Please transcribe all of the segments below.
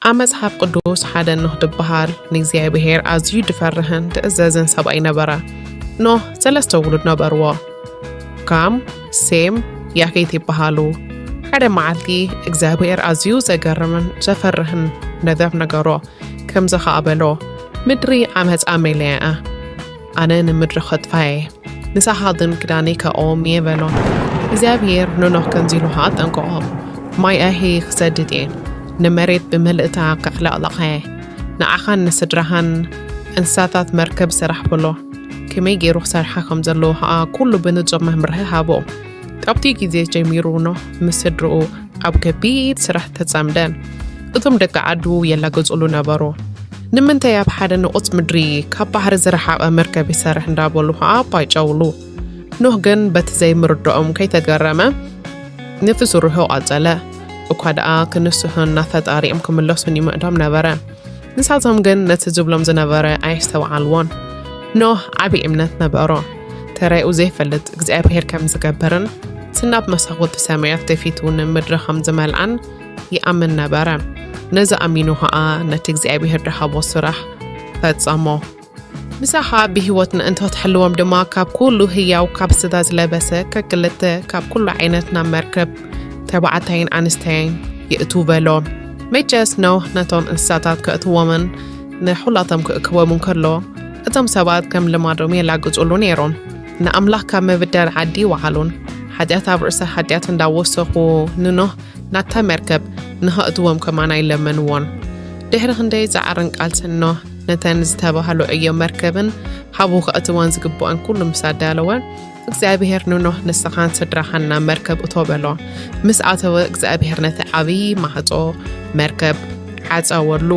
ኣብ መጽሓፍ ቅዱስ ሓደ ኖህ ዝበሃል ንእግዚኣብሔር ኣዝዩ ዝፈርህን ዝእዘዝን ሰብኣይ ነበረ። ኖህ ሰለስተ ውሉድ ነበርዎ። ካም፣ ሴም፣ ያፌት ይበሃሉ። ሓደ መዓልቲ እግዚኣብሔር ኣዝዩ ዘገርምን ዘፈርህን ነገር ነገሮ። ከምዚ ኸኣ በሎ፣ "ምድሪ ዓመጻ መሊኣ እያ። ኣነ ንምድሪ ኸጥፋ እየ። ንሳኻ ግን ክዳነይ ከእዎም እየ" በሎ። እግዚኣብሔር ንኖህ ከምዚ ኢሉ ኸኣ ኣጠንቀቖ፣ "ማይ ኣሄ ክሰድድ እየ። ንመሬት ብምልእታ ከዕለቕልቓ እየ። ንዓኻን ንስድራኻን እንስሳታት መርከብ ስራሕ" በሎ። ከመይ ገይሩ ክሰርሓ ከም ዘለዎ ኸኣ ኩሉ ብንጹር መምርሒ ሃቦ። ካብቲ ግዜ ጀሚሩ ኖህ ምስ ስድርኡ ኣብ ከቢድ ስራሕ ተጸምደ። እቶም ደቂ ዓዱ የላግጹሉ ነበሩ። "ንምንታይ ኣብ ሓደ ንቑጽ ምድሪ ካብ ባሕሪ ዝረሓቐ መርከብ ይሰርሕ?" እንዳበሉ ኸኣ ኣባይጨውሉ። ኖህ ግን በቲ ዘይምርድኦም ከይተገረመ ነቲ ስርሑ ቀጸለ። እኳ ደኣ ክንስሑን ናብ ፈጣሪኦም ክምለሱን ይምዕዶም ነበረ። ንሳቶም ግን ነቲ ዝብሎም ዝነበረ ኣየስተውዓልዎን። ኖህ ዓቢ እምነት ነበሮ። ተራኡ ዘይፈልጥ እግዚኣብሔር ከም ዝገብርን ዝናብ መሳኹቲ ሰማያት ደፊቱ ንምድሪ ከም ዝመልኣን ይኣምን ነበረ። ነዚ ኣሚኑ ኸኣ ነቲ እግዚኣብሔር ዝሃቦ ስራሕ ፈጸሞ። ምሳኻ ብህይወት ምእንቲ ክትሕልዎም ድማ ካብ ኩሉ ህያው ካብ ስጋ ዝለበሰ ከክልተ ካብ ኩሉ ዓይነት ናብ መርከብ ተባዕታይን ኣንስተይን የእቱ በሎ። መቸስ ኖህ ነቶም እንስሳታት ከእትዎምን ንኹላቶም ክእክቦምን ከሎ፣ እቶም ሰባት ከም ልማዶም የላግጹሉ ነይሮም። ንኣምላኽ ካብ ምብዳል ዓዲ ይወዓሉን፣ ሓጢኣት ኣብ ርእሲ ሓጢኣት እንዳወሰኹ ንኖህ ናብታ መርከብ ንኸእትዎም ከማን ኣይለመንዎን። ድሕሪ ክንደይ ጻዕርን ቃልስን ኖህ ነተን ዝተባህሉ ዕዮ መርከብን ሃቡ ከእትወን ዝግብኦን ኩሉ ምስ ኣዳለወ፣ እግዚኣብሔር ንኖህ፣ "ንስኻን ስድራኻን ናብ መርከብ እቶ" በሎ። ምስ ኣተወ እግዚኣብሔር ነቲ ዓብዪ ማዕጾ መርከብ ዓጸወሉ።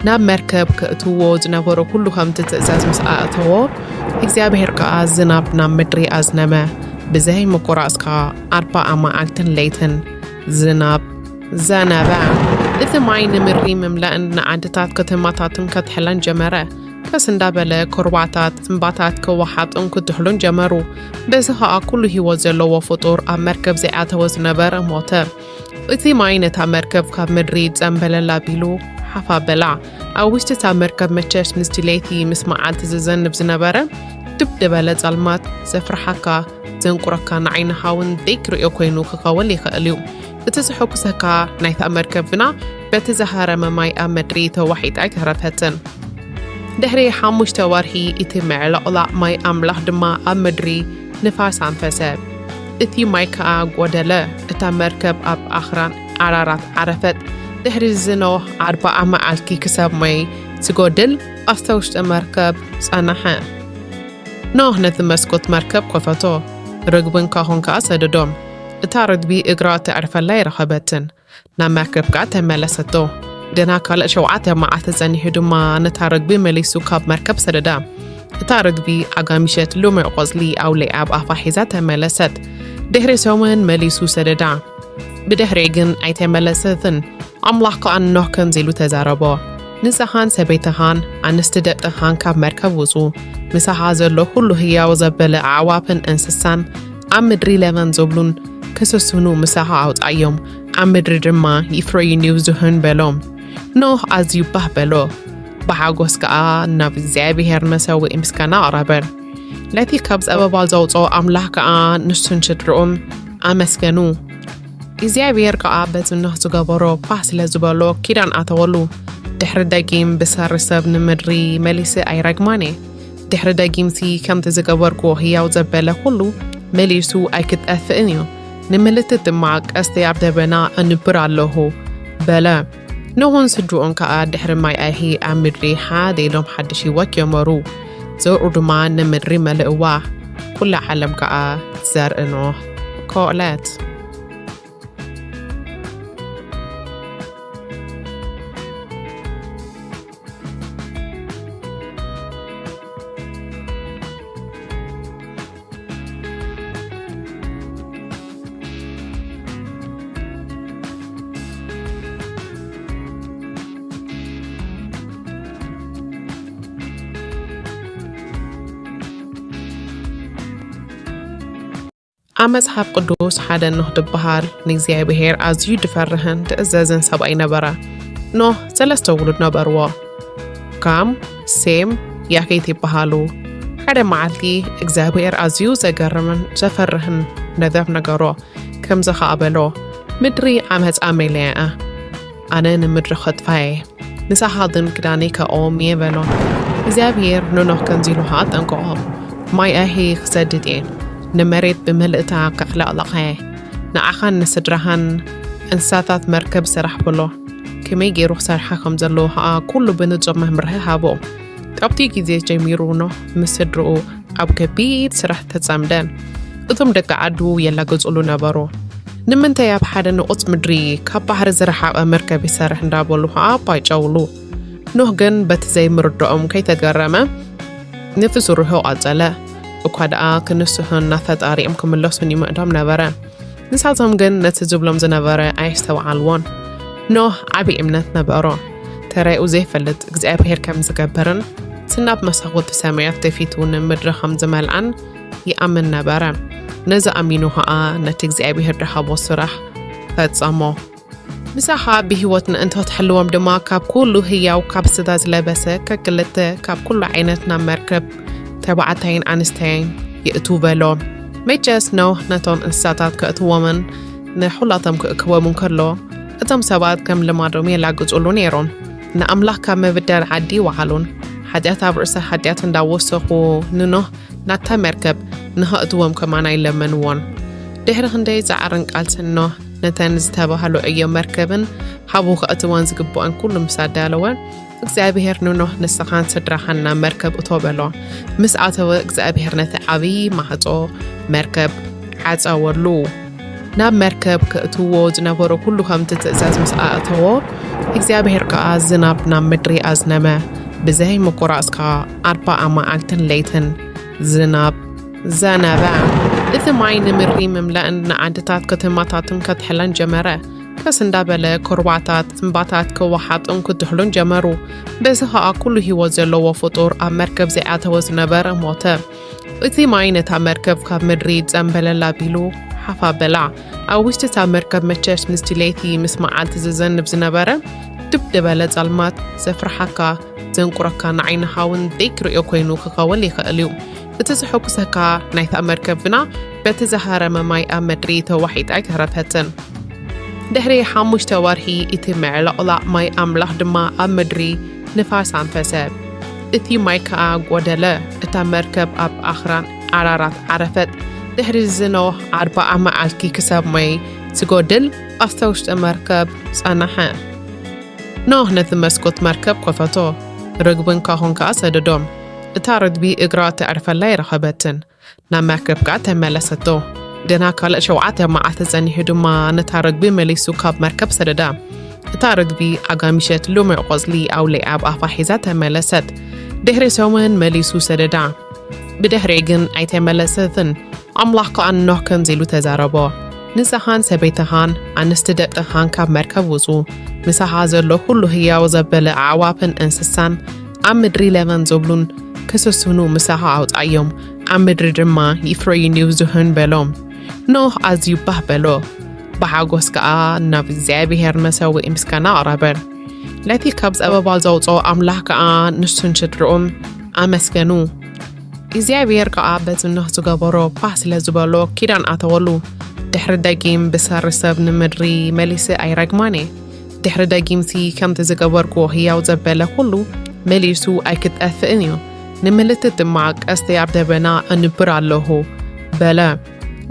ናብ መርከብ ከእትዎ ዝነበሮ ኩሉ ከምቲ ትእዛዝ ምስ ኣእተዎ፣ እግዚኣብሔር ከኣ ዝናብ ናብ ምድሪ ኣዝነመ። ብዘይ ምቁራጽ ከኣ ኣርባዓ መዓልትን ለይትን ዝናብ ዘነበ። እቲ ማይ ንምድሪ ምምላእን ንዓድታት ከተማታትን ከትሕለን ጀመረ። ቀስ እንዳበለ ኩርባታት፣ እምባታት ክወሓጡን ክድሕሉን ጀመሩ። በዚ ኸኣ ኩሉ ህይወት ዘለዎ ፍጡር ኣብ መርከብ ዘይኣተወ ዝነበረ ሞተ። እቲ ማይ ነታ መርከብ ካብ ምድሪ ጸምበለል ኣቢሉ ሓፍ ኣበላ። ኣብ ውሽጢ እታ መርከብ መቸስ ምስቲ ለይቲ ምስ መዓልቲ ዝዘንብ ዝነበረ ድብ ዝበለ ጸልማት ዘፍርሓካ፣ ዘንቁረካ፣ ንዓይንኻ እውን ደይ ክርእዮ ኮይኑ ክኸውን ይኽእል እዩ። እቲ ዘሐጉሰካ ናይታ መርከብ ግና በቲ ዝሃረመ ማይ ኣብ ምድሪ ተዋሒጣ ኣይተረፈትን። ድሕሪ ሓሙሽተ ወርሒ እቲ ምዕልቕላቕ ማይ ኣምላኽ ድማ ኣብ ምድሪ ንፋስ ኣንፈሰ። እቲ ማይ ከኣ ጐደለ። እታ መርከብ ኣብ ኣኽራን ዓራራት ዓረፈት። ድሕሪ እዚ ኖህ ኣርብዓ መዓልቲ ክሳብ ማይ ዝጎድል ኣብታ ውሽጢ መርከብ ጸንሐ። ኖህ ነቲ መስኮት መርከብ ከፈቶ። ርግብን ካኾን ከኣ ሰደዶም። እታ ርግቢ እግራ ተዕርፈላ ኣይረኸበትን። ናብ መርከብ ከኣ ተመለሰቶ። ግና ካልእ ሸውዓተ መዓልቲ ጸኒሑ ድማ ነታ ርግቢ መሊሱ ካብ መርከብ ሰደዳ። እታ ርግቢ ኣጋሚሸት ልሙዕ ቆጽሊ ኣውሊዓ ኣብ ኣፋ ሒዛ ተመለሰት። ድሕሪ ሰሙን መሊሱ ሰደዳ። ብድሕሪኡ ግን ኣይተመለሰትን። ኣምላኽ ከኣ ንኖህ ከምዚ ኢሉ ተዛረቦ፣ "ንስኻን ሰበይትኻን ኣንስቲ ደቅኻን ካብ መርከብ ውጹ። ምሳኻ ዘሎ ኩሉ ህያው ዘበለ ኣዕዋፍን እንስሳን ኣብ ምድሪ ለበም ዝብሉን ክስስኑ ምሳኻ ኣውጻዮም፣ ኣብ ምድሪ ድማ ይፍረዩን ይብዝሑን" በሎ። ኖህ ኣዝዩ ባህ በሎ። ብሓጎስ ከኣ ናብ እግዚኣብሔር መሰውኢ ምስጋና ኣቕረበ። ነቲ ካብ ጸበባ ዘውጽኦ ኣምላኽ ከኣ ንሱን ስድርኡን ኣመስገኑ። እግዚኣብሔር ከኣ በቲ ኖህ ዝገበሮ ባህ ስለ ዝበሎ ኪዳን ኣተወሉ። ድሕሪ ደጊም ብሰሪ ሰብ ንምድሪ መሊሰ ኣይረግማን እየ። ድሕሪ ደጊምሲ ከምቲ ዝገበርክዎ ህያው ዘበለ ኩሉ መሊሱ ኣይክጠፍእን እዩ። ንምልክት ድማ ቀስተይ ኣብ ደበና ኣንብር ኣለኹ በለ። ኖህን ስድርኡን ከኣ ድሕሪ ማይ ኣይሂ ኣብ ምድሪ ሓደ ኢሎም ሓድሽ ህይወት ጀመሩ። ዘርኡ ድማ ንምድሪ መልእዋ። ኩላ ዓለም ከኣ ዘርኢ ኖህ ኮእለት። ኣብ መጽሓፍ ቅዱስ ሓደ ኖህ ዝበሃል ንእግዚኣብሔር ኣዝዩ ዝፈርህን ዝእዘዝን ሰብኣይ ነበረ። ኖህ ሰለስተ ውሉድ ነበርዎ። ካም፣ ሴም፣ ያፌት ይበሃሉ። ሓደ መዓልቲ እግዚኣብሔር ኣዝዩ ዘገርምን ዘፈርህን ነገር ነገሮ። ከምዚ ኸኣ በሎ፣ "ምድሪ ዓመፃ መሊኣ እያ። ኣነ ንምድሪ ኸጥፋ እየ። ንሳኻ ግን ክዳነይ ከእዎም እየ" በሎ። እግዚኣብሔር ንኖህ ከምዚ ኢሉ ኸኣ ጠንቀቖ፣ "ማይ ኣሂ ክሰድድ እየ። ንመሬት ብምልእታ ከዕለቕልቓ እየ። ንዓኻን ንስድራኻን እንስሳታት መርከብ ስራሕ" በሎ። ከመይ ገይሩ ክሰርሓ ከም ዘለዎ ኸኣ ኩሉ ብንጹር መምርሒ ሃቦ። ካብቲ ግዜ ጀሚሩ ኖህ ምስ ስድርኡ ኣብ ከቢድ ስራሕ ተጸምደ። እቶም ደቂ ዓዱ የላግጹሉ ነበሩ። "ንምንታይ ኣብ ሓደ ንቑጽ ምድሪ ካብ ባሕሪ ዝረሓቐ መርከብ ይሰርሕ?" እንዳበሉ ኸኣ ባይጨውሉ። ኖህ ግን በቲ ዘይምርድኦም ከይተገረመ ነቲ ስርሑ ቀጸለ። እኳ ደኣ ክንስሑን ናብ ፈጣሪኦም ክምለሱን ይምዕዶም ነበረ። ንሳቶም ግን ነቲ ዝብሎም ዝነበረ ኣየስተውዓልዎን። ኖህ ዓቢ እምነት ነበሮ። ተራኡ ዘይፈልጥ እግዚኣብሔር ከም ዝገብርን፣ ዝናብ መሳኹቲ ሰማያት ተፊቱ ንምድሪ ከም ዝመልኣን ይኣምን ነበረ። ነዚ ኣሚኑ ኸኣ ነቲ እግዚኣብሔር ድሃቦ ስራሕ ፈጸሞ። ምሳኻ ብህይወት ምእንቲ ክትሕልዎም ድማ ካብ ኩሉ ህያው፣ ካብ ስጋ ዝለበሰ ከክልተ፣ ካብ ኩሉ ዓይነት ናብ መርከብ ተባዕታይን ኣንስተይን ይእትው በሎ። መቸስ ኖህ ነቶም እንስሳታት ከእትዎምን ንኹላቶም ክእክቦም እንከሎ፣ እቶም ሰባት ከም ልማዶም የላግጹሉ ነይሮም። ንኣምላኽ ካብ ምብዳል ዓዲ ይወዓሉን፣ ሓጢኣት ኣብ ርእሲ ሓጢኣት እንዳወሰኹ ንኖህ ናብታ መርከብ ንኸእትዎም ከማን ኣይለመንዎን። ድሕሪ ክንደይ ጻዕርን ቃልስን ኖህ ነተን ዝተባህሉ ዕዮ መርከብን ሃቡ ከእትወን ዝግብኦን ኩሉ ምስ ኣዳለወ፣ እግዚኣብሔር ንኖህ፣ "ንስኻን ስድራኻን ናብ መርከብ እቶ" በሎ። ምስ ኣተወ እግዚኣብሔር ነቲ ዓብዪ ማዕጾ መርከብ ዓጸወሉ። ናብ መርከብ ከእትዎ ዝነበሮ ኩሉ ከምቲ ትእዛዝ ምስ ኣእተዎ፣ እግዚኣብሔር ከኣ ዝናብ ናብ ምድሪ ኣዝነመ። ብዘይ ምቁራጽ ከኣ ኣርባዓ መዓልትን ለይትን ዝናብ ዘነበ። እቲ ማይ ንምድሪ ምምላእን ንዓድታት ከተማታትን ከትሕለን ጀመረ። ከስ እንዳበለ ኩርባታት እምባታት ክወሓጡን ክድሕሉን ጀመሩ። በዚ ኸኣ ኩሉ ህይወት ዘለዎ ፍጡር ኣብ መርከብ ዘይኣተወ ዝነበረ ሞተ። እቲ ማይ ነታ መርከብ ካብ ምድሪ ዘንበለል ኣቢሉ ሓፍ ኣበላ። ኣብ ውሽጢ እታ መርከብ መቸስ ምስቲ ለይቲ ምስ መዓልቲ ዝዘንብ ዝነበረ ድብ ዝበለ ጸልማት ዘፍርሓካ፣ ዘንቁረካ፣ ንዓይንኻ እውን ዘይትርእዮ ኮይኑ ክኸውን ይኽእል እዩ። እቲ ዘሐጉሰካ ናይታ መርከብ ግና በቲ ዝሃረመ ማይ ኣብ ምድሪ ተዋሒጣ ኣይተረፈትን። ድሕሪ ሓሙሽተ ወርሒ እቲ ምዕልቕላቕ ማይ ኣምላኽ ድማ ኣብ ምድሪ ንፋስ ኣንፈሰ። እቲ ማይ ከኣ ጐደለ። እታ መርከብ ኣብ ኣኽራን ኣራራት ዓረፈት። ድሕሪ እዚ ኖህ ኣርብዓ መዓልቲ ክሳብ ማይ ዝጎድል ኣብታ ውሽጢ መርከብ ጸንሐ። ኖህ ነቲ መስኮት መርከብ ከፈቶ። ርግብን ካሆን ከኣ ሰደዶም። እታ ርግቢ እግራ ተዕርፈላ ኣይረኸበትን። ናብ መርከብ ከኣ ተመለሰቶ። ግና ካልእ ሸውዓተ መዓልቲ ጸኒሑ ድማ ነታ ርግቢ መሊሱ ካብ መርከብ ሰደዳ። እታ ርግቢ ኣጋሚሸት ልሙዕ ቆጽሊ ኣውሊዓ ኣብ ኣፋ ሒዛ ተመለሰት። ድሕሪ ሰሙን መሊሱ ሰደዳ። ብድሕሪኡ ግን ኣይተመለሰትን። ኣምላኽ ከኣ ንኖህ ከምዚ ኢሉ ተዛረቦ፣ "ንስኻን ሰበይትኻን ኣንስቲ ደቅኻን ካብ መርከብ ውጹ። ምሳኻ ዘሎ ኩሉ ህያው ዘበለ ኣዕዋፍን እንስሳን ኣብ ምድሪ ለበም ዝብሉን ክስስኑ ምሳኻ ኣውጻዮም፣ ኣብ ምድሪ ድማ ይፍረዩን ይብዝሑን" በሎ። ኖህ ኣዝዩ ባህ በሎ፣ ብሓጎስ ከኣ ናብ እግዚኣብሔር መሰውኢ ምስጋና ኣቕረበ። ነቲ ካብ ጸበባ ዘውጽኦ ኣምላኽ ከኣ ንሱን ስድርኡን ኣመስገኑ። እግዚኣብሔር ከኣ በቲ ኖህ ዝገበሮ ባህ ስለ ዝበሎ ኪዳን ኣተወሉ። ድሕሪ ደጊም ብሰሪ ሰብ ንምድሪ መሊሰ ኣይረግማን እየ። ድሕሪ ደጊምሲ ከምቲ ዝገበርክዎ ህያው ዘበለ ኩሉ መሊሱ ኣይክጠፍእን እዩ። ንምልክት ድማ ቀስተይ ኣብ ደበና ኣንብር ኣለኹ በለ።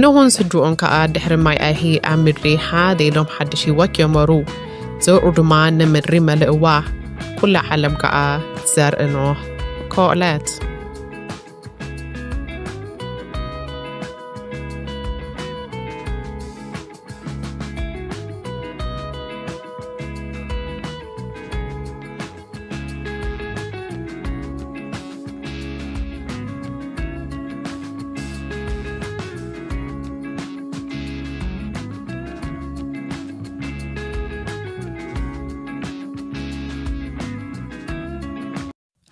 ኖህን ስድርኡን ከኣ ድሕሪ ማይ ኣይሂ ኣብ ምድሪ ሓደ ኢሎም ሓድሽ ህይወት ጀመሩ። ዘርኡ ድማ ንምድሪ መልእዋ። ኩላ ዓለም ከኣ ዘርኢ ኖህ ኮለት።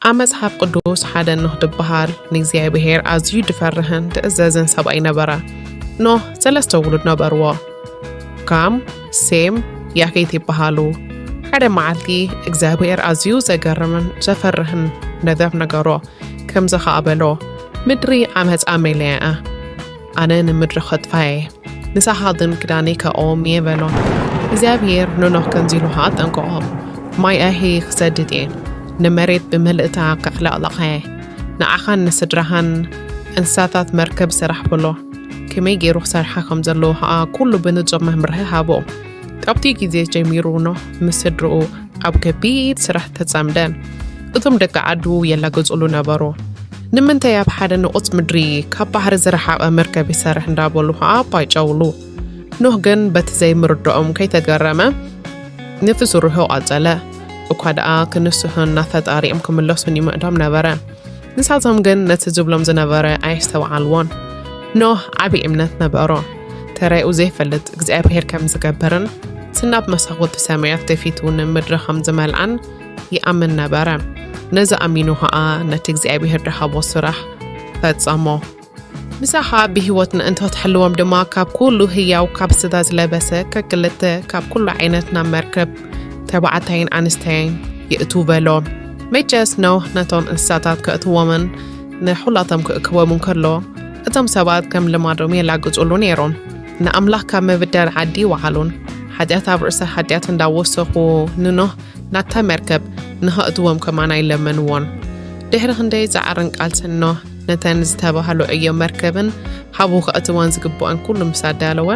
ኣብ መጽሓፍ ቅዱስ ሓደ ኖህ ድበሃል ንእግዚኣብሔር ኣዝዩ ድፈርህን ድእዘዝን ሰብኣይ ነበረ። ኖህ ሰለስተ ውሉድ ነበርዎ። ካም፣ ሴም፣ ያፌት ይበሃሉ። ሓደ መዓልቲ እግዚኣብሔር ኣዝዩ ዘገርምን ዘፈርህን ነገር ነገሮ። ከምዚ ኸኣ በሎ፣ "ምድሪ ዓመፃ መሊኣ እያ። ኣነ ንምድሪ ኸጥፋ እየ። ንሳኻ ግን ክዳነይ ከእዎም እየ" በሎ። እግዚኣብሔር ንኖህ ከምዚ ኢሉ ኸኣ ኣጠንቀቖ፣ "ማይ ኣሄ ክሰድድ እየ። ንመሬት ብምልእታ ከዕለቕልቓ እየ። ንዓኻን ንስድራኻን እንስሳታት መርከብ ስራሕ" በሎ። ከመይ ገይሩ ክሰርሓ ከም ዘለዎ ኸኣ ኩሉ ብንጹር መምርሒ ሃቦ። ካብቲ ግዜ ጀሚሩ ኖህ ምስ ስድርኡ ኣብ ከቢድ ስራሕ ተጸምደ። እቶም ደቂ ዓዱ የላግጹሉ ነበሩ። "ንምንታይ ኣብ ሓደ ንቑጽ ምድሪ ካብ ባሕሪ ዝረሓቐ መርከብ ይሰርሕ?" እንዳበሉ ኸኣ ኣባይጨውሉ። ኖህ ግን በቲ ዘይምርድኦም ከይተገረመ ነቲ ስርሑ ቀጸለ። እኳ ደኣ ክንስሑን ናብ ፈጣሪኦም ክምለሱን ይምዕዶም ነበረ። ንሳቶም ግን ነቲ ዝብሎም ዝነበረ ኣየስተውዓልዎን። ኖህ ዓቢ እምነት ነበሮ። ተራኡ ዘይፈልጥ እግዚኣብሔር ከም ዝገብርን፣ ዝናብ መሳኹቲ ሰማያት ከፊቱ ንምድሪ ከም ዝመልኣን ይኣምን ነበረ። ነዚ ኣሚኑ ኸኣ ነቲ እግዚኣብሔር ዝሃቦ ስራሕ ፈጸሞ። "ምሳኻ ብህይወት ምእንቲ ክትሕልዎም ድማ ካብ ኩሉ ህያው ካብ ስጋ ዝለበሰ ከክልተ ካብ ኩሉ ዓይነት ናብ መርከብ ተባዕታይን ኣንስተይን የእቱ" በሎ። መቸስ ኖህ ነቶም እንስሳታት ከእትዎምን ንኹላቶም ክእክቦምን ከሎ፣ እቶም ሰባት ከም ልማዶም የላግጹሉ ነይሮም። ንኣምላኽ ካብ ምብዳል ዓዲ ይወዓሉን፣ ሓጢኣት ኣብ ርእሲ ሓጢኣት እንዳወሰኹ ንኖህ ናታ መርከብ ንኸእትዎም ከማን ኣይለመንዎን። ድሕሪ ክንደይ ጻዕርን ቃልስን ኖህ ነተን ዝተባህሉ ዕዮ መርከብን ሃቡ ከእትወን ዝግብኦን ኩሉ ምስ ኣዳለወ፣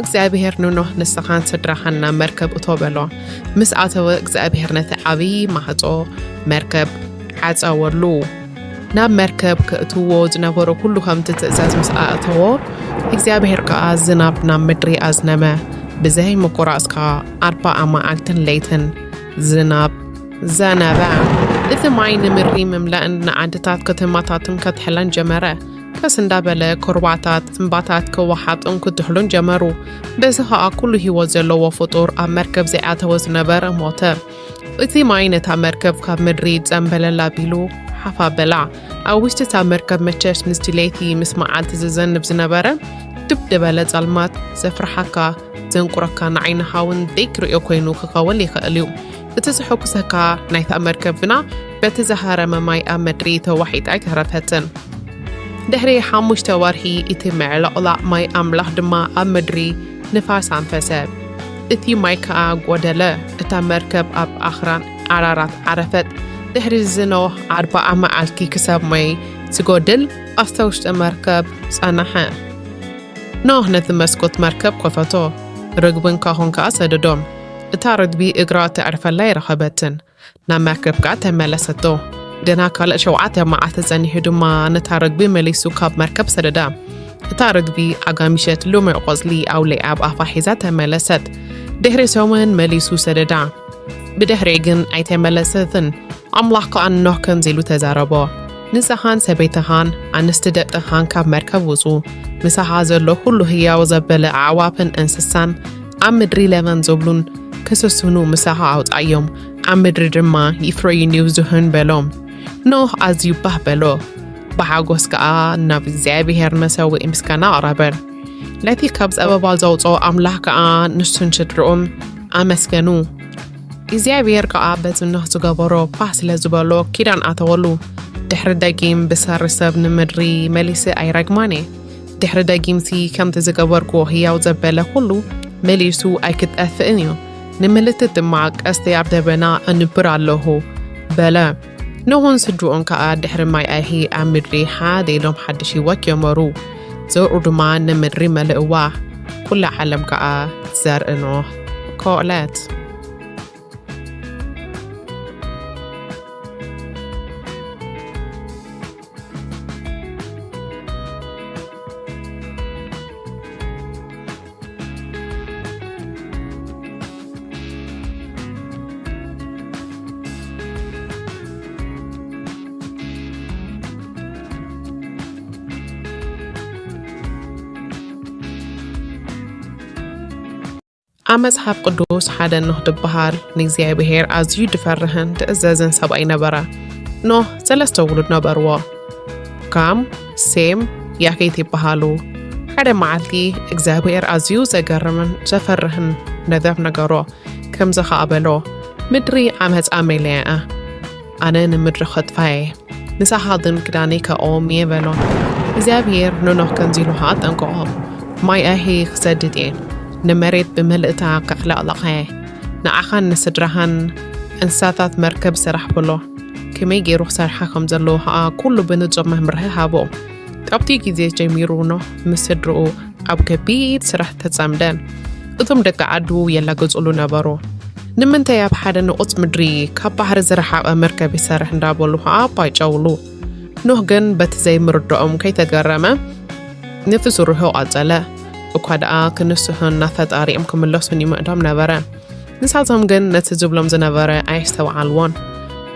እግዚኣብሔር ንኖህ፣ "ንስኻን ስድራኻን ናብ መርከብ እቶ" በሎ። ምስ ኣተወ፣ እግዚኣብሔር ነቲ ዓብዪ ማዕጾ መርከብ ዓጸወሉ። ናብ መርከብ ከእትዎ ዝነበሮ ኩሉ ከምቲ ትእዛዝ ምስ ኣእተዎ፣ እግዚኣብሔር ከኣ ዝናብ ናብ ምድሪ ኣዝነመ። ብዘይ ምቁራጽ ከኣ ኣርባዓ መዓልትን ለይትን ዝናብ ዘነበ። እቲ ማይ ንምድሪ ምምላእን ንዓድታት ከተማታትን ከትሕለን ጀመረ። ቀስ እንዳበለ ኩርባታት እምባታት ክወሓጡን ክድሕሉን ጀመሩ። በዚ ኸኣ ኩሉ ህይወት ዘለዎ ፍጡር ኣብ መርከብ ዘይኣተወ ዝነበረ ሞተ። እቲ ማይ ነታ መርከብ ካብ ምድሪ ጸምበለል ኣቢሉ ሓፍ ኣበላ። ኣብ ውሽጢ እታ መርከብ መቸስ ምስቲ ለይቲ ምስ መዓልቲ ዝዘንብ ዝነበረ ድብ ዝበለ ጸልማት ዘፍርሓካ፣ ዘንቁረካ፣ ንዓይንኻ እውን ደይክርእዮ ኮይኑ ክኸውን ይኽእል እዩ። እቲ ዘሐጉሰካ ናይታ መርከብ ግና በቲ ዝሃረመ ማይ ኣብ ምድሪ ተዋሒጣ ኣይተረፈትን። ድሕሪ ሓሙሽተ ወርሒ እቲ ምዕልቕላቕ ማይ ኣምላኽ ድማ ኣብ ምድሪ ንፋስ ኣንፈሰ። እቲ ማይ ከኣ ጐደለ። እታ መርከብ ኣብ ኣኽራን ኣራራት ዓረፈት። ድሕሪ እዚ ኖህ ኣርብዓ መዓልቲ ክሳብ ማይ ዝጎድል ኣብታ ውሽጢ መርከብ ጸንሐ። ኖህ ነቲ መስኮት መርከብ ከፈቶ፣ ርግብን ካሆን ከኣ ሰደዶም። እታ ርግቢ እግራ ተዕርፈላ ኣይረኸበትን። ናብ መርከብ ከኣ ተመለሰቶ። ገና ካልእ ሸውዓተ መዓልቲ ጸኒሑ ድማ ነታ ርግቢ መሊሱ ካብ መርከብ ሰደዳ። እታ ርግቢ ኣጋሚሸት ልሙዕ ቆጽሊ ኣውሊዓ ኣብ ኣፋ ሒዛ ተመለሰት። ድሕሪ ሰሙን መሊሱ ሰደዳ። ብድሕሪኡ ግን ኣይተመለሰትን። ኣምላኽ ከኣ ንኖህ ከምዚ ኢሉ ተዛረቦ፣ "ንስኻን ሰበይትኻን ኣንስቲ ደቅኻን ካብ መርከብ ውጹ። ምሳኻ ዘሎ ኩሉ ህያው ዘበለ ኣዕዋፍን እንስሳን ኣብ ምድሪ ለበም ዝብሉን ክስስኑ ምሳኻ ኣውጻዮም፣ ኣብ ምድሪ ድማ ይፍረዩን ይብዝሑን" በሎ። ኖህ ኣዝዩ ባህ በሎ። ብሓጎስ ከኣ ናብ እግዚኣብሔር መሰውኢ ምስጋና ኣቕረበ። ነቲ ካብ ጸበባ ዘውጽኦ ኣምላኽ ከኣ ንሱን ስድርኡን ኣመስገኑ። እግዚኣብሔር ከኣ በቲ ኖህ ዝገበሮ ባህ ስለ ዝበሎ ኪዳን ኣተወሉ። ድሕሪ ደጊም ብሰሪ ሰብ ንምድሪ መሊሰ ኣይረግማን እየ። ድሕሪ ደጊምሲ ከምቲ ዝገበርኩዎ ህያው ዘበለ ኩሉ መሊሱ ኣይክጠፍእን እዩ። ንምልክት ድማ ቀስቲ ኣብ ደበና ኣንብር ኣለኹ በለ። ኖህን ስድርኡን ከኣ ድሕሪ ማይ ኣይሂ ኣብ ምድሪ ሓደ ኢሎም ሓድሽ ህይወት ጀመሩ። ዘርኡ ድማ ንምድሪ መልእዋ። ኩላ ዓለም ከኣ ዘርኢ ኖህ ኮለት። ኣብ መጽሓፍ ቅዱስ ሓደ ኖህ ዝበሃል ንእግዚኣብሔር ኣዝዩ ዝፈርህን ዝእዘዝን ሰብኣይ ነበረ። ኖህ ሰለስተ ውሉድ ነበርዎ። ካም፣ ሴም፣ ያፌት ይበሃሉ። ሓደ መዓልቲ እግዚኣብሔር ኣዝዩ ዘገርምን ዘፈርህን ነገር ነገሮ። ከምዚ ኸኣ በሎ፣ ምድሪ ዓመፃ መሊኣ እያ፣ ኣነ ንምድሪ ኸጥፋ እየ። ንሳኻ ግን ክዳነይ ከእዎም እየ በሎ። እግዚኣብሔር ንኖህ ከምዚ ኢሉ ኸዓ ኣጠንቀቖ፣ ማይ ኣሂ ክሰድድ እየ፣ ንመሬት ብምልእታ ከዕለቕልቓ እየ። ንዓኻን ንስድራኻን እንስሳታት መርከብ ስራሕ በሎ። ከመይ ገይሩ ክሰርሓ ከም ዘለዎ ኸዓ ኩሉ ብንጹር መምርሒ ሃቦ። ካብቲ ግዜ ጀሚሩ ኖህ ምስ ስድርኡ ኣብ ከቢድ ስራሕ ተጸምደ። እቶም ደቂ ዓዱ የላግጹሉ ነበሩ። ንምንታይ ኣብ ሓደ ንቑጽ ምድሪ ካብ ባሕሪ ዝረሓቐ መርከብ ይሰርሕ እንዳበሉ ኸዓ ኣባይጨውሉ። ኖህ ግን በቲ ዘይምርድኦም ከይተገረመ ነቲ ስርሑ ቀጸለ። እኳ ደኣ ክንስሑን ናብ ፈጣሪኦም ክምለሱን ይምእዶም ነበረ። ንሳቶም ግን ነቲ ዝብሎም ዝነበረ ኣየስተውዓልዎን።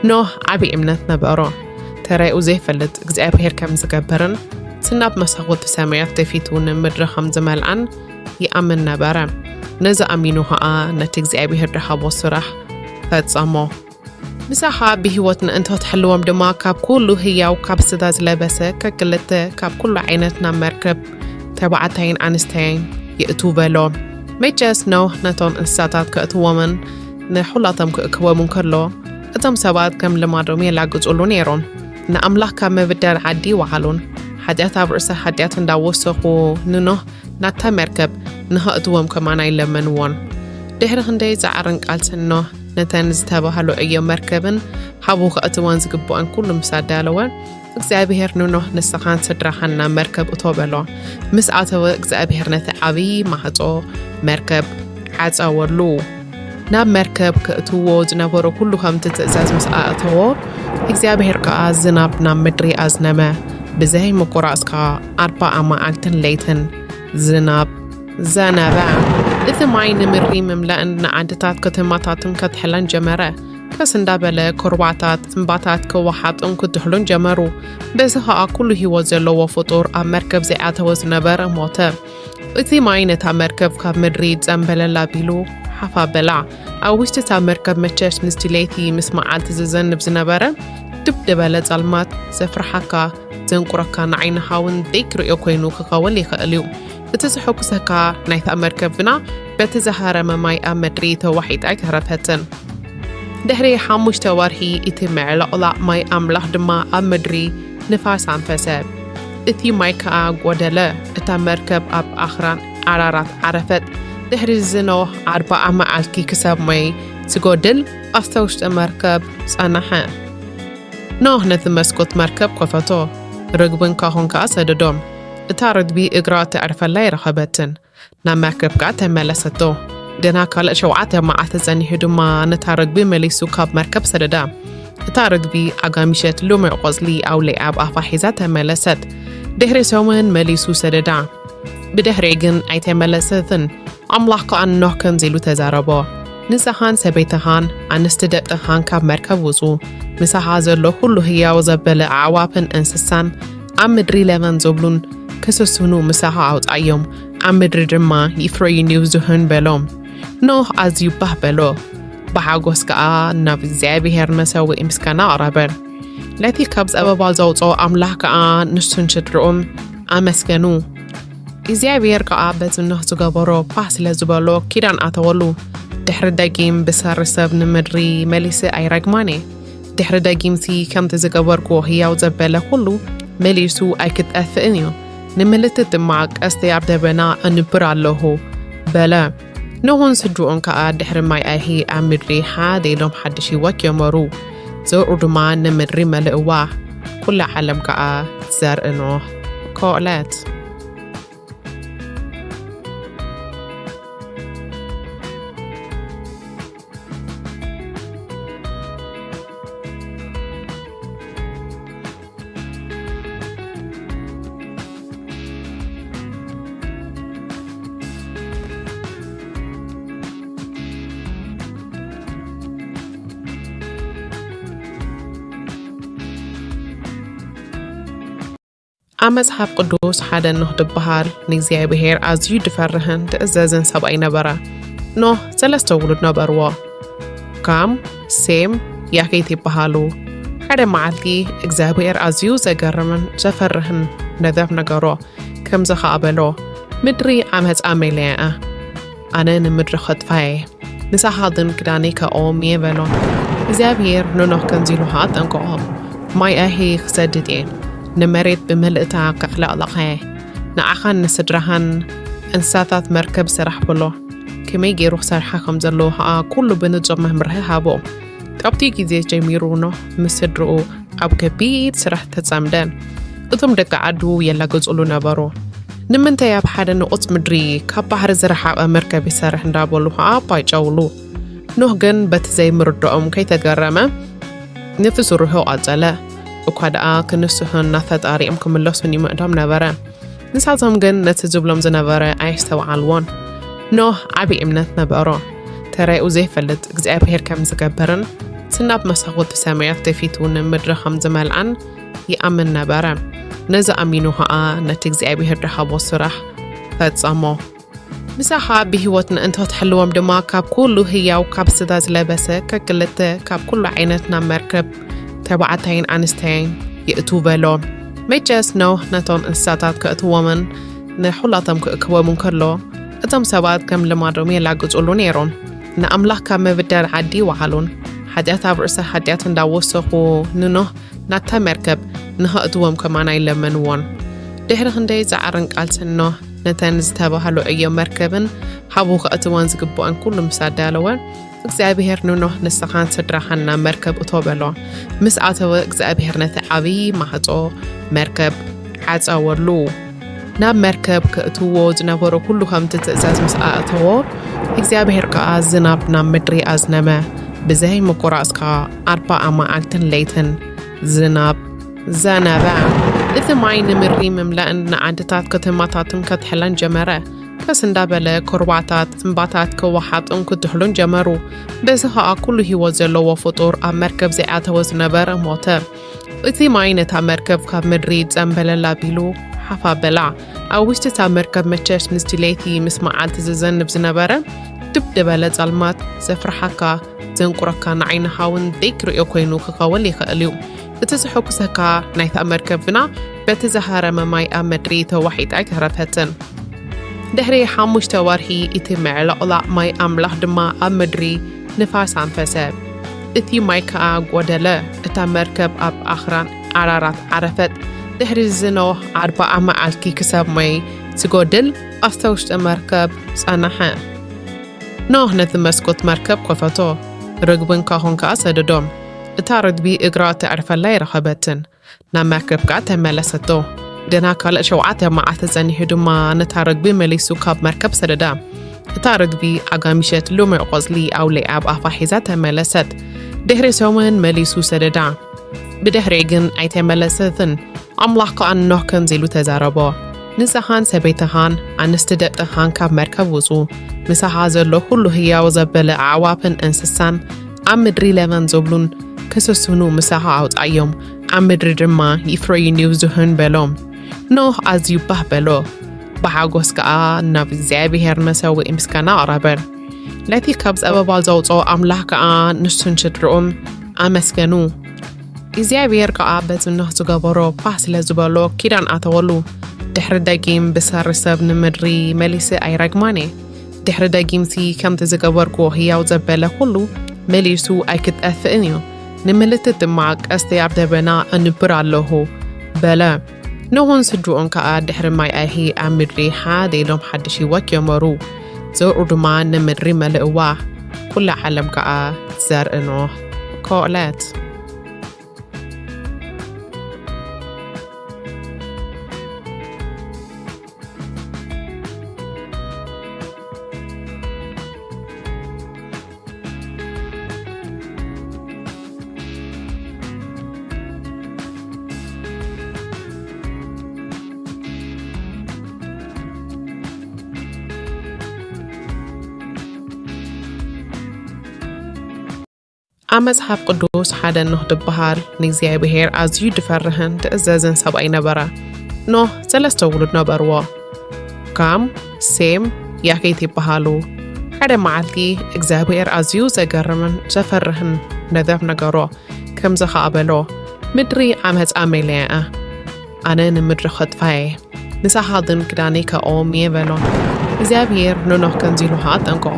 ኖህ ዓቢ እምነት ነበሮ። ተራኡ ዘይፈልጥ እግዚኣብሔር ከም ዝገብርን ዝናብ መሳኹቲ ሰማያት ደፊቱ ንምድሪ ከም ዝመልኣን ይኣምን ነበረ። ነዚ ኣሚኑ ኸኣ ነቲ እግዚኣብሔር ድሃቦ ስራሕ ፈጸሞ። ምሳኻ ብህይወት ምእንቲ ክትሕልዎም ድማ ካብ ኩሉ ህያው ካብ ስጋ ዝለበሰ ከክልተ ካብ ኩሉ ዓይነት ናብ መርከብ ተባዕታይን ኣንስተይን ይእትው በሎ። መቸስ ኖህ ነቶም እንስሳታት ከእትዎምን ንኹላቶም ክእክቦም እንከሎ፣ እቶም ሰባት ከም ልማዶም የላግጹሉ ነይሮም። ንኣምላኽ ካብ ምብዳል ዓዲ ይወዓሉን፣ ሓጢኣት ኣብ ርእሲ ሓጢኣት እንዳወሰኹ ንኖህ ናብታ መርከብ ንኸእትዎም ከማን ኣይለመንዎን። ድሕሪ ክንደይ ጻዕርን ቃልስን ኖህ ነተን ዝተባህሉ ዕዮ መርከብን ሓቡ ከእትወን ዝግብኦን ኩሉ ምስ ኣዳለወ፣ እግዚኣብሔር ንኖህ ንስኻን ስድራኻን ናብ መርከብ እቶ በሎ። ምስ ኣተወ እግዚኣብሔር ነቲ ዓብዪ ማዕጾ መርከብ ዓጸወሉ። ናብ መርከብ ከእትዎ ዝነበሮ ኩሉ ከምቲ ትእዛዝ ምስ ኣእተዎ፣ እግዚኣብሔር ከኣ ዝናብ ናብ ምድሪ ኣዝነመ። ብዘይ ምቁራጽ ከኣ ኣርባዓ መዓልትን ለይትን ዝናብ ዘነበ። እቲ ማይ ንምድሪ ምምላእን ንዓድታት ከተማታትን ከትሕለን ጀመረ። ከስ እንዳበለ ኩርባታት እምባታት ክወሓጡን ክድሕሉን ጀመሩ። በዚ ኸኣ ኩሉ ህይወት ዘለዎ ፍጡር ኣብ መርከብ ዘይኣተወ ዝነበረ ሞተ። እቲ ማይ ነታ መርከብ ካብ ምድሪ ጸምበለል ኣቢሉ ሓፍ ኣበላ። ኣብ ውሽጢ እታ መርከብ መቸስ ምስቲ ለይቲ ምስ መዓልቲ ዝዘንብ ዝነበረ ድብ ዝበለ ጸልማት ዘፍርሓካ ዘንቁረካ ንዓይንኻ እውን ዘይትርእዮ ኮይኑ ክኸውን ይኽእል እዩ። እቲ ዘሐጉሰካ ናይታ መርከብ ግና በቲ ዝሃረመ ማይ ኣብ ምድሪ ተዋሒጣ ኣይተረፈትን። ድሕሪ ሓሙሽተ ወርሒ እቲ ምዕልቕላቕ ማይ ኣምላኽ ድማ ኣብ ምድሪ ንፋስ ኣንፈሰ። እቲ ማይ ከኣ ጐደለ። እታ መርከብ ኣብ ኣኽራን ኣራራት ዓረፈት። ድሕሪ እዚ ኖህ ኣርብዓ መዓልቲ ክሳብ ማይ ዝጎድል ኣብታ ውሽጢ መርከብ ጸንሐ። ኖህ ነቲ መስኮት መርከብ ከፈቶ፣ ርግብን ካሆን ከኣ ሰደዶም። እታ ርግቢ እግራ ተዕርፈላ ኣይረኸበትን። ናብ መርከብ ከኣ ተመለሰቶ። ገና ካልእ ሸውዓተ መዓልቲ ጸኒሑ ድማ ነታ ርግቢ መሊሱ ካብ መርከብ ሰደዳ። እታ ርግቢ ኣጋሚሸት ልሙዕ ቆጽሊ ኣውሊዓ ኣብ ኣፋ ሒዛ ተመለሰት። ድሕሪ ሰሙን መሊሱ ሰደዳ። ብድሕሪኡ ግን ኣይተመለሰትን። ኣምላኽ ከኣ ንኖህ ከምዚ ኢሉ ተዛረቦ፣ ንስኻን ሰበይትኻን ኣንስቲ ደቅኻን ካብ መርከብ ውጹ፣ ምሳኻ ዘሎ ኩሉ ህያው ዘበለ ኣዕዋፍን እንስሳን ኣብ ምድሪ ለመን ዝብሉን ክስስኑ ምሳኻ ኣውጻዮም፣ ኣብ ምድሪ ድማ ይፍረዩን ይብዝሑን በሎ። ኖህ ኣዝዩ ባህ በሎ፣ ብሓጎስ ከኣ ናብ እግዚኣብሔር መሰውኢ ምስጋና ኣቕረበ። ነቲ ካብ ጸበባ ዘውጽኦ ኣምላኽ ከኣ ንሱን ስድርኡን ኣመስገኑ። እግዚኣብሔር ከኣ በቲ ኖህ ዝገበሮ ባህ ስለ ዝበሎ ኪዳን ኣተወሉ። ድሕሪ ደጊም ብሰሪ ሰብ ንምድሪ መሊሰ ኣይረግማን እየ። ድሕሪ ደጊምሲ ከምቲ ዝገበርኩዎ ህያው ዘበለ ኩሉ መሊሱ ኣይክጠፍእን እዩ። ንምልክት ድማ ቀስተይ ኣብ ደበና ኣንብር ኣለኹ በለ። ኖህን ስድርኡን ከኣ ድሕሪ ማይ ኣይሂ ኣብ ምድሪ ሓደ ኢሎም ሓድሽ ህይወት ጀመሩ። ዘርኡ ድማ ንምድሪ መልእዋ። ኩላ ዓለም ከኣ ዘርኢ ኖህ ኮለት። ኣብ መጽሓፍ ቅዱስ ሓደ ኖህ ድበሃል ንእግዚኣብሔር ኣዝዩ ድፈርህን ድእዘዝን ሰብኣይ ነበረ። ኖህ ሰለስተ ውሉድ ነበርዎ። ካም፣ ሴም፣ ያፌት ይበሃሉ። ሓደ መዓልቲ እግዚኣብሔር ኣዝዩ ዘገርምን ዘፈርህን ነገር ነገሮ። ከምዚ ኸኣ በሎ፣ "ምድሪ ዓመጻ መሊኣ እያ። ኣነ ንምድሪ ኸጥፋ እየ። ምሳኻ ግን ክዳነይ ከእዎም እየ በሎ። እግዚኣብሔር ንኖህ ከምዚ ኢሉ ኸኣ ኣጠንቀቖ፣ ማይ ኣይሂ ክሰድድ እየ፣ ንመሬት ብምልእታ ከዕለቕልቓ እየ። ንዓኻን ንስድራኻን እንስሳታት መርከብ ስራሕ በሎ። ከመይ ገይሩ ክሰርሓ ከም ዘለዎ ኸኣ ኩሉ ብንጹር መምርሒ ሃቦ። ካብቲ ግዜ ጀሚሩ ኖህ ምስ ስድርኡ ኣብ ከቢድ ስራሕ ተጸምደ። እቶም ደቂ ዓዱ የላግጹሉ ነበሩ። ንምንታይ ኣብ ሓደ ንቑጽ ምድሪ ካብ ባሕሪ ዝረሓቐ መርከብ ይሰርሕ እንዳበሉ ኸኣ ኣባይጨውሉ። ኖህ ግን በቲ ዘይምርድኦም ከይተገረመ ነቲ ስርሑ ቀጸለ። እኳ ደኣ ክንስሑን ናብ ፈጣሪኦም ክምለሱን ይምዕዶም ነበረ። ንሳቶም ግን ነቲ ዝብሎም ዝነበረ ኣየስተውዓልዎን። ኖህ ዓቢ እምነት ነበሮ። ተራኡ ዘይፈልጥ እግዚኣብሔር ከም ዝገብርን ስናብ መሳኹቲ ሰማያት ከፊቱ ንምድሪ ከም ዝመልኣን ይኣምን ነበረ። ነዚ ኣሚኑ ኸኣ ነቲ እግዚኣብሔር ዝሃቦ ስራሕ ፈጸሞ። ምሳኻ ብህይወት ምእንቲ ክትሕልዎም ድማ ካብ ኩሉ ህያው ካብ ስጋ ዝለበሰ ከክልተ ካብ ኩሉ ዓይነት ናብ መርከብ ተባዕታይን ኣንስተይን የእቱ በሎ። መቸስ ኖህ ነቶም እንስሳታት ከእትዎምን ንኹላቶም ክእክቦምን ከሎ እቶም ሰባት ከም ልማዶም የላግጹሉ ነይሮም። ንኣምላኽ ካብ ምብዳል ዓዲ ይወዓሉን ሓጢኣት ኣብ ርእሲ ሓጢኣት እንዳወሰኹ ንኖህ ናታ መርከብ ንኸእትዎም ከማን ኣይለመንዎን። ድሕሪ ክንደይ ጻዕርን ቃልስን ኖህ ነተን ዝተባህሎ ዕዮ መርከብን ሃቡ ከእትወን ዝግብኦን ኩሉ ምስ ኣዳለወ እግዚኣብሔር ንኖህ ንስኻን ስድራኻን ናብ መርከብ እቶ በሎ። ምስ ኣተወ እግዚኣብሔር ነቲ ዓብዪ ማዕጾ መርከብ ዓጸወሉ። ናብ መርከብ ከእትዎ ዝነበሮ ኩሉ ከምቲ ትእዛዝ ምስ ኣእተዎ እግዚኣብሔር ከኣ ዝናብ ናብ ምድሪ ኣዝነመ። ብዘይ ምቁራጽ ከኣ ኣርባዓ መዓልትን ለይትን ዝናብ ዘነበ። እቲ ማይ ንምድሪ ምምላእን ንዓድታት ከተማታትን ከትሕለን ጀመረ። ከስ እንዳበለ ኮርባታት እምባታት ክወሓጡን ክትሕሉን ጀመሩ። በዚ ኸኣ ኩሉ ህይወት ዘለዎ ፍጡር ኣብ መርከብ ዘይኣተወ ዝነበረ ሞተ። እቲ ማይ ነታ መርከብ ካብ ምድሪ ጸምበለል ኣቢሉ ሓፍ ኣበላ። ኣብ ውሽጢ እታ መርከብ መቸስ ምስቲ ለይቲ ምስ መዓልቲ ዝዘንብ ዝነበረ ድብ ዝበለ ጸልማት ዘፍርሓካ ዘንቁረካ ንዓይንኻ እውን ደይክርእዮ ኮይኑ ክኸውን ይኽእል እዩ። እቲ ዘሐጉሰካ ናይታ መርከብ ግና በቲ ዝሃረመ ማይ ኣብ ምድሪ ተዋሒጣ ኣይተረፈትን። ድሕሪ ሓሙሽተ ወርሒ እቲ ምዕልቕላቕ ማይ ኣምላኽ ድማ ኣብ ምድሪ ንፋስ ኣንፈሰ። እቲ ማይ ከኣ ጐደለ። እታ መርከብ ኣብ ኣኽራን ኣራራት ዓረፈት። ድሕሪ እዚ ኖህ ኣርብዓ መዓልቲ ክሳብ ማይ ዝጎድል ኣብታ ውሽጢ መርከብ ጸንሐ። ኖህ ነቲ መስኮት መርከብ ከፈቶ፣ ርግብን ካሆን ከኣ ሰደዶም። እታ ርግቢ እግራ ተዕርፈላ ኣይረኸበትን። ናብ መርከብ ከኣ ተመለሰቶ። ገና ካልእ ሸውዓተ መዓልቲ ጸኒሑ ድማ ነታ ርግቢ መሊሱ ካብ መርከብ ሰደዳ። እታ ርግቢ ኣጋሚሸት ልሙዕ ቆጽሊ ኣውሊዓ ኣብ ኣፋ ሒዛ ተመለሰት። ድሕሪ ሰሙን መሊሱ ሰደዳ። ብድሕሪኡ ግን ኣይተመለሰትን። ኣምላኽ ከኣ ንኖህ ከምዚ ኢሉ ተዛረቦ፣ ንስኻን ሰበይትኻን ኣንስቲ ደቅኻን ካብ መርከብ ውጹ። ምሳኻ ዘሎ ኩሉ ህያው ዘበለ ኣዕዋፍን እንስሳን ኣብ ምድሪ ለመም ዝብሉን ክስስኑ ምሳኻ ኣውጻዮም፣ ኣብ ምድሪ ድማ ይፍረዩን ይብዝሑን በሎ። ኖህ ኣዝዩ ባህ በሎ፣ ብሓጎስ ከኣ ናብ እግዚኣብሄር መሰውኢ ምስጋና ኣቕረበ። ነቲ ካብ ጸበባ ዘውጽኦ ኣምላኽ ከኣ ንሱን ስድርኡን ኣመስገኑ። እግዚኣብሄር ከኣ በቲ ኖህ ዝገበሮ ባህ ስለ ዝበሎ ኪዳን ኣተወሉ። ድሕሪ ደጊም ብሰሪ ሰብ ንምድሪ መሊሰ ኣይረግማን እየ። ድሕሪ ደጊምሲ ከምቲ ዝገበርክዎ ህያው ዘበለ ኩሉ መሊሱ ኣይክጠፍእን እዩ። ንምልክት ድማ ቀስቲ ኣብ ደበና ኣንብር ኣለኹ በለ። ኖህን ስድርኡን ከኣ ድሕሪ ማይ ኣይሂ ኣብ ምድሪ ሓደ ኢሎም ሓድሽ ህይወት ጀመሩ። ዘርኡ ድማ ንምድሪ መልእዋ፣ ኩላ ዓለም ከኣ ዘርኢ ኖህ ኮለት። ኣብ መጽሓፍ ቅዱስ ሓደ ኖህ ዝበሃል ንእግዚኣብሄር ኣዝዩ ዝፈርህን ዝእዘዝን ሰብኣይ ነበረ። ኖህ ሰለስተ ውሉድ ነበርዎ። ካም፣ ሴም፣ ያፌት ይበሃሉ። ሓደ መዓልቲ እግዚኣብሄር ኣዝዩ ዘገርምን ዘፈርህን ነገር ነገሮ። ከምዚ ኸኣ በሎ፣ ምድሪ ዓመጻ መሊኣ እያ። ኣነ ንምድሪ ከጥፋ እየ። ምሳኻ ግን ክዳነይ ከእዎም እየ በሎ። እግዚኣብሄር ንኖህ ከምዚ ኢሉ ኸኣ ኣጠንቀቖ፣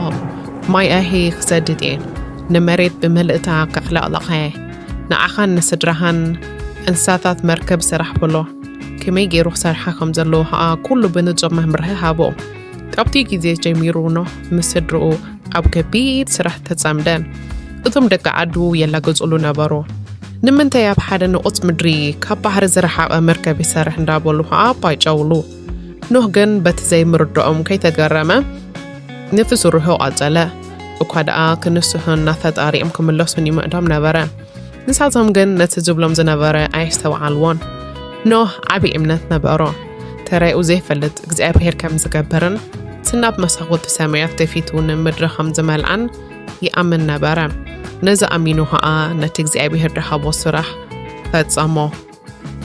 ማይ ኣይሂ ክሰድድ እየ፣ ንመሬት ብምልእታ ከዕለቕለቐ እየ። ንዓኻን ንስድራኻን እንስሳታት መርከብ ስራሕ በሎ። ከመይ ገይሩ ክሰርሓ ከም ዘለዎ ኸኣ ኩሉ ብንጹር መምርሒ ሃቦ። ካብቲ ግዜ ጀሚሩ ኖህ ምስ ስድርኡ ኣብ ከቢድ ስራሕ ተጸምደ። እቶም ደቂ ዓዱ የላግጹሉ ነበሩ። "ንምንታይ ኣብ ሓደ ንቑጽ ምድሪ ካብ ባሕሪ ዝረሓቐ መርከብ ይሰርሕ?" እንዳበሉ ኸኣ ባይጨውሉ። ኖህ ግን በቲ ዘይምርድኦም ከይተገረመ ነቲ ስርሑ ቀጸለ። እኳ ደኣ ክንስሑን ናብ ፈጣሪኦም ክምለሱን ይምዕዶም ነበረ። ንሳቶም ግን ነቲ ዝብሎም ዝነበረ ኣየስተውዓልዎን። ኖህ ዓቢ እምነት ነበሮ። ተራኡ ዘይፈልጥ እግዚኣብሔር ከም ዝገብርን፣ ዝናብ መሳኹቲ ሰማያት ከፊቱ ንምድሪ ከም ዝመልኣን ይኣምን ነበረ። ነዚ ኣሚኑ ኸኣ ነቲ እግዚኣብሔር ድሃቦ ስራሕ ፈጸሞ።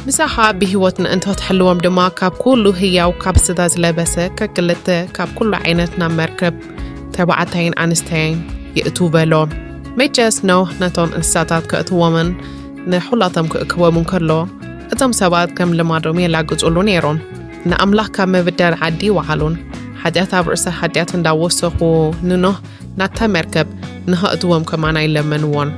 ምሳኻ ብህይወት ምእንቲ ክትሕልዎም ድማ ካብ ኩሉ ህያው፣ ካብ ስጋ ዝለበሰ ከክልተ፣ ካብ ኩሉ ዓይነት ናብ መርከብ ተባዕታይን ኣንስተይን ይእትው በሎ። መቸስ ኖህ ነቶም እንስሳታት ከእትዎምን ንኹላቶም ክእክቦም እንከሎ፣ እቶም ሰባት ከም ልማዶም የላግጹሉ ነይሮም። ንኣምላኽ ካብ ምብዳል ዓዲ ይወዓሉን፣ ሓጢኣት ኣብ ርእሲ ሓጢኣት እንዳወሰኹ ንኖህ ናብታ መርከብ ንኸእትዎም ከማን ኣይለመንዎን።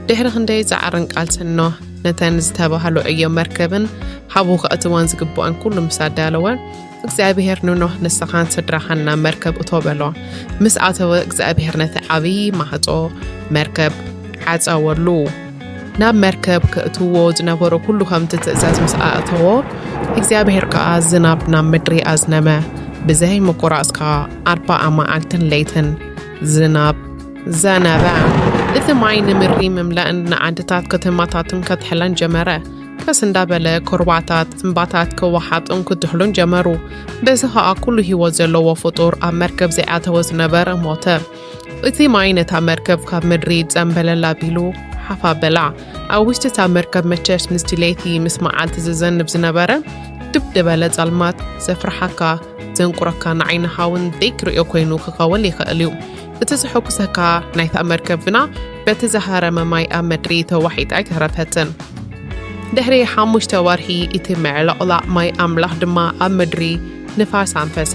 ድሕሪ ክንደይ ጻዕርን ቃልስን ኖህ ነተን ዝተባህሉ ዕዮ መርከብን ሓቡ ከእትወን ዝግብኦን ኩሉ ምስ ኣዳለወ፣ እግዚኣብሔር ንኖህ፣ "ንስኻን ስድራኻን ናብ መርከብ እቶ" በሎ። ምስ ኣተወ፣ እግዚኣብሔር ነቲ ዓብዪ ማዕጾ መርከብ ዓጸወሉ። ናብ መርከብ ከእትዎ ዝነበሮ ኩሉ ከምቲ ትእዛዝ ምስ ኣእተዎ፣ እግዚኣብሔር ከኣ ዝናብ ናብ ምድሪ ኣዝነመ። ብዘይ ምቁራጽ ከኣ ኣርባዓ መዓልትን ለይትን ዝናብ ዘነበ። እቲ ማይ ንምድሪ ምምላእን ንዓድታት ከተማታትን ከትሕለን ጀመረ። ከስ እንዳበለ ኩርባታት፣ እምባታት ክወሓጡን ክድሕሉን ጀመሩ። በዚ ኸኣ ኩሉ ህይወት ዘለዎ ፍጡር ኣብ መርከብ ዘይኣተወ ዝነበረ ሞተ። እቲ ማይ ነታ መርከብ ካብ ምድሪ ጸምበለል ኣቢሉ ሓፍ ኣበላ። ኣብ ውሽጢ እታ መርከብ መቸስ ምስቲ ለይቲ ምስ መዓልቲ ዝዘንብ ዝነበረ ድብ ዝበለ ጸልማት ዘፍርሓካ፣ ዘንቁረካ፣ ንዓይንኻ እውን ዘይትርእዮ ኮይኑ ክኸውን ይኽእል እዩ። እቲ ዘሐጉሰካ ናይታ መርከብ ግና በቲ ዝሃረመ ማይ ኣብ ምድሪ ተዋሒጣ ኣይተረፈትን። ድሕሪ ሓሙሽተ ወርሒ እቲ ምዕልቕላቕ ማይ ኣምላኽ ድማ ኣብ ምድሪ ንፋስ ኣንፈሰ።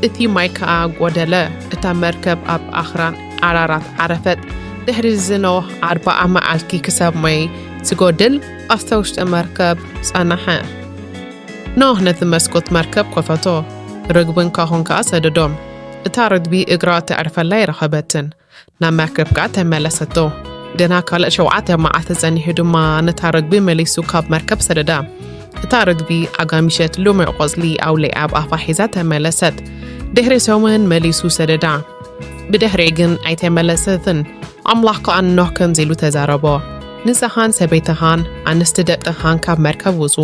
እቲ ማይ ከኣ ጐደለ። እታ መርከብ ኣብ ኣኽራን ኣራራት ዓረፈት። ድሕሪ እዚ ኖህ ኣርብዓ መዓልቲ ክሳብ ማይ ዝጎድል ኣብታ ውሽጢ መርከብ ጸንሐ። ኖህ ነቲ መስኮት መርከብ ከፈቶ፣ ርግብን ካኾን ከኣ ሰደዶም። እታ ርግቢ እግራ ተዕርፈላ ኣይረኸበትን። ናብ መርከብ ከኣ ተመለሰቶ። ገና ካልእ ሸውዓተ መዓልቲ ጸኒሑ ድማ ነታ ርግቢ መሊሱ ካብ መርከብ ሰደዳ። እታ ርግቢ ኣጋሚሸት ልሙዕ ቆጽሊ ኣውሊዓ ኣብ ኣፋ ሒዛ ተመለሰት። ድሕሪ ሰሙን መሊሱ ሰደዳ። ብድሕሪኡ ግን ኣይተመለሰትን። ኣምላኽ ከኣ ንኖህ ከምዚ ኢሉ ተዛረቦ፣ "ንስኻን ሰበይትኻን ኣንስቲ ደቅኻን ካብ መርከብ ውጹ፣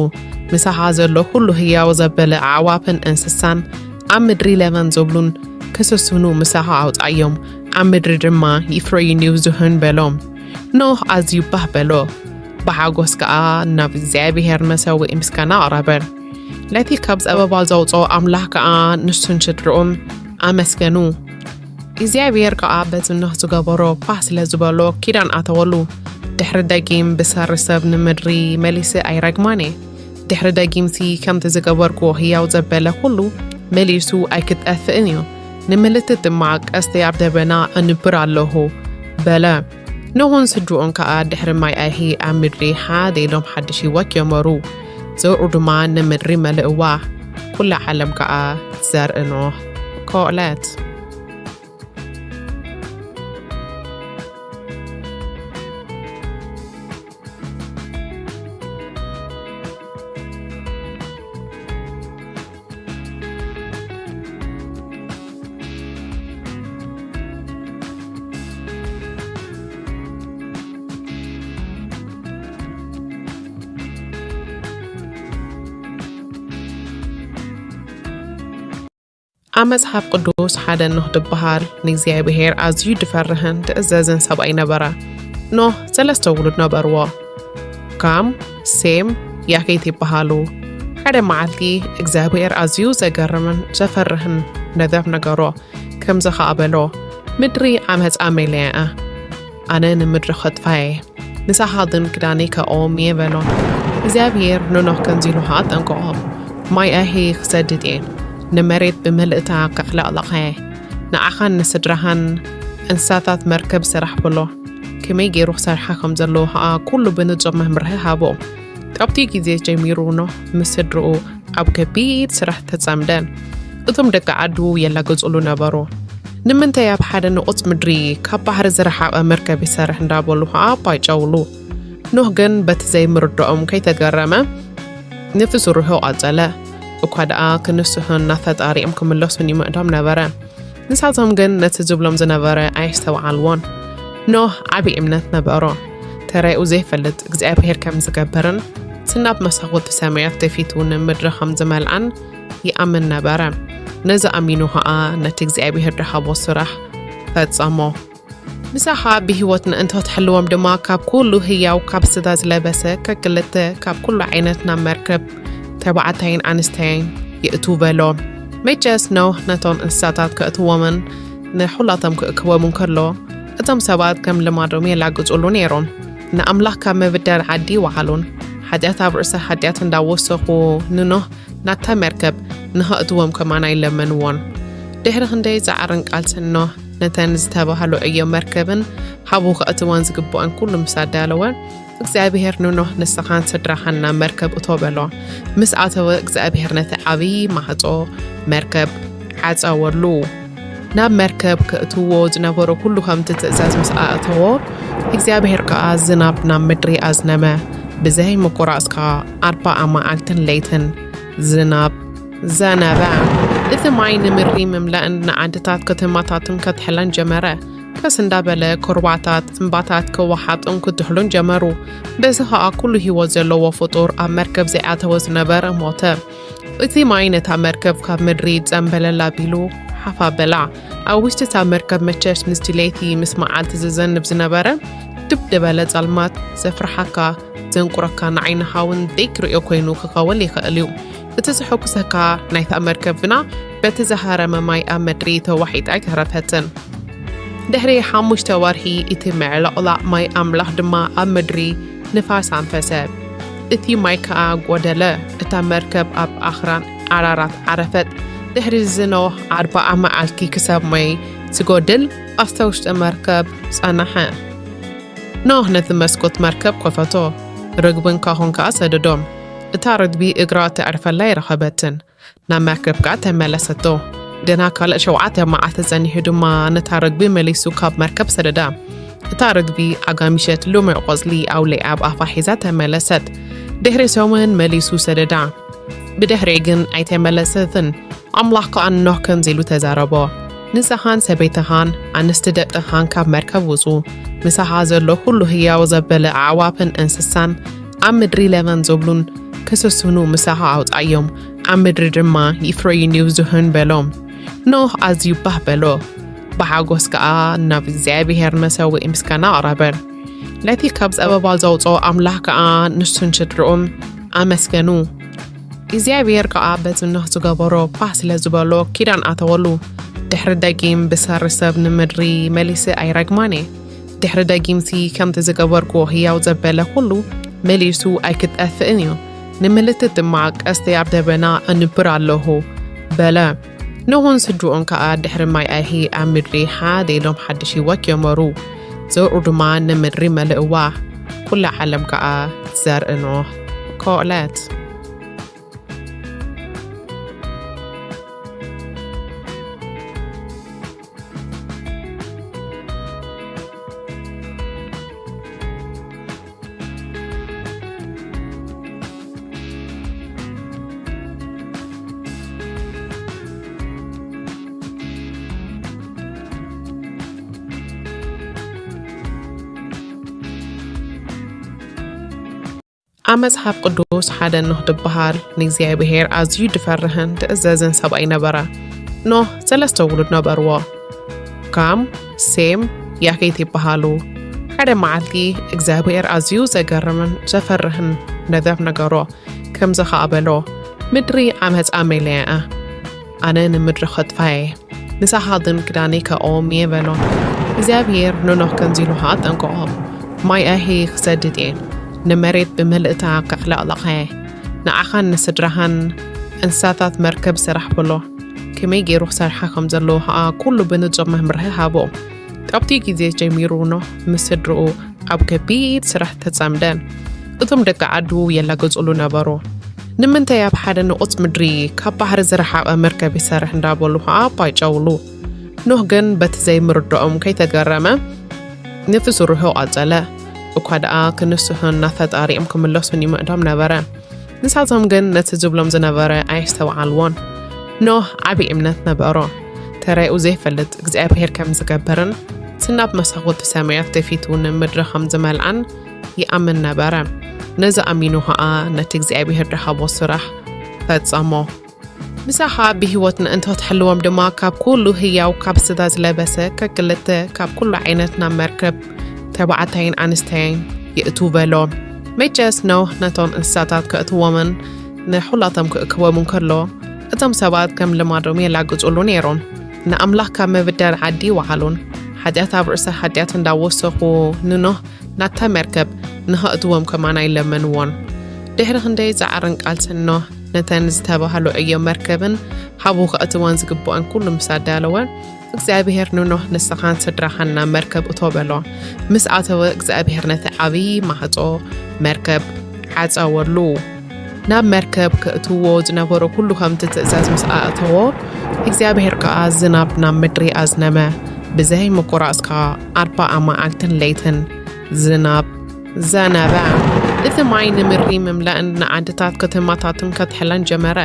ምሳኻ ዘሎ ኩሉ ህያው ዘበለ ኣዕዋፍን እንስሳን ኣብ ምድሪ ለበም ዝብሉን ክስስኑ ምሳኻ ኣውጻእዮም፣ ኣብ ምድሪ ድማ ይፍረዩን ይብዝሑን" በሎ። ኖህ ኣዝዩ ባህ በሎ። ብሓጎስ ከኣ ናብ እግዚኣብሔር መሰውኢ ምስጋና ኣቕረበ። ነቲ ካብ ጸበባ ዘውጽኦ ኣምላኽ ከኣ ንሱን ስድርኡን ኣመስገኑ። እግዚኣብሔር ከኣ በቲ ኖህ ዝገበሮ ፋህ ስለ ዝበሎ ኪዳን ኣተወሉ። ድሕሪ ደጊም ብሰሪ ሰብ ንምድሪ መሊሰ ኣይረግማን እየ። ድሕሪ ደጊምሲ ከምቲ ዝገበርኩዎ ህያው ዘበለ ኩሉ መሊሱ ኣይክጠፍእን እዩ። ንምልክት ድማ ቀስቲ ኣብ ደበና ኣንብር ኣለኹ በለ። ኖህን ስድርኡን ከኣ ድሕሪ ማይ ኣይሂ ኣብ ምድሪ ሓደ ኢሎም ሓድሽ ህይወት ጀመሩ። ዘርኡ ድማ ንምድሪ መልእዋ። ኩላ ዓለም ከኣ ዘርኢ ኖህ ኮለት። ኣብ መጽሓፍ ቅዱስ ሓደ ኖህ ዝበሃል ንእግዚኣብሔር ኣዝዩ ዝፈርህን ዝእዘዝን ሰብኣይ ነበረ። ኖህ ሰለስተ ውሉድ ነበርዎ። ካም፣ ሴም፣ ያፌት ይበሃሉ። ሓደ መዓልቲ እግዚኣብሔር ኣዝዩ ዘገርምን ዘፈርህን ነገር ነገሮ። ከምዚ ኸኣ በሎ፣ "ምድሪ ዓመጻ መሊኣ እያ። ኣነ ንምድሪ ከጥፋ እየ። ንሳኻ ግን ክዳነይ ከእዎም እየ" በሎ። እግዚኣብሔር ንኖህ ከምዚ ኢሉ ኸኣ ኣጠንቀቖ፣ "ማይ ኣይሂ ክሰድድ እየ፣ ንመሬት ብምልእታ ከዕለቕልቐ እየ። ንዓኻን ንስድራኻን እንስሳታት መርከብ ስራሕ በሎ። ከመይ ገይሩ ክሰርሓ ከም ዘለዎ ኸኣ ኩሉ ብንጹር መምርሒ ሃቦ። ካብቲ ግዜ ጀሚሩ ኖህ ምስ ስድርኡ ኣብ ከቢድ ስራሕ ተጸምደ። እቶም ደቂ ዓዱ የላግጹሉ ነበሩ። "ንምንታይ ኣብ ሓደ ንቑጽ ምድሪ ካብ ባሕሪ ዝረሓቐ መርከብ ይሰርሕ?" እንዳበሉ ኸኣ ኣባይጨውሉ። ኖህ ግን በቲ ዘይምርድኦም ከይተገረመ ነቲ ስርሑ ቀጸለ። እኳ ደኣ ክንስሑን ናብ ፈጣሪኦም ክምለሱን ይምዕዶም ነበረ። ንሳቶም ግን ነቲ ዝብሎም ዝነበረ ኣየስተውዓልዎን። ኖህ ዓቢ እምነት ነበሮ። ተራኡ ዘይፈልጥ እግዚኣብሔር ከም ዝገብርን፣ እቲ ናብ መሳኹቲ ሰማያት ደፊቱ ንምድሪ ከም ዝመልኣን ይኣምን ነበረ። ነዚ ኣሚኑ ኸኣ ነቲ እግዚኣብሔር ዝሃቦ ስራሕ ፈጸሞ። ምሳኻ ብህይወት ምእንቲ ክትሕልዎም ድማ ካብ ኩሉ ህያው፣ ካብ ስጋ ዝለበሰ ከክልተ፣ ካብ ኩሉ ዓይነት ናብ መርከብ ተባዕታይን ኣንስተይን የእትው በሎ። መቸስ ኖህ ነቶም እንስሳታት ከእትዎምን ንኹላቶም ክእክቦም እንከሎ፣ እቶም ሰባት ከም ልማዶም የላግጹሉ ነይሮም። ንኣምላኽ ካብ ምብዳል ዓዲ ይወዓሉን፣ ሓጢኣት ኣብ ርእሲ ሓጢኣት እንዳወሰኹ ንኖህ ናብታ መርከብ ንኸእትዎም ከማን ኣይለመንዎን። ድሕሪ ክንደይ ጻዕርን ቃልስን ኖህ ነተን ዝተባህሉ ዕዮ መርከብን ሃቡ ከእትወን ዝግብኦን ኩሉ ምስ ኣዳለወ፣ እግዚኣብሔር ንኖህ፣ "ንስኻን ስድራኻን ናብ መርከብ እቶ" በሎ። ምስ ኣተወ፣ እግዚኣብሔር ነቲ ዓብዪ ማዕጾ መርከብ ዓጸወሉ። ናብ መርከብ ከእትዎ ዝነበሮ ኩሉ ከምቲ ትእዛዝ ምስ ኣእተዎ፣ እግዚኣብሔር ከኣ ዝናብ ናብ ምድሪ ኣዝነመ። ብዘይ ምቁራጽ ከኣ ኣርባዓ መዓልትን ለይትን ዝናብ ዘነበ። እቲ ማይ ንምድሪ ምምላእን ንዓድታት ከተማታትን ከትሕለን ጀመረ። ቀስ እንዳበለ ኩርባታት፣ እምባታት ክወሓጡን ክትሕሉን ጀመሩ። በዚ ኸኣ ኩሉ ህይወት ዘለዎ ፍጡር ኣብ መርከብ ዘይኣተወ ዝነበረ ሞተ። እቲ ማይ ነታ መርከብ ካብ ምድሪ ጸምበለል ኣቢሉ ሓፍ ኣበላ። ኣብ ውሽጢ እታ መርከብ መቸስ ምስቲ ለይቲ ምስ መዓልቲ ዝዘንብ ዝነበረ ድብ ዝበለ ጸልማት ዘፍርሓካ፣ ዘንቁረካ፣ ንዓይንኻ እውን ዘይክርእዮ ኮይኑ ክኸውን ይኽእል እዩ። እቲ ዘሐጉሰካ ናይታ መርከብ ግና በቲ ዝሃረመ ማይ ኣብ ምድሪ ተዋሒጣ ኣይተረፈትን። ድሕሪ ሓሙሽተ ወርሒ እቲ ምዕልቕላቕ ማይ ኣምላኽ ድማ ኣብ ምድሪ ንፋስ ኣንፈሰ። እቲ ማይ ከኣ ጐደለ። እታ መርከብ ኣብ ኣኽራን ኣራራት ዓረፈት። ድሕሪ እዚ ኖህ ኣርብዓ መዓልቲ ክሳብ ማይ ዝጎድል ኣብታ ውሽጢ መርከብ ጸንሐ። ኖህ ነቲ መስኮት መርከብ ከፈቶ፣ ርግብን ካሆን ከኣ ሰደዶም። እታ ርግቢ እግራ ተዕርፈላ ኣይረኸበትን። ናብ መርከብ ከኣ ተመለሰቶ። ገና ካልእ ሸውዓተ መዓልቲ ጸኒሑ ድማ ነታ ርግቢ መሊሱ ካብ መርከብ ሰደዳ። እታ ርግቢ ኣጋሚሸት ልሙዕ ቆጽሊ ኣውሊዓ ኣብ ኣፋ ሒዛ ተመለሰት። ድሕሪ ሰሙን መሊሱ ሰደዳ። ብድሕሪኡ ግን ኣይተመለሰትን። ኣምላኽ ከኣ ንኖህ ከምዚ ኢሉ ተዛረቦ፣ "ንስኻን ሰበይትኻን ኣንስቲ ደቅኻን ካብ መርከብ ውጹ። ምሳኻ ዘሎ ኩሉ ህያው ዘበለ ኣዕዋፍን እንስሳን ኣብ ምድሪ ለበም ዝብሉን ክስስኑ ምሳኻ ኣውጻዮም፣ ኣብ ምድሪ ድማ ይፍረዩን ይብዝሑን" በሎ። ኖህ ኣዝዩ ባህ በሎ፣ ብሓጎስ ከኣ ናብ እግዚኣብሄር መሰውኢ ምስጋና ኣቕረበ። ነቲ ካብ ጸበባ ዘውጽኦ ኣምላኽ ከኣ ንሱን ስድርኡን ኣመስገኑ። እግዚኣብሄር ከኣ በቲ ኖህ ዝገበሮ ባህ ስለ ዝበሎ ኪዳን ኣተወሉ። ድሕሪ ደጊም ብሰሪ ሰብ ንምድሪ መሊሰ ኣይረግማን እየ። ድሕሪ ደጊምሲ ከምቲ ዝገበርክዎ ህያው ዘበለ ኩሉ መሊሱ ኣይክጠፍእን እዩ። ንምልክት ድማ ቀስተይ ኣብ ደበና ኣንብር ኣለኹ በለ። ኖህን ስድርኡን ከኣ ድሕሪ ማይ ኣይሂ ኣብ ምድሪ ሓደ ኢሎም ሓድሽ ህይወት ጀመሩ። ዘርኡ ድማ ንምድሪ መልእዋ፣ ኩላ ዓለም ከኣ ዘርኢ ኖህ ኮለት። ኣብ መጽሓፍ ቅዱስ ሓደ ኖህ ዝበሃል ንእግዚኣብሄር ኣዝዩ ዝፈርህን ዝእዘዝን ሰብኣይ ነበረ። ኖህ ሰለስተ ውሉድ ነበርዎ። ካም፣ ሴም፣ ያፌት ይበሃሉ። ሓደ መዓልቲ እግዚኣብሄር ኣዝዩ ዘገርምን ዘፈርህን ነገር ነገሮ። ከምዚ ኸኣ በሎ፣ "ምድሪ ዓመጻ መሊኣ እያ። ኣነ ንምድሪ ከጥፋ እየ። ንሳኻ ግን ክዳነይ ከእዎም እየ" በሎ። እግዚኣብሄር ንኖህ ከምዚ ኢሉ ኸኣ ኣጠንቀቖ፣ "ማይ ኣይሂ ክሰድድ እየ። ንመሬት ብምልእታ ከዕለቕልቓ እየ። ንዓኻን ንስድራኻን እንስሳታት መርከብ ስራሕ" በሎ። ከመይ ገይሩ ክሰርሓ ከም ዘለዎ ኸኣ ኩሉ ብንጹር መምርሒ ሃቦ። ካብቲ ግዜ ጀሚሩ ኖህ ምስ ስድርኡ ኣብ ከቢድ ስራሕ ተጸምደ። እቶም ደቂ ዓዱ የላግጹሉ ነበሩ። ንምንታይ ኣብ ሓደ ንቑጽ ምድሪ ካብ ባሕሪ ዝረሓቐ መርከብ ይሰርሕ እንዳበሉ ከዓ ኣባይጨውሉ። ኖህ ግን በቲ ዘይምርድኦም ከይተገረመ ነቲ ስርሑ ቀጸለ። እኳ ደኣ ክንስሑን ናብ ፈጣሪኦም ክምለሱን ይምዕዶም ነበረ። ንሳቶም ግን ነቲ ዝብሎም ዝነበረ ኣየስተውዓልዎን። ኖህ ዓቢ እምነት ነበሮ። ተራኡ ዘይፈልጥ እግዚኣብሔር ከም ዝገብርን፣ እቲ ናብ መሳኹቲ ሰማያት ደፊቱ ንምድሪ ከም ዝመልኣን ይኣምን ነበረ። ነዚ ኣሚኑ ኸኣ ነቲ እግዚኣብሔር ድሃቦ ስራሕ ፈጸሞ። ምሳኻ ብህይወት ምእንቶ ትሕልዎም ድማ ካብ ኩሉ ህያው ካብ ስጋ ዝለበሰ ከክልተ ካብ ኩሉ ዓይነት ናብ መርከብ ተባዕታይን ኣንስተይን የእቱ በሎ። መቸስ ኖህ ነቶም እንስሳታት ከእትዎምን ንኹላቶም ክእክቦምን ከሎ፣ እቶም ሰባት ከም ልማዶም የላግጹሉ ነይሮም። ንኣምላኽ ካብ ምብዳል ዓዲ ይወዓሉን፣ ሓጢኣት ኣብ ርእሲ ሓጢኣት እንዳወሰኹ ንኖህ ናብታ መርከብ ንኸእትዎም ከማን ኣይለመንዎን። ድሕሪ ክንደይ ጻዕርን ቃልስን ኖህ ነተን ዝተባህሉ ዕዮ መርከብን ሃቡ ከእትወን ዝግብኦን ኩሉ ምስ ኣዳለወ፣ እግዚኣብሔር ንኖህ ንስኻን ስድራኻን ናብ መርከብ እቶ በሎ። ምስ ኣተወ እግዚኣብሔር ነቲ ዓብዪ ማዕጾ መርከብ ዓጸወሉ። ናብ መርከብ ከእትዎ ዝነበሮ ኩሉ ከምቲ ትእዛዝ ምስ ኣእተዎ፣ እግዚኣብሔር ከኣ ዝናብ ናብ ምድሪ ኣዝነመ። ብዘይ ምቁራጽ ከኣ ኣርባዓ መዓልትን ለይትን ዝናብ ዘነበ። እቲ ማይ ንምድሪ ምምላእን ንዓድታት ከተማታትን ከትሕለን ጀመረ።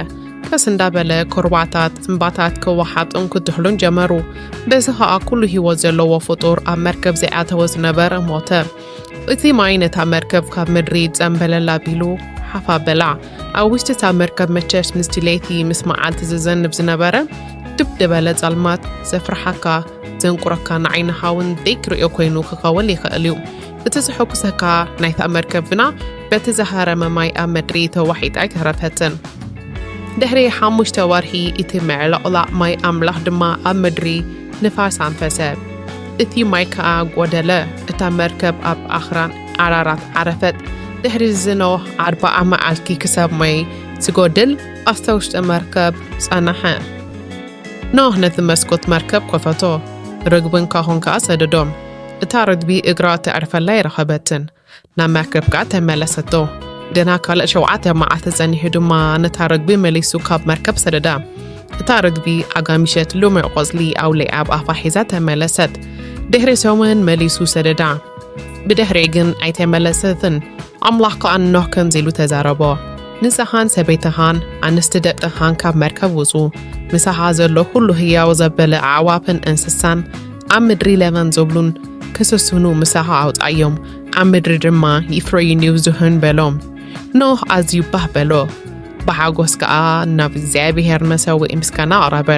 ቀስ እንዳበለ ኩርባታት እምባታት ክወሓጡን ክድሕሉን ጀመሩ። በዚ ኸኣ ኩሉ ህይወት ዘለዎ ፍጡር ኣብ መርከብ ዘይኣተወ ዝነበረ ሞተ። እቲ ማይ ነታ መርከብ ካብ ምድሪ ጸምበለል ኣቢሉ ሓፍ ኣበላ። ኣብ ውሽጢ እታ መርከብ መቸስ ምስቲ ለይቲ ምስ መዓልቲ ዝዘንብ ዝነበረ ድብ ዝበለ ጸልማት ዘፍርሓካ፣ ዘንቁረካ፣ ንዓይንኻ እውን ደይክርእዮ ኮይኑ ክኸውን ይኽእል እዩ። እቲ ዘሐጉሰካ ናይታ መርከብ ግና በቲ ዝሃረመ ማይ ኣብ ምድሪ ተዋሒጣ ኣይተረፈትን። ድሕሪ ሓሙሽተ ወርሒ እቲ ምዕልቕላቕ ማይ ኣምላኽ ድማ ኣብ ምድሪ ንፋስ ኣንፈሰ። እቲ ማይ ከኣ ጐደለ። እታ መርከብ ኣብ ኣኽራን ኣራራት ዓረፈት። ድሕሪ እዚ ኖህ ኣርብዓ መዓልቲ ክሳብ ማይ ዝጎድል ኣብታ ውሽጢ መርከብ ጸንሐ። ኖህ ነቲ መስኮት መርከብ ከፈቶ፣ ርግብን ካሆን ከኣ ሰደዶም። እታ ርግቢ እግራ ተዕርፈላ ኣይረኸበትን። ናብ መርከብ ከኣ ተመለሰቶ። ገና ካልእ ሸውዓተ መዓልቲ ጸኒሑ ድማ ነታ ርግቢ መሊሱ ካብ መርከብ ሰደዳ። እታ ርግቢ ኣጋሚሸት ልሙዕ ቆጽሊ ኣውሊዓ ኣብ ኣፋ ሒዛ ተመለሰት። ድሕሪ ሰሙን መሊሱ ሰደዳ። ብድሕሪኡ ግን ኣይተመለሰትን። ኣምላኽ ከኣ ንኖህ ከምዚ ኢሉ ተዛረቦ፣ ንስኻን ሰበይትኻን ኣንስቲ ደቅኻን ካብ መርከብ ውጹ፣ ምሳኻ ዘሎ ኩሉ ህያው ዘበለ ኣዕዋፍን እንስሳን ኣብ ምድሪ ለመን ዝብሉን ክስስኑ ምሳኻ ኣውጻዮም፣ ኣብ ምድሪ ድማ ይፍረዩን ይብዝሑን በሎ። ኖህ ኣዝዩ ባህ በሎ፣ ብሓጎስ ከኣ ናብ እግዚኣብሔር መሰውኢ ምስጋና ኣቕረበ።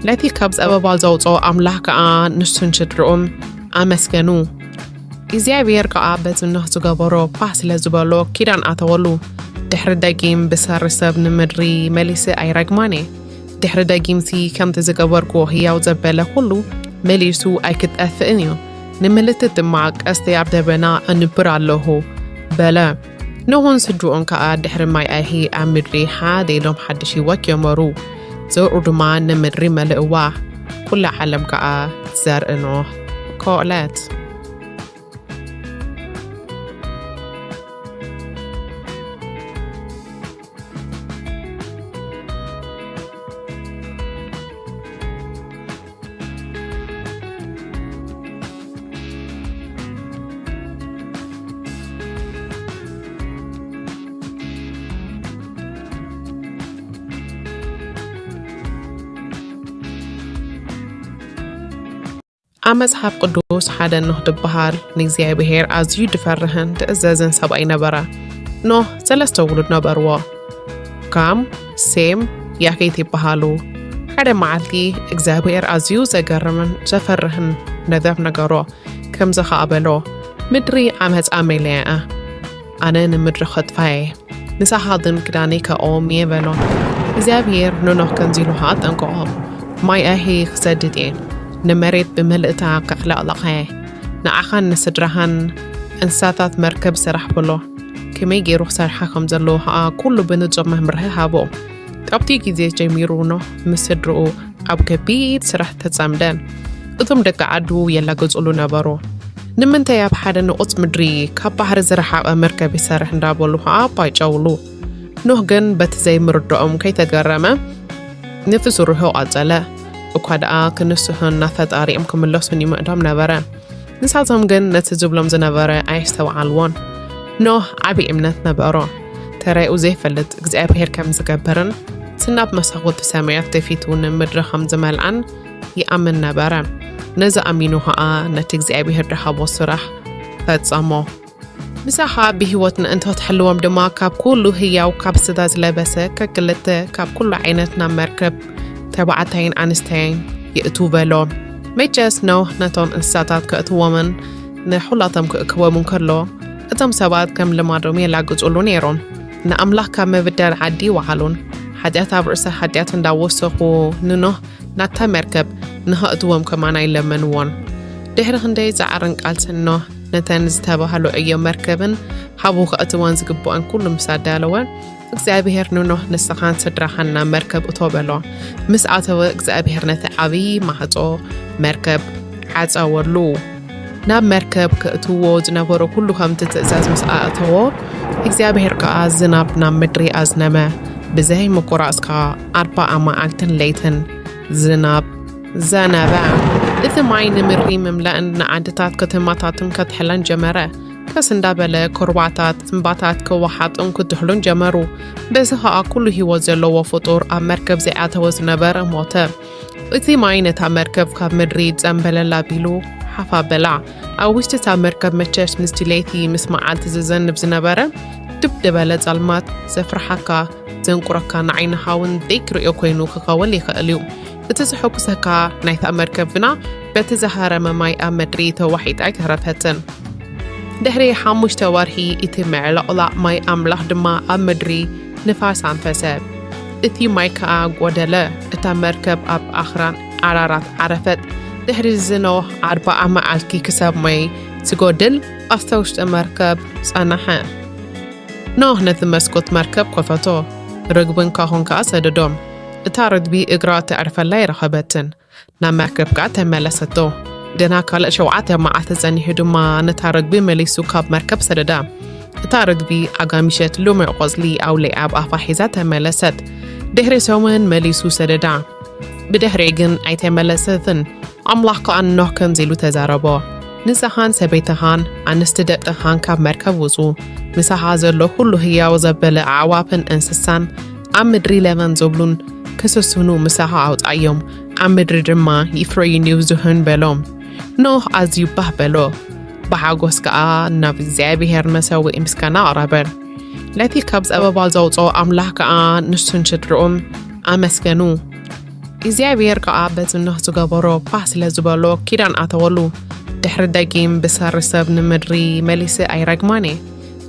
ነቲ ካብ ጸበባ ዘውጽኦ ኣምላኽ ከኣ ንሱን ስድርኡን ኣመስገኑ። እግዚኣብሔር ከኣ በቲ ኖህ ዝገበሮ ባህ ስለ ዝበሎ ኪዳን ኣተወሉ። ድሕሪ ደጊም ብሰሪ ሰብ ንምድሪ መሊሰ ኣይረግማን እየ። ድሕሪ ደጊምሲ ከምቲ ዝገበርኩዎ ህያው ዘበለ ኩሉ መሊሱ ኣይክጠፍእን እዩ። ንምልክት ድማ ቀስቲ ኣብ ደበና ኣንብር ኣለኹ በለ። ኖህን ስድርኡን ከኣ ድሕሪ ማይ ኣይሂ ኣብ ምድሪ ሓደ ኢሎም ሓድሽ ህይወት ጀመሩ። ዘርኡ ድማ ንምድሪ መልእዋ። ኩላ ዓለም ከኣ ዘርኢ ኖህ ኮእለት። ኣብ መጽሓፍ ቅዱስ ሓደ ኖህ ዝበሃል ንእግዚኣብሔር ኣዝዩ ዝፈርህን ዝእዘዝን ሰብኣይ ነበረ። ኖህ ሰለስተ ውሉድ ነበርዎ። ካም፣ ሴም፣ ያፌት ይበሃሉ። ሓደ መዓልቲ እግዚኣብሔር ኣዝዩ ዘገርምን ዘፈርህን ነገር ነገሮ። ከምዚ ኸኣ በሎ፣ "ምድሪ ዓመጻ መሊኣ እያ። ኣነ ንምድሪ ኸጥፋ እየ። ንሳኻ ግን ክዳነይ ከእዎም እየ" በሎ። እግዚኣብሔር ንኖህ ከምዚ ኢሉ ኸኣ ኣጠንቀቖ፣ "ማይ ኣይሂ ክሰድድ እየ። ንመሬት ብምልእታ ከዕለቕልቓ እየ። ንዓኻን ንስድራኻን እንስሳታት መርከብ ስራሕ" በሎ። ከመይ ገይሩ ክሰርሓ ከም ዘለዎ ኸኣ ኩሉ ብንጹር መምርሒ ሃቦ። ካብቲ ግዜ ጀሚሩ ኖህ ምስ ስድርኡ ኣብ ከቢድ ስራሕ ተጸምደ። እቶም ደቂ ዓዱ የላግጹሉ ነበሩ። "ንምንታይ ኣብ ሓደ ንቑጽ ምድሪ ካብ ባሕሪ ዝረሓቐ መርከብ ይሰርሕ?" እንዳበሉ ኸኣ ባይጨውሉ። ኖህ ግን በቲ ዘይምርድኦም ከይተገረመ፣ ነቲ ስርሑ ቀጸለ። እኳ ደኣ ክንስሑን ናብ ፈጣሪኦም ክምለሱን ይምዕዶም ነበረ። ንሳቶም ግን ነቲ ዝብሎም ዝነበረ ኣየስተውዓልዎን። ኖህ ዓቢ እምነት ነበሮ። ተራኡ ዘይፈልጥ እግዚኣብሔር ከም ዝገብርን፣ ዝናብ መሳኹቲ ሰማያት ደፊቱ ንምድሪ ከም ዝመልኣን ይኣምን ነበረ። ነዚ ኣሚኑ ኸኣ ነቲ እግዚኣብሔር ዝሃቦ ስራሕ ፈጸሞ። ምሳኻ ብህይወት ምእንቲ ክትሕልዎም ድማ ካብ ኩሉ ህያው፣ ካብ ስጋ ዝለበሰ፣ ከክልተ፣ ካብ ኩሉ ዓይነት ናብ መርከብ ተባዕታይን ኣንስተይን የእትዉ በሎ። መቸስ ኖህ ነቶም እንስሳታት ከእትዎምን ንኹላቶም ክእክቦምን ከሎ፣ እቶም ሰባት ከም ልማዶም የላግጹሉ ነይሮም። ንኣምላኽ ካብ ምብዳል ዓዲ ይወዓሉን፣ ሓጢኣት ኣብ ርእሲ ሓጢኣት እንዳወሰኹ ንኖህ ናብታ መርከብ ንኸእትዎም ከማን ኣይለመንዎን። ድሕሪ ክንደይ ጻዕርን ቃልስን ኖህ ነተን ዝተባህሉ ዕዮ መርከብን ሃቡ ከእትወን ዝግብኦን ኩሉ ምስ ኣዳለወ፣ እግዚኣብሔር ንኖህ፣ "ንስኻን ስድራኻን ናብ መርከብ እቶ" በሎ። ምስ ኣተወ፣ እግዚኣብሔር ነቲ ዓብዪ ማዕጾ መርከብ ዓጸወሉ። ናብ መርከብ ከእትዎ ዝነበሮ ኩሉ ከምቲ ትእዛዝ ምስ ኣእተዎ፣ እግዚኣብሔር ከኣ ዝናብ ናብ ምድሪ ኣዝነመ። ብዘይ ምቁራጽ ከኣ ኣርብዓ መዓልትን ለይትን ዝናብ ዘነበ። እቲ ማይ ንምድሪ ምምላእን ንዓድታት ከተማታትን ከትሕለን ጀመረ። ቀስ እንዳበለ ኩርባታት፣ እምባታት ክወሓጡን ክድሕሉን ጀመሩ። በዚ ኸኣ ኩሉ ህይወት ዘለዎ ፍጡር ኣብ መርከብ ዘይኣተወ ዝነበረ ሞተ። እቲ ማይ ነታ መርከብ ካብ ምድሪ ጸምበለል ኣቢሉ ሓፍ ኣበላ። ኣብ ውሽጢ እታ መርከብ መቸስ ምስቲ ለይቲ ምስ መዓልቲ ዝዘንብ ዝነበረ ድብ ዝበለ ጸልማት፣ ዘፍርሓካ፣ ዘንቁረካ፣ ንዓይንኻ እውን ዘይትርእዮ ኮይኑ ክኸውን ይኽእል እዩ። እቲ ዘሐጉሰካ ናይታ መርከብ ግና በቲ ዝሃረመ ማይ ኣብ ምድሪ ተዋሒጣ ኣይተረፈትን። ድሕሪ ሓሙሽተ ወርሒ እቲ ምዕልቕላቕ ማይ ኣምላኽ ድማ ኣብ ምድሪ ንፋስ ኣንፈሰ። እቲ ማይ ከኣ ጎደለ። እታ መርከብ ኣብ ኣኽራን ኣራራት ዓረፈት። ድሕሪ እዚ ኖህ ኣርብዓ መዓልቲ ክሳብ ማይ ዝጎድል ኣብታ ውሽጢ መርከብ ጸንሐ። ኖህ ነቲ መስኮት መርከብ ከፈቶ፣ ርግብን ካሆን ከኣ ሰደዶም። እታ ርግቢ እግራ ተዕርፈላ ኣይረኸበትን። ናብ መርከብ ከኣ ተመለሰቶ። ገና ካልእ ሸውዓተ መዓልቲ ጸኒሑ ድማ ነታ ርግቢ መሊሱ ካብ መርከብ ሰደዳ። እታ ርግቢ ኣጋሚሸት ልሙዕ ቆጽሊ ኣውሊዓ ኣብ ኣፋ ሒዛ ተመለሰት። ድሕሪ ሰሙን መሊሱ ሰደዳ። ብድሕሪኡ ግን ኣይተመለሰትን። ኣምላኽ ከኣ ንኖህ ከምዚ ኢሉ ተዛረቦ፣ "ንስኻን ሰበይትኻን ኣንስቲ ደቅኻን ካብ መርከብ ውጹ። ምሳኻ ዘሎ ኩሉ ህያው ዘበለ ኣዕዋፍን እንስሳን ኣብ ምድሪ ለበም ዝብሉን ክስስኑ ምሳኻ ኣውጻዮም፣ ኣብ ምድሪ ድማ ይፍረዩን ይብዝሑን" በሎ። ኖህ ኣዝዩ ባህ በሎ። ብሓጎስ ከኣ ናብ እግዚኣብሔር መሰውኢ ምስጋና ኣቕረበ። ነቲ ካብ ጸበባ ዘውጽኦ ኣምላኽ ከኣ ንሱን ስድርኡን ኣመስገኑ። እግዚኣብሔር ከኣ በቲ ኖህ ዝገበሮ ባህ ስለ ዝበሎ ኪዳን ኣተወሉ። ድሕሪ ደጊም ብሰሪ ሰብ ንምድሪ መሊሰ ኣይረግማን እየ።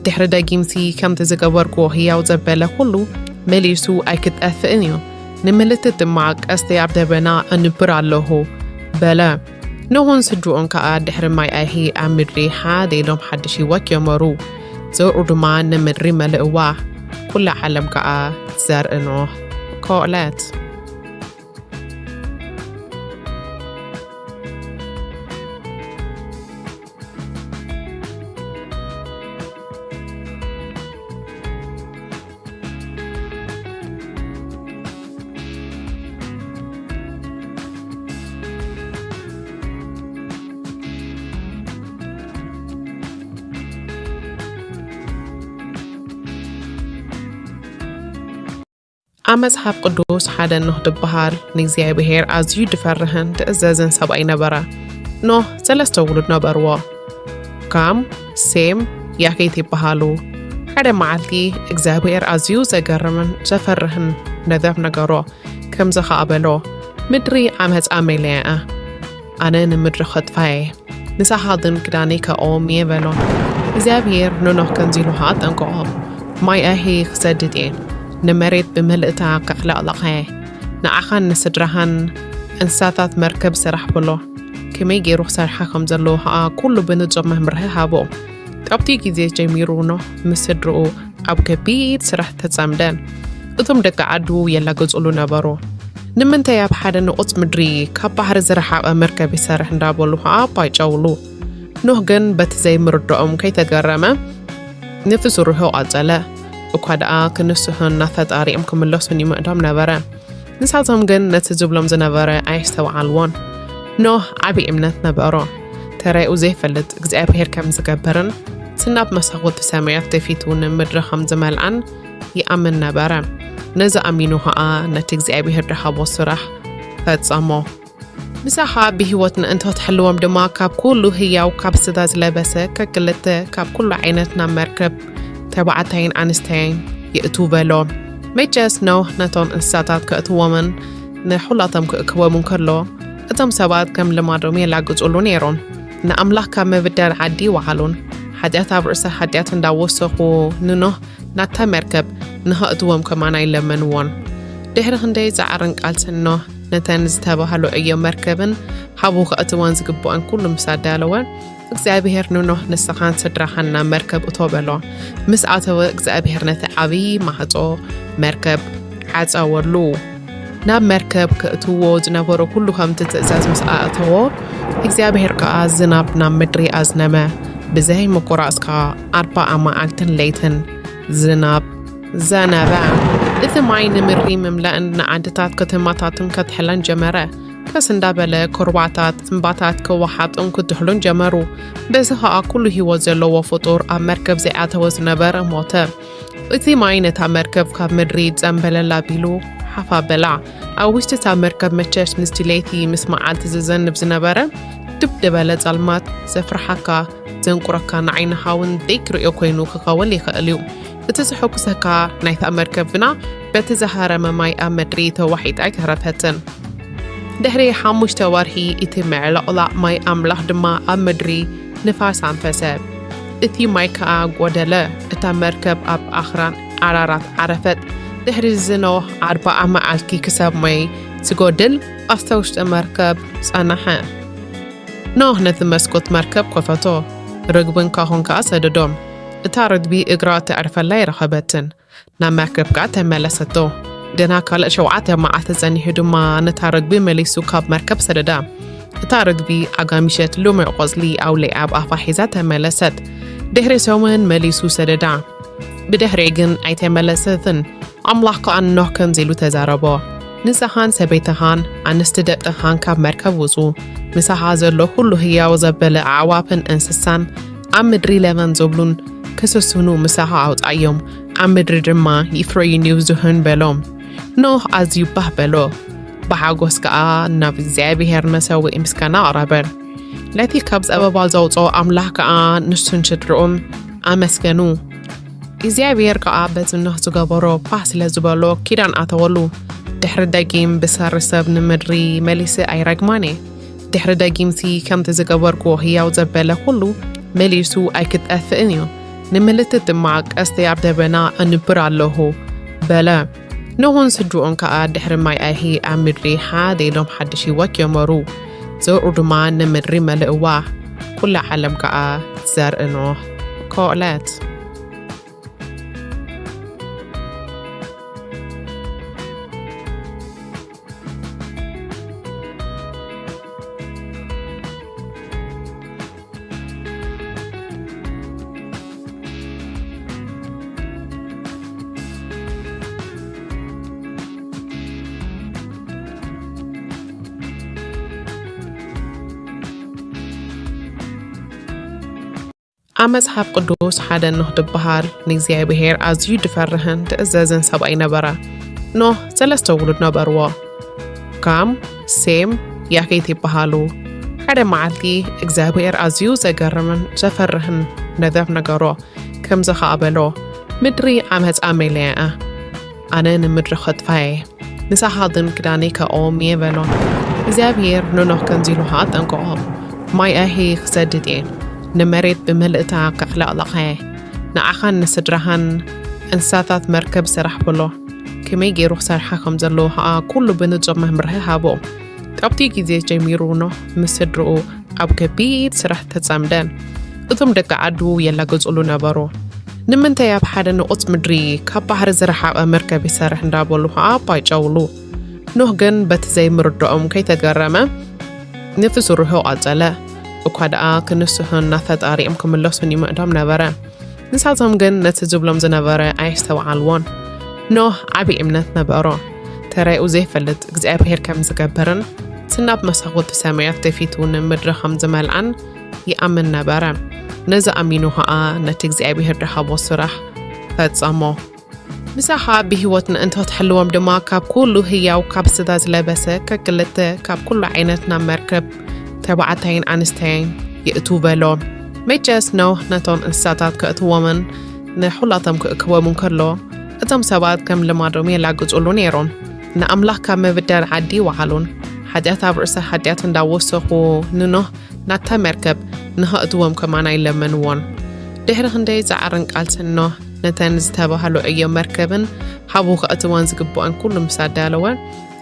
ድሕሪ ደጊምሲ ከምቲ ዝገበርኩዎ ህያው ዘበለ ኩሉ መሊሱ ኣይክጠፍእን እዩ። ንምልክት ድማ ቀስቲ ኣብ ደበና ኣንብር ኣለኹ በለ። ኖህን ስድርኡን ከኣ ድሕሪ ማይ ኣይሂ ኣብ ምድሪ ሓደ ኢሎም ሓድሽ ህይወት ጀመሩ። ዘርኡ ድማ ንምድሪ መልእዋ። ኩላ ዓለም ከኣ ዘርኢ ኖህ ኮለት። ኣብ መጽሓፍ ቅዱስ ሓደ ኖህ ዝበሃል ንእግዚኣብሔር ኣዝዩ ዝፈርህን ዝእዘዝን ሰብኣይ ነበረ። ኖህ ሰለስተ ውሉድ ነበርዎ። ካም፣ ሴም፣ ያፌት ይበሃሉ። ሓደ መዓልቲ እግዚኣብሔር ኣዝዩ ዘገርምን ዘፈርህን ነገር ነገሮ። ከምዚ ኸኣ በሎ፣ "ምድሪ ዓመጻ መሊኣ እያ። ኣነ ንምድሪ ከጥፋ እየ። ንሳኻ ግን ክዳነይ ከእዎም እየ" በሎ። እግዚኣብሔር ንኖህ ከምዚ ኢሉ ኸኣ ኣጠንቀቖ፣ "ማይ ኣይሂ ክሰድድ እየ፣ ንመሬት ብምልእታ ከዕለቕልቓ እየ። ንዓኻን ንስድራኻን እንስሳታት መርከብ ስራሕ" በሎ። ከመይ ገይሩ ክሰርሓ ከም ዘለዎ ኸኣ ኩሉ ብንጹር መምርሒ ሃቦ። ካብቲ ግዜ ጀሚሩ ኖህ ምስ ስድርኡ ኣብ ከቢድ ስራሕ ተጸምደ። እቶም ደቂ ዓዱ የላግጹሉ ነበሩ። ንምንታይ ኣብ ሓደ ንቑጽ ምድሪ ካብ ባሕሪ ዝረሓቐ መርከብ ይሰርሕ እንዳበሉ ኸኣ ባይጨውሉ። ኖህ ግን በቲ ዘይምርድኦም ከይተገረመ ነቲ ስርሑ ቀጸለ። እኳ ደኣ ክንስሑን ናብ ፈጣሪኦም ክምለሱን ይምዕዶም ነበረ። ንሳቶም ግን ነቲ ዝብሎም ዝነበረ ኣየስተውዓልዎን። ኖህ ዓቢ እምነት ነበሮ። ተረኡ ዘይፈልጥ እግዚኣብሔር ከም ዝገብርን፣ እቲ ናብ መሳኹቲ ሰማያት ደፊቱ ንምድሪ ከም ዝመልኣን ይኣምን ነበረ። ነዚ ኣሚኑ ኸኣ ነቲ እግዚኣብሔር ደሃቦ ስራሕ ፈጸሞ። ምሳኻ ብህይወት ምእንቶ ትሕልዎም ድማ ካብ ኩሉ ህያው ካብ ስጋ ዝለበሰ ከክልተ ካብ ኩሉ ዓይነት ናብ መርከብ ተባዕታይን ኣንስተይን ይእትው በሎ። መቸስ ኖህ ነቶም እንስሳታት ከእትዎምን ንኹላቶም ክእክቦምን ከሎ፣ እቶም ሰባት ከም ልማዶም የላግጹሉ ነይሮም። ንኣምላኽ ካብ ምብዳል ዓዲ ይወዓሉን፣ ሓጢኣት ኣብ ርእሲ ሓጢኣት እንዳወሰኹ ንኖህ ናብታ መርከብ ንኸእትዎም ከማን ኣይለመንዎን። ድሕሪ ክንደይ ጻዕርን ቃልስን ኖህ ነተን ዝተባህሉ ዕዮ መርከብን ሃቡ ከእትወን ዝግብኦን ኩሉ ምስ ኣዳለወ፣ እግዚኣብሔር ንኖህ ንስኻን ስድራኻን ናብ መርከብ እቶ በሎ። ምስ ኣተወ እግዚኣብሔር ነቲ ዓብዪ ማዕጾ መርከብ ዓጸወሉ። ናብ መርከብ ከእትዎ ዝነበሮ ኩሉ ከምቲ ትእዛዝ ምስ ኣእተዎ፣ እግዚኣብሔር ከኣ ዝናብ ናብ ምድሪ ኣዝነመ። ብዘይ ምቁራጽ ከኣ ኣርባዓ መዓልትን ለይትን ዝናብ ዘነበ። እቲ ማይ ንምድሪ ምምላእን ንዓድታት ከተማታትን ከትሕለን ጀመረ። ቀስ እንዳበለ ኩርባታት እምባታት ክወሓጡን ክድሕሉን ጀመሩ። በዚ ኸኣ ኩሉ ህይወት ዘለዎ ፍጡር ኣብ መርከብ ዘይኣተወ ዝነበረ ሞተ። እቲ ማይ ነታ መርከብ ካብ ምድሪ ጸምበለል ኣቢሉ ሓፍ ኣበላ። ኣብ ውሽጢ እታ መርከብ መቸስ ምስቲ ለይቲ ምስ መዓልቲ ዝዘንብ ዝነበረ ድብ ዝበለ ጸልማት ዘፍርሓካ፣ ዘንቁረካ፣ ንዓይንኻ እውን ደይክርእዮ ኮይኑ ክኸውን ይኽእል እዩ። እቲ ዘሐጉሰካ ናይታ መርከብ ግና በቲ ዝሃረመ ማይ ኣብ ምድሪ ተዋሒጣ ኣይተረፈትን። ድሕሪ ሓሙሽተ ወርሒ እቲ ምዕልቕላቕ ማይ ኣምላኽ ድማ ኣብ ምድሪ ንፋስ ኣንፈሰ። እቲ ማይ ከኣ ጐደለ። እታ መርከብ ኣብ ኣኽራን ኣራራት ዓረፈት። ድሕሪ እዚ ኖህ ኣርብዓ መዓልቲ ክሳብ ማይ ዝጎድል ኣብታ ውሽጢ መርከብ ጸንሐ። ኖህ ነቲ መስኮት መርከብ ከፈቶ፣ ርግብን ካሆን ከኣ ሰደዶም። እታ ርግቢ እግራ ተዕርፈላ ኣይረኸበትን። ናብ መርከብ ከኣ ተመለሰቶ። ገና ካልእ ሸውዓተ መዓልቲ ጸኒሑ ድማ ነታ ርግቢ መሊሱ ካብ መርከብ ሰደዳ። እታ ርግቢ ኣጋሚሸት ልሙዕ ቆጽሊ ኣውሊዓ ኣብ ኣፋ ሒዛ ተመለሰት። ድሕሪ ሰሙን መሊሱ ሰደዳ። ብድሕሪኡ ግን ኣይተመለሰትን። ኣምላኽ ከኣ ንኖህ ከምዚ ኢሉ ተዛረቦ፣ ንስኻን ሰበይትኻን ኣንስቲ ደቅኻን ካብ መርከብ ውጹ፣ ምሳኻ ዘሎ ኩሉ ህያው ዘበለ ኣዕዋፍን እንስሳን ኣብ ምድሪ ለበም ዝብሉን ክስስኑ ምሳኻ ኣውጻዮም፣ ኣብ ምድሪ ድማ ይፍረዩን ይብዝሑን በሎ። ኖህ ኣዝዩ ባህ በሎ፣ ብሓጎስ ከኣ ናብ እግዚኣብሔር መሰውኢ ምስጋና ኣቕረበ። ነቲ ካብ ጸበባ ዘውጽኦ ኣምላኽ ከኣ ንሱን ስድርኡን ኣመስገኑ። እግዚኣብሔር ከኣ በቲ ኖህ ዝገበሮ ባህ ስለ ዝበሎ ኪዳን ኣተወሉ። ድሕሪ ደጊም ብሰሪ ሰብ ንምድሪ መሊሰ ኣይረግማን እየ። ድሕሪ ደጊምሲ ከምቲ ዝገበርኩዎ ህያው ዘበለ ኩሉ መሊሱ ኣይክጠፍእን እዩ። ንምልክት ድማ ቀስተይ ኣብ ደበና ኣንብር ኣለኹ በለ። ኖህን ስድርኡን ከኣ ድሕሪ ማይ ኣይሂ ኣብ ምድሪ ሓደ ኢሎም ሓድሽ ህይወት ጀመሩ። ዘርኡ ድማ ንምድሪ መልእዋ። ኩላ ዓለም ከኣ ዘርኢ ኖህ ኮእለት። ኣብ መጽሓፍ ቅዱስ ሓደ ኖህ ዝበሃል ንእግዚኣብሔር ኣዝዩ ዝፈርህን ዝእዘዝን ሰብኣይ ነበረ። ኖህ ሰለስተ ውሉድ ነበርዎ። ካም፣ ሴም፣ ያፌት ይበሃሉ። ሓደ መዓልቲ እግዚኣብሔር ኣዝዩ ዘገርምን ዘፈርህን ነገር ነገሮ። ከምዚ ኸኣ በሎ፣ "ምድሪ ዓመጻ መሊኣ እያ። ኣነ ንምድሪ ኸጥፋ እየ። ንሳኻ ግን ክዳነይ ከእዎም እየ" በሎ። እግዚኣብሔር ንኖህ ከምዚ ኢሉ ኸኣ ኣጠንቀቖ፣ "ማይ ኣይሂ ክሰድድ እየ። ንመሬት ብምልእታ ከዕለቕልቓ እየ። ንዓኻን ንስድራኻን እንስሳታት መርከብ ስራሕ" በሎ። ከመይ ገይሩ ክሰርሓ ከም ዘለዎ ኸኣ ኩሉ ብንጹር መምርሒ ሃቦ። ካብቲ ግዜ ጀሚሩ ኖህ ምስ ስድርኡ ኣብ ከቢድ ስራሕ ተጸምደ። እቶም ደቂ ዓዱ የላግጹሉ ነበሩ። "ንምንታይ ኣብ ሓደ ንቑጽ ምድሪ ካብ ባሕሪ ዝረሓቐ መርከብ ይሰርሕ?" እንዳበሉ ኸኣ ባይጨውሉ። ኖህ ግን በቲ ዘይምርድኦም ከይተገረመ፣ ንፍሱ ርሑቕ ኣጸለ። እኳ ደኣ ክንስሑን ናብ ፈጣሪኦም ክምለሱን ይምዕዶም ነበረ። ንሳቶም ግን ነቲ ዝብሎም ዝነበረ ኣየስተውዓልዎን። ኖህ ዓቢ እምነት ነበሮ። ተራኡ ዘይፈልጥ እግዚኣብሔር ከም ዝገብርን፣ ዝናብ መሳኹቲ ሰማያት ከፊቱ ንምድሪ ከም ዝመልኣን ይኣምን ነበረ። ነዚ ኣሚኑ ኸኣ ነቲ እግዚኣብሔር ዝሃቦ ስራሕ ፈጸሞ። ምሳኻ ብህይወት ምእንቲ ክትሕልዎም ድማ ካብ ኩሉ ህያው ካብ ስጋ ዝለበሰ ከክልተ ካብ ኩሉ ዓይነት ናብ መርከብ ተባዕታይን ኣንስተይን የእቱ በሎ። መቸስ ኖህ ነቶም እንስሳታት ከእትዎምን ንኹላቶም ክእክቦም እንከሎ፣ እቶም ሰባት ከም ልማዶም የላግጹሉ ነይሮም። ንኣምላኽ ካብ ምብዳል ዓዲ ይወዓሉን ሓጢኣት ኣብ ርእሲ ሓጢኣት እንዳወሰኹ ንኖህ ናታ መርከብ ንኸእትዎም ከማን ኣይለመንዎን። ድሕሪ ክንደይ ጻዕርን ቃልስን ኖህ ነተን ዝተባህሉ ዕዮ መርከብን ሓቡ ከእትወን ዝግብኦን ኩሉ ምስ ኣዳለወ፣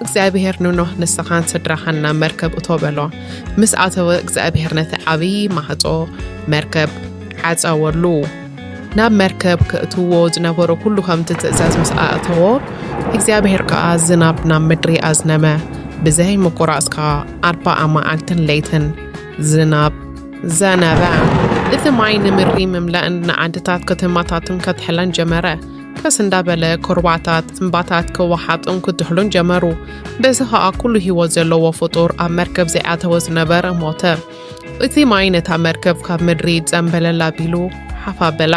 እግዚኣብሔር ንኖህ ንስኻን ስድራኻን ናብ መርከብ እቶ በሎ። ምስ ኣተወ እግዚኣብሔር ነቲ ዓብዪ ማዕጾ መርከብ ዓጸወሉ። ናብ መርከብ ከእትዎ ዝነበሮ ኩሉ ከምቲ ትእዛዝ ምስ ኣእተዎ፣ እግዚኣብሔር ከኣ ዝናብ ናብ ምድሪ ኣዝነመ። ብዘይ ምቁራጽ ከኣ ኣርባዓ መዓልትን ለይትን ዝናብ ዘነበ። እቲ ማይ ንምድሪ ምምላእን ንዓድታት ከተማታትን ከትሕለን ጀመረ። ከስ እንዳበለ ኩርባታት እምባታት ክወሓጡን ክትሕሉን ጀመሩ። በዚ ኸኣ ኩሉ ህይወት ዘለዎ ፍጡር ኣብ መርከብ ዘይኣተወ ዝነበረ ሞተ። እቲ ማይ ነታ መርከብ ካብ ምድሪ ጸምበለል ኣቢሉ ሓፍ ኣበላ።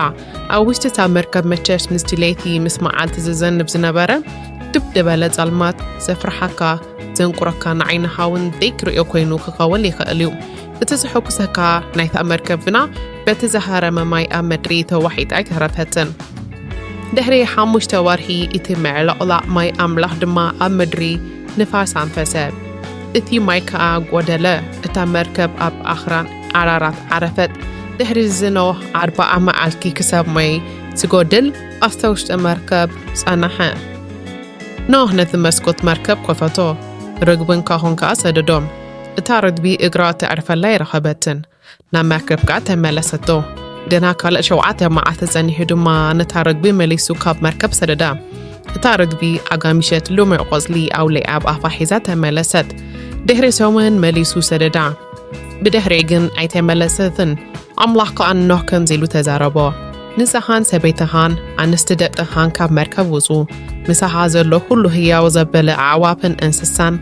ኣብ ውሽጢ እታ መርከብ መቸስ ምስቲ ለይቲ ምስ መዓልቲ ዝዘንብ ዝነበረ ድብ ዝበለ ጸልማት ዘፍርሓካ፣ ዘንቁረካ፣ ንዓይንኻ እውን ደይክርእዮ ኮይኑ ክኸውን ይኽእል እዩ። እቲ ዘሐጉሰካ ናይታ መርከብ ግና በቲ ዝሃረመ ማይ ኣብ ምድሪ ተዋሒጣ ኣይተረፈትን። ድሕሪ ሓሙሽተ ወርሒ እቲ ምዕልቕላቕ ማይ ኣምላኽ ድማ ኣብ ምድሪ ንፋስ ኣንፈሰ። እቲ ማይ ከኣ ጐደለ። እታ መርከብ ኣብ ኣኽራን ኣራራት ዓረፈት። ድሕሪ እዚ ኖህ ኣርብዓ መዓልቲ ክሳብ ማይ ዝጎድል ኣብታ ውሽጢ መርከብ ጸንሐ። ኖህ ነቲ መስኮት መርከብ ከፈቶ፣ ርግብን ካኾን ከኣ ሰደዶም። እታ ርግቢ እግራ ተዕርፈላ ኣይረኸበትን። ናብ መርከብ ከኣ ተመለሰቶ። ገና ካልእ ሸውዓተ መዓልቲ ጸኒሑ ድማ ነታ ርግቢ መሊሱ ካብ መርከብ ሰደዳ። እታ ርግቢ ኣጋሚሸት ልሙዕ ቆጽሊ ኣውሊዓ ኣብ ኣፋ ሒዛ ተመለሰት። ድሕሪ ሰሙን መሊሱ ሰደዳ። ብድሕሪኡ ግን ኣይተመለሰትን። ኣምላኽ ከኣ ንኖህ ከምዚ ኢሉ ተዛረቦ፣ ንስኻን ሰበይትኻን ኣንስቲ ደቅኻን ካብ መርከብ ውጹ። ምሳኻ ዘሎ ኩሉ ህያው ዘበለ ኣዕዋፍን እንስሳን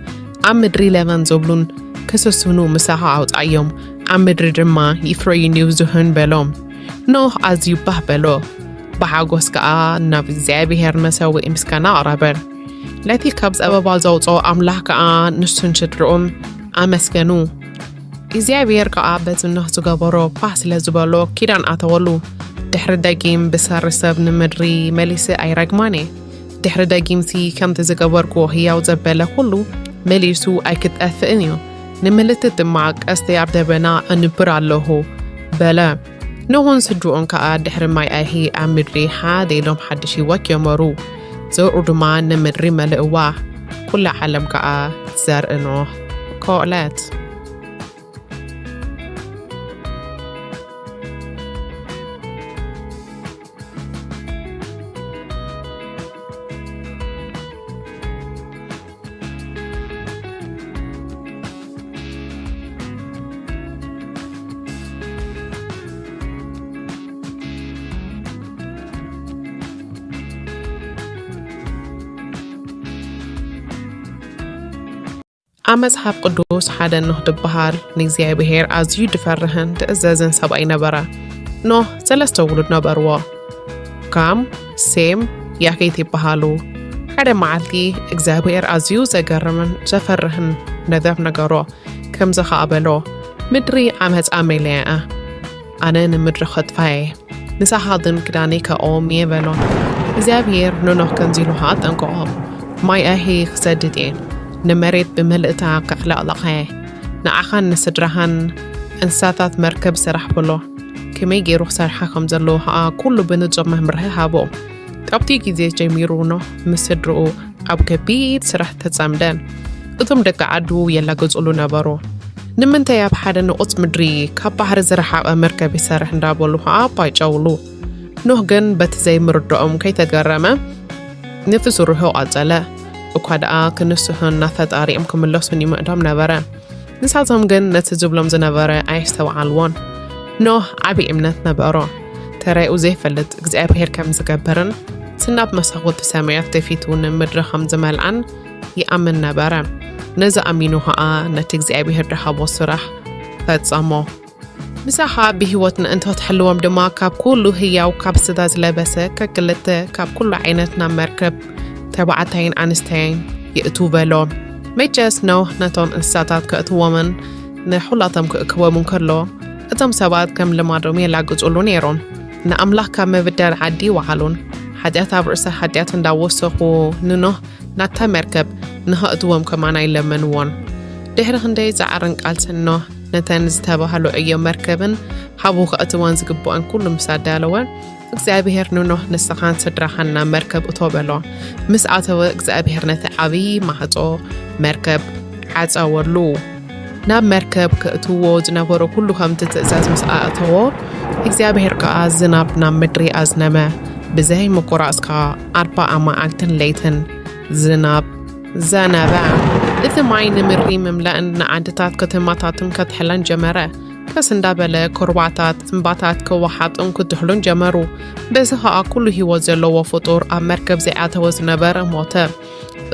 ኣብ ምድሪ ለበም ዝብሉን ክስስኑ ምሳኻ ኣውጻዮም። ኣብ ምድሪ ድማ ይፍረዩን ይብዝሑን በሎም። ኖህ ኣዝዩ ባህ በሎ። ብሓጎስ ከኣ ናብ እግዚኣብሔር መሰውኢ ምስጋና ኣቕረበ። ነቲ ካብ ጸበባ ዘውጽኦ ኣምላኽ ከኣ ንሱን ስድርኡን ኣመስገኑ። እግዚኣብሔር ከኣ በቲ ኖህ ዝገበሮ ባህ ስለ ዝበሎ ኪዳን ኣተወሉ። ድሕሪ ደጊም ብሰሪ ሰብ ንምድሪ መሊሰ ኣይረግማን እየ። ድሕሪ ደጊምሲ ከምቲ ዝገበርኩዎ ህያው ዘበለ ኩሉ መሊሱ ኣይክጠፍእን እዩ። ንምልክት ድማ ቀስቲ ኣብ ደበና ኣንብር ኣለኹ በለ። ኖህን ስድርኡን ከኣ ድሕሪ ማይ ኣይሂ ኣብ ምድሪ ሓደ ኢሎም ሓድሽ ህይወት ጀመሩ። ዘርኡ ድማ ንምድሪ መልእዋ። ኩላ ዓለም ከኣ ዘርኢ ኖህ ኮለት። ኣብ መጽሓፍ ቅዱስ ሓደ ኖህ ዝበሃል ንእግዚኣብሔር ኣዝዩ ዝፈርህን ዝእዘዝን ሰብኣይ ነበረ። ኖህ ሰለስተ ውሉድ ነበርዎ። ካም፣ ሴም፣ ያፌት ይበሃሉ። ሓደ መዓልቲ እግዚኣብሔር ኣዝዩ ዘገርምን ዘፈርህን ነገር ነገሮ። ከምዚ ኸኣ በሎ፣ "ምድሪ ዓመጻ መሊኣ እያ። ኣነ ንምድሪ ከጥፋ እየ። ንሳኻ ግን ክዳነይ ከእዎም እየ" በሎ። እግዚኣብሔር ንኖህ ከምዚ ኢሉ ኸኣ ኣጠንቀቖ፣ "ማይ ኣይሂ ክሰድድ እየ። ንመሬት ብምልእታ ከዕለቕልቓ እየ። ንዓኻን ንስድራኻን እንስሳታት መርከብ ስራሕ" በሎ። ከመይ ገይሩ ክሰርሓ ከም ዘለዎ ኸኣ ኩሉ ብንጹር መምርሒ ሃቦ። ካብቲ ግዜ ጀሚሩ ኖህ ምስ ስድርኡ ኣብ ከቢድ ስራሕ ተጸምደ። እቶም ደቂ ዓዱ የላግጹሉ ነበሩ። "ንምንታይ ኣብ ሓደ ንቑጽ ምድሪ ካብ ባሕሪ ዝረሓቐ መርከብ ይሰርሕ?" እንዳበሉ ኸኣ ባይጨውሉ። ኖህ ግን በቲ ዘይምርድኦም ከይተገረመ ንፍሱ ርሑቕ ኣጸለ። እኳ ደኣ ክንስሑን ናብ ፈጣሪኦም ክምለሱን ይምዕዶም ነበረ። ንሳቶም ግን ነቲ ዝብሎም ዝነበረ ኣየስተውዓልዎን። ኖህ ዓቢ እምነት ነበሮ። ተራእዩ ዘይፈልጥ እግዚኣብሔር ከም ዝገብርን፣ ዝናብ መሳኹቲ ሰማያት ደፊቱ ንምድሪ ከም ዝመልኣን ይኣምን ነበረ። ነዚ ኣሚኑ ኸኣ ነቲ እግዚኣብሔር ዝሃቦ ስራሕ ፈጸሞ። ምሳኻ ብህይወት ምእንቲ ክትሕልዎም ድማ ካብ ኩሉ ህያው ካብ ስጋ ዝለበሰ ከክልተ ካብ ኩሉ ዓይነት ናብ መርከብ ተባዕታይን ኣንስተይን የእቱ በሎ። መቸስ ኖህ ነቶም እንስሳታት ከእትዎምን ንኹላቶም ክእክቦምን ከሎ፣ እቶም ሰባት ከም ልማዶም የላግጹሉ ነይሮም። ንኣምላኽ ካብ ምብዳል ዓዲ ይወዓሉን፣ ሓጢኣት ኣብ ርእሲ ሓጢኣት እንዳወሰኹ ንኖህ ናብታ መርከብ ንኸእትዎም ከማን ኣይለመንዎን። ድሕሪ ክንደይ ጻዕርን ቃልስን ኖህ ነተን ዝተባህሉ ዕዮ መርከብን ሃቡ ከእትወን ዝግብኦን ኩሉ ምስ ኣዳለወ፣ እግዚኣብሔር ንኖህ ንስኻን ስድራኻን ናብ መርከብ እቶ በሎ። ምስ ኣተወ እግዚኣብሔር ነቲ ዓብዪ ማዕጾ መርከብ ዓጸወሉ። ናብ መርከብ ከእትዎ ዝነበሮ ኩሉ ከምቲ ትእዛዝ ምስ ኣእተዎ፣ እግዚኣብሔር ከኣ ዝናብ ናብ ምድሪ ኣዝነመ። ብዘይ ምቁራጽ ከኣ ኣርባዓ መዓልትን ለይትን ዝናብ ዘነበ። እቲ ማይ ንምድሪ ምምላእን ንዓድታት ከተማታትን ከትሕለን ጀመረ። ከስ እንዳበለ ኩርባታት እምባታት ክወሓጡን ክድሕሉን ጀመሩ። በዚ ኸኣ ኩሉ ህይወት ዘለዎ ፍጡር ኣብ መርከብ ዘይኣተወ ዝነበረ ሞተ።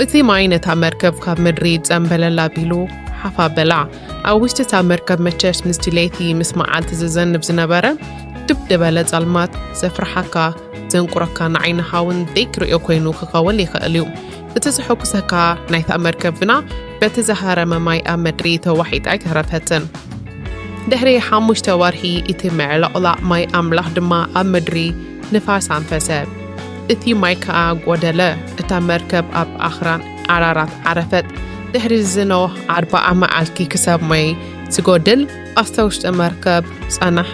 እቲ ማይ ነታ መርከብ ካብ ምድሪ ጸምበለል ኣቢሉ ሓፍ ኣበላ። ኣብ ውሽጢ እታ መርከብ መቸስ ምስቲ ለይቲ ምስ መዓልቲ ዝዘንብ ዝነበረ ድብ ዝበለ ጸልማት ዘፍርሓካ፣ ዘንቁረካ፣ ንዓይንኻ እውን ደይክርእዮ ኮይኑ ክኸውን ይኽእል እዩ። እቲ ዘሐጉሰካ ናይታ መርከብ ግና በቲ ዝሃረመ ማይ ኣብ ምድሪ ተዋሒጣ ኣይተረፈትን። ድሕሪ ሓሙሽተ ወርሒ እቲ ምዕልቕላቕ ማይ ኣምላኽ ድማ ኣብ ምድሪ ንፋስ ኣንፈሰ። እቲ ማይ ከኣ ጐደለ። እታ መርከብ ኣብ ኣኽራን ኣራራት ዓረፈት። ድሕሪ እዚ ኖህ ኣርብዓ መዓልቲ ክሳብ ማይ ዝጎድል ኣብታ ውሽጢ መርከብ ጸንሐ።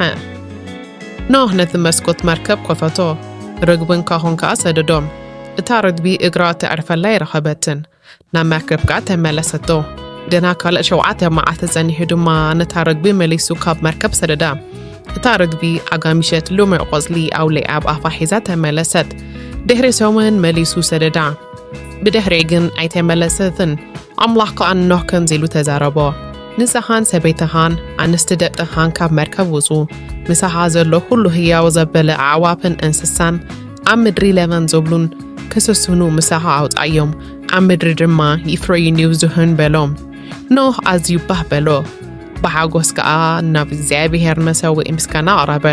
ኖህ ነቲ መስኮት መርከብ ከፈቶ፣ ርግብን ካሆን ከኣ ሰደዶም። እታ ርግቢ እግራ ተዕርፈላ ኣይረኸበትን። ናብ መርከብ ከኣ ተመለሰቶ። ገና ካልእ ሸውዓተ መዓልቲ ጸኒሑ ድማ ነታ ርግቢ መሊሱ ካብ መርከብ ሰደዳ። እታ ርግቢ ኣጋሚሸት ልሙዕ ቆጽሊ ኣውሊዓ ኣብ ኣፋ ሒዛ ተመለሰት። ድሕሪ ሰሙን መሊሱ ሰደዳ። ብድሕሪኡ ግን ኣይተመለሰትን። ኣምላኽ ከኣ ንኖህ ከምዚ ኢሉ ተዛረቦ፣ ንስኻን ሰበይትኻን ኣንስቲ ደቅኻን ካብ መርከብ ውጹ፣ ምሳኻ ዘሎ ኩሉ ህያው ዘበለ ኣዕዋፍን እንስሳን ኣብ ምድሪ ለበም ዝብሉን ክስስኑ ምሳኻ ኣውጻዮም፣ ኣብ ምድሪ ድማ ይፍረዩን ይብዝሑን በሎ። ኖህ ኣዝዩ ባህ በሎ፣ ብሓጎስ ከኣ ናብ እግዚኣብሔር መሰውኢ ምስጋና ኣቕረበ።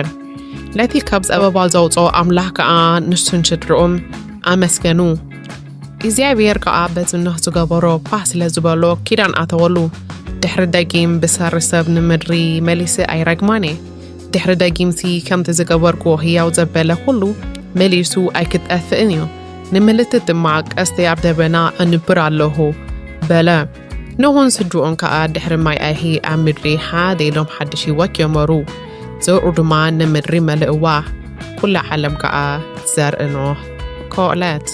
ነቲ ካብ ጸበባ ዘውጽኦ ኣምላኽ ከኣ ንሱን ስድርኡን ኣመስገኑ። እግዚኣብሔር ከኣ በቲ ኖህ ዝገበሮ ባህ ስለ ዝበሎ ኪዳን ኣተወሉ። ድሕሪ ደጊም ብሰሪ ሰብ ንምድሪ መሊሰ ኣይረግማን እየ። ድሕሪ ደጊምሲ ከምቲ ዝገበርኩዎ ህያው ዘበለ ኩሉ መሊሱ ኣይክጠፍእን እዩ። ንምልክት ድማ ቀስቲ ኣብ ደበና ኣንብር ኣለኹ በለ። ኖህን ስድርኡን ከኣ ድሕሪ ማይ ኣይሂ ኣብ ምድሪ ሓደ ኢሎም ሓድሽ ህይወት ጀመሩ። ዘርኡ ድማ ንምድሪ መልእዋ። ኩላ ዓለም ከኣ ዘርኢ ኖህ ኮለት።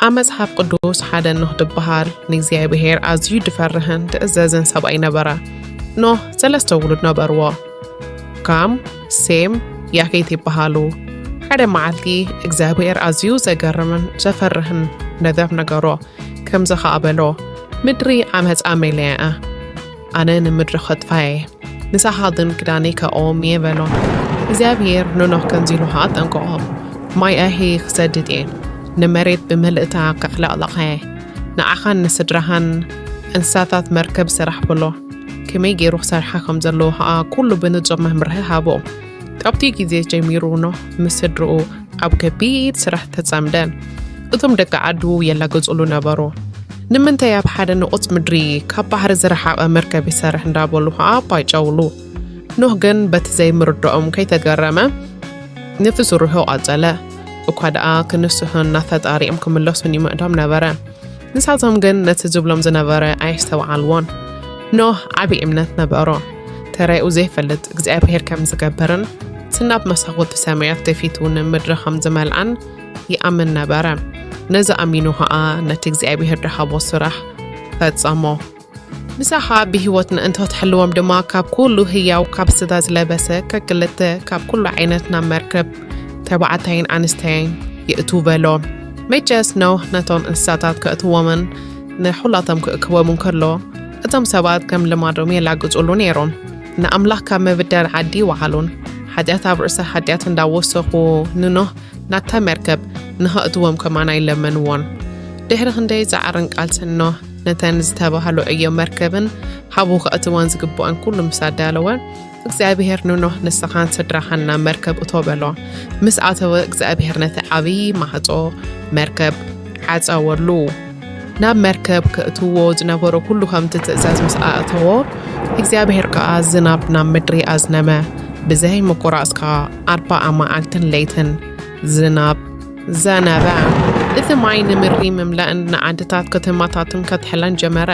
ኣብ መጽሓፍ ቅዱስ ሓደ ኖህ ዝበሃል ንእግዚኣብሔር ኣዝዩ ዝፈርህን ዝእዘዝን ሰብኣይ ነበረ። ኖህ ሰለስተ ውሉድ ነበርዎ። ካም፣ ሴም፣ ያፌት ይበሃሉ። ሓደ መዓልቲ እግዚኣብሔር ኣዝዩ ዘገርምን ዘፈርህን ነገር ነገሮ። ከምዚ ኸኣ በሎ፣ ምድሪ ዓመጻ መሊኣ እያ። ኣነ ንምድሪ ኸጥፋ እየ። ንሳኻ ግን ክዳነይ ከእዎም እየ በሎ። እግዚኣብሔር ንኖህ ከምዚ ኢሉ ኸኣ ኣጠንቀቖ፣ ማይ ኣይሂ ክሰድድ እየ፣ ንመሬት ብምልእታ ከዕለቕልቓ እየ። ንዓኻን ንስድራኻን እንስሳታት መርከብ ስራሕ በሎ። ከመይ ገይሩ ክሰርሓ ከም ዘለዎ ኸኣ ኩሉ ብንጹር መምርሒ ሃቦ። ካብቲ ግዜ ጀሚሩ ኖህ ምስ ስድርኡ ኣብ ከቢድ ስራሕ ተጸምደ። እቶም ደቂ ዓዱ የላግጹሉ ነበሩ። ንምንታይ ኣብ ሓደ ንቑጽ ምድሪ ካብ ባሕሪ ዝረሓቐ መርከብ ይሰርሕ እንዳበሉ ኸኣ ባይጨውሉ። ኖህ ግን በቲ ዘይምርድኦም ከይተገረመ ነቲ ስርሑ ቀጸለ። እኳ ደኣ ክንስሑን ናብ ፈጣሪኦም ክምለሱን ይምዕዶም ነበረ። ንሳቶም ግን ነቲ ዝብሎም ዝነበረ ኣየስተውዓልዎን። ኖህ ዓቢ እምነት ነበሮ። ተራኡ ዘይፈልጥ እግዚኣብሔር ከም ዝገብርን፣ ዝናብ መሳኹቲ ሰማያት ደፊቱ ንምድሪ ከም ዝመልኣን ይኣምን ነበረ። ነዚ ኣሚኑ ኸኣ ነቲ እግዚኣብሔር ዝሃቦ ስራሕ ፈጸሞ። ምሳኻ ብህይወት ምእንቲ ክትሕልዎም ድማ ካብ ኩሉ ህያው፣ ካብ ስጋ ዝለበሰ ከክልተ፣ ካብ ኩሉ ዓይነት ናብ መርከብ ተባዕታይን ኣንስተይን የእቱ በሎ። መቸስ ኖህ ነቶም እንስሳታት ከእትዎምን ንኹላቶም ክእክቦም እንከሎ፣ እቶም ሰባት ከም ልማዶም የላግጹሉ ነይሮም። ንኣምላኽ ካብ ምብዳል ዓዲ ይወዓሉን፣ ሓጢኣት ኣብ ርእሲ ሓጢኣት እንዳወሰኹ ንኖህ ናብታ መርከብ ንኸእትዎም ከማን ኣይለመንዎን። ድሕሪ ክንደይ ጻዕርን ቃልስን ኖህ ነተን ዝተባህሎ ዕዮ መርከብን ሃቡ ከእትወን ዝግብኦን ኩሉ ምስ ኣዳለወ፣ እግዚኣብሔር ንኖህ፣ "ንስኻን ስድራኻን ናብ መርከብ እቶ" በሎ። ምስ ኣተወ፣ እግዚኣብሔር ነቲ ዓብዪ ማዕጾ መርከብ ዓጸወሉ። ናብ መርከብ ከእትዎ ዝነበሮ ኩሉ ከምቲ ትእዛዝ ምስ ኣእተዎ፣ እግዚኣብሔር ከኣ ዝናብ ናብ ምድሪ ኣዝነመ። ብዘይ ምቁራጽ ከኣ ኣርባዓ መዓልትን ለይትን ዝናብ ዘነበ። እቲ ማይ ንምድሪ ምምላእን ንዓድታት ከተማታትን ከትሕለን ጀመረ።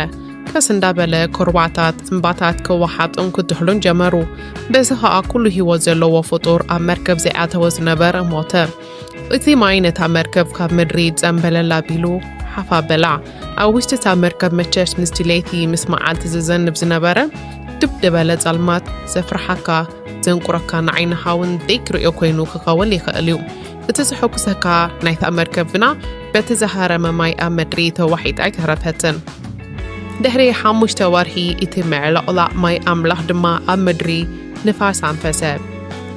ከስ እንዳበለ፣ ኩርባታት፣ እምባታት ክወሓጡን ክድሕሉን ጀመሩ። በዚ ኸኣ ኩሉ ህይወት ዘለዎ ፍጡር ኣብ መርከብ ዘይኣተወ ዝነበረ ሞተ። እቲ ማይ ነታ መርከብ ካብ ምድሪ ጸምበለል ኣቢሉ ሓፍ ኣበላ። ኣብ ውሽጢ እታ መርከብ መቸስ ምስቲ ለይቲ ምስ መዓልቲ ዝዘንብ ዝነበረ ድብ ዝበለ ጸልማት ዘፍርሓካ፣ ዘንቁረካ፣ ንዓይንኻ እውን ዘይትርእዮ ኮይኑ ክኸውን ይኽእል እዩ። እቲ ዘሐጉሰካ ናይታ መርከብ ግና በቲ ዝሃረመ ማይ ኣብ ምድሪ ተዋሒጣ ኣይተረፈትን። ድሕሪ ሓሙሽተ ወርሒ እቲ ምዕልቕላቕ ማይ ኣምላኽ ድማ ኣብ ምድሪ ንፋስ ኣንፈሰ።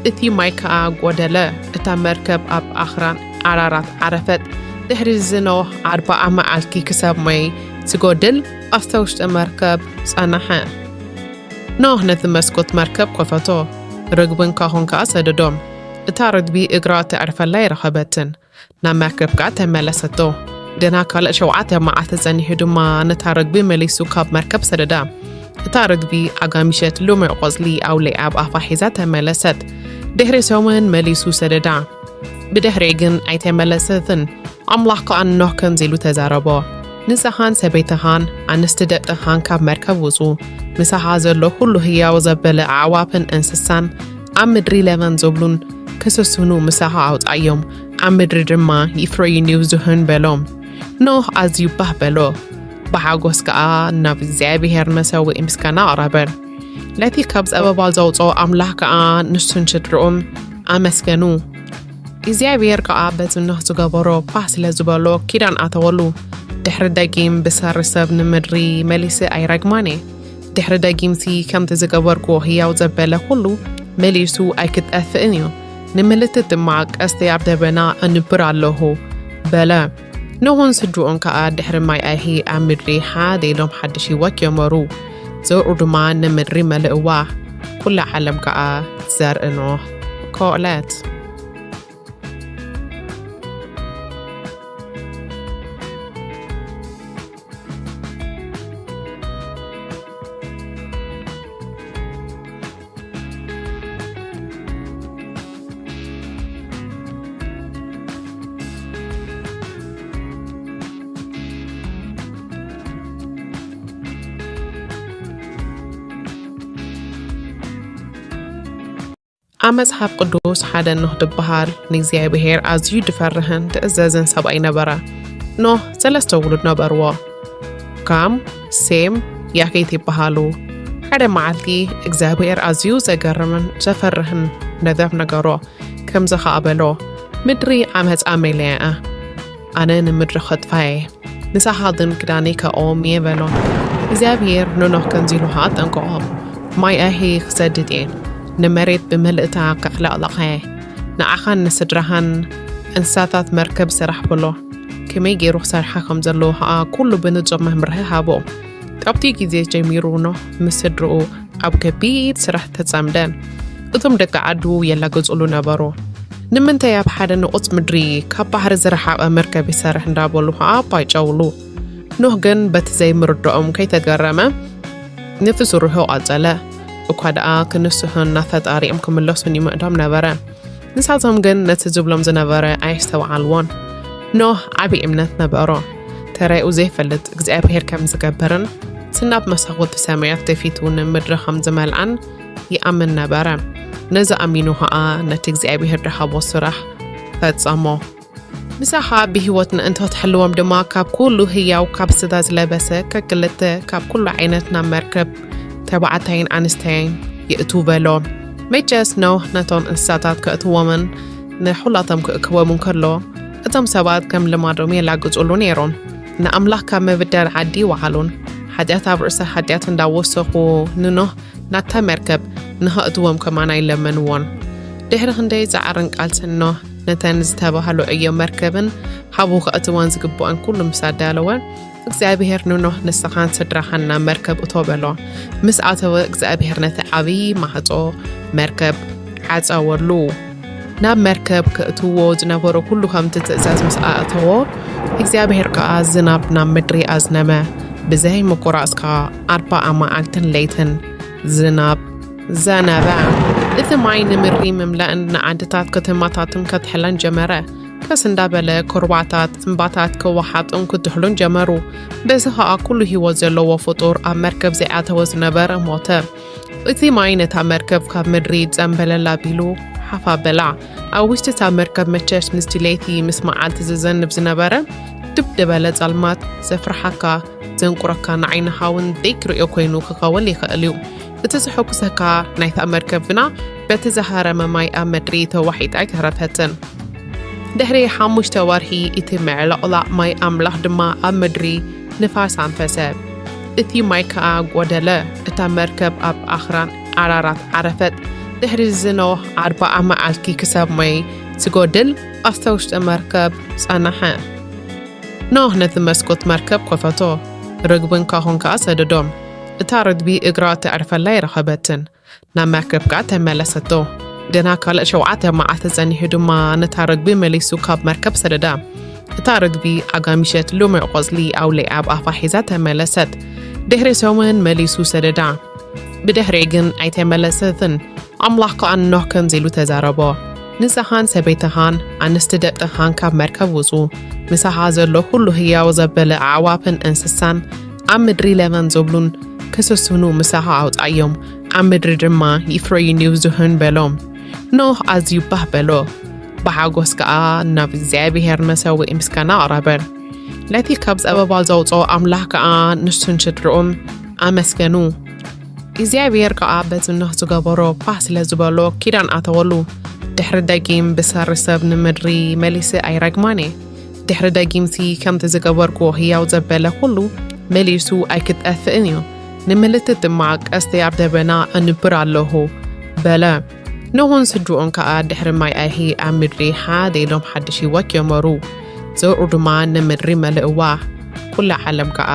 እቲ ማይ ከኣ ጐደለ። እታ መርከብ ኣብ ኣኽራን ኣራራት ዓረፈት። ድሕሪ እዚ ኖህ ኣርብዓ መዓልቲ ክሳብ ማይ ዝጎድል ኣብታ ውሽጢ መርከብ ጸንሐ። ኖህ ነቲ መስኮት መርከብ ከፈቶ፣ ርግብን ካሆን ከኣ ሰደዶም። እታ ርግቢ እግራ ተዕርፈላ ኣይረኸበትን። ናብ መርከብ ከኣ ተመለሰቶ። ገና ካልእ ሸውዓተ መዓልቲ ጸኒሑ ድማ ነታ ርግቢ መሊሱ ካብ መርከብ ሰደዳ። እታ ርግቢ ኣጋሚሸት ልሙዕ ቆጽሊ ኣውሊዓ ኣብ ኣፋ ሒዛ ተመለሰት። ድሕሪ ሰሙን መሊሱ ሰደዳ። ብድሕሪኡ ግን ኣይተመለሰትን። ኣምላኽ ከኣ ንኖህ ከምዚ ኢሉ ተዛረቦ፣ "ንስኻን ሰበይትኻን ኣንስቲ ደቅኻን ካብ መርከብ ውጹ፣ ምሳኻ ዘሎ ኩሉ ህያው ዘበለ ኣዕዋፍን እንስሳን ኣብ ምድሪ ለበም ዝብሉን ክስስኑ ምሳኻ ኣውጻዮም፣ ኣብ ምድሪ ድማ ይፍረዩን ይብዝሑን" በሎ። ኖህ ኣዝዩ ባህ በሎ፣ ብሓጎስ ከኣ ናብ እግዚኣብሔር መሰውኢ ምስጋና ኣቕረበ። ነቲ ካብ ጸበባ ዘውጽኦ ኣምላኽ ከኣ ንሱን ስድርኡን ኣመስገኑ። እግዚኣብሔር ከኣ በቲ ኖህ ዝገበሮ ባህ ስለ ዝበሎ ኪዳን ኣተወሉ። ድሕሪ ደጊም ብሰሪ ሰብ ንምድሪ መሊሰ ኣይረግማን እየ። ድሕሪ ደጊምሲ ከምቲ ዝገበርክዎ ህያው ዘበለ ኩሉ መሊሱ ኣይክጠፍእን እዩ። ንምልክት ድማ ቀስቲ ኣብ ደበና ኣንብር ኣለኹ በለ። ኖህን ስድርኡን ከኣ ድሕሪ ማይ ኣይሂ ኣብ ምድሪ ሓደ ኢሎም ሓድሽ ህይወት ጀመሩ። ዘርኡ ድማ ንምድሪ መልእዋ። ኩላ ዓለም ከኣ ዘርኢ ኖህ ኮለት። ኣብ መጽሓፍ ቅዱስ ሓደ ኖህ ዝበሃል ንእግዚኣብሔር ኣዝዩ ዝፈርህን ዝእዘዝን ሰብኣይ ነበረ። ኖህ ሰለስተ ውሉድ ነበርዎ። ካም፣ ሴም፣ ያፌት ይበሃሉ። ሓደ መዓልቲ እግዚኣብሔር ኣዝዩ ዘገርምን ዘፈርህን ነገር ነገሮ። ከምዚ ኸኣ በሎ፣ "ምድሪ ዓመጻ መሊኣ እያ። ኣነ ንምድሪ ከጥፋ እየ። ንሳኻ ግን ክዳነይ ከእዎም እየ" በሎ። እግዚኣብሔር ንኖህ ከምዚ ኢሉ ኸኣ ኣጠንቀቖ፣ "ማይ ኣይሂ ክሰድድ እየ። ንመሬት ብምልእታ ከዕለቕልቓ እየ። ንዓኻን ንስድራኻን እንስሳታት መርከብ ስራሕ" በሎ። ከመይ ገይሩ ክሰርሓ ከም ዘለዎ ኸኣ ኩሉ ብንጹር መምርሒ ሃቦ። ካብቲ ግዜ ጀሚሩ ኖህ ምስ ስድርኡ ኣብ ከቢድ ስራሕ ተጸምደ። እቶም ደቂ ዓዱ የላግጹሉ ነበሩ። "ንምንታይ ኣብ ሓደ ንቑጽ ምድሪ ካብ ባሕሪ ዝረሓቐ መርከብ ይሰርሕ?" እንዳበሉ ኸኣ ኣባይጨውሉ። ኖህ ግን በቲ ዘይምርድኦም ከይተገረመ ነቲ ስርሑ ቀጸለ። እኳ ደኣ ክንስሑን ናብ ፈጣሪኦም ክምለሱን ይምዕዶም ነበረ። ንሳቶም ግን ነቲ ዝብሎም ዝነበረ ኣየስተውዓልዎን። ኖህ ዓቢ እምነት ነበሮ። እቲ ተራኡ ዘይፈልጥ እግዚኣብሔር ከም ዝገብርን ዝናብ መሳኹቲ ሰማያት ደፊቱ ንምድሪ ከም ዝመልኣን ይኣምን ነበረ። ነዚ ኣሚኑ ኸኣ ነቲ እግዚኣብሔር ድሃቦ ስራሕ ፈጸሞ። ምሳኻ ብህይወት ንእንተ ትሕልዎም ድማ ካብ ኩሉ ህያው ካብ ስጋ ዝለበሰ ከክልተ ካብ ኩሉ ዓይነት ናብ መርከብ ተባዕታይን ኣንስተይን ይእትው በሎ። መቸስ ኖህ ነቶም እንስሳታት ከእትዎምን ንኹላቶም ክእክቦም እንከሎ እቶም ሰባት ከም ልማዶም የላግጹሉ ነይሮም። ንኣምላኽ ካብ ምብዳል ዓዲ ይወዓሉን ሓጢኣት ኣብ ርእሲ ሓጢኣት እንዳወሰኹ ንኖህ ናታ መርከብ ንኸእትዎም ከማን ኣይለመንዎን። ድሕሪ ክንደይ ጻዕርን ቃልስን ኖህ ነተን ዝተባህሉ ዕዮ መርከብን ሓቡ ከእትወን ዝግብኦን ኩሉ ምስ ኣዳለወ እግዚኣብሔር ንኖህ ንስኻን ስድራኻን ናብ መርከብ እቶ በሎ። ምስ ኣተወ እግዚኣብሔር ነቲ ዓብዪ ማህጾ መርከብ ዓጸወሉ። ናብ መርከብ ክእትዎ ዝነበሮ ኩሉ ከምቲ ትእዛዝ ምስ ኣእተዎ እግዚኣብሔር ከኣ ዝናብ ናብ ምድሪ ኣዝነመ። ብዘይ ምቁራጽ ከኣ ኣርባዓ መዓልትን ለይትን ዝናብ ዘነበ። እቲ ማይ ንምድሪ ምምላእን ንዓድታት ከተማታትን ከትሕለን ጀመረ። ከስ እንዳበለ ኩርባታት እምባታት ክወሓጡን ክትሕሉን ጀመሩ። በዚ ኸኣ ኩሉ ህይወት ዘለዎ ፍጡር ኣብ መርከብ ዘይኣተወ ዝነበረ ሞተ። እቲ ማይ ነታ መርከብ ካብ ምድሪ ጸምበለል ኣቢሉ ሓፍ ኣበላ። ኣብ ውሽጢ እታ መርከብ መቸስ ምስቲ ለይቲ ምስ መዓልቲ ዝዘንብ ዝነበረ ድብ ዝበለ ጸልማት ዘፍርሓካ ዘንቁረካ ንዓይንኻ እውን ዘይክርእዮ ኮይኑ ክኸውን ይኽእል እዩ። እቲ ዘሐጉሰካ ናይታ መርከብ ግና በቲ ዝሃረመ ማይ ኣብ ምድሪ ተዋሒጣ ኣይተረፈትን። ድሕሪ ሓሙሽተ ወርሒ እቲ ምዕልቕላቕ ማይ ኣምላኽ ድማ ኣብ ምድሪ ንፋስ ኣንፈሰ። እቲ ማይ ከኣ ጎደለ። እታ መርከብ ኣብ ኣኽራን ኣራራት ዓረፈት። ድሕሪ እዚ ኖህ ኣርባዓ መዓልቲ ክሳብ ማይ ዝጎድል ኣብታ ውሽጢ መርከብ ጸንሐ። ኖህ ነቲ መስኮት መርከብ ከፈቶ፣ ርግብን ካሆን ከኣ ሰደዶም። እታ ርግቢ እግራ ተዕርፈላ ኣይረኸበትን። ናብ መርከብ ከኣ ተመለሰቶ። ገና ካልእ ሸውዓተ መዓልቲ ጸኒሑ ድማ ነታ ርግቢ መሊሱ ካብ መርከብ ሰደዳ። እታ ርግቢ ኣጋሚሸት ልሙዕ ቆጽሊ ኣውሊዓ ኣብ ኣፋ ሒዛ ተመለሰት። ድሕሪ ሰሙን መሊሱ ሰደዳ። ብድሕሪኡ ግን ኣይተመለሰትን። ኣምላኽ ከኣ ንኖህ ከምዚ ኢሉ ተዛረቦ፣ ንስኻን ሰበይትኻን ኣንስቲ ደቅኻን ካብ መርከብ ውጹ፣ ምሳኻ ዘሎ ኩሉ ህያው ዘበለ ኣዕዋፍን እንስሳን ኣብ ምድሪ ለበም ዝብሉን ክስስኑ ምሳኻ ኣውጻእዮም፣ ኣብ ምድሪ ድማ ይፍረዩን ይብዝሑን በሎ። ኖህ ኣዝዩ ባህ በሎ፣ ብሓጎስ ከኣ ናብ እግዚኣብሄር መሰውኢ ምስጋና ኣቕረበ። ነቲ ካብ ጸበባ ዘውጽኦ ኣምላኽ ከኣ ንሱን ስድርኡን ኣመስገኑ። እግዚኣብሄር ከኣ በቲ ኖህ ዝገበሮ ባህ ስለ ዝበሎ ኪዳን ኣተወሉ። ድሕሪ ደጊም ብሰሪ ሰብ ንምድሪ መሊሰ ኣይረግማን እየ። ድሕሪ ደጊምሲ ከምቲ ዝገበርኩዎ ህያው ዘበለ ኩሉ መሊሱ ኣይክጠፍእን እዩ። ንምልክት ድማ ቀስተይ ኣብ ደበና ኣንብር ኣለኹ በለ። ኖህን ስድርኡን ከኣ ድሕሪ ማይ ኣይሂ ኣብ ምድሪ ሓደ ኢሎም ሓድሽ ህይወት ጀመሩ። ዘርኡ ድማ ንምድሪ መልእዋ። ኩላ ዓለም ከኣ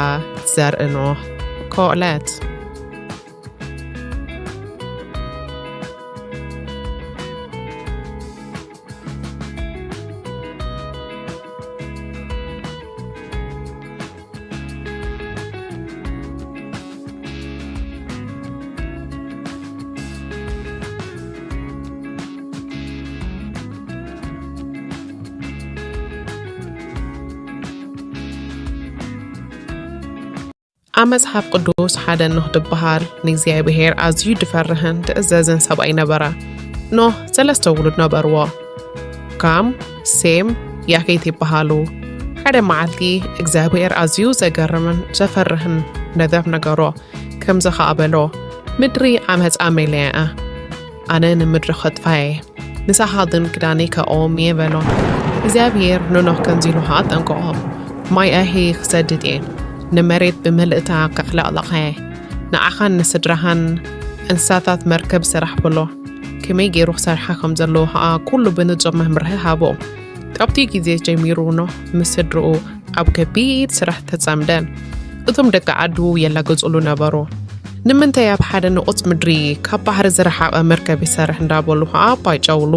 ዘርኢ ኖህ ኮለት። ኣብ መጽሓፍ ቅዱስ ሓደ ኖህ ዝበሃል ንእግዚኣብሔር ኣዝዩ ዝፈርህን ዝእዘዝን ሰብኣይ ነበረ። ኖህ ሰለስተ ውሉድ ነበርዎ። ካም፣ ሴም፣ ያፌት ይበሃሉ። ሓደ መዓልቲ እግዚኣብሔር ኣዝዩ ዘገርምን ዘፈርህን ነገር ነገሮ። ከምዚ ኸኣ በሎ፣ ምድሪ ዓመጻ መሊኣ እያ። ኣነ ንምድሪ ኸጥፋ እየ። ንሳኻ ግን ክዳነይ ከእዎም እየ በሎ። እግዚኣብሔር ንኖህ ከምዚ ኢሉ ኸኣ ኣጠንቀቖ፣ ማይ ኣይሂ ክሰድድ እየ፣ ንመሬት ብምልእታ ከዕለቕልቓ እየ። ንዓኻን ንስድራኻን እንስሳታት መርከብ ስራሕ በሎ። ከመይ ገይሩ ክሰርሓ ከም ዘለዎ ኸኣ ኩሉ ብንጹር መምርሒ ሃቦ። ካብቲ ግዜ ጀሚሩ ኖህ ምስ ስድርኡ ኣብ ከቢድ ስራሕ ተጸምደ። እቶም ደቂ ዓዱ የላግጹሉ ነበሩ። ንምንታይ ኣብ ሓደ ንቑጽ ምድሪ ካብ ባሕሪ ዝረሓቐ መርከብ ይሰርሕ እንዳበሉ ኸኣ ባይጨውሉ።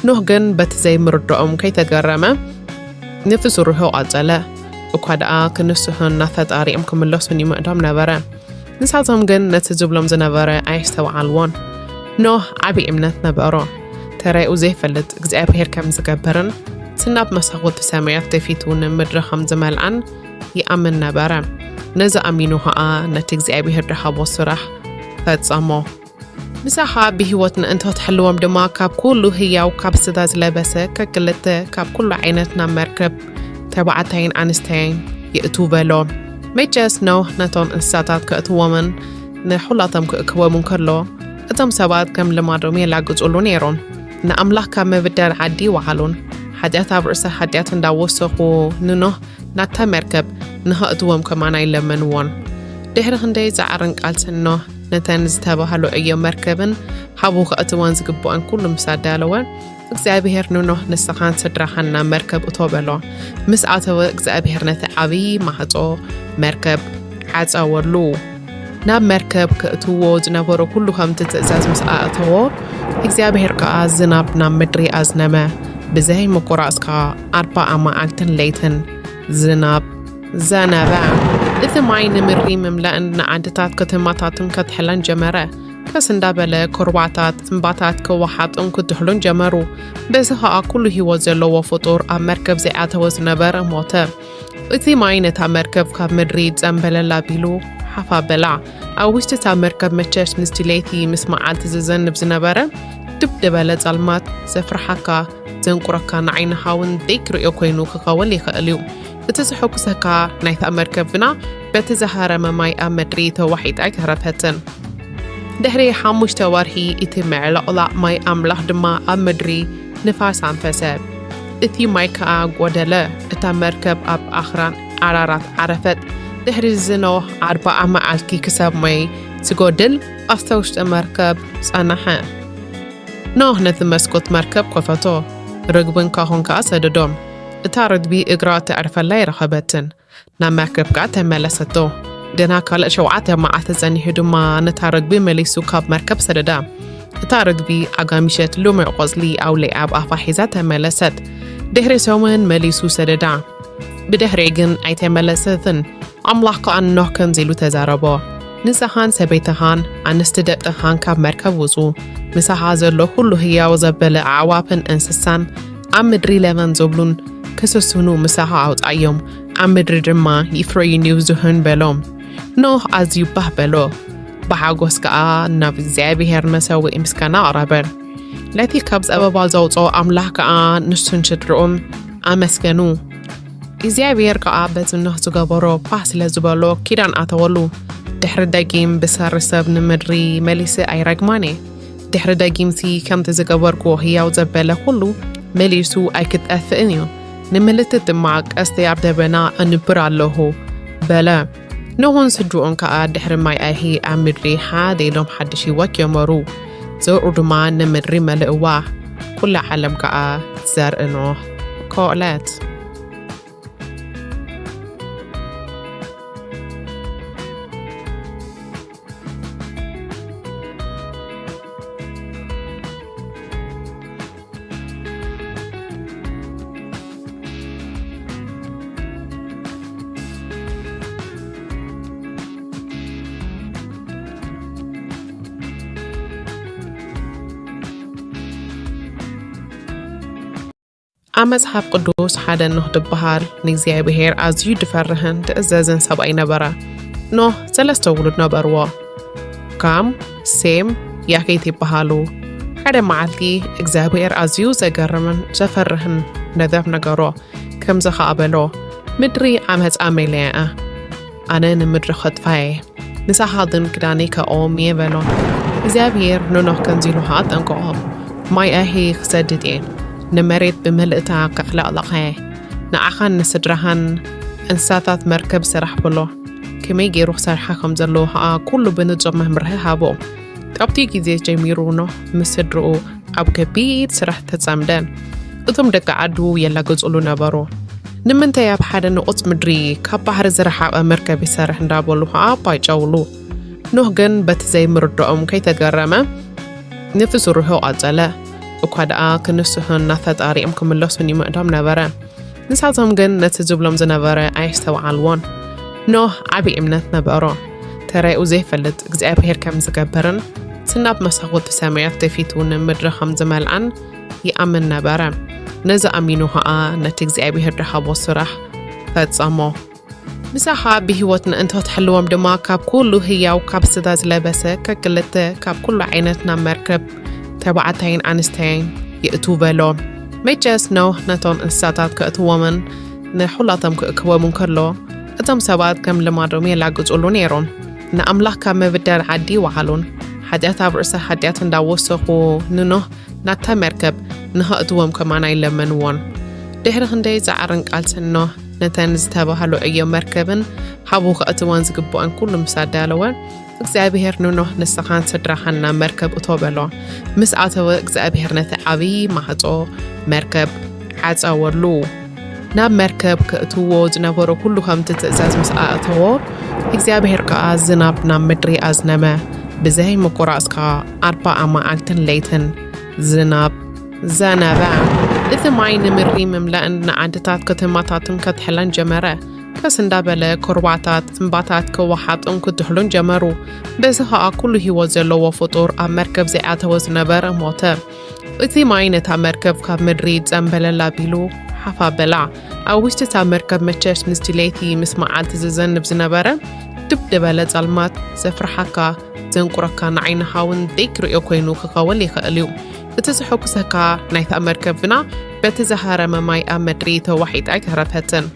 ኖህ ግን በቲ ዘይምርድኦም ከይተገረመ ነቲ ስርሑ ቀጸለ። እኳ ደኣ ክንስሑን ናብ ፈጣሪኦም ክምለሱን ይምዕዶም ነበረ። ንሳቶም ግን ነቲ ዝብሎም ዝነበረ ኣየስተውዓልዎን። ኖህ ዓቢ እምነት ነበሮ። ተራኡ ዘይፈልጥ እግዚኣብሔር ከም ዝገብርን ዝናብ መሳኹቲ ሰማያት ደፊቱ ንምድሪ ከም ዝመልኣን ይኣምን ነበረ። ነዚ ኣሚኑ ኸኣ ነቲ እግዚኣብሔር ዝሃቦ ስራሕ ፈጸሞ። ምሳኻ ብህይወት ምእንቲ ክትሕልዎም ድማ ካብ ኩሉ ህያው ካብ ስጋ ዝለበሰ ከክልተ ካብ ኩሉ ዓይነት ናብ መርከብ ተባዕታይን ኣንስተይን የእትው በሎ። መቸስ ኖህ ነቶም እንስሳታት ከእትዎምን ንኹላቶም ክእክቦምን ከሎ፣ እቶም ሰባት ከም ልማዶም የላግጹሉ ነይሮም። ንኣምላኽ ካብ ምብዳል ዓዲ ይወዓሉን ሓጢኣት ኣብ ርእሲ ሓጢኣት እንዳወሰኹ ንኖህ ናብታ መርከብ ንኸእትዎም ከማና ኣይለመንዎን። ድሕሪ ክንደይ ጻዕርን ቃልስን ኖህ ነተን ዝተባህሉ ዕዮ መርከብን ሓቡ ከእትወን ዝግብኦን ኩሉ ምስ ኣዳለወ፣ እግዚኣብሔር ንኖህ ንስኻን ስድራኻን ናብ መርከብ እቶ በሎ። ምስ ኣተወ እግዚኣብሔር ነቲ ዓብዪ ማዕጾ መርከብ ዓጸወሉ። ናብ መርከብ ከእትዎ ዝነበሮ ኩሉ ከምቲ ትእዛዝ ምስ ኣእተዎ፣ እግዚኣብሔር ከኣ ዝናብ ናብ ምድሪ ኣዝነመ። ብዘይ ምቁራጽ ከኣ ኣርባዓ መዓልትን ለይትን ዝናብ ዘነበ። እቲ ማይ ንምድሪ ምምላእን ንዓድታት ከተማታትን ከትሕለን ጀመረ። ከስ እንዳበለ ኩርባታት እምባታት ክወሓጡን ክትሕሉን ጀመሩ። በዚ ኸኣ ኩሉ ህይወት ዘለዎ ፍጡር ኣብ መርከብ ዘይኣተወ ዝነበረ ሞተ። እቲ ማይ ነታ መርከብ ካብ ምድሪ ጸምበለል ኣቢሉ ሓፍ ኣበላ። ኣብ ውሽጢ እታ መርከብ መቸስ ምስቲ ለይቲ ምስ መዓልቲ ዝዘንብ ዝነበረ ድብ ዝበለ ጸልማት ዘፍርሓካ፣ ዘንቁረካ፣ ንዓይንኻ እውን ዘይትርእዮ ኮይኑ ክኸውን ይኽእል እዩ። እቲ ዘሐጉሰካ ናይታ መርከብ ግና በቲ ዝሃረመ ማይ ኣብ ምድሪ ተዋሒጣ ኣይተረፈትን። ድሕሪ ሓሙሽተ ወርሒ እቲ ምዕልቕላቕ ማይ ኣምላኽ ድማ ኣብ ምድሪ ንፋስ ኣንፈሰ። እቲ ማይ ከኣ ጐደለ። እታ መርከብ ኣብ ኣኽራን ኣራራት ዓረፈት። ድሕሪ እዚ ኖህ ኣርብዓ መዓልቲ ክሳብ ማይ ዝጎድል ኣብታ ውሽጢ መርከብ ጸንሐ። ኖህ ነቲ መስኮት መርከብ ከፈቶ፣ ርግብን ካኾን ከኣ ሰደዶም። እታ ርግቢ እግራ ተዕርፈላ ኣይረኸበትን። ናብ መርከብ ከኣ ተመለሰቶ። ገና ካልእ ሸውዓተ መዓልቲ ጸኒሑ ድማ ነታ ርግቢ መሊሱ ካብ መርከብ ሰደዳ። እታ ርግቢ ኣጋሚሸት ልሙዕ ቆጽሊ ኣውሊዓ ኣብ ኣፋ ሒዛ ተመለሰት። ድሕሪ ሰሙን መሊሱ ሰደዳ። ብድሕሪኡ ግን ኣይተመለሰትን። ኣምላኽ ከኣ ንኖህ ከምዚ ኢሉ ተዛረቦ፣ ንስኻን ሰበይትኻን ኣንስቲ ደቅኻን ካብ መርከብ ውጹ። ምሳኻ ዘሎ ኩሉ ህያው ዘበለ ኣዕዋፍን እንስሳን ኣብ ምድሪ ለበም ዝብሉን ክስስኑ ምሳኻ ኣውጽኣዮም፣ ኣብ ምድሪ ድማ ይፍረዩን ይብዝሑን በሎም። ኖህ ኣዝዩ ባህ በሎ፣ ብሓጎስ ከኣ ናብ እግዚኣብሔር መሰውኢ ምስጋና ኣቕረበ። ነቲ ካብ ጸበባ ዘውጽኦ ኣምላኽ ከኣ ንሱን ስድርኡን ኣመስገኑ። እግዚኣብሔር ከኣ በቲ ኖህ ዝገበሮ ባህ ስለ ዝበሎ ኪዳን ኣተወሉ። ድሕሪ ደጊም ብሰሪ ሰብ ንምድሪ መሊሰ ኣይረግማን እየ። ድሕሪ ደጊምሲ ከምቲ ዝገበርክዎ ህያው ዘበለ ኩሉ መሊሱ ኣይክጠፍእን እዩ። ንምልክት ድማ ቀስተይ ኣብ ደበና ኣንብር ኣለኹ በለ። ኖህን ስድርኡን ከኣ ድሕሪ ማይ ኣይሂ ኣብ ምድሪ ሓደ ኢሎም ሓድሽ ህይወት ጀመሩ። ዘርኡ ድማ ንምድሪ መልእዋ። ኩላ ዓለም ከኣ ዘርኢ ኖህ ኮለት። ኣብ መጽሓፍ ቅዱስ ሓደ ኖህ ዝበሃል ንእግዚኣብሔር ኣዝዩ ዝፈርህን ዝእዘዝን ሰብኣይ ነበረ። ኖህ ሰለስተ ውሉድ ነበርዎ። ካም፣ ሴም፣ ያፌት ይበሃሉ። ሓደ መዓልቲ እግዚኣብሔር ኣዝዩ ዘገርምን ዘፈርህን ነገር ነገሮ። ከምዚ ኸኣ በሎ፣ "ምድሪ ዓመጻ መሊኣ እያ። ኣነ ንምድሪ ከጥፋ እየ። ንሳኻ ግን ክዳነይ ከእዎም እየ" በሎ። እግዚኣብሔር ንኖህ ከምዚ ኢሉ ኸኣ ኣጠንቀቖ፣ "ማይ ኣይሂ ክሰድድ እየ። ንመሬት ብምልእታ ከዕለቕልቓ እየ። ንዓኻን ንስድራኻን እንስሳታት መርከብ ስራሕ" በሎ። ከመይ ገይሩ ክሰርሓ ከም ዘለዎ ኸኣ ኩሉ ብንጹር መምርሒ ሃቦ። ካብቲ ግዜ ጀሚሩ ኖህ ምስ ስድርኡ ኣብ ከቢድ ስራሕ ተጸምደ። እቶም ደቂ ዓዱ የላግጹሉ ነበሩ። "ንምንታይ ኣብ ሓደ ንቑጽ ምድሪ ካብ ባሕሪ ዝረሓቐ መርከብ ይሰርሕ?" እንዳበሉ ኸኣ ባይጨውሉ። ኖህ ግን በቲ ዘይምርድኦም ከይተገረመ ነቲ ስርሑ ቀጸለ። እኳ ደኣ ክንስሑን ናብ ፈጣሪኦም ክምለሱን ይምእዶም ነበረ። ንሳቶም ግን ነቲ ዝብሎም ዝነበረ ኣየስተውዓልዎን። ኖህ ዓቢ እምነት ነበሮ። ተራኡ ዘይፈልጥ እግዚኣብሔር ከም ዝገብርን፣ ስናብ መሳኹቲ ሰማያት ደፊቱ ንምድሪ ከም ዝመልኣን ይኣምን ነበረ። ነዚ ኣሚኑ ኸኣ ነቲ እግዚኣብሔር ዝሃቦ ስራሕ ፈጸሞ። ምሳኻ ብህይወት ንእንቶ ትሕልዎም ድማ ካብ ኩሉ ህያው ካብ ስጋ ዝለበሰ ከክልተ ካብ ኩሉ ዓይነት ናብ መርከብ ተባዕታይን ኣንስተይን የእቱ በሎ። መቸስ ኖህ ነቶም እንስሳታት ከእትዎምን ንሑላቶም ክእክቦም እንከሎ እቶም ሰባት ከም ልማዶም የላግጹሉ ነይሮም። ንኣምላኽ ካብ ምብዳል ዓዲ ይወዓሉን ሓጢኣት ኣብ ርእሲ ሓጢኣት እንዳወሰኹ ንኖህ ናታ መርከብ ንኸእትዎም ከማን ኣይለመንዎን። ድሕሪ ክንደይ ጻዕርን ቃልስን ኖህ ነተን ዝተባህሉ ዕዮ መርከብን ሓቡ ከእትወን ዝግብኦን ኩሉ ምስ ኣዳለወ እግዚኣብሔር ንኖህ ንስኻን ስድራኻን ናብ መርከብ እቶ በሎ። ምስ ኣተወ እግዚኣብሔር ነቲ ዓብዪ ማዕጾ መርከብ ዓጸወሉ። ናብ መርከብ ከእትዎ ዝነበሮ ኩሉ ከምቲ ትእዛዝ ምስ ኣእተዎ እግዚኣብሔር ከኣ ዝናብ ናብ ምድሪ ኣዝነመ። ብዘይ ምቁራጽ ከኣ ኣርባዓ መዓልትን ለይትን ዝናብ ዘነበ። እቲ ማይ ንምድሪ ምምላእን ንዓድታት ከተማታትን ከትሕለን ጀመረ። ከስ እንዳበለ ኩርባታት እምባታት ክወሓጡን ክትሕሉን ጀመሩ። በዚ ኸኣ ኩሉ ህይወት ዘለዎ ፍጡር ኣብ መርከብ ዘይኣተወ ዝነበረ ሞተ። እቲ ማይ ነታ መርከብ ካብ ምድሪ ጸምበለል ኣቢሉ ሓፍ ኣበላ። ኣብ ውሽጢ እታ መርከብ መቸስ ምስቲ ለይቲ ምስ መዓልቲ ዝዘንብ ዝነበረ ድብ ዝበለ ጸልማት ዘፍርሓካ ዘንቁረካ ንዓይንኻ እውን ዘይትርእዮ ኮይኑ ክኸውን ይኽእል እዩ። እቲ ዘሐጉሰካ ናይታ መርከብ ግና በቲ ዝሃረመ ማይ ኣብ ምድሪ ተዋሒጣ ኣይተረፈትን።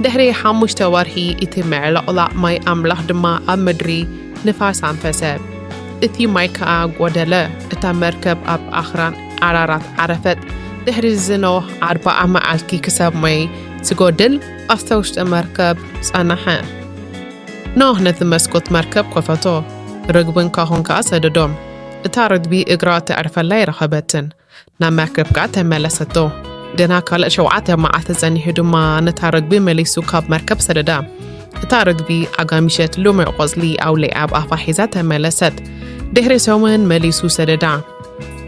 ድሕሪ ሓሙሽተ ወርሒ እቲ ምዕልቕላቕ ማይ ኣምላኽ ድማ ኣብ ምድሪ ንፋስ ኣንፈሰ። እቲ ማይ ከኣ ጎደለ። እታ መርከብ ኣብ ኣኽራን ኣራራት ዓረፈት። ድሕሪ እዚ ኖህ ኣርብዓ መዓልቲ ክሳብ ማይ ዝጎድል ኣብታ ውሽጢ መርከብ ጸንሐ። ኖህ ነቲ መስኮት መርከብ ከፈቶ። ርግብን ካሆን ከኣ ሰደዶም። እታ ርግቢ እግራ ተዕርፈላ ኣይረኸበትን። ናብ መርከብ ከኣ ተመለሰቶ። ገና ካልእ ሸውዓተ መዓልቲ ጸኒሑ ድማ ነታ ርግቢ መሊሱ ካብ መርከብ ሰደዳ። እታ ርግቢ ኣጋሚሸት ልሙዕ ቆጽሊ ኣውሊዓ ኣብ ኣፋ ሒዛ ተመለሰት። ድሕሪ ሰሙን መሊሱ ሰደዳ።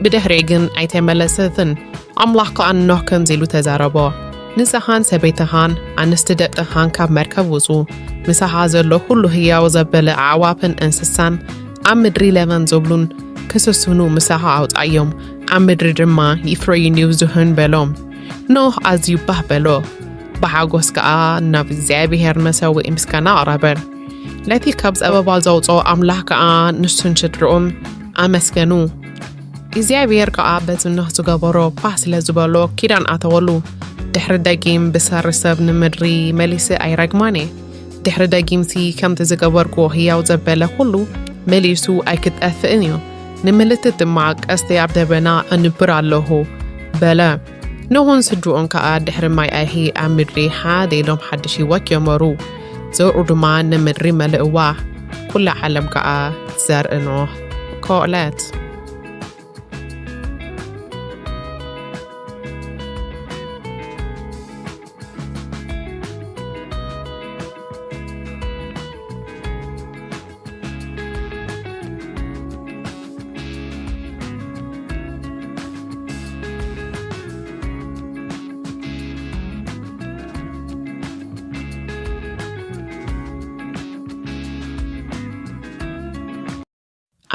ብድሕሪኡ ግን ኣይተመለሰትን። ኣምላኽ ከኣ ንኖህ ከምዚ ኢሉ ተዛረቦ። ንስኻን ሰበይትኻን ኣንስቲ ደቅኻን ካብ መርከብ ውጹ። ምሳኻ ዘሎ ኩሉ ህያው ዘበለ ኣዕዋፍን እንስሳን ኣብ ምድሪ ለመን ዝብሉን ክስስኑ ምሳኻ ኣውጻዮም። ኣብ ምድሪ ድማ ይፍረዩን ይብዝሑን በሎም። ኖህ ኣዝዩ ባህ በሎ። ብሓጎስ ከኣ ናብ እግዚኣብሔር መሰውኢ ምስጋና ኣቕረበ። ነቲ ካብ ጸበባ ዘውጽኦ ኣምላኽ ከኣ ንሱን ስድርኡን ኣመስገኑ። እግዚኣብሔር ከኣ በቲ ኖህ ዝገበሮ ባህ ስለ ዝበሎ ኪዳን ኣተወሉ። ድሕሪ ደጊም ብሰሪ ሰብ ንምድሪ መሊሰ ኣይረግማን እየ። ድሕሪ ደጊምሲ ከምቲ ዝገበርክዎ ህያው ዘበለ ኩሉ መሊሱ ኣይክጠፍእን እዩ። ንምልክት ድማ ቀስቲ ኣብ ደበና ኣንብር ኣለኹ በለ። ኖህን ስድርኡን ከኣ ድሕሪ ማይ ኣይሂ ኣብ ምድሪ ሓደ ኢሎም ሓድሽ ህይወት ጀመሩ። ዘርኡ ድማ ንምድሪ መልእዋ። ኩላ ዓለም ከኣ ዘርኢ ኖህ ኮለት።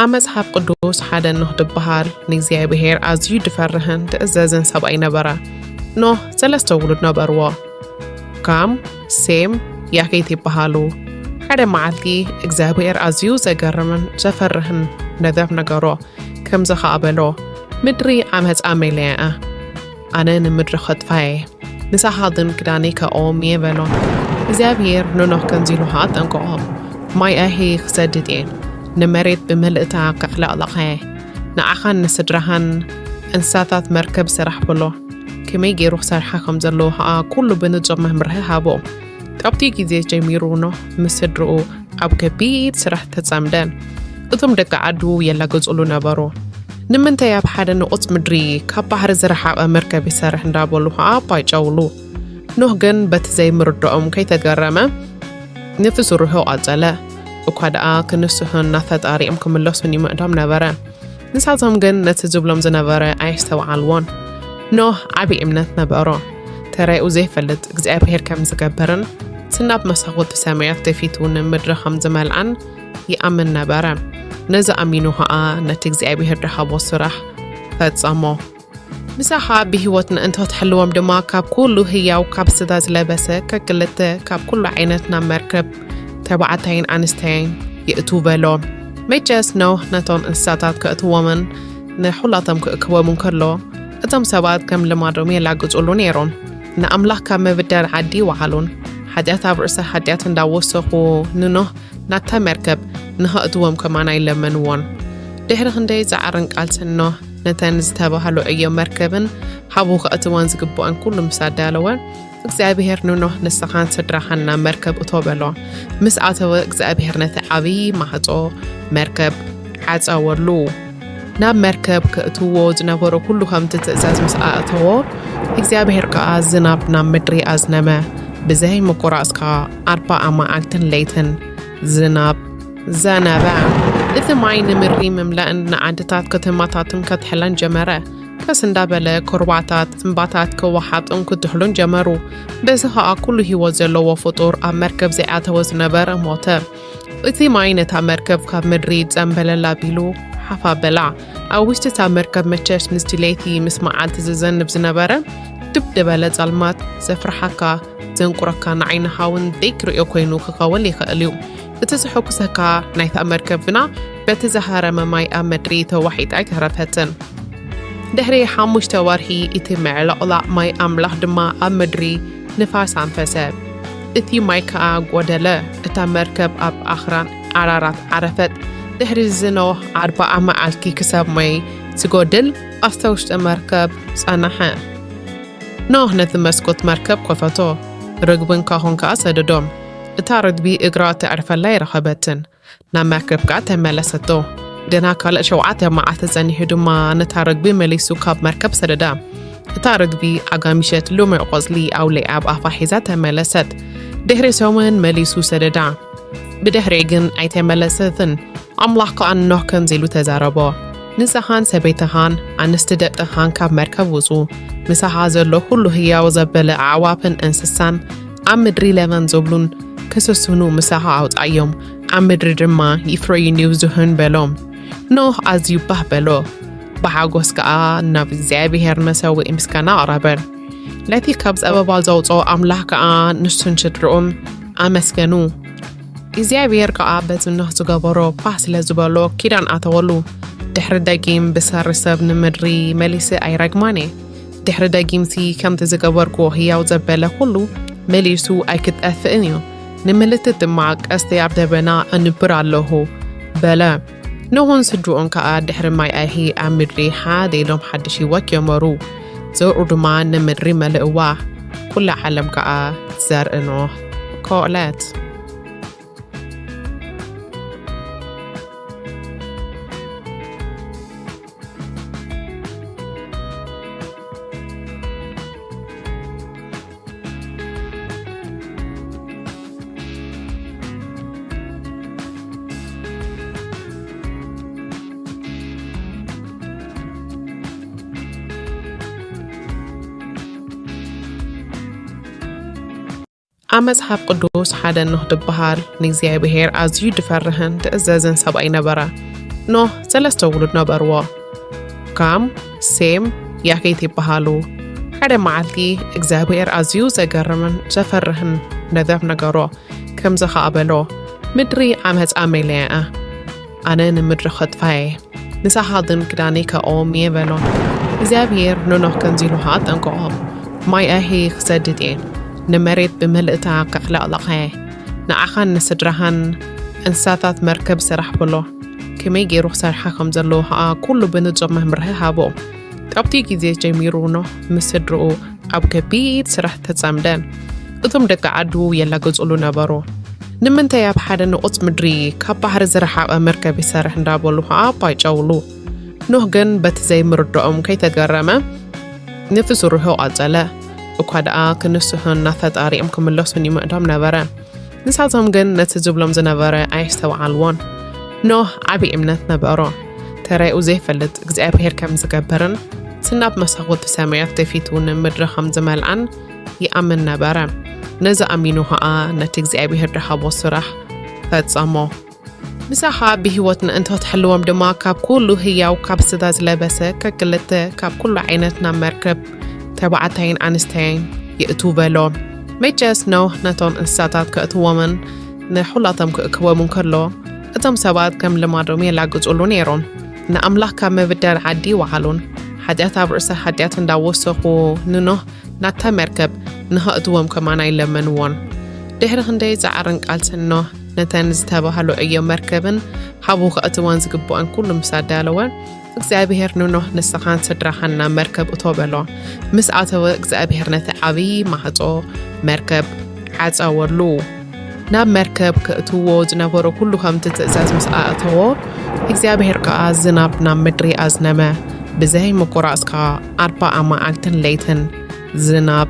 ኣብ መጽሓፍ ቅዱስ ሓደ ኖህ ዝበሃል ንእግዚኣብሔር ኣዝዩ ዝፈርህን ዝእዘዝን ሰብኣይ ነበረ። ኖህ ሰለስተ ውሉድ ነበርዎ። ካም፣ ሴም፣ ያፌት ይበሃሉ። ሓደ መዓልቲ እግዚኣብሔር ኣዝዩ ዘገርምን ዘፈርህን ነገር ነገሮ። ከምዚ ኸኣ በሎ፣ "ምድሪ ዓመጻ መሊኣ እያ። ኣነ ንምድሪ ኸጥፋ እየ። ንሳኻ ግን ክዳነይ ከእዎም እየ" በሎ። እግዚኣብሔር ንኖህ ከምዚ ኢሉ ኸኣ ኣጠንቀቖ፣ "ማይ ኣይሂ ክሰድድ እየ። ንመሬት ብምልእታ ከዕለቕልቓ እየ። ንዓኻን ንስድራኻን እንስሳታት መርከብ ስራሕ" በሎ። ከመይ ገይሩ ክሰርሓ ከም ዘለዎ ኸኣ ኩሉ ብንጹር መምርሒ ሃቦ። ካብቲ ግዜ ጀሚሩ ኖህ ምስ ስድርኡ ኣብ ከቢድ ስራሕ ተጸምደ። እቶም ደቂ ዓዱ የላግጹሉ ነበሩ። "ንምንታይ ኣብ ሓደ ንቑጽ ምድሪ ካብ ባሕሪ ዝረሓቐ መርከብ ይሰርሕ?" እንዳበሉ ኸኣ ኣባይጨውሉ። ኖህ ግን በቲ ዘይምርድኦም ከይተገረመ ነቲ ስርሑ ቀጸለ። እኳ ደኣ ክንስሑን ናብ ፈጣሪኦም ክምለሱን ይምዕዶም ነበረ። ንሳቶም ግን ነቲ ዝብሎም ዝነበረ ኣየስተውዓልዎን። ኖህ ዓቢ እምነት ነበሮ። ተራኡ ዘይፈልጥ እግዚኣብሔር ከም ዝገብርን፣ እቲ ናብ መሳኹቲ ሰማያት ደፊቱ ንምድሪ ከም ዝመልኣን ይኣምን ነበረ። ነዚ ኣሚኑ ኸኣ ነቲ እግዚኣብሔር ዝሃቦ ስራሕ ፈጸሞ። ንሳኻ ብህይወት ምእንቶ ትሕልዎም ድማ፣ ካብ ኩሉ ህያው ካብ ስጋ ዝለበሰ ከክልተ ካብ ኩሉ ዓይነት ናብ መርከብ ተባዕታይን ኣንስተይን የእቱ በሎ። መቸስ ኖህ ነቶም እንስሳታት ከእትዎምን ንኹላቶም ክእክቦምን ከሎ፣ እቶም ሰባት ከም ልማዶም የላግጹሉ ነይሮም። ንኣምላኽ ካብ ምብዳል ዓዲ ይወዓሉን፣ ሓጢኣት ኣብ ርእሲ ሓጢኣት እንዳወሰኹ ንኖህ ናብታ መርከብ ንኸእትዎም ከማን ኣይለመንዎን። ድሕሪ ክንደይ ጻዕርን ቃልስን ኖህ ነተን ዝተባህሉ ዕዮ መርከብን ሓቡ ከእትወን ዝግብኦን ኩሉ ምስ ኣዳለወ፣ እግዚኣብሔር ንኖህ ንስኻን ስድራኻን ናብ መርከብ እቶ በሎ። ምስ ኣተወ እግዚኣብሔር ነቲ ዓብዪ ማዕጾ መርከብ ዓጸወሉ። ናብ መርከብ ከእትዎ ዝነበሮ ኩሉ ከምቲ ትእዛዝ ምስ ኣእተዎ፣ እግዚኣብሔር ከኣ ዝናብ ናብ ምድሪ ኣዝነመ። ብዘይ ምቁራጽ ከኣ ኣርባዓ መዓልትን ለይትን ዝናብ ዘነበ። እቲ ማይ ንምድሪ ምምላእን ንዓድታት ከተማታትን ከትሕለን ጀመረ። ቀስ እንዳበለ ኩርባታት እምባታት ክወሓጡን ክትሕሉን ጀመሩ። በዚ ኸኣ ኩሉ ህይወት ዘለዎ ፍጡር ኣብ መርከብ ዘይኣተወ ዝነበረ ሞተ። እቲ ማይ ነታ መርከብ ካብ ምድሪ ጸምበለል ኣቢሉ ሓፍ ኣበላ። ኣብ ውሽጢ እታ መርከብ መቸስ ምስቲ ለይቲ ምስ መዓልቲ ዝዘንብ ዝነበረ ድብ ዝበለ ጸልማት ዘፍርሓካ፣ ዘንቁረካ፣ ንዓይንኻ እውን ደይክርእዮ ኮይኑ ክኸውን ይኽእል እዩ። እቲ ዘሐጉሰካ ናይታ መርከብ ግና በቲ ዝሃረመ ማይ ኣብ ምድሪ ተዋሒጣ ኣይተረፈትን። ድሕሪ ሓሙሽተ ወርሒ እቲ ምዕልቕላቕ ማይ ኣምላኽ ድማ ኣብ ምድሪ ንፋስ ኣንፈሰ። እቲ ማይ ከኣ ጐደለ። እታ መርከብ ኣብ ኣኽራን ኣራራት ዓረፈት። ድሕሪ እዚ ኖህ ኣርብዓ መዓልቲ ክሳብ ማይ ዝጎድል ኣብታ ውሽጢ መርከብ ጸንሐ። ኖህ ነቲ መስኮት መርከብ ከፈቶ፣ ርግብን ካሆን ከኣ ሰደዶም። እታ ርግቢ እግራ ተዕርፈላ ኣይረኸበትን። ናብ መርከብ ከኣ ተመለሰቶ። ገና ካልእ ሸውዓተ መዓልቲ ጸኒሑ ድማ ነታ ርግቢ መሊሱ ካብ መርከብ ሰደዳ። እታ ርግቢ ኣጋሚሸት ልሙዕ ቆጽሊ ኣውሊዓ ኣብ ኣፋ ሒዛ ተመለሰት። ድሕሪ ሰሙን መሊሱ ሰደዳ። ብድሕሪኡ ግን ኣይተመለሰትን። ኣምላኽ ከኣ ንኖህ ከምዚ ኢሉ ተዛረቦ፣ ንስኻን ሰበይትኻን ኣንስቲ ደቅኻን ካብ መርከብ ውጹ፣ ምሳኻ ዘሎ ኩሉ ህያው ዘበለ ኣዕዋፍን እንስሳን ኣብ ምድሪ ለመን ዝብሉን ክስስኑ ምሳኻ ኣውጻዮም፣ ኣብ ምድሪ ድማ ይፍረዩን ይብዝሑን በሎ። ኖህ ኣዝዩ ባህ በሎ፣ ብሓጎስ ከኣ ናብ እግዚኣብሔር መሰውኢ ምስጋና ኣቕረበ። ነቲ ካብ ጸበባ ዘውጽኦ ኣምላኽ ከኣ ንሱን ስድርኡን ኣመስገኑ። እግዚኣብሔር ከኣ በቲ ኖህ ዝገበሮ ባህ ስለ ዝበሎ ኪዳን ኣተወሉ። ድሕሪ ደጊም ብሰሪ ሰብ ንምድሪ መሊሰ ኣይረግማን እየ። ድሕሪ ደጊምሲ ከምቲ ዝገበርኩዎ ህያው ዘበለ ኩሉ መሊሱ ኣይክጠፍእን እዩ። ንምልክት ድማ ቀስተይ ኣብ ደበና ኣንብር ኣለኹ በለ። ኖህን ስድርኡን ከኣ ድሕሪ ማይ ኣይሂ ኣብ ምድሪ ሓደ ኢሎም ሓድሽ ህይወት ጀመሩ። ዘርኡ ድማ ንምድሪ መልእዋ። ኩላ ዓለም ከኣ ዘርኢ ኖህ ኮለት። ኣብ መጽሓፍ ቅዱስ ሓደ ኖህ ዝበሃል ንእግዚኣብሔር ኣዝዩ ዝፈርህን ዝእዘዝን ሰብኣይ ነበረ። ኖህ ሰለስተ ውሉድ ነበርዎ። ካም፣ ሴም፣ ያፌት ይበሃሉ። ሓደ መዓልቲ እግዚኣብሔር ኣዝዩ ዘገርምን ዘፈርህን ነገር ነገሮ። ከምዚ ኸኣ በሎ፣ "ምድሪ ዓመጻ መሊኣ እያ። ኣነ ንምድሪ ኸጥፋ እየ። ንሳኻ ግን ክዳነይ ከእዎም እየ" በሎ። እግዚኣብሔር ንኖህ ከምዚ ኢሉ ኸኣ ኣጠንቀቖ፣ "ማይ ኣይሂ ክሰድድ እየ። ንመሬት ብምልእታ ከዕለቕልቓ እየ። ንዓኻን ንስድራኻን እንስሳታት መርከብ ስራሕ" በሎ። ከመይ ገይሩ ክሰርሓ ከም ዘለዎ ኸኣ ኩሉ ብንጹር መምርሒ ሃቦ። ካብቲ ግዜ ጀሚሩ ኖህ ምስ ስድርኡ ኣብ ከቢድ ስራሕ ተጸምደ። እቶም ደቂ ዓዱ የላግጹሉ ነበሩ። "ንምንታይ ኣብ ሓደ ንቑጽ ምድሪ ካብ ባሕሪ ዝረሓቐ መርከብ ይሰርሕ?" እንዳበሉ ኸኣ ባይጨውሉ። ኖህ ግን በቲ ዘይምርድኦም ከይተገረመ ነቲ ስርሑ ቀጸለ። እኳ ደኣ ክንስሑን ናብ ፈጣሪኦም ክምለሱን ይምዕዶም ነበረ። ንሳቶም ግን ነቲ ዝብሎም ዝነበረ ኣየስተውዓልዎን። ኖህ ዓቢ እምነት ነበሮ። ተራኡ ዘይፈልጥ እግዚኣብሔር ከም ዝገብርን፣ ስናብ መሳኹቲ ሰማያት ተፊቱ ንምድሪ ከም ዝመልኣን ይኣምን ነበረ። ነዚ ኣሚኑ ኸኣ ነቲ እግዚኣብሔር ዝሃቦ ስራሕ ፈጸሞ። ምሳኻ ብህይወት ምእንቲ ክትሕልዎም ድማ ካብ ኩሉ ህያው ካብ ስጋ ዝለበሰ ከክልተ ካብ ኩሉ ዓይነት ናብ መርከብ ተባዕታይን ኣንስተይን የእቱ በሎ። መቸስ ኖህ ነቶም እንስሳታት ከእትዎምን ንሑላቶም ክእክቦምን ከሎ እቶም ሰባት ከም ልማዶም የላግጹሉ ነይሮም። ንኣምላኽ ካብ ምብዳል ዓዲ ይወዓሉን ሓጢኣት ኣብ ርእሰ ሓጢኣት እንዳወሰኹ ንኖህ ናታ መርከብ ንኸእትዎም ከማን ኣይለመንዎን። ድሕሪ ክንደይ ጻዕርን ቃልስን ኖህ ነተን ዝተባህሉ ዕዮ መርከብን ሃቡ ከእትወን ዝግብኦን ኩሉ ምስ ኣዳለወ እግዚኣብሔር ንኖህ ንስኻን ስድራኻን ናብ መርከብ እቶ በሎ። ምስ ኣተወ እግዚኣብሔር ነቲ ዓብዪ ማዕጾ መርከብ ዓጸወሉ። ናብ መርከብ ከእትዎ ዝነበሮ ኩሉ ከምቲ ትእዛዝ ምስ ኣእተዎ እግዚኣብሔር ከኣ ዝናብ ናብ ምድሪ ኣዝነመ። ብዘይ ምቁራጽ ከኣ ኣርባዓ መዓልትን ለይትን ዝናብ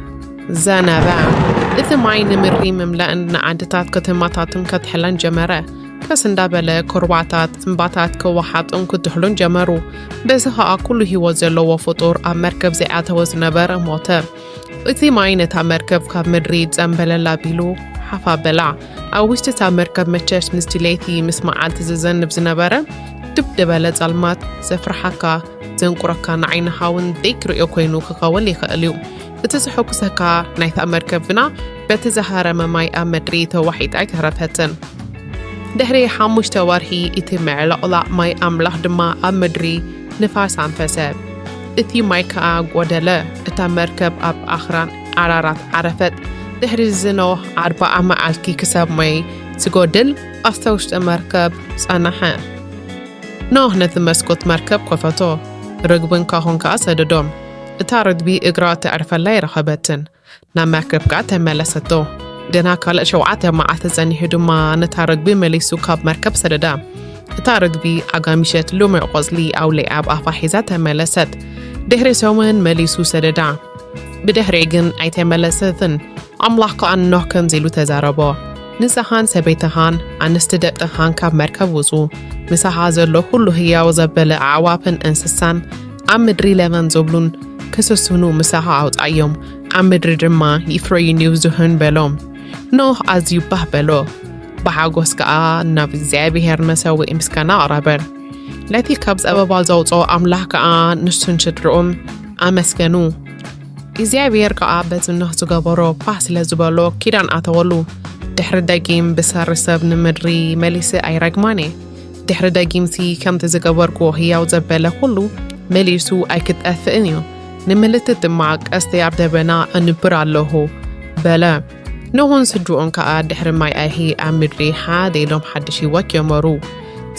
ዘነበ። እቲ ማይ ንምድሪ ምምላእን ንዓድታት ከተማታትን ከትሕለን ጀመረ። ከስ እንዳበለ ኩርባታት እምባታት ክወሓጡን ክትሕሉን ጀመሩ። በዚ ኸኣ ኩሉ ህይወት ዘለዎ ፍጡር ኣብ መርከብ ዘይኣተወ ዝነበረ ሞተ። እቲ ማይ ነታ መርከብ ካብ ምድሪ ጸምበለል ኣቢሉ ሓፍ ኣበላ። ኣብ ውሽጢ እታ መርከብ መቸስ ምስቲ ለይቲ ምስ መዓልቲ ዝዘንብ ዝነበረ ድብ ዝበለ ጸልማት ዘፍርሓካ ዘንቁረካ ንዓይንኻ እውን ደይክርእዮ ኮይኑ ክኸውን ይኽእል እዩ። እቲ ዘሐጉሰካ ናይታ መርከብ ግና በቲ ዝሃረመ ማይ ኣብ ምድሪ ተዋሒጣ ኣይተረፈትን። ድሕሪ ሓሙሽተ ወርሒ እቲ ምዕልቕላቕ ማይ ኣምላኽ ድማ ኣብ ምድሪ ንፋስ ኣንፈሰ። እቲ ማይ ከኣ ጐደለ። እታ መርከብ ኣብ ኣኽራን ኣራራት ዓረፈት። ድሕሪ እዚ ኖህ ኣርብዓ መዓልቲ ክሳብ ማይ ዝጎድል ኣብታ ውሽጢ መርከብ ጸንሐ። ኖህ ነቲ መስኮት መርከብ ከፈቶ፣ ርግብን ካሆን ከኣ ሰደዶም። እታ ርግቢ እግራ ተዕርፈላ ኣይረኸበትን። ናብ መርከብ ከኣ ተመለሰቶ። ገና ካልእ ሸውዓተ መዓልቲ ጸኒሑ ድማ ነታ ርግቢ መሊሱ ካብ መርከብ ሰደዳ። እታ ርግቢ ኣጋሚሸት ልሙዕ ቆጽሊ ኣውሊዓ ኣብ ኣፋ ሒዛ ተመለሰት። ድሕሪ ሰሙን መሊሱ ሰደዳ። ብድሕሪኡ ግን ኣይተመለሰትን። ኣምላኽ ከኣ ንኖህ ከምዚ ኢሉ ተዛረቦ፣ ንስኻን ሰበይትኻን ኣንስቲ ደቅኻን ካብ መርከብ ውጹ። ምሳኻ ዘሎ ኩሉ ህያው ዘበለ ኣዕዋፍን እንስሳን ኣብ ምድሪ ለመን ዝብሉን ክስስኑ ምሳኻ ኣውጻዮም፣ ኣብ ምድሪ ድማ ይፍረዩን ይብዝሑን በሎ። ኖህ ኣዝዩ ባህ በሎ፣ ብሓጎስ ከኣ ናብ እግዚኣብሔር መሰውኢ ምስጋና ኣቕረበ። ነቲ ካብ ጸበባ ዘውጽኦ ኣምላኽ ከኣ ንሱን ስድርኡን ኣመስገኑ። እግዚኣብሔር ከኣ በቲ ኖህ ዝገበሮ ባህ ስለ ዝበሎ ኪዳን ኣተወሉ። ድሕሪ ደጊም ብሰሪ ሰብ ንምድሪ መሊሰ ኣይረግማን እየ። ድሕሪ ደጊምሲ ከምቲ ዝገበርኩዎ ህያው ዘበለ ኩሉ መሊሱ ኣይክጠፍእን እዩ። ንምልክት ድማ ቀስቲ ኣብ ደበና ኣንብር ኣለኹ በለ። ኖህን ስድርኡን ከኣ ድሕሪ ማይ ኣይሂ ኣብ ምድሪ ሓደ ኢሎም ሓድሽ ህይወት ጀመሩ።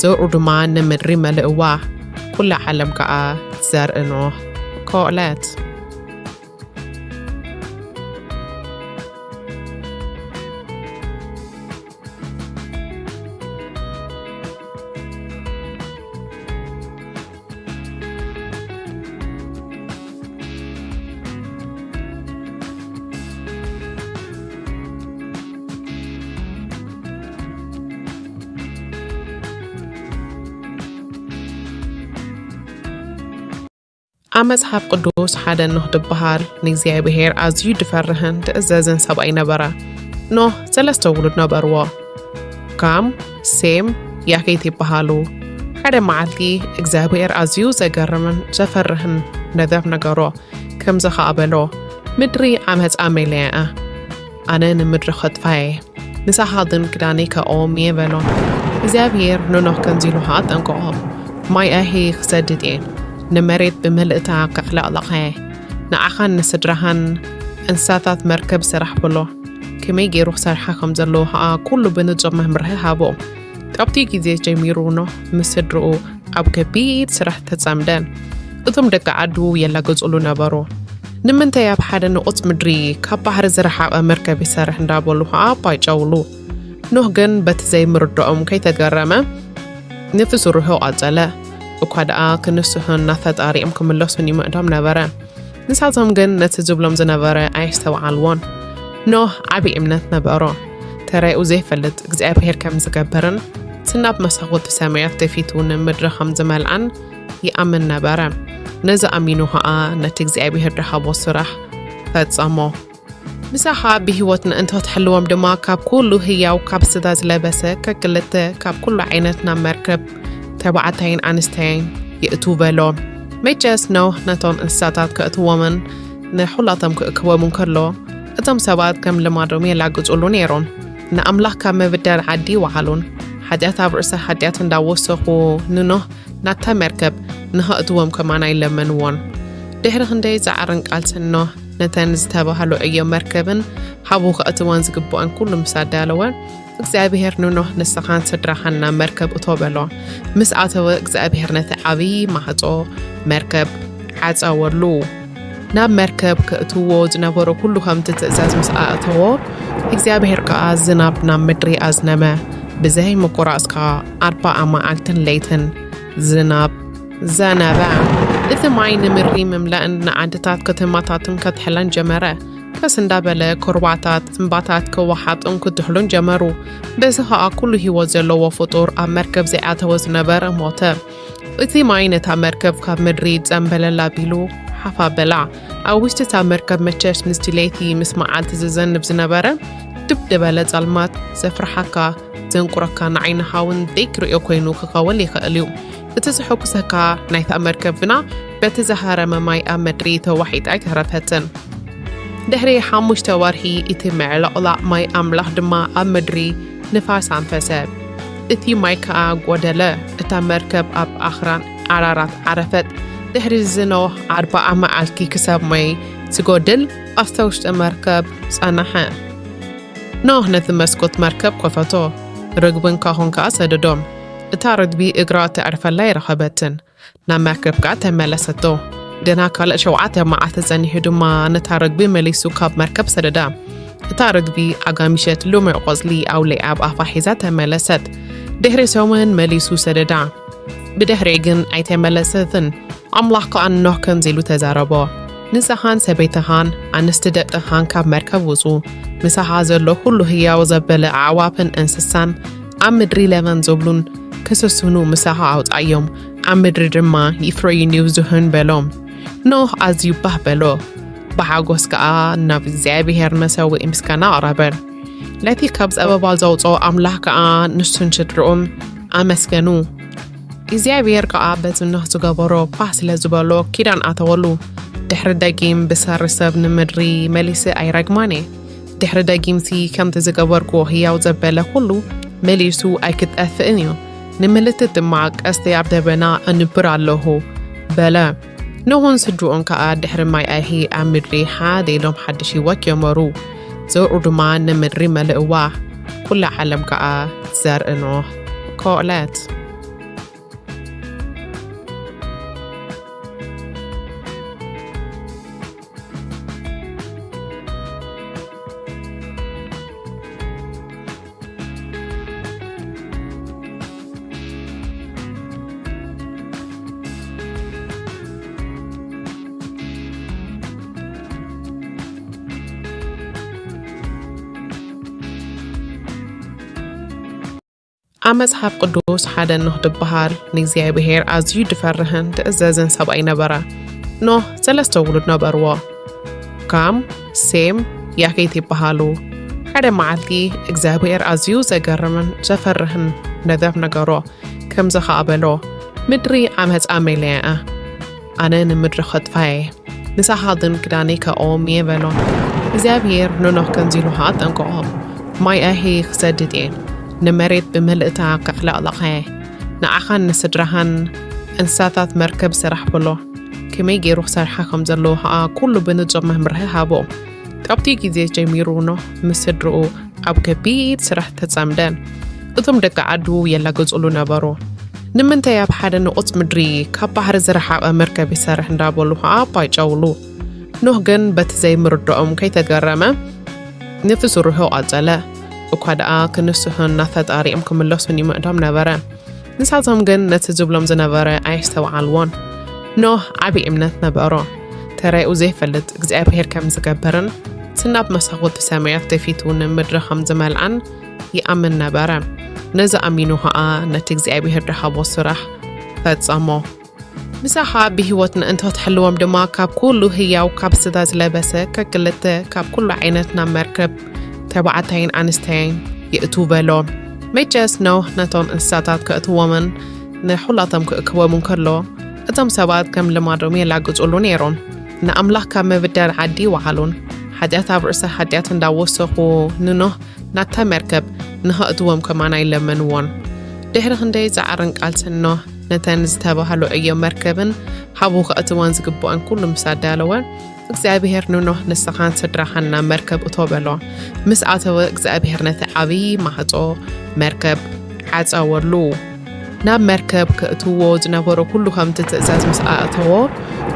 ዘርኡ ድማ ንምድሪ መልእዋ። ኩላ ዓለም ከኣ ዘርኢ ኖህ ኮለት። ኣብ መጽሓፍ ቅዱስ ሓደ ኖህ ዝበሃል ንእግዚኣብሔር ኣዝዩ ዝፈርህን ዝእዘዝን ሰብኣይ ነበረ። ኖህ ሰለስተ ውሉድ ነበርዎ። ካም፣ ሴም፣ ያፌት ይበሃሉ። ሓደ መዓልቲ እግዚኣብሔር ኣዝዩ ዘገርምን ዘፈርህን ነገር ነገሮ። ከምዚ ኸኣ በሎ፣ ምድሪ ዓመጻ መሊኣ እያ። ኣነ ንምድሪ ኸጥፋ እየ። ንሳኻ ግን ክዳነይ ከእኦም እየ በሎ። እግዚኣብሔር ንኖህ ከምዚ ኢሉ ኸኣ ኣጠንቀቖ፣ ማይ ኣይሂ ክሰድድ እየ፣ ንመሬት ብምልእታ ከዕለቕልቓ እየ። ንዓኻን ንስድራኻን እንስሳታት መርከብ ስራሕ በሎ። ከመይ ገይሩ ክሰርሓ ከም ዘለዎ ኸኣ ኩሉ ብንጹር መምርሒ ሃቦ። ካብቲ ግዜ ጀሚሩ ኖህ ምስ ስድርኡ ኣብ ከቢድ ስራሕ ተጸምደ። እቶም ደቂ ዓዱ የላግጹሉ ነበሩ። ንምንታይ ኣብ ሓደ ንቑጽ ምድሪ ካብ ባሕሪ ዝረሓቐ መርከብ ይሰርሕ እንዳበሉ ኸኣ ባይጨውሉ። ኖህ ግን በቲ ዘይምርድኦም ከይተገረመ ነቲ ስርሑ ቀጸለ። እኳ ደኣ ክንስሑን ናብ ፈጣሪኦም ክምለሱን ይምዕዶም ነበረ። ንሳቶም ግን ነቲ ዝብሎም ዝነበረ ኣየስተውዓልዎን። ኖህ ዓቢ እምነት ነበሮ። ተራኡ ዘይፈልጥ እግዚኣብሔር ከም ዝገብርን እቲ ናብ መሳኹቲ ሰማያት ደፊቱ ንምድሪ ከም ዝመልኣን ይኣምን ነበረ። ነዚ ኣሚኑ ኸኣ ነቲ እግዚኣብሔር ዝሃቦ ስራሕ ፈጸሞ። ምሳኻ ብህይወት ንእንተ ትሕልዎም ድማ፣ ካብ ኩሉ ህያው ካብ ስጋ ዝለበሰ ከክልተ ካብ ኩሉ ዓይነት ናብ መርከብ ተባዕታይን ኣንስተይን የእቱ በሎ። መቸስ ኖህ ነቶም እንስሳታት ከእትዎምን ንኹላቶም ክእክቦም እንከሎ፣ እቶም ሰባት ከም ልማዶም የላግጹሉ ነይሮም። ንኣምላኽ ካብ ምብዳል ዓዲ ይወዓሉን፣ ሓጢኣት ኣብ ርእሲ ሓጢኣት እንዳወሰኹ ንኖህ ናታ መርከብ ንኸእትዎም ከማን ኣይለመንዎን። ድሕሪ ክንደይ ጻዕርን ቃልስን ኖህ ነተን ዝተባህሉ ዕዮ መርከብን ሃቡ ከእትወን ዝግብኦን ኩሉ ምስ ኣዳለወ፣ እግዚኣብሔር ንኖህ ንስኻን ስድራኻን ናብ መርከብ እቶ በሎ። ምስ ኣተወ እግዚኣብሔር ነቲ ዓብዪ ማዕጾ መርከብ ዓጸወሉ። ናብ መርከብ ከእትዎ ዝነበሮ ኩሉ ከምቲ ትእዛዝ ምስ ኣእተዎ፣ እግዚኣብሔር ከኣ ዝናብ ናብ ምድሪ ኣዝነመ። ብዘይ ምቁራጽ ከኣ ኣርባዓ መዓልትን ለይትን ዝናብ ዘነበ። እቲ ማይ ንምድሪ ምምላእን ንዓድታት ከተማታትን ከትሕለን ጀመረ። ከስ እንዳበለ ኩርባታት እምባታት ክወሓጡን ክድሕሉን ጀመሩ። በዚ ኸኣ ኩሉ ህይወት ዘለዎ ፍጡር ኣብ መርከብ ዘይኣተወ ዝነበረ ሞተ። እቲ ማይ ነታ መርከብ ካብ ምድሪ ጸምበለል ኣቢሉ ሓፍ ኣበላ። ኣብ ውሽጢ እታ መርከብ መቸስ ምስቲ ለይቲ ምስ መዓልቲ ዝዘንብ ዝነበረ ድብ ዝበለ ጸልማት ዘፍርሓካ፣ ዘንቁረካ፣ ንዓይንኻ እውን ዘይትርእዮ ኮይኑ ክኸውን ይኽእል እዩ። እቲ ዘሐጉሰካ ናይታ መርከብ ግና በቲ ዝሃረመ ማይ ኣብ ምድሪ ተዋሒጣ ኣይተረፈትን። ድሕሪ ሓሙሽተ ወርሒ እቲ ምዕልቕላቕ ማይ ኣምላኽ ድማ ኣብ ምድሪ ንፋስ ኣንፈሰ። እቲ ማይ ከኣ ጐደለ። እታ መርከብ ኣብ ኣኽራን ዓራራት ዓረፈት። ድሕሪ እዚ ኖህ ኣርብዓ መዓልቲ ክሳብ ማይ ዝጎድል ኣብታ ውሽጢ መርከብ ጸንሐ። ኖህ ነቲ መስኮት መርከብ ከፈቶ፣ ርግብን ካሆን ከኣ ሰደዶም። እታ ርግቢ እግራ ተዕርፈላ ኣይረኸበትን። ናብ መርከብ ከኣ ተመለሰቶ። ገና ካልእ ሸውዓተ መዓልቲ ጸኒሑ ድማ ነታ ርግቢ መሊሱ ካብ መርከብ ሰደዳ። እታ ርግቢ ኣጋሚሸት ልሙዕ ቆጽሊ ኣውሊዓ ኣብ ኣፋ ሒዛ ተመለሰት። ድሕሪ ሰሙን መሊሱ ሰደዳ። ብድሕሪኡ ግን ኣይተመለሰትን። ኣምላኽ ከኣ ንኖህ ከምዚ ኢሉ ተዛረቦ፣ "ንስኻን ሰበይትኻን ኣንስቲ ደቅኻን ካብ መርከብ ውጹ፣ ምሳኻ ዘሎ ኩሉ ህያው ዘበለ ኣዕዋፍን እንስሳን ኣብ ምድሪ ለመን ዝብሉን ክስስኑ ምሳኻ ኣውጻዮም፣ ኣብ ምድሪ ድማ ይፍረዩን ይብዝሑን" በሎ። ኖህ ኣዝዩ ባህ በሎ፣ ብሓጎስ ከኣ ናብ እግዚኣብሔር መሰውኢ ምስጋና ኣቕረበ። ነቲ ካብ ጸበባ ዘውጽኦ ኣምላኽ ከኣ ንሱን ስድርኡን ኣመስገኑ። እግዚኣብሔር ከኣ በቲ ኖህ ዝገበሮ ባህ ስለ ዝበሎ ኪዳን ኣተወሉ። ድሕሪ ደጊም ብሰሪ ሰብ ንምድሪ መሊሰ ኣይረግማን እየ። ድሕሪ ደጊምሲ ከምቲ ዝገበርክዎ ህያው ዘበለ ኩሉ መሊሱ ኣይክጠፍእን እዩ። ንምልክት ድማ ቀስቲ ኣብ ደበና ኣንብር ኣለኹ በለ። ኖህን ስድርኡን ከኣ ድሕሪ ማይ ኣይሂ ኣብ ምድሪ ሓደ ኢሎም ሓድሽ ህይወት ጀመሩ። ዘርኡ ድማ ንምድሪ መልእዋ። ኩላ ዓለም ከኣ ዘርኢ ኖህ ኮለት። ኣብ መጽሓፍ ቅዱስ ሓደ ኖህ ዝበሃል ንእግዚኣብሔር ኣዝዩ ዝፈርህን ዝእዘዝን ሰብኣይ ነበረ። ኖህ ሰለስተ ውሉድ ነበርዎ። ካም፣ ሴም፣ ያፌት ይበሃሉ። ሓደ መዓልቲ እግዚኣብሔር ኣዝዩ ዘገርምን ዘፈርህን ነገር ነገሮ። ከምዚ ኸኣ በሎ፣ "ምድሪ ዓመጻ መሊኣ እያ። ኣነ ንምድሪ ኸጥፋ እየ። ንሳኻ ግን ክዳነይ ከእዎም እየ" በሎ። እግዚኣብሔር ንኖህ ከምዚ ኢሉ ኸኣ ኣጠንቀቖ፣ "ማይ ኣይሂ ክሰድድ እየ። ንመሬት ብምልእታ ከዕለቕልቓ እየ። ንዓኻን ንስድራኻን እንስሳታት መርከብ ስራሕ" በሎ። ከመይ ገይሩ ክሰርሓ ከም ዘለዎ ኸኣ ኩሉ ብንጹር መምርሒ ሃቦ። ካብቲ ግዜ ጀሚሩ ኖህ ምስ ስድርኡ ኣብ ከቢድ ስራሕ ተጸምደ። እቶም ደቂ ዓዱ የላግጹሉ ነበሩ። "ንምንታይ ኣብ ሓደ ንቑጽ ምድሪ ካብ ባሕሪ ዝረሓቐ መርከብ ይሰርሕ?" እንዳበሉ ኸኣ ኣባይጨውሉ። ኖህ ግን በቲ ዘይምርድኦም ከይተገረመ ነቲ ስርሑ ቀጸለ። እኳ ደኣ ክንስሑን ናብ ፈጣሪኦም ክምለሱን ይምዕዶም ነበረ። ንሳቶም ግን ነቲ ዝብሎም ዝነበረ ኣየስተውዓልዎን። ኖህ ዓቢ እምነት ነበሮ። ተራኡ ዘይፈልጥ እግዚኣብሔር ከም ዝገብርን፣ ስናብ መሳኹቲ ሰማያት ከፊቱ ንምድሪ ከም ዝመልኣን ይኣምን ነበረ። ነዚ ኣሚኑ ኸኣ ነቲ እግዚኣብሔር ዝሃቦ ስራሕ ፈጸሞ። ምሳኻ ብህይወት ምእንቲ ክትሕልዎም ድማ፣ ካብ ኩሉ ህያው፣ ካብ ስጋ ዝለበሰ ከክልተ፣ ካብ ኩሉ ዓይነት ናብ መርከብ፣ ተባዕታይን ኣንስተይን፣ የእቱ በሎ። መቸስ ኖህ ነቶም እንስሳታት ከእትዎምን ንኹላቶም ክእክቦምን ከሎ፣ እቶም ሰባት ከም ልማዶም የላግጹሉ ነይሮም። ንኣምላኽ ካብ ምብዳል ዓዲ ይወዓሉን፣ ሓጢኣት ኣብ ርእሲ ሓጢኣት እንዳወሰኹ፣ ንኖህ ናብታ መርከብ ንኸእትዎም ከማን ኣይለመንዎን። ድሕሪ ክንደይ ጻዕርን ቃልስን፣ ኖህ ነተን ዝተባህሉ ዕዮ መርከብን ሓቡ ከእትወን ዝግብኦን ኩሉ ምስ ኣዳለወ፣ እግዚኣብሔር ንኖህ፣ "ንስኻን ስድራኻን ናብ መርከብ እቶ" በሎ። ምስ ኣተወ፣ እግዚኣብሔር ነቲ ዓብዪ ማዕጾ መርከብ ዓጸወሉ። ናብ መርከብ ከእትዎ ዝነበሮ ኩሉ ከምቲ ትእዛዝ ምስ ኣእተዎ፣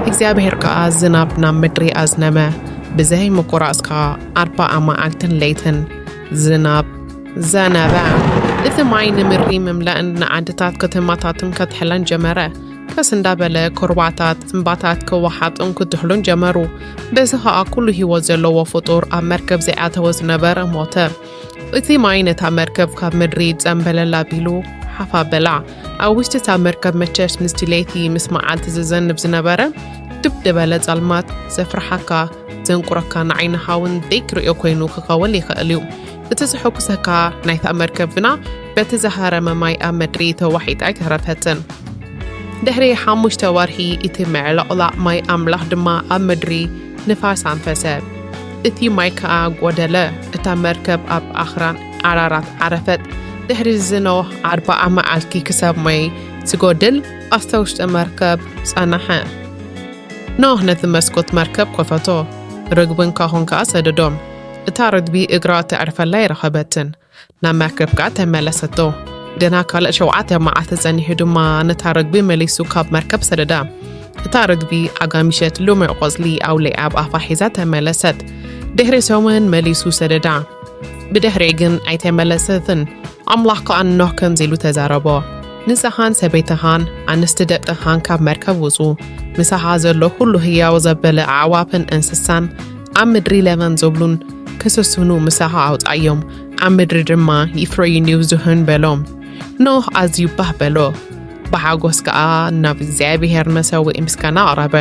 እግዚኣብሔር ከኣ ዝናብ ናብ ምድሪ ኣዝነመ። ብዘይ ምቁራጽ ከኣ ኣርባዓ መዓልትን ለይትን ዝናብ ዘነበ። እቲ ማይ ንምድሪ ምምላእን ንዓድታት ከተማታትን ከትሕለን ጀመረ። ቀስ እንዳበለ ኩርባታት፣ እምባታት ክወሓጡን ክድሕሉን ጀመሩ። በዚ ኸኣ ኩሉ ህይወት ዘለዎ ፍጡር ኣብ መርከብ ዘይኣተወ ዝነበረ ሞተ። እቲ ማይ ነታ መርከብ ካብ ምድሪ ጸምበለል ኣቢሉ ሓፍ ኣበላ። ኣብ ውሽጢ እታ መርከብ መቸስ ምስቲ ለይቲ ምስ መዓልቲ ዝዘንብ ዝነበረ ድብ ዝበለ ጸልማት ዘፍርሓካ፣ ዘንቁረካ፣ ንዓይንኻ እውን ዘይትርእዮ ኮይኑ ክኸውን ይኽእል እዩ። እቲ ዘሐጉሰካ፣ ናይታ መርከብ ግና በቲ ዝሃረመ ማይ ኣብ ምድሪ ተዋሒጣ ኣይተረፈትን። ድሕሪ ሓሙሽተ ወርሒ እቲ ምዕልቕላቕ ማይ ኣምላኽ ድማ ኣብ ምድሪ ንፋስ ኣንፈሰ። እቲ ማይ ከኣ ጐደለ። እታ መርከብ ኣብ ኣኽራን ኣራራት ዓረፈት። ድሕሪ እዚ ኖህ ኣርብዓ መዓልቲ ክሳብ ማይ ዝጎድል ኣብታ ውሽጢ መርከብ ጸንሐ። ኖህ ነቲ መስኮት መርከብ ከፈቶ፣ ርግብን ካኾን ከኣ ሰደዶም። እታ ርግቢ እግራ ተዕርፈላ ኣይረኸበትን። ናብ መርከብ ከኣ ተመለሰቶ። ገና ካልእ ሸውዓተ መዓልቲ ጸኒሑ ድማ ነታ ርግቢ መሊሱ ካብ መርከብ ሰደዳ። እታ ርግቢ ኣጋሚሸት ልሙዕ ቆጽሊ ኣውሊዓ ኣብ ኣፋ ሒዛ ተመለሰት። ድሕሪ ሰሙን መሊሱ ሰደዳ። ብድሕሪኡ ግን ኣይተመለሰትን። ኣምላኽ ከኣ ንኖህ ከምዚ ኢሉ ተዛረቦ፣ "ንስኻን ሰበይትኻን ኣንስቲ ደቅኻን ካብ መርከብ ውጹ። ምሳኻ ዘሎ ኩሉ ህያው ዘበለ ኣዕዋፍን እንስሳን ኣብ ምድሪ ለመን ዝብሉን ክስስኑ ምሳኻ ኣውጻዮም፣ ኣብ ምድሪ ድማ ይፍረዩን ይብዝሑን" በሎ። ኖህ ኣዝዩ ባህ በሎ። ብሓጎስ ከኣ ናብ እግዚኣብሔር መሰውኢ ምስጋና ኣቕረበ።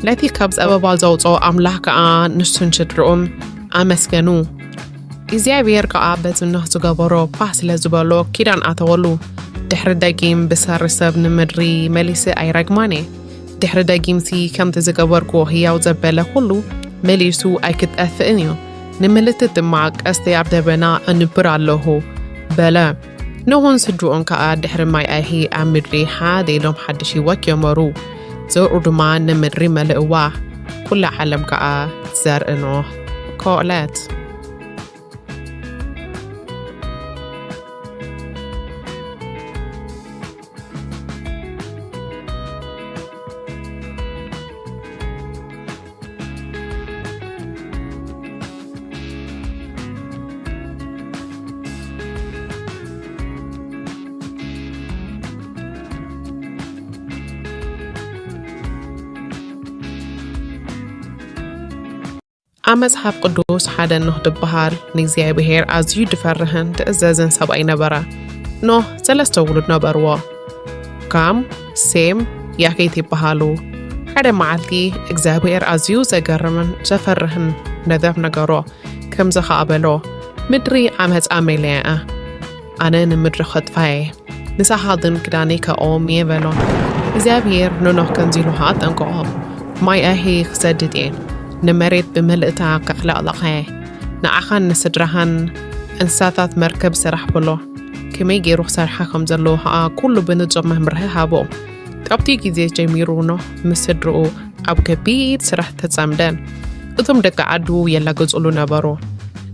ነቲ ካብ ጸበባ ዘውጽኦ ኣምላኽ ከኣ ንሱን ስድርኡን ኣመስገኑ። እግዚኣብሔር ከኣ በቲ ኖህ ዝገበሮ ባህ ስለ ዝበሎ ኪዳን ኣተወሉ። ድሕሪ ደጊም ብሰሪ ሰብ ንምድሪ መሊሰ ኣይረግማን እየ። ድሕሪ ደጊምሲ ከምቲ ዝገበርኩዎ ህያው ዘበለ ኩሉ መሊሱ ኣይክጠፍእን እዩ። ንምልክት ድማ ቀስተይ ኣብ ደበና ኣንብር ኣለኹ በለ። ኖህን ስድርኡን ከኣ ድሕሪ ማይ ኣይሂ ኣብ ምድሪ ሓደ ኢሎም ሓድሽ ህይወት ጀመሩ። ዘርኡ ድማ ንምድሪ መልእዋ። ኩላ ዓለም ከኣ ዘርኢ ኖህ ኮለት። ኣብ መጽሓፍ ቅዱስ ሓደ ኖህ ዝበሃል ንእግዚኣብሔር ኣዝዩ ዝፈርህን ዝእዘዝን ሰብኣይ ነበረ። ኖህ ሰለስተ ውሉድ ነበርዎ። ካም፣ ሴም፣ ያፌት ይበሃሉ። ሓደ መዓልቲ እግዚኣብሔር ኣዝዩ ዘገርምን ዘፈርህን ነገር ነገሮ። ከምዚ ኸኣ በሎ፣ "ምድሪ ዓመጻ መሊኣ እያ። ኣነ ንምድሪ ከጥፋ እየ። ንሳኻ ግን ክዳነይ ከእኦም እየ" በሎ። እግዚኣብሔር ንኖህ ከምዚ ኢሉ ኸኣ ኣጠንቀቖ፣ "ማይ ኣይሂ ክሰድድ እየ። ንመሬት ብምልእታ ከዕለቕልቓ እየ። ንዓኻን ንስድራኻን እንስሳታት መርከብ ስራሕ" በሎ። ከመይ ገይሩ ክሰርሓ ከም ዘለዎ ኸኣ ኩሉ ብንጹር መምርሒ ሃቦ። ካብቲ ግዜ ጀሚሩ ኖህ ምስ ስድርኡ ኣብ ከቢድ ስራሕ ተጸምደ። እቶም ደቂ ዓዱ የላግጹሉ ነበሩ።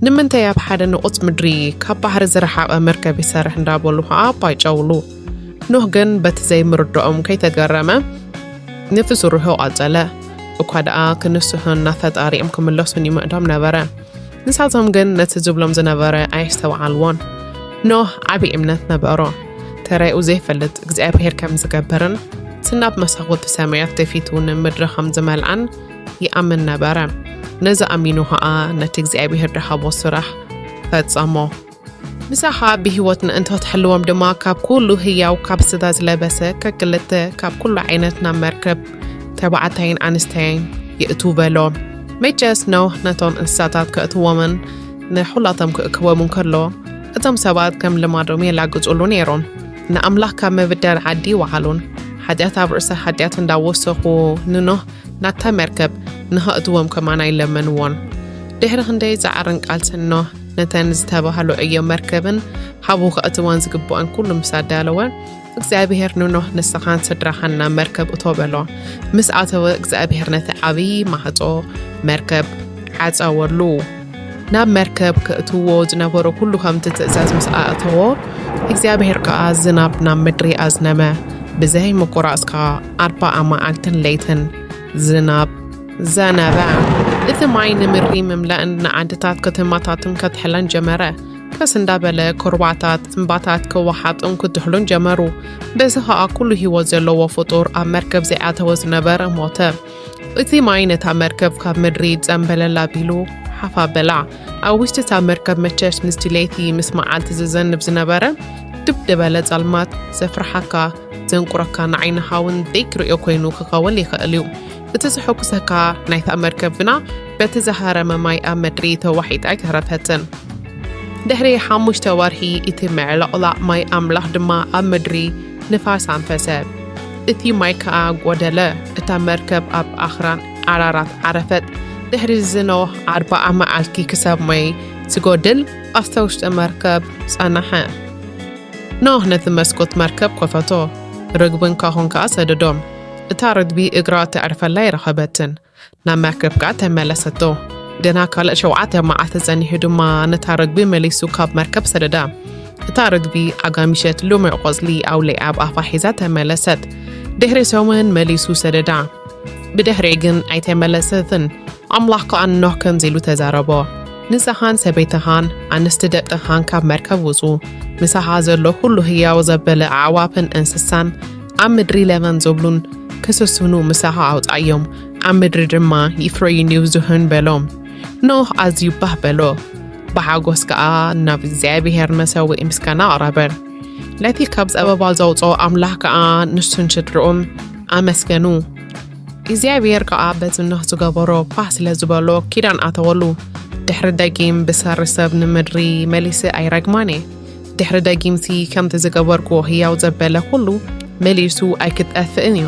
"ንምንታይ ኣብ ሓደ ንቑጽ ምድሪ ካብ ባሕሪ ዝረሓቐ መርከብ ይሰርሕ?" እንዳበሉ ኸኣ ኣባይጨውሉ። ኖህ ግን በቲ ዘይምርድኦም ከይተገረመ ነቲ ስርሑ ቀጸለ። እኳ ደኣ ክንስሑን ናብ ፈጣሪኦም ክምለሱን ይምዕዶም ነበረ። ንሳቶም ግን ነቲ ዝብሎም ዝነበረ ኣየስተውዓልዎን። ኖህ ዓቢ እምነት ነበሮ። ተራኡ ዘይፈልጥ እግዚኣብሔር ከም ዝገብርን፣ እቲ ናብ መሳኹቲ ሰማያት ተፊቱ ንምድሪ ከም ዝመልኣን ይኣምን ነበረ። ነዚ ኣሚኑ ኸኣ ነቲ እግዚኣብሔር ዝሃቦ ስራሕ ፈጸሞ። ምሳኻ ብህይወት ንእንተ ትሕልዎም ድማ፣ ካብ ኩሉ ህያው፣ ካብ ስጋ ዝለበሰ ከክልተ፣ ካብ ኩሉ ዓይነት ናብ መርከብ ተባዕታይን ኣንስተይን የእቱ በሎ። መቸስ ኖህ ነቶም እንስሳታት ከእትዎምን ንኹላቶም ክእክቦም እንከሎ፣ እቶም ሰባት ከም ልማዶም የላግጹሉ ነይሮም። ንኣምላኽ ካብ ምብዳል ዓዲ ይወዓሉን፣ ሓጢኣት ኣብ ርእሲ ሓጢኣት እንዳወሰኹ ንኖህ ናብታ መርከብ ንኸእትዎም ከማን ኣይለመንዎን። ድሕሪ ክንደይ ጻዕርን ቃልስን ኖህ ነተን ዝተባህሉ ዕዮ መርከብን ሓቡ ከእትወን ዝግብኦን ኩሉ ምስ ኣዳለወ፣ እግዚኣብሔር ንኖህ ንስኻን ስድራኻን ናብ መርከብ እቶ በሎ። ምስ ኣተወ እግዚኣብሔር ነቲ ዓብዪ ማዕጾ መርከብ ዓጸወሉ። ናብ መርከብ ከእትዎ ዝነበሮ ኩሉ ከምቲ ትእዛዝ ምስ ኣእተዎ፣ እግዚኣብሔር ከኣ ዝናብ ናብ ምድሪ ኣዝነመ። ብዘይ ምቁራጽ ከኣ ኣርባዓ መዓልትን ለይትን ዝናብ ዘነበ። እቲ ማይ ንምድሪ ምምላእን ንዓድታት ከተማታትን ከትሕለን ጀመረ። ቀስ እንዳበለ ኩርባታት፣ እምባታት ክወሓጡን ክትሕሉን ጀመሩ። በዚ ኸኣ ኩሉ ህይወት ዘለዎ ፍጡር ኣብ መርከብ ዘይኣተወ ዝነበረ ሞተ። እቲ ማይ ነታ መርከብ ካብ ምድሪ ጸምበለል ኣቢሉ ሓፍ ኣበላ። ኣብ ውሽጢ እታ መርከብ መቸስ ምስቲ ለይቲ ምስ መዓልቲ ዝዘንብ ዝነበረ ድብ ዝበለ ጸልማት ዘፍርሓካ፣ ዘንቁረካ፣ ንዓይንኻ እውን ዘይትርእዮ ኮይኑ ክኸውን ይኽእል እዩ። እቲ ዘሐጉሰካ ናይታ መርከብ ግና በቲ ዝሃረመ ማይ ኣብ ምድሪ ተዋሒጣ ኣይተረፈትን። ድሕሪ ሓሙሽተ ወርሒ እቲ ምዕልቕላቕ ማይ ኣምላኽ ድማ ኣብ ምድሪ ንፋስ ኣንፈሰ። እቲ ማይ ከኣ ጐደለ። እታ መርከብ ኣብ ኣኽራን ኣራራት ዓረፈት። ድሕሪ እዚ ኖህ ኣርብዓ መዓልቲ ክሳብ ማይ ዝጎድል ኣብታ ውሽጢ መርከብ ጸንሐ። ኖህ ነቲ መስኮት መርከብ ከፈቶ፣ ርግብን ካኾን ከኣ ሰደዶም። እታ ርግቢ እግራ ተዕርፈላ ኣይረኸበትን። ናብ መርከብ ከኣ ተመለሰቶ። ገና ካልእ ሸውዓተ መዓልቲ ጸኒሑ ድማ ነታ ርግቢ መሊሱ ካብ መርከብ ሰደዳ። እታ ርግቢ ኣጋሚሸት ልሙዕ ቆጽሊ ኣውሊዓ ኣብ ኣፋ ሒዛ ተመለሰት። ድሕሪ ሰሙን መሊሱ ሰደዳ። ብድሕሪኡ ግን ኣይተመለሰትን። ኣምላኽ ከኣ ንኖህ ከምዚ ኢሉ ተዛረቦ፣ "ንስኻን ሰበይትኻን ኣንስቲ ደቅኻን ካብ መርከብ ውጹ፣ ምሳኻ ዘሎ ኩሉ ህያው ዘበለ ኣዕዋፍን እንስሳን ኣብ ምድሪ ለበም ዝብሉን ክስስኑ ምሳኻ ኣውጻእዮም፣ ኣብ ምድሪ ድማ ይፍረዩን ይብዝሑን" በሎ። ኖህ ኣዝዩ ባህ በሎ፣ ብሓጎስ ከኣ ናብ እግዚኣብሔር መሰውኢ ምስጋና ኣቕረበ። ነቲ ካብ ጸበባ ዘውጽኦ ኣምላኽ ከኣ ንሱን ስድርኡን ኣመስገኑ። እግዚኣብሔር ከኣ በቲ ኖህ ዝገበሮ ባህ ስለ ዝበሎ ኪዳን ኣተወሉ። ድሕሪ ደጊም ብሰሪ ሰብ ንምድሪ መሊሰ ኣይረግማን እየ። ድሕሪ ደጊምሲ ከምቲ ዝገበርክዎ ህያው ዘበለ ኩሉ መሊሱ ኣይክጠፍእን እዩ።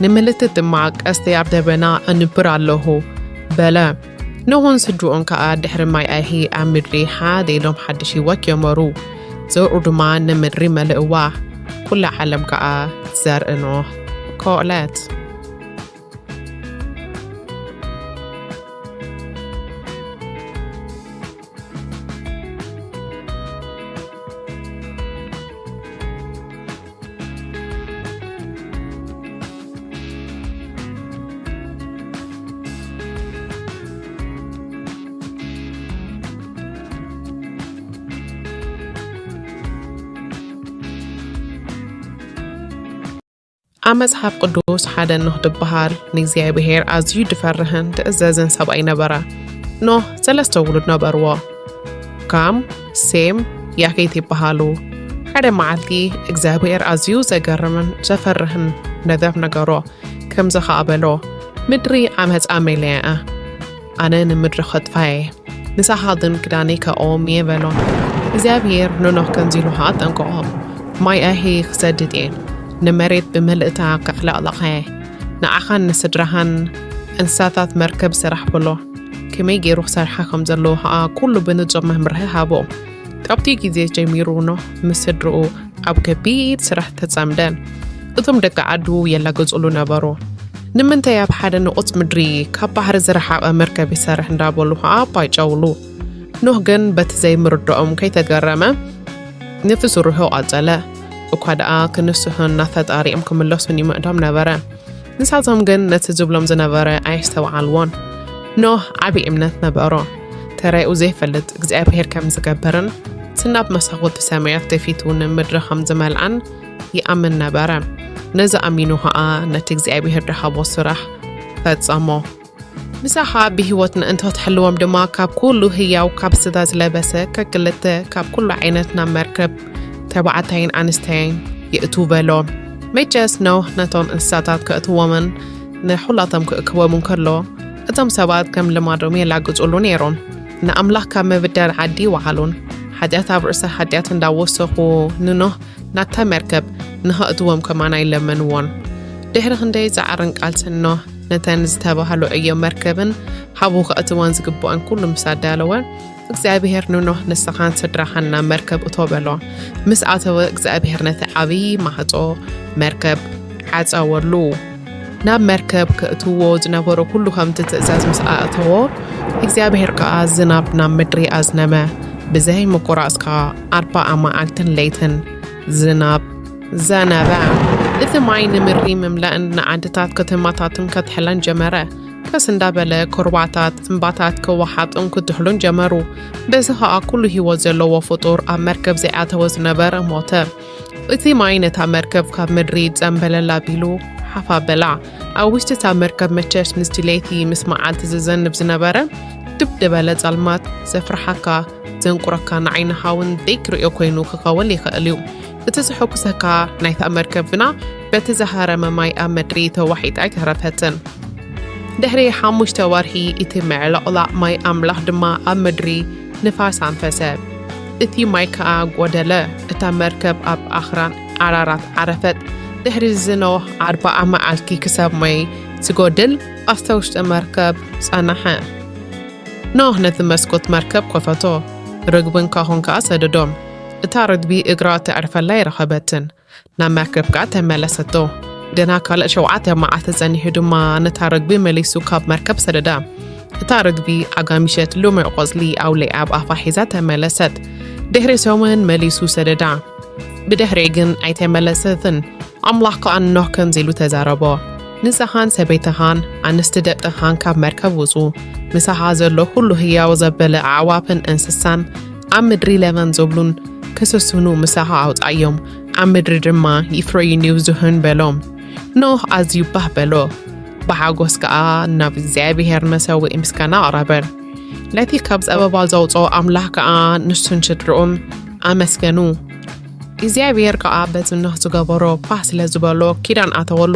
ንምልክት ድማ ቀስተይ ኣብ ደበና ኣንብር ኣለኹ በለ። ኖህን ስድርኡን ከኣ ድሕሪ ማይ ኣይሂ ኣብ ምድሪ ሓደ ኢሎም ሓድሽ ህይወት ጀመሩ። ዘርኡ ድማ ንምድሪ መልእዋ። ኩላ ዓለም ከኣ ዘርኢ ኖህ ኮለት። ኣብ መጽሓፍ ቅዱስ ሓደ ኖህ ዝበሃል ንእግዚኣብሔር ኣዝዩ ዝፈርህን ዝእዘዝን ሰብኣይ ነበረ። ኖህ ሰለስተ ውሉድ ነበርዎ። ካም፣ ሴም፣ ያፌት ይበሃሉ። ሓደ መዓልቲ እግዚኣብሔር ኣዝዩ ዘገርምን ዘፈርህን ነገር ነገሮ። ከምዚ ኸኣ በሎ፣ "ምድሪ ዓመጻ መሊኣ እያ። ኣነ ንምድሪ ኸጥፋ እየ። ንሳኻ ግን ክዳነይ ከእኦም እየ" በሎ። እግዚኣብሔር ንኖህ ከምዚ ኢሉ ኸኣ ኣጠንቀቖ፣ "ማይ ኣይሂ ክሰድድ እየ። ንመሬት ብምልእታ ከዕለቕልቓ እየ። ንዓኻን ንስድራኻን እንስሳታት መርከብ ስራሕ" በሎ። ከመይ ገይሩ ክሰርሓ ከም ዘለዎ ኸኣ ኩሉ ብንጹር መምርሒ ሃቦ። ካብቲ ግዜ ጀሚሩ ኖህ ምስ ስድርኡ ኣብ ከቢድ ስራሕ ተጸምደ። እቶም ደቂ ዓዱ የላግጹሉ ነበሩ። "ንምንታይ ኣብ ሓደ ንቑጽ ምድሪ ካብ ባሕሪ ዝረሓቐ መርከብ ይሰርሕ?" እንዳበሉ ኸኣ ኣባይጨውሉ። ኖህ ግን በቲ ዘይምርድኦም ከይተገረመ ነቲ ስርሑ ቀጸለ። እኳ ደኣ ክንስሑን ናብ ፈጣሪኦም ክምለሱን ይምዕዶም ነበረ። ንሳቶም ግን ነቲ ዝብሎም ዝነበረ ኣየስተውዓልዎን። ኖህ ዓቢ እምነት ነበሮ። ተራኡ ዘይፈልጥ እግዚኣብሔር ከም ዝገብርን፣ ስናብ መሳኹቲ ሰማያት ከፊቱ ንምድሪ ከም ዝመልኣን ይኣምን ነበረ። ነዚ ኣሚኑ ኸኣ ነቲ እግዚኣብሔር ዝሃቦ ስራሕ ፈጸሞ። ምሳኻ ብህይወት ንእንቶ ትሕልዎም ድማ ካብ ኩሉ ህያው ካብ ስጋ ዝለበሰ ከክልተ ካብ ኩሉ ዓይነት ናብ መርከብ ተባዕታይን ኣንስተይን የእቱ በሎ። መቸስ ኖህ ነቶም እንስሳታት ከእትዎምን ንኹላቶም ክእክቦም እንከሎ እቶም ሰባት ከም ልማዶም የላግጹሉ ነይሮም። ንኣምላኽ ካብ ምብዳል ዓዲ ይወዓሉን ሓጢኣት ኣብ ርእሰ ሓጢኣት እንዳወሰኹ ንኖህ ናብታ መርከብ ንኸእትዎም ከማና ይለመንዎን። ድሕሪ ክንደይ ጻዕርን ቃልስን ኖህ ነተን ዝተባህሉ ዕዮ መርከብን ሓቡ ከእትወን ዝግብኦን ኩሉ ምስ ኣዳለወ እግዚኣብሔር ንኖህ ንስኻን ስድራኻን ናብ መርከብ እቶ በሎ። ምስ ኣተወ እግዚኣብሔር ነቲ ዓብዪ ማህጾ መርከብ ዓጸወሉ። ናብ መርከብ ከእትዎ ዝነበሮ ኩሉ ከምቲ ትእዛዝ ምስ ኣእተዎ እግዚኣብሔር ከኣ ዝናብ ናብ ምድሪ ኣዝነመ። ብዘይ ምቁራጽ ከኣ ኣርባዓ መዓልትን ለይትን ዝናብ ዘነበ። እቲ ማይ ንምድሪ ምምላእን ንዓድታት ከተማታትን ከትሕለን ጀመረ። ከስ እንዳበለ ኩርባታት እምባታት ክወሓጡን ክትሕሉን ጀመሩ። በዚ ኸኣ ኩሉ ህይወት ዘለዎ ፍጡር ኣብ መርከብ ዘይኣተወ ዝነበረ ሞተ። እቲ ማይ ነታ መርከብ ካብ ምድሪ ዘንበለላ ቢሉ ሓፍ ኣበላ። ኣብ ውሽጢ እታ መርከብ መቸስ ምስቲ ለይቲ ምስ መዓልቲ ዝዘንብ ዝነበረ ድብ ዝበለ ጸልማት ዘፍርሓካ ዘንቁረካ ንዓይንኻ እውን ዘይክርእዮ ኮይኑ ክኸውን ይኽእል እዩ። እቲ ዘሐጉሰካ ናይታ መርከብ ግና በቲ ዝሃረመ ማይ ኣብ ምድሪ ተዋሒጣ ኣይተረፈትን። ድሕሪ ሓሙሽተ ወርሒ እቲ ምዕልቕላቕ ማይ ኣምላኽ ድማ ኣብ ምድሪ ንፋስ ኣንፈሰ። እቲ ማይ ከኣ ጐደለ። እታ መርከብ ኣብ ኣኽራን ኣራራት ዓረፈት። ድሕሪ እዚ ኖህ ኣርብዓ መዓልቲ ክሳብ ማይ ዝጎድል ኣብታ ውሽጢ መርከብ ጸንሐ። ኖህ ነቲ መስኮት መርከብ ከፈቶ፣ ርግብን ካኾን ከኣ ሰደዶም። እታ ርግቢ እግራ ተዕርፈላ ኣይረኸበትን። ናብ መርከብ ከኣ ተመለሰቶ። ገና ካልእ ሸውዓተ መዓልቲ ጸኒሑ ድማ ነታ ርግቢ መሊሱ ካብ መርከብ ሰደዳ። እታ ርግቢ ኣጋሚሸት ልሙዕ ቆጽሊ ኣውሊዓ ኣብ ኣፋ ሒዛ ተመለሰት። ድሕሪ ሰሙን መሊሱ ሰደዳ። ብድሕሪኡ ግን ኣይተመለሰትን። ኣምላኽ ከኣ ንኖህ ከምዚ ኢሉ ተዛረቦ፣ ንስኻን ሰበይትኻን ኣንስቲ ደቅኻን ካብ መርከብ ውጹ፣ ምሳኻ ዘሎ ኩሉ ህያው ዘበለ ኣዕዋፍን እንስሳን ኣብ ምድሪ ለመን ዝብሉን ክስስኑ ምሳኻ ኣውጻእዮም፣ ኣብ ምድሪ ድማ ይፍረዩን ይብዝሑን በሎም። ኖህ ኣዝዩ ባህ በሎ፣ ብሓጎስ ከኣ ናብ እግዚኣብሔር መሰውኢ ምስጋና ኣቕረበ። ነቲ ካብ ጸበባ ዘውጽኦ ኣምላኽ ከኣ ንሱን ስድርኡን ኣመስገኑ። እግዚኣብሔር ከኣ በቲ ኖህ ዝገበሮ ባህ ስለ ዝበሎ ኪዳን ኣተወሉ።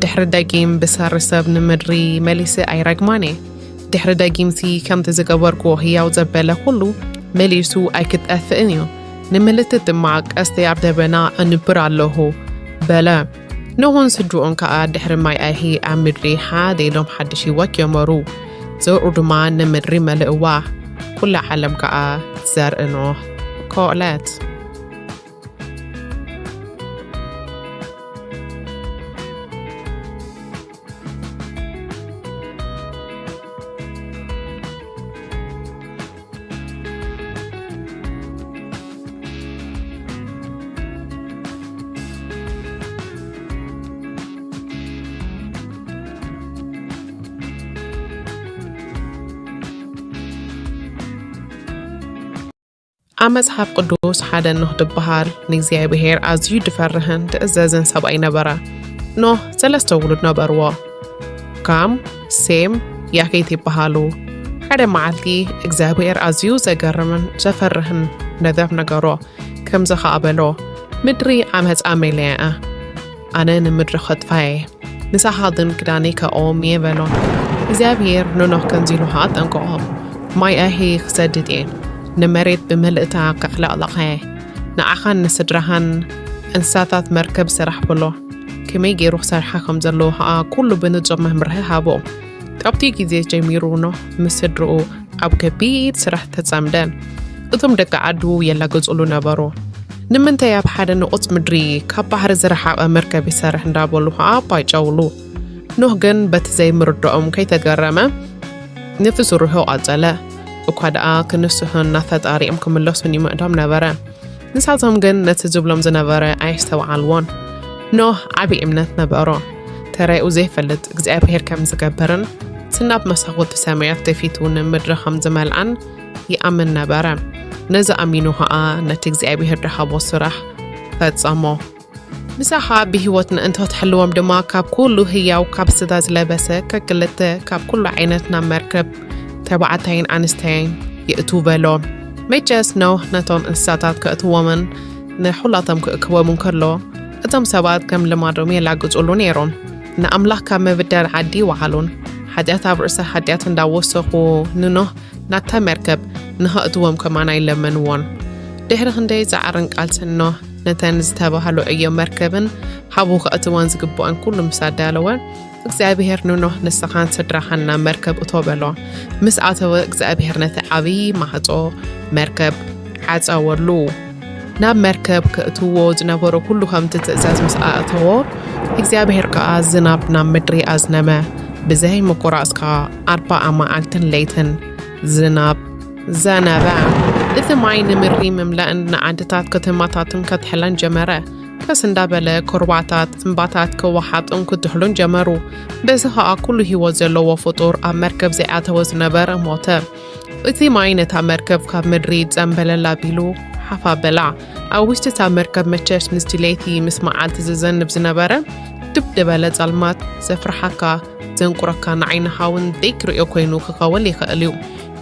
ድሕሪ ደጊም ብሰሪ ሰብ ንምድሪ መሊሰ ኣይረግማን እየ። ድሕሪ ደጊምሲ ከምቲ ዝገበርክዎ ህያው ዘበለ ኩሉ መሊሱ ኣይክጠፍእን እዩ። ንምልክት ድማ ቀስተይ ኣብ ደበና ኣንብር ኣለኹ በለ። ኖህን ስድርኡን ከኣ ድሕሪ ማይ ኣይሂ ኣብ ምድሪ ሓደ ኢሎም ሓድሽ ህይወት ጀመሩ። ዘርኡ ድማ ንምድሪ መልእዋ። ኩላ ዓለም ከኣ ዘርኢ ኖህ ኮለት። ኣብ መጽሓፍ ቅዱስ ሓደ ኖህ ዝበሃል ንእግዚኣብሔር ኣዝዩ ድፈርህን ድእዘዝን ሰብኣይ ነበረ። ኖህ ሰለስተ ውሉድ ነበርዎ። ካም፣ ሴም፣ ያፌት ይበሃሉ። ሓደ መዓልቲ እግዚኣብሔር ኣዝዩ ዘገርምን ዘፈርህን ነገር ነገሮ። ከምዚ ኸኣ በሎ፣ ምድሪ ዓመጻ መሊኣ እያ። ኣነ ንምድሪ ኸጥፋ እየ። ንሳኻ ግን ክዳነይ ከእዎም እየ በሎ። እግዚኣብሔር ንኖህ ከምዚ ኢሉ ኸኣ ኣጠንቀቖ፣ ማይ ኣይሂ ክሰድድ እየ፣ ንመሬት ብምልእታ ከዕለቕልቓ እየ። ንዓኻን ንስድራኻን እንስሳታት መርከብ ስራሕ በሎ። ከመይ ገይሩ ክሰርሓ ከም ዘለዎ ኸኣ ኩሉ ብንጹር መምርሒ ሃቦ። ካብቲ ግዜ ጀሚሩ ኖህ ምስ ስድርኡ ኣብ ከቢድ ስራሕ ተጸምደ። እቶም ደቂ ዓዱ የላግጹሉ ነበሩ። ንምንታይ ኣብ ሓደ ንቑጽ ምድሪ ካብ ባሕሪ ዝረሓቐ መርከብ ይሰርሕ እንዳበሉ ኸኣ ኣባይጨውሉ። ኖህ ግን በቲ ዘይምርድኦም ከይተገረመ ነቲ ስርሑ ቀጸለ። እኳ ደኣ ክንስሑን ናብ ፈጣሪኦም ክምለሱን ይምዕዶም ነበረ። ንሳቶም ግን ነቲ ዝብሎም ዝነበረ ኣየስተውዓልዎን። ኖህ ዓቢ እምነት ነበሮ። ተራኡ ዘይፈልጥ እግዚኣብሔር ከም ዝገብርን እቲ ናብ መሳኹቲ ሰማያት ደፊቱ ንምድሪ ከም ዝመልኣን ይኣምን ነበረ። ነዚ ኣሚኑ ኸኣ ነቲ እግዚኣብሔር ድሃቦ ስራሕ ፈጸሞ። ምሳኻ ብህይወት ምእንቲ ክትሕልዎም ድማ ካብ ኩሉ ህያው ካብ ስጋ ዝለበሰ ከክልተ ካብ ኩሉ ዓይነት ናብ መርከብ ተባዕታይን ኣንስተይን የእቱ በሎ። መቸስ ኖህ ነቶም እንስሳታት ከእትዎምን ንኹላቶም ክእክቦምን ከሎ እቶም ሰባት ከም ልማዶም የላግጹሉ ነይሮም። ንኣምላኽ ካብ ምብዳል ዓዲ ይወዓሉን ሓጢኣት ኣብ ርእሰ ሓጢኣት እንዳወሰኹ ንኖህ ናብታ መርከብ ንኸእትዎም ከማን ኣይለመንዎን። ድሕሪ ክንደይ ጻዕርን ቃልስን ኖህ ነተን ዝተባህሉ ዕዮ መርከብን ሓቡ ከእትወን ዝግብኦን ኩሉ ምስ ኣዳለወ እግዚኣብሔር ንኖህ ንስኻን ስድራኻን ናብ መርከብ እቶ በሎ። ምስ ኣተወ እግዚኣብሔር ነቲ ዓብዪ ማዕጾ መርከብ ዓጸወሉ። ናብ መርከብ ከእትዎ ዝነበሮ ኩሉ ከምቲ ትእዛዝ ምስ ኣእተዎ እግዚኣብሔር ከኣ ዝናብ ናብ ምድሪ ኣዝነመ። ብዘይ ምቁራጽ ከኣ ኣርባዓ መዓልትን ለይትን ዝናብ ዘነበ። እቲ ማይ ንምድሪ ምምላእን ንዓድታት ከተማታትን ከትሕለን ጀመረ። ቀስ እንዳበለ ኩርባታት እምባታት ክወሓጡን ክድሕሉን ጀመሩ። በዚ ኸኣ ኩሉ ህይወት ዘለዎ ፍጡር ኣብ መርከብ ዘይኣተወ ዝነበረ ሞተ። እቲ ማይ ነታ መርከብ ካብ ምድሪ ጸምበለል ኣቢሉ ሓፍ ኣበላ። ኣብ ውሽጢ እታ መርከብ መቸስ ምስቲ ለይቲ ምስ መዓልቲ ዝዘንብ ዝነበረ ድብ ዝበለ ጸልማት ዘፍርሓካ ዘንቁረካ ንዓይንኻ እውን ደይክርእዮ ኮይኑ ክኸውን ይኽእል እዩ።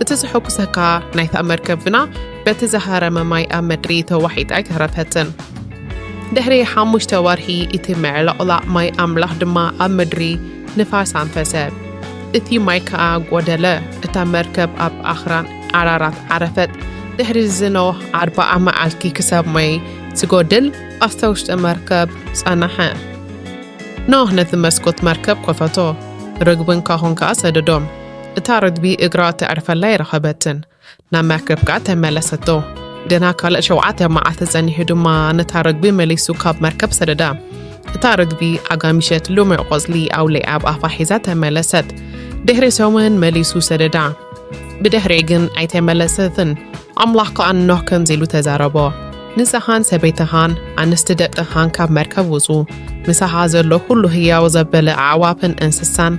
እቲ ዘሐጉሰካ ናይታ መርከብ ግና በቲ ዝሃረመ ማይ ኣብ ምድሪ ተዋሒጣ ኣይተረፈትን። ድሕሪ ሓሙሽተ ወርሒ እቲ ምዕልቕላቕ ማይ ኣምላኽ ድማ ኣብ ምድሪ ንፋስ ኣንፈሰ። እቲ ማይ ከኣ ጐደለ። እታ መርከብ ኣብ ኣኽራን ኣራራት ዓረፈት። ድሕሪ እዚ ኖህ ኣርብዓ መዓልቲ ክሳብ ማይ ዝጎድል ኣብታ ውሽጢ መርከብ ጸንሐ። ኖህ ነቲ መስኮት መርከብ ከፈቶ፣ ርግብን ካሆን ከኣ ሰደዶም። እታ ርግቢ እግራ ተዕርፈላ ኣይረኸበትን። ናብ መርከብ ከኣ ተመለሰቶ። ገና ካልእ ሸውዓተ መዓልቲ ጸኒሑ ድማ ነታ ርግቢ መሊሱ ካብ መርከብ ሰደዳ። እታ ርግቢ ኣጋሚሸት ልሙዕ ቆጽሊ ኣውሊዓ ኣብ ኣፋ ሒዛ ተመለሰት። ድሕሪ ሰሙን መሊሱ ሰደዳ። ብድሕሪኡ ግን ኣይተመለሰትን። ኣምላኽ ከኣ ንኖህ ከምዚ ኢሉ ተዛረቦ፣ ንስኻን ሰበይትኻን ኣንስቲ ደቅኻን ካብ መርከብ ውጹ፣ ምሳኻ ዘሎ ኩሉ ህያው ዘበለ ኣዕዋፍን እንስሳን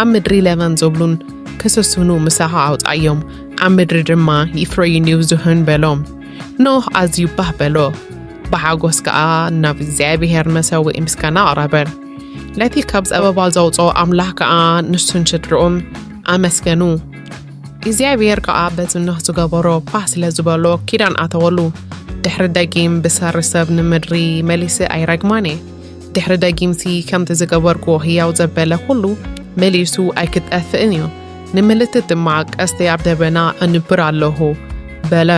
ኣብ ምድሪ ለበም ዝብሉን ክስስኑ ምሳኻ ኣውጻዮም፣ ኣብ ምድሪ ድማ ይፍረዩን ይብዝሑን በሎም። ኖህ ኣዝዩ ባህ በሎ፣ ብሓጎስ ከኣ ናብ እግዚኣብሔር መሰውኢ ምስጋና ኣቕረበ። ነቲ ካብ ጸበባ ዘውጽኦ ኣምላኽ ከኣ ንሱን ስድርኡን ኣመስገኑ። እግዚኣብሔር ከኣ በቲ ኖህ ዝገበሮ ባህ ስለ ዝበሎ ኪዳን ኣተወሉ። ድሕሪ ደጊም ብሰሪ ሰብ ንምድሪ መሊሰ ኣይረግማን እየ። ድሕሪ ደጊምሲ ከምቲ ዝገበርኩዎ ህያው ዘበለ ኩሉ መሊሱ ኣይክጠፍእን እዩ። ንምልክት ድማ ቀስተይ ኣብ ደበና ኣንብር ኣለኹ በለ።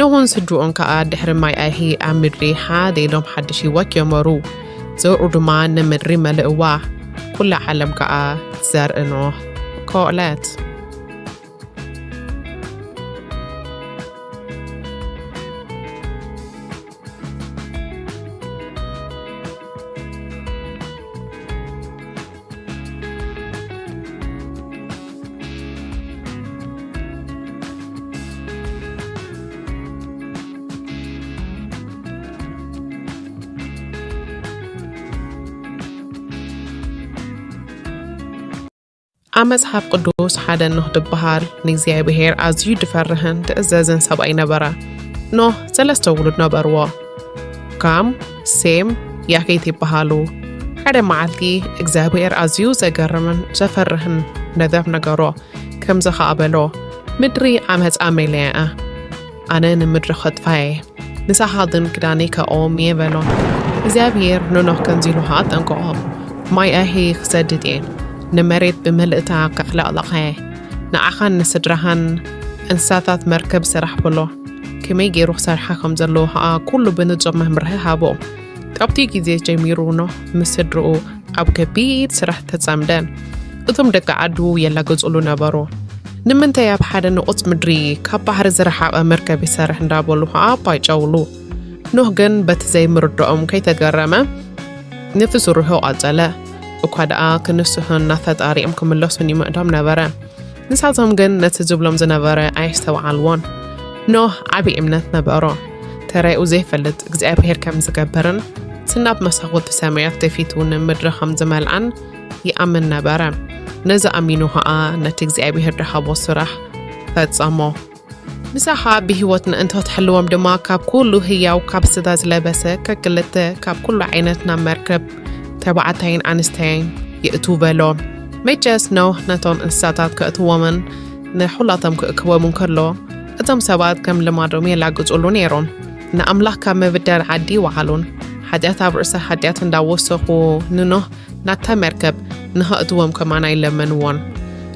ኖህን ስድርኡን ከኣ ድሕሪ ማይ ኣይሂ ኣብ ምድሪ ሓደ ኢሎም ሓድሽ ህይወት ጀመሩ። ዘርኡ ድማ ንምድሪ መልእዋ። ኩላ ዓለም ከኣ ዘርኢ ኖህ ኮእለት። ኣብ መጽሓፍ ቅዱስ ሓደ ኖህ ዝበሃል ንእግዚኣብሔር ኣዝዩ ዝፈርህን ዝእዘዝን ሰብኣይ ነበረ። ኖህ ሰለስተ ውሉድ ነበርዎ። ካም፣ ሴም፣ ያፌት ይበሃሉ። ሓደ መዓልቲ እግዚኣብሔር ኣዝዩ ዘገርምን ዘፈርህን ነገር ነገሮ። ከምዚ ኸኣ በሎ፣ ምድሪ ዓመጻ መሊኣ እያ። ኣነ ንምድሪ ኸጥፋ እየ። ንሳኻ ግን ክዳነይ ከእዎም እየ በሎ። እግዚኣብሔር ንኖህ ከምዚ ኢሉ ኸኣ ኣጠንቀቖ፣ ማይ ኣይሂ ክሰድድ እየ፣ ንመሬት ብምልእታ ከዕለቕልቓ እየ። ንዓኻን ንስድራኻን እንስሳታት መርከብ ስራሕ በሎ። ከመይ ገይሩ ክሰርሓ ከም ዘለዎ ኸኣ ኩሉ ብንጹር መምርሒ ሃቦ። ካብቲ ግዜ ጀሚሩ ኖህ ምስ ስድርኡ ኣብ ከቢድ ስራሕ ተጸምደ። እቶም ደቂ ዓዱ የላግጹሉ ነበሩ። ንምንታይ ኣብ ሓደ ንቑጽ ምድሪ ካብ ባሕሪ ዝረሓቐ መርከብ ይሰርሕ እንዳበሉ ኸኣ ባይጨውሉ። ኖህ ግን በቲ ዘይምርድኦም ከይተገረመ ነቲ ስርሑ ቀጸለ። እኳ ደኣ ክንስሑን ናብ ፈጣሪኦም ክምለሱን ይምዕዶም ነበረ። ንሳቶም ግን ነቲ ዝብሎም ዝነበረ ኣየስተውዓልዎን። ኖህ ዓቢ እምነት ነበሮ። ተራኡ ዘይፈልጥ እግዚኣብሔር ከም ዝገብርን ስናብ መሳኹቲ ሰማያት ደፊቱ ንምድሪ ከም ዝመልኣን ይኣምን ነበረ። ነዚ ኣሚኑ ኸኣ ነቲ እግዚኣብሔር ዝሃቦ ስራሕ ፈጸሞ። ምሳኻ ብህይወት ንእንተ ትሕልዎም ድማ፣ ካብ ኩሉ ህያው ካብ ስጋ ዝለበሰ ከክልተ ካብ ኩሉ ዓይነት ናብ መርከብ ተባዕታይን ኣንስተይን የእቱ በሎ። መቸስ ኖህ ነቶም እንስሳታት ከእትዎምን ንሑላቶም ክእክቦምን ከሎ፣ እቶም ሰባት ከም ልማዶም የላግጹሉ ነይሮም። ንኣምላኽ ካብ ምብዳል ዓዲ ይወዓሉን፣ ሓጢኣት ኣብ ርእሰ ሓጢኣት እንዳወሰኹ ንኖህ ናብታ መርከብ ንኸእትዎም ከማን ኣይለመንዎን።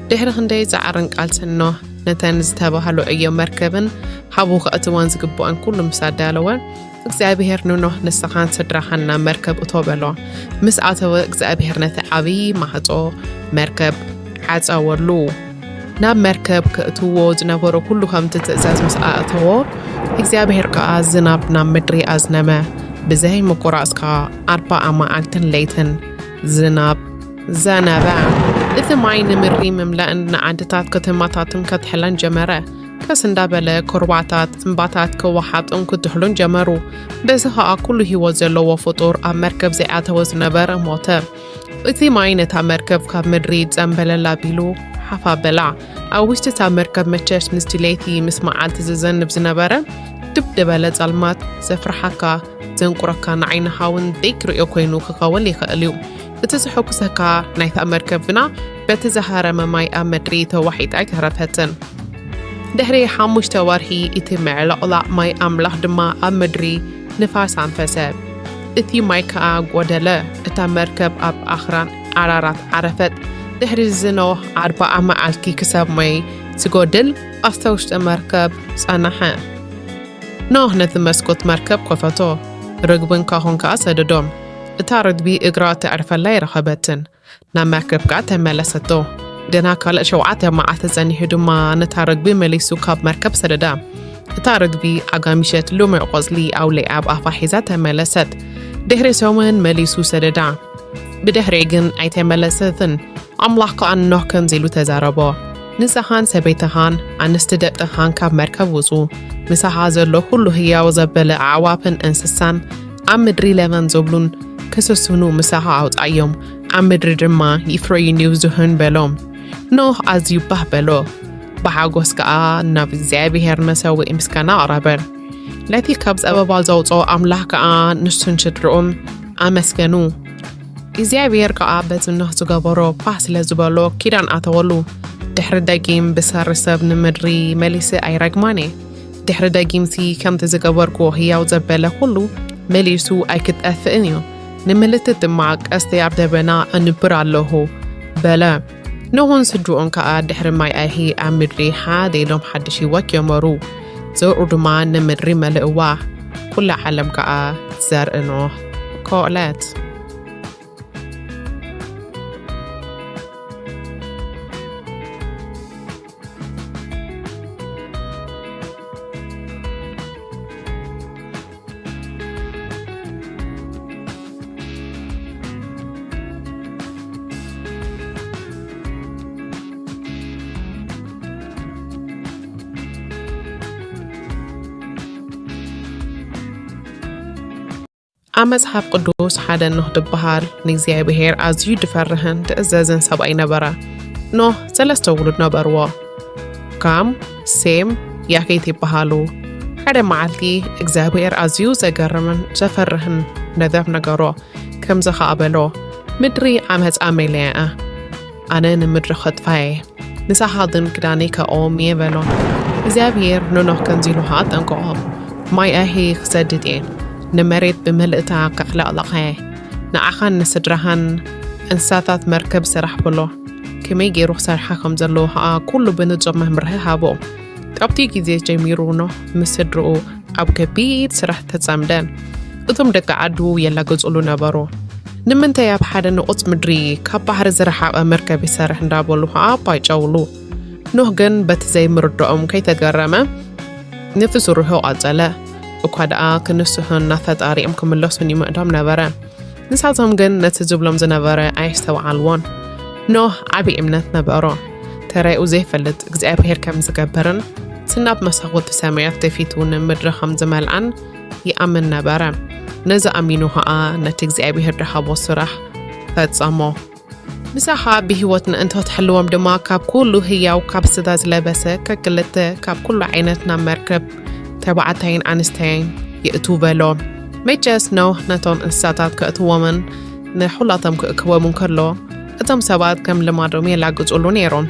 ድሕሪ ክንደይ ጻዕርን ቃልስን ኖህ ነተን ዝተባህሉ ዕዮ መርከብን ሃቡ ከእትወን ዝግብኦን ኩሉ ምስ ኣዳለወ፣ እግዚኣብሔር ንኖህ ንስኻን ስድራኻን ናብ መርከብ እቶ በሎ። ምስ ኣተወ እግዚኣብሔር ነቲ ዓብዪ ማዕጾ መርከብ ዓጸወሉ። ናብ መርከብ ከእትዎ ዝነበሮ ኩሉ ከምቲ ትእዛዝ ምስ ኣእተዎ፣ እግዚኣብሔር ከኣ ዝናብ ናብ ምድሪ ኣዝነመ። ብዘይ ምቁራጽ ከኣ ኣርባዓ መዓልትን ለይትን ዝናብ ዘነበ። እቲ ማይ ንምድሪ ምምላእን ንዓድታት ከተማታትን ከትሕለን ጀመረ። ከስ እንዳበለ ኩርባታት እምባታት ክወሓጡን ክትሕሉን ጀመሩ። በዚ ኸኣ ኩሉ ህይወት ዘለዎ ፍጡር ኣብ መርከብ ዘይኣተወ ዝነበረ ሞተ። እቲ ማይ ነታ መርከብ ካብ ምድሪ ጸምበለል ኣቢሉ ሓፍ ኣበላ። ኣብ ውሽጢ እታ መርከብ መቸስ ምስቲ ለይቲ ምስ መዓልቲ ዝዘንብ ዝነበረ ድብ ዝበለ ጸልማት ዘፍርሓካ ዘንቁረካ ንዓይንኻ እውን ደይክርእዮ ኮይኑ ክኸውን ይኽእል እዩ። እቲ ዘሐጉሰካ ናይታ መርከብ ግና በቲ ዝሃረመ ማይ ኣብ ምድሪ ተዋሒጣ ኣይተረፈትን። ድሕሪ ሓሙሽተ ወርሒ እቲ ምዕልቕላቕ ማይ ኣምላኽ ድማ ኣብ ምድሪ ንፋስ ኣንፈሰ። እቲ ማይ ከኣ ጐደለ። እታ መርከብ ኣብ ኣኽራን ኣራራት ዓረፈት። ድሕሪ እዚ ኖህ ኣርብዓ መዓልቲ ክሳብ ማይ ዝጎድል ኣብታ ውሽጢ መርከብ ጸንሐ። ኖህ ነቲ መስኮት መርከብ ከፈቶ፣ ርግብን ካሆን ከኣ ሰደዶም። እታ ርግቢ እግራ ተዕርፈላ ኣይረኸበትን። ናብ መርከብ ከኣ ተመለሰቶ። ገና ካልእ ሸውዓተ መዓልቲ ጸኒሑ ድማ ነታ ርግቢ መሊሱ ካብ መርከብ ሰደዳ። እታ ርግቢ ኣጋሚሸት ልሙዕ ቆጽሊ ኣውሊዓ ኣብ ኣፋ ሒዛ ተመለሰት። ድሕሪ ሰሙን መሊሱ ሰደዳ። ብድሕሪኡ ግን ኣይተመለሰትን። ኣምላኽ ከኣ ንኖህ ከምዚ ኢሉ ተዛረቦ፣ "ንስኻን ሰበይትኻን ኣንስቲ ደቅኻን ካብ መርከብ ውጹ፣ ምሳኻ ዘሎ ኩሉ ህያው ዘበለ ኣዕዋፍን እንስሳን ኣብ ምድሪ ለበም ዝብሉን ክስስኑ ምሳኻ ኣውጻዮም፣ ኣብ ምድሪ ድማ ይፍረዩን ይብዝሑን" በሎ። ኖህ ኣዝዩ ባህ በሎ፣ ብሓጎስ ከኣ ናብ እግዚኣብሔር መሰውኢ ምስጋና ኣቕረበ። ነቲ ካብ ጸበባ ዘውጽኦ ኣምላኽ ከኣ ንሱን ስድርኡን ኣመስገኑ። እግዚኣብሔር ከኣ በቲ ኖህ ዝገበሮ ባህ ስለ ዝበሎ ኪዳን ኣተወሉ። ድሕሪ ደጊም ብሰሪ ሰብ ንምድሪ መሊሰ ኣይረግማን እየ። ድሕሪ ደጊምሲ ከምቲ ዝገበርኩዎ ህያው ዘበለ ኩሉ መሊሱ ኣይክጠፍእን እዩ። ንምልክት ድማ ቀስቲ ኣብ ደበና ኣንብር ኣለኹ በለ። ኖህን ስድርኡን ከኣ ድሕሪ ማይ ኣይሂ ኣብ ምድሪ ሓደ ኢሎም ሓድሽ ህይወት ጀመሩ። ዘርኡ ድማ ንምድሪ መልእዋ። ኩላ ዓለም ከኣ ዘርኢ ኖህ ኮለት። ኣብ መጽሓፍ ቅዱስ ሓደ ኖህ ዝበሃል ንእግዚኣብሔር ኣዝዩ ዝፈርህን ዝእዘዝን ሰብኣይ ነበረ። ኖህ ሰለስተ ውሉድ ነበርዎ። ካም፣ ሴም፣ ያፌት ይበሃሉ። ሓደ መዓልቲ እግዚኣብሔር ኣዝዩ ዘገርምን ዘፈርህን ነገር ነገሮ። ከምዚ ኸኣ በሎ፣ "ምድሪ ዓመጻ መሊኣ እያ። ኣነ ንምድሪ ከጥፋ እየ። ንሳኻ ግን ክዳነይ ከእቆም እየ" በሎ። እግዚኣብሔር ንኖህ ከምዚ ኢሉ ኸኣ ኣጠንቀቖ፣ "ማይ ኣይሂ ክሰድድ እየ። ንመሬት ብምልእታ ከዕለቕልቓ እየ። ንዓኻን ንስድራኻን እንስሳታት መርከብ ስራሕ" በሎ። ከመይ ገይሩ ክሰርሓ ከም ዘለዎ ኸኣ ኩሉ ብንጹር መምርሒ ሃቦ። ካብቲ ግዜ ጀሚሩ ኖህ ምስ ስድርኡ ኣብ ከቢድ ስራሕ ተጸምደ። እቶም ደቂ ዓዱ የላግጹሉ ነበሩ። "ንምንታይ ኣብ ሓደ ንቑጽ ምድሪ ካብ ባሕሪ ዝረሓቐ መርከብ ይሰርሕ?" እንዳበሉ ኸኣ ኣባይጨውሉ። ኖህ ግን በቲ ዘይምርድኦም ከይተገረመ ነቲ ስርሑ ቀጸለ። እኳ ደኣ ክንስሑን ናብ ፈጣሪኦም ክምለሱን ይምዕዶም ነበረ። ንሳቶም ግን ነቲ ዝብሎም ዝነበረ ኣየስተውዓልዎን። ኖህ ዓቢ እምነት ነበሮ። ተራኡ ዘይፈልጥ እግዚኣብሔር ከም ዝገብርን፣ እቲ ናብ መሳኹቲ ሰማያት ደፊቱ ንምድሪ ከም ዝመልኣን ይኣምን ነበረ። ነዚ ኣሚኑ ኸኣ ነቲ እግዚኣብሔር ዝሃቦ ስራሕ ፈጸሞ። ምሳኻ ብህይወት ምእንቲ ክትሕልዎም ድማ ካብ ኩሉ ህያው ካብ ስጋ ዝለበሰ ከክልተ ካብ ኩሉ ዓይነት ናብ መርከብ ተባዕታይን ኣንስተይን የእቱ በሎ። መቸስ ኖህ ነቶም እንስሳታት ከእትዎምን ንኹላቶም ክእክቦምን ከሎ እቶም ሰባት ከም ልማዶም የላግጹሉ ነይሮም።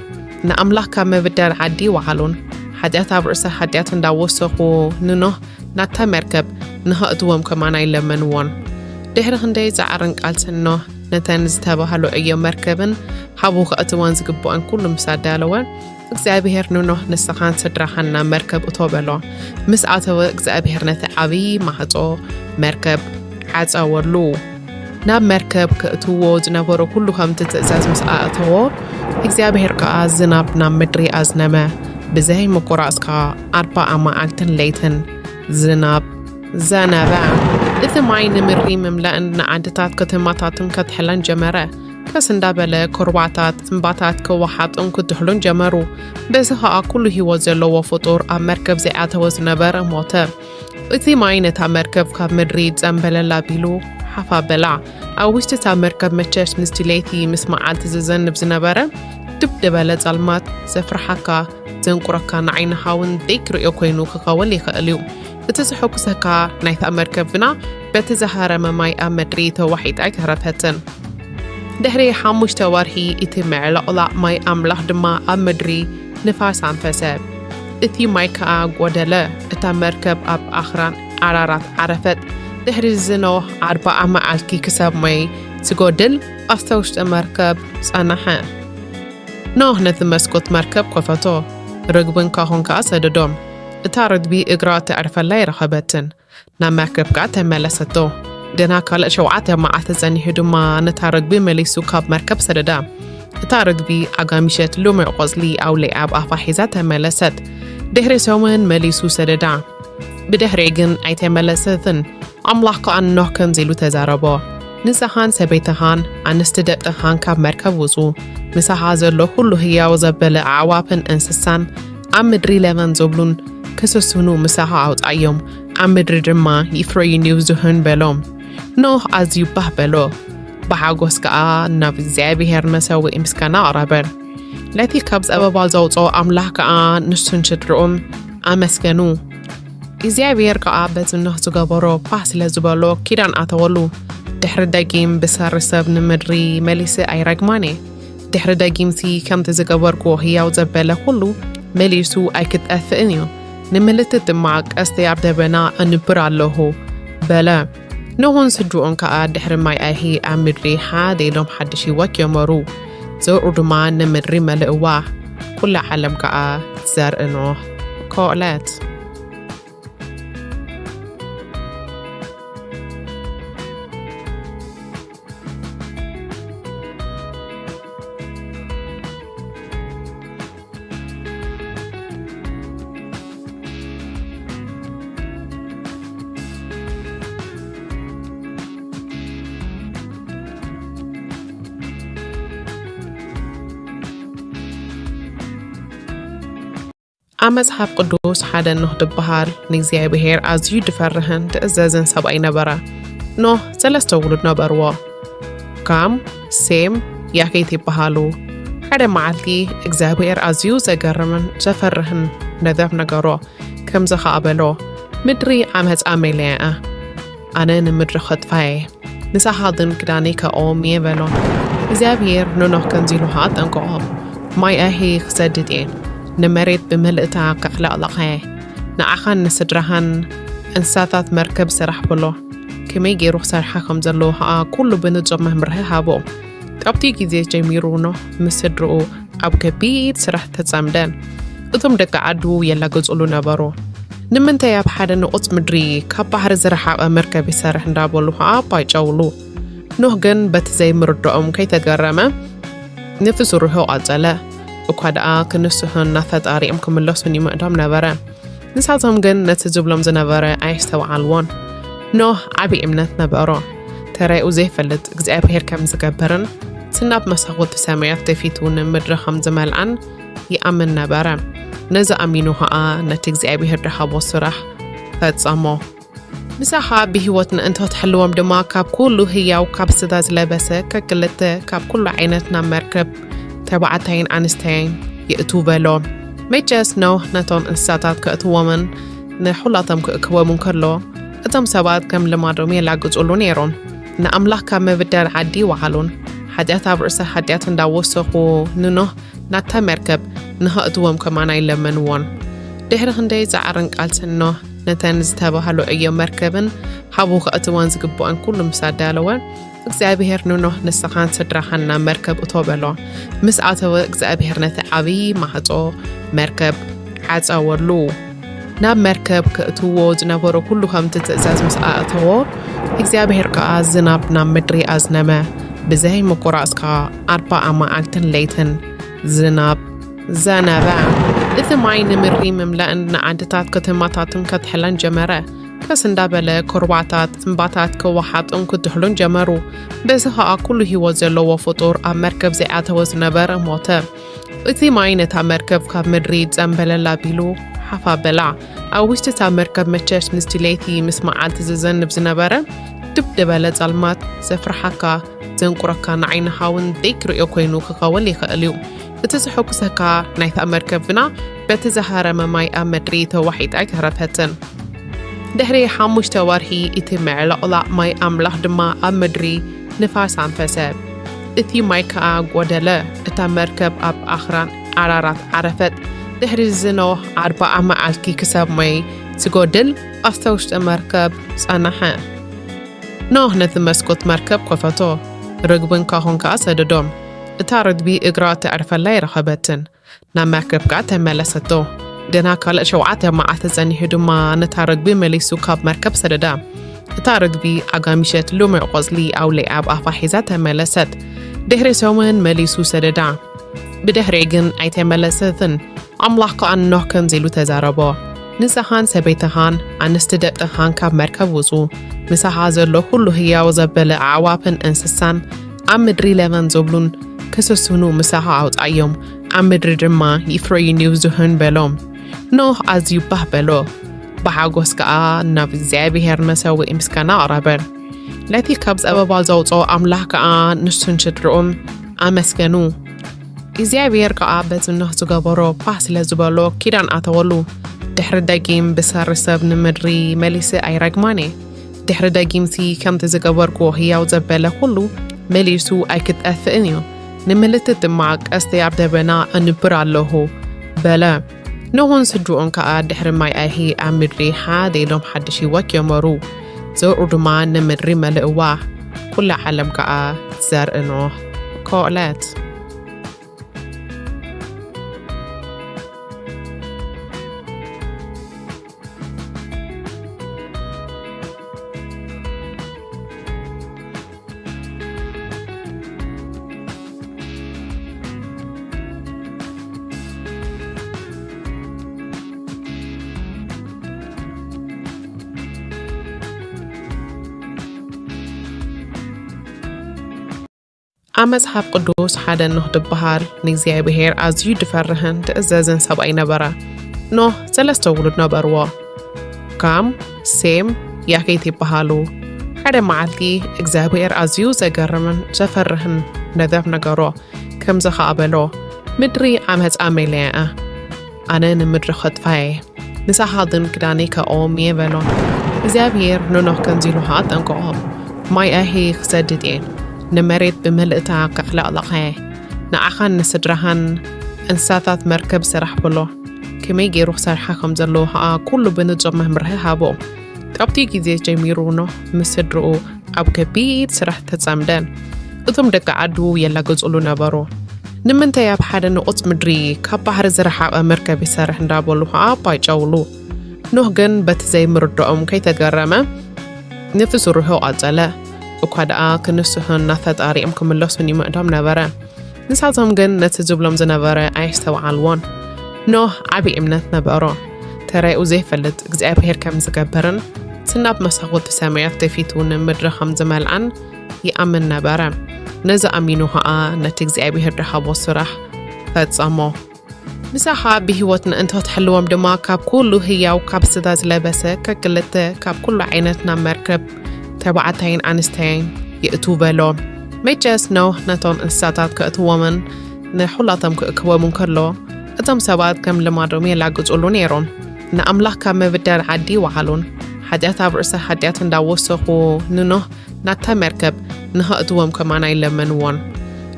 ንኣምላኽ ካብ ምብዳል ዓዲ ይወዓሉን ሓጢኣት ኣብ ርእሲ ሓጢኣት እንዳወሰኹ ንኖህ ናብታ መርከብ ንኸእትዎም ከማን ኣይለመንዎን። ድሕሪ ክንደይ ጻዕርን ቃልስን ኖህ ነተን ዝተባህሉ ዕዮ መርከብን ሃቡ ከእትወን ዝግብኦን ኩሉ ምስ ኣዳለወ እግዚኣብሔር ንኖህ ንስኻን ስድራኻን ናብ መርከብ እቶ በሎ። ምስ ኣተወ እግዚኣብሔር ነቲ ዓብዪ ማሕጾ መርከብ ዓጸወሉ። ናብ መርከብ ከእትዎ ዝነበሮ ኩሉ ከምቲ ትእዛዝ ምስ ኣእተዎ እግዚኣብሔር ከኣ ዝናብ ናብ ምድሪ ኣዝነመ። ብዘይ ምቁራጽ ከኣ ኣርባዓ መዓልትን ለይትን ዝናብ ዘነበ። እቲ ማይ ንምድሪ ምምላእን ንዓድታት ከተማታትን ከትሕለን ጀመረ። ቀስ እንዳበለ ኩርባታት እምባታት ክወሓጡን ክትሕሉን ጀመሩ። በዚ ኸኣ ኩሉ ህይወት ዘለዎ ፍጡር ኣብ መርከብ ዘይኣተወ ዝነበረ ሞተ። እቲ ማይ ነታ መርከብ ካብ ምድሪ ጸምበለል ኣቢሉ ሓፍ ኣበላ። ኣብ ውሽጢ እታ መርከብ መቸስ ምስቲ ለይቲ ምስ መዓልቲ ዝዘንብ ዝነበረ ድብ ዝበለ ጸልማት ዘፍርሓካ ዘንቁረካ ንዓይኒ ሃውን ደይክርእዮ ኮይኑ ክኸውን ይኽእል እዩ። እቲ ዘሐጉሰካ ናይታ መርከብ ግና በቲ ዝሃረመ ማይ ኣብ ምድሪ ተዋሒጣ ኣይተረፈትን። ድሕሪ ሓሙሽተ ወርሒ እቲ ምዕልቕላቕ ማይ ኣምላኽ ድማ ኣብ ምድሪ ንፋስ ኣንፈሰ። እቲ ማይ ከኣ ጎደለ። እታ መርከብ ኣብ ኣኽራን ኣራራት ዓረፈት። ድሕሪ ዝኖህ ኣርባዓ መዓልቲ ክሳብ ማይ ዝጎድል ኣብታ ውሽጢ መርከብ ጸናሐ። ኖህ ነቲ መስኮት መርከብ ከፈቶ፣ ርግብን ካሆን ከኣ ሰደዶም። እታ ርግቢ እግራ ተዕርፈላ ኣይረኸበትን። ናብ መርከብ ከኣ ተመለሰቶ። ገና ካልእ ሸውዓተ መዓልቲ ጸኒሑ ድማ ነታ ርግቢ መሊሱ ካብ መርከብ ሰደዳ። እታ ርግቢ ኣጋሚሸት ልሙዕ ቆጽሊ ኣውሊዓ ኣብ ኣፋ ሒዛ ተመለሰት። ድሕሪ ሰሙን መሊሱ ሰደዳ። ብድሕሪኡ ግን ኣይተመለሰትን። ኣምላኽ ከኣ ንኖህ ከምዚ ኢሉ ተዛረቦ፣ ንስኻን ሰበይትኻን ኣንስቲ ደቅኻን ካብ መርከብ ውጹ፣ ምሳኻ ዘሎ ኩሉ ህያው ዘበለ ኣዕዋፍን እንስሳን ኣብ ምድሪ ለበም ዝብሉን ክስስኑ ምሳኻ ኣውጻዮም፣ ኣብ ምድሪ ድማ ይፍረዩን ይብዝሑን በሎም። ኖህ ኣዝዩ ባህ በሎ፣ ብሓጎስ ከኣ ናብ እግዚኣብሔር መሰውኢ ምስጋና ኣቕረበ። ነቲ ካብ ጸበባ ዘውጽኦ ኣምላኽ ከኣ ንሱን ስድርኡን ኣመስገኑ። እግዚኣብሔር ከኣ በቲ ኖህ ዝገበሮ ባህ ስለ ዝበሎ ኪዳን ኣተወሉ። ድሕሪ ደጊም ብሰሪ ሰብ ንምድሪ መሊሰ ኣይረግማን እየ። ድሕሪ ደጊምሲ ከምቲ ዝገበርክዎ ህያው ዘበለ ኩሉ መሊሱ ኣይክጠፍእን እዩ። ንምልክት ድማ ቀስተይ ኣብ ደበና ኣንብር ኣለኹ በለ። ኖህን ስድርኡን ከኣ ድሕሪ ማይ ኣይሂ ኣብ ምድሪ ሓደ ኢሎም ሓድሽ ህይወት ጀመሩ። ዘርኡ ድማ ንምድሪ መልእዋ። ኩላ ዓለም ከኣ ዘርኢ ኖህ ኮለት። ኣብ መጽሓፍ ቅዱስ ሓደ ኖህ ድበሃል ንእግዚኣብሔር ኣዝዩ ድፈርህን ድእዘዝን ሰብኣይ ነበረ። ኖህ ሰለስተ ውሉድ ነበርዎ። ካም፣ ሴም፣ ያፌት ይበሃሉ። ሓደ መዓልቲ እግዚኣብሔር ኣዝዩ ዘገርምን ዘፈርህን ነገር ነገሮ። ከምዚ ኸኣ በሎ፣ ምድሪ ዓመጻ መሊኣ እያ። ኣነ ንምድሪ ኸጥፋ እየ። ንሳኻ ግን ክዳነይ ከእዎም እየ በሎ። እግዚኣብሔር ንኖህ ከምዚ ኢሉ ኸኣ ኣጠንቀቖ፣ ማይ ኣይሂ ክሰድድ እየ፣ ንመሬት ብምልእታ ከዕለቕልቓ እየ። ንዓኻን ንስድራኻን እንስሳታት መርከብ ስራሕ በሎ። ከመይ ገይሩ ክሰርሓ ከም ዘለዎ ኸኣ ኩሉ ብንጹር መምርሒ ሃቦ። ካብቲ ግዜ ጀሚሩ ኖህ ምስ ስድርኡ ኣብ ከቢድ ስራሕ ተጸምደ። እቶም ደቂ ዓዱ የላግጹሉ ነበሩ። ንምንታይ ኣብ ሓደ ንቑጽ ምድሪ ካብ ባሕሪ ዝረሓቐ መርከብ ይሰርሕ እንዳበሉ ኸኣ ባይጨውሉ። ኖህ ግን በቲ ዘይምርድኦም ከይተገረመ ነቲ ስርሑ ቀጸለ። እኳ ደኣ ክንስሑን ናብ ፈጣሪኦም ክምለሱን ይምዕዶም ነበረ። ንሳቶም ግን ነቲ ዝብሎም ዝነበረ ኣየስተውዓልዎን። ኖህ ዓቢ እምነት ነበሮ። ተራኡ ዘይፈልጥ እግዚኣብሔር ከም ዝገብርን እቲ ናብ መሳኹቲ ሰማያት ደፊቱ ንምድሪ ከም ዝመልኣን ይኣምን ነበረ። ነዚ ኣሚኑ ኸኣ ነቲ እግዚኣብሔር ድሃቦ ስራሕ ፈጸሞ። ምሳኻ ብህይወት ንእንተ ትሕልዎም ድማ፣ ካብ ኩሉ ህያው ካብ ስጋ ዝለበሰ ከክልተ ካብ ኩሉ ዓይነት ናብ መርከብ ተባዕታይን ኣንስተይን የእቱ በሎ። መቸስ ኖህ ነቶም እንስሳታት ከእትዎምን ንሑላቶም ክእክቦምን ከሎ፣ እቶም ሰባት ከም ልማዶም የላግጹሉ ነይሮም። ንኣምላኽ ካብ ምብዳል ዓዲ ይወዓሉን፣ ሓጢኣት ኣብ ርእሰ ሓጢኣት እንዳወሰኹ ንኖህ ናታ መርከብ ንኸእትዎም ከማን ኣይለመንዎን። ድሕሪ ክንደይ ጻዕርን ቃልስን ኖህ ነተን ዝተባህሉ ዕዮ መርከብን ሃቡ ከእትወን ዝግብኦን ኩሉ ምስ ኣዳለወ፣ እግዚኣብሔር ንኖህ ንስኻን ስድራኻን ናብ መርከብ እቶ በሎ። ምስ ኣተወ እግዚኣብሔር ነቲ ዓብዪ ማዕጾ መርከብ ዓጸወሉ። ናብ መርከብ ከእትዎ ዝነበሮ ኩሉ ከምቲ ትእዛዝ ምስ ኣእተዎ፣ እግዚኣብሔር ከኣ ዝናብ ናብ ምድሪ ኣዝነመ። ብዘይ ምቁራጽ ከኣ ኣርባዓ መዓልትን ለይትን ዝናብ ዘነበ። እቲ ማይ ንምድሪ ምምላእን ንዓድታት ከተማታትን ከትሕለን ጀመረ። ከስ እንዳበለ ኩርባታት እምባታት ክወሓጡን ክድሕሉን ጀመሩ። በዚ ኸኣ ኩሉ ህይወት ዘለዎ ፍጡር ኣብ መርከብ ዘይኣተወ ዝነበረ ሞተ። እቲ ማይ ነታ መርከብ ካብ ምድሪ ጸምበለል ኣቢሉ ሓፍ ኣበላ። ኣብ ውሽጢ እታ መርከብ መቸስ ምስቲ ለይቲ ምስ መዓልቲ ዝዘንብ ዝነበረ ድብ ዝበለ ጸልማት ዘፍርሓካ፣ ዘንቁረካ፣ ንዓይንኻ እውን ደይክርእዮ ኮይኑ ክኸውን ይኽእል እዩ። እቲ ዘሐጉሰካ ናይታ መርከብ ግና በቲ ዝሃረመ ማይ ኣብ ምድሪ ተዋሒጣ ኣይተረፈትን። ድሕሪ ሓሙሽተ ወርሒ እቲ ምዕልቕላቕ ማይ ኣምላኽ ድማ ኣብ ምድሪ ንፋስ ኣንፈሰ። እቲ ማይ ከኣ ጐደለ። እታ መርከብ ኣብ ኣኽራን ዓራራት ዓረፈት። ድሕሪ እዚ ኖህ ኣርብዓ መዓልቲ ክሳብ ማይ ዝጎድል ኣብታ ውሽጢ መርከብ ጸንሐ። ኖህ ነቲ መስኮት መርከብ ከፈቶ፣ ርግብን ካሆን ከኣ ሰደዶም። እታ ርግቢ እግራ ተዕርፈላ ኣይረኸበትን። ናብ መርከብ ከኣ ተመለሰቶ። ገና ካልእ ሸውዓተ መዓልቲ ጸኒሑ ድማ ነታ ርግቢ መሊሱ ካብ መርከብ ሰደዳ። እታ ርግቢ ኣጋሚሸት ልሙዕ ቆጽሊ ኣውሊዓ ኣብ ኣፋ ሒዛ ተመለሰት። ድሕሪ ሰሙን መሊሱ ሰደዳ። ብድሕሪኡ ግን ኣይተመለሰትን። ኣምላኽ ከኣ ንኖህ ከምዚ ኢሉ ተዛረቦ፣ "ንስኻን ሰበይትኻን ኣንስቲ ደቅኻን ካብ መርከብ ውጹ፣ ምሳኻ ዘሎ ኩሉ ህያው ዘበለ ኣዕዋፍን እንስሳን ኣብ ምድሪ ለበም ዝብሉን ክስስኑ ምሳኻ ኣውጻዮም፣ ኣብ ምድሪ ድማ ይፍረዩን ይብዝሑን" በሎ። ኖህ ኣዝዩ ባህ በሎ፣ ብሓጎስ ከኣ ናብ እግዚኣብሔር መሰውኢ ምስጋና ኣቕረበ። ነቲ ካብ ጸበባ ዘውጽኦ ኣምላኽ ከኣ ንሱን ስድርኡን ኣመስገኑ። እግዚኣብሔር ከኣ በቲ ኖህ ዝገበሮ ባህ ስለ ዝበሎ ኪዳን ኣተወሉ። ድሕሪ ደጊም ብሰሪ ሰብ ንምድሪ መሊሰ ኣይረግማን እየ። ድሕሪ ደጊምሲ ከምቲ ዝገበርክዎ ህያው ዘበለ ኩሉ መሊሱ ኣይክጠፍእን እዩ። ንምልክት ድማ ቀስቲ ኣብ ደበና ኣንብር ኣለኹ በለ። ኖህን ስድርኡን ከኣ ድሕሪ ማይ ኣይሂ ኣብ ምድሪ ሓደ ኢሎም ሓድሽ ህይወት ጀመሩ። ዘርኡ ድማ ንምድሪ መልእዋ። ኩላ ዓለም ከኣ ዘርኢ ኖህ ኮለት። ኣብ መጽሓፍ ቅዱስ ሓደ ኖህ ዝበሃል ንእግዚኣብሔር ኣዝዩ ዝፈርህን ዝእዘዝን ሰብኣይ ነበረ። ኖህ ሰለስተ ውሉድ ነበርዎ። ካም፣ ሴም፣ ያፌት ይበሃሉ። ሓደ መዓልቲ እግዚኣብሔር ኣዝዩ ዘገርምን ዘፈርህን ነገር ነገሮ። ከምዚ ኸኣ በሎ፣ "ምድሪ ዓመጻ መሊኣ እያ። ኣነ ንምድሪ ኸጥፋ እየ። ንሳኻ ግን ክዳነይ ከእቆም እየ" በሎ። እግዚኣብሔር ንኖህ ከምዚ ኢሉ ኸኣ ኣጠንቀቖ፣ "ማይ ኣይሂ ክሰድድ እየ። ንመሬት ብምልእታ ከዕለቕልቓ እየ። ንዓኻን ንስድራኻን እንስሳታት መርከብ ስራሕ" በሎ። ከመይ ገይሩ ክሰርሓ ከም ዘለዎ ኸኣ ኩሉ ብንጹር መምርሒ ሃቦ። ካብቲ ግዜ ጀሚሩ ኖህ ምስ ስድርኡ ኣብ ከቢድ ስራሕ ተጸምደን። እቶም ደቂ ዓዱ የላግጹሉ ነበሩ። "ንምንታይ ኣብ ሓደ ንቑጽ ምድሪ ካብ ባሕሪ ዝረሓቐ መርከብ ይሰርሕ?" እንዳበሉ ኸኣ ኣባይጨውሉ። ኖህ ግን በቲ ዘይምርድኦም ከይተገረመ ነቲ ስርሑ ቀጸለ። እኳ ደኣ ክንስሑን ናብ ፈጣሪኦም ክምለሱን ይምዕዶም ነበረ። ንሳቶም ግን ነቲ ዝብሎም ዝነበረ ኣየስተውዓልዎን። ኖህ ዓቢ እምነት ነበሮ። ተራኡ ዘይፈልጥ እግዚኣብሔር ከም ዝገብርን፣ እቲ ናብ መሳኹቲ ሰማያት ደፊቱ ንምድሪ ከም ዝመልኣን ይኣምን ነበረ። ነዚ ኣሚኑ ኸኣ ነቲ እግዚኣብሔር ዝሃቦ ስራሕ ፈጸሞ። ምሳኻ ብህይወት ምእንቲ ክትሕልዎም ድማ ካብ ኩሉ ህያው ካብ ስጋ ዝለበሰ ከክልተ ካብ ኩሉ ዓይነት ናብ መርከብ ተባዕታይን ኣንስተይን የእቱ በሎ። መቸስ ኖህ ነቶም እንስሳታት ከእትዎምን ንኹላቶም ክእክቦምን ከሎ እቶም ሰባት ከም ልማዶም የላግጹሉ ነይሮም። ንኣምላኽ ካብ ምብዳል ዓዲ ይወዓሉን ሓጢኣት ኣብ ርእሲ ሓጢኣት እንዳወሰኹ ንኖህ ናብታ መርከብ ንኸእትዎም ከማና ኣይለመንዎን።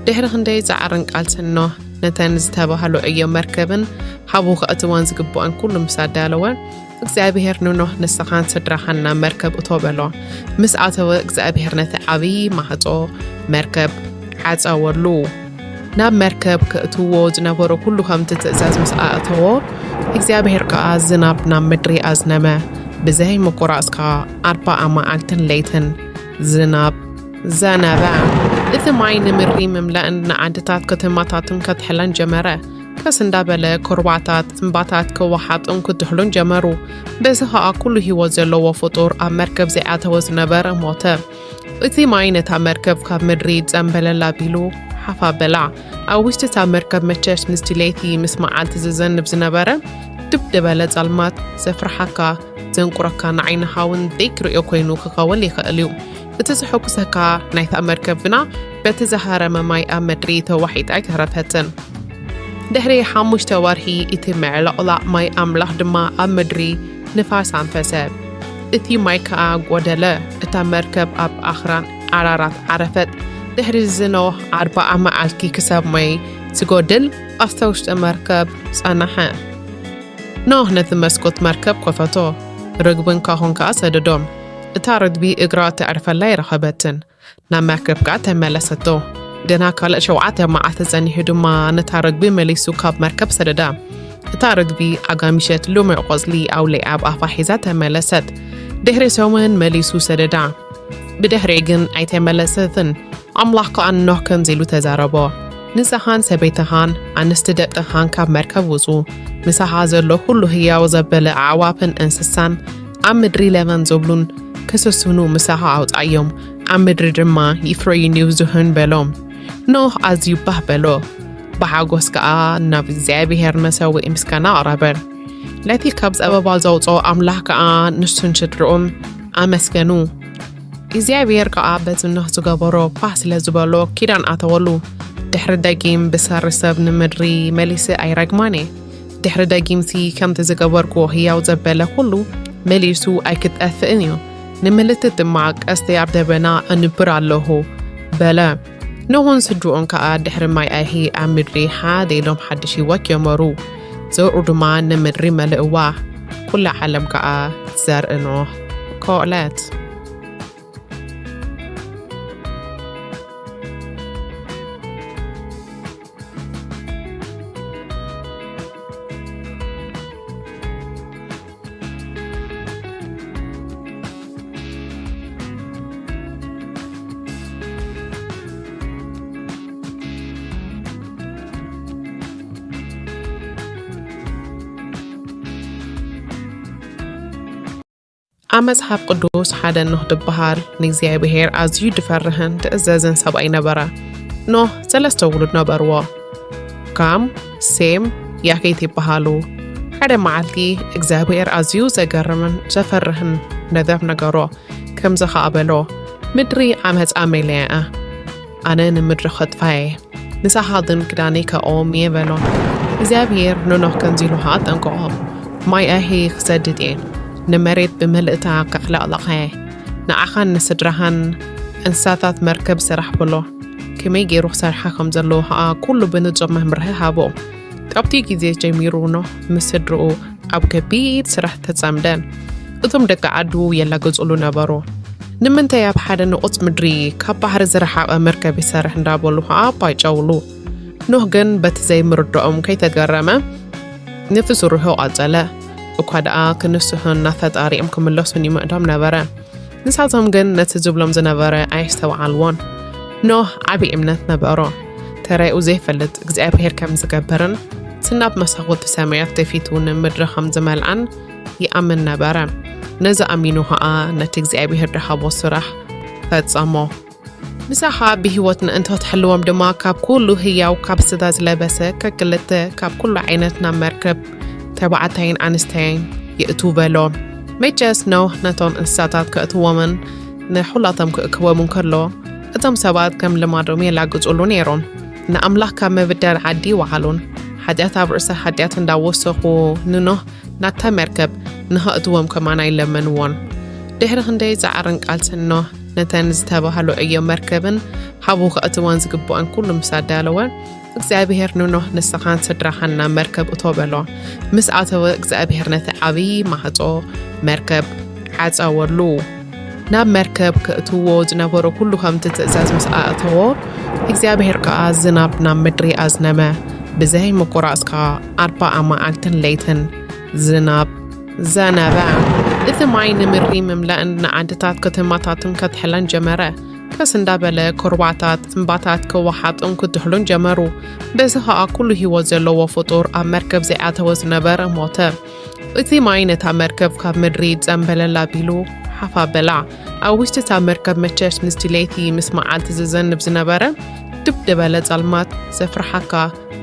ድሕሪ ክንደይ ጻዕርን ቃልስን ኖህ ነተን ዝተባህሉ ዕዮ መርከብን ሓቡ ከእትወን ዝግብኦን ኩሉ ምስ ኣዳለወ እግዚኣብሔር ንኖህ ንስኻን ስድራኻን ናብ መርከብ እቶ በሎ። ምስ ኣተወ እግዚኣብሔር ነቲ ዓብዪ ማህጾ መርከብ ዓጸወሉ። ናብ መርከብ ከእትዎ ዝነበሮ ኩሉ ከምቲ ትእዛዝ ምስ ኣእተዎ እግዚኣብሔር ከኣ ዝናብ ናብ ምድሪ ኣዝነመ። ብዘይ ምቁራጽ ከኣ ኣርባዓ መዓልትን ለይትን ዝናብ ዘነበ። እቲ ማይ ንምድሪ ምምላእን ንዓድታት ከተማታትን ከትሕለን ጀመረ። ቀስ እንዳበለ ኩርባታት እምባታት ክወሓጡን ክትሕሉን ጀመሩ። በዚ ኸኣ ኩሉ ህይወት ዘለዎ ፍጡር ኣብ መርከብ ዘይኣተወ ዝነበረ ሞተ። እቲ ማይ ነታ መርከብ ካብ ምድሪ ጸምበለል ኣቢሉ ሓፍ ኣበላ። ኣብ ውሽጢ እታ መርከብ መቸስ ምስቲ ለይቲ ምስ መዓልቲ ዝዘንብ ዝነበረ ድብ ዝበለ ጸልማት ዘፍርሓካ ዘንቁረካ ንዓይንኻ እውን ዘይክርእዮ ኮይኑ ክኸውን ይኽእል እዩ። እቲ ዘሐጉሰካ ናይታ መርከብ ግና በቲ ዝሃረመ ማይ ኣብ ምድሪ ተዋሒጣ ኣይተረፈትን። ድሕሪ ሓሙሽተ ወርሒ እቲ ምዕልቕላቕ ማይ ኣምላኽ ድማ ኣብ ምድሪ ንፋስ ኣንፈሰ። እቲ ማይ ከኣ ጎደለ። እታ መርከብ ኣብ ኣኽራን ኣራራት ዓረፈት። ድሕሪ ዝኖህ ኣርባዓ መዓልቲ ክሳብ ማይ ዝጎድል ኣብታ ውሽጢ መርከብ ጸናሐ። ኖህ ነቲ መስኮት መርከብ ከፈቶ፣ ርግብን ካኾን ከኣ ሰደዶም። እታ ርግቢ እግራ ተዕርፈላ ኣይረኸበትን። ናብ መርከብ ከኣ ተመለሰቶ። ገና ካልእ ሸውዓተ መዓልቲ ጸኒሑ ድማ ነታ ርግቢ መሊሱ ካብ መርከብ ሰደዳ። እታ ርግቢ ኣጋሚሸት ልሙዕ ቆጽሊ ኣውሊዓ ኣብ ኣፋ ሒዛ ተመለሰት። ድሕሪ ሰሙን መሊሱ ሰደዳ። ብድሕሪኡ ግን ኣይተመለሰትን። ኣምላኽ ከኣ ንኖህ ከምዚ ኢሉ ተዛረቦ፣ ንስኻን ሰበይትኻን ኣንስቲ ደቅኻን ካብ መርከብ ውጹ፣ ምሳኻ ዘሎ ኩሉ ህያው ዘበለ ኣዕዋፍን እንስሳን ኣብ ምድሪ ለበም ዝብሉን ክስስኑ ምሳኻ ኣውጻዮም፣ ኣብ ምድሪ ድማ ይፍረዩን ይብዝሑን በሎ። ኖህ ኣዝዩ ባህ በሎ፣ ብሓጎስ ከኣ ናብ እግዚኣብሔር መሰውኢ ምስጋና ኣቕረበ። ነቲ ካብ ጸበባ ዘውጽኦ ኣምላኽ ከኣ ንሱን ስድርኡን ኣመስገኑ። እግዚኣብሔር ከኣ በቲ ኖህ ዝገበሮ ባህ ስለ ዝበሎ ኪዳን ኣተወሉ። ድሕሪ ደጊም ብሰሪ ሰብ ንምድሪ መሊሰ ኣይረግማን እየ። ድሕሪ ደጊምሲ ከምቲ ዝገበርክዎ ህያው ዘበለ ኩሉ መሊሱ ኣይክጠፍእን እዩ። ንምልክት ድማ ቀስተይ ኣብ ደበና ኣንብር ኣለኹ በለ። ኖህን ስድርኡን ከኣ ድሕሪ ማይ ኣይሂ ኣብ ምድሪ ሓደ ኢሎም ሓድሽ ህይወት ጀመሩ። ዘርኡ ድማ ንምድሪ መልእዋ። ኩላ ዓለም ከኣ ዘርኢ ኖህ ኮለት። ኣብ መጽሓፍ ቅዱስ ሓደ ኖህ ዝበሃል ንእግዚኣብሔር ኣዝዩ ዝፈርህን ዝእዘዝን ሰብኣይ ነበረ። ኖህ ሰለስተ ውሉድ ነበርዎ። ካም፣ ሴም፣ ያፌት ይበሃሉ። ሓደ መዓልቲ እግዚኣብሔር ኣዝዩ ዘገርምን ዘፈርህን ነገር ነገሮ። ከምዚ ኸኣ በሎ፣ ምድሪ ዓመጻ መሊኣ እያ። ኣነ ንምድሪ ኸጥፋ እየ። ንሳኻ ግን ክዳነይ ከእዎም እየ በሎ። እግዚኣብሔር ንኖህ ከምዚ ኢሉ ኸኣ ኣጠንቀቖ፣ ማይ ኣይሂ ክሰድድ እየ፣ ንመሬት ብምልእታ ከዕለቕልቓ እየ። ንዓኻን ንስድራኻን እንስሳታት መርከብ ስራሕ በሎ። ከመይ ገይሩ ክሰርሓ ከም ዘለዎ ኸኣ ኩሉ ብንጹር መምርሒ ሃቦ። ካብቲ ግዜ ጀሚሩ ኖህ ምስ ስድርኡ ኣብ ከቢድ ስራሕ ተጸምደ። እቶም ደቂ ዓዱ የላግጹሉ ነበሩ። ንምንታይ ኣብ ሓደ ንቑጽ ምድሪ ካብ ባሕሪ ዝረሓቐ መርከብ ይሰርሕ እንዳበሉ ኸኣ ኣባይጨውሉ። ኖህ ግን በቲ ዘይምርድኦም ከይተገረመ ነቲ ስርሑ ቀጸለ። እኳ ደኣ ክንስሑን ናብ ፈጣሪኦም ክምለሱን ይምዕዶም ነበረ። ንሳቶም ግን ነቲ ዝብሎም ዝነበረ ኣየስተውዓልዎን። ኖህ ዓቢ እምነት ነበሮ። ተራኡ ዘይፈልጥ እግዚኣብሔር ከም ዝገብርን እቲ ናብ መሳኹቲ ሰማያት ደፊቱ ንምድሪ ከም ዝመልኣን ይኣምን ነበረ። ነዚ ኣሚኑ ኸኣ ነቲ እግዚኣብሔር ዝሃቦ ስራሕ ፈጸሞ። ምሳኻ ብህይወት ንእንተ ትሕልዎም ድማ፣ ካብ ኩሉ ህያው ካብ ስጋ ዝለበሰ ከክልተ ካብ ኩሉ ዓይነት ናብ መርከብ ተባዕታይን ኣንስተይን የእቱ በሎ። መቸስ ኖህ ነቶም እንስሳታት ከእትዎምን ንኹላቶም ክእክቦምን ከሎ፣ እቶም ሰባት ከም ልማዶም የላግጹሉ ነይሮም። ንኣምላኽ ካብ ምብዳል ዓዲ ይወዓሉን፣ ሓጢኣት ኣብ ርእሰ ሓጢኣት እንዳወሰኹ ንኖህ ናብታ መርከብ ንኸእትዎም ከማን ኣይለመንዎን። ድሕሪ ክንደይ ጻዕርን ቃልስን ኖህ ነተን ዝተባህሉ ዕዮ መርከብን ሓቡ ከእትወን ዝግብኦን ኩሉ ምስ ኣዳለወ፣ እግዚኣብሔር ንኖህ ንስኻን ስድራኻን ናብ መርከብ እቶ በሎ። ምስ ኣተወ እግዚኣብሔር ነቲ ዓብዪ ማዕጾ መርከብ ዓጸወሉ። ናብ መርከብ ከእትዎ ዝነበሮ ኩሉ ከምቲ ትእዛዝ ምስ ኣእተዎ፣ እግዚኣብሔር ከኣ ዝናብ ናብ ምድሪ ኣዝነመ። ብዘይ ምቁራጽ ከኣ ኣርባዓ መዓልትን ለይትን ዝናብ ዘነበ። እቲ ማይ ንምድሪ ምምላእን ንዓድታት ከተማታትን ከትሕለን ጀመረ። ከስ እንዳበለ ኩርባታት እምባታት ክወሓጡን ክትሕሉን ጀመሩ። በዚ ኸኣ ኩሉ ህይወት ዘለዎ ፍጡር ኣብ መርከብ ዘይኣተወ ዝነበረ ሞተ። እቲ ማይ ነታ መርከብ ካብ ምድሪ ጸምበለል ኣቢሉ ሓፍ ኣበላ። ኣብ ውሽጢ እታ መርከብ መቸስ ምስቲ ለይቲ ምስ መዓልቲ ዝዘንብ ዝነበረ ድብ ዝበለ ጸልማት ዘፍርሓካ፣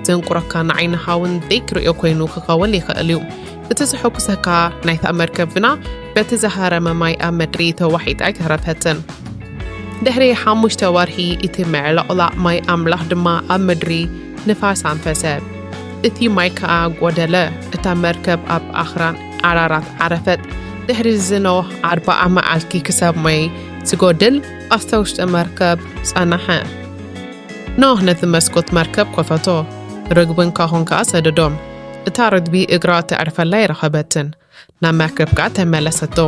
ዘንቁረካ፣ ንዓይንኻ እውን ደይክርእዮ ኮይኑ ክኸውን ይኽእል እዩ። እቲ ዘሐጉሰካ ናይታ መርከብ ግና በቲ ዝሃረመ ማይ ኣብ ምድሪ ተዋሒጣ ኣይተረፈትን። ድሕሪ ሓሙሽተ ወርሒ እቲ ምዕልቕላቕ ማይ ኣምላኽ ድማ ኣብ ምድሪ ንፋስ ኣንፈሰ። እቲ ማይ ከኣ ጐደለ። እታ መርከብ ኣብ ኣኽራን ኣራራት ዓረፈት። ድሕሪ እዚ ኖህ ኣርብዓ መዓልቲ ክሳብ ማይ ዝጎድል ኣብታ ውሽጢ መርከብ ጸንሐ። ኖህ ነቲ መስኮት መርከብ ከፈቶ፣ ርግብን ካሆን ከኣ ሰደዶም። እታ ርግቢ እግራ ተዕርፈላ ኣይረኸበትን። ናብ መርከብ ከኣ ተመለሰቶ።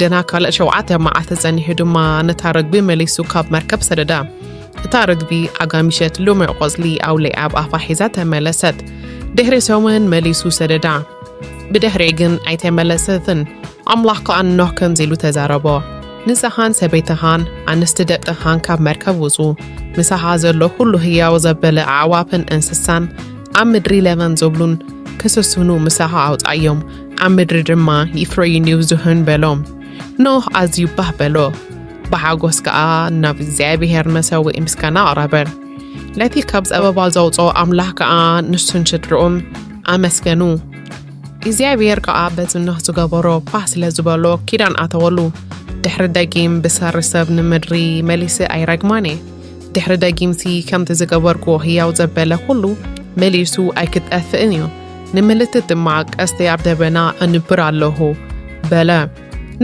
ግና ካልእ ሸውዓተ መዓልቲ ጸኒሑ ድማ ነታ ርግቢ መሊሱ ካብ መርከብ ሰደዳ። እታ ርግቢ ኣጋሚሸት ልሙዕ ቆጽሊ ኣውሊዓ ኣብ ኣፋ ሒዛ ተመለሰት። ድሕሪ ሰሙን መሊሱ ሰደዳ። ብድሕሪኡ ግን ኣይተመለሰትን። ኣምላኽ ከኣ ንኖህ ከምዚ ኢሉ ተዛረቦ፣ ንስኻን ሰበይትኻን ኣንስቲ ደቅኻን ካብ መርከብ ውጹ፣ ምሳኻ ዘሎ ኩሉ ህያው ዘበለ ኣዕዋፍን እንስሳን ኣብ ምድሪ ለበም ዝብሉን ክስስኑ ምሳኻ ኣውጻዮም፣ ኣብ ምድሪ ድማ ይፍረዩን ይብዝሑን በሎ። ኖህ ኣዝዩ ባህ በሎ፣ ብሓጎስ ከኣ ናብ እግዚኣብሔር መሰውኢ ምስጋና ኣቕረበ። ነቲ ካብ ጸበባ ዘውጽኦ ኣምላኽ ከኣ ንሱን ስድርኡን ኣመስገኑ። እግዚኣብሔር ከኣ በቲ ኖህ ዝገበሮ ባህ ስለ ዝበሎ ኪዳን ኣተወሉ። ድሕሪ ደጊም ብሰሪ ሰብ ንምድሪ መሊሰ ኣይረግማን እየ። ድሕሪ ደጊምሲ ከምቲ ዝገበርኩዎ ህያው ዘበለ ኩሉ መሊሱ ኣይክጠፍእን እዩ። ንምልክት ድማ ቀስተይ ኣብ ደበና ኣንብር ኣለኹ በለ።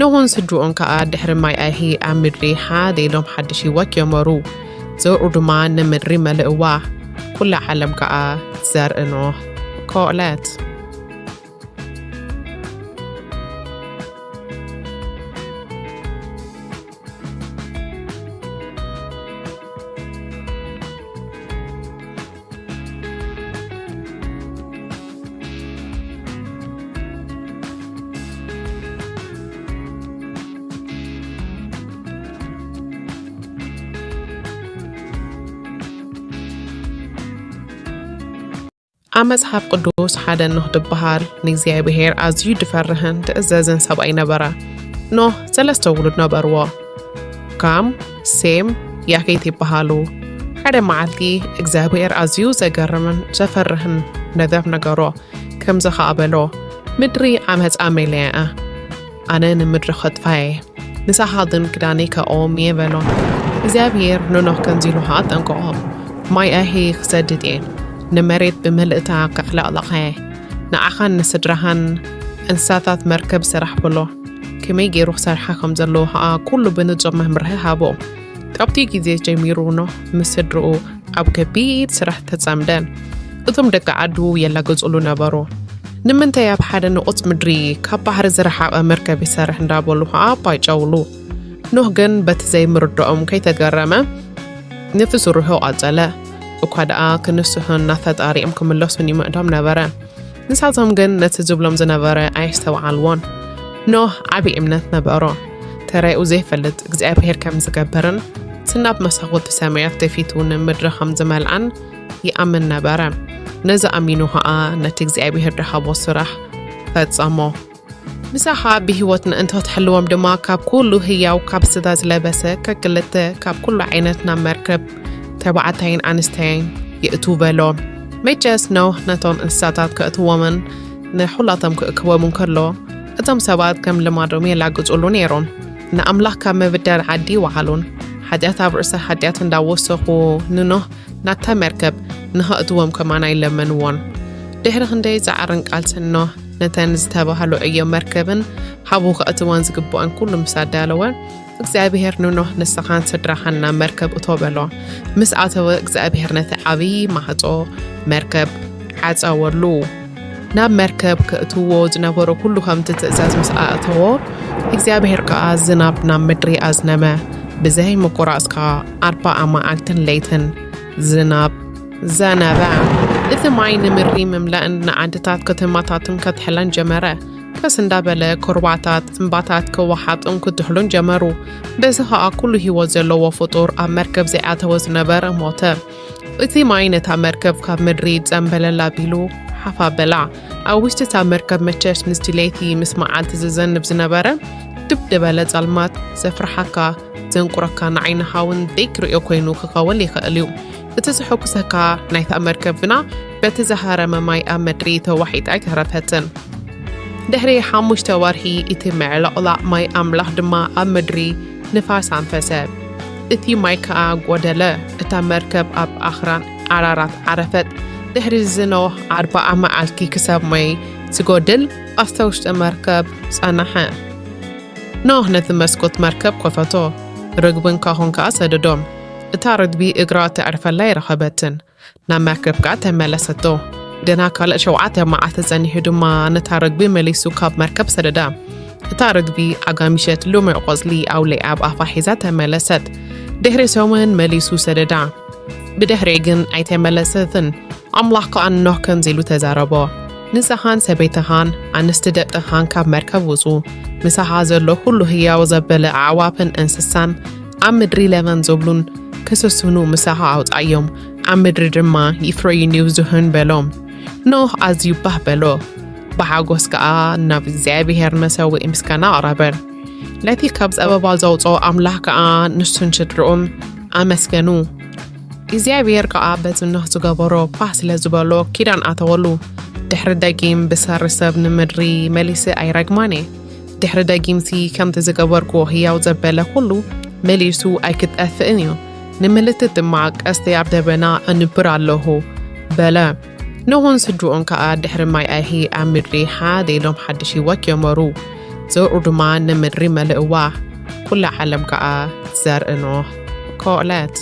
ኖህን ስድርኡን ከኣ ድሕሪ ማይ ኣይሂ ኣብ ምድሪ ሓደ ኢሎም ሓድሽ ህይወት ጀመሩ። ዘርኡ ድማ ንምድሪ መልእዋ። ኩላ ዓለም ከኣ ዘርኢ ኖህ ኮእለት። ኣብ መጽሓፍ ቅዱስ ሓደ ኖህ ዝበሃል ንእግዚኣብሔር ኣዝዩ ድፈርህን ድእዘዝን ሰብኣይ ነበረ። ኖህ ሰለስተ ውሉድ ነበርዎ። ካም፣ ሴም፣ ያፌት ይበሃሉ። ሓደ መዓልቲ እግዚኣብሔር ኣዝዩ ዘገርምን ዘፈርህን ነገር ነገሮ። ከምዚ ኸኣ በሎ፣ "ምድሪ ዓመጻ መሊኣ እያ። ኣነ ንምድሪ ኸጥፋ እየ። ንሳኻ ግን ክዳነይ ከእዎም እየ" በሎ። እግዚኣብሔር ንኖህ ከምዚ ኢሉ ኸኣ ኣጠንቀቖ፣ "ማይ ኣይሂ ክሰድድ እየ። ንመሬት ብምልእታ ከዕለቕልቓ እየ። ንዓኻን ንስድራኻን እንስሳታት መርከብ ስራሕ" በሎ። ከመይ ገይሩ ክሰርሓ ከም ዘለዎ ኸኣ ኩሉ ብንጹር መምርሒ ሃቦ። ካብቲ ግዜ ጀሚሩ ኖህ ምስ ስድርኡ ኣብ ከቢድ ስራሕ ተጸምደ። እቶም ደቂ ዓዱ የላግጹሉ ነበሩ። "ንምንታይ ኣብ ሓደ ንቑጽ ምድሪ ካብ ባሕሪ ዝረሓቐ መርከብ ይሰርሕ?" እንዳበሉ ኸኣ ኣባይጨውሉ። ኖህ ግን በቲ ዘይምርድኦም ከይተገረመ ነቲ ስርሑ ቀጸለ። እኳ ደኣ ክንስሑን ናብ ፈጣሪኦም ክምለሱን ይምዕዶም ነበረ። ንሳቶም ግን ነቲ ዝብሎም ዝነበረ ኣየስተውዓልዎን። ኖህ ዓቢ እምነት ነበሮ። ተራኡ ዘይፈልጥ እግዚኣብሔር ከም ዝገብርን፣ እቲ ናብ መሳኹቲ ሰማያት ተፊቱ ንምድሪ ከም ዝመልኣን ይኣምን ነበረ። ነዚ ኣሚኑ ኸኣ ነቲ እግዚኣብሔር ድሃቦ ስራሕ ፈጸሞ። ንሳኻ ብህይወት ንእንተ ትሕልዎም ድማ፣ ካብ ኩሉ ህያው ካብ ስጋ ዝለበሰ ከክልተ ካብ ኩሉ ዓይነት ናብ መርከብ ተባዕታይን ኣንስተይን የእቱ በሎ። መቸስ ኖህ ነቶም እንስሳታት ከእትዎምን ንኹላቶም ክእክቦምን ከሎ፣ እቶም ሰባት ከም ልማዶም የላግጹሉ ነይሮም። ንኣምላኽ ካብ ምብዳል ዓዲ ይወዓሉን፣ ሓጢኣት ኣብ ርእሰ ሓጢኣት እንዳወሰኹ ንኖህ ናብታ መርከብ ንኸእትዎም ከማና ይለመንዎን። ድሕሪ ክንደይ ጻዕርን ቃልስን ኖህ ነተን ዝተባህሉ ዕዮ መርከብን ሓቡ ከእትወን ዝግብኦን ኩሉ ምስ ኣዳለወ፣ እግዚኣብሔር ንኖህ ንስኻን ስድራኻን ናብ መርከብ እቶ በሎ። ምስ ኣተወ እግዚኣብሔር ነቲ ዓብዪ ማዕጾ መርከብ ዓጸወሉ። ናብ መርከብ ከእትዎ ዝነበሮ ኩሉ ከምቲ ትእዛዝ ምስ ኣእተዎ፣ እግዚኣብሔር ከኣ ዝናብ ናብ ምድሪ ኣዝነመ። ብዘይ ምቁራጽ ከኣ ኣርባዓ መዓልትን ለይትን ዝናብ ዘነበ። እቲ ማይ ንምድሪ ምምላእን ንዓድታት ከተማታትን ከትሕለን ጀመረ። ከስ እንዳበለ ኩርባታት እምባታት ክወሓጡን ክትሕሉን ጀመሩ። በዚ ኸኣ ኩሉ ህይወት ዘለዎ ፍጡር ኣብ መርከብ ዘይኣተወ ዝነበረ ሞተ። እቲ ማይ ነታ መርከብ ካብ ምድሪ ጸምበለል ኣቢሉ ሓፍ ኣበላ። ኣብ ውሽጢ እታ መርከብ መቸስ ምስቲ ለይቲ ምስ መዓልቲ ዝዘንብ ዝነበረ ድብ ዝበለ ጸልማት ዘፍርሓካ፣ ዘንቁረካ፣ ንዓይንኻ እውን ደይክርእዮ ኮይኑ ክኸውን ይኽእል እዩ። እቲ ዘሐጉሰካ ናይታ መርከብ ግና በቲ ዝሃረመ ማይ ኣብ ምድሪ ተዋሒጣ ኣይተረፈትን። ድሕሪ ሓሙሽተ ወርሒ እቲ ምዕልቕላቕ ማይ ኣምላኽ ድማ ኣብ ምድሪ ንፋስ ኣንፈሰ። እቲ ማይ ከኣ ጐደለ። እታ መርከብ ኣብ ኣኽራን ኣራራት ዓረፈት። ድሕሪ እዚ ኖህ ኣርብዓ መዓልቲ ክሳብ ማይ ዝጎድል ኣብታ ውሽጢ መርከብ ጸንሐ። ኖህ ነቲ መስኮት መርከብ ከፈቶ፣ ርግብን ካሆን ከኣ ሰደዶም። እታ ርግቢ እግራ ተዕርፈላ ኣይረኸበትን። ናብ መርከብ ከኣ ተመለሰቶ። ገና ካልእ ሸውዓተ መዓልቲ ጸኒሑ ድማ ነታ ርግቢ መሊሱ ካብ መርከብ ሰደዳ። እታ ርግቢ ኣጋሚሸት ልሙዕ ቆጽሊ ኣውሊዓ ኣብ ኣፋ ሒዛ ተመለሰት። ድሕሪ ሰሙን መሊሱ ሰደዳ። ብድሕሪኡ ግን ኣይተመለሰትን። ኣምላኽ ከኣ ንኖህ ከምዚ ኢሉ ተዛረቦ፣ ንስኻን ሰበይትኻን ኣንስቲ ደቅኻን ካብ መርከብ ውጹ። ምሳኻ ዘሎ ኩሉ ህያው ዘበለ ኣዕዋፍን እንስሳን ኣብ ምድሪ ለመን ዝብሉን ክስስኑ ምሳኻ ኣውጻዮም፣ ኣብ ምድሪ ድማ ይፍረዩን ይብዝሑን በሎ። ኖህ ኣዝዩ ባህ በሎ፣ ብሓጎስ ከኣ ናብ እግዚኣብሔር መሰውኢ ምስጋና ኣቕረበ። ነቲ ካብ ጸበባ ዘውጽኦ ኣምላኽ ከኣ ንሱን ስድርኡን ኣመስገኑ። እግዚኣብሔር ከኣ በቲ ኖህ ዝገበሮ ባህ ስለ ዝበሎ ኪዳን ኣተወሉ። ድሕሪ ደጊም ብሰሪ ሰብ ንምድሪ መሊሰ ኣይረግማን እየ። ድሕሪ ደጊምሲ ከምቲ ዝገበርኩዎ ህያው ዘበለ ኩሉ መሊሱ ኣይክጠፍእን እዩ። ንምልክት ድማ ቀስቲ ኣብ ደበና ኣንብር ኣለኹ በለ። ኖህን ስድርኡን ከኣ ድሕሪ ማይ ኣይሂ ኣብ ምድሪ ሓደ ኢሎም ሓድሽ ህይወት ጀመሩ። ዘርኡ ድማ ንምድሪ መልእዋ። ኩላ ዓለም ከኣ ዘርኢ ኖህ ኮለት።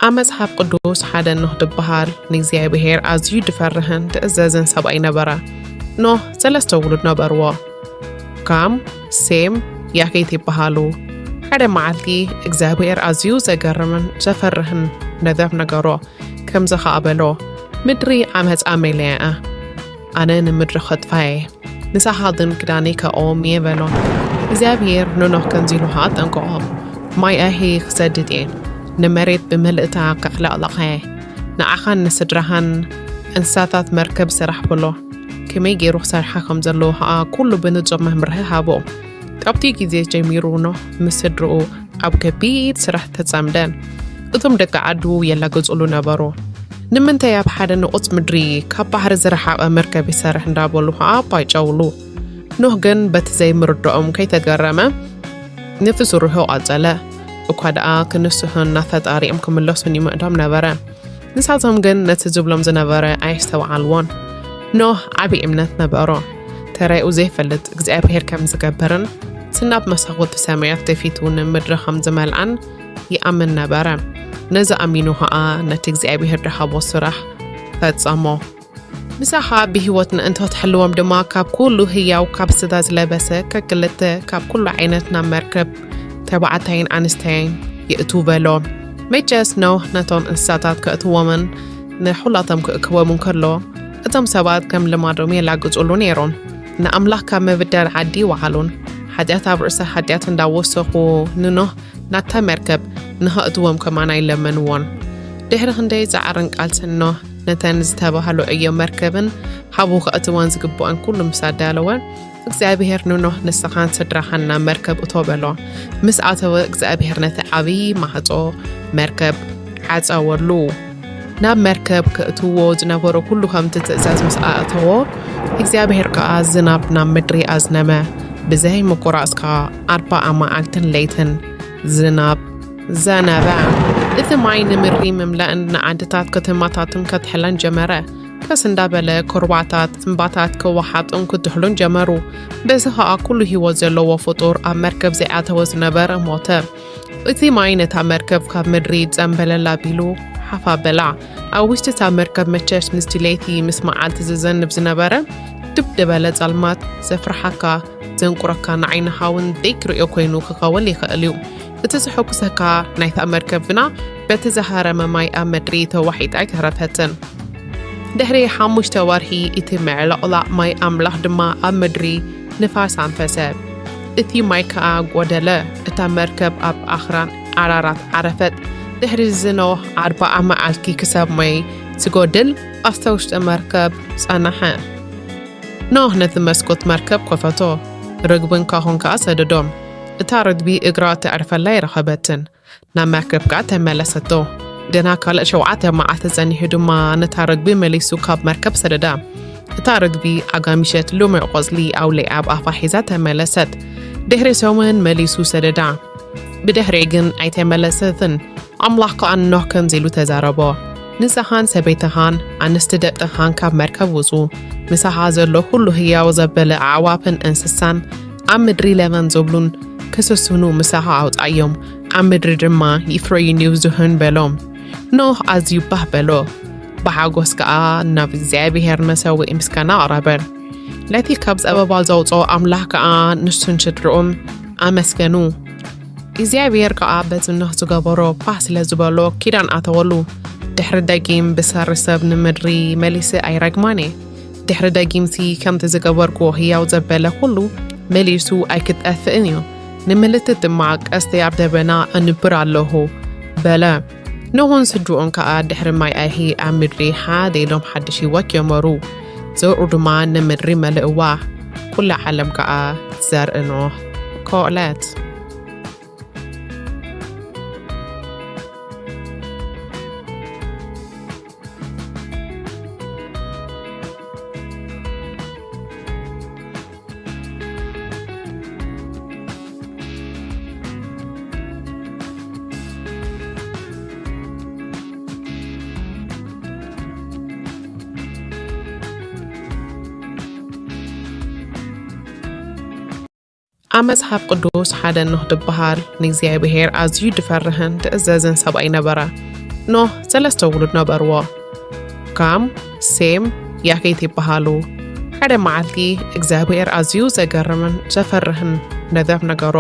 ኣብ መጽሓፍ ቅዱስ ሓደ ኖህ ዝበሃል ንእግዚኣብሔር ኣዝዩ ድፈርህን ድእዘዝን ሰብኣይ ነበረ። ኖህ ሰለስተ ውሉድ ነበርዎ። ካም፣ ሴም፣ ያፌት ይበሃሉ። ሓደ መዓልቲ እግዚኣብሔር ኣዝዩ ዘገርምን ዘፈርህን ነገር ነገሮ። ከምዚ ኸኣ በሎ፣ "ምድሪ ዓመጻ መሊኣ እያ። ኣነ ንምድሪ ኸጥፋ እየ። ንሳኻ ግን ክዳነይ ከእቆም እየ" በሎ። እግዚኣብሔር ንኖህ ከምዚ ኢሉ ኸኣ ኣጠንቀቖ፣ "ማይ ኣይሂ ክሰድድ እየ። ንመሬት ብምልእታ ከዕለቕልቓ እየ። ንዓኻን ንስድራኻን እንስሳታት መርከብ ስራሕ" በሎ። ከመይ ገይሩ ክሰርሓ ከም ዘለዎ ኸኣ ኩሉ ብንጹር መምርሒ ሃቦ። ካብቲ ግዜ ጀሚሩ ኖህ ምስ ስድርኡ ኣብ ከቢድ ስራሕ ተጸምደ። እቶም ደቂ ዓዱ የላግጹሉ ነበሩ። "ንምንታይ ኣብ ሓደ ንቑጽ ምድሪ ካብ ባሕሪ ዝረሓቐ መርከብ ይሰርሕ?" እንዳበሉ ኸኣ ኣባይጨውሉ። ኖህ ግን በቲ ዘይምርድኦም ከይተገረመ ነቲ ስርሑ ቀጸለ። እኳ ደኣ ክንስሑን ናብ ፈጣሪኦም ክምለሱን ይምዕዶም ነበረ። ንሳቶም ግን ነቲ ዝብሎም ዝነበረ ኣየስተውዓልዎን። ኖህ ዓቢ እምነት ነበሮ። ተራኡ ዘይፈልጥ እግዚኣብሔር ከም ዝገብርን፣ እቲ ናብ መሳኹቲ ሰማያት ደፊቱ ንምድሪ ከም ዝመልኣን ይኣምን ነበረ። ነዚ ኣሚኑ ኸኣ ነቲ እግዚኣብሔር ድሃቦ ስራሕ ፈጸሞ። ምሳኻ ብህይወት ንእንተ ትሕልዎም ድማ፣ ካብ ኩሉ ህያው፣ ካብ ስጋ ዝለበሰ ከክልተ፣ ካብ ኩሉ ዓይነት ናብ መርከብ ተባዕታይን ኣንስተይን የእቱ በሎ። መቸስ ኖህ ነቶም እንስሳታት ከእትዎምን ንኹላቶም ክእክቦምን ከሎ፣ እቶም ሰባት ከም ልማዶም የላግጹሉ ነይሮም። ንኣምላኽ ካብ ምብዳል ዓዲ ይወዓሉን፣ ሓጢኣት ኣብ ርእሲ ሓጢኣት እንዳወሰኹ ንኖህ ናብታ መርከብ ንኸእትዎም ከማን ኣይለመንዎን። ድሕሪ ክንደይ ጻዕርን ቃልስን ኖህ ነተን ዝተባህሉ ዕዮ መርከብን ሃቡ ከእትወን ዝግብኦን ኩሉ ምስ ኣዳለወ፣ እግዚኣብሔር ንኖህ፣ "ንስኻን ስድራኻን ናብ መርከብ እቶ" በሎ። ምስ ኣተወ፣ እግዚኣብሔር ነቲ ዓብዪ ማዕጾ መርከብ ዓጸወሉ። ናብ መርከብ ከእትዎ ዝነበሮ ኩሉ ከምቲ ትእዛዝ ምስ ኣእተዎ፣ እግዚኣብሔር ከኣ ዝናብ ናብ ምድሪ ኣዝነመ። ብዘይ ምቁራጽ ከኣ ኣርባዓ መዓልትን ለይትን ዝናብ ዘነበ። እቲ ማይ ንምድሪ ምምላእን ንዓድታት ከተማታትን ከትሕለን ጀመረ። ቀስ እንዳበለ ኩርባታት፣ እምባታት ክወሓጡን ክትሕሉን ጀመሩ። በዚ ኸኣ ኩሉ ህይወት ዘለዎ ፍጡር ኣብ መርከብ ዘይኣተወ ዝነበረ ሞተ። እቲ ማይ ነታ መርከብ ካብ ምድሪ ጸምበለል ኣቢሉ ሓፍ ኣበላ። ኣብ ውሽጢ እታ መርከብ መቸስ ምስቲ ለይቲ ምስ መዓልቲ ዝዘንብ ዝነበረ ድብ ዝበለ ጸልማት ዘፍርሓካ፣ ዘንቁረካ፣ ንዓይንኻ እውን ደይክርእዮ ኮይኑ ክኸውን ይኽእል እዩ። እቲ ዘሐጉሰካ ናይታ መርከብ ግና በቲ ዝሃረመ ማይ ኣብ ምድሪ ተዋሒጣ ኣይተረፈትን። ድሕሪ ሓሙሽተ ወርሒ እቲ ምዕልቕላቕ ማይ ኣምላኽ ድማ ኣብ ምድሪ ንፋስ ኣንፈሰ። እቲ ማይ ከኣ ጐደለ። እታ መርከብ ኣብ ኣኽራን ኣራራት ዓረፈት። ድሕሪ እዚ ኖህ ኣርብዓ መዓልቲ ክሳብ ማይ ዝጎድል ኣብታ ውሽጢ መርከብ ጸንሐ። ኖህ ነቲ መስኮት መርከብ ከፈቶ፣ ርግብን ካሆን ከኣ ሰደዶም። እታ ርግቢ እግራ ተዕርፈላ ኣይረኸበትን። ናብ መርከብ ከኣ ተመለሰቶ። ገና ካልእ ሸውዓተ መዓልቲ ጸኒሑ ድማ ነታ ርግቢ መሊሱ ካብ መርከብ ሰደዳ። እታ ርግቢ ኣጋሚሸት ልሙዕ ቆጽሊ ኣውሊዓ ኣብ ኣፋ ሒዛ ተመለሰት። ድሕሪ ሰሙን መሊሱ ሰደዳ። ብድሕሪኡ ግን ኣይተመለሰትን። ኣምላኽ ከኣ ንኖህ ከምዚ ኢሉ ተዛረቦ፣ "ንስኻን ሰበይትኻን ኣንስቲ ደቅኻን ካብ መርከብ ውጹ፣ ምሳኻ ዘሎ ኩሉ ህያው ዘበለ ኣዕዋፍን እንስሳን ኣብ ምድሪ ለበም ዝብሉን ክስስኑ ምሳኻ ኣውጻዮም፣ ኣብ ምድሪ ድማ ይፍረዩን ይብዝሑን" በሎ። ኖህ ኣዝዩ ባህ በሎ፣ ብሓጎስ ከኣ ናብ እግዚኣብሔር መሰውኢ ምስጋና ኣቕረበ። ነቲ ካብ ጸበባ ዘውጽኦ ኣምላኽ ከኣ ንሱን ስድርኡን ኣመስገኑ። እግዚኣብሔር ከኣ በቲ ኖህ ዝገበሮ ባህ ስለ ዝበሎ ኪዳን ኣተወሉ። ድሕሪ ደጊም ብሰሪ ሰብ ንምድሪ መሊሰ ኣይረግማን እየ። ድሕሪ ደጊምሲ ከምቲ ዝገበርኩዎ ህያው ዘበለ ኩሉ መሊሱ ኣይክጠፍእን እዩ። ንምልክት ድማ ቀስተይ ኣብ ደበና ኣንብር ኣለኹ በለ። ኖህን ስድርኡን ከኣ ድሕሪ ማይ ኣይሂ ኣብ ምድሪ ሓደ ኢሎም ሓድሽ ህይወት ጀመሩ። ዘርኡ ድማ ንምድሪ መልእዋ። ኩላ ዓለም ከኣ ዘርኢ ኖህ ኮለት። ኣብ መጽሓፍ ቅዱስ ሓደ ኖህ ዝበሃል ንእግዚኣብሔር ኣዝዩ ዝፈርህን ዝእዘዝን ሰብኣይ ነበረ። ኖህ ሰለስተ ውሉድ ነበርዎ። ካም፣ ሴም፣ ያፌት ይበሃሉ። ሓደ መዓልቲ እግዚኣብሔር ኣዝዩ ዘገርምን ዘፈርህን ነገር ነገሮ።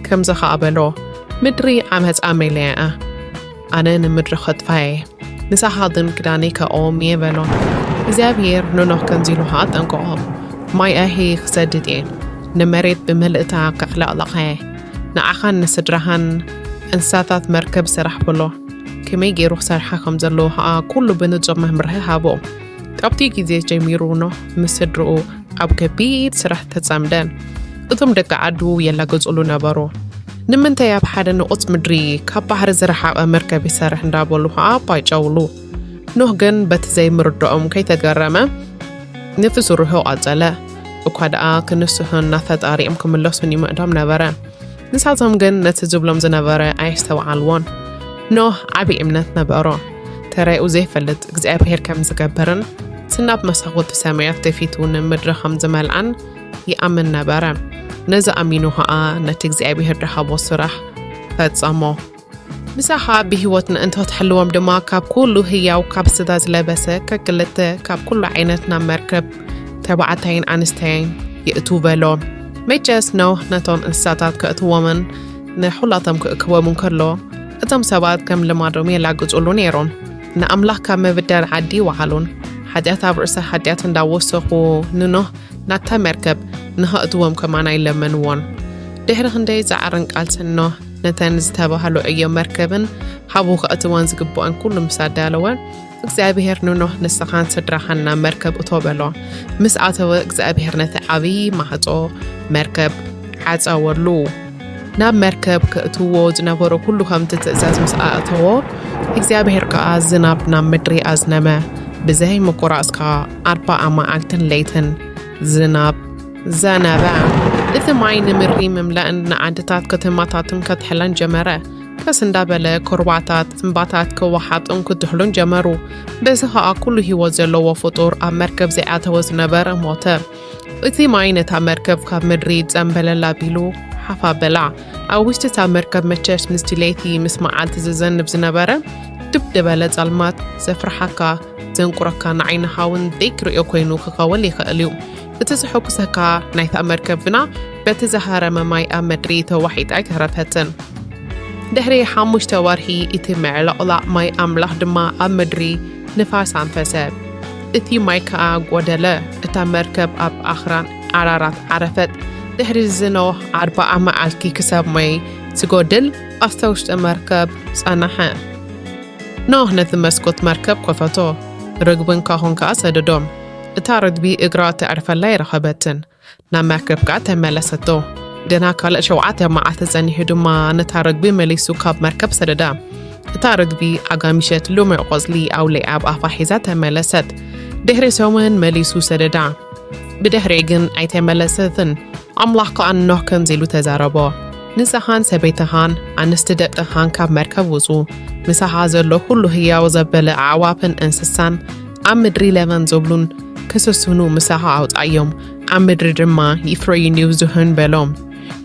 ከምዚ ኸኣ በሎ፣ "ምድሪ ዓመጻ መሊኣ እያ። ኣነ ንምድሪ ከጥፋ እየ። ንሳኻ ግን ክዳነይ ከእዎም እየ" በሎ። እግዚኣብሔር ንኖህ ከምዚ ኢሉ ኸኣ ኣጠንቀቖ፣ "ማይ ኣይሂ ክሰድድ እየ። ንመሬት ብምልእታ ከዕለቕልቓ እየ። ንዓኻን ንስድራኻን እንስሳታት መርከብ ስራሕ" በሎ። ከመይ ገይሩ ክሰርሓ ከም ዘለዎ ኸኣ ኩሉ ብንጹር መምርሒ ሃቦ። ካብቲ ግዜ ጀሚሩ ኖህ ምስ ስድርኡ ኣብ ከቢድ ስራሕ ተጸምደ። እቶም ደቂ ዓዱ የላግጹሉ ነበሩ። "ንምንታይ ኣብ ሓደ ንቑጽ ምድሪ ካብ ባሕሪ ዝረሓቐ መርከብ ይሰርሕ?" እንዳበሉ ኸኣ ኣባይጨውሉ። ኖህ ግን በቲ ዘይምርድኦም ከይተገረመ ነቲ ስርሑ ቀጸለ። እኳ ደኣ ክንስሑን ናብ ፈጣሪኦም ክምለሱን ይምዕዶም ነበረ። ንሳቶም ግን ነቲ ዝብሎም ዝነበረ ኣየስተውዓልዎን። ኖህ ዓቢ እምነት ነበሮ። ተራኡ ዘይፈልጥ እግዚኣብሔር ከም ዝገብርን፣ እቲ ናብ መሳኹቲ ሰማያት ደፊቱ ንምድሪ ከም ዝመልኣን ይኣምን ነበረ። ነዚ ኣሚኑ ኸኣ ነቲ እግዚኣብሔር ዝሃቦ ስራሕ ፈጸሞ። ምሳኻ ብህይወት ንእንተ ትሕልዎም ድማ፣ ካብ ኩሉ ህያው፣ ካብ ስጋ ዝለበሰ ከክልተ፣ ካብ ኩሉ ዓይነት ናብ መርከብ ተባዕታይን ኣንስተይን ይእትዉ በሎ። መቸስ ኖህ ነቶም እንስሳታት ከእትዎምን ንኹላቶም ክእክቦምን ከሎ፣ እቶም ሰባት ከም ልማዶም የላግጹሉ ነይሮም። ንኣምላኽ ካብ ምብዳል ዓዲ ይወዓሉን፣ ሓጢኣት ኣብ ርእሲ ሓጢኣት እንዳወሰኹ ንኖህ ናብታ መርከብ ንኸእትዎም ከማና ይለመንዎን። ድሕሪ ክንደይ ጻዕርን ቃልስን ኖህ ነተን ዝተባህሉ ዕዮ መርከብን ሃቡ ከእትወን ዝግብኦን ኩሉ ምስ ኣዳለወ፣ እግዚኣብሔር ንኖህ፣ "ንስኻን ስድራኻን ናብ መርከብ እቶ" በሎ። ምስ ኣተወ፣ እግዚኣብሔር ነቲ ዓብዪ ማዕጾ መርከብ ዓጸወሉ። ናብ መርከብ ከእትዎ ዝነበሮ ኩሉ ከምቲ ትእዛዝ ምስ ኣእተዎ፣ እግዚኣብሔር ከኣ ዝናብ ናብ ምድሪ ኣዝነመ። ብዘይ ምቁራጽ ከኣ ኣርባዓ መዓልትን ለይትን ዝናብ ዘነበ። እቲ ማይ ንምድሪ ምምላእን ንዓድታት ከተማታትን ከትሕለን ጀመረ። ቀስ እንዳበለ ኩርባታት፣ እምባታት ክወሓጡን ክትሕሉን ጀመሩ። በዚ ኸኣ ኩሉ ህይወት ዘለዎ ፍጡር ኣብ መርከብ ዘይኣተወ ዝነበረ ሞተ። እቲ ማይ ነታ መርከብ ካብ ምድሪ ጸምበለል ኣቢሉ ሓፍ ኣበላ። ኣብ ውሽጢ እታ መርከብ መቸስ ምስቲ ለይቲ ምስ መዓልቲ ዝዘንብ ዝነበረ ድብ ዝበለ ጸልማት ዘፍርሓካ፣ ዘንቁረካ፣ ንዓይንኻ እውን ዘይክርእዮ ኮይኑ ክኸውን ይኽእል እዩ። እቲ ዘሐጉሰካ ናይታ መርከብ ግና በቲ ዝሃረመ ማይ ኣብ ምድሪ ተዋሒጣ ኣይተረፈትን። ድሕሪ ሓሙሽተ ወርሒ እቲ ምዕልቕላቕ ማይ ኣምላኽ ድማ ኣብ ምድሪ ንፋስ ኣንፈሰ። እቲ ማይ ከኣ ጐደለ። እታ መርከብ ኣብ ኣኽራን ኣራራት ዓረፈት። ድሕሪ እዚ ኖህ ኣርብዓ መዓልቲ ክሳብ ማይ ዝጎድል ኣብታ ውሽጢ መርከብ ጸንሐ። ኖህ ነቲ መስኮት መርከብ ከፈቶ፣ ርግብን ካሆን ከኣ ሰደዶም። እታ ርግቢ እግራ ተዕርፈላ ኣይረኸበትን። ናብ መርከብ ከኣ ተመለሰቶ። ገና ካልእ ሸውዓተ መዓልቲ ጸኒሑ ድማ ነታ ርግቢ መሊሱ ካብ መርከብ ሰደዳ። እታ ርግቢ ኣጋሚሸት ልሙዕ ቆጽሊ ኣውሊዓ ኣብ ኣፋ ሒዛ ተመለሰት። ድሕሪ ሰሙን መሊሱ ሰደዳ። ብድሕሪኡ ግን ኣይተመለሰትን። ኣምላኽ ከኣ ንኖህ ከምዚ ኢሉ ተዛረቦ፣ "ንስኻን ሰበይትኻን ኣንስቲ ደቅኻን ካብ መርከብ ውጹ፣ ምሳኻ ዘሎ ኩሉ ህያው ዘበለ ኣዕዋፍን እንስሳን ኣብ ምድሪ ለበም ዝብሉን ክስስኑ ምሳኻ ኣውጻዮም፣ ኣብ ምድሪ ድማ ይፍረዩን ይብዝሑን" በሎ።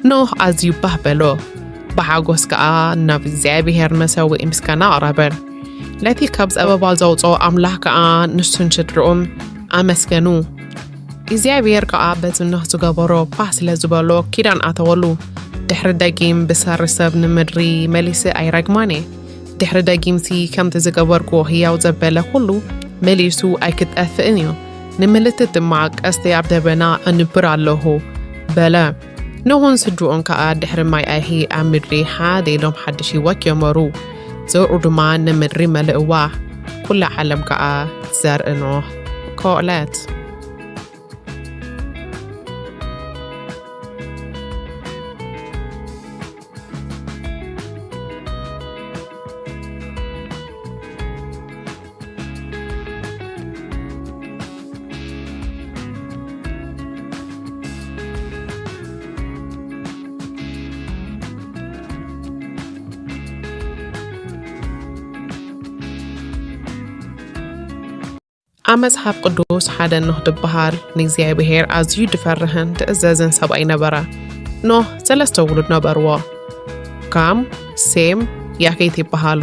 ኖህ ኣዝዩ ባህ በሎ፣ ብሓጎስ ከኣ ናብ እግዚኣብሔር መሰውኢ ምስጋና ኣቕረበ። ነቲ ካብ ጸበባ ዘውጽኦ ኣምላኽ ከኣ ንሱን ስድርኡን ኣመስገኑ። እግዚኣብሔር ከኣ በቲ ኖህ ዝገበሮ ባህ ስለ ዝበሎ ኪዳን ኣተወሉ። ድሕሪ ደጊም ብሰሪ ሰብ ንምድሪ መሊሰ ኣይረግማን እየ። ድሕሪ ደጊምሲ ከምቲ ዝገበርኩዎ ህያው ዘበለ ኩሉ መሊሱ ኣይክጠፍእን እዩ። ንምልክት ድማ ቀስተይ ኣብ ደበና ኣንብር ኣለኹ በለ። ኖህን ስድርኡን ከኣ ድሕሪ ማይ ኣይሂ ኣብ ምድሪ ሓደ ኢሎም ሓድሽ ህይወት ጀመሩ። ዘርኡ ድማ ንምድሪ መልእዋ። ኩላ ዓለም ከኣ ዘርኢ ኖህ ኮለት። ኣብ መጽሓፍ ቅዱስ ሓደ ኖህ ዝበሃል ንእግዚኣብሔር ኣዝዩ ዝፈርህን ዝእዘዝን ሰብኣይ ነበረ። ኖህ ሰለስተ ውሉድ ነበርዎ። ካም፣ ሴም፣ ያፌት ይበሃሉ።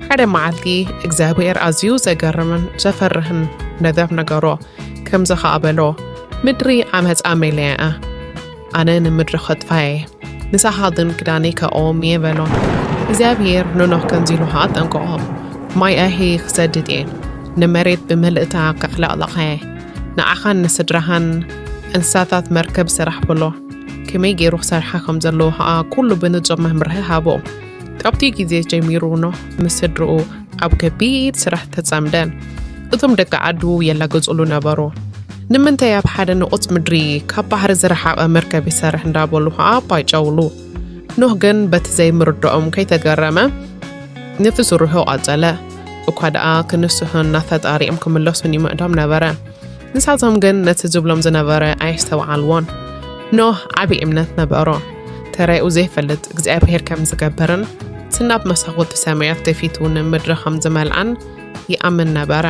ሓደ መዓልቲ እግዚኣብሔር ኣዝዩ ዘገርምን ዘፈርህን ነገር ነገሮ። ከምዚ ኸኣ በሎ፣ "ምድሪ ዓመጻ መሊኣ እያ። ኣነ ንምድሪ ኸጥፋ እየ። ንሳኻ ግን ክዳነይ ከእዎም እየ" በሎ። እግዚኣብሔር ንኖህ ከምዚ ኢሉ ኸኣ ኣጠንቀቖ፣ "ማይ ኣይሂ ክሰድድ እየ። ንመሬት ብምልእታ ከዕለቕልቓ እየ። ንዓኻን ንስድራኻን እንስሳታት መርከብ ስራሕ" በሎ። ከመይ ገይሩ ክሰርሓ ከም ዘለዎ ኸኣ ኩሉ ብንጹር መምርሒ ሃቦ። ካብቲ ግዜ ጀሚሩ ኖህ ምስ ስድርኡ ኣብ ከቢድ ስራሕ ተጸምደ። እቶም ደቂ ዓዱ የላግጹሉ ነበሩ። "ንምንታይ ኣብ ሓደ ንቑጽ ምድሪ ካብ ባሕሪ ዝረሓቐ መርከብ ይሰርሕ?" እንዳበሉ ኸኣ ኣባይጨውሉ። ኖህ ግን በቲ ዘይምርድኦም ከይተገረመ ነቲ ስርሑ ቀጸለ። እኳ ደኣ ክንስሑን ናብ ፈጣሪኦም ክምለሱን ይምዕዶም ነበረ። ንሳቶም ግን ነቲ ዝብሎም ዝነበረ ኣየስተውዓልዎን። ኖህ ዓቢ እምነት ነበሮ። ተራኡ ዘይፈልጥ እግዚኣብሔር ከም ዝገብርን፣ እቲ ናብ መሳኹቲ ሰማያት ደፊቱ ንምድሪ ከም ዝመልኣን ይኣምን ነበረ።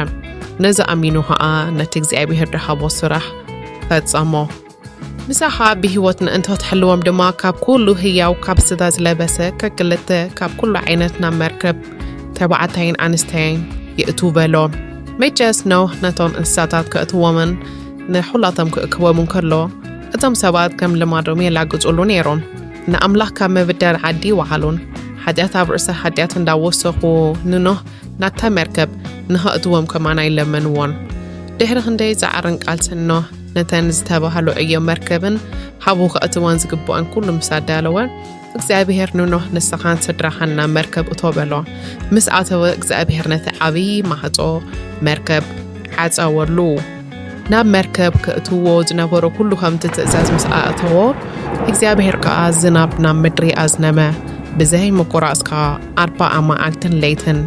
ነዚ ኣሚኑ ኸኣ ነቲ እግዚኣብሔር ዝሃቦ ስራሕ ፈጸሞ። ምሳኻ ብህይወት ምእንቲ ክትሕልዎም ድማ ካብ ኩሉ ህያው ካብ ስጋ ዝለበሰ ከክልተ ካብ ኩሉ ዓይነት ናብ መርከብ ተባዕታይን ኣንስተይን የእቱ በሎ። መቸስ ኖህ ነቶም እንስሳታት ከእትዎምን ንኹላቶም ክእክቦምን ከሎ፣ እቶም ሰባት ከም ልማዶም የላግጹሉ ነይሮም። ንኣምላኽ ካብ ምብዳል ዓዲ ይወዓሉን ሓጢኣት ኣብ ርእሰ ሓጢኣት እንዳወሰኹ ንኖህ ናብታ መርከብ ንኸእትዎም ከማን ኣይለመንዎን። ድሕሪ ክንደይ ጻዕርን ቃልስን ኖህ ነተን ዝተባህሉ ዕዮ መርከብን ሓቡ ከእትወን ዝግብኦን ኩሉ ምስ ኣዳለወ፣ እግዚኣብሔር ንኖህ ንስኻን ስድራኻን ናብ መርከብ እቶ በሎ። ምስ ኣተወ እግዚኣብሔር ነቲ ዓብዪ ማዕጾ መርከብ ዓጸወሉ። ናብ መርከብ ከእትዎ ዝነበሮ ኩሉ ከምቲ ትእዛዝ ምስ ኣእተዎ፣ እግዚኣብሔር ከኣ ዝናብ ናብ ምድሪ ኣዝነመ። ብዘይ ምቁራጽ ከኣ ኣርባዓ መዓልትን ለይትን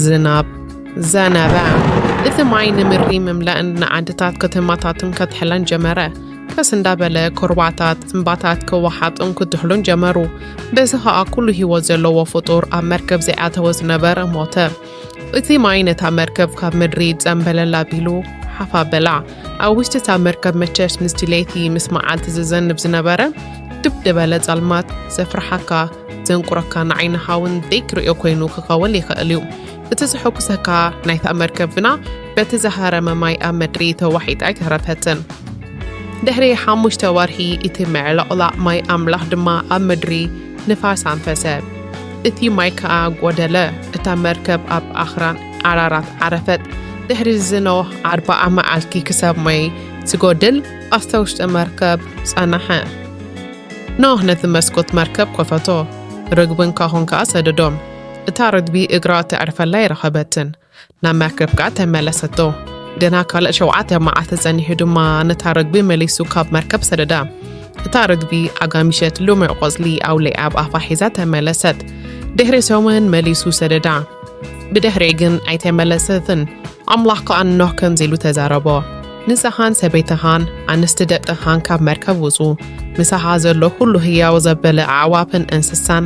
ዝናብ ዘነበ። እቲ ማይ ንምድሪ ምምላእን ንዓድታት ከተማታትን ከትሕለን ጀመረ። ቀስ እንዳበለ ኩርባታት እምባታት ክወሓጡን ክድሕሉን ጀመሩ። በዚ ኸኣ ኩሉ ህይወት ዘለዎ ፍጡር ኣብ መርከብ ዘይኣተወ ዝነበረ ሞተ። እቲ ማይ ነታ መርከብ ካብ ምድሪ ጸምበለል ኣቢሉ ሓፍ ኣበላ። ኣብ ውሽጢ እታ መርከብ መቸስ ምስቲ ለይቲ ምስ መዓልቲ ዝዘንብ ዝነበረ ድብ ዝበለ ጸልማት ዘፍርሓካ፣ ዘንቁረካ፣ ንዓይንኻ እውን ደይ ክርእዮ ኮይኑ ክኸውን ይኽእል እዩ። እቲ ዘሐጉሰካ ናይታ መርከብ ግና በቲ ዝሃረመ ማይ ኣብ ምድሪ ተዋሒጣ ኣይተረፈትን። ድሕሪ ሓሙሽተ ወርሒ እቲ ምዕልቕላቕ ማይ ኣምላኽ ድማ ኣብ ምድሪ ንፋስ ኣንፈሰ። እቲ ማይ ከኣ ጐደለ። እታ መርከብ ኣብ ኣኽራን ኣራራት ዓረፈት። ድሕሪ እዚ ኖህ ኣርብዓ መዓልቲ ክሳብ ማይ ዝጎድል ኣብታ ውሽጢ መርከብ ጸንሐ። ኖህ ነቲ መስኮት መርከብ ከፈቶ፣ ርግብን ካሆን ከኣ ሰደዶም። እታ ርግቢ እግራ ተዕርፈላ ኣይረኸበትን። ናብ መርከብ ከኣ ተመለሰቶ። ገና ካልእ ሸውዓተ መዓልቲ ጸኒሑ ድማ ነታ ርግቢ መሊሱ ካብ መርከብ ሰደዳ። እታ ርግቢ ኣጋሚሸት ልሙዕ ቆጽሊ ኣውሊዓ ኣብ ኣፋ ሒዛ ተመለሰት። ድሕሪ ሰሙን መሊሱ ሰደዳ። ብድሕሪኡ ግን ኣይተመለሰትን። ኣምላኽ ከኣ ንኖህ ከምዚ ኢሉ ተዛረቦ፣ ንስኻን ሰበይትኻን ኣንስቲ ደቅኻን ካብ መርከብ ውጹ፣ ምሳኻ ዘሎ ኩሉ ህያው ዘበለ ኣዕዋፍን እንስሳን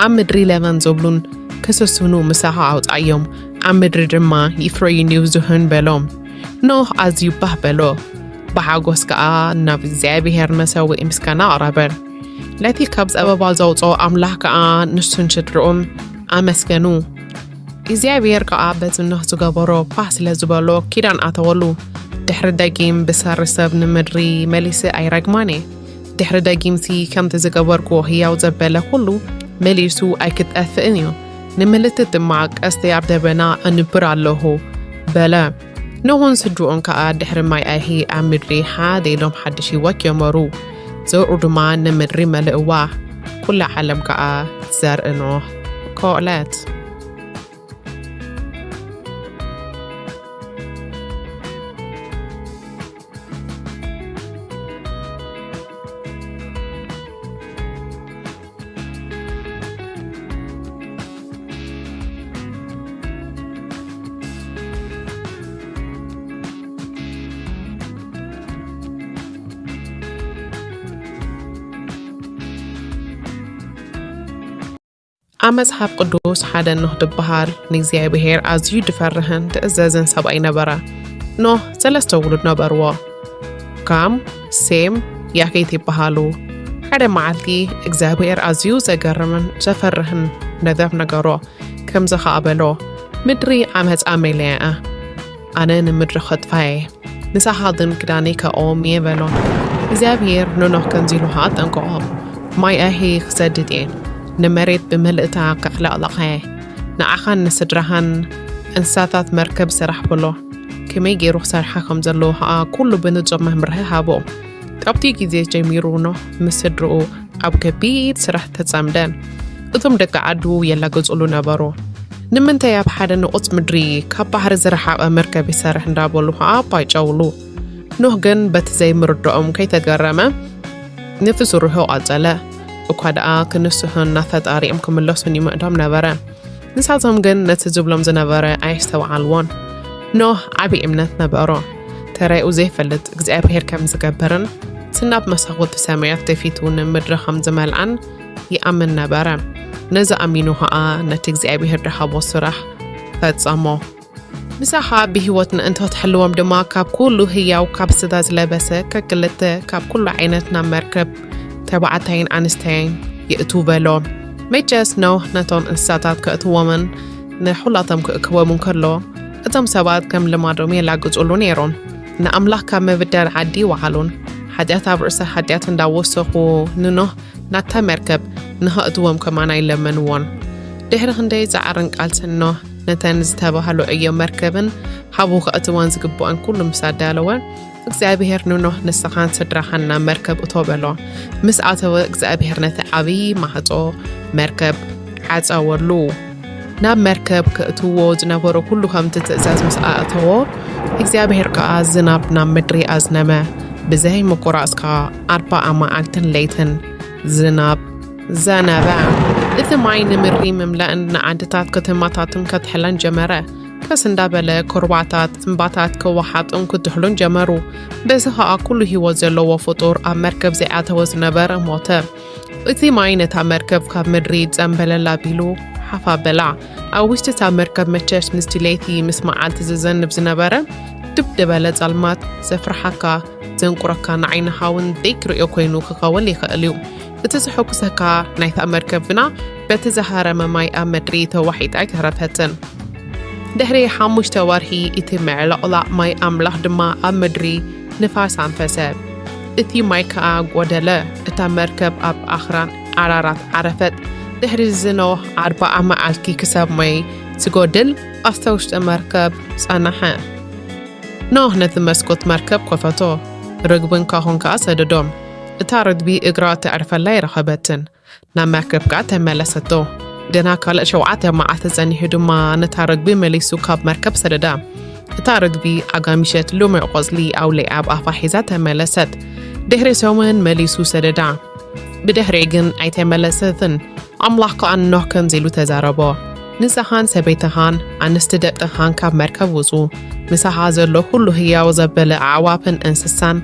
ኣብ ምድሪ ለበም ዝብሉን ክስስኑ ምሳኻ ኣውጻዮም፣ ኣብ ምድሪ ድማ ይፍረዩን ይብዝሑን በሎ። ኖህ ኣዝዩ ባህ በሎ፣ ብሓጎስ ከኣ ናብ እግዚኣብሔር መሰውኢ ምስጋና ኣቕረበ። ነቲ ካብ ጸበባ ዘውጽኦ ኣምላኽ ከኣ ንሱን ስድርኡን ኣመስገኑ። እግዚኣብሔር ከኣ በቲ ኖህ ዝገበሮ ባህ ስለ ዝበሎ ኪዳን ኣተወሉ። ድሕሪ ደጊም ብሰሪ ሰብ ንምድሪ መሊሰ ኣይረግማን እየ። ድሕሪ ደጊምሲ ከምቲ ዝገበርክዎ ህያው ዘበለ ኩሉ መሊሱ ኣይክጠፍእን እዩ። ንምልክት ድማ ቀስተይ ኣብ ደበና ኣንብር ኣለኹ በለ። ኖህን ስድርኡን ከኣ ድሕሪ ማይ ኣይሂ ኣብ ምድሪ ሓደ ኢሎም ሓድሽ ህይወት ጀመሩ። ዘርኡ ድማ ንምድሪ መልእዋ። ኩላ ዓለም ከኣ ዘርኢ ኖህ ኮእለት። ኣብ መጽሓፍ ቅዱስ ሓደ ኖህ ዝበሃል ንእግዚኣብሔር ኣዝዩ ዝፈርህን ዝእዘዝን ሰብኣይ ነበረ። ኖህ ሰለስተ ውሉድ ነበርዎ። ካም፣ ሴም፣ ያፌት ይበሃሉ። ሓደ መዓልቲ እግዚኣብሔር ኣዝዩ ዘገርምን ዘፈርህን ነገር ነገሮ። ከምዚ ኸኣ በሎ፣ "ምድሪ ዓመጻ መሊኣ እያ። ኣነ ንምድሪ ኸጥፋ እየ። ንሳኻ ግን ክዳነይ ከእዎም እየ" በሎ። እግዚኣብሔር ንኖህ ከምዚ ኢሉ ኸኣ ኣጠንቀቖ፣ "ማይ ኣይሂ ክሰድድ እየ። ንመሬት ብምልእታ ከዕለቕልቓ እየ። ንዓኻን ንስድራኻን እንስሳታት መርከብ ስራሕ" በሎ። ከመይ ገይሩ ክሰርሓ ከም ዘለዎ ኸኣ ኩሉ ብንጹር መምርሒ ሃቦ። ካብቲ ግዜ ጀሚሩ ኖህ ምስ ስድርኡ ኣብ ከቢድ ስራሕ ተጸምደ። እቶም ደቂ ዓዱ የላግጹሉ ነበሩ። "ንምንታይ ኣብ ሓደ ንቑጽ ምድሪ ካብ ባሕሪ ዝረሓቐ መርከብ ይሰርሕ?" እንዳበሉ ኸኣ ኣባይጨውሉ። ኖህ ግን በቲ ዘይምርድኦም ከይተገረመ ነቲ ስርሑ ቀጸለ። እኳ ደኣ ክንስሑን ናብ ፈጣሪኦም ክምለሱን ይምዕዶም ነበረ። ንሳቶም ግን ነቲ ዝብሎም ዝነበረ ኣየስተውዓልዎን። ኖህ ዓቢ እምነት ነበሮ። ተራኡ ዘይፈልጥ እግዚኣብሔር ከም ዝገብርን፣ እቲ ናብ መሳኹቲ ሰማያት ደፊቱ ንምድሪ ከም ዝመልኣን ይኣምን ነበረ። ነዚ ኣሚኑ ኸኣ ነቲ እግዚኣብሔር ዝሃቦ ስራሕ ፈጸሞ። ምሳኻ ብህይወት ምእንቲ ክትሕልዎም ድማ ካብ ኩሉ ህያው ካብ ስጋ ዝለበሰ ከክልተ ካብ ኩሉ ዓይነት ናብ መርከብ ተባዕታይን ኣንስተይን የእቱ በሎ። መቸስ ኖህ ነቶም እንስሳታት ከእትዎምን ንኹላቶም ክእክቦምን ከሎ እቶም ሰባት ከም ልማዶም የላግጹሉ ነይሮም። ንኣምላኽ ካብ ምብዳል ዓዲ ይወዓሉን ሓጢኣት ኣብ ርእሰ ሓጢኣት እንዳወሰኹ ንኖህ ናታ መርከብ ንኸእትዎም ከማን ኣይለመንዎን። ድሕሪ ክንደይ ጻዕርን ቃልስን ኖህ ነተን ዝተባህሉ ዕዮ መርከብን ሓቡ ከእትወን ዝግብኦን ኩሉ ምስ ኣዳለወ እግዚኣብሔር ንኖህ ንስኻን ስድራኻን ናብ መርከብ እቶ በሎ። ምስ ኣተወ እግዚኣብሔር ነቲ ዓብዪ ማሕጾ መርከብ ዓጸወሉ። ናብ መርከብ ከእትዎ ዝነበሮ ኩሉ ከምቲ ትእዛዝ ምስ ኣእተዎ እግዚኣብሔር ከኣ ዝናብ ናብ ምድሪ ኣዝነመ። ብዘይ ምቁራጽ ከኣ ኣርባዓ መዓልትን ለይትን ዝናብ ዘነበ። እቲ ማይ ንምድሪ ምምላእን ንዓድታት ከተማታትን ከትሕለን ጀመረ። ቀስ እንዳበለ ኩርባታት እምባታት ክወሓጡን ክትሕሉን ጀመሩ። በዚ ኸኣ ኩሉ ህይወት ዘለዎ ፍጡር ኣብ መርከብ ዘይኣተወ ዝነበረ ሞተ። እቲ ማይ ነታ መርከብ ካብ ምድሪ ጸምበለል ኣቢሉ ሓፍ ኣበላ። ኣብ ውሽጢ እታ መርከብ መቸስ ምስቲ ለይቲ ምስ መዓልቲ ዝዘንብ ዝነበረ ድብ ዝበለ ጸልማት ዘፍርሓካ ዘንቁረካ ንዓይንኻ እውን ደይክርእዮ ኮይኑ ክኸውን ይኽእል እዩ። እቲ ዘሐጉሰካ ናይታ መርከብ ግና በቲ ዝሃረመ ማይ ኣብ ምድሪ ተዋሒጣ ኣይተረፈትን። ድሕሪ ሓሙሽተ ወርሒ እቲ ምዕልቕላቕ ማይ ኣምላኽ ድማ ኣብ ምድሪ ንፋስ ኣንፈሰ። እቲ ማይ ከኣ ጎደለ። እታ መርከብ ኣብ ኣኽራን ኣራራት ዓረፈት። ድሕሪ ዝኖህ ኣርባዓ መዓልቲ ክሳብ ማይ ዝጎድል ኣብታ ውሽጢ መርከብ ጸናሐ። ኖህ ነቲ መስኮት መርከብ ከፈቶ፣ ርግብን ካሆን ከኣ ሰደዶም። እታ ርግቢ እግራ ተዕርፈላ ኣይረኸበትን። ናብ መርከብ ከኣ ተመለሰቶ። ገና ካልእ ሸውዓተ መዓልቲ ጸኒሑ ድማ ነታ ርግቢ መሊሱ ካብ መርከብ ሰደዳ። እታ ርግቢ ኣጋሚሸት ልሙዕ ቆጽሊ ኣውሊዓ ኣብ ኣፋ ሒዛ ተመለሰት። ድሕሪ ሰሙን መሊሱ ሰደዳ። ብድሕሪኡ ግን ኣይተመለሰትን። ኣምላኽ ከኣ ንኖህ ከምዚ ኢሉ ተዛረቦ፣ ንስኻን ሰበይትኻን ኣንስቲ ደቅኻን ካብ መርከብ ውጹ፣ ምሳኻ ዘሎ ኩሉ ህያው ዘበለ ኣዕዋፍን እንስሳን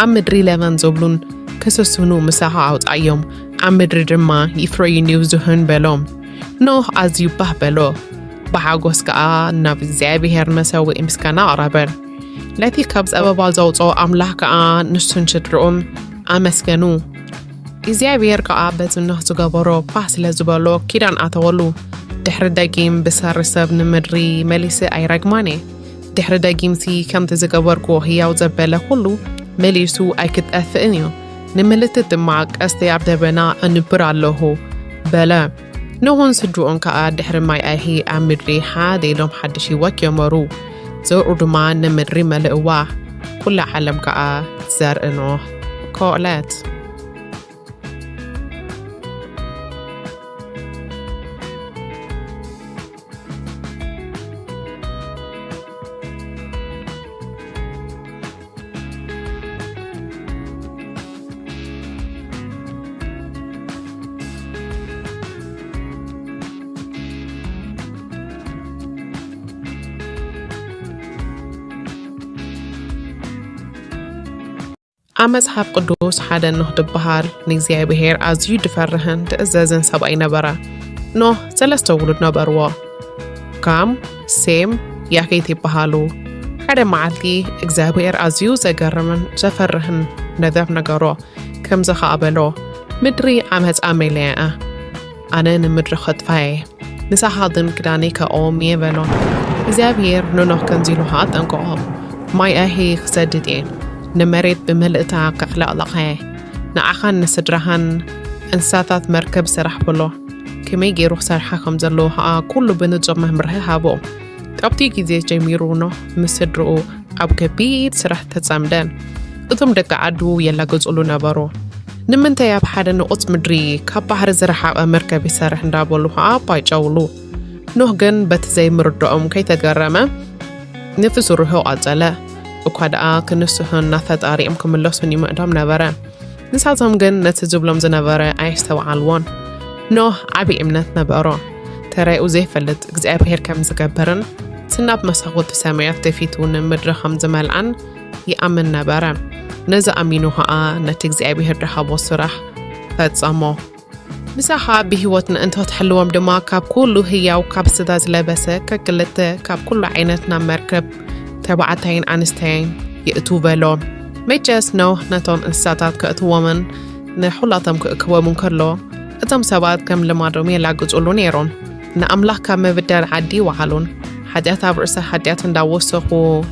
ኣብ ምድሪ ለበም ዝብሉን ክስስኑ ምሳኻ ኣውጻዮም፣ ኣብ ምድሪ ድማ ይፍረዩን ይብዝሑን በሎ። ኖህ ኣዝዩ ባህ በሎ፣ ብሓጎስ ከኣ ናብ እግዚኣብሔር መሰውኢ ምስጋና ኣቕረበ። ነቲ ካብ ጸበባ ዘውጽኦ ኣምላኽ ከኣ ንሱን ስድርኡን ኣመስገኑ። እግዚኣብሔር ከኣ በቲ ኖህ ዝገበሮ ባህ ስለ ዝበሎ ኪዳን ኣተወሉ። ድሕሪ ደጊም ብሰሪ ሰብ ንምድሪ መሊሰ ኣይረግማን እየ። ድሕሪ ደጊምሲ ከምቲ ዝገበርኩዎ ህያው ዘበለ ኩሉ መሊሱ ኣይክጠፍእን እዩ። ንምልክት ድማ ቀስተይ ኣብ ደበና ኣንብር ኣለኹ በለ። ኖህን ስድርኡን ከኣ ድሕሪ ማይ ኣይሂ ኣብ ምድሪ ሓደ ኢሎም ሓድሽ ህይወት ጀመሩ። ዘርኡ ድማ ንምድሪ መልእዋ። ኩላ ዓለም ከኣ ዘርኢ ኖህ ኮለት። ኣብ መጽሓፍ ቅዱስ ሓደ ኖህ ዝበሃል ንእግዚኣብሔር ኣዝዩ ድፈርህን ድእዘዝን ሰብኣይ ነበረ። ኖህ ሰለስተ ውሉድ ነበርዎ። ካም፣ ሴም፣ ያፌት ይበሃሉ። ሓደ መዓልቲ እግዚኣብሔር ኣዝዩ ዘገርምን ዘፈርህን ነገር ነገሮ። ከምዚ ኸኣ በሎ፣ ምድሪ ዓመጻ መሊኣ እያ። ኣነ ንምድሪ ኸጥፋ እየ። ምሳኻ ግን ክዳነይ ከእዎም እየ በሎ። እግዚኣብሔር ንኖህ ከምዚ ኢሉ ኸኣ ኣጠንቀቖ፣ ማይ ኣይሂ ክሰድድ እየ፣ ንመሬት ብምልእታ ከዕለቕልቓ እየ። ንዓኻን ንስድራኻን እንስሳታት መርከብ ስራሕ በሎ። ከመይ ገይሩ ክሰርሓ ከም ዘለዎ ኸኣ ኩሉ ብንጹር መምርሒ ሃቦ። ካብቲ ግዜ ጀሚሩ ኖህ ምስ ስድርኡ ኣብ ከቢድ ስራሕ ተጸምደ። እቶም ደቂ ዓዱ የላግጹሉ ነበሩ። ንምንታይ ኣብ ሓደ ንቑጽ ምድሪ ካብ ባሕሪ ዝረሓቐ መርከብ ይሰርሕ እንዳበሉ ኸኣ ኣባይጨውሉ። ኖህ ግን በቲ ዘይምርድኦም ከይተገረመ ነቲ ስርሑ ቀጸለ። እኳ ደኣ ክንስሑን ናብ ፈጣሪኦም ክምለሱን ይምዕዶም ነበረ። ንሳቶም ግን ነቲ ዝብሎም ዝነበረ ኣየስተውዓልዎን። ኖህ ዓቢ እምነት ነበሮ። ተራኡ ዘይፈልጥ እግዚኣብሔር ከም ዝገብርን እቲ ናብ መሳኹቲ ሰማያት ደፊቱ ንምድሪ ከም ዝመልኣን ይኣምን ነበረ። ነዚ ኣሚኑ ኸኣ ነቲ እግዚኣብሔር ድሃቦ ስራሕ ፈጸሞ። ምሳኻ ብህይወት ምእንቲ ክትሕልዎም ድማ ካብ ኩሉ ህያው ካብ ስጋ ዝለበሰ ከክልተ ካብ ኩሉ ዓይነት ናብ መርከብ ተባዕታይን ኣንስተይን የእቱ በሎ። መቸስ ኖህ ነቶም እንስሳታት ከእትዎምን ንኹላቶም ክእክቦምን ከሎ እቶም ሰባት ከም ልማዶም የላግጹሉ ነይሮም። ንኣምላኽ ካብ ምብዳል ዓዲ ይወዓሉን ሓጢኣት ኣብ ርእሲ ሓጢኣት እንዳወሰኹ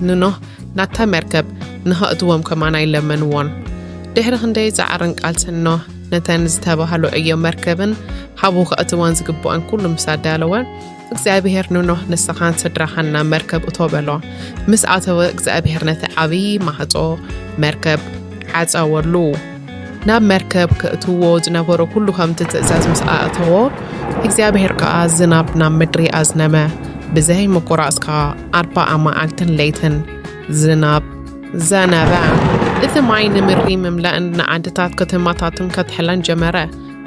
ንኖህ ናታ መርከብ ንኸእትዎም ከማን ኣይለመንዎን። ድሕሪ ክንደይ ጻዕርን ቃልስን ኖህ ነተን ዝተባህሉ ዕዮ መርከብን ሃቡ ከእትወን ዝግብኦን ኩሉ ምስ ኣዳለወ እግዚኣብሔር ንኖህ ንስኻን ስድራኻን ናብ መርከብ እቶ በሎ። ምስ ኣተወ እግዚኣብሔር ነቲ ዓብዪ ማሕጾ መርከብ ዓጸወሉ። ናብ መርከብ ከእትዎ ዝነበሮ ኩሉ ከምቲ ትእዛዝ ምስ ኣእተዎ እግዚኣብሔር ከኣ ዝናብ ናብ ምድሪ ኣዝነመ። ብዘይ ምቁራጽ ከኣ ኣርባዓ መዓልትን ለይትን ዝናብ ዘነበ። እቲ ማይ ንምድሪ ምምላእን ንዓድታት ከተማታትን ከትሕለን ጀመረ።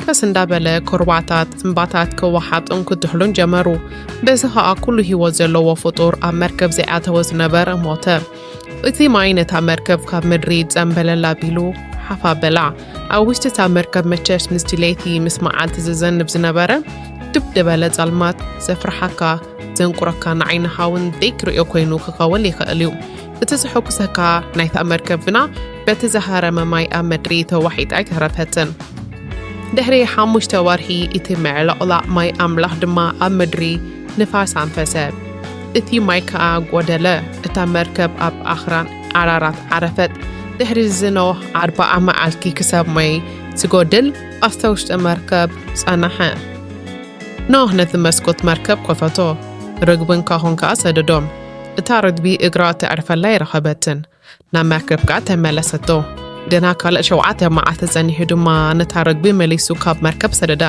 ቀስ እንዳበለ ኩርባታት እምባታት ክወሓጡን ክትሕሉን ጀመሩ። በዚ ኸኣ ኩሉ ህይወት ዘለዎ ፍጡር ኣብ መርከብ ዘይኣተወ ዝነበረ ሞተ። እቲ ማይ ነታ መርከብ ካብ ምድሪ ጸምበለል ኣቢሉ ሓፍ ኣበላ። ኣብ ውሽጢ እታ መርከብ መቸስ ምስቲ ለይቲ ምስ መዓልቲ ዝዘንብ ዝነበረ ድብ ዝበለ ጸልማት ዘፍርሓካ ዘንቁረካ ንዓይኒ ሃውን ደይክርእዮ ኮይኑ ክኸውን ይኽእል እዩ። እቲ ዘሐጉሰካ ናይታ መርከብ ግና በቲ ዝሃረመ ማይ ኣብ ምድሪ ተዋሒጣ ኣይተረፈትን። ድሕሪ ሓሙሽተ ወርሒ እቲ ምዕልቕላቕ ማይ ኣምላኽ ድማ ኣብ ምድሪ ንፋስ ኣንፈሰ። እቲ ማይ ከኣ ጎደለ። እታ መርከብ ኣብ ኣኽራን ዓራራት ዓረፈት። ድሕሪ ዝኖህ ኣርባዓ መዓልቲ ክሳብ ማይ ዝጎድል ኣብታ ውሽጢ መርከብ ጸናሐ። ኖህ ነቲ መስኮት መርከብ ከፈቶ፣ ርግብን ካሆን ከኣ ሰደዶም። እታ ርግቢ እግራ ተዕርፈላ ኣይረኸበትን። ናብ መርከብ ከኣ ተመለሰቶ። ግና ካልእ ሸውዓተ መዓልቲ ጸኒሑ ድማ ነታ ርግቢ መሊሱ ካብ መርከብ ሰደዳ።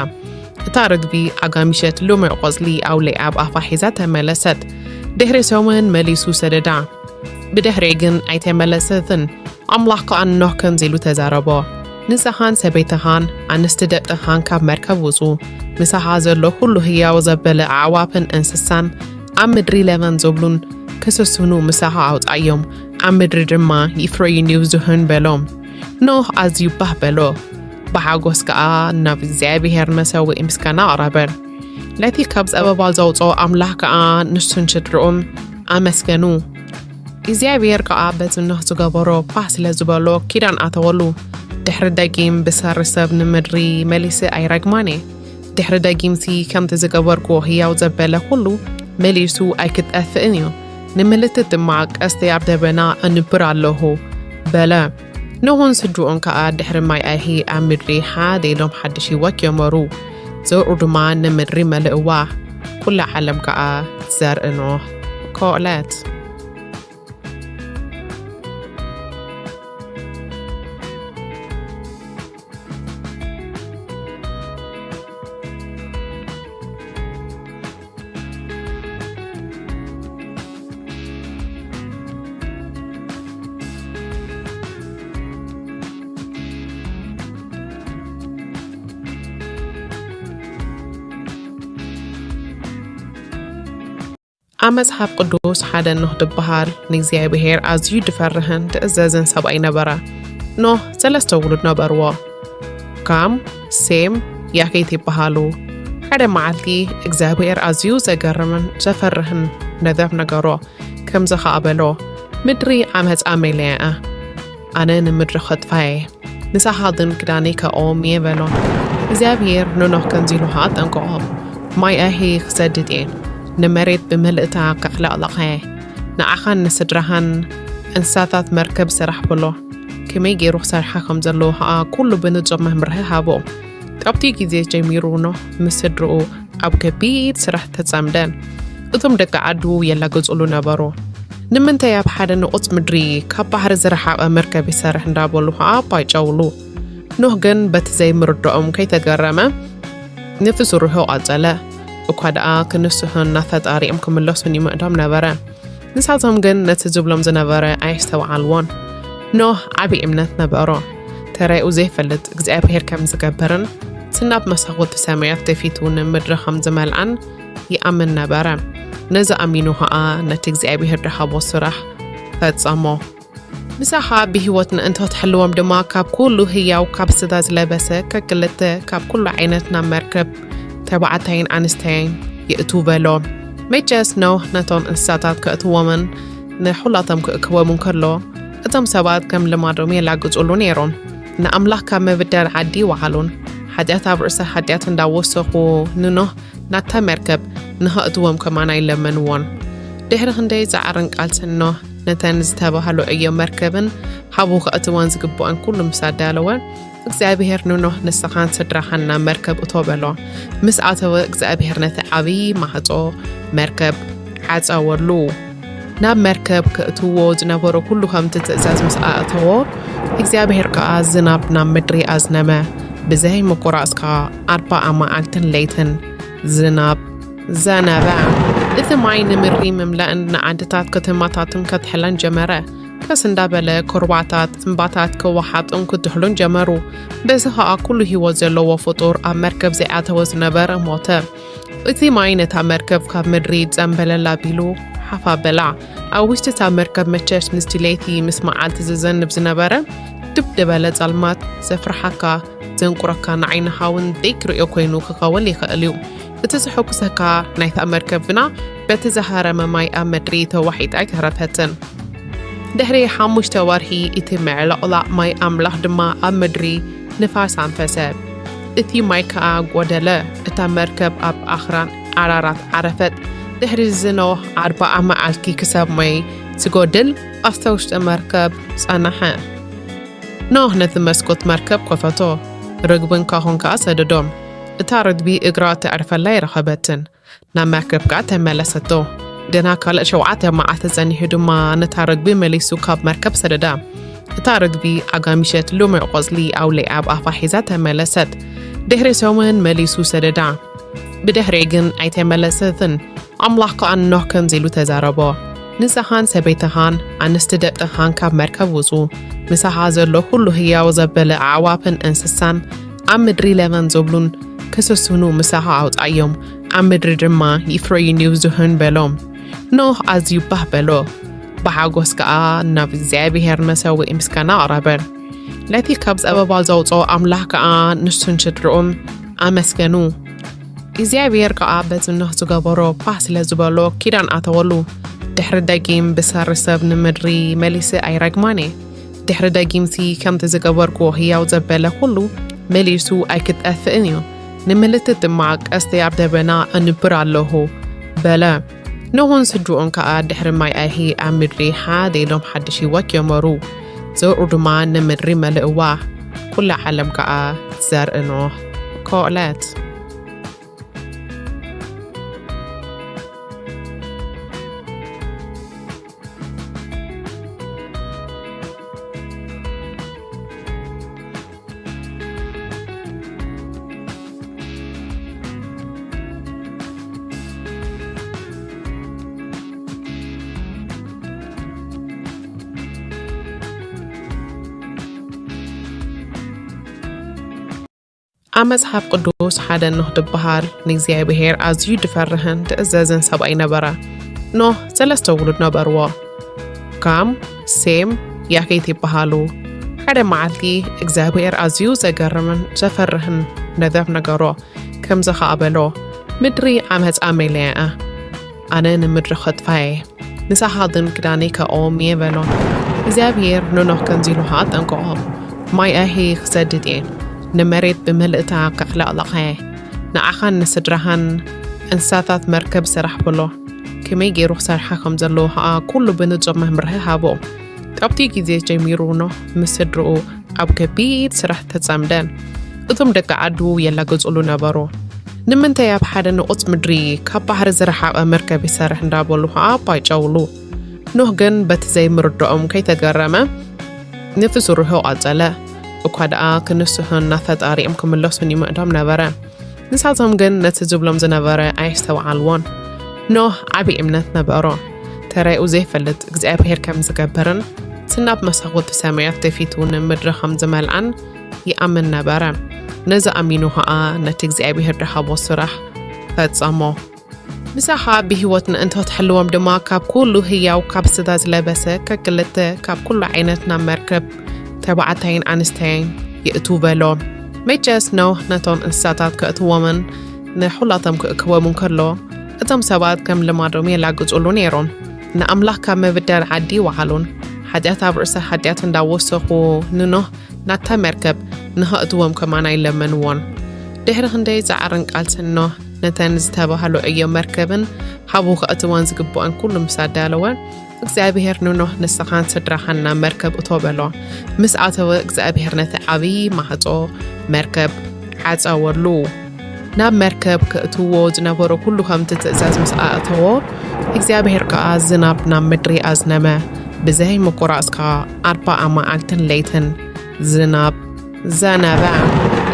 እታ ርግቢ ኣጋሚሸት ልሙዕ ቆጽሊ ኣውሊዓ ኣብ ኣፋ ሒዛ ተመለሰት። ድሕሪ ሰሙን መሊሱ ሰደዳ። ብድሕሪኡ ግን ኣይተመለሰትን። ኣምላኽ ከኣ ንኖህ ከምዚ ኢሉ ተዛረቦ፣ ንስኻን ሰበይትኻን ኣንስቲ ደቅኻን ካብ መርከብ ውጹ፣ ምሳኻ ዘሎ ኩሉ ህያው ዘበለ ኣዕዋፍን እንስሳን ኣብ ምድሪ ለበም ዝብሉን ክስስኑ ምሳኻ ኣውጻዮም፣ ኣብ ምድሪ ድማ ይፍረዩን ይብዝሑን በሎ። ኖህ ኣዝዩ ባህ በሎ፣ ብሓጎስ ከኣ ናብ እግዚኣብሔር መሰውኢ ምስጋና ኣቕረበ። ነቲ ካብ ጸበባ ዘውጽኦ ኣምላኽ ከኣ ንሱን ስድርኡን ኣመስገኑ። እግዚኣብሔር ከኣ በቲ ኖህ ዝገበሮ ባህ ስለ ዝበሎ ኪዳን ኣተወሉ። ድሕሪ ደጊም ብሰሪ ሰብ ንምድሪ መሊሰ ኣይረግማን እየ። ድሕሪ ደጊምሲ ከምቲ ዝገበርክዎ ህያው ዘበለ ኩሉ መሊሱ ኣይክጠፍእን እዩ። ንምልክት ድማ ቀስተይ ኣብ ደበና ኣንብር ኣለኹ በለ። ኖህን ስድርኡን ከኣ ድሕሪ ማይ ኣይሂ ኣብ ምድሪ ሓደ ኢሎም ሓድሽ ህይወት ጀመሩ። ዘርኡ ድማ ንምድሪ መልእዋ። ኩላ ዓለም ከኣ ዘርኢ ኖህ ኮእለት። ኣብ መጽሓፍ ቅዱስ ሓደ ኖህ ዝበሃል ንእግዚኣብሔር ኣዝዩ ድፈርህን ድእዘዝን ሰብኣይ ነበረ። ኖህ ሰለስተ ውሉድ ነበርዎ። ካም፣ ሴም፣ ያፌት ይበሃሉ። ሓደ መዓልቲ እግዚኣብሔር ኣዝዩ ዘገርምን ዘፈርህን ነዘብ ነገሮ። ከምዚ ኸኣ በሎ፣ ምድሪ ዓመጻ መሊኣ እያ። ኣነ ንምድሪ ኸጥፋ እየ። ንሳኻ ግን ክዳነይ ከእዎም እየ በሎ። እግዚኣብሔር ንኖህ ከምዚ ኢሉ ኸኣ ኣጠንቀቖ፣ ማይ ኣይሂ ክሰድድ እየ፣ ንመሬት ብምልእታ ከዕለቕልቓ እየ። ንዓኻን ንስድራኻን እንስሳታት መርከብ ስራሕ በሎ። ከመይ ገይሩ ክሰርሓ ከም ዘለዎ ኸኣ ኩሉ ብንጹር መምርሒ ሃቦ። ካብቲ ግዜ ጀሚሩ ኖህ ምስ ስድርኡ ኣብ ከቢድ ስራሕ ተጸምደ። እቶም ደቂ ዓዱ የላግጹሉ ነበሩ። ንምንታይ ኣብ ሓደ ንቑጽ ምድሪ ካብ ባሕሪ ዝረሓቐ መርከብ ይሰርሕ እንዳበሉ ኸኣ ኣባይጨውሉ። ኖህ ግን በቲ ዘይምርድኦም ከይተገረመ ነቲ ስርሑ ቀጸለ። እኳ ደኣ ክንስሑን ናብ ፈጣሪኦም ክምለሱን ይምዕዶም ነበረ። ንሳቶም ግን ነቲ ዝብሎም ዝነበረ ኣየስተውዓልዎን። ኖህ ዓቢ እምነት ነበሮ። ተራኡ ዘይፈልጥ እግዚኣብሔር ከም ዝገብርን እቲ ናብ መሳኹቲ ሰማያት ደፊቱ ንምድሪ ከም ዝመልኣን ይኣምን ነበረ። ነዚ ኣሚኑ ኸኣ ነቲ እግዚኣብሔር ድሃቦ ስራሕ ፈጸሞ። ንሳኻ ብህይወት ምእንቲ ክትሕልዎም ድማ ካብ ኩሉ ህያው ካብ ስጋ ዝለበሰ ከክልተ ካብ ኩሉ ዓይነት ናብ መርከብ ተባዕታይን ኣንስተይን የእቱ በሎ። መቸስ ኖህ ነቶም እንስሳታት ከእትዎምን ንኹላቶም ክእክቦምን ከሎ፣ እቶም ሰባት ከም ልማዶም የላግጹሉ ነይሮም። ንኣምላኽ ካብ ምብዳል ዓዲ ይወዓሉን ሓጢኣት ኣብ ርእሲ ሓጢኣት እንዳወሰኹ ንኖህ ናብታ መርከብ ንኸእትዎም ከማን ኣይለመንዎን። ድሕሪ ክንደይ ጻዕርን ቃልስን ኖህ ነተን ዝተባህሉ ዕዮ መርከብን ሃቡ ከእትወን ዝግብኦን ኩሉ ምስ ኣዳለወ፣ እግዚኣብሔር ንኖህ ንስኻን ስድራኻን ናብ መርከብ እቶ በሎ። ምስ ኣተወ እግዚኣብሔር ነቲ ዓብዪ ማዕጾ መርከብ ዓጸወሉ። ናብ መርከብ ከእትዎ ዝነበሮ ኩሉ ከምቲ ትእዛዝ ምስ ኣእተዎ፣ እግዚኣብሔር ከኣ ዝናብ ናብ ምድሪ ኣዝነመ። ብዘይ ምቁራጽ ከኣ ኣርባዓ መዓልትን ለይትን ዝናብ ዘነበ። እቲ ማይ ንምድሪ ምምላእን ንዓድታት ከተማታትን ከትሕለን ጀመረ። ቀስ እንዳበለ ኩርባታት እምባታት ክወሓጡን ክድሕሉን ጀመሩ። በዚ ኸኣ ኩሉ ህይወት ዘለዎ ፍጡር ኣብ መርከብ ዘይኣተወ ዝነበረ ሞተ። እቲ ማይ ነታ መርከብ ካብ ምድሪ ጸምበለል ኣቢሉ ሓፍ ኣበላ። ኣብ ውሽጢ እታ መርከብ መቸስ ምስቲ ለይቲ ምስ መዓልቲ ዝዘንብ ዝነበረ ድብ ዝበለ ጸልማት ዘፍርሓካ ዘንቁረካ ንዓይንኻ እውን ደይክርእዮ ኮይኑ ክኸውን ይኽእል እዩ። እቲ ዘሐጉሰካ ናይታ መርከብ ግና በቲ ዝሃረመ ማይ ኣብ ምድሪ ተዋሒጣ ኣይተረፈትን። ድሕሪ ሓሙሽተ ወርሒ እቲ ምዕልቕላቕ ማይ ኣምላኽ ድማ ኣብ ምድሪ ንፋስ ኣንፈሰ። እቲ ማይ ከኣ ጐደለ። እታ መርከብ ኣብ ኣኽራን ኣራራት ዓረፈት። ድሕሪ እዚ ኖህ ኣርብዓ መዓልቲ ክሳብ ማይ ዝጎድል ኣብታ ውሽጢ መርከብ ጸንሐ። ኖህ ነቲ መስኮት መርከብ ከፈቶ፣ ርግብን ካሆን ከኣ ሰደዶም። እታ ርግቢ እግራ ተዕርፈላ ኣይረኸበትን። ናብ መርከብ ከኣ ተመለሰቶ። ገና ካልእ ሸውዓተ መዓልቲ ጸኒሑ ድማ ነታ ርግቢ መሊሱ ካብ መርከብ ሰደዳ። እታ ርግቢ ኣጋሚሸት ልሙዕ ቆጽሊ ኣውሊዓ ኣብ ኣፋ ሒዛ ተመለሰት። ድሕሪ ሰሙን መሊሱ ሰደዳ። ብድሕሪኡ ግን ኣይተመለሰትን። ኣምላኽ ከኣ ንኖህ ከምዚ ኢሉ ተዛረቦ፣ ንስኻን ሰበይትኻን ኣንስቲ ደቅኻን ካብ መርከብ ውጹ፣ ምሳኻ ዘሎ ኩሉ ህያው ዘበለ ኣዕዋፍን እንስሳን ኣብ ምድሪ ለበም ዝብሉን ክስስኑ ምሳኻ ኣውጻዮም፣ ኣብ ምድሪ ድማ ይፍረዩን ይብዝሑን በሎም። ኖህ ኣዝዩ ባህ በሎ፣ ብሓጎስ ከኣ ናብ እግዚኣብሔር መሰውኢ ምስጋና ኣቕረበ። ነቲ ካብ ጸበባ ዘውጽኦ ኣምላኽ ከኣ ንሱን ስድርኡን ኣመስገኑ። እግዚኣብሔር ከኣ በቲ ኖህ ዝገበሮ ባህ ስለ ዝበሎ ኪዳን ኣተወሉ። ድሕሪ ደጊም ብሰሪ ሰብ ንምድሪ መሊሰ ኣይረግማን እየ። ድሕሪ ደጊምሲ ከምቲ ዝገበርኩዎ ህያው ዘበለ ኩሉ መሊሱ ኣይክጠፍእን እዩ። ንምልክት ድማ ቀስተይ ኣብ ደበና ኣንብር ኣለኹ በለ። ኖህን ስድርኡን ከኣ ድሕሪ ማይ ኣይሂ ኣብ ምድሪ ሓደ ኢሎም ሓድሽ ህይወት ጀመሩ። ዘርኡ ድማ ንምድሪ መልእዋ። ኩላ ዓለም ከኣ ዘርኢ ኖህ ኮእለት። ኣብ መጽሓፍ ቅዱስ ሓደ ኖህ ዝበሃል ንእግዚኣብሔር ኣዝዩ ዝፈርህን ዝእዘዝን ሰብኣይ ነበረ። ኖህ ሰለስተ ውሉድ ነበርዎ። ካም፣ ሴም፣ ያፌት ይበሃሉ። ሓደ መዓልቲ እግዚኣብሔር ኣዝዩ ዘገርምን ዘፈርህን ነገር ነገሮ። ከምዚ ኸኣ በሎ፣ "ምድሪ ዓመጻ መሊኣ እያ። ኣነ ንምድሪ ኸጥፋ እየ። ንሳኻ ግን ክዳነይ ከእኦም እየ" በሎ። እግዚኣብሔር ንኖህ ከምዚ ኢሉ ኸኣ ኣጠንቀቖ፣ "ማይ ኣይሂ ክሰድድ እየ። ንመሬት ብምልእታ ከዕለቕልቓ እየ። ንዓኻን ንስድራኻን እንስሳታት መርከብ ስራሕ" በሎ። ከመይ ገይሩ ክሰርሓ ከም ዘለዎ ኸኣ ኩሉ ብንጹር መምርሒ ሃቦ። ካብቲ ግዜ ጀሚሩ ኖህ ምስ ስድርኡ ኣብ ከቢድ ስራሕ ተጸምደ። እቶም ደቂ ዓዱ የላግጹሉ ነበሩ። "ንምንታይ ኣብ ሓደ ንቑጽ ምድሪ ካብ ባሕሪ ዝረሓቐ መርከብ ይሰርሕ?" እንዳበሉ ኸኣ ኣባይጨውሉ። ኖህ ግን በቲ ዘይምርድኦም ከይተገረመ ነቲ ስርሑ ቀጸለ። እኳ ደኣ ክንስሑን ናብ ፈጣሪኦም ክምለሱን ይምዕዶም ነበረ። ንሳቶም ግን ነቲ ዝብሎም ዝነበረ ኣየስተውዓልዎን። ኖህ ዓቢ እምነት ነበሮ። ተራኡ ዘይፈልጥ እግዚኣብሔር ከም ዝገብርን፣ እቲ ናብ መሳኹቲ ሰማያት ተፊቱ ንምድሪ ከም ዝመልኣን ይኣምን ነበረ። ነዚ ኣሚኑ ኸኣ ነቲ እግዚኣብሔር ዝሃቦ ስራሕ ፈጸሞ። ምሳኻ ብህይወት ንእንተ ትሕልዎም ድማ፣ ካብ ኩሉ ህያው፣ ካብ ስጋ ዝለበሰ ከክልተ፣ ካብ ኩሉ ዓይነት ናብ መርከብ ተባዕታይን ኣንስተይን ይእትዉ በሎ። መቸስ ኖህ ነቶም እንስሳታት ከእትዎምን ንኹላቶም ክእክቦም እንከሎ፣ እቶም ሰባት ከም ልማዶም የላግጹሉ ነይሮም። ንኣምላኽ ካብ ምብዳል ዓዲ ይወዓሉን፣ ሓጢኣት ኣብ ርእሲ ሓጢኣት እንዳወሰኹ ንኖህ ናብታ መርከብ ንኸእትዎም ከማን ኣይለመንዎን። ድሕሪ ክንደይ ጻዕርን ቃልስን ኖህ ነተን ዝተባህሉ ዕዮ መርከብን ሓቡ ከእትወን ዝግብኦን ኩሉ ምስ ኣዳለወ፣ እግዚኣብሔር ንኖህ ንስኻን ስድራኻን ናብ መርከብ እቶ በሎ። ምስ ኣተወ እግዚኣብሔር ነቲ ዓብዪ ማዕጾ መርከብ ዓጸወሉ። ናብ መርከብ ከእትዎ ዝነበሮ ኩሉ ከምቲ ትእዛዝ ምስ ኣእተዎ፣ እግዚኣብሔር ከኣ ዝናብ ናብ ምድሪ ኣዝነመ። ብዘይ ምቁራጽ ከኣ ኣርባዓ መዓልትን ለይትን ዝናብ ዘነበ።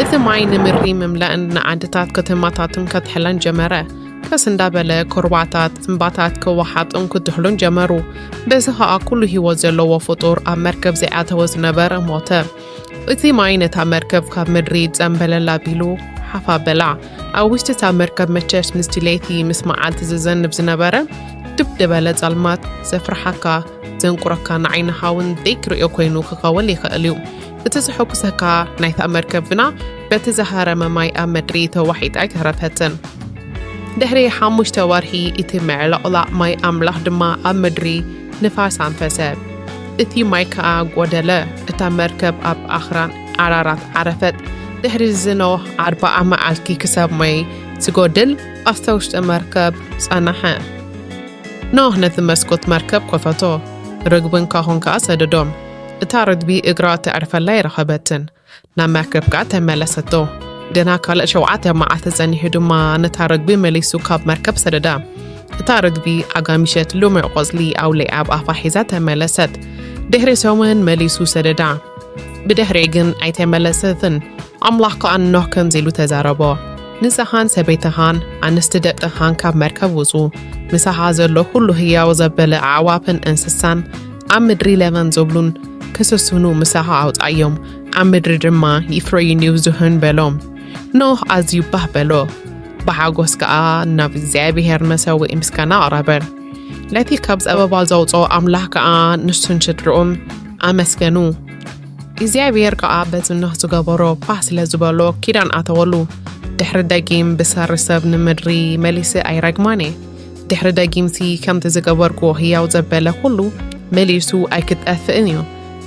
እቲ ማይ ንምድሪ ምምላእን ንዓድታት ከተማታትን ከትሕለን ጀመረ። ቀስ እንዳበለ ኩርባታት፣ እምባታት ክወሓጡን ክትሕሉን ጀመሩ። በዚ ኸኣ ኩሉ ህይወት ዘለዎ ፍጡር ኣብ መርከብ ዘይኣተወ ዝነበረ ሞተ። እቲ ማይ ነታ መርከብ ካብ ምድሪ ጸምበለል ኣቢሉ ሓፍ ኣበላ። ኣብ ውሽጢ እታ መርከብ መቸስ ምስቲ ለይቲ ምስ መዓልቲ ዝዘንብ ዝነበረ ድብ ዝበለ ጸልማት ዘፍርሓካ ዘንቁረካ ንዓይንኻ እውን ዘይክርእዮ ኮይኑ ክኸውን ይኽእል እዩ። እቲ ዘሐጉሰካ ናይታ መርከብ ግና በቲ ዝሃረመ ማይ ኣብ ምድሪ ተዋሒጣ ኣይተረፈትን። ድሕሪ ሓሙሽተ ወርሒ እቲ ምዕልቕላቕ ማይ ኣምላኽ ድማ ኣብ ምድሪ ንፋስ ኣንፈሰ። እቲ ማይ ከኣ ጐደለ። እታ መርከብ ኣብ ኣኽራን ኣራራት ዓረፈት። ድሕሪ እዚ ኖህ ኣርብዓ መዓልቲ ክሳብ ማይ ዝጎድል ኣብታ ውሽጢ መርከብ ጸንሐ። ኖህ ነቲ መስኮት መርከብ ከፈቶ፣ ርግብን ካኾን ከኣ ሰደዶም። እታ ርግቢ እግራ ተዕርፈላ ኣይረኸበትን። ናብ መርከብ ከኣ ተመለሰቶ። ገና ካልእ ሸውዓተ መዓልቲ ጸኒሑ ድማ ነታ ርግቢ መሊሱ ካብ መርከብ ሰደዳ። እታ ርግቢ ኣጋሚሸት ልሙዕ ቆጽሊ ኣውሊዓ ኣብ ኣፋ ሒዛ ተመለሰት። ድሕሪ ሰሙን መሊሱ ሰደዳ። ብድሕሪኡ ግን ኣይተመለሰትን። ኣምላኽ ከኣ ንኖህ ከምዚ ኢሉ ተዛረቦ፣ "ንስኻን ሰበይትኻን ኣንስቲ ደቅኻን ካብ መርከብ ውጹ፣ ምሳኻ ዘሎ ኩሉ ህያው ዘበለ ኣዕዋፍን እንስሳን ኣብ ምድሪ ለበም ዝብሉን ክስስኑ ምሳኻ ኣውጻዮም፣ ኣብ ምድሪ ድማ ይፍረዩን ይብዝሑን" በሎ። ኖህ ኣዝዩ ባህ በሎ፣ ብሓጎስ ከኣ ናብ እግዚኣብሔር መሰውኢ ምስጋና ኣቕረበ። ነቲ ካብ ጸበባ ዘውጽኦ ኣምላኽ ከኣ ንሱን ስድርኡን ኣመስገኑ። እግዚኣብሔር ከኣ በቲ ኖህ ዝገበሮ ባህ ስለ ዝበሎ ኪዳን ኣተወሉ። ድሕሪ ደጊም ብሰሪ ሰብ ንምድሪ መሊሰ ኣይረግማን እየ። ድሕሪ ደጊምሲ ከምቲ ዝገበርክዎ ህያው ዘበለ ኩሉ መሊሱ ኣይክጠፍእን እዩ።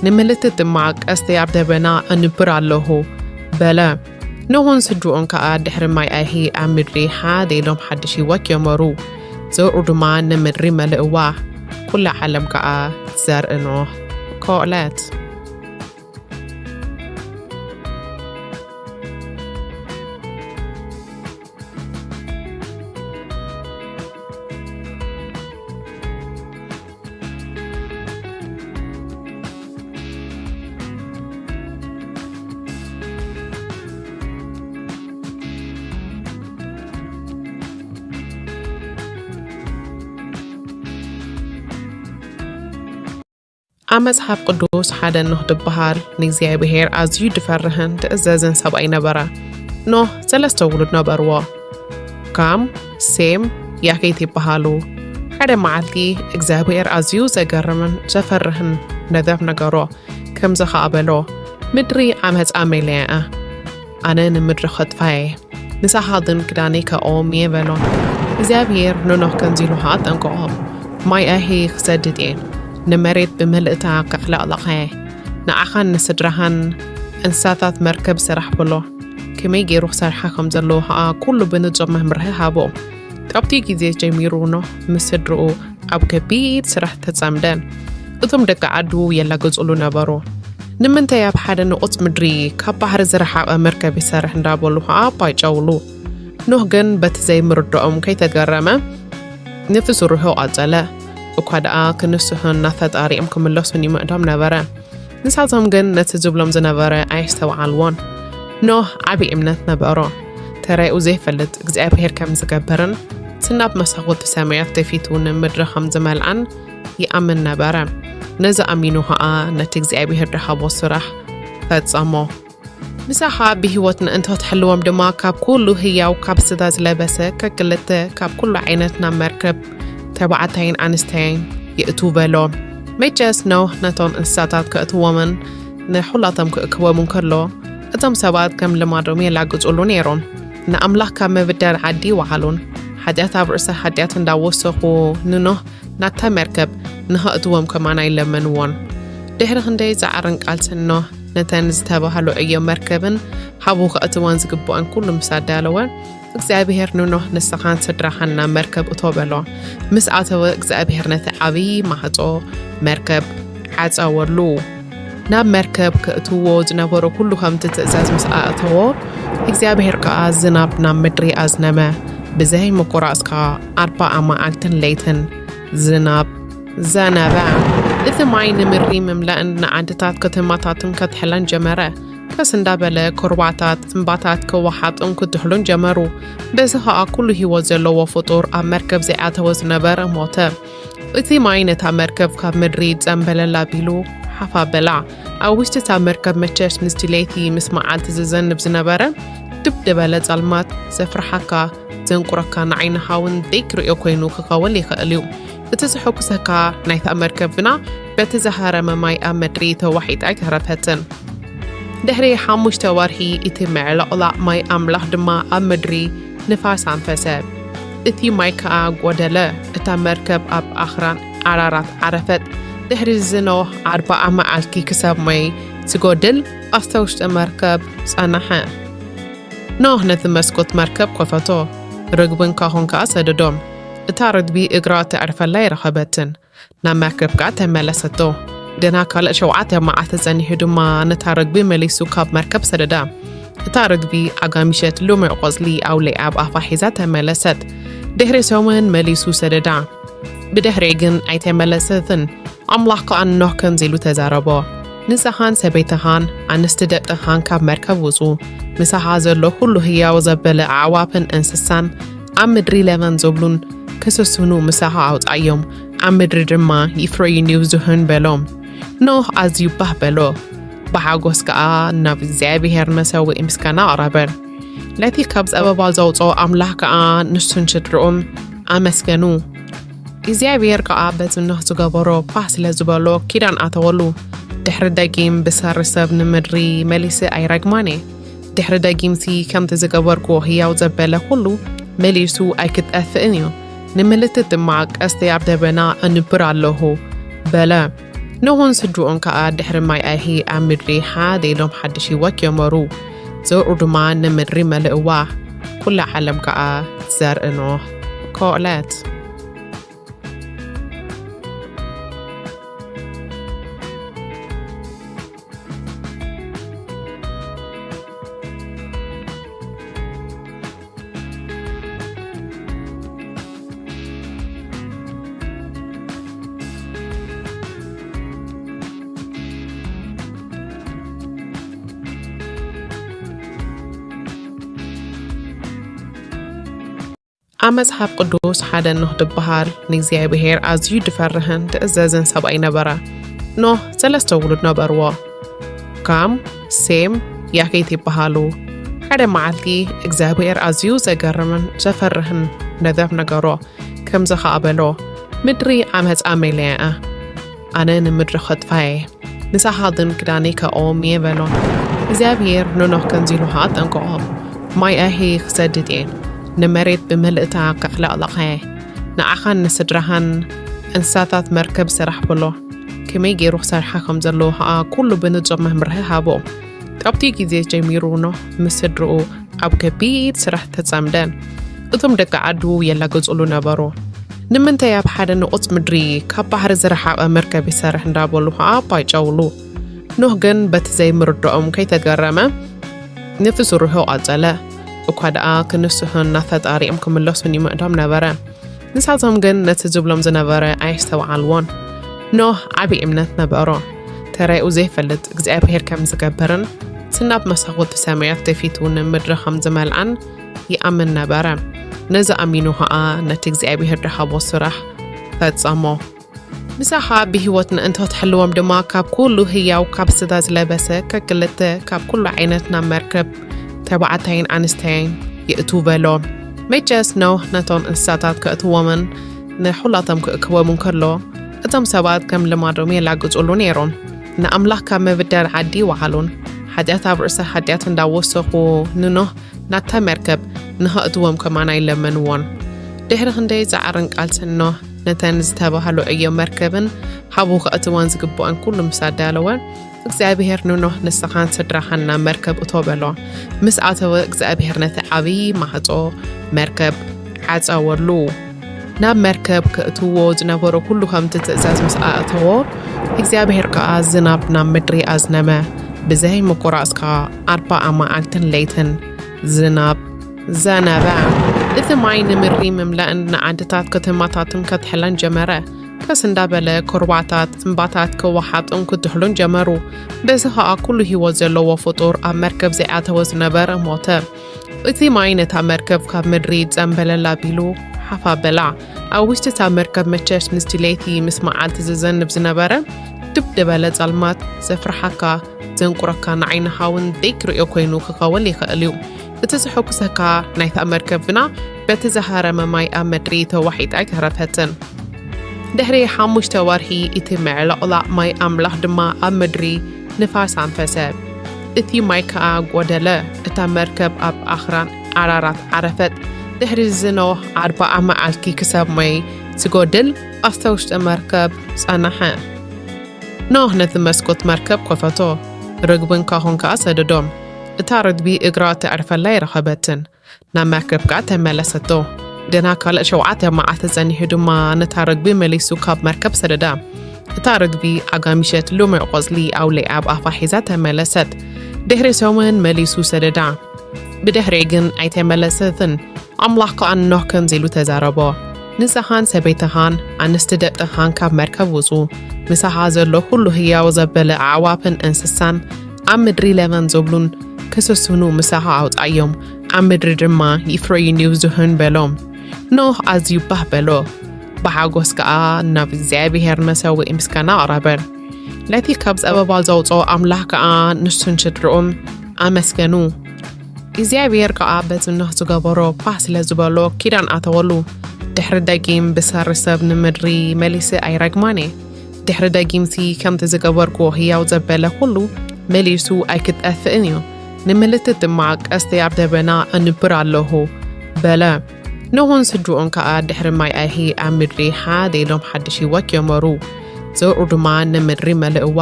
ንምልክት ድማ ቀስተይ ኣብ ደበና ኣንብር ኣለኹ በለ። ኖህን ስድርኡን ከኣ ድሕሪ ማይ ኣይሂ ኣብ ምድሪ ሓደ ኢሎም ሓድሽ ህይወት ጀመሩ። ዘርኡ ድማ ንምድሪ መልእዋ። ኩላ ዓለም ከኣ ዘርኢ ኖህ ኮለት። ኣብ መጽሓፍ ቅዱስ ሓደ ኖህ ዝበሃል ንእግዚኣብሔር ኣዝዩ ዝፈርህን ዝእዘዝን ሰብኣይ ነበረ። ኖህ ሰለስተ ውሉድ ነበርዎ። ካም፣ ሴም፣ ያፌት ይበሃሉ። ሓደ መዓልቲ እግዚኣብሔር ኣዝዩ ዘገርምን ዘፈርህን ነገር ነገሮ። ከምዚ ኸኣ በሎ፣ "ምድሪ ዓመጻ መሊኣ እያ። ኣነ ንምድሪ ኸጥፋ እየ። ምሳኻ ግን ክዳነይ ከእኦም እየ" በሎ። እግዚኣብሔር ንኖህ ከምዚ ኢሉ ኸኣ ኣጠንቀቖ፣ "ማይ ኣይሂ ክሰድድ እየ። ንመሬት ብምልእታ ከዕለቕልቓ እየ። ንዓኻን ንስድራኻን እንስሳታት መርከብ ስራሕ" በሎ። ከመይ ገይሩ ክሰርሓ ከም ዘለዎ ኸኣ ኩሉ ብንጹር መምርሒ ሃቦ። ካብቲ ግዜ ጀሚሩ ኖህ ምስ ስድርኡ ኣብ ከቢድ ስራሕ ተጸምደ። እቶም ደቂ ዓዱ የላግጹሉ ነበሩ። "ንምንታይ ኣብ ሓደ ንቑጽ ምድሪ ካብ ባሕሪ ዝረሓቐ መርከብ ይሰርሕ?" እንዳበሉ ኸኣ ኣባይጨውሉ። ኖህ ግን በቲ ዘይምርድኦም ከይተገረመ ነቲ ስርሑ ቀጸለ። እኳ ደኣ ክንስሑን ናብ ፈጣሪኦም ክምለሱን ይምዕዶም ነበረ። ንሳቶም ግን ነቲ ዝብሎም ዝነበረ ኣየስተውዓልዎን። ኖህ ዓቢ እምነት ነበሮ። ተራኡ ዘይፈልጥ እግዚኣብሔር ከም ዝገብርን፣ እቲ ናብ መሳኹቲ ሰማያት ደፊቱ ንምድሪ ከም ዝመልኣን ይኣምን ነበረ። ነዚ ኣሚኑ ኸኣ ነቲ እግዚኣብሔር ዝሃቦ ስራሕ ፈጸሞ። ምሳኻ ብህይወት ምእንቲ ክትሕልዎም ድማ ካብ ኩሉ ህያው ካብ ስጋ ዝለበሰ ከክልተ ካብ ኩሉ ዓይነት ናብ መርከብ ተባዕታይን ኣንስተይን የእቱ በሎ። መቸስ ኖህ ነቶም እንስሳታት ከእትዎምን ንኹላቶም ክእክቦምን ከሎ እቶም ሰባት ከም ልማዶም የላግጹሉ ነይሮም። ንኣምላኽ ካብ ምብዳል ዓዲ ይወዓሉን ሓጢኣት ኣብ ርእሲ ሓጢኣት እንዳወሰኹ ንኖህ ናታ መርከብ ንኸእትዎም ከማን ኣይለመንዎን። ድሕሪ ክንደይ ጻዕርን ቃልስን ኖህ ነተን ዝተባህሉ ዕዮ መርከብን ሃቡ ከእትወን ዝግብኦን ኩሉ ምስ ኣዳለወ እግዚኣብሔር ንኖህ ንስኻን ስድራኻን ናብ መርከብ እቶ በሎ። ምስ ኣተወ እግዚኣብሔር ነቲ ዓብዪ ማሕጾ መርከብ ዓጸወሉ። ናብ መርከብ ክእትዎ ዝነበሮ ኩሉ ከምቲ ትእዛዝ ምስ ኣእተዎ እግዚኣብሔር ከኣ ዝናብ ናብ ምድሪ ኣዝነመ። ብዘይ ምቁራጽ ከኣ ኣርባዓ መዓልትን ለይትን ዝናብ ዘነበ። እቲ ማይ ንምድሪ ምምላእን ንዓድታት ከተማታትን ከትሕለን ጀመረ። ቀስ እንዳበለ ኩርባታት እምባታት ክወሓጡን ክትሕሉን ጀመሩ። በዚ ኸኣ ኩሉ ህይወት ዘለዎ ፍጡር ኣብ መርከብ ዘይኣተወ ዝነበረ ሞተ። እቲ ማይ ነታ መርከብ ካብ ምድሪ ጸምበለል ኣቢሉ ሓፍ ኣበላ። ኣብ ውሽጢ እታ መርከብ መቸስ ምስቲ ለይቲ ምስ መዓልቲ ዝዘንብ ዝነበረ ድብ ዝበለ ጸልማት ዘፍርሓካ ዘንቁረካ ንዓይኒ ሃውን ዘይክርእዮ ኮይኑ ክኸውን ይኽእል እዩ። እቲ ዘሐጉሰካ ናይታ መርከብ ግና በቲ ዝሃረመ ማይ ኣብ ምድሪ ተዋሒጣ ኣይተረፈትን። ድሕሪ ሓሙሽተ ወርሒ እቲ ምዕልቕላቕ ማይ ኣምላኽ ድማ ኣብ ምድሪ ንፋስ ኣንፈሰ። እቲ ማይ ከኣ ጎደለ። እታ መርከብ ኣብ ኣኽራን ኣራራት ዓረፈት። ድሕሪ ዝኖህ ኣርባዓ መዓልቲ ክሳብ ማይ ዝጎድል ኣብታ ውሽጢ መርከብ ጸናሐ። ኖህ ነቲ መስኮት መርከብ ከፈቶ፣ ርግብን ካኾን ከኣ ሰደዶም። እታ ርግቢ እግራ ተዕርፈላ ኣይረኸበትን። ናብ መርከብ ከኣ ተመለሰቶ። ገና ካልእ ሸውዓተ መዓልቲ ጸኒሑ ድማ ነታ ርግቢ መሊሱ ካብ መርከብ ሰደዳ። እታ ርግቢ ኣጋሚሸት ልሙዕ ቆጽሊ ኣውሊዓ ኣብ ኣፋ ሒዛ ተመለሰት። ድሕሪ ሰሙን መሊሱ ሰደዳ። ብድሕሪኡ ግን ኣይተመለሰትን። ኣምላኽ ከኣ ንኖህ ከምዚ ኢሉ ተዛረቦ፣ ንስኻን ሰበይትኻን ኣንስቲ ደቅኻን ካብ መርከብ ውጹ፣ ምሳኻ ዘሎ ኩሉ ህያው ዘበለ ኣዕዋፍን እንስሳን ኣብ ምድሪ ለበም ዝብሉን ክስስኑ ምሳኻ ኣውጻዮም፣ ኣብ ምድሪ ድማ ይፍረዩን ይብዝሑን በሎም። ኖህ ኣዝዩ ባህ በሎ፣ ብሓጎስ ከኣ ናብ እግዚኣብሔር መሰውኢ ምስጋና ኣቕረበ። ነቲ ካብ ጸበባ ዘውጽኦ ኣምላኽ ከኣ ንሱን ስድርኡን ኣመስገኑ። እግዚኣብሔር ከኣ በቲ ኖህ ዝገበሮ ባህ ስለ ዝበሎ ኪዳን ኣተወሉ። ድሕሪ ደጊም ብሰሪ ሰብ ንምድሪ መሊሰ ኣይረግማን እየ። ድሕሪ ደጊምሲ ከምቲ ዝገበርክዎ ህያው ዘበለ ኩሉ መሊሱ ኣይክጠፍእን እዩ። ንምልክት ድማ ቀስተይ ኣብ ደበና ኣንብር ኣለኹ በለ። ኖህን ስድርኡን ከኣ ድሕሪ ማይ ኣይሂ ኣብ ምድሪ ሓደ ኢሎም ሓድሽ ህይወት ጀመሩ። ዘርኡ ድማ ንምድሪ መልእዋ። ኩላ ዓለም ከኣ ዘርኢ ኖህ ኮእለት። ኣብ መጽሓፍ ቅዱስ ሓደ ኖህ ዝበሃል ንእግዚኣብሔር ኣዝዩ ድፈርህን ድእዘዝን ሰብኣይ ነበረ። ኖህ ሰለስተ ውሉድ ነበርዎ። ካም፣ ሴም፣ ያፌት ይበሃሉ። ሓደ መዓልቲ እግዚኣብሔር ኣዝዩ ዘገርምን ዘፈርህን ነዘብ ነገሮ። ከምዚ ኸኣ በሎ፣ ምድሪ ዓመጻ መሊኣ እያ። ኣነ ንምድሪ ኸጥፋ እየ። ንሳኻ ግን ክዳነይ ከእዎም እየ በሎ። እግዚኣብሔር ንኖህ ከምዚ ኢሉ ኸኣ ኣጠንቀቖ፣ ማይ ኣይሂ ክሰድድ እየ፣ ንመሬት ብምልእታ ከዕለቕልቓ እየ። ንዓኻን ንስድራኻን እንስሳታት መርከብ ስራሕ በሎ። ከመይ ገይሩ ክሰርሓ ከም ዘለዎ ኸኣ ኩሉ ብንጹር መምርሒ ሃቦ። ካብቲ ግዜ ጀሚሩ ኖህ ምስ ስድርኡ ኣብ ከቢድ ስራሕ ተጸምደ። እቶም ደቂ ዓዱ የላግጹሉ ነበሩ። ንምንታይ ኣብ ሓደ ንቑጽ ምድሪ ካብ ባሕሪ ዝረሓቐ መርከብ ይሰርሕ እንዳበሉ ኸኣ ኣባይጨውሉ። ኖህ ግን በቲ ዘይምርድኦም ከይተገረመ ነቲ ስርሑ ቀጸለ። እኳ ደኣ ክንስሑን ናብ ፈጣሪኦም ክምለሱን ይምዕዶም ነበረ። ንሳቶም ግን ነቲ ዝብሎም ዝነበረ ኣየስተውዓልዎን። ኖህ ዓቢ እምነት ነበሮ። ተራኡ ዘይፈልጥ እግዚኣብሔር ከም ዝገብርን እቲ ናብ መሳኹቲ ሰማያት ደፊቱ ንምድሪ ከም ዝመልኣን ይኣምን ነበረ። ነዚ ኣሚኑ ኸኣ ነቲ እግዚኣብሔር ድሃቦ ስራሕ ፈጸሞ። ምሳኻ ብህይወት ምእንቲ ክትሕልዎም ድማ ካብ ኩሉ ህያው ካብ ስጋ ዝለበሰ ከክልተ ካብ ኩሉ ዓይነት ናብ መርከብ ተባዕታይን ኣንስተይን የእቱ በሎ። መቸስ ኖህ ነቶም እንስሳታት ከእትዎምን ንኹላቶም ክእክቦምን ከሎ እቶም ሰባት ከም ልማዶም የላግጹሉ ነይሮም። ንኣምላኽ ካብ ምብዳል ዓዲ ይወዓሉን ሓጢኣት ኣብ ርእሲ ሓጢኣት እንዳወሰኹ ንኖህ ናብታ መርከብ ንኸእትዎም ከማን ኣይለመንዎን። ድሕሪ ክንደይ ጻዕርን ቃልስን ኖህ ነተን ዝተባህሉ ዕዮ መርከብን ሓቡ ከእትወን ዝግብኦን ኩሉ ምስ ኣዳለወ እግዚኣብሔር ንኖህ ንስኻን ስድራኻን ናብ መርከብ እቶ በሎ። ምስ ኣተወ እግዚኣብሔር ነቲ ዓብዪ ማዕጾ መርከብ ዓጸወሉ። ናብ መርከብ ከእትዎ ዝነበሮ ኩሉ ከምቲ ትእዛዝ ምስ ኣእተዎ እግዚኣብሔር ከኣ ዝናብ ናብ ምድሪ ኣዝነመ። ብዘይ ምቁራጽ ከኣ ኣርባዓ መዓልትን ለይትን ዝናብ ዘነበ። እቲ ማይ ንምድሪ ምምላእን ንዓድታት ከተማታትን ከትሕለን ጀመረ። ቀስ እንዳበለ ኩርባታት እምባታት ክወሓጡን ክትሕሉን ጀመሩ። በዚ ኸኣ ኩሉ ህይወት ዘለዎ ፍጡር ኣብ መርከብ ዘይኣተወ ዝነበረ ሞተ። እቲ ማይ ነታ መርከብ ካብ ምድሪ ጸምበለል ኣቢሉ ሓፍ ኣበላ። ኣብ ውሽጢ እታ መርከብ መቸስ ምስቲ ለይቲ ምስ መዓልቲ ዝዘንብ ዝነበረ ድብ ዝበለ ጸልማት ዘፍርሓካ ዘንቁረካ ንዓይኒ ሃውን ደይክርእዮ ኮይኑ ክኸውን ይኽእል እዩ። እቲ ዘሐጉሰካ ናይታ መርከብ ግና በቲ ዝሃረመ ማይ ኣብ ምድሪ ተዋሒጣ ኣይተረፈትን። ድሕሪ ሓሙሽተ ወርሒ እቲ ምዕልቕላቕ ማይ ኣምላኽ ድማ ኣብ ምድሪ ንፋስ ኣንፈሰ። እቲ ማይ ከኣ ጎደለ። እታ መርከብ ኣብ ኣኽራን ኣራራት ዓረፈት። ድሕሪ እዚ ኖህ ኣርብዓ መዓልቲ ክሳብ ማይ ዝጎድል ኣብታ ውሽጢ መርከብ ጸንሐ። ኖህ ነቲ መስኮት መርከብ ከፈቶ፣ ርግብን ካሆን ከኣ ሰደዶም። እታ ርግቢ እግራ ተዕርፈላ ኣይረኸበትን። ናብ መርከብ ከኣ ተመለሰቶ። ገና ካልእ ሸውዓተ መዓልቲ ጸኒሑ ድማ ነታ ርግቢ መሊሱ ካብ መርከብ ሰደዳ። እታ ርግቢ ኣጋሚሸት ልሙዕ ቆጽሊ ኣውሊዓ ኣብ ኣፋ ሒዛ ተመለሰት። ድሕሪ ሰሙን መሊሱ ሰደዳ። ብድሕሪኡ ግን ኣይተመለሰትን። ኣምላኽ ከኣ ንኖህ ከምዚ ኢሉ ተዛረቦ፣ ንስኻን ሰበይትኻን ኣንስቲ ደቅኻን ካብ መርከብ ውጹ፣ ምሳኻ ዘሎ ኩሉ ህያው ዘበለ ኣዕዋፍን እንስሳን ኣብ ምድሪ ለበም ዝብሉን ክስስኑ ምሳኻ ኣውጻዮም፣ ኣብ ምድሪ ድማ ይፍረዩን ይብዝሑን በሎ። ኖህ ኣዝዩ ባህ በሎ፣ ብሓጎስ ከኣ ናብ እግዚኣብሔር መሰውኢ ምስጋና ኣቕረበ። ነቲ ካብ ጸበባ ዘውጽኦ ኣምላኽ ከኣ ንሱን ስድርኡን ኣመስገኑ። እግዚኣብሔር ከኣ በቲ ኖህ ዝገበሮ ባህ ስለ ዝበሎ ኪዳን ኣተወሉ። ድሕሪ ደጊም ብሰሪ ሰብ ንምድሪ መሊሰ ኣይረግማን እየ። ድሕሪ ደጊምሲ ከምቲ ዝገበርክዎ ህያው ዘበለ ኩሉ መሊሱ ኣይክጠፍእን እዩ። ንምልክት ድማ ቀስተይ ኣብ ደበና ኣንብር ኣለኹ በለ። ኖህን ስድርኡን ከኣ ድሕሪ ማይ ኣይሂ ኣብ ምድሪ ሓደ ኢሎም ሓድሽ ህይወት ጀመሩ። ዘርኡ ድማ ንምድሪ መልእዋ።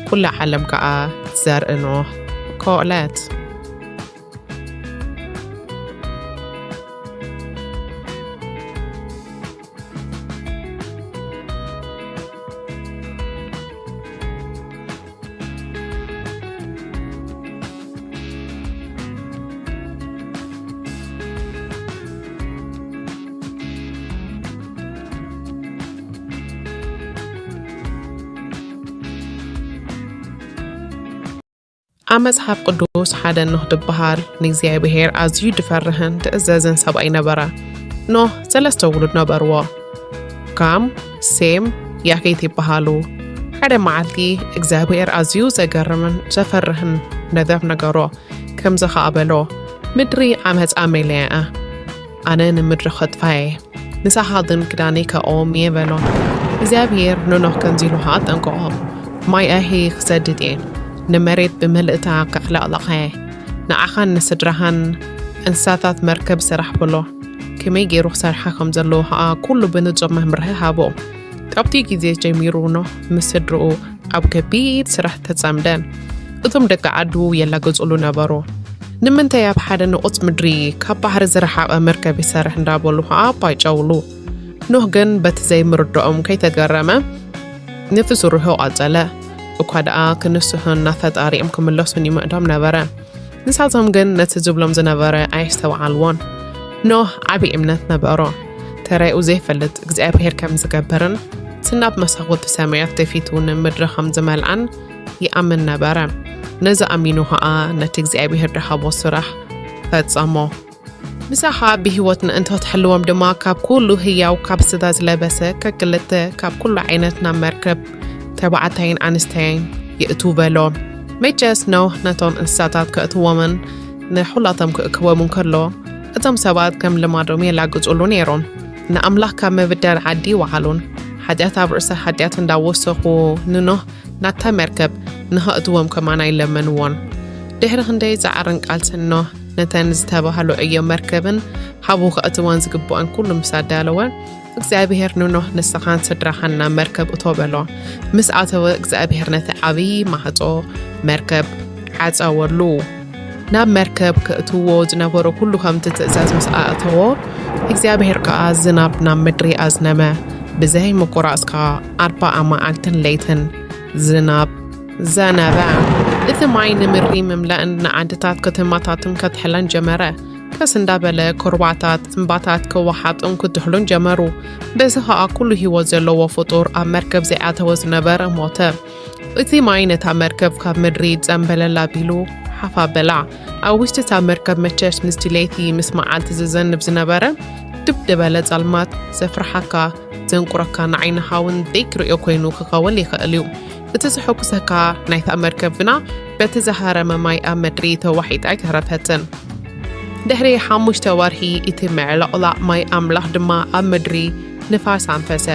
ኩላ ዓለም ከኣ ዘርኢ ኖህ ኮለት። ኣብ መጽሓፍ ቅዱስ ሓደ ኖህ ዝበሃል ንእግዚኣብሔር ኣዝዩ ዝፈርህን ዝእዘዝን ሰብኣይ ነበረ። ኖህ ሰለስተ ውሉድ ነበርዎ። ካም፣ ሴም፣ ያፌት ይበሃሉ። ሓደ መዓልቲ እግዚኣብሔር ኣዝዩ ዘገርምን ዘፈርህን ነገር ነገሮ። ከምዚ ኸኣ በሎ፣ ምድሪ ዓመጻ መሊኣ እያ። ኣነ ንምድሪ ኸጥፋ እየ። ንሳኻ ግን ክዳነይ ከእኦም እየ በሎ። እግዚኣብሔር ንኖህ ከምዚ ኢሉ ኸኣ ኣጠንቀቖ፣ ማይ ኣይሂ ክሰድድ እየ፣ ንመሬት ብምልእታ ከዕለቕልቓ እየ። ንዓኻን ንስድራኻን እንስሳታት መርከብ ስራሕ በሎ። ከመይ ገይሩ ክሰርሓ ከም ዘለዎ ኸኣ ኩሉ ብንጹር መምርሒ ሃቦ። ካብቲ ግዜ ጀሚሩ ኖህ ምስ ስድርኡ ኣብ ከቢድ ስራሕ ተጸምደ። እቶም ደቂ ዓዱ የላግጹሉ ነበሩ። ንምንታይ ኣብ ሓደ ንቑጽ ምድሪ ካብ ባሕሪ ዝረሓቐ መርከብ ይሰርሕ እንዳበሉ ኸኣ ኣባጨውሉ። ኖህ ግን በቲ ዘይምርድኦም ከይተገረመ ነቲ ስርሑ ቀጸለ። እኳ ደኣ ክንስሑን ናብ ፈጣሪኦም ክምለሱን ይምዕዶም ነበረ። ንሳቶም ግን ነቲ ዝብሎም ዝነበረ ኣየስተውዓልዎን። ኖህ ዓቢ እምነት ነበሮ። ተራኡ ዘይፈልጥ እግዚኣብሔር ከም ዝገብርን እቲ ናብ መሳኹቲ ሰማያት ደፊቱ ንምድሪ ከም ዝመልኣን ይኣምን ነበረ። ነዚ ኣሚኑ ኸኣ ነቲ እግዚኣብሔር ዝሃቦ ስራሕ ፈጸሞ። ምሳኻ ብህይወት ምእንቲ ክትሕልዎም ድማ ካብ ኩሉ ህያው ካብ ስጋ ዝለበሰ ከክልተ ካብ ኩሉ ዓይነት ናብ መርከብ ተባዕታይን ኣንስተይን የእቱ በሎ። መቸስ ኖህ ነቶም እንስሳታት ከእትዎምን ንኹላቶም ክእክቦም እንከሎ እቶም ሰባት ከም ልማዶም የላግጹሉ ነይሮም። ንኣምላኽ ካብ ምብዳል ዓዲ ይወዓሉን ሓጢኣት ኣብ ርእሲ ሓጢኣት እንዳወሰኹ ንኖህ ናብታ መርከብ ንኸእትዎም ከማና ይለመንዎን። ድሕሪ ክንደይ ጻዕርን ቃልስን ኖህ ነተን ዝተባህሉ ዕዮ መርከብን ሓቡ ከእትወን ዝግብኦን ኩሉ ምስ ኣዳለወ እግዚኣብሔር ንኖህ ንስኻን ስድራኻን ናብ መርከብ እቶ በሎ። ምስ ኣተወ እግዚኣብሔር ነቲ ዓብዪ ማህጾ መርከብ ዓጸወሉ። ናብ መርከብ ከእትዎ ዝነበሮ ኩሉ ከምቲ ትእዛዝ ምስ ኣእተዎ እግዚኣብሔር ከኣ ዝናብ ናብ ምድሪ ኣዝነመ። ብዘይ ምቁራጽ ከኣ ኣርባዓ መዓልትን ለይትን ዝናብ ዘነበ። እቲ ማይ ንምድሪ ምምላእን ንዓድታት ከተማታትን ከትሕለን ጀመረ። ቀስ እንዳበለ ኩርባታት እምባታት ክወሓጡን ክትሕሉን ጀመሩ። በዚ ኸኣ ኩሉ ህይወት ዘለዎ ፍጡር ኣብ መርከብ ዘይኣተወ ዝነበረ ሞተ። እቲ ማይ ነታ መርከብ ካብ ምድሪ ጸንበለል ኣቢሉ ሓፍ ኣበላ። ኣብ ውሽጢ እታ መርከብ መቸስ ምስቲ ለይቲ ምስ መዓልቲ ዝዘንብ ዝነበረ ድብ ዝበለ ጸልማት ዘፍርሓካ ዘንቁረካ ንዓይንኻ እውን ዘይክርእዮ ኮይኑ ክኸውን ይኽእል እዩ። እቲ ዘሐጉሰካ ናይታ መርከብ ግና በቲ ዝሃረመ ማይ ኣብ ምድሪ ተዋሒጣ ኣይተረፈትን። ድሕሪ ሓሙሽተ ወርሒ እቲ ምዕልቕላቕ ማይ ኣምላኽ ድማ ኣብ ምድሪ ንፋስ ኣንፈሰ።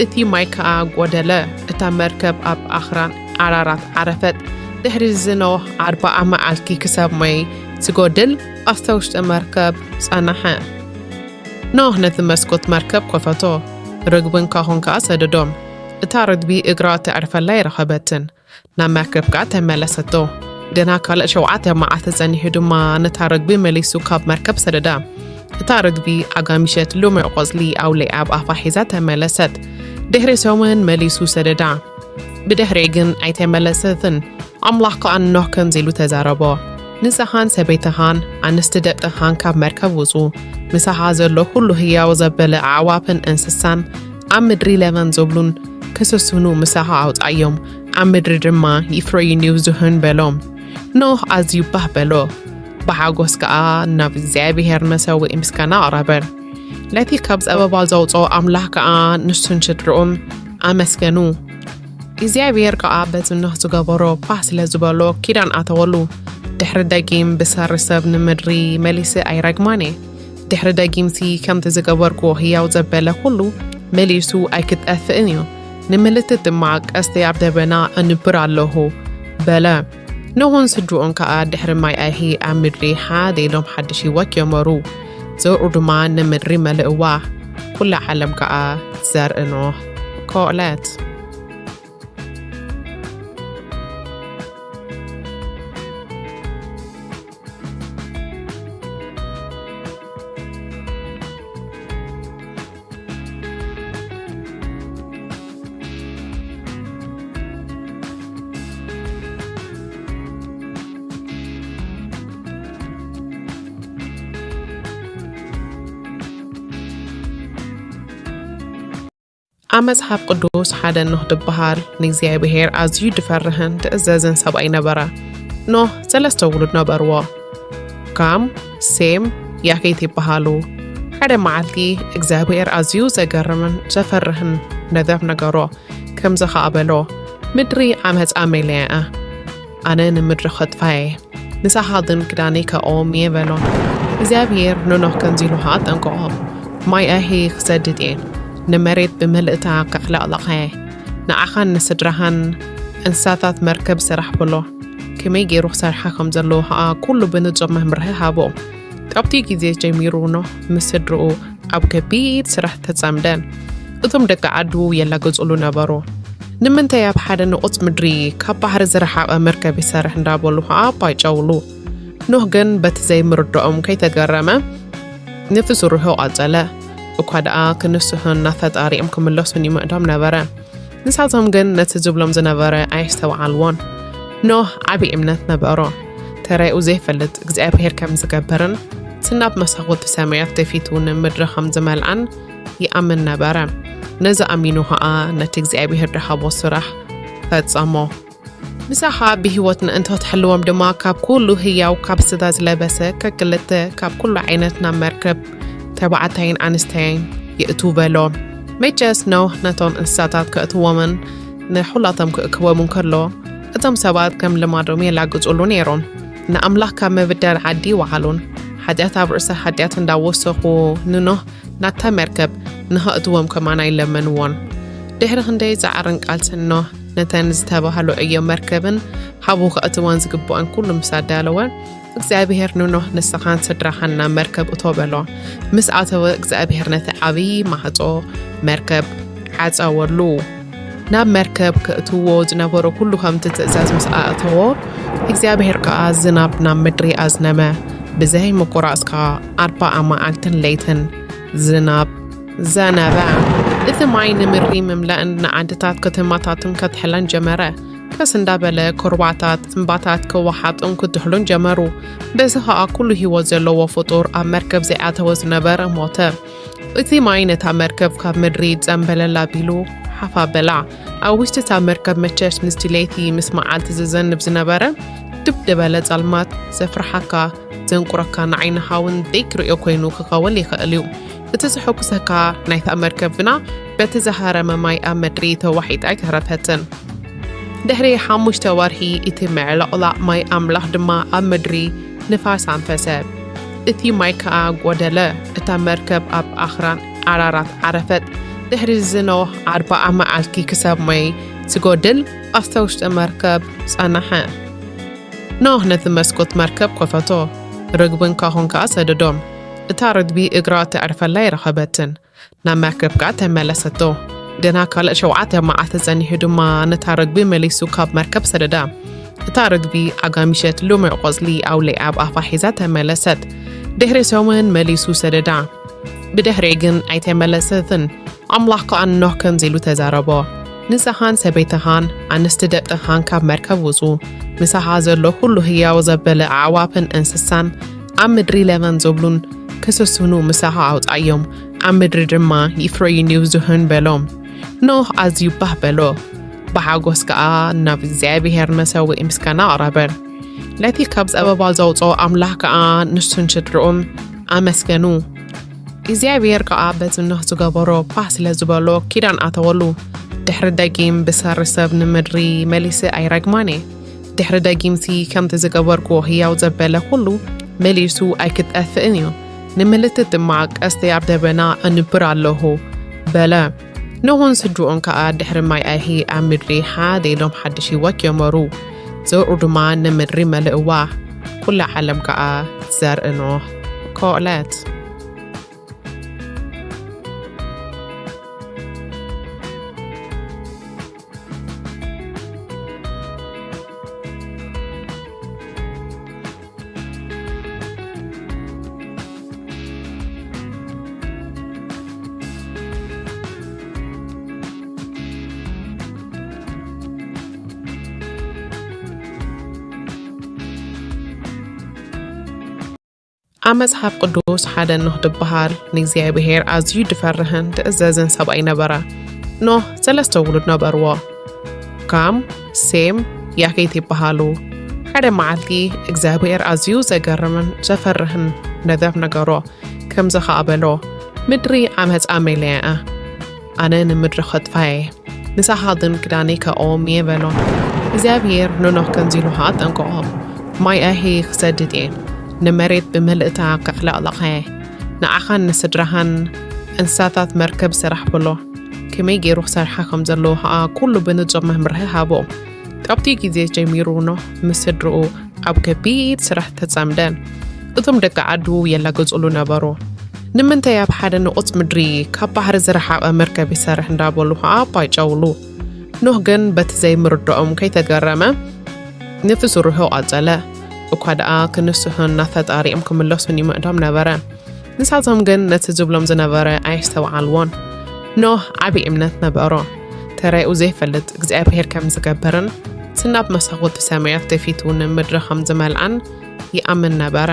እቲ ማይ ከኣ ጐደለ። እታ መርከብ ኣብ ኣኽራን ኣራራት ዓረፈት። ድሕሪ እዚ ኖህ ኣርብዓ መዓልቲ ክሳብ ማይ ዝጎድል ኣብታ ውሽጢ መርከብ ጸንሐ። ኖህ ነቲ መስኮት መርከብ ከፈቶ፣ ርግብን ካኾን ከኣ ሰደዶም። እታ ርግቢ እግራ ተዕርፈላ ኣይረኸበትን። ናብ መርከብ ከኣ ተመለሰቶ። ገና ካልእ ሸውዓተ መዓልቲ ጸኒሑ ድማ ነታ ርግቢ መሊሱ ካብ መርከብ ሰደዳ። እታ ርግቢ ኣጋሚሸት ልሙዕ ቆጽሊ ኣውሊዓ ኣብ ኣፋ ሒዛ ተመለሰት። ድሕሪ ሰሙን መሊሱ ሰደዳ። ብድሕሪኡ ግን ኣይተመለሰትን። ኣምላኽ ከኣ ንኖህ ከምዚ ኢሉ ተዛረቦ፣ ንስኻን ሰበይትኻን ኣንስቲ ደቅኻን ካብ መርከብ ውጹ፣ ምሳኻ ዘሎ ኩሉ ህያው ዘበለ ኣዕዋፍን እንስሳን ኣብ ምድሪ ለበም ዝብሉን ክስስኑ ምሳኻ ኣውጻዮም፣ ኣብ ምድሪ ድማ ይፍረዩን ይብዝሑን በሎም። ኖህ ኣዝዩ ባህ በሎ፣ ብሓጎስ ከኣ ናብ እግዚኣብሔር መሰውኢ ምስጋና ኣቕረበ። ነቲ ካብ ጸበባ ዘውጽኦ ኣምላኽ ከኣ ንሱን ስድርኡን ኣመስገኑ። እግዚኣብሔር ከኣ በቲ ኖህ ዝገበሮ ባህ ስለ ዝበሎ ኪዳን ኣተወሉ። ድሕሪ ደጊም ብሰሪ ሰብ ንምድሪ መሊሰ ኣይረግማን እየ። ድሕሪ ደጊምሲ ከምቲ ዝገበርኩዎ ህያው ዘበለ ኩሉ መሊሱ ኣይክጠፍእን እዩ። ንምልክት ድማ ቀስተይ ኣብ ደበና ኣንብር ኣለኹ በለ። ኖህን ስድርኡን ከኣ ድሕሪ ማይ ኣይሂ ኣብ ምድሪ ሓደ ኢሎም ሓድሽ ህይወት ጀመሩ። ዘርኡ ድማ ንምድሪ መልእዋ። ኩላ ዓለም ከኣ ዘርኢ ኖህ ኮለት። ኣብ መጽሓፍ ቅዱስ ሓደ ኖህ ዝበሃል ንእግዚኣብሔር ኣዝዩ ዝፈርህን ዝእዘዝን ሰብኣይ ነበረ። ኖህ ሰለስተ ውሉድ ነበርዎ። ካም፣ ሴም፣ ያፌት ይበሃሉ። ሓደ መዓልቲ እግዚኣብሔር ኣዝዩ ዘገርምን ዘፈርህን ነገር ነገሮ። ከምዚ ኸኣ በሎ፣ ምድሪ ዓመጻ መሊኣ እያ። ኣነ ንምድሪ ኸጥፋ እየ። ንሳኻ ግን ክዳነይ ከእዎም እየ በሎ። እግዚኣብሔር ንኖህ ከምዚ ኢሉ ኸኣ ኣጠንቀቖ፣ ማይ ኣይሂ ክሰድድ እየ፣ ንመሬት ብምልእታ ከዕለቕልቓ እየ። ንዓኻን ንስድራኻን እንስሳታት መርከብ ስራሕ በሎ። ከመይ ገይሩ ክሰርሓ ከም ዘለዎ ኸኣ ኩሉ ብንጹር መምርሒ ሃቦ። ካብቲ ግዜ ጀሚሩ ኖህ ምስ ስድርኡ ኣብ ከቢድ ስራሕ ተጸምደ። እቶም ደቂ ዓዱ የላግጹሉ ነበሩ። ንምንታይ ኣብ ሓደ ንቑጽ ምድሪ ካብ ባሕሪ ዝረሓቐ መርከብ ይሰርሕ እንዳበሉ ኸኣ ባይጨውሉ። ኖህ ግን በቲ ዘይምርድኦም ከይተገረመ ነቲ ስርሑ ቀጸለ። እኳ ደኣ ክንስሑን ናብ ፈጣሪኦም ክምለሱን ይምዕዶም ነበረ። ንሳቶም ግን ነቲ ዝብሎም ዝነበረ ኣየስተውዓልዎን። ኖህ ዓቢ እምነት ነበሮ። ተራኡ ዘይፈልጥ እግዚኣብሔር ከም ዝገብርን እቲ ናብ መሳኹቲ ሰማያት ደፊቱ ንምድሪ ከም ዝመልኣን ይኣምን ነበረ። ነዚ ኣሚኑ ኸኣ ነቲ እግዚኣብሔር ዝሃቦ ስራሕ ፈጸሞ። ምሳኻ ብህይወት ንእንተ ትሕልዎም ድማ፣ ካብ ኩሉ ህያው ካብ ስጋ ዝለበሰ ከክልተ ካብ ኩሉ ዓይነት ናብ መርከብ ተባዕታይን ኣንስተይን የእቱ በሎ። መቸስ ኖህ ነቶም እንስሳታት ከእትዎምን ንሑላቶም ክእክቦምን ከሎ፣ እቶም ሰባት ከም ልማዶም የላግጹሉ ነይሮም። ንኣምላኽ ካብ ምብዳል ዓዲ ይወዓሉን፣ ሓጢኣት ኣብ ርእሲ ሓጢኣት እንዳወሰኹ ንኖህ ናታ መርከብ ንኸእትዎም ከማን ኣይለመንዎን። ድሕሪ ክንደይ ጻዕርን ቃልስን ኖህ ነተን ዝተባህሉ ዕዮ መርከብን ሃቡ ከእትወን ዝግብኦን ኩሉ ምስ ኣዳለወ፣ እግዚኣብሔር ንኖህ ንስኻን ስድራኻን ናብ መርከብ እቶ በሎ። ምስ ኣተወ እግዚኣብሔር ነቲ ዓብዪ ማዕጾ መርከብ ዓጸወሉ። ናብ መርከብ ከእትዎ ዝነበሮ ኩሉ ከምቲ ትእዛዝ ምስ ኣእተዎ፣ እግዚኣብሔር ከኣ ዝናብ ናብ ምድሪ ኣዝነመ። ብዘይ ምቁራጽ ከኣ ኣርባዓ መዓልትን ለይትን ዝናብ ዘነበ። እቲ ማይ ንምድሪ ምምላእን ንዓድታት ከተማታትን ከትሕለን ጀመረ። ከስ እንዳበለ ኩርባታት እምባታት ክወሓጡን ክድሕሉን ጀመሩ። በዚ ኸኣ ኩሉ ህይወት ዘለዎ ፍጡር ኣብ መርከብ ዘይኣተወ ዝነበረ ሞተ። እቲ ማይ ነታ መርከብ ካብ ምድሪ ጸምበለል ኣቢሉ ሓፍ ኣበላ። ኣብ ውሽጢ እታ መርከብ መቸስ ምስቲ ለይቲ ምስ መዓልቲ ዝዘንብ ዝነበረ ድብ ዝበለ ጸልማት ዘፍርሓካ፣ ዘንቁረካ፣ ንዓይንኻ እውን ደይክርእዮ ኮይኑ ክኸውን ይኽእል እዩ። እቲ ዘሐጉሰካ ናይታ መርከብ ግና በቲ ዝሃረመ ማይ ኣብ ምድሪ ተዋሒጣ ኣይተረፈትን። ድሕሪ ሓሙሽተ ወርሒ እቲ ምዕልቕላቕ ማይ ኣምላኽ ድማ ኣብ ምድሪ ንፋስ ኣንፈሰ። እቲ ማይ ከኣ ጐደለ። እታ መርከብ ኣብ ኣኽራን ኣራራት ዓረፈት። ድሕሪ እዚ ኖህ ኣርብዓ መዓልቲ ክሳብ ማይ ዝጎድል ኣብታ ውሽጢ መርከብ ጸንሐ። ኖህ ነቲ መስኮት መርከብ ከፈቶ፣ ርግብን ካሆን ከኣ ሰደዶም። እታ ርግቢ እግራ ተዕርፈላ ኣይረኸበትን። ናብ መርከብ ከኣ ተመለሰቶ። ግና ካልእ ሸውዓተ መዓልቲ ጸኒሑ ድማ ነታ ርግቢ መሊሱ ካብ መርከብ ሰደዳ። እታ ርግቢ ኣጋሚሸት ልሙዕ ቆጽሊ ኣውሊዓ ኣብ ኣፋ ሒዛ ተመለሰት። ድሕሪ ሰሙን መሊሱ ሰደዳ። ብድሕሪኡ ግን ኣይተመለሰትን። ኣምላኽ ከኣ ንኖህ ከምዚ ኢሉ ተዛረቦ፣ "ንስኻን ሰበይትኻን ኣንስቲ ደቅኻን ካብ መርከብ ውጹ፣ ምሳኻ ዘሎ ኩሉ ህያው ዘበለ ኣዕዋፍን እንስሳን ኣብ ምድሪ ለበም ዝብሉን ክስስኑ ምሳኻ ኣውጻዮም፣ ኣብ ምድሪ ድማ ይፍረዩን ይብዝሑን" በሎ። ኖህ ኣዝዩ ባህ በሎ፣ ብሓጎስ ከኣ ናብ እግዚኣብሔር መሰውኢ ምስጋና ኣቕረበ። ነቲ ካብ ጸበባ ዘውጽኦ ኣምላኽ ከኣ ንሱን ስድርኡን ኣመስገኑ። እግዚኣብሔር ከኣ በቲ ኖህ ዝገበሮ ባህ ስለ ዝበሎ ኪዳን ኣተወሉ። ድሕሪ ደጊም ብሰሪ ሰብ ንምድሪ መሊሰ ኣይረግማን እየ። ድሕሪ ደጊምሲ ከምቲ ዝገበርኩዎ ህያው ዘበለ ኩሉ መሊሱ ኣይክጠፍእን እዩ። ንምልክት ድማ ቀስቲ ኣብ ደበና ኣንብር ኣለኹ በለ። ኖህን ስድርኡን ከኣ ድሕሪ ማይ ኣይሂ ኣብ ምድሪ ሓደ ኢሎም ሓድሽ ህይወት ጀመሩ። ዘርኡ ድማ ንምድሪ መልእዋ። ኩላ ዓለም ከኣ ዘርኢ ኖህ ኮለት። ኣብ መጽሓፍ ቅዱስ ሓደ ኖህ ዝበሃል ንእግዚኣብሔር ኣዝዩ ዝፈርህን ዝእዘዝን ሰብኣይ ነበረ። ኖህ ሰለስተ ውሉድ ነበርዎ። ካም፣ ሴም፣ ያፌት ይበሃሉ። ሓደ መዓልቲ እግዚኣብሔር ኣዝዩ ዘገርምን ዘፈርህን ነገር ነገሮ። ከምዚ ኸኣ በሎ፣ "ምድሪ ዓመጻ መሊኣ እያ። ኣነ ንምድሪ ኸጥፋ እየ። ንሳኻ ግን ክዳነይ ከእዎም እየ" በሎ። እግዚኣብሔር ንኖህ ከምዚ ኢሉ ኸኣ ኣጠንቀቖ፣ "ማይ ኣይሂ ክሰድድ እየ። ንመሬት ብምልእታ ከዕለቕልቓ እየ። ንዓኻን ንስድራኻን እንስሳታት መርከብ ስራሕ" በሎ። ከመይ ገይሩ ክሰርሓ ከም ዘለዎ ኸኣ ኩሉ ብንጹር መምርሒ ሃቦ። ካብቲ ግዜ ጀሚሩ ኖህ ምስ ስድርኡ ኣብ ከቢድ ስራሕ ተጸምደ። እቶም ደቂ ዓዱ የላግጹሉ ነበሩ። "ንምንታይ ኣብ ሓደ ንቑጽ ምድሪ ካብ ባሕሪ ዝረሓቐ መርከብ ይሰርሕ?" እንዳበሉ ኸኣ ኣባይጨውሉ። ኖህ ግን በቲ ዘይምርድኦም ከይተገረመ ነቲ ስርሑ ቀጸለ። እኳ ደኣ ክንስሑን ናብ ፈጣሪኦም ክምለሱን ይምዕዶም ነበረ። ንሳቶም ግን ነቲ ዝብሎም ዝነበረ ኣየስተውዓልዎን። ኖህ ዓቢ እምነት ነበሮ። ተራኡ ዘይፈልጥ እግዚኣብሔር ከም ዝገብርን፣ እቲ ናብ መሳኹቲ ሰማያት ተፊቱ ንምድሪ ከም ዝመልኣን ይኣምን ነበረ።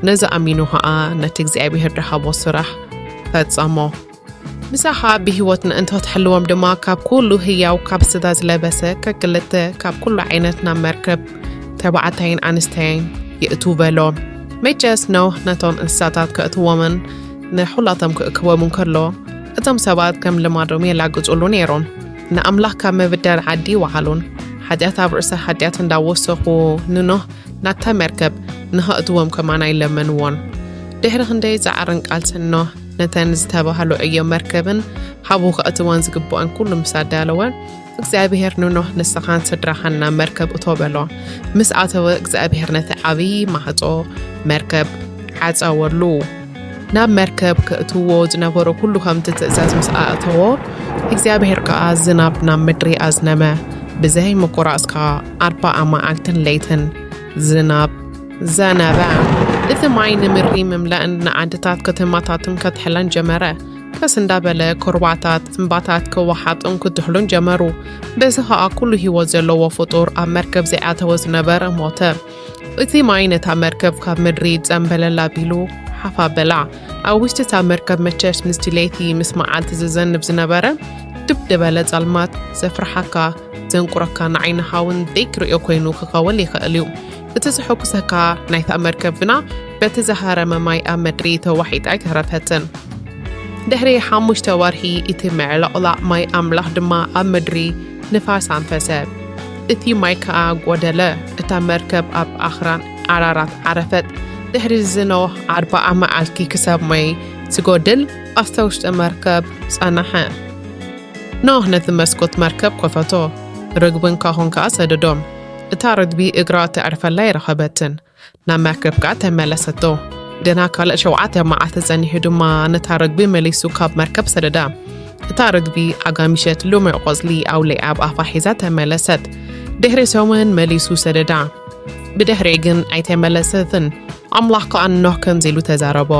ነዚ ኣሚኑ ኸኣ ነቲ እግዚኣብሔር ዝሃቦ ስራሕ ፈጸሞ። ምሳኻ ብህይወት ንእንተ ትሕልዎም ድማ፣ ካብ ኩሉ ህያው፣ ካብ ስጋ ዝለበሰ ከክልተ፣ ካብ ኩሉ ዓይነት ናብ መርከብ ተባዕታይን ኣንስተይን ይእትዉ በሎ። መቸስ ኖህ ነቶም እንስሳታት ከእትዎምን ንኹላቶም ክእክቦምን ከሎ፣ እቶም ሰባት ከም ልማዶም የላግጹሉ ነይሮም። ንኣምላኽ ካብ ምብዳል ዓዲ ይወዓሉን፣ ሓጢኣት ኣብ ርእሲ ሓጢኣት እንዳወሰኹ ንኖህ ናብታ መርከብ ንኸእትዎም ከማን ኣይለመንዎን። ድሕሪ ክንደይ ጻዕርን ቃልስን ኖህ ነተን ዝተባህሉ ዕዮ መርከብን ሓቡ ከእትወን ዝግብኦን ኩሉ ምስ ኣዳለወ፣ እግዚኣብሔር ንኖህ፣ "ንስኻን ስድራኻን ናብ መርከብ እቶ" በሎ። ምስ ኣተወ፣ እግዚኣብሔር ነቲ ዓብዪ ማዕጾ መርከብ ዓጸወሉ። ናብ መርከብ ከእትዎ ዝነበሮ ኩሉ ከምቲ ትእዛዝ ምስ ኣእተዎ፣ እግዚኣብሔር ከኣ ዝናብ ናብ ምድሪ ኣዝነመ። ብዘይ ምቁራጽ ከኣ ኣርባዓ መዓልትን ለይትን ዝናብ ዘነበ። እቲ ማይ ንምድሪ ምምላእን ንዓድታት ከተማታትን ከትሕለን ጀመረ። ቀስ እንዳበለ ኩርባታት፣ እምባታት ክወሓጡን ክትሕሉን ጀመሩ። በዚ ኸኣ ኩሉ ህይወት ዘለዎ ፍጡር ኣብ መርከብ ዘይኣተወ ዝነበረ ሞተ። እቲ ማይ ነታ መርከብ ካብ ምድሪ ጸምበለል ኣቢሉ ሓፍ ኣበላ። ኣብ ውሽጢ እታ መርከብ መቸስ ምስቲ ለይቲ ምስ መዓልቲ ዝዘንብ ዝነበረ ድብ ዝበለ ጸልማት ዘፍርሓካ፣ ዘንቁረካ፣ ንዓይንኻ እውን ዘይትርእዮ ኮይኑ ክኸውን ይኽእል እዩ። እቲ ዘሐጉሰካ ናይታ መርከብ ግና በቲ ዝሃረመ ማይ ኣብ ምድሪ ተዋሒጣ ኣይተረፈትን። ድሕሪ ሓሙሽተ ወርሒ እቲ ምዕልቕላቕ ማይ ኣምላኽ ድማ ኣብ ምድሪ ንፋስ ኣንፈሰ። እቲ ማይ ከኣ ጐደለ። እታ መርከብ ኣብ ኣኽራን ኣራራት ዓረፈት። ድሕሪ እዚ ኖህ ኣርብዓ መዓልቲ ክሳብ ማይ ዝጎድል ኣብታ ውሽጢ መርከብ ጸንሐ። ኖህ ነቲ መስኮት መርከብ ከፈቶ፣ ርግብን ካኾን ከኣ ሰደዶም። እታ ርግቢ እግራ ተዕርፈላ ኣይረኸበትን። ናብ መርከብ ከኣ ተመለሰቶ። ገና ካልእ ሸውዓተ መዓልቲ ጸኒሑ ድማ ነታ ርግቢ መሊሱ ካብ መርከብ ሰደዳ። እታ ርግቢ ኣጋሚሸት ልሙዕ ቆጽሊ ኣውሊዓ ኣብ ኣፋ ሒዛ ተመለሰት። ድሕሪ ሰሙን መሊሱ ሰደዳ። ብድሕሪኡ ግን ኣይተመለሰትን። ኣምላኽ ከኣ ንኖህ ከምዚ ኢሉ ተዛረቦ፣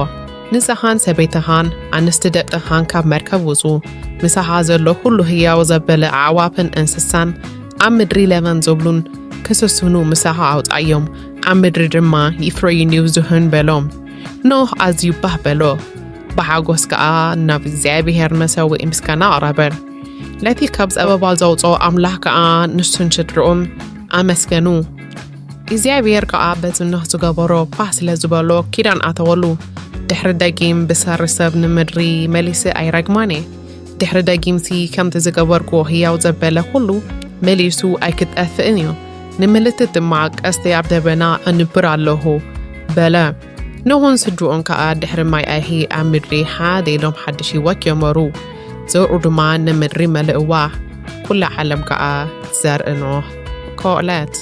"ንስኻን ሰበይትኻን ኣንስቲ ደቅኻን ካብ መርከብ ውጹ። ምሳኻ ዘሎ ኩሉ ህያው ዘበለ ኣዕዋፍን እንስሳን ኣብ ምድሪ ለመን ዝብሉን ክስስኑ ምሳኻ ኣውጻዮም፣ ኣብ ምድሪ ድማ ይፍረዩን ይብዝሑን" በሎ። ኖህ ኣዝዩ ባህ በሎ። ብሓጎስ ከኣ ናብ እግዚኣብሔር መሰውኢ ምስጋና ኣቕረበ። ነቲ ካብ ጸበባ ዘውጽኦ ኣምላኽ ከኣ ንሱን ስድርኡን ኣመስገኑ። እግዚኣብሔር ከኣ በቲ ኖህ ዝገበሮ ባህ ስለ ዝበሎ ኪዳን ኣተወሉ። ድሕሪ ደጊም ብሰሪ ሰብ ንምድሪ መሊሰ ኣይረግማን እየ። ድሕሪ ደጊምሲ ከምቲ ዝገበርክዎ ህያው ዘበለ ኩሉ መሊሱ ኣይክጠፍእን እዩ። ንምልክት ድማ ቀስተይ ኣብ ደበና ኣንብር ኣለኹ በለ። ኖህን ስድርኡን ከኣ ድሕሪ ማይ ኣይሂ ኣብ ምድሪ ሓደ ኢሎም ሓድሽ ህይወት ጀመሩ። ዘርኡ ድማ ንምድሪ መልእዋ። ኩላ ዓለም ከኣ ዘርኢ ኖህ ኮለት።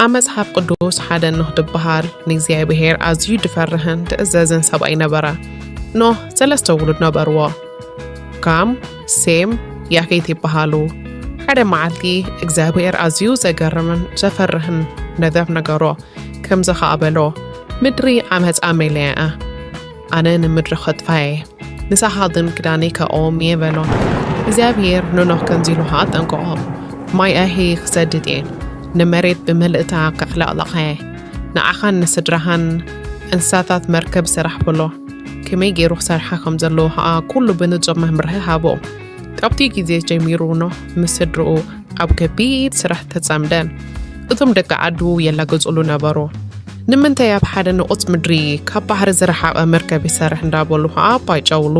ኣብ መጽሓፍ ቅዱስ ሓደ ኖህ ዝበሃል ንእግዚኣብሔር ኣዝዩ ዝፈርህን ዝእዘዝን ሰብኣይ ነበረ። ኖህ ሰለስተ ውሉድ ነበርዎ። ካም፣ ሴም፣ ያፌት ይበሃሉ። ሓደ መዓልቲ እግዚኣብሔር ኣዝዩ ዘገርምን ዘፈርህን ነዘብ ነገሮ። ከምዚ ኸኣ በሎ፣ "ምድሪ ዓመጻ መሊኣ እያ። ኣነ ንምድሪ ኸጥፋ እየ። ንሳኻ ግን ክዳነይ ከእኦም እየ" በሎ። እግዚኣብሔር ንኖህ ከምዚ ኢሉ ኸኣ ኣጠንቀቖ፣ "ማይ ኣይሂ ክሰድድ እየ። ንመሬት ብምልእታ ከዕለቕልቓ እየ። ንዓኻን ንስድራኻን እንስሳታት መርከብ ስራሕ" በሎ። ከመይ ገይሩ ክሰርሓ ከም ዘለዎ ኸኣ ኩሉ ብንጹር መምርሒ ሃቦ። ካብቲ ግዜ ጀሚሩ ኖህ ምስ ስድርኡ ኣብ ከቢድ ስራሕ ተጸምደ። እቶም ደቂ ዓዱ የላግጹሉ ነበሩ። "ንምንታይ ኣብ ሓደ ንቑጽ ምድሪ ካብ ባሕሪ ዝረሓቐ መርከብ ይሰርሕ?" እንዳበሉ ኸኣ ኣባይጨውሉ።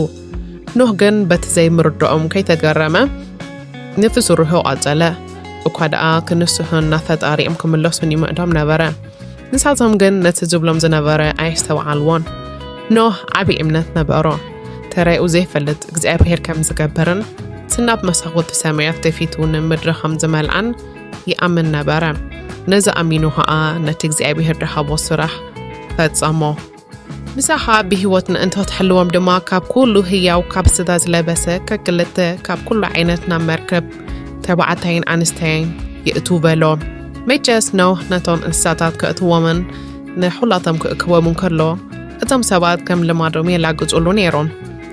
ኖህ ግን በቲ ዘይምርድኦም ከይተገረመ ነቲ ስርሑ ቀጸለ። እኳ ደኣ ክንስሑን ናብ ፈጣሪኦም ክምለሱን ይምዕዶም ነበረ። ንሳቶም ግን ነቲ ዝብሎም ዝነበረ ኣየስተውዓልዎን። ኖህ ዓቢ እምነት ነበሮ። ተራኡ ዘይፈልጥ እግዚኣብሔር ከም ዝገብርን፣ እቲ ናብ መሳኹቲ ሰማያት ደፊቱ ንምድሪ ከም ዝመልኣን ይኣምን ነበረ። ነዚ ኣሚኑ ኸኣ ነቲ እግዚኣብሔር ዝሃቦ ስራሕ ፈጸሞ። ምሳኻ ብህይወት ምእንቲ ክትሕልዎም ድማ ካብ ኩሉ ህያው ካብ ስጋ ዝለበሰ ከክልተ ካብ ኩሉ ዓይነት ናብ መርከብ ተባዕታይን ኣንስተይን የእቱ በሎ። መቸስ ኖህ ነቶም እንስሳታት ከእትዎምን ንኹላቶም ክእክቦምን ከሎ እቶም ሰባት ከም ልማዶም የላግጹሉ ነይሮም።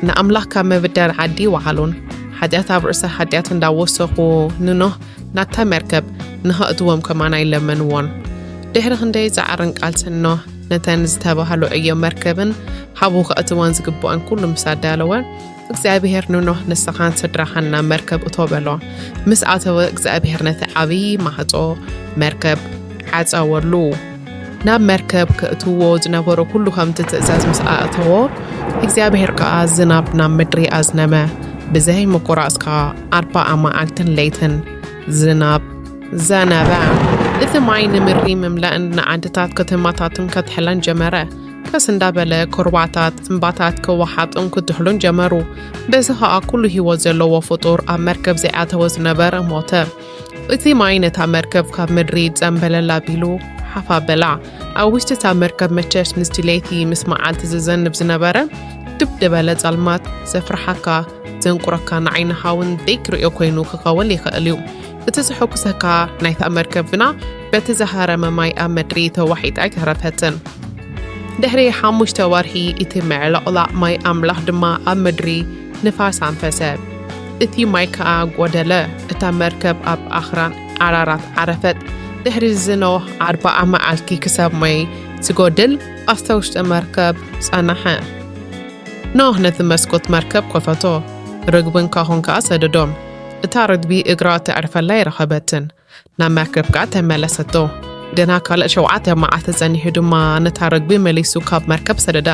ንኣምላኽ ካብ ምብዳል ዓዲ ይወዓሉን ሓጢኣት ኣብ ርእሲ ሓጢኣት እንዳወሰኹ ንኖህ ናታ መርከብ ንኸእትዎም ከማን ኣይለመንዎን። ድሕሪ ክንደይ ጻዕርን ቃልስን ኖህ ነተን ዝተባህሉ ዕዮ መርከብን ሃቡ ከእትወን ዝግብኦን ኩሉ ምስ ኣዳለወ እግዚኣብሔር ንኖህ ንስኻን ስድራኻን ናብ መርከብ እቶ በሎ። ምስ ኣተወ እግዚኣብሔር ነቲ ዓብዪ ማሕጾ መርከብ ዓጸወሉ። ናብ መርከብ ከእትዎ ዝነበሮ ኩሉ ከምቲ ትእዛዝ ምስ ኣእተዎ እግዚኣብሔር ከኣ ዝናብ ናብ ምድሪ ኣዝነመ። ብዘይ ምቁራጽ ከኣ ኣርባዓ መዓልትን ለይትን ዝናብ ዘነበ። እቲ ማይ ንምድሪ ምምላእን ንዓድታት ከተማታትን ከትሕለን ጀመረ። ቀስ እንዳበለ ኩርባታት እምባታት ክወሓጡን ክትሕሉን ጀመሩ። በዚ ኸኣ ኩሉ ህይወት ዘለዎ ፍጡር ኣብ መርከብ ዘይኣተወ ዝነበረ ሞተ። እቲ ማይ ነታ መርከብ ካብ ምድሪ ጸምበለል ኣቢሉ ሓፍ ኣበላ። ኣብ ውሽጢ እታ መርከብ መቸስ ምስቲ ለይቲ ምስ መዓልቲ ዝዘንብ ዝነበረ ድብ ዝበለ ጸልማት ዘፍርሓካ ዘንቁረካ ንዓይኒ ሃውን ዘይክርእዮ ኮይኑ ክኸውን ይኽእል እዩ። እቲ ዘሐጉሰካ ናይታ መርከብ ግና በቲ ዝሃረመ ማይ ኣብ ምድሪ ተዋሒጣ ኣይተረፈትን። ድሕሪ ሓሙሽተ ወርሒ እቲ ምዕልቕላቕ ማይ ኣምላኽ ድማ ኣብ ምድሪ ንፋስ ኣንፈሰ። እቲ ማይ ከኣ ጎደለ። እታ መርከብ ኣብ ኣኽራን ኣራራት ዓረፈት። ድሕሪ ዝኖህ ኣርባዓ መዓልቲ ክሳብ ማይ ዝጎድል ኣብታ ውሽጢ መርከብ ጸናሐ። ኖህ ነቲ መስኮት መርከብ ከፈቶ፣ ርግብን ካኾን ከኣ ሰደዶም። እታ ርግቢ እግራ ተዕርፈላ ኣይረኸበትን። ናብ መርከብ ከኣ ተመለሰቶ። ገና ካልእ ሸውዓተ መዓልቲ ጸኒሑ ድማ ነታ ርግቢ መሊሱ ካብ መርከብ ሰደዳ።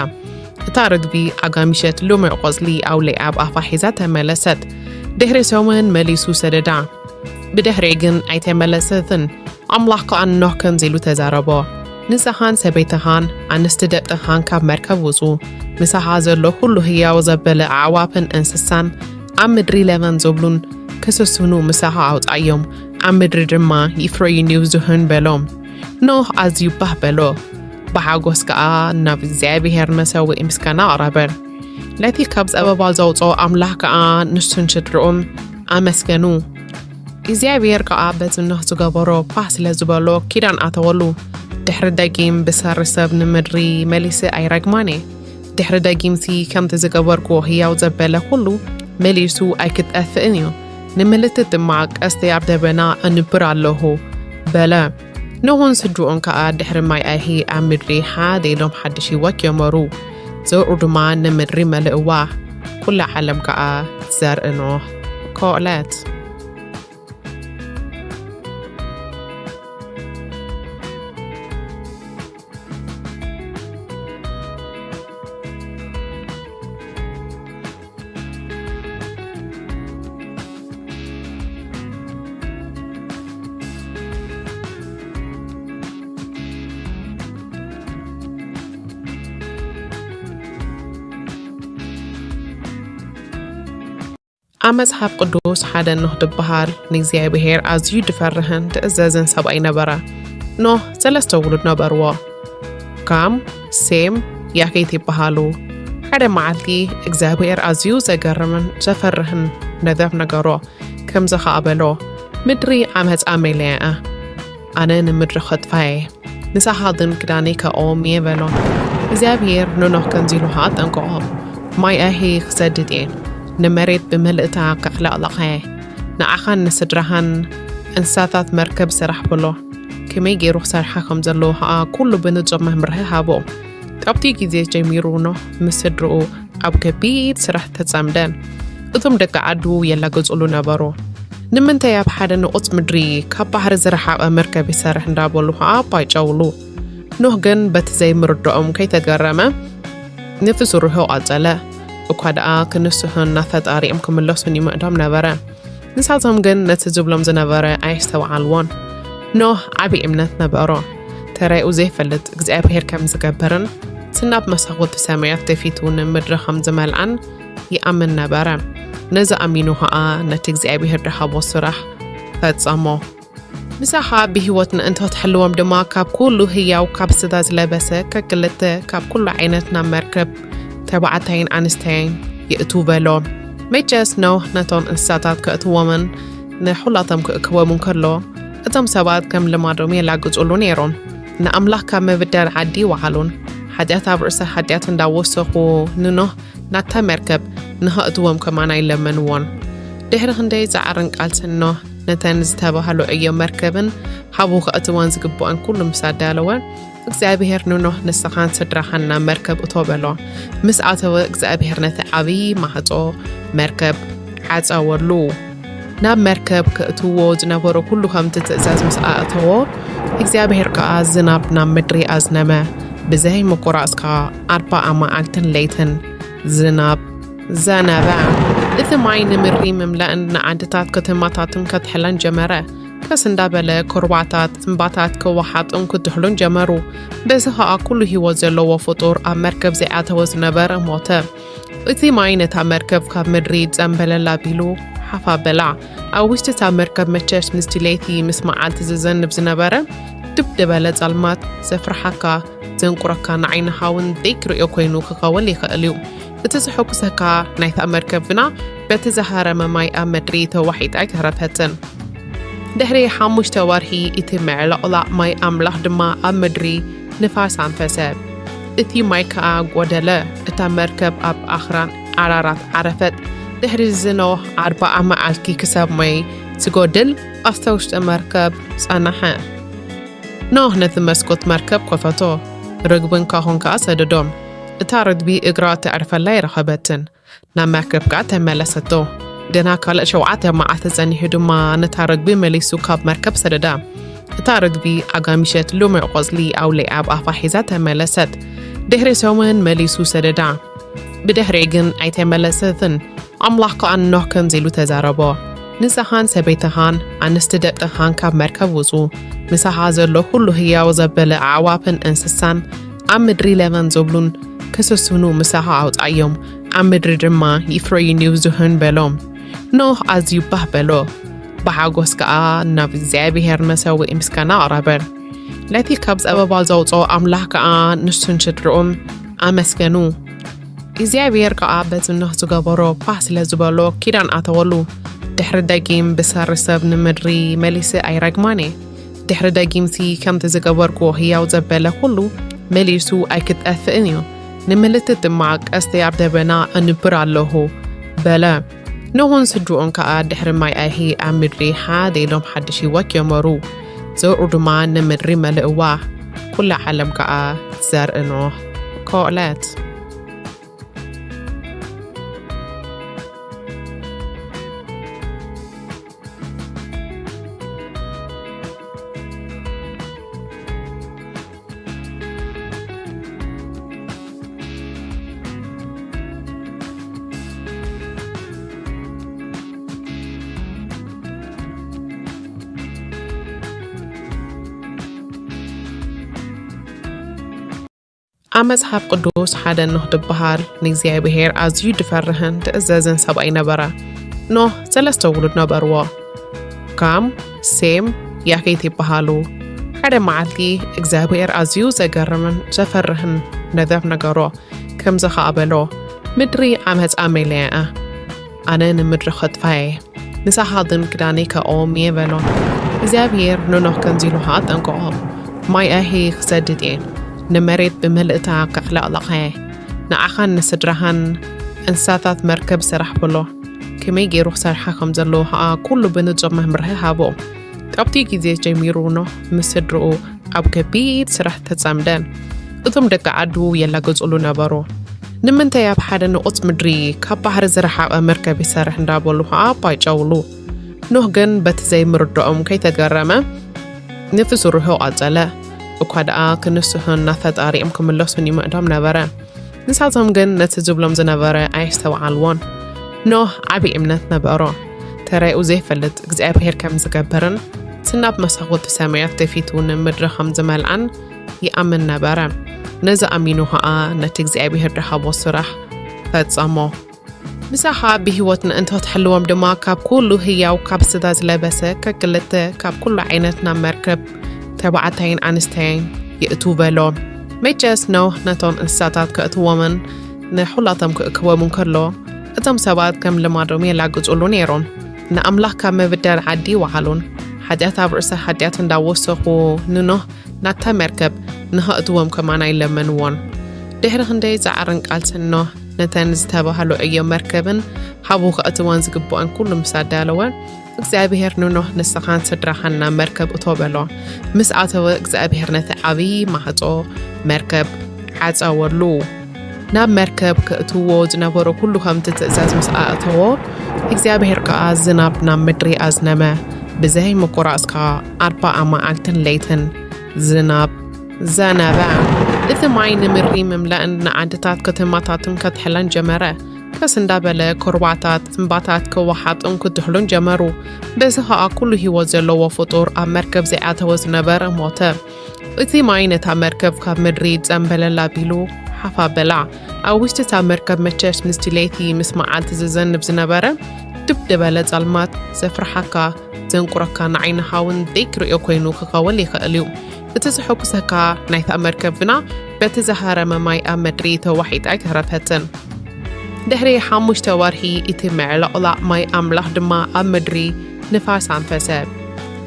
እታ ርግቢ ኣጋሚሸት ልሙዕ ቆጽሊ ኣውሊዓ ኣብ ኣፋ ሒዛ ተመለሰት። ድሕሪ ሰሙን መሊሱ ሰደዳ። ብድሕሪኡ ግን ኣይተመለሰትን። ኣምላኽ ከኣ ንኖህ ከምዚ ኢሉ ተዛረቦ፣ ንስኻን ሰበይትኻን ኣንስቲ ደቅኻን ካብ መርከብ ውጹ፣ ምሳኻ ዘሎ ኩሉ ህያው ዘበለ ኣዕዋፍን እንስሳን ኣብ ምድሪ ለበም ዝብሉን ክስስኑ ምሳኻ ኣውጻዮም፣ ኣብ ምድሪ ድማ ይፍረዩን ይብዝሑን በሎም። ኖህ ኣዝዩ ባህ በሎ፣ ብሓጎስ ከኣ ናብ እግዚኣብሔር መሰውኢ ምስጋና ኣቕረበ። ነቲ ካብ ጸበባ ዘውጽኦ ኣምላኽ ከኣ ንሱን ስድርኡን ኣመስገኑ። እግዚኣብሔር ከኣ በቲ ኖህ ዝገበሮ ባህ ስለ ዝበሎ ኪዳን ኣተወሉ። ድሕሪ ደጊም ብሰሪ ሰብ ንምድሪ መሊሰ ኣይረግማን እየ። ድሕሪ ደጊምሲ ከምቲ ዝገበርክዎ ህያው ዘበለ ኩሉ መሊሱ ኣይክጠፍእን እዩ። ንምልክት ድማ ቀስተይ ኣብ ደበና ኣንብር ኣለኹ በለ። ኖህን ስድርኡን ከኣ ድሕሪ ማይ ኣይሂ ኣብ ምድሪ ሓደ ኢሎም ሓድሽ ህይወት ጀመሩ። ዘርኡ ድማ ንምድሪ መልእዋ። ኩላ ዓለም ከኣ ዘርኢ ኖህ ኮለት። ኣብ መጽሓፍ ቅዱስ ሓደ ኖህ ዝበሃል ንእግዚኣብሔር ኣዝዩ ድፈርህን ድእዘዝን ሰብኣይ ነበረ። ኖህ ሰለስተ ውሉድ ነበርዎ። ካም፣ ሴም፣ ያፌት ይበሃሉ። ሓደ መዓልቲ እግዚኣብሔር ኣዝዩ ዘገርምን ዘፈርህን ነገር ነገሮ። ከምዚ ኸኣ በሎ፣ ምድሪ ዓመጻ መሊኣ እያ። ኣነ ንምድሪ ኸጥፋ እየ። ንሳኻ ግን ክዳነይ ከእዎም እየ በሎ። እግዚኣብሔር ንኖህ ከምዚ ኢሉ ኸኣ ኣጠንቀቖ፣ ማይ ኣይሂ ክሰድድ እየ፣ ንመሬት ብምልእታ ከዕለቕልቓ እየ። ንዓኻን ንስድራኻን እንስሳታት መርከብ ስራሕ በሎ። ከመይ ገይሩ ክሰርሓ ከም ዘለዎ ኸኣ ኩሉ ብንጹር መምርሒ ሃቦ። ካብቲ ግዜ ጀሚሩ ኖህ ምስ ስድርኡ ኣብ ከቢድ ስራሕ ተጸምደ። እቶም ደቂ ዓዱ የላግጹሉ ነበሩ። ንምንታይ ኣብ ሓደ ንቑጽ ምድሪ ካብ ባሕሪ ዝረሓቐ መርከብ ይሰርሕ እንዳበሉ ኸኣ ኣባይጨውሉ። ኖህ ግን በቲ ዘይምርድኦም ከይተገረመ ነቲ ስርሑ ቀጸለ። እኳ ደኣ ክንስሑን ናብ ፈጣሪኦም ክምለሱን ይምዕዶም ነበረ። ንሳቶም ግን ነቲ ዝብሎም ዝነበረ ኣየስተውዓልዎን። ኖህ ዓቢ እምነት ነበሮ። ተራኡ ዘይፈልጥ እግዚኣብሔር ከም ዝገብርን እቲ ናብ መሳኹቲ ሰማያት ደፊቱ ንምድሪ ከም ዝመልኣን ይኣምን ነበረ። ነዚ ኣሚኑ ኸኣ ነቲ እግዚኣብሔር ድሃቦ ስራሕ ፈጸሞ። ንሳኻ ብህይወት ምእንቲ ክትሕልዎም ድማ ካብ ኩሉ ህያው ካብ ስጋ ዝለበሰ ከክልተ ካብ ኩሉ ዓይነት ናብ መርከብ ተባዕታይን ኣንስተይን የእቱ በሎ። መቸስ ኖህ ነቶም እንስሳታት ከእትዎምን ንኹላቶም ክእክቦምን ከሎ እቶም ሰባት ከም ልማዶም የላግጹሉ ነይሮም። ንኣምላኽ ካብ ምብዳል ዓዲ ይወዓሉን ሓጢኣት ኣብ ርእሰ ሓጢኣት እንዳወሰኹ ንኖህ ናብታ መርከብ ንኸእትዎም ከማን ኣይለመንዎን። ድሕሪ ክንደይ ጻዕርን ቃልስን ኖህ ነተን ዝተባህሉ ዕዮ መርከብን ሓቡ ከእትወን ዝግብኦን ኩሉ ምስ ኣዳለወ እግዚኣብሔር ንኖህ ንስኻን ስድራኻን ናብ መርከብ እቶ በሎ። ምስ ኣተወ እግዚኣብሔር ነቲ ዓብዪ ማሕጾ መርከብ ዓጸወሉ። ናብ መርከብ ከእትዎ ዝነበሮ ኩሉ ከምቲ ትእዛዝ ምስ ኣእተዎ እግዚኣብሔር ከኣ ዝናብ ናብ ምድሪ ኣዝነመ። ብዘይ ምቁራጽ ከኣ ኣርባዓ መዓልትን ለይትን ዝናብ ዘነበ። እቲ ማይ ንምድሪ ምምላእን ንዓድታት ከተማታትን ከትሕለን ጀመረ። ቀስ እንዳበለ ኩርባታት እምባታት ክወሓጡን ክድሕሉን ጀመሩ። በዚ ኸኣ ኩሉ ህይወት ዘለዎ ፍጡር ኣብ መርከብ ዘይኣተወ ዝነበረ ሞተ። እቲ ማይ ነታ መርከብ ካብ ምድሪ ጸምበለል ኣቢሉ ሓፍ ኣበላ። ኣብ ውሽጢ እታ መርከብ መቸስ ምስቲ ለይቲ ምስ መዓልቲ ዝዘንብ ዝነበረ ድብ ዝበለ ጸልማት ዘፍርሓካ ዘንቁረካ ንዓይኒ ሃውን ደይክርእዮ ኮይኑ ክኸውን ይኽእል እዩ። እቲ ዘሐጉሰካ ናይታ መርከብ ግና በቲ ዝሃረመ ማይ ኣብ ምድሪ ተዋሒጣ ኣይተረፈትን። ድሕሪ ሓሙሽተ ወርሒ እቲ ምዕልቕላቕ ማይ ኣምላኽ ድማ ኣብ ምድሪ ንፋስ ኣንፈሰ። እቲ ማይ ከኣ ጎደለ። እታ መርከብ ኣብ ኣኽራን ኣራራት ዓረፈት። ድሕሪ እዚ ኖህ ኣርባዓ መዓልቲ ክሳብ ማይ ዝጎድል ኣብታ ውሽጢ መርከብ ጸንሐ። ኖህ ነቲ መስኮት መርከብ ከፈቶ፣ ርግብን ካሆን ከኣ ሰደዶም። እታ ርግቢ እግራ ተዕርፈላ ኣይረኸበትን። ናብ መርከብ ከኣ ተመለሰቶ። ገና ካልእ ሸውዓተ መዓልቲ ጸኒሑ ድማ ነታ ርግቢ መሊሱ ካብ መርከብ ሰደዳ። እታ ርግቢ ኣጋሚሸት ልሙዕ ቆጽሊ ኣውሊዓ ኣብ ኣፋ ሒዛ ተመለሰት። ድሕሪ ሰሙን መሊሱ ሰደዳ። ብድሕሪኡ ግን ኣይተመለሰትን። ኣምላኽ ከኣ ንኖህ ከምዚ ኢሉ ተዛረቦ፣ ንስኻን ሰበይትኻን ኣንስቲ ደቅኻን ካብ መርከብ ውጹ፣ ምሳኻ ዘሎ ኩሉ ህያው ዘበለ ኣዕዋፍን እንስሳን ኣብ ምድሪ ለበም ዝብሉን ክስስኑ ምሳኻ ኣውጻዮም፣ ኣብ ምድሪ ድማ ይፍረዩን ይብዝሑን በሎ። ኖህ ኣዝዩ ባህ በሎ፣ ብሓጎስ ከኣ ናብ እግዚኣብሔር መሰውኢ ምስጋና ኣቕረበ። ነቲ ካብ ጸበባ ዘውጽኦ ኣምላኽ ከኣ ንሱን ስድርኡን ኣመስገኑ። እግዚኣብሔር ከኣ በቲ ኖህ ዝገበሮ ባህ ስለ ዝበሎ ኪዳን ኣተወሉ። ድሕሪ ደጊም ብሰሪ ሰብ ንምድሪ መሊሰ ኣይረግማን እየ። ድሕሪ ደጊምሲ ከምቲ ዝገበርክዎ ህያው ዘበለ ኩሉ መሊሱ ኣይክጠፍእን እዩ። ንምልክት ድማ ቀስተይ ኣብ ደበና ኣንብር ኣለኹ በለ። ኖህን ስድርኡን ከኣ ድሕሪ ማይ ኣይሂ ኣብ ምድሪ ሓደ ኢሎም ሓድሽ ህይወት ጀመሩ። ዘርኡ ድማ ንምድሪ መልእዋ። ኩላ ዓለም ከኣ ዘርኢ ኖህ ኮእለት። ኣብ መጽሓፍ ቅዱስ ሓደ ኖህ ዝበሃል ንእግዚኣብሔር ኣዝዩ ዝፈርህን ዝእዘዝን ሰብኣይ ነበረ። ኖህ ሰለስተ ውሉድ ነበርዎ። ካም፣ ሴም፣ ያፌት ይበሃሉ። ሓደ መዓልቲ እግዚኣብሔር ኣዝዩ ዘገርምን ዘፈርህን ነገር ነገሮ። ከምዚ ኸኣ በሎ፣ ምድሪ ዓመጻ መሊኣ እያ። ኣነ ንምድሪ ኸጥፋ እየ። ንሳኻ ግን ክዳነይ ከእዎም እየ በሎ። እግዚኣብሔር ንኖህ ከምዚ ኢሉ ኸኣ ኣጠንቀቖ፣ ማይ ኣይሂ ክሰድድ እየ፣ ንመሬት ብምልእታ ከዕለቕልቓ እየ። ንዓኻን ንስድራኻን እንስሳታት መርከብ ስራሕ በሎ። ከመይ ገይሩ ክሰርሓ ከም ዘለዎ ኸኣ ኩሉ ብንጹር መምርሒ ሃቦ። ካብቲ ግዜ ጀሚሩ ኖህ ምስ ስድርኡ ኣብ ከቢድ ስራሕ ተጸምደ። እቶም ደቂ ዓዱ የላግጹሉ ነበሩ። ንምንታይ ኣብ ሓደ ንቑጽ ምድሪ ካብ ባሕሪ ዝረሓቐ መርከብ ይሰርሕ እንዳበሉ ኸኣ ኣባይጨውሉ። ኖህ ግን በቲ ዘይምርድኦም ከይተገረመ ነቲ ስርሑ ቀጸለ። እኳ ደኣ ክንስሑን ናብ ፈጣሪኦም ክምለሱን ይምዕዶም ነበረ። ንሳቶም ግን ነቲ ዝብሎም ዝነበረ ኣየስተውዓልዎን። ኖህ ዓቢ እምነት ነበሮ። ተራኡ ዘይፈልጥ እግዚኣብሔር ከም ዝገብርን እቲ ናብ መሳኹቲ ሰማያት ደፊቱ ንምድሪ ከም ዝመልኣን ይኣምን ነበረ። ነዚ ኣሚኑ ኸኣ ነቲ እግዚኣብሔር ዝሃቦ ስራሕ ፈጸሞ። ንሳኻ ብህይወት ንእንቶ ትሕልዎም ድማ ካብ ኩሉ ህያው ካብ ስጋ ዝለበሰ ከክልተ ካብ ኩሉ ዓይነት ናብ መርከብ ተባዕታይን ኣንስተይን የእቱ በሎ። መቸስ ኖህ ነቶም እንስሳታት ከእትዎምን ንሑላቶም ክእክቦምን ከሎ እቶም ሰባት ከም ልማዶም የላግጹሉ ነይሮም። ንኣምላኽ ካብ ምብዳል ዓዲ ይወዓሉን ሓጢኣት ኣብ ርእሰ ሓጢኣት እንዳወሰኹ ንኖህ ናታ መርከብ ንኸእትዎም ከማና ይለመንዎን። ድሕሪ ክንደይ ጻዕርን ቃልስን ኖህ ነተን ዝተባህሉ ዕዮ መርከብን ሓቡ ከእትወን ዝግብኦን ኩሉ ምስ ኣዳለወ እግዚኣብሔር ንኖህ ንስኻን ስድራኻን ናብ መርከብ እቶ በሎ። ምስ ኣተወ እግዚኣብሔር ነቲ ዓብዪ ማዕጾ መርከብ ዓጸወሉ። ናብ መርከብ ከእትዎ ዝነበሮ ኩሉ ከምቲ ትእዛዝ ምስ ኣእተዎ እግዚኣብሔር ከኣ ዝናብ ናብ ምድሪ ኣዝነመ። ብዘይ ምቁራጽ ከኣ ኣርባዓ መዓልትን ለይትን ዝናብ ዘነበ። እቲ ማይ ንምድሪ ምምላእን ንዓድታት ከተማታትን ከትሕለን ጀመረ። ከስ እንዳበለ ኩርባታት እምባታት ክወሓጡን ክትሕሉን ጀመሩ። በዚ ኸኣ ኩሉ ህይወት ዘለዎ ፍጡር ኣብ መርከብ ዘይኣተወ ዝነበረ ሞተ። እቲ ማይ ነታ መርከብ ካብ ምድሪ ጸምበለል ኣቢሉ ሓፍ ኣበላ። ኣብ ውሽጢ እታ መርከብ መቸስ ምስቲ ለይቲ ምስ መዓልቲ ዝዘንብ ዝነበረ ድብ ዝበለ ጸልማት ዘፍርሓካ ዘንቁረካ ንዓይንኻ እውን ደይክርእዮ ኮይኑ ክኸውን ይኽእል እዩ። እቲ ዘሐጉሰካ ናይታ መርከብ ግና በቲ ዝሃረመ ማይ ኣብ ምድሪ ተዋሒጣ ኣይተረፈትን። ድሕሪ ሓሙሽተ ወርሒ እቲ ምዕልቕላቕ ማይ ኣምላኽ ድማ ኣብ ምድሪ ንፋስ ኣንፈሰ።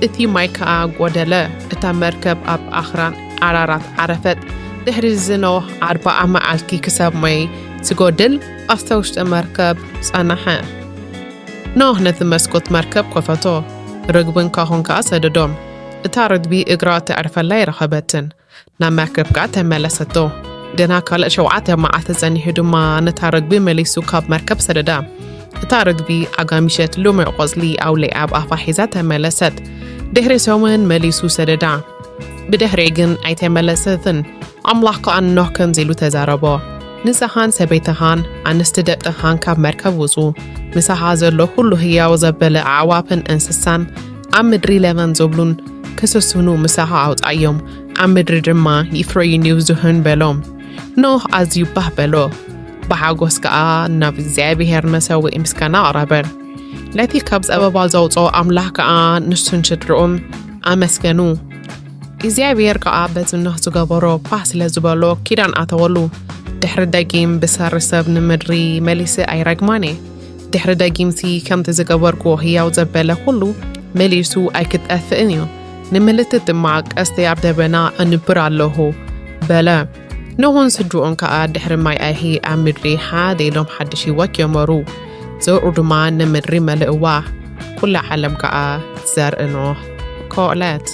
እቲ ማይ ከኣ ጎደለ። እታ መርከብ ኣብ ኣኽራን ኣራራት ዓረፈት። ድሕሪ እዚ ኖህ ኣርባዓ መዓልቲ ክሳብ ማይ ዝጎድል ኣብታ ውሽጢ መርከብ ጸንሐ። ኖህ ነቲ መስኮት መርከብ ከፈቶ፣ ርግብን ካሆን ከኣ ሰደዶም። እታ ርግቢ እግራ ተዕርፈላ ኣይረኸበትን። ናብ መርከብ ከኣ ተመለሰቶ። ግና ካልእ ሸውዓተ መዓልቲ ጸኒሑ ድማ ነታ ርግቢ መሊሱ ካብ መርከብ ሰደዳ። እታ ርግቢ ኣጋሚሸት ልሙዕ ቆጽሊ ኣውሊዓ ኣብ ኣፋ ሒዛ ተመለሰት። ድሕሪ ሰሙን መሊሱ ሰደዳ። ብድሕሪኡ ግን ኣይተመለሰትን። ኣምላኽ ከኣ ንኖህ ከምዚ ኢሉ ተዛረቦ፣ ንስኻን ሰበይትኻን ኣንስቲ ደቅኻን ካብ መርከብ ውጹ፣ ምሳኻ ዘሎ ኩሉ ህያው ዘበለ ኣዕዋፍን እንስሳን ኣብ ምድሪ ለመን ዝብሉን ክስስኑ ምሳኻ ኣውጻዮም፣ ኣብ ምድሪ ድማ ይፍረዩን ይብዝሑን በሎ። ኖህ ኣዝዩ ባህ በሎ፣ ብሓጎስ ከኣ ናብ እግዚኣብሔር መሰውኢ ምስጋና ኣቕረበ። ነቲ ካብ ጸበባ ዘውጽኦ ኣምላኽ ከኣ ንሱን ስድርኡን ኣመስገኑ። እግዚኣብሔር ከኣ በቲ ኖህ ዝገበሮ ባህ ስለ ዝበሎ ኪዳን ኣተወሉ። ድሕሪ ደጊም ብሰሪ ሰብ ንምድሪ መሊሰ ኣይረግማን እየ። ድሕሪ ደጊምሲ ከምቲ ዝገበርክዎ ህያው ዘበለ ኩሉ መሊሱ ኣይክጠፍእን እዩ። ንምልክት ድማ ቀስተይ ኣብ ደበና ኣንብር ኣለኹ በለ። ኖህን ስድርኡን ከኣ ድሕሪ ማይ ኣይሂ ኣብ ምድሪ ሓደ ኢሎም ሓድሽ ህይወት ጀመሩ። ዘርኡ ድማ ንምድሪ መልእዋ። ኩላ ዓለም ከኣ ዘርኢ ኖህ ኮእለት።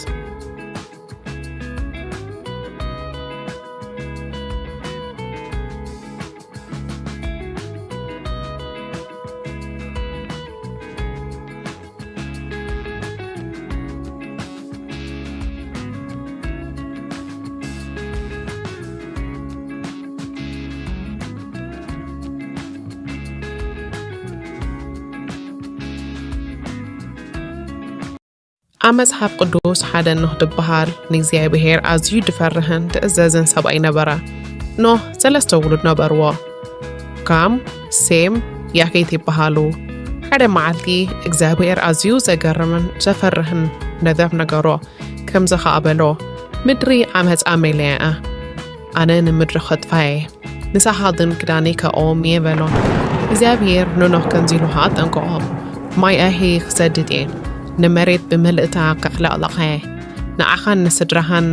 ኣብ መጽሓፍ ቅዱስ ሓደ ኖህ ዝበሃል ንእግዚኣብሔር ኣዝዩ ዝፈርህን ዝእዘዝን ሰብኣይ ነበረ። ኖህ ሰለስተ ውሉድ ነበርዎ። ካም፣ ሴም፣ ያፌት ይበሃሉ። ሓደ መዓልቲ እግዚኣብሔር ኣዝዩ ዘገርምን ዘፈርህን ነገር ነገሮ። ከምዚ ኸኣ በሎ፣ "ምድሪ ዓመጻ መሊኣ እያ። ኣነ ንምድሪ ኸጥፋ እየ። ንሳኻ ግን ክዳነይ ከእዎም እየ" በሎ። እግዚኣብሔር ንኖህ ከምዚ ኢሉ ኸኣ ኣጠንቀቖ፣ "ማይ ኣይሂ ክሰድድ እየ። ንመሬት ብምልእታ ከዕለቕልቓ እየ። ንዓኻን ንስድራኻን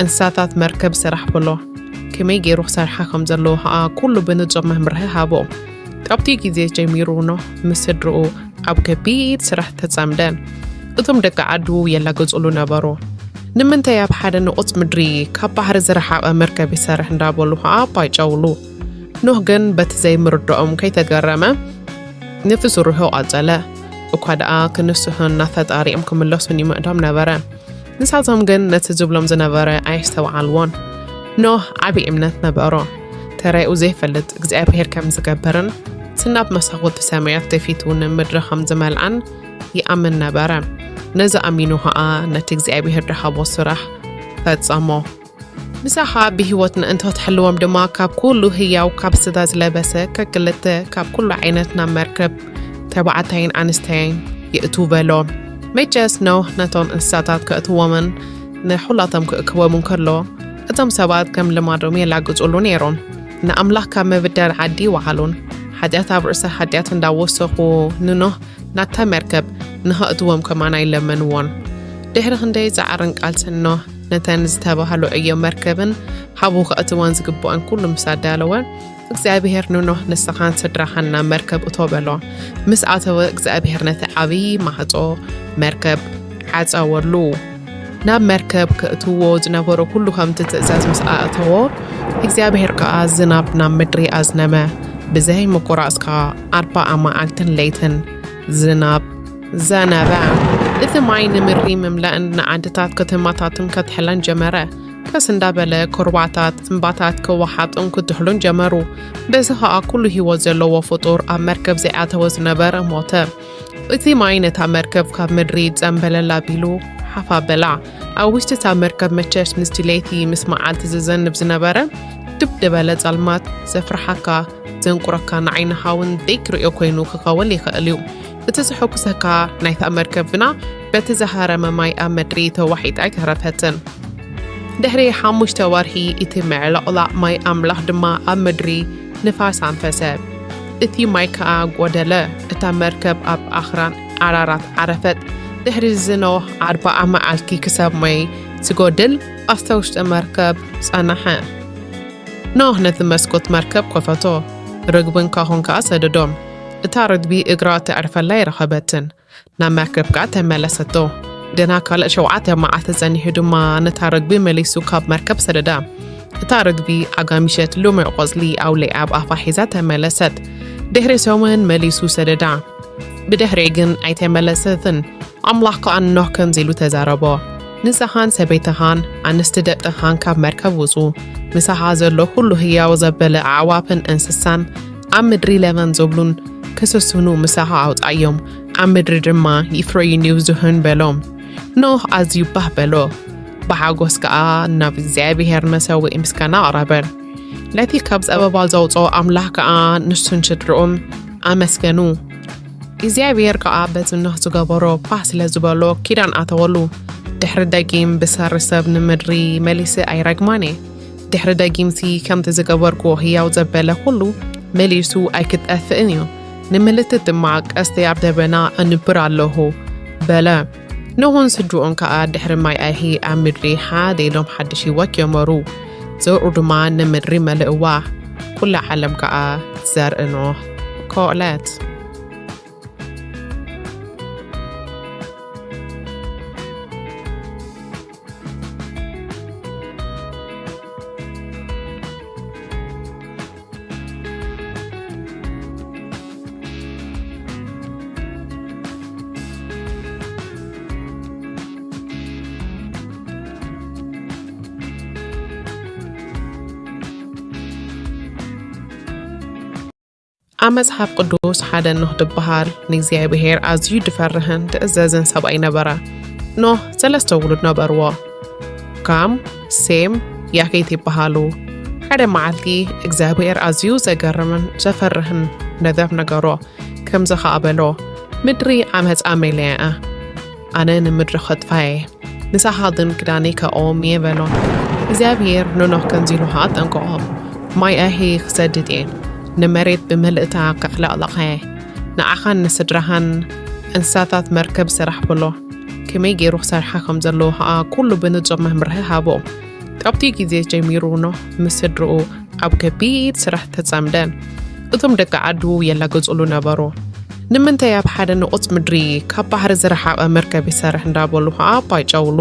እንስሳታት መርከብ ስራሕ" በሎ። ከመይ ገይሩ ክሰርሓ ከም ዘለዎ ኸኣ ኩሉ ብንጹር መምርሒ ሃቦ። ካብቲ ግዜ ጀሚሩ ኖህ ምስ ስድርኡ ኣብ ከቢድ ስራሕ ተጸምደ። እቶም ደቂ ዓዱ የላግጹሉ ነበሩ። "ንምንታይ ኣብ ሓደ ንቑጽ ምድሪ ካብ ባሕሪ ዝረሓቐ መርከብ ይሰርሕ?" እንዳበሉ ኸኣ ኣባይጨውሉ። ኖህ ግን በቲ ዘይምርድኦም ከይተገረመ ነቲ ስርሑ ቀጸለ። እኳ ደኣ ክንስሑን ናብ ፈጣሪኦም ክምለሱን ይምዕዶም ነበረ። ንሳቶም ግን ነቲ ዝብሎም ዝነበረ ኣየስተውዓልዎን። ኖህ ዓቢ እምነት ነበሮ። ተራኡ ዘይፈልጥ እግዚኣብሔር ከም ዝገብርን፣ እቲ ናብ መሳኹቲ ሰማያት ደፊቱ ንምድሪ ከም ዝመልኣን ይኣምን ነበረ። ነዚ ኣሚኑ ኸኣ ነቲ እግዚኣብሔር ዝሃቦ ስራሕ ፈጸሞ። ምሳኻ ብህይወት ምእንቲ ክትሕልዎም ድማ ካብ ኩሉ ህያው ካብ ስጋ ዝለበሰ ከክልተ ካብ ኩሉ ዓይነት ናብ መርከብ ተባዕታይን ኣንስተይን የእቱ በሎ። መቸስ ኖህ ነቶም እንስሳታት ከእትዎምን ንኹላቶም ክእክቦምን ከሎ እቶም ሰባት ከም ልማዶም የላግጹሉ ነይሮም። ንኣምላኽ ካብ ምብዳል ዓዲ ይወዓሉን ሓጢኣት ኣብ ርእሰ ሓጢኣት እንዳወሰኹ ንኖህ ናብታ መርከብ ንኸእትዎም ከማን ኣይለመንዎን። ድሕሪ ክንደይ ጻዕርን ቃልስን ኖህ ነተን ዝተባህሉ ዕዮ መርከብን ሓቡ ከእትወን ዝግብኦን ኩሉ ምስ ኣዳለወ እግዚኣብሔር ንኖህ ንስኻን ስድራኻን ናብ መርከብ እቶ በሎ። ምስ ኣተወ እግዚኣብሔር ነቲ ዓብዪ ማዕጾ መርከብ ዓጸወሉ። ናብ መርከብ ከእትዎ ዝነበሮ ኩሉ ከምቲ ትእዛዝ ምስ ኣእተዎ እግዚኣብሔር ከኣ ዝናብ ናብ ምድሪ ኣዝነመ። ብዘይ ምቁራጽ ከኣ ኣርባዓ መዓልትን ለይትን ዝናብ ዘነበ። እቲ ማይ ንምድሪ ምምላእን ንዓድታት ከተማታትን ከትሕለን ጀመረ። ቀስ እንዳበለ ኩርባታት እምባታት ክወሓጡን ክድሕሉን ጀመሩ። በዚ ኸኣ ኩሉ ህይወት ዘለዎ ፍጡር ኣብ መርከብ ዘይኣተወ ዝነበረ ሞተ። እቲ ማይ ነታ መርከብ ካብ ምድሪ ጸምበለል ኣቢሉ ሓፍ ኣበላ። ኣብ ውሽጢ እታ መርከብ መቸስ ምስቲ ለይቲ ምስ መዓልቲ ዝዘንብ ዝነበረ ድብ ዝበለ ጸልማት ዘፍርሓካ ዘንቁረካ ንዓይንኻ እውን ደይክርእዮ ኮይኑ ክኸውን ይኽእል እዩ። እቲ ዘሐጉሰካ ናይታ መርከብ ግና በቲ ዝሃረመ ማይ ኣብ ምድሪ ተዋሒጣ ኣይተረፈትን። ድሕሪ ሓሙሽተ ወርሒ እቲ ምዕልቕላቕ ማይ ኣምላኽ ድማ ኣብ ምድሪ ንፋስ ኣንፈሰ። እቲ ማይ ከኣ ጎደለ። እታ መርከብ ኣብ ኣኽራን ኣራራት ዓረፈት። ድሕሪ እዚ ኖህ ኣርብዓ መዓልቲ ክሳብ ማይ ዝጎድል ኣብታ ውሽጢ መርከብ ጸንሐ። ኖህ ነቲ መስኮት መርከብ ከፈቶ፣ ርግብን ካሆን ከኣ ሰደዶም። እታ ርግቢ እግራ ተዕርፈላ ኣይረኸበትን። ናብ መርከብ ከኣ ተመለሰቶ። ገና ካልእ ሸውዓተ መዓልቲ ጸኒሑ ድማ ነታ ርግቢ መሊሱ ካብ መርከብ ሰደዳ። እታ ርግቢ ኣጋሚሸት ልሙዕ ቆጽሊ ኣውሊዓ ኣብ ኣፋ ሒዛ ተመለሰት። ድሕሪ ሰሙን መሊሱ ሰደዳ። ብድሕሪኡ ግን ኣይተመለሰትን። ኣምላኽ ከኣ ንኖህ ከምዚ ኢሉ ተዛረቦ፣ ንስኻን ሰበይትኻን ኣንስቲ ደቅኻን ካብ መርከብ ውጹ፣ ምሳኻ ዘሎ ኩሉ ህያው ዘበለ ኣዕዋፍን እንስሳን ኣብ ምድሪ ለበም ዝብሉን ክስስኑ ምሳኻ ኣውጻዮም፣ ኣብ ምድሪ ድማ ይፍረዩን ይብዝሑን በሎ። ኖህ ኣዝዩ ባህ በሎ፣ ብሓጎስ ከኣ ናብ እግዚኣብሔር መሰውኢ ምስጋና ኣቕረበ። ነቲ ካብ ጸበባ ዘውጽኦ ኣምላኽ ከኣ ንሱን ስድርኡን ኣመስገኑ። እግዚኣብሔር ከኣ በቲ ኖህ ዝገበሮ ባህ ስለ ዝበሎ ኪዳን ኣተወሉ። ድሕሪ ደጊም ብሰሪ ሰብ ንምድሪ መሊሰ ኣይረግማን እየ። ድሕሪ ደጊምሲ ከምቲ ዝገበርኩዎ ህያው ዘበለ ኩሉ መሊሱ ኣይክጠፍእን እዩ። ንምልክት ድማ ቀስተይ ኣብ ደበና ኣንብር ኣለኹ በለ። ኖህን ስድርኡን ከኣ ድሕሪ ማይ ኣይሂ ኣብ ምድሪ ሓደ ኢሎም ሓድሽ ህይወት ጀመሩ። ዘርኡ ድማ ንምድሪ መልእዋ። ኩላ ዓለም ከኣ ዘርኢ ኖህ ኮእለት። ኣብ መጽሓፍ ቅዱስ ሓደ ኖህ ዝበሃል ንእግዚኣብሔር ኣዝዩ ዝፈርህን ዝእዘዝን ሰብኣይ ነበረ። ኖህ ሰለስተ ውሉድ ነበርዎ። ካም፣ ሴም፣ ያፌት ይበሃሉ። ሓደ መዓልቲ እግዚኣብሔር ኣዝዩ ዘገርምን ዘፈርህን ነገር ነገሮ። ከምዚ ኸኣ በሎ፣ ምድሪ ዓመጻ መሊኣ እያ። ኣነ ንምድሪ ኸጥፋ እየ። ንሳኻ ግን ክዳነይ ከእኦም እየ በሎ። እግዚኣብሔር ንኖህ ከምዚ ኢሉ ኸኣ ኣጠንቀቖ፣ ማይ ኣይሂ ክሰድድ እየ፣ ንመሬት ብምልእታ ከዕለቕልቓ እየ። ንዓኻን ንስድራኻን እንስሳታት መርከብ ስራሕ በሎ። ከመይ ገይሩ ክሰርሓ ከም ዘለዎ ኸኣ ኩሉ ብንጹር መምርሒ ሃቦ። ካብቲ ግዜ ጀሚሩ ኖህ ምስ ስድርኡ ኣብ ከቢድ ስራሕ ተጸምደ። እቶም ደቂ ዓዱ የላግጹሉ ነበሩ። ንምንታይ ኣብ ሓደ ንቑጽ ምድሪ ካብ ባሕሪ ዝረሓቐ መርከብ ይሰርሕ እንዳበሉ ኸኣ ኣባጨውሉ።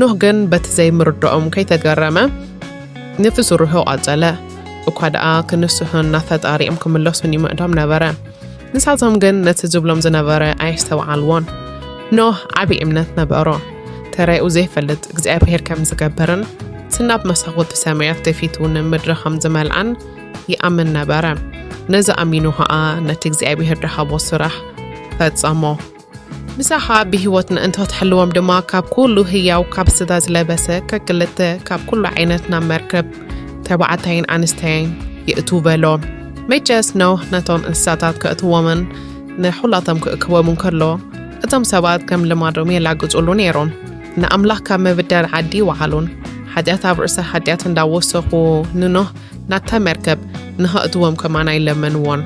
ኖህ ግን በቲ ዘይምርድኦም ከይተገረመ ነቲ ስርሑ ቀጸለ። እኳ ደኣ ክንስሑን ናብ ፈጣሪኦም ክምለሱን ይምዕዶም ነበረ። ንሳቶም ግን ነቲ ዝብሎም ዝነበረ ኣየስተውዓልዎን። ኖህ ዓቢ እምነት ነበሮ። ተራኡ ዘይፈልጥ እግዚኣብሔር ከም ዝገብርን፣ እቲ ናብ መሳኹቲ ሰማያት ደፊቱ ንምድሪ ከም ዝመልኣን ይኣምን ነበረ። ነዚ ኣሚኑ ኸኣ ነቲ እግዚኣብሔር ዝሃቦ ስራሕ ፈጸሞ። ምሳኻ ብህይወት ንእንተ ትሕልዎም ድማ፣ ካብ ኩሉ ህያው ካብ ስጋ ዝለበሰ ከክልተ ካብ ኩሉ ዓይነት ናብ መርከብ ተባዕታይን ኣንስተይን የእቱ በሎ። መቸስ ኖህ ነቶም እንስሳታት ከእትዎምን ንኹላቶም ክእክቦም እንከሎ፣ እቶም ሰባት ከም ልማዶም የላግጹሉ ነይሮም። ንኣምላኽ ካብ ምብዳል ዓዲ ይወዓሉን ሓጢኣት ኣብ ርእሲ ሓጢኣት እንዳወሰኹ ንኖህ ናታ መርከብ ንኸእትዎም ከማን ኣይለመንዎን።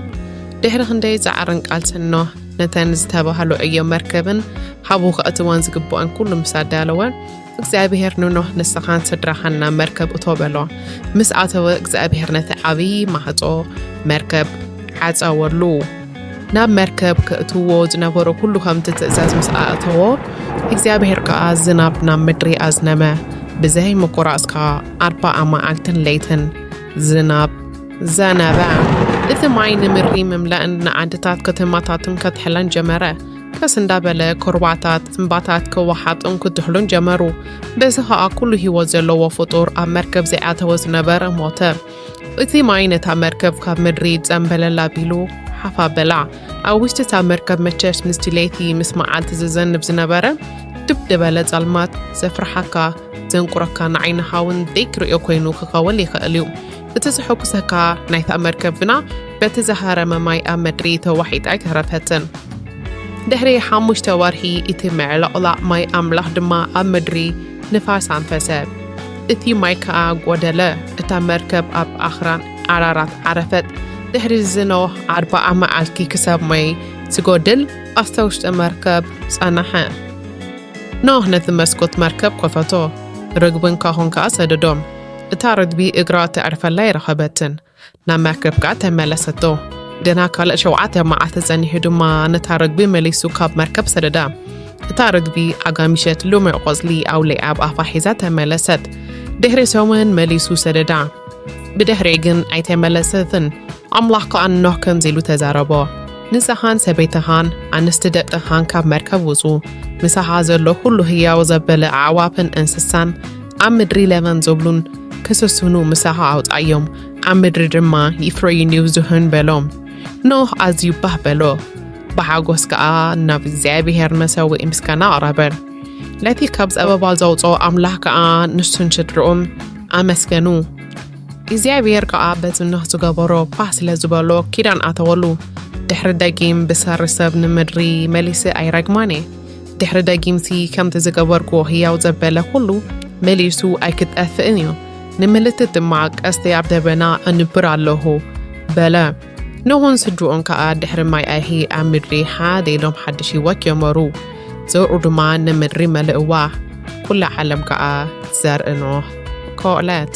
ድሕሪ ክንደይ ጻዕርን ቃልስን ኖህ ነተን ዝተባህሉ ዕዮ መርከብን ሓቡ ከእትወን ዝግብኦን ኩሉ ምስ ኣዳለወ፣ እግዚኣብሔር ንኖህ ንስኻን ስድራኻን ናብ መርከብ እቶ በሎ። ምስ ኣተወ እግዚኣብሔር ነቲ ዓብዪ ማዕጾ መርከብ ዓጸወሉ። ናብ መርከብ ከእትዎ ዝነበሮ ኩሉ ከምቲ ትእዛዝ ምስ ኣእተዎ፣ እግዚኣብሔር ከኣ ዝናብ ናብ ምድሪ ኣዝነመ። ብዘይ ምቁራጽ ከኣ ኣርባዓ መዓልትን ለይትን ዝናብ ዘነበ። እቲ ማይ ንምድሪ ምምላእን ንዓድታት ከተማታትን ከትሕለን ጀመረ። ከስ እንዳበለ ኩርባታት እምባታት ክወሓጡን ክትሕሉን ጀመሩ። በዚ ኸኣ ኩሉ ህይወት ዘለዎ ፍጡር ኣብ መርከብ ዘይኣተወ ዝነበረ ሞተ። እቲ ማይ ነታ መርከብ ካብ ምድሪ ጸምበለል ኣቢሉ ሓፍ ኣበላ። ኣብ ውሽጢ እታ መርከብ መቸስ ምስቲ ለይቲ ምስ መዓልቲ ዝዘንብ ዝነበረ ድብ ዝበለ ጸልማት ዘፍርሓካ ዘንቁረካ ንዓይንኻ እውን ዘይትርእዮ ኮይኑ ክኸውን ይኽእል እዩ። እቲ ዘሐጉሰካ ናይታ መርከብ ግና በቲ ዝሃረመ ማይ ኣብ ምድሪ ተዋሒጣ ኣይተረፈትን። ድሕሪ ሓሙሽተ ወርሒ እቲ ምዕልቕላቕ ማይ ኣምላኽ ድማ ኣብ ምድሪ ንፋስ ኣንፈሰ። እቲ ማይ ከኣ ጐደለ። እታ መርከብ ኣብ ኣኽራን ኣራራት ዓረፈት። ድሕሪ እዚ ኖህ ኣርብዓ መዓልቲ ክሳብ ማይ ዝጎድል ኣብታ ውሽጢ መርከብ ጸንሐ። ኖህ ነቲ መስኮት መርከብ ከፈቶ፣ ርግብን ካኾን ከኣ ሰደዶም። እታ ርግቢ እግራ ተዕርፈላ ኣይረኸበትን። ናብ መርከብ ከኣ ተመለሰቶ። ገና ካልእ ሸውዓተ መዓልቲ ጸኒሑ ድማ ነታ ርግቢ መሊሱ ካብ መርከብ ሰደዳ። እታ ርግቢ ኣጋሚሸት ልሙዕ ቆጽሊ ኣውሊዓ ኣብ ኣፋ ሒዛ ተመለሰት። ድሕሪ ሰሙን መሊሱ ሰደዳ። ብድሕሪ ግን ኣይተመለሰትን። ኣምላኽ ከኣ ንኖህ ከምዚ ኢሉ ተዛረቦ፣ ንስኻን ሰበይትኻን ኣንስቲ ደቅኻን ካብ መርከብ ውጹ፣ ምሳኻ ዘሎ ኩሉ ህያው ዘበለ ኣዕዋፍን እንስሳን ኣብ ምድሪ ለመን ዝብሉን ክስስኑ ምሳኻ ኣውጻዮም፣ ኣብ ምድሪ ድማ ይፍረዩን ይብዝሑን በሎም። ኖህ ኣዝዩ ባህ በሎ፣ ብሓጎስ ከኣ ናብ እግዚኣብሔር መሰውኢ ምስጋና ኣቕረበ። ነቲ ካብ ጸበባ ዘውጽኦ ኣምላኽ ከኣ ንሱን ስድርኡን ኣመስገኑ። እግዚኣብሔር ከኣ በቲ ኖህ ዝገበሮ ባህ ስለ ዝበሎ ኪዳን ኣተወሉ። ድሕሪ ደጊም ብሰሪ ሰብ ንምድሪ መሊሰ ኣይረግማን እየ። ድሕሪ ደጊምሲ ከምቲ ዝገበርኩዎ ህያው ዘበለ ኩሉ መሊሱ ኣይክጠፍእን እዩ። ንምልክት ድማ ቀስተይ ኣብ ደበና ኣንብር ኣለኹ በለ። ኖህን ስድርኡን ከኣ ድሕሪ ማይ ኣይሂ ኣብ ምድሪ ሓደ ኢሎም ሓድሽ ህይወት ጀመሩ። ዘርኡ ድማ ንምድሪ መልእዋ። ኩላ ዓለም ከኣ ዘርኢ ኖህ ኮለት።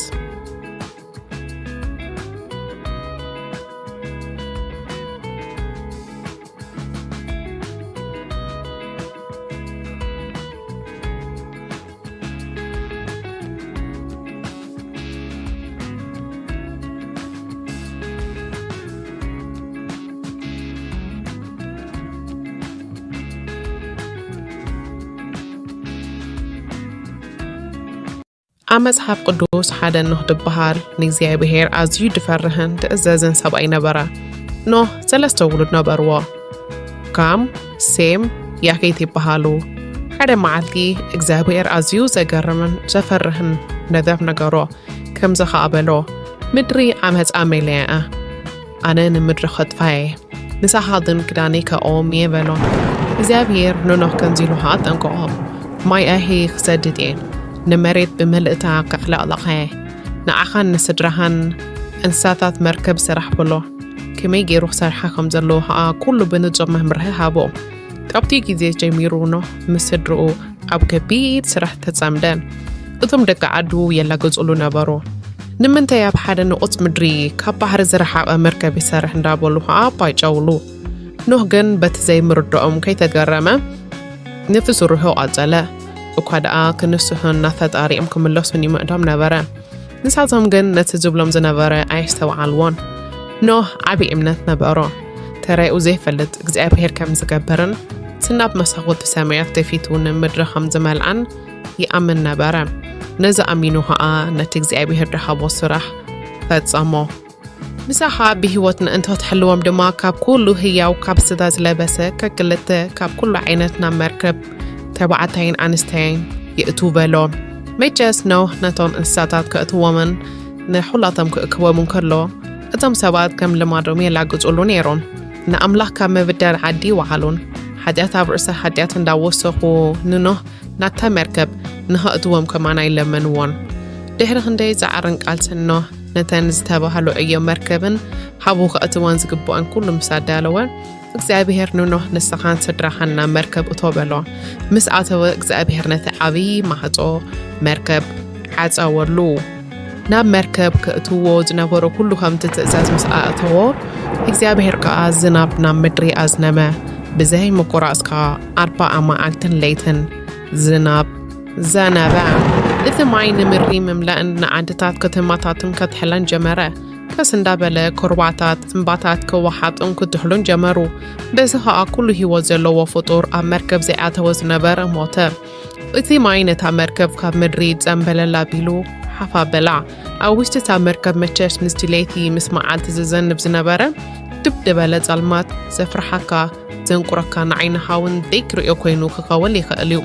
ኣብ መጽሓፍ ቅዱስ ሓደ ኖህ ዝበሃል ንእግዚኣብሔር ኣዝዩ ዝፈርህን ዝእዘዝን ሰብኣይ ነበረ። ኖህ ሰለስተ ውሉድ ነበርዎ። ካም፣ ሴም፣ ያፌት ይበሃሉ። ሓደ መዓልቲ እግዚኣብሔር ኣዝዩ ዘገርምን ዘፈርህን ነገር ነገሮ። ከምዚ ኸኣ በሎ፣ "ምድሪ ዓመጻ መሊኣ እያ። ኣነ ንምድሪ ኸጥፋ እየ። ንሳኻ ግን ክዳነይ ከእቆም እየ" በሎ። እግዚኣብሔር ንኖህ ከምዚ ኢሉ ኸኣ ኣጠንቀቖ፣ "ማይ ኣይሂ ክሰድድ እየ። ንመሬት ብምልእታ ከዕለቕልቓ እየ። ንዓኻን ንስድራኻን እንስሳታት መርከብ ስራሕ" በሎ። ከመይ ገይሩ ክሰርሓ ከም ዘለዎ ኸኣ ኩሉ ብንጹር መምርሒ ሃቦ። ካብቲ ግዜ ጀሚሩ ኖህ ምስ ስድርኡ ኣብ ከቢድ ስራሕ ተጸምደ። እቶም ደቂ ዓዱ የላግጹሉ ነበሩ። "ንምንታይ ኣብ ሓደ ንቑጽ ምድሪ ካብ ባሕሪ ዝረሓቐ መርከብ ይሰርሕ?" እንዳበሉ ኸኣ ኣባይጨውሉ። ኖህ ግን በቲ ዘይምርድኦም ከይተገረመ ነቲ ስርሑ ቀጸለ። እኳ ደኣ ክንስሑን ናብ ፈጣሪኦም ክምለሱን ይምዕዶም ነበረ። ንሳቶም ግን ነቲ ዝብሎም ዝነበረ ኣየስተውዓልዎን። ኖህ ዓቢ እምነት ነበሮ። ተራኡ ዘይፈልጥ እግዚኣብሔር ከም ዝገብርን፣ እቲ ናብ መሳኹቲ ሰማያት ከፊቱ ንምድሪ ከም ዝመልኣን ይኣምን ነበረ። ነዚ ኣሚኑ ኸኣ ነቲ እግዚኣብሔር ዝሃቦ ስራሕ ፈጸሞ። ምሳኻ ብህይወት ምእንቲ ክትሕልዎም ድማ ካብ ኩሉ ህያው ካብ ስጋ ዝለበሰ ከክልተ ካብ ኩሉ ዓይነት ናብ መርከብ ተባዕታይን ኣንስተይን የእቱ በሎ። መቸስ ኖህ ነቶም እንስሳታት ከእትዎምን ንኹላቶም ክእክቦምን ከሎ እቶም ሰባት ከም ልማዶም የላግጹሉ ነይሮም። ንኣምላኽ ካብ ምብዳል ዓዲ ይወዓሉን ሓጢኣት ኣብ ርእሲ ሓጢኣት እንዳወሰኹ ንኖህ ናታ መርከብ ንኸእትዎም ከማና ይለመንዎን። ድሕሪ ክንደይ ጻዕርን ቃልስን ኖህ ነተን ዝተባህሉ ዕዮ መርከብን ሃቡ ከእትወን ዝግብኦን ኩሉ ምስ ኣዳለወ እግዚኣብሔር ንኖህ ንስኻን ስድራኻን ናብ መርከብ እቶ በሎ። ምስ ኣተወ እግዚኣብሔር ነቲ ዓብዪ ማህጾ መርከብ ዓጸወሉ። ናብ መርከብ ከእትዎ ዝነበሮ ኩሉ ከምቲ ትእዛዝ ምስ ኣእተዎ እግዚኣብሔር ከኣ ዝናብ ናብ ምድሪ ኣዝነመ። ብዘይ ምቁራጽ ከኣ ኣርባዓ መዓልትን ለይትን ዝናብ ዘነበ። እቲ ማይ ንምድሪ ምምላእን ንዓድታት ከተማታትን ከትሕለን ጀመረ። ቀስ እንዳበለ ኩርባታት እምባታት ክወሓጡን ክትሕሉን ጀመሩ። በዚ ኸኣ ኩሉ ህይወት ዘለዎ ፍጡር ኣብ መርከብ ዘይኣተወ ዝነበረ ሞተ። እቲ ማይ ነታ መርከብ ካብ ምድሪ ጸምበለል ኣቢሉ ሓፍ ኣበላ። ኣብ ውሽጢ እታ መርከብ መቸስ ምስቲ ለይቲ ምስ መዓልቲ ዝዘንብ ዝነበረ ድብ ዝበለ ጸልማት ዘፍርሓካ ዘንቁረካ ንዓይንኻ እውን ደይክርእዮ ኮይኑ ክኸውን ይኽእል እዩ።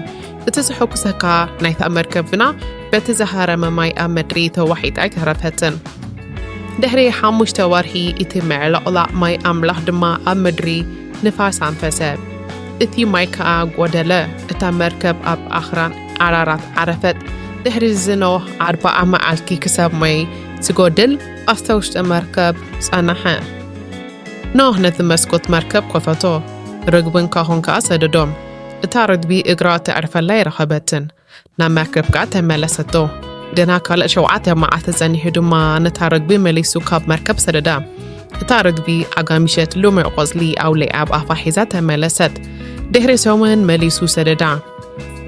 እቲ ዘሐጉሰካ ናይታ መርከብ ግና በቲ ዝሃረመ ማይ ኣብ ምድሪ ተዋሒጣ ኣይተረፈትን። ድሕሪ ሓሙሽተ ወርሒ እቲ ምዕልቕላቕ ማይ ኣምላኽ ድማ ኣብ ምድሪ ንፋስ ኣንፈሰ። እቲ ማይ ከኣ ጐደለ። እታ መርከብ ኣብ ኣኽራን ኣራራት ዓረፈት። ድሕሪ ዝኖህ ኣርብዓ መዓልቲ ክሳብ ማይ ዝጎድል ኣብታ ውሽጢ መርከብ ጸንሐ። ኖህ ነቲ መስኮት መርከብ ከፈቶ፣ ርግብን ካኾን ከኣ ሰደዶም። እታ ርግቢ እግራ ተዕርፈላ ኣይረኸበትን። ናብ መርከብ ከኣ ተመለሰቶ። ገና ካልእ ሸውዓተ መዓልቲ ጸኒሑ ድማ ነታ ርግቢ መሊሱ ካብ መርከብ ሰደዳ። እታ ርግቢ ኣጋሚሸት ልሙዕ ቆጽሊ ኣውሊዓ ኣብ ኣፋ ሒዛ ተመለሰት። ድሕሪ ሰሙን መሊሱ ሰደዳ።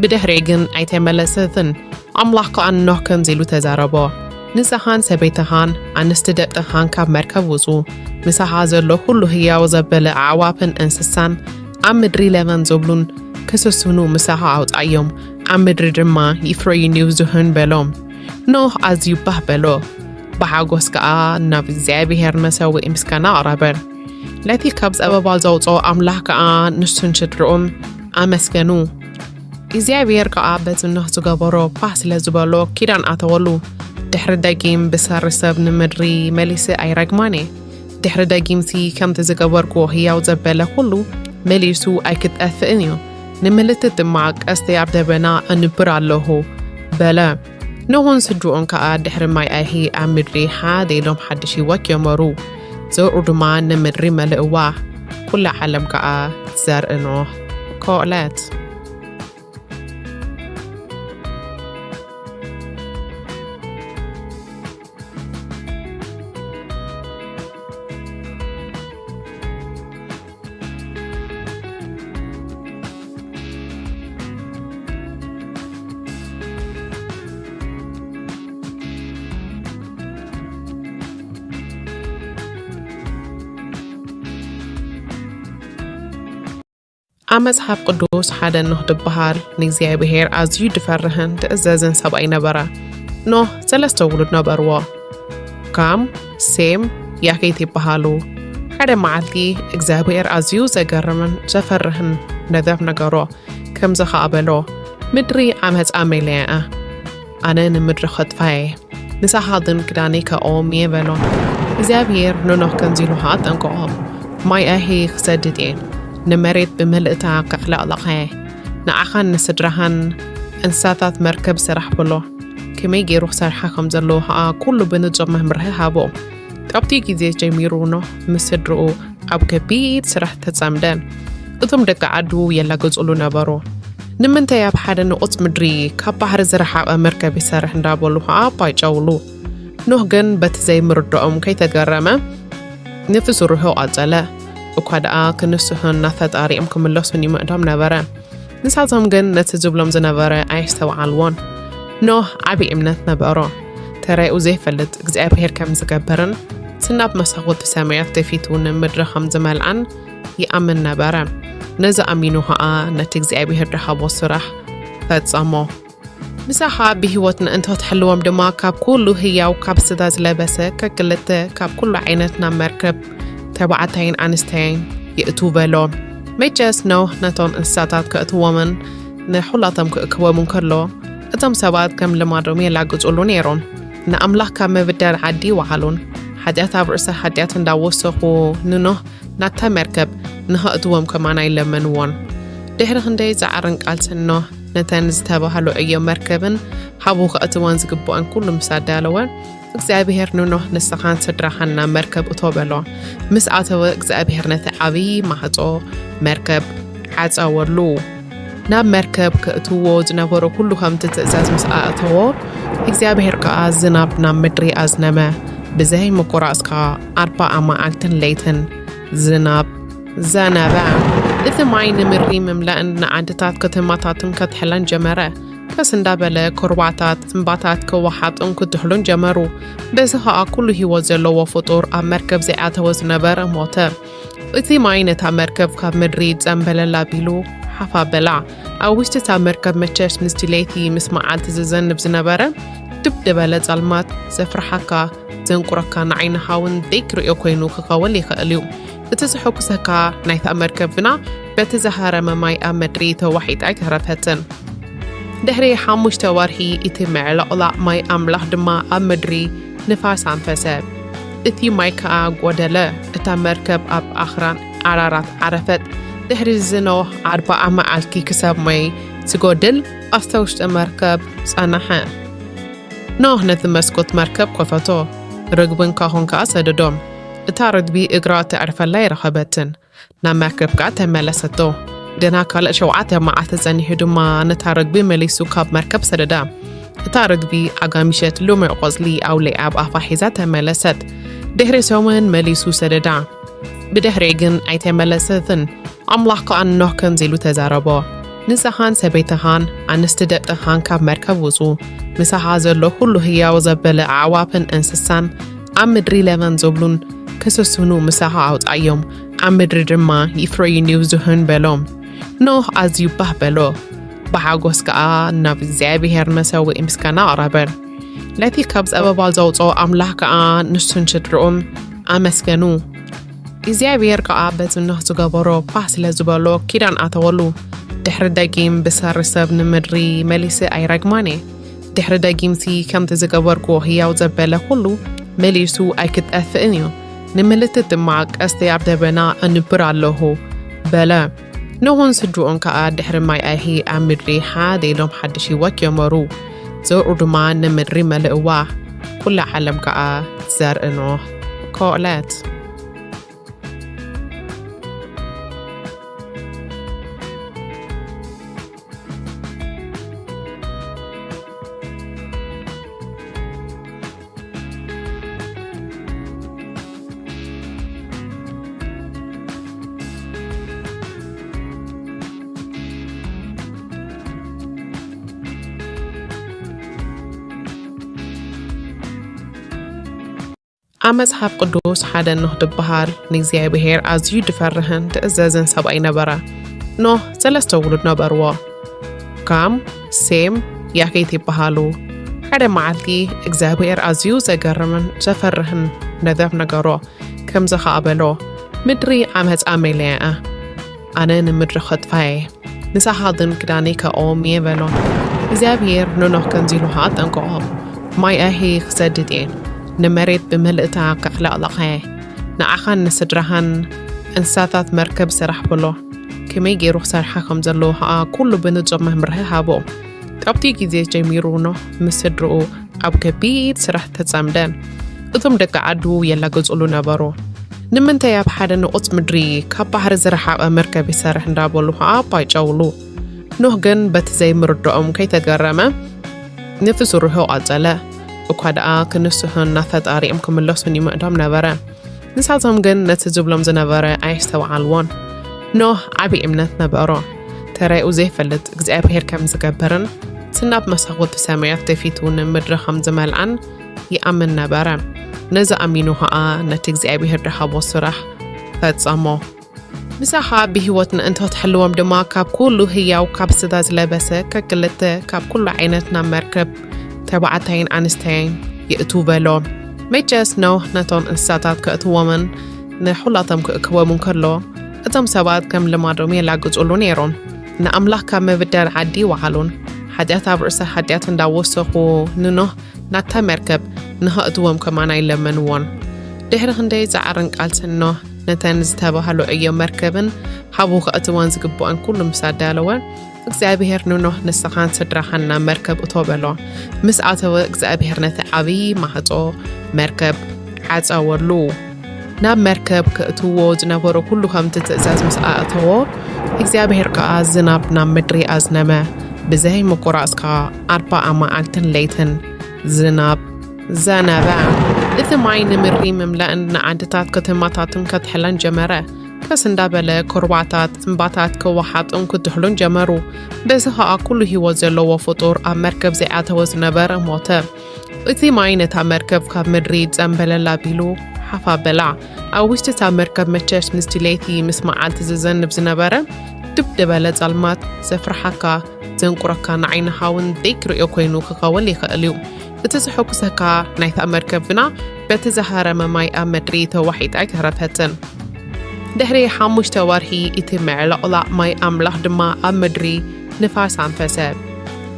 ብድሕሪኡ ግን ኣይተመለሰትን። ኣምላኽ ከኣ ንኖህ ከምዚ ኢሉ ተዛረቦ፣ ንስኻን ሰበይትኻን ኣንስቲ ደቅኻን ካብ መርከብ ውጹ፣ ምሳኻ ዘሎ ኩሉ ህያው ዘበለ ኣዕዋፍን እንስሳን ኣብ ምድሪ ለበም ዝብሉን ክስስኑ ምሳኻ ኣውጻዮም፣ ኣብ ምድሪ ድማ ይፍረዩን ይብዝሑን በሎም። ኖህ ኣዝዩ ባህ በሎ፣ ብሓጎስ ከኣ ናብ እግዚኣብሔር መሰውኢ ምስጋና ኣቕረበ። ነቲ ካብ ጸበባ ዘውጽኦ ኣምላኽ ከኣ ንሱን ስድርኡን ኣመስገኑ። እግዚኣብሔር ከኣ በቲ ኖህ ዝገበሮ ባህ ስለ ዝበሎ ኪዳን ኣተወሉ። ድሕሪ ደጊም ብሰሪ ሰብ ንምድሪ መሊሰ ኣይረግማን እየ። ድሕሪ ደጊምሲ ከምቲ ዝገበርክዎ ህያው ዘበለ ኩሉ መሊሱ ኣይክጠፍእን እዩ። ንምልክት ድማ ቀስተይ ኣብ ደበና ኣንብር ኣለኹ በለ። ኖህን ስድርኡን ከኣ ድሕሪ ማይ ኣይሂ ኣብ ምድሪ ሓደ ኢሎም ሓድሽ ህይወት ጀመሩ። ዘርኡ ድማ ንምድሪ መልእዋ። ኩላ ዓለም ከኣ ዘርኢ ኖህ ኮለት። ኣብ መጽሓፍ ቅዱስ ሓደ ኖህ ዝበሃል ንእግዚኣብሔር ኣዝዩ ዝፈርህን ዝእዘዝን ሰብኣይ ነበረ። ኖህ ሰለስተ ውሉድ ነበርዎ። ካም፣ ሴም፣ ያፌት ይበሃሉ። ሓደ መዓልቲ እግዚኣብሔር ኣዝዩ ዘገርምን ዘፈርህን ነገር ነገሮ። ከምዚ ኸኣ በሎ፣ ምድሪ ዓመጻ መሊኣ እያ። ኣነ ንምድሪ ኸጥፋ እየ። ንሳኻ ግን ክዳነይ ከእዎም እየ በሎ። እግዚኣብሔር ንኖህ ከምዚ ኢሉ ኸኣ ኣጠንቀቖ፣ ማይ ኣይሂ ክሰድድ እየ፣ ንመሬት ብምልእታ ከዕለቕልቓ እየ። ንዓኻን ንስድራኻን እንስሳታት መርከብ ስራሕ በሎ። ከመይ ገይሩ ክሰርሓ ከም ዘለዎ ኸኣ ኩሉ ብንጹር መምርሒ ሃቦ። ካብቲ ግዜ ጀሚሩ ኖህ ምስ ስድርኡ ኣብ ከቢድ ስራሕ ተጸምደ። እቶም ደቂ ዓዱ የላግጹሉ ነበሩ። ንምንታይ ኣብ ሓደ ንቑጽ ምድሪ ካብ ባሕሪ ዝረሓቐ መርከብ ይሰርሕ እንዳበሉ ኸኣ ኣባይጨውሉ። ኖህ ግን በቲ ዘይምርድኦም ከይተገረመ ነቲ ስርሑ ቀጸለ። እኳ ደኣ ክንስሑን ናብ ፈጣሪኦም ክምለሱን ይምዕዶም ነበረ። ንሳቶም ግን ነቲ ዝብሎም ዝነበረ ኣየስተውዓልዎን። ኖህ ዓቢ እምነት ነበሮ። ተራኡ ዘይፈልጥ እግዚኣብሔር ከም ዝገብርን እቲ ናብ መሳኹቲ ሰማያት ደፊቱ ንምድሪ ከም ዝመልኣን ይኣምን ነበረ። ነዚ ኣሚኑ ኸኣ ነቲ እግዚኣብሔር ዝሃቦ ስራሕ ፈጸሞ። ምሳኻ ብህይወት ምእንቲ ክትሕልዎም ድማ ካብ ኩሉ ህያው ካብ ስጋ ዝለበሰ ከክልተ ካብ ኩሉ ዓይነት ናብ መርከብ ተባዕታይን ኣንስተይን የእቱ በሎ። መቸስ ኖህ ነቶም እንስሳታት ከእትዎምን ንኹላቶም ክእክቦምን ከሎ እቶም ሰባት ከም ልማዶም የላግጹሉ ነይሮም። ንኣምላኽ ካብ ምብዳል ዓዲ ይወዓሉን ሓጢኣት ኣብ ርእሰ ሓጢኣት እንዳወሰኹ ንኖህ ናብታ መርከብ ንኸእትዎም ከማን ኣይለመንዎን። ድሕሪ ክንደይ ጻዕርን ቃልስን ኖህ ነተን ዝተባህሉ ዕዮ መርከብን ሓቡ ከእትወን ዝግብኦን ኩሉ ምስ ኣዳለወ እግዚኣብሔር ንኖህ ንስኻን ስድራኻን ናብ መርከብ እቶ በሎ። ምስ ኣተወ እግዚኣብሔር ነቲ ዓብዪ ማዕጾ መርከብ ዓጸወሉ። ናብ መርከብ ከእትዎ ዝነበሮ ኩሉ ከምቲ ትእዛዝ ምስ ኣእተዎ እግዚኣብሔር ከኣ ዝናብ ናብ ምድሪ ኣዝነመ። ብዘይ ምቁራጽ ከኣ ኣርባዓ መዓልትን ለይትን ዝናብ ዘነበ። እቲ ማይ ንምድሪ ምምላእን ንዓድታት ከተማታትን ከትሕለን ጀመረ። ቀስ እንዳበለ ኩርባታት እምባታት ክወሓጡን ክትሕሉን ጀመሩ። በዚ ኸኣ ኩሉ ህይወት ዘለዎ ፍጡር ኣብ መርከብ ዘይኣተወ ዝነበረ ሞተ። እቲ ማይ ነታ መርከብ ካብ ምድሪ ጸምበለል ኣቢሉ ሓፍ ኣበላ። ኣብ ውሽጢ እታ መርከብ መቸስ ምስቲ ለይቲ ምስ መዓልቲ ዝዘንብ ዝነበረ ድብ ዝበለ ጸልማት ዘፍርሓካ ዘንቁረካ ንዓይንኻ እውን ደይክርእዮ ኮይኑ ክኸውን ይኽእል እዩ። እቲ ዘሐጉሰካ ናይታ መርከብ ግና በቲ ዝሃረመ ማይ ኣብ ምድሪ ተዋሒጣ ኣይተረፈትን። ድሕሪ ሓሙሽተ ወርሒ እቲ ምዕልቕላቕ ማይ ኣምላኽ ድማ ኣብ ምድሪ ንፋስ ኣንፈሰ። እቲ ማይ ከኣ ጎደለ። እታ መርከብ ኣብ ኣኽራን ኣራራት ዓረፈት። ድሕሪ ዝኖህ ኣርባዓ መዓልቲ ክሳብ ማይ ዝጎድል ኣብታ ውሽጢ መርከብ ጸናሐ። ኖህ ነቲ መስኮት መርከብ ከፈቶ፣ ርግብን ካሆን ከኣ ሰደዶም። እታ ርግቢ እግራ ተዕርፈላ ኣይረኸበትን። ናብ መርከብ ከኣ ተመለሰቶ። ገና ካልእ ሸውዓተ መዓልቲ ጸኒሑ ድማ ነታ ርግቢ መሊሱ ካብ መርከብ ሰደዳ። እታ ርግቢ ኣጋሚሸት ልሙዕ ቆጽሊ ኣውሊዓ ኣብ ኣፋ ሒዛ ተመለሰት። ድሕሪ ሰሙን መሊሱ ሰደዳ። ብድሕሪኡ ግን ኣይተመለሰትን። ኣምላኽ ከኣ ንኖህ ከምዚ ኢሉ ተዛረቦ፣ ንስኻን ሰበይትኻን ኣንስቲ ደቅኻን ካብ መርከብ ውጹ፣ ምሳኻ ዘሎ ኩሉ ህያው ዘበለ ኣዕዋፍን እንስሳን ኣብ ምድሪ ለበም ዝብሉን ክስስኑ ምሳኻ ኣውጻዮም፣ ኣብ ምድሪ ድማ ይፍረዩን ይብዝሑን በሎ። ኖህ ኣዝዩ ባህ በሎ፣ ብሓጎስ ከኣ ናብ እግዚኣብሔር መሰውኢ ምስጋና ኣቕረበ። ነቲ ካብ ጸበባ ዘውጽኦ ኣምላኽ ከኣ ንሱን ስድርኡን ኣመስገኑ። እግዚኣብሔር ከኣ በቲ ኖህ ዝገበሮ ባህ ስለ ዝበሎ ኪዳን ኣተወሉ። ድሕሪ ደጊም ብሰሪ ሰብ ንምድሪ መሊሰ ኣይረግማን እየ። ድሕሪ ደጊምሲ ከምቲ ዝገበርኩዎ ህያው ዘበለ ኩሉ መሊሱ ኣይክጠፍእን እዩ። ንምልክት ድማ ቀስተይ ኣብ ደበና ኣንብር ኣለኹ በለ። ኖህን ስድርኡን ከኣ ድሕሪ ማይ ኣይሂ ኣብ ምድሪ ሓደ ኢሎም ሓድሽ ህይወት ጀመሩ። ዘርኡ ድማ ንምድሪ መልእዋ። ኩላ ዓለም ከኣ ዘርኢ ኖህ ኮለት። ኣብ መጽሓፍ ቅዱስ ሓደ ኖህ ዝበሃል ንእግዚኣብሔር ኣዝዩ ድፈርህን ድእዘዝን ሰብኣይ ነበረ። ኖህ ሰለስተ ውሉድ ነበርዎ። ካም፣ ሴም፣ ያፌት ይበሃሉ። ሓደ መዓልቲ እግዚኣብሔር ኣዝዩ ዘገርምን ዘፈርህን ነገር ነገሮ። ከምዚ ኸኣ በሎ፣ ምድሪ ዓመጻ መሊኣ እያ። ኣነ ንምድሪ ኸጥፋ እየ። ንሳኻ ግን ክዳነይ ከእዎም እየ በሎ። እግዚኣብሔር ንኖህ ከምዚ ኢሉ ኸኣ ኣጠንቀቖ፣ ማይ ኣይሂ ክሰድድ እየ፣ ንመሬት ብምልእታ ከዕለቕልቓ እየ። ንዓኻን ንስድራኻን እንስሳታት መርከብ ስራሕ በሎ። ከመይ ገይሩ ክሰርሓ ከም ዘለዎ ኸኣ ኩሉ ብንጹር መምርሒ ሃቦ። ካብቲ ግዜ ጀሚሩ ኖህ ምስ ስድርኡ ኣብ ከቢድ ስራሕ ተጸምደ። እቶም ደቂ ዓዱ የላግጹሉ ነበሩ። ንምንታይ ኣብ ሓደ ንቑጽ ምድሪ ካብ ባሕሪ ዝረሓቐ መርከብ ይሰርሕ እንዳበሉ ኸኣ ባይጨውሉ። ኖህ ግን በቲ ዘይምርድኦም ከይተገረመ ነቲ ስርሑ ቀጸለ። እኳ ደኣ ክንስሑን ናብ ፈጣሪኦም ክምለሱን ይምዕዶም ነበረ። ንሳቶም ግን ነቲ ዝብሎም ዝነበረ ኣየስተውዓልዎን። ኖህ ዓቢ እምነት ነበሮ። ተራኡ ዘይፈልጥ እግዚኣብሔር ከም ዝገብርን እቲ ናብ መሳኹቲ ሰማያት ደፊቱ ንምድሪ ከም ዝመልኣን ይኣምን ነበረ። ነዚ ኣሚኑ ኸኣ ነቲ እግዚኣብሔር ድሃቦ ስራሕ ፈጸሞ። ምሳኻ ብህይወት ንእንተ ትሕልዎም ድማ፣ ካብ ኩሉ ህያው ካብ ስጋ ዝለበሰ ከክልተ ካብ ኩሉ ዓይነት ናብ መርከብ ተባዕታይን ኣንስተይን የእቱ በሎ። መቸስ ኖህ ነቶም እንስሳታት ከእትዎምን ንሑላቶም ክእክቦምን ከሎ፣ እቶም ሰባት ከም ልማዶም የላግጹሉ ነይሮም። ንኣምላኽ ካብ ምብዳል ዓዲ ይወዓሉን፣ ሓጢኣት ኣብ ርእሰ ሓጢኣት እንዳወሰኹ ንኖህ ናታ መርከብ ንኸእትዎም ከማን ኣይለመንዎን። ድሕሪ ክንደይ ጻዕርን ቃልስን ኖህ ነተን ዝተባህሉ ዕዮ መርከብን ሃቡ ከእትወን ዝግብኦን ኩሉ ምስ ኣዳለወ፣ እግዚኣብሔር ንኖህ ንስኻን ስድራኻን ናብ መርከብ እቶ በሎ። ምስ ኣተወ እግዚኣብሔር ነቲ ዓብዪ ማዕጾ መርከብ ዓጸወሉ። ናብ መርከብ ከእትዎ ዝነበሩ ኩሉ ከምቲ ትእዛዝ ምስ ኣእተዎ፣ እግዚኣብሔር ከኣ ዝናብ ናብ ምድሪ ኣዝነመ። ብዘይ ምቁራጽ ከኣ ኣርባዓ መዓልትን ለይትን ዝናብ ዘነበ። እቲ ማይ ንምድሪ ምምላእን ንዓድታት ከተማታትን ከትሕለን ጀመረ። ከስ እንዳበለ ኩርባታት እምባታት ክወሓጡን ክትሕሉን ጀመሩ። በዚ ኸኣ ኩሉ ህይወት ዘለዎ ፍጡር ኣብ መርከብ ዘይኣተወ ዝነበረ ሞተ። እቲ ማይ ነታ መርከብ ካብ ምድሪ ጸምበለል ኣቢሉ ሓፍ ኣበላ። ኣብ ውሽጢ እታ መርከብ መቸስ ምስቲ ለይቲ ምስ መዓልቲ ዝዘንብ ዝነበረ ድብ ዝበለ ጸልማት ዘፍርሓካ፣ ዘንቁረካ፣ ንዓይንኻ እውን ደይክርእዮ ኮይኑ ክኸውን ይኽእል እዩ። እቲ ዘሐጉሰካ ናይታ መርከብ ግና በቲ ዝሃረመ ማይ ኣብ ምድሪ ተዋሒጣ ኣይተረፈትን። ድሕሪ ሓሙሽተ ወርሒ እቲ ምዕልቕላቕ ማይ ኣምላኽ ድማ ኣብ ምድሪ ንፋስ ኣንፈሰ።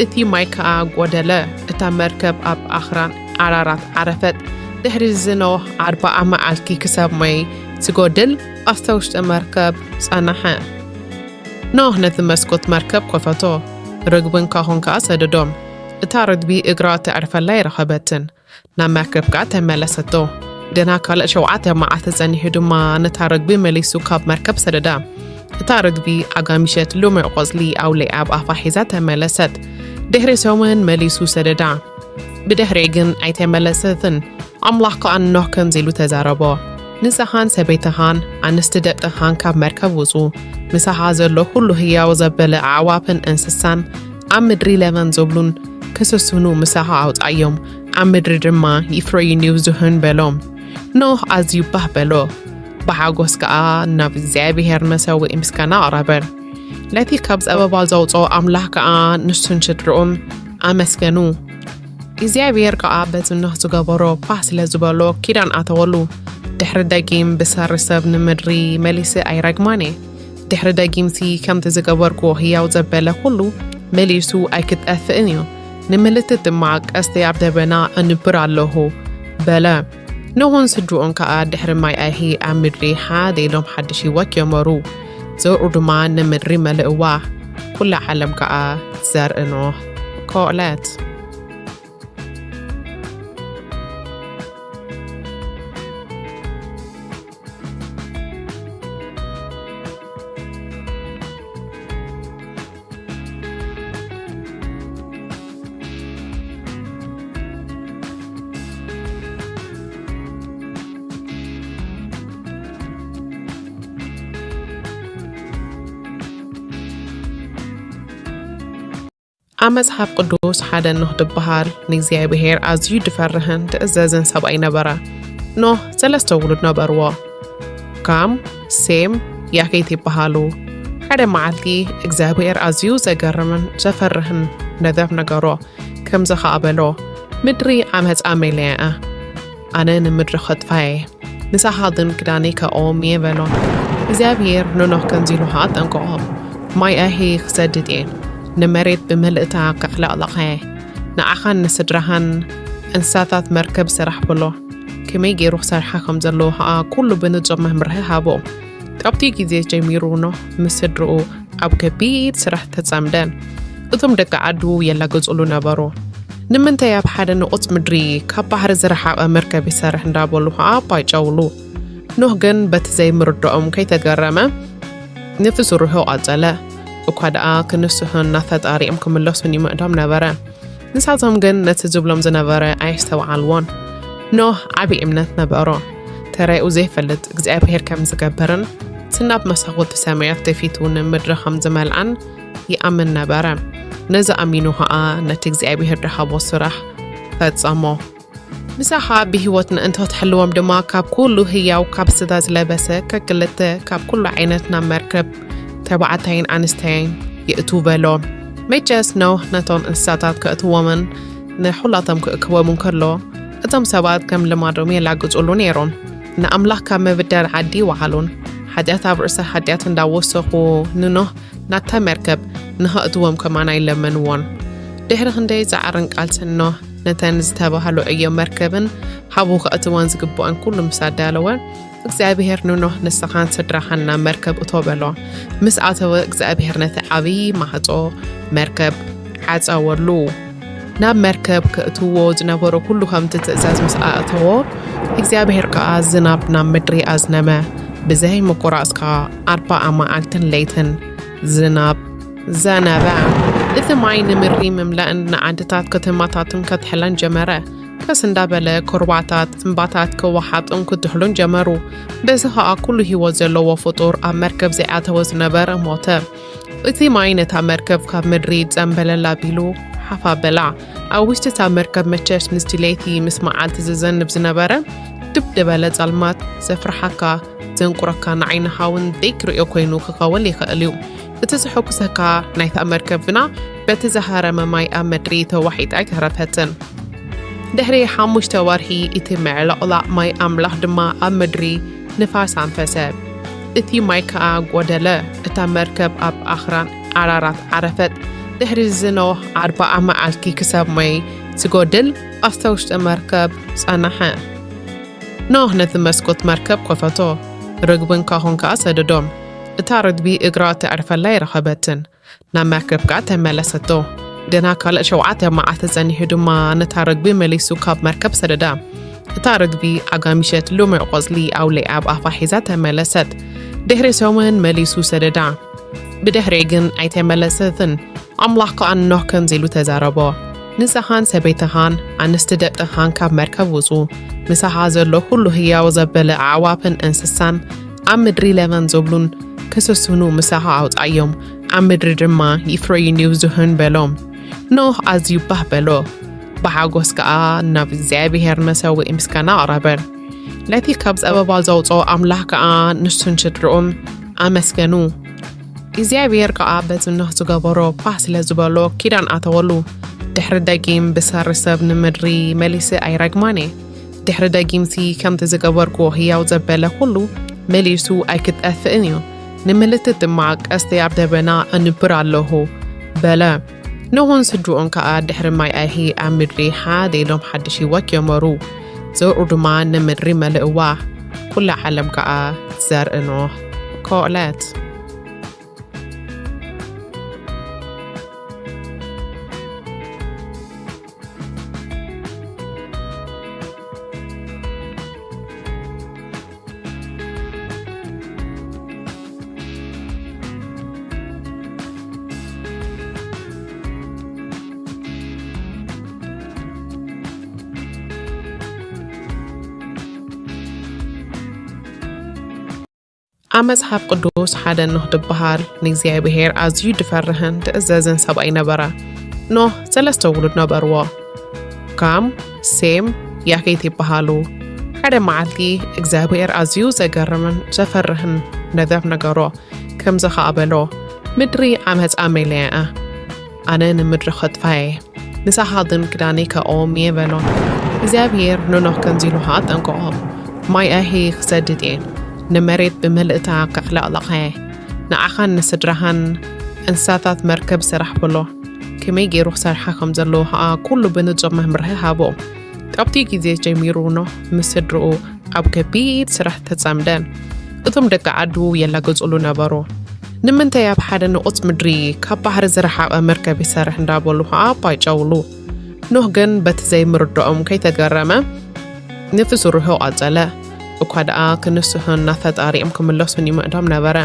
እቲ ማይ ከኣ ጐደለ። እታ መርከብ ኣብ ኣኽራን ኣራራት ዓረፈት። ድሕሪ እዚ ኖህ ኣርብዓ መዓልቲ ክሳብ ማይ ዝጎድል ኣብታ ውሽጢ መርከብ ጸንሐ። ኖህ ነቲ መስኮት መርከብ ከፈቶ፣ ርግብን ካሆን ከኣ ሰደዶም። እታ ርግቢ እግራ ተዕርፈላ ኣይረኸበትን። ናብ መርከብ ከኣ ተመለሰቶ። ገና ካልእ ሸውዓተ መዓልቲ ጸኒሑ ድማ ነታ ርግቢ መሊሱ ካብ መርከብ ሰደዳ። እታ ርግቢ ኣጋሚሸት ልሙዕ ቆጽሊ ኣውሊዓ ኣብ ኣፋ ሒዛ ተመለሰት። ድሕሪ ሰሙን መሊሱ ሰደዳ። ብድሕሪኡ ግን ኣይተመለሰትን። ኣምላኽ ከኣ ንኖህ ከምዚ ኢሉ ተዛረቦ፣ "ንስኻን ሰበይትኻን ኣንስቲ ደቅኻን ካብ መርከብ ውጹ፣ ምሳኻ ዘሎ ኩሉ ህያው ዘበለ ኣዕዋፍን እንስሳን ኣብ ምድሪ ለበም ዝብሉን ክስስኑ ምሳኻ ኣውጻዮም፣ ኣብ ምድሪ ድማ ይፍረዩን ይብዝሑን" በሎ። ኖህ ኣዝዩ ባህ በሎ፣ ብሓጎስ ከኣ ናብ እግዚኣብሔር መሰውኢ ምስጋና ኣቕረበ። ነቲ ካብ ጸበባ ዘውጽኦ ኣምላኽ ከኣ ንሱን ስድርኡን ኣመስገኑ። እግዚኣብሔር ከኣ በቲ ኖህ ዝገበሮ ባህ ስለ ዝበሎ ኪዳን ኣተወሉ። ድሕሪ ደጊም ብሰሪ ሰብ ንምድሪ መሊሰ ኣይረግማን እየ። ድሕሪ ደጊምሲ ከምቲ ዝገበርኩዎ ህያው ዘበለ ኩሉ መሊሱ ኣይክጠፍእን እዩ። ንምልክት ድማ ቀስቲ ኣብ ደበና ኣንብር ኣለኹ በለ። ኖህን ስድርኡን ከኣ ድሕሪ ማይ ኣይሂ ኣብ ምድሪ ሓደ ኢሎም ሓድሽ ህይወት ጀመሩ። ዘርኡ ድማ ንምድሪ መልእዋ። ኩላ ዓለም ከኣ ዘርኢ ኖህ ኮለት። ኣብ መጽሓፍ ቅዱስ ሓደ ኖህ ዝበሃል ንእግዚኣብሔር ኣዝዩ ዝፈርህን ዝእዘዝን ሰብኣይ ነበረ። ኖህ ሰለስተ ውሉድ ነበርዎ። ካም፣ ሴም፣ ያፌት ይበሃሉ። ሓደ መዓልቲ እግዚኣብሔር ኣዝዩ ዘገርምን ዘፈርህን ነገር ነገሮ። ከምዚ ኸኣ በሎ፣ "ምድሪ ዓመጻ መሊኣ እያ። ኣነ ንምድሪ ከጥፋ እየ። ንሳኻ ግን ክዳነይ ከእዎም እየ" በሎ። እግዚኣብሔር ንኖህ ከምዚ ኢሉ ኸኣ ኣጠንቀቖ፣ "ማይ ኣይሂ ክሰድድ እየ። ንመሬት ብምልእታ ከዕለቕልቓ እየ። ንዓኻን ንስድራኻን እንስሳታት መርከብ ስራሕ" በሎ። ከመይ ገይሩ ክሰርሓ ከም ዘለዎ ኸኣ ኩሉ ብንጹር መምርሒ ሃቦ። ካብቲ ግዜ ጀሚሩ ኖህ ምስ ስድርኡ ኣብ ከቢድ ስራሕ ተጸምደ። እቶም ደቂ ዓዱ የላግጹሉ ነበሩ። "ንምንታይ ኣብ ሓደ ንቑጽ ምድሪ ካብ ባሕሪ ዝረሓቐ መርከብ ይሰርሕ?" እንዳበሉ ኸኣ ኣባይጨውሉ። ኖህ ግን በቲ ዘይምርድኦም ከይተገረመ ነቲ ስርሑ ቀጸለ። እኳ ደኣ ክንስሑን ናብ ፈጣሪኦም ክምለሱን ይምዕዶም ነበረ። ንሳቶም ግን ነቲ ዝብሎም ዝነበረ ኣየስተውዓልዎን። ኖህ ዓቢ እምነት ነበሮ። ተራኡ ዘይፈልጥ እግዚኣብሔር ከም ዝገብርን፣ እቲ ናብ መሳኹቲ ሰማያት ደፊቱ ንምድሪ ከም ዝመልኣን ይኣምን ነበረ። ነዚ ኣሚኑ ኸኣ ነቲ እግዚኣብሔር ዝሃቦ ስራሕ ፈጸሞ። ምሳኻ ብህይወት ምእንቲ ክትሕልዎም ድማ ካብ ኩሉ ህያው ካብ ስጋ ዝለበሰ ከክልተ ካብ ኩሉ ዓይነት ናብ መርከብ ተባዕታይን ኣንስተይን የእቱ በሎ። መቸስ ኖህ ነቶም እንስሳታት ከእትዎምን ንኹላቶም ክእክቦምን ከሎ እቶም ሰባት ከም ልማዶም የላግጹሉ ነይሮም። ንኣምላኽ ካብ ምብዳል ዓዲ ይወዓሉን ሓጢኣት ኣብ ርእሲ ሓጢኣት እንዳወሰኹ ንኖህ ናታ መርከብ ንኸእትዎም ከማን ኣይለመንዎን። ድሕሪ ክንደይ ጻዕርን ቃልስን ኖህ ነተን ዝተባህሉ ዕዮ መርከብን ሓቡ ከእትወን ዝግብኦን ኩሉ ምስ ኣዳለወ እግዚኣብሔር ንኖህ ንስኻን ስድራኻን ናብ መርከብ እቶ በሎ። ምስ ኣተወ እግዚኣብሔር ነቲ ዓብዪ ማሕጾ መርከብ ዓጸወሉ። ናብ መርከብ ከእትዎ ዝነበሮ ኩሉ ከምቲ ትእዛዝ ምስ ኣእተዎ እግዚኣብሔር ከኣ ዝናብ ናብ ምድሪ ኣዝነመ። ብዘይ ምቁራጽ ከኣ ኣርባዓ መዓልትን ለይትን ዝናብ ዘነበ። እቲ ማይ ንምድሪ ምምላእን ንዓድታት ከተማታትን ከትሕለን ጀመረ። ቀስ እንዳበለ ኩርባታት እምባታት ክወሓጡን ክትሕሉን ጀመሩ። በዚ ኸኣ ኩሉ ህይወት ዘለዎ ፍጡር ኣብ መርከብ ዘይኣተወ ዝነበረ ሞተ። እቲ ማይ ነታ መርከብ ካብ ምድሪ ጸምበለል ኣቢሉ ሓፍ ኣበላ። ኣብ ውሽጢ እታ መርከብ መቸስ ምስቲ ለይቲ ምስ መዓልቲ ዝዘንብ ዝነበረ ድብ ዝበለ ጸልማት ዘፍርሓካ ዘንቁረካ ንዓይኒ ሃውን ዘይክርእዮ ኮይኑ ክኸውን ይኽእል እዩ። እቲ ዘሐጉሰካ ናይታ መርከብ ግና በቲ ዝሃረመ ማይ ኣብ ምድሪ ተዋሒጣ ኣይተረፈትን። ድሕሪ ሓሙሽተ ወርሒ እቲ ምዕልቕላቕ ማይ ኣምላኽ ድማ ኣብ ምድሪ ንፋስ ኣንፈሰ። እቲ ማይ ከኣ ጎደለ። እታ መርከብ ኣብ ኣኽራን ኣራራት ዓረፈት። ድሕሪ ዝኖህ ኣርባዓ መዓልቲ ክሳብ ማይ ዝጎድል ኣብታ ውሽጢ መርከብ ጸናሐ። ኖህ ነቲ መስኮት መርከብ ከፈቶ፣ ርግብን ካኾን ከኣ ሰደዶም። እታ ርግቢ እግራ ተዕርፈላ ኣይረኸበትን። ናብ መርከብ ከኣ ተመለሰቶ። ገና ካልእ ሸውዓተ መዓልቲ ጸኒሑ ድማ ነታ ርግቢ መሊሱ ካብ መርከብ ሰደዳ። እታ ርግቢ ኣጋሚሸት ልሙዕ ቆጽሊ ኣውሊዓ ኣብ ኣፋ ሒዛ ተመለሰት። ድሕሪ ሰሙን መሊሱ ሰደዳ። ብድሕሪኡ ግን ኣይተመለሰትን። ኣምላኽ ከኣ ንኖህ ከምዚ ኢሉ ተዛረቦ፣ ንስኻን ሰበይትኻን ኣንስቲ ደቅኻን ካብ መርከብ ውጹ፣ ምሳኻ ዘሎ ኩሉ ህያው ዘበለ ኣዕዋፍን እንስሳን ኣብ ምድሪ ለበም ዝብሉን ክስስኑ ምሳኻ ኣውጻዮም፣ ኣብ ምድሪ ድማ ይፍረዩን ይብዝሑን በሎም። ኖህ ኣዝዩ ባህ በሎ፣ ብሓጎስ ከኣ ናብ እግዚኣብሔር መሰውኢ ምስጋና ኣቕረበ። ነቲ ካብ ጸበባ ዘውጽኦ ኣምላኽ ከኣ ንሱን ስድርኡን ኣመስገኑ። እግዚኣብሔር ከኣ በቲ ኖህ ዝገበሮ ባህ ስለ ዝበሎ ኪዳን ኣተወሉ። ድሕሪ ደጊም ብሰሪ ሰብ ንምድሪ መሊሰ ኣይረግማን እየ። ድሕሪ ደጊምሲ ከምቲ ዝገበርክዎ ህያው ዘበለ ኩሉ መሊሱ ኣይክጠፍእን እዩ። ንምልክት ድማ ቀስተይ ኣብ ደበና ኣንብር ኣለኹ በለ። ኖህን ስድርኡን ከኣ ድሕሪ ማይ ኣይሂ ኣብ ምድሪ ሓደ ኢሎም ሓድሽ ህይወት ጀመሩ። ዘርኡ ድማ ንምድሪ መልእዋ። ኩላ ዓለም ከኣ ዘርኢ ኖህ ኮለት። ኣብ መጽሓፍ ቅዱስ ሓደ ኖህ ዝበሃል ንእግዚኣብሔር ኣዝዩ ዝፈርህን ዝእዘዝን ሰብኣይ ነበረ። ኖህ ሰለስተ ውሉድ ነበርዎ። ካም፣ ሴም፣ ያፌት ይበሃሉ። ሓደ መዓልቲ እግዚኣብሔር ኣዝዩ ዘገርምን ዘፈርህን ነገር ነገሮ። ከምዚ ኸኣ በሎ፣ ምድሪ ዓመጻ መሊኣ እያ። ኣነ ንምድሪ ኸጥፋ እየ። ንሳኻ ግን ክዳነይ ከእዎም እየ በሎ። እግዚኣብሔር ንኖህ ከምዚ ኢሉ ኸኣ ኣጠንቀቖ፣ ማይ ኣይሂ ክሰድድ እየ፣ ንመሬት ብምልእታ ከዕለቕልቓ እየ። ንዓኻን ንስድራኻን እንስሳታት መርከብ ስራሕ በሎ። ከመይ ገይሩ ክሰርሓ ከም ዘለዎ ኸኣ ኩሉ ብንጹር መምርሒ ሃቦ። ካብቲ ግዜ ጀሚሩ ኖህ ምስ ስድርኡ ኣብ ከቢድ ስራሕ ተጸምደ። እቶም ደቂ ዓዱ የላግጹሉ ነበሩ። ንምንታይ ኣብ ሓደ ንቑጽ ምድሪ ካብ ባሕሪ ዝረሓቐ መርከብ ይሰርሕ እንዳበሉ ኸኣ ኣባይጨውሉ። ኖህ ግን በቲ ዘይምርድኦም ከይተገረመ ነቲ ስርሑ ቀጸለ። እኳ ደኣ ክንስሑን ናብ ፈጣሪኦም ክምለሱን ይምዕዶም ነበረ።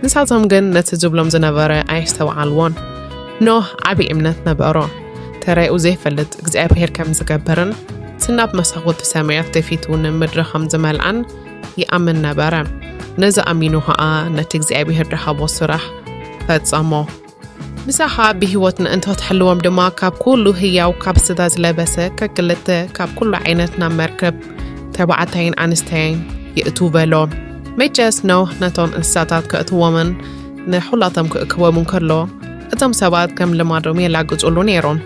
ንሳቶም ግን ነቲ ዝብሎም ዝነበረ ኣየስተውዓልዎን። ኖህ ዓቢ እምነት ነበሮ። ተራኡ ዘይፈልጥ እግዚኣብሔር ከም ዝገብርን ስናብ መሳኹቲ ሰማያት ተፊቱ ንምድሪ ከም ዝመልኣን ይኣምን ነበረ። ነዚ ኣሚኑ ኸኣ ነቲ እግዚኣብሔር ዝሃቦ ስራሕ ፈጸሞ። ምሳኻ ብህይወት ምእንቲ ክትሕልዎም ድማ፣ ካብ ኩሉ ህያው፣ ካብ ስጋ ዝለበሰ ከክልተ፣ ካብ ኩሉ ዓይነት ናብ መርከብ፣ ተባዕታይን ኣንስተይን፣ የእቱ በሎ። መቸስ ኖህ ነቶም እንስሳታት ከእትዎምን ንኹላቶም ክእክቦምን ከሎ፣ እቶም ሰባት ከም ልማዶም የላግጹሉ ነይሮም።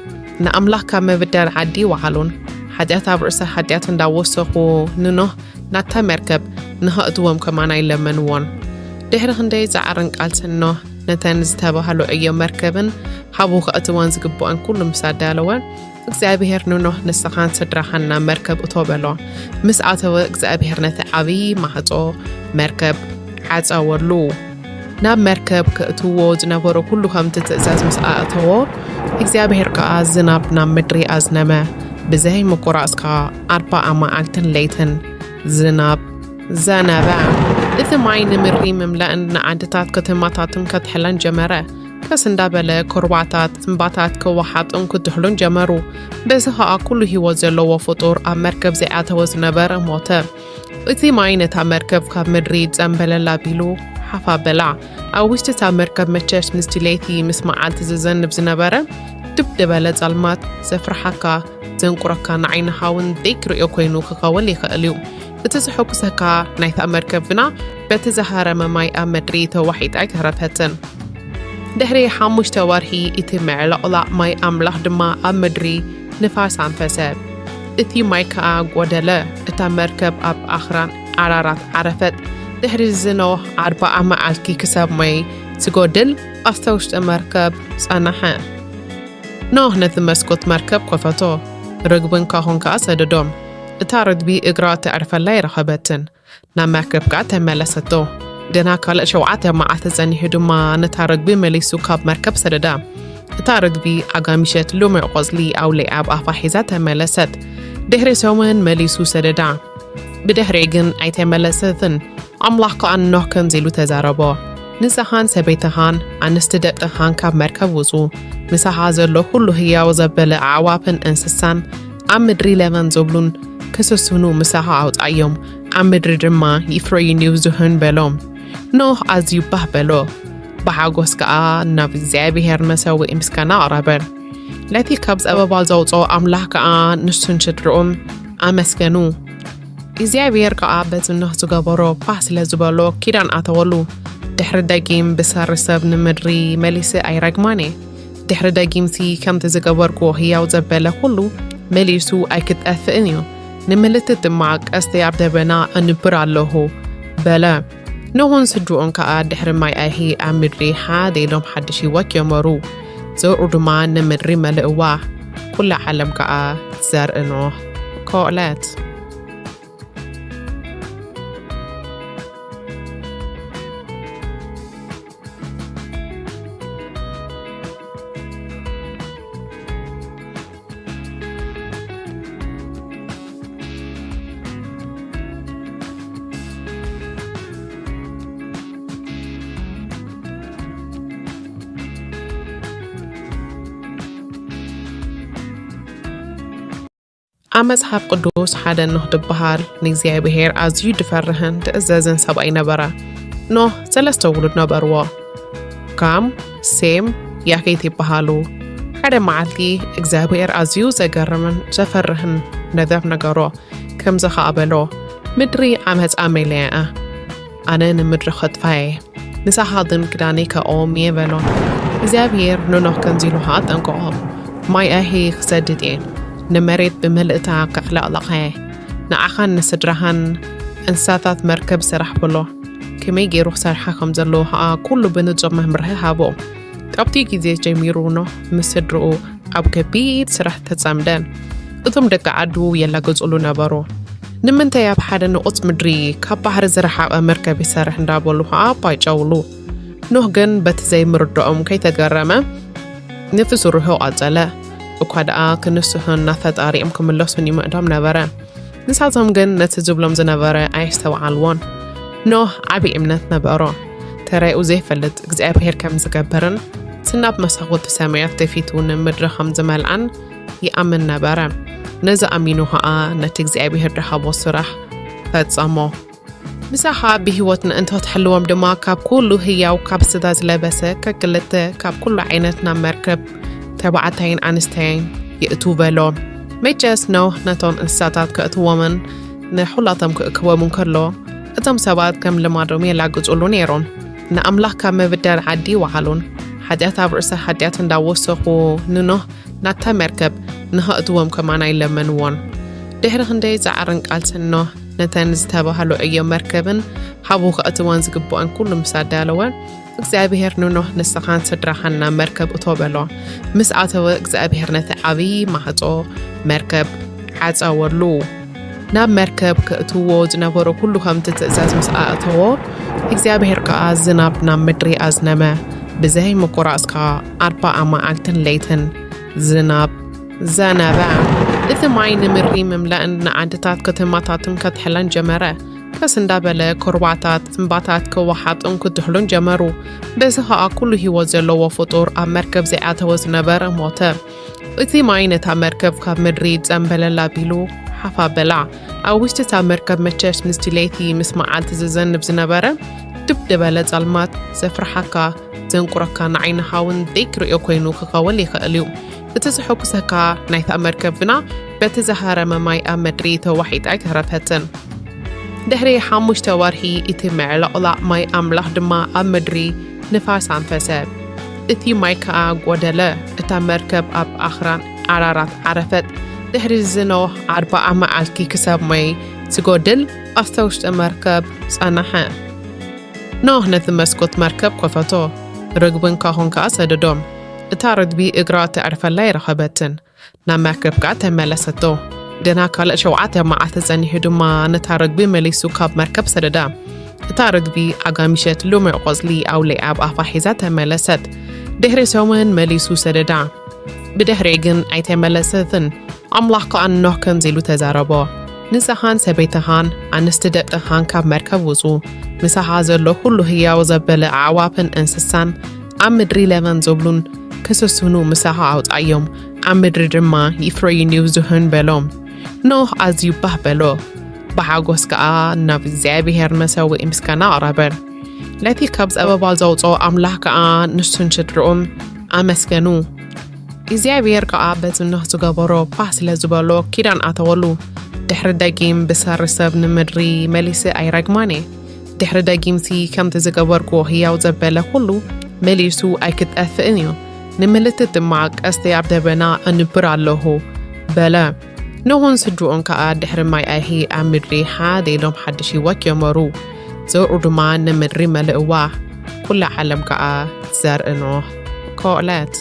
ንኣምላኽ ካብ ምብዳል ዓዲ ይወዓሉን፣ ሓጢኣት ኣብ ርእሲ ሓጢኣት እንዳወሰኹ፣ ንኖህ ናብታ መርከብ ንኸእትዎም ከማን ኣይለመንዎን። ድሕሪ ክንደይ ጻዕርን ቃልስን፣ ኖህ ነተን ዝተባህሉ ዕዮ መርከብን ሃቡ ከእትወን ዝግብኦን ኩሉ ምስ ኣዳለወ፣ እግዚኣብሔር ንኖህ፣ "ንስኻን ስድራኻን ናብ መርከብ እቶ" በሎ። ምስ ኣተወ፣ እግዚኣብሔር ነቲ ዓብዪ ማዕጾ መርከብ ዓጸወሉ። ናብ መርከብ ከእትዎ ዝነበሮ ኩሉ ከምቲ ትእዛዝ ምስ ኣእተዎ፣ እግዚኣብሔር ከኣ ዝናብ ናብ ምድሪ ኣዝነመ። ብዘይ ምቁራጽ ከኣ ኣርባዓ መዓልትን ለይትን ዝናብ ዘነበ። እቲ ማይ ንምድሪ ምምላእን ንዓድታት ከተማታትን ከትሕለን ጀመረ። ቀስ እንዳበለ ኩርባታት፣ እምባታት ክወሓጡን ክትሕሉን ጀመሩ። በዚ ኸኣ ኩሉ ህይወት ዘለዎ ፍጡር ኣብ መርከብ ዘይኣተወ ዝነበረ ሞተ። እቲ ማይ ነታ መርከብ ካብ ምድሪ ጸምበለል ኣቢሉ ሓፍ ኣበላ። ኣብ ውሽጢ እታ መርከብ መቸስ ምስቲ ለይቲ ምስ መዓልቲ ዝዘንብ ዝነበረ ድብ ዝበለ ጸልማት ዘፍርሓካ፣ ዘንቁረካ፣ ንዓይንኻ እውን ደይክርእዮ ኮይኑ ክኸውን ይኽእል እዩ። እቲ ዘሐጉሰካ ናይታ መርከብ ግና በቲ ዝሃረመ ማይ ኣብ ምድሪ ተዋሒጣ ኣይተረፈትን። ድሕሪ ሓሙሽተ ወርሒ እቲ ምዕልቕላቕ ማይ ኣምላኽ ድማ ኣብ ምድሪ ንፋስ ኣንፈሰ። እቲ ማይ ከኣ ጐደለ። እታ መርከብ ኣብ ኣኽራን ኣራራት ዓረፈት። ድሕሪ እዚ ኖህ ኣርብዓ መዓልቲ ክሳብ ማይ ዝጎድል ኣብታ ውሽጢ መርከብ ጸንሐ። ኖህ ነቲ መስኮት መርከብ ከፈቶ፣ ርግብን ካሆን ከኣ ሰደዶም። እታ ርግቢ እግራ ተዕርፈላ ኣይረኸበትን። ናብ መርከብ ከኣ ተመለሰቶ። ግና ካልእ ሸውዓተ መዓልቲ ጸኒሑ ድማ ነታ ርግቢ መሊሱ ካብ መርከብ ሰደዳ። እታ ርግቢ ኣጋሚሸት ልሙዕ ቆጽሊ ኣውሊዓ ኣብ ኣፋ ሒዛ ተመለሰት። ድሕሪ ሰሙን መሊሱ ሰደዳ። ብድሕሪኡ ግን ኣይተመለሰትን። ኣምላኽ ከኣ ንኖህ ከምዚ ኢሉ ተዛረቦ፣ "ንስኻን ሰበይትኻን ኣንስቲ ደቅኻን ካብ መርከብ ውጹ። ምሳኻ ዘሎ ኩሉ ህያው ዘበለ ኣዕዋፍን እንስሳን ኣብ ምድሪ ለበም ዝብሉን ክስስኑ ምሳኻ ኣውጻዮም፣ ኣብ ምድሪ ድማ ይፍረዩን ይብዝሑን" በሎ። ኖህ ኣዝዩ ባህ በሎ። ብሓጎስ ከኣ ናብ እግዚኣብሔር መሰውኢ ምስጋና ኣቕረበ። ነቲ ካብ ጸበባ ዘውጽኦ ኣምላኽ ከኣ ንሱን ስድርኡን ኣመስገኑ። እግዚኣብሔር ከኣ በቲ ኖህ ዝገበሮ ባህ ስለ ዝበሎ ኪዳን ኣተወሉ። ድሕሪ ደጊም ብሰሪ ሰብ ንምድሪ መሊሰ ኣይረግማን እየ። ድሕሪ ደጊምሲ ከምቲ ዝገበርክዎ ህያው ዘበለ ኩሉ መሊሱ ኣይክጠፍእን እዩ። ንምልክት ድማ ቀስቲ ኣብ ደበና ኣንብር ኣለኹ በለ። ኖህን ስድርኡን ከኣ ድሕሪ ማይ ኣይሂ ኣብ ምድሪ ሓደ ኢሎም ሓድሽ ህይወት ጀመሩ። ዘርኡ ድማ ንምድሪ መልእዋ። ኩላ ዓለም ከኣ ዘርኢ ኖህ ኮእለት። ኣብ መጽሓፍ ቅዱስ ሓደ ኖህ ዝበሃል ንእግዚኣብሔር ኣዝዩ ዝፈርህን ዝእዘዝን ሰብኣይ ነበረ። ኖህ ሰለስተ ውሉድ ነበርዎ። ካም፣ ሴም፣ ያፌት ይበሃሉ። ሓደ መዓልቲ እግዚኣብሔር ኣዝዩ ዘገርምን ዘፈርህን ነገር ነገሮ። ከምዚ ኸኣ በሎ፣ "ምድሪ ዓመጻ መሊኣ እያ። ኣነ ንምድሪ ኸጥፋ እየ። ንሳኻ ግን ክዳነይ ከእኦም እየ" በሎ። እግዚኣብሔር ንኖህ ከምዚ ኢሉ ኸኣ ኣጠንቀቖ፣ "ማይ ኣይሂ ክሰድድ እየ። ንመሬት ብምልእታ ከዕለቕልቓ እየ። ንዓኻን ንስድራኻን እንስሳታት መርከብ ስራሕ" በሎ። ከመይ ገይሩ ክሰርሓ ከም ዘለዎ ኸኣ ኩሉ ብንጹር መምርሒ ሃቦ። ካብቲ ግዜ ጀሚሩ ኖህ ምስ ስድርኡ ኣብ ከቢድ ስራሕ ተጸምደ። እቶም ደቂ ዓዱ የላግጹሉ ነበሩ። "ንምንታይ ኣብ ሓደ ንቑጽ ምድሪ ካብ ባሕሪ ዝረሓቐ መርከብ ይሰርሕ?" እንዳበሉ ኸኣ ባይጨውሉ። ኖህ ግን በቲ ዘይምርድኦም ከይተገረመ ነቲ ስርሑ ቀጸለ። እኳ ደኣ ክንስሑን ናብ ፈጣሪኦም ክምለሱን ይምዕዶም ነበረ። ንሳቶም ግን ነቲ ዝብሎም ዝነበረ ኣየስተውዓልዎን። ኖህ ዓቢ እምነት ነበሮ። ተራኡ ዘይፈልጥ እግዚኣብሔር ከም ዝገብርን፣ እቲ ናብ መሳኹቲ ሰማያት ደፊቱ ንምድሪ ከም ዝመልኣን ይኣምን ነበረ። ነዚ ኣሚኑ ኸኣ ነቲ እግዚኣብሔር ዝሃቦ ስራሕ ፈጸሞ። ምሳኻ ብህይወት ንእንተ ትሕልዎም ድማ፣ ካብ ኩሉ ህያው ካብ ስጋ ዝለበሰ ከክልተ ካብ ኩሉ ዓይነት ናብ መርከብ ተባዕታይን ኣንስተይን የእቱ በሎ። መቸስ ኖህ ነቶም እንስሳታት ከእትዎምን ንሑላቶም ክእክቦምን ከሎ፣ እቶም ሰባት ከም ልማዶም የላግጹሉ ነይሮም። ንኣምላኽ ካብ ምብዳል ዓዲ ይወዓሉን፣ ሓጢኣት ኣብ ርእሲ ሓጢኣት እንዳወሰኹ ንኖህ ናታ መርከብ ንኸእትዎም ከማን ኣይለመንዎን። ድሕሪ ክንደይ ጻዕርን ቃልስን ኖህ ነተን ዝተባህሉ ዕዮ መርከብን ሃቡ ከእትወን ዝግብኦን ኩሉ ምስ ኣዳለወ፣ እግዚኣብሔር ንኖህ ንስኻን ስድራኻን ናብ መርከብ እቶ በሎ። ምስ ኣተወ እግዚኣብሔር ነቲ ዓብዪ ማዕጾ መርከብ ዓጸወሉ። ናብ መርከብ ከእትዎ ዝነበሮ ኩሉ ከምቲ ትእዛዝ ምስ ኣእተዎ፣ እግዚኣብሔር ከኣ ዝናብ ናብ ምድሪ ኣዝነመ። ብዘይ ምቁራጽ ከኣ ኣርባዓ መዓልትን ለይትን ዝናብ ዘነበ። እቲ ማይ ንምድሪ ምምላእን ንዓድታት ከተማታትን ከትሕለን ጀመረ። ከስ እንዳበለ ኩርባታት እምባታት ክወሓጡን ክድሕሉን ጀመሩ። በዚ ኸኣ ኩሉ ህይወት ዘለዎ ፍጡር ኣብ መርከብ ዘይኣተወ ዝነበረ ሞተ። እቲ ማይ ነታ መርከብ ካብ ምድሪ ጸምበለል ኣቢሉ ሓፍ ኣበላ። ኣብ ውሽጢ እታ መርከብ መቸስ ምስቲ ለይቲ ምስ መዓልቲ ዝዘንብ ዝነበረ ድብ ዝበለ ጸልማት ዘፍርሓካ፣ ዘንቁረካ፣ ንዓይንኻ እውን ደይክርእዮ ኮይኑ ክኸውን ይኽእል እዩ። እቲ ዘሐጉሰካ ናይታ መርከብ ግና በቲ ዝሃረመ ማይ ኣብ ምድሪ ተዋሒጣ ኣይተረፈትን። ድሕሪ ሓሙሽተ ወርሒ እቲ ምዕልቕላቕ ማይ ኣምላኽ ድማ ኣብ ምድሪ ንፋስ ኣንፈሰ። እቲ ማይ ከኣ ጐደለ። እታ መርከብ ኣብ ኣኽራን ኣራራት ዓረፈት። ድሕሪ እዚ ኖህ ኣርብዓ መዓልቲ ክሳብ ማይ ዝጎድል ኣብታ ውሽጢ መርከብ ጸንሐ። ኖህ ነቲ መስኮት መርከብ ከፈቶ፣ ርግብን ካሆን ከኣ ሰደዶም። እታ ርግቢ እግራ ተዕርፈላ ኣይረኸበትን። ናብ መርከብ ከኣ ተመለሰቶ። ገና ካልእ ሸውዓተ መዓልቲ ጸኒሑ ድማ ነታ ርግቢ መሊሱ ካብ መርከብ ሰደዳ። እታ ርግቢ ኣጋሚሸት ልሙዕ ቆጽሊ ኣውሊዓ ኣብ ኣፋ ሒዛ ተመለሰት። ድሕሪ ሰሙን መሊሱ ሰደዳ። ብድሕሪኡ ግን ኣይተመለሰትን። ኣምላኽ ከኣ ንኖህ ከምዚ ኢሉ ተዛረቦ፣ "ንስኻን ሰበይትኻን ኣንስቲ ደቅኻን ካብ መርከብ ውጹ፣ ምሳኻ ዘሎ ኩሉ ህያው ዘበለ ኣዕዋፍን እንስሳን ኣብ ምድሪ ለበም ዝብሉን ክስስኑ ምሳኻ ኣውጻዮም፣ ኣብ ምድሪ ድማ ይፍረዩን ይብዝሑን" በሎ። ኖህ ኣዝዩ ባህ በሎ፣ ብሓጎስ ከኣ ናብ እግዚኣብሔር መሰውኢ ምስጋና ኣቕረበ። ነቲ ካብ ጸበባ ዘውጽኦ ኣምላኽ ከኣ ንሱን ስድርኡን ኣመስገኑ። እግዚኣብሔር ከኣ በቲ ኖህ ዝገበሮ ባህ ስለ ዝበሎ ኪዳን ኣተወሉ። ድሕሪ ደጊም ብሰሪ ሰብ ንምድሪ መሊሰ ኣይረግማን እየ። ድሕሪ ደጊምሲ ከምቲ ዝገበርኩዎ ህያው ዘበለ ኩሉ መሊሱ ኣይክጠፍእን እዩ። ንምልክት ድማ ቀስቲ ኣብ ደበና ኣንብር ኣለኹ በለ። ኖህን ስድርኡን ከኣ ድሕሪ ማይ ኣይሂ ኣብ ምድሪ ሓደ ኢሎም ሓድሽ ህይወት ጀመሩ። ዘርኡ ድማ ንምድሪ መልእዋ። ኩላ ዓለም ከኣ ዘርኢ ኖህ ኮእለት።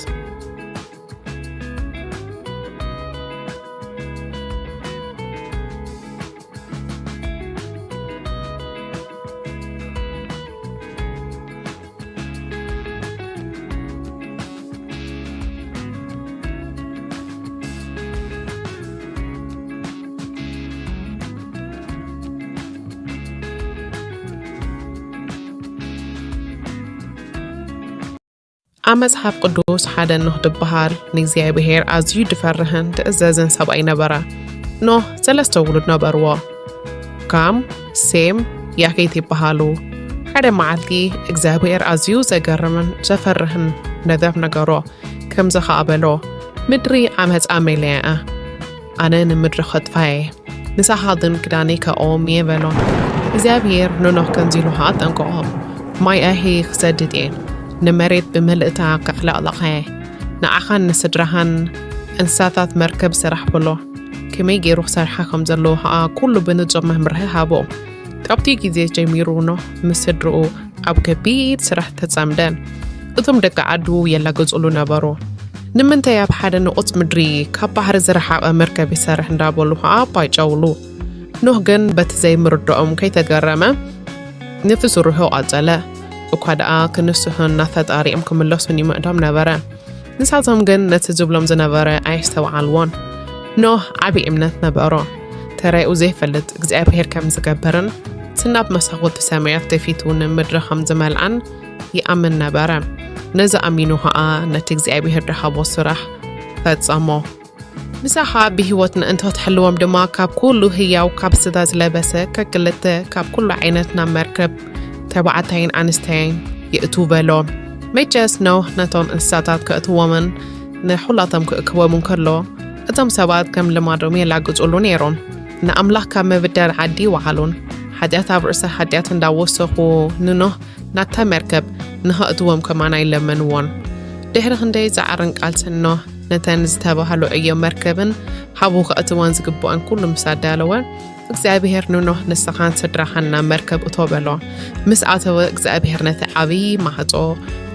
ኣብ መጽሓፍ ቅዱስ ሓደ ኖህ ዝበሃል ንእግዚኣብሔር ኣዝዩ ዝፈርህን ዝእዘዝን ሰብኣይ ነበረ። ኖህ ሰለስተ ውሉድ ነበርዎ። ካም፣ ሴም፣ ያፌት ይበሃሉ። ሓደ መዓልቲ እግዚኣብሔር ኣዝዩ ዘገርምን ዘፈርህን ነገር ነገሮ። ከምዚ ኸኣ በሎ፣ "ምድሪ ዓመጻ መሊኣ እያ። ኣነ ንምድሪ ኸጥፋ እየ። ንሳኻ ግን ክዳነይ ከእኦም እየ" በሎ። እግዚኣብሔር ንኖህ ከምዚ ኢሉ ኸኣ ኣጠንቀቖ፣ "ማይ ኣይሂ ክሰድድ እየ። ንመሬት ብምልእታ ከዕለቕልቓ እየ። ንዓኻን ንስድራኻን እንስሳታት መርከብ ስራሕ" በሎ። ከመይ ገይሩ ክሰርሓ ከም ዘለዎ ኸኣ ኩሉ ብንጹር መምርሒ ሃቦ። ካብቲ ግዜ ጀሚሩ ኖህ ምስ ስድርኡ ኣብ ከቢድ ስራሕ ተጸምደን። እቶም ደቂ ዓዱ የላግጹሉ ነበሩ። "ንምንታይ ኣብ ሓደ ንቑጽ ምድሪ ካብ ባሕሪ ዝረሓቐ መርከብ ይሰርሕ?" እንዳበሉ ኸኣ ኣባይጨውሉ። ኖህ ግን በቲ ዘይምርድኦም ከይተገረመ ነቲ ስርሑ ቀጸለ። እኳ ደኣ ክንስሑን ናብ ፈጣሪኦም ክምለሱን ይምዕዶም ነበረ። ንሳቶም ግን ነቲ ዝብሎም ዝነበረ ኣየስተውዓልዎን። ኖህ ዓቢ እምነት ነበሮ። ተራኡ ዘይፈልጥ እግዚኣብሔር ከም ዝገብርን፣ እቲ ናብ መሳኹቲ ሰማያት ተፊቱ ንምድሪ ከም ዝመልኣን ይኣምን ነበረ። ነዚ ኣሚኑ ኸኣ ነቲ እግዚኣብሔር ዝሃቦ ስራሕ ፈጸሞ። ምሳኻ ብህይወት ንእንተ ትሕልዎም ድማ፣ ካብ ኩሉ ህያው፣ ካብ ስጋ ዝለበሰ ከክልተ፣ ካብ ኩሉ ዓይነት ናብ መርከብ ተባዕታይን ኣንስተይን የእቱ በሎ። መቸስ ኖህ ነቶም እንስሳታት ከእትዎምን ንኹላቶም ክእክቦም እንከሎ፣ እቶም ሰባት ከም ልማዶም የላግጹሉ ነይሮም። ንኣምላኽ ካብ ምብዳል ዓዲ ይወዓሉን፣ ሓጢኣት ኣብ ርእሲ ሓጢኣት እንዳወሰኹ ንኖህ ናብታ መርከብ ንኸእትዎም ከማና ይለመንዎን። ድሕሪ ክንደይ ጻዕርን ቃልስን ኖህ ነተን ዝተባህሉ ዕዮ መርከብን ሓቡ ከእትወን ዝግብኦን ኩሉ ምስ ኣዳለወ፣ እግዚኣብሔር ንኖህ ንስኻን ስድራኻን ናብ መርከብ እቶ በሎ። ምስ ኣተወ እግዚኣብሔር ነቲ ዓብዪ ማዕጾ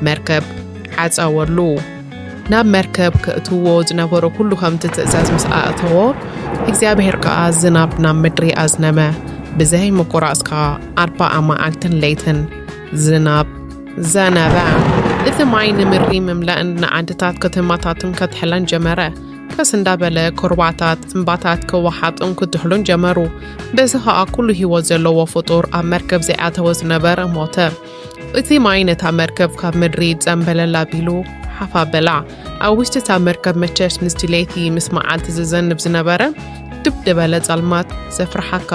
መርከብ ዓጸወሉ። ናብ መርከብ ከእትዎ ዝነበሮ ኩሉ ከምቲ ትእዛዝ ምስ ኣእተዎ፣ እግዚኣብሔር ከኣ ዝናብ ናብ ምድሪ ኣዝነመ። ብዘይ ምቁራጽ ከኣ ኣርባዓ መዓልትን ለይትን ዝናብ ዘነበ። እቲ ማይ ንምድሪ ምምላእን ንዓድታት ከተማታትን ከትሕለን ጀመረ። ቀስ እንዳበለ ኩርባታት፣ እምባታት ክወሓጡን ክትሕሉን ጀመሩ። በዚ ኸኣ ኩሉ ህይወት ዘለዎ ፍጡር ኣብ መርከብ ዘይኣተወ ዝነበረ ሞተ። እቲ ማይ ነታ መርከብ ካብ ምድሪ ጸምበለል ኣቢሉ ሓፍ ኣበላ። ኣብ ውሽጢ እታ መርከብ መቸስ ምስቲ ለይቲ ምስ መዓልቲ ዝዘንብ ዝነበረ ድብ ዝበለ ጸልማት ዘፍርሓካ፣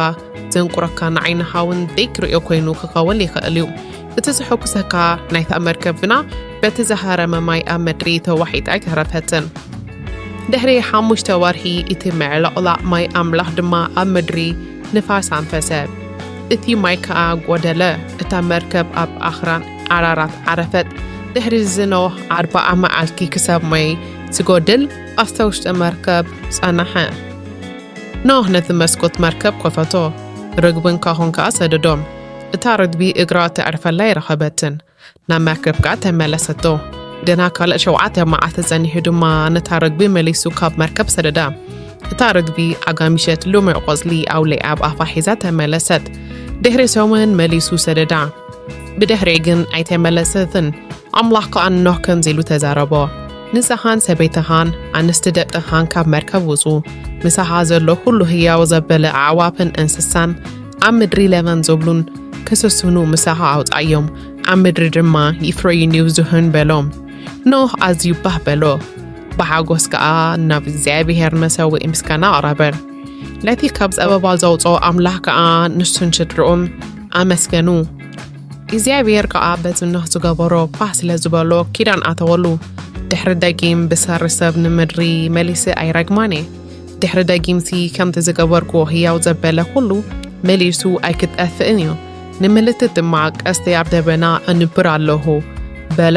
ዘንቁረካ፣ ንዓይንኻ እውን ዘይትርእዮ ኮይኑ ክኸውን ይኽእል እዩ። እቲ ዘሐጉሰካ ናይታ መርከብ ግና በቲ ዝሃረመ ማይ ኣብ ምድሪ ተዋሒጣ ኣይተረፈትን። ድሕሪ ሓሙሽተ ወርሒ እቲ ምዕልቕላቕ ማይ ኣምላኽ ድማ ኣብ ምድሪ ንፋስ ኣንፈሰ። እቲ ማይ ከኣ ጐደለ። እታ መርከብ ኣብ ኣኽራን ኣራራት ዓረፈት። ድሕሪ እዚ ኖህ ኣርብዓ መዓልቲ ክሳብ ማይ ዝጎድል ኣብታ ውሽጢ መርከብ ጸንሐ። ኖህ ነቲ መስኮት መርከብ ከፈቶ፣ ርግብን ካኾን ከኣ ሰደዶም። እታ ርግቢ እግራ ተዕርፈላ ኣይረኸበትን። ናብ መርከብ ከኣ ተመለሰቶ። ገና ካልእ ሸውዓተ መዓልቲ ጸኒሑ ድማ ነታ ርግቢ መሊሱ ካብ መርከብ ሰደዳ። እታ ርግቢ ኣጋሚሸት ልሙዕ ቆጽሊ ኣውሊዓ ኣብ ኣፋ ሒዛ ተመለሰት። ድሕሪ ሰሙን መሊሱ ሰደዳ። ብድሕሪኡ ግን ኣይተመለሰትን። ኣምላኽ ከኣ ንኖህ ከምዚ ኢሉ ተዛረቦ፣ "ንስኻን ሰበይትኻን ኣንስቲ ደቅኻን ካብ መርከብ ውጹ፣ ምሳኻ ዘሎ ኩሉ ህያው ዘበለ ኣዕዋፍን እንስሳን ኣብ ምድሪ ለመን ዝብሉን ክስስኑ ምሳኻ ኣውጻዮም፣ ኣብ ምድሪ ድማ ይፍረዩን ይብዝሑን" በሎ። ኖህ ኣዝዩ ባህ በሎ፣ ብሓጎስ ከኣ ናብ እግዚኣብሔር መሰውኢ ምስጋና ኣቕረበ። ነቲ ካብ ጸበባ ዘውጽኦ ኣምላኽ ከኣ ንሱን ስድርኡን ኣመስገኑ። እግዚኣብሔር ከኣ በቲ ኖህ ዝገበሮ ባህ ስለ ዝበሎ ኪዳን ኣተወሉ። ድሕሪ ደጊም ብሰሪ ሰብ ንምድሪ መሊሰ ኣይረግማን እየ። ድሕሪ ደጊምሲ ከምቲ ዝገበርክዎ ህያው ዘበለ ኩሉ መሊሱ ኣይክጠፍእን እዩ። ንምልክት ድማ ቀስተይ ኣብ ደበና ኣንብር ኣለኹ በለ።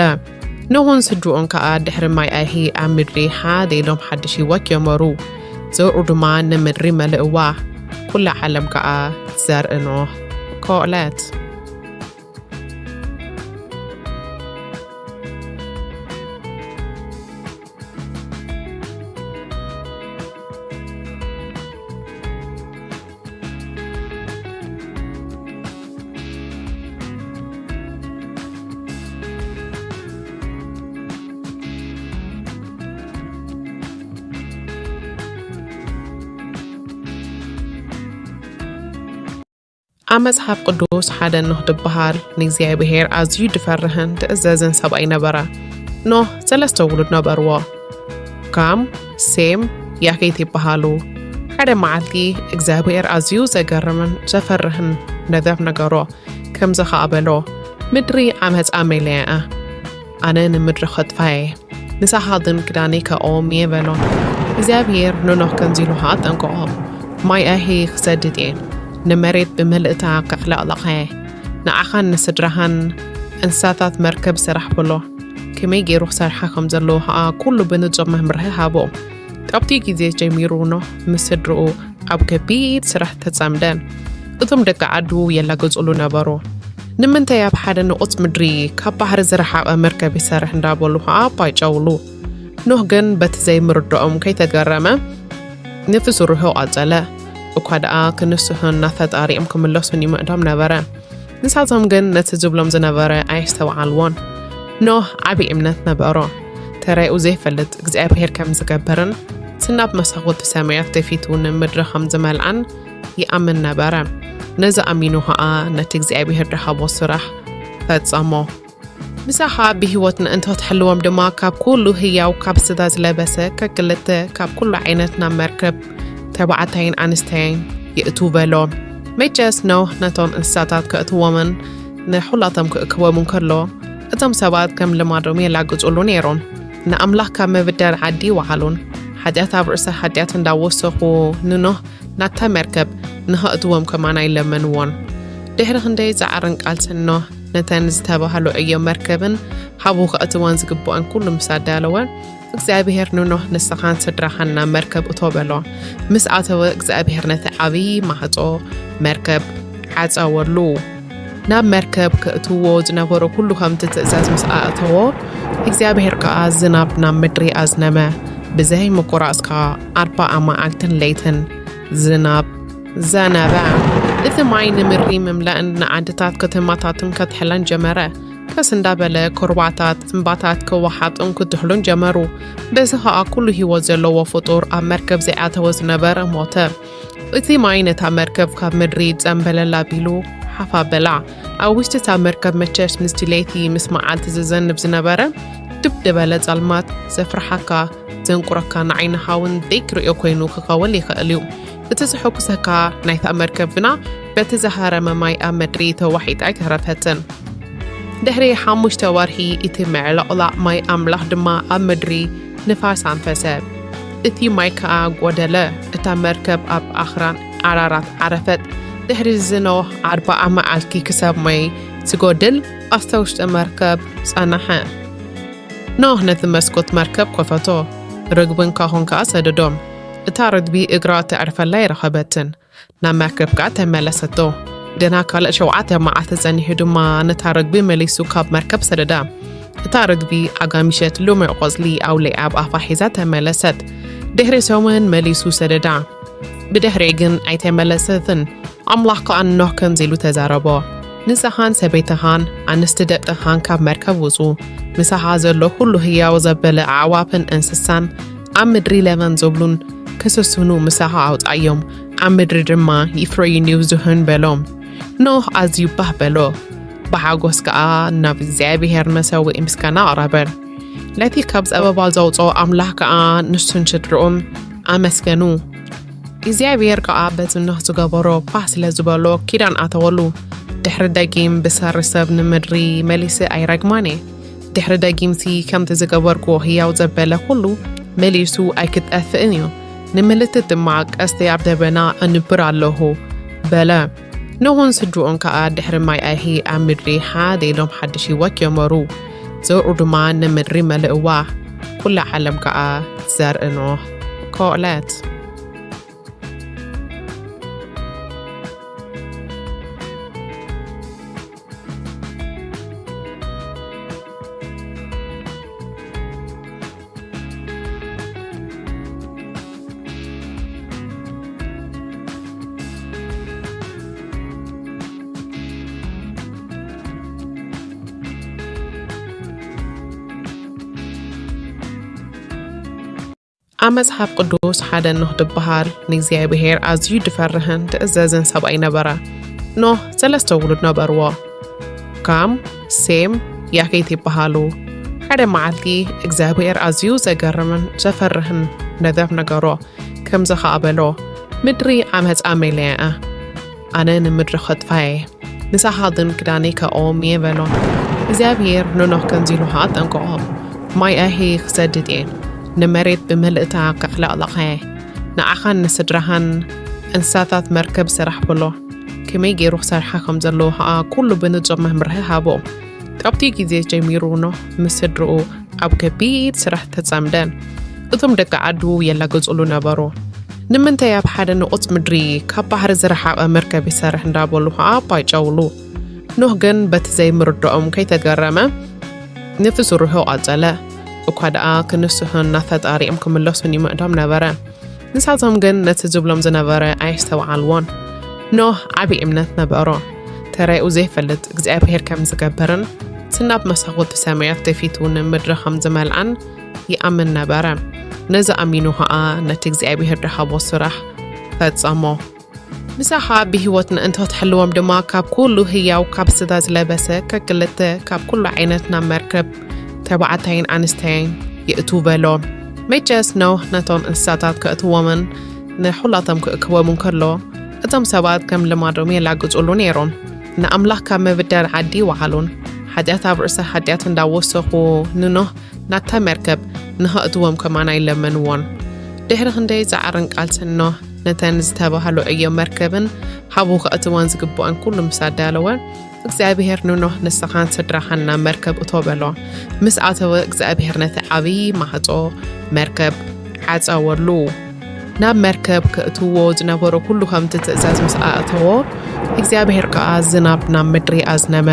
ኖህን ስድርኡን ከኣ ድሕሪ ማይ ኣይሂ ኣብ ምድሪ ሓደ ኢሎም ሓድሽ ህይወት ጀመሩ። ዘርኡ ድማ ንምድሪ መልእዋ። ኩላ ዓለም ከኣ ዘርኢ ኖህ ኮለት። ኣብ መጽሓፍ ቅዱስ ሓደ ኖህ ዝበሃል ንእግዚኣብሔር ኣዝዩ ዝፈርህን ዝእዘዝን ሰብኣይ ነበረ። ኖህ ሰለስተ ውሉድ ነበርዎ። ካም፣ ሴም፣ ያፌት ይበሃሉ። ሓደ መዓልቲ እግዚኣብሔር ኣዝዩ ዘገርምን ዘፈርህን ነገር ነገሮ። ከምዚ ኸኣ በሎ፣ "ምድሪ ዓመጻ መሊኣ እያ። ኣነ ንምድሪ ኸጥፋ እየ። ንሳኻ ግን ክዳነይ ከእኦም እየ" በሎ። እግዚኣብሔር ንኖህ ከምዚ ኢሉ ኸኣ ኣጠንቀቖ፣ "ማይ ኣይሂ ክሰድድ እየ። ንመሬት ብምልእታ ከዕለቕልቓ እየ። ንዓኻን ንስድራኻን እንስሳታት መርከብ ስራሕ" በሎ። ከመይ ገይሩ ክሰርሓ ከም ዘለዎ ኸኣ ኩሉ ብንጹር መምርሒ ሃቦ። ካብቲ ግዜ ጀሚሩ ኖህ ምስ ስድርኡ ኣብ ከቢድ ስራሕ ተጸምደ። እቶም ደቂ ዓዱ የላግጹሉ ነበሩ። "ንምንታይ ኣብ ሓደ ንቑጽ ምድሪ ካብ ባሕሪ ዝረሓቐ መርከብ ይሰርሕ?" እንዳበሉ ኸኣ ኣባይጨውሉ። ኖህ ግን በቲ ዘይምርድኦም ከይተገረመ ነቲ ስርሑ ቀጸለ። እኳ ደኣ ክንስሑን ናብ ፈጣሪኦም ክምለሱን ይምዕዶም ነበረ። ንሳቶም ግን ነቲ ዝብሎም ዝነበረ ኣየስተውዓልዎን። ኖህ ዓቢ እምነት ነበሮ። ተራኡ ዘይፈልጥ እግዚኣብሔር ከም ዝገብርን፣ እቲ ናብ መሳኹቲ ሰማያት ተፊቱ ንምድሪ ከም ዝመልኣን ይኣምን ነበረ። ነዚ ኣሚኑ ኸኣ ነቲ እግዚኣብሔር ዝሃቦ ስራሕ ፈጸሞ። ምሳኻ ብህይወት ንእንተ ትሕልዎም ድማ፣ ካብ ኩሉ ህያው፣ ካብ ስጋ ዝለበሰ ከክልተ፣ ካብ ኩሉ ዓይነት ናብ መርከብ ተባዕታይን ኣንስተይን ይእትዉ በሎ። መቸስ ኖህ ነቶም እንስሳታት ከእትዎምን ንኹላቶም ክእክቦምን ከሎ፣ እቶም ሰባት ከም ልማዶም የላግጹሉ ነይሮም። ንኣምላኽ ካብ ምብዳል ዓዲ ይወዓሉን፣ ሓጢኣት ኣብ ርእሲ ሓጢኣት እንዳወሰኹ ንኖህ ናብታ መርከብ ንኸእትዎም ከማን ኣይለመንዎን። ድሕሪ ክንደይ ጻዕርን ቃልስን ኖህ ነተን ዝተባህሉ ዕዮ መርከብን ሓቡ ከእትወን ዝግብኦን ኩሉ ምስ ኣዳለወ፣ እግዚኣብሔር ንኖህ፣ "ንስኻን ስድራኻን ናብ መርከብ እቶ" በሎ። ምስ ኣተወ፣ እግዚኣብሔር ነቲ ዓብዪ ማዕጾ መርከብ ዓጸወሉ። ናብ መርከብ ከእትዎ ዝነበሮ ኩሉ ከምቲ ትእዛዝ ምስ ኣእተዎ፣ እግዚኣብሔር ከኣ ዝናብ ናብ ምድሪ ኣዝነመ። ብዘይ ምቁራጽ ከኣ ኣርባዓ መዓልትን ለይትን ዝናብ ዘነበ። እቲ ማይ ንምድሪ ምምላእን ንዓድታት ከተማታትን ከትሕለን ጀመረ። ቀስ እንዳበለ ኩርባታት፣ እምባታት ክወሓጡን ክትሕሉን ጀመሩ። በዚ ኸኣ ኩሉ ህይወት ዘለዎ ፍጡር ኣብ መርከብ ዘይኣተወ ዝነበረ ሞተ። እቲ ማይ ነታ መርከብ ካብ ምድሪ ጸምበለል ኣቢሉ ሓፍ ኣበላ። ኣብ ውሽጢ እታ መርከብ መቸስ ምስቲ ለይቲ ምስ መዓልቲ ዝዘንብ ዝነበረ ድብ ዝበለ ጸልማት ዘፍርሓካ፣ ዘንቁረካ፣ ንዓይንኻ እውን ዘይክርእዮ ኮይኑ ክኸውን ይኽእል እዩ። እቲ ዘሐጉሰካ ናይታ መርከብ ግና በቲ ዝሃረመ ማይ ኣብ ምድሪ ተዋሒጣ ኣይተረፈትን። ድሕሪ ሓሙሽተ ወርሒ እቲ ምዕልቕላቕ ማይ ኣምላኽ ድማ ኣብ ምድሪ ንፋስ ኣንፈሰ። እቲ ማይ ከኣ ጐደለ። እታ መርከብ ኣብ ኣኽራን ኣራራት ዓረፈት። ድሕሪ እዚ ኖህ ኣርብዓ መዓልቲ ክሳብ ማይ ዝጎድል ኣብታ ውሽጢ መርከብ ጸንሐ። ኖህ ነቲ መስኮት መርከብ ከፈቶ፣ ርግብን ካኾን ከኣ ሰደዶም። እታ ርግቢ እግራ ተዕርፈላ ኣይረኸበትን። ናብ መርከብ ከኣ ተመለሰቶ። ገና ካልእ ሸውዓተ መዓልቲ ጸኒሑ ድማ ነታ ርግቢ መሊሱ ካብ መርከብ ሰደዳ። እታ ርግቢ ኣጋሚሸት ልሙዕ ቆጽሊ ኣውሊዓ ኣብ ኣፋ ሒዛ ተመለሰት። ድሕሪ ሰሙን መሊሱ ሰደዳ። ብድሕሪኡ ግን ኣይተመለሰትን። ኣምላኽ ከኣ ንኖህ ከምዚ ኢሉ ተዛረቦ፣ "ንስኻን ሰበይትኻን ኣንስቲ ደቅኻን ካብ መርከብ ውጹ፣ ምሳኻ ዘሎ ኩሉ ህያው ዘበለ ኣዕዋፍን እንስሳን ኣብ ምድሪ ለበም ዝብሉን ክስስኑ ምሳኻ ኣውጻዮም፣ ኣብ ምድሪ ድማ ይፍረዩን ይብዝሑን" በሎ። ኖህ ኣዝዩ ባህ በሎ፣ ብሓጎስ ከኣ ናብ እግዚኣብሔር መሰውኢ ምስጋና ኣቕረበ። ነቲ ካብ ጸበባ ዘውጽኦ ኣምላኽ ከኣ ንሱን ስድርኡን ኣመስገኑ። እግዚኣብሔር ከኣ በቲ ኖህ ዝገበሮ ባህ ስለ ዝበሎ ኪዳን ኣተወሉ። ድሕሪ ደጊም ብሰሪ ሰብ ንምድሪ መሊሰ ኣይረግማን እየ። ድሕሪ ደጊምሲ ከምቲ ዝገበርክዎ ህያው ዘበለ ኩሉ መሊሱ ኣይክጠፍእን እዩ። ንምልክት ድማ ቀስተይ ኣብ ደበና ኣንብር ኣለኹ በለ። ኖህን ስድርኡን ከኣ ድሕሪ ማይ ኣይሂ ኣብ ምድሪ ሓደ ኢሎም ሓድሽ ህይወት ጀመሩ። ዘርኡ ድማ ንምድሪ መልእዋ። ኩላ ዓለም ከኣ ዘርኢ ኖህ ኮለት። ኣብ መጽሓፍ ቅዱስ ሓደ ኖህ ዝበሃል ንእግዚኣብሔር ኣዝዩ ዝፈርህን ዝእዘዝን ሰብኣይ ነበረ። ኖህ ሰለስተ ውሉድ ነበርዎ። ካም፣ ሴም፣ ያፌት ይበሃሉ። ሓደ መዓልቲ እግዚኣብሔር ኣዝዩ ዘገርምን ዘፈርህን ነገር ነገሮ። ከምዚ ኸኣ በሎ፣ "ምድሪ ዓመጻ መሊኣ እያ። ኣነ ንምድሪ ከጥፋ እየ። ንሳኻ ግን ክዳነይ ከእዎም እየ" በሎ። እግዚኣብሔር ንኖህ ከምዚ ኢሉ ኸኣ ኣጠንቀቖ፣ "ማይ ኣይሂ ክሰድድ እየ። ንመሬት ብምልእታ ከዕለቕልቓ እየ። ንዓኻን ንስድራኻን እንስሳታት መርከብ ስራሕ" በሎ። ከመይ ገይሩ ክሰርሓ ከም ዘለዎ ኸኣ ኩሉ ብንጹር መምርሒ ሃቦ። ካብቲ ግዜ ጀሚሩ ኖህ ምስ ስድርኡ ኣብ ከቢድ ስራሕ ተጸምደ። እቶም ደቂ ዓዱ የላግጹሉ ነበሩ። "ንምንታይ ኣብ ሓደ ንቑጽ ምድሪ ካብ ባሕሪ ዝረሓቐ መርከብ ይሰርሕ?" እንዳበሉ ኸኣ ኣባይጨውሉ። ኖህ ግን በቲ ዘይምርድኦም ከይተገረመ ነቲ ስርሑ ቀጸለ። እኳ ደኣ ክንስሑን ናብ ፈጣሪኦም ክምለሱን ይምዕዶም ነበረ። ንሳቶም ግን ነቲ ዝብሎም ዝነበረ ኣየስተውዓልዎን። ኖህ ዓቢ እምነት ነበሮ። ተራኡ ዘይፈልጥ እግዚኣብሔር ከም ዝገብርን፣ እቲ ናብ መሳኹቲ ሰማያት ከፊቱ ንምድሪ ከም ዝመልኣን ይኣምን ነበረ። ነዚ ኣሚኑ ኸኣ ነቲ እግዚኣብሔር ዝሃቦ ስራሕ ፈጸሞ። ምሳኻ ብህይወት ምእንቲ ክትሕልዎም ድማ ካብ ኩሉ ህያው ካብ ስጋ ዝለበሰ ከክልተ ካብ ኩሉ ዓይነት ናብ መርከብ ተባዕታይን ኣንስተይን የእቱ በሎ። መቸስ ኖህ ነቶም እንስሳታት ከእትዎምን ንኹላቶም ክእክቦምን ከሎ እቶም ሰባት ከም ልማዶም የላግጹሉ ነይሮም። ንኣምላኽ ካብ ምብዳል ዓዲ ይወዓሉን ሓጢኣት ኣብ ርእሲ ሓጢኣት እንዳወሰኹ ንኖህ ናብታ መርከብ ንኸእትዎም ከማና ኣይለመንዎን። ድሕሪ ክንደይ ጻዕርን ቃልስን ኖህ ነተን ዝተባህሉ ዕዮ መርከብን ሃቡ ከእትወን ዝግብኦን ኩሉ ምስ ኣዳለወ እግዚኣብሔር ንኖህ ንስኻን ስድራኻን ናብ መርከብ እቶ በሎ። ምስ ኣተወ እግዚኣብሔር ነቲ ዓብዪ ማህጾ መርከብ ዓጸወሉ። ናብ መርከብ ከእትዎ ዝነበሮ ኩሉ ከምቲ ትእዛዝ ምስ ኣእተዎ እግዚኣብሔር ከኣ ዝናብ ናብ ምድሪ ኣዝነመ።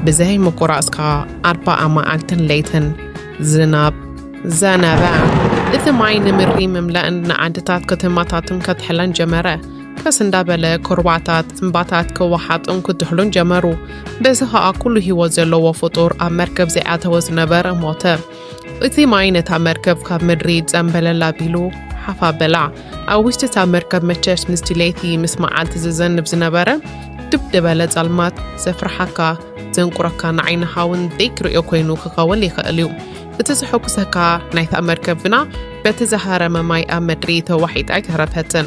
ብዘይ ምቁራጽ ከኣ ኣርባዓ መዓልትን ለይትን ዝናብ ዘነበ። እቲ ማይ ንምድሪ ምምላእን ንዓድታት ከተማታትን ከትሕለን ጀመረ። ቀስ እንዳበለ ኩርባታት እምባታት ክወሓጡን ክትሕሉን ጀመሩ። በዚ ኸኣ ኩሉ ህይወት ዘለዎ ፍጡር ኣብ መርከብ ዘይኣተወ ዝነበረ ሞተ። እቲ ማይ ነታ መርከብ ካብ ምድሪ ጸምበለል ኣቢሉ ሓፍ ኣበላ። ኣብ ውሽጢ እታ መርከብ መቸስ ምስቲ ለይቲ ምስ መዓልቲ ዝዘንብ ዝነበረ ድብ ዝበለ ጸልማት ዘፍርሓካ ዘንቁረካ ንዓይንኻ እውን ደይክርእዮ ኮይኑ ክኸውን ይኽእል እዩ። እቲ ዘሐጉሰካ ናይታ መርከብ ግና በቲ ዝሃረመ ማይ ኣብ ምድሪ ተዋሒጣ ኣይተረፈትን።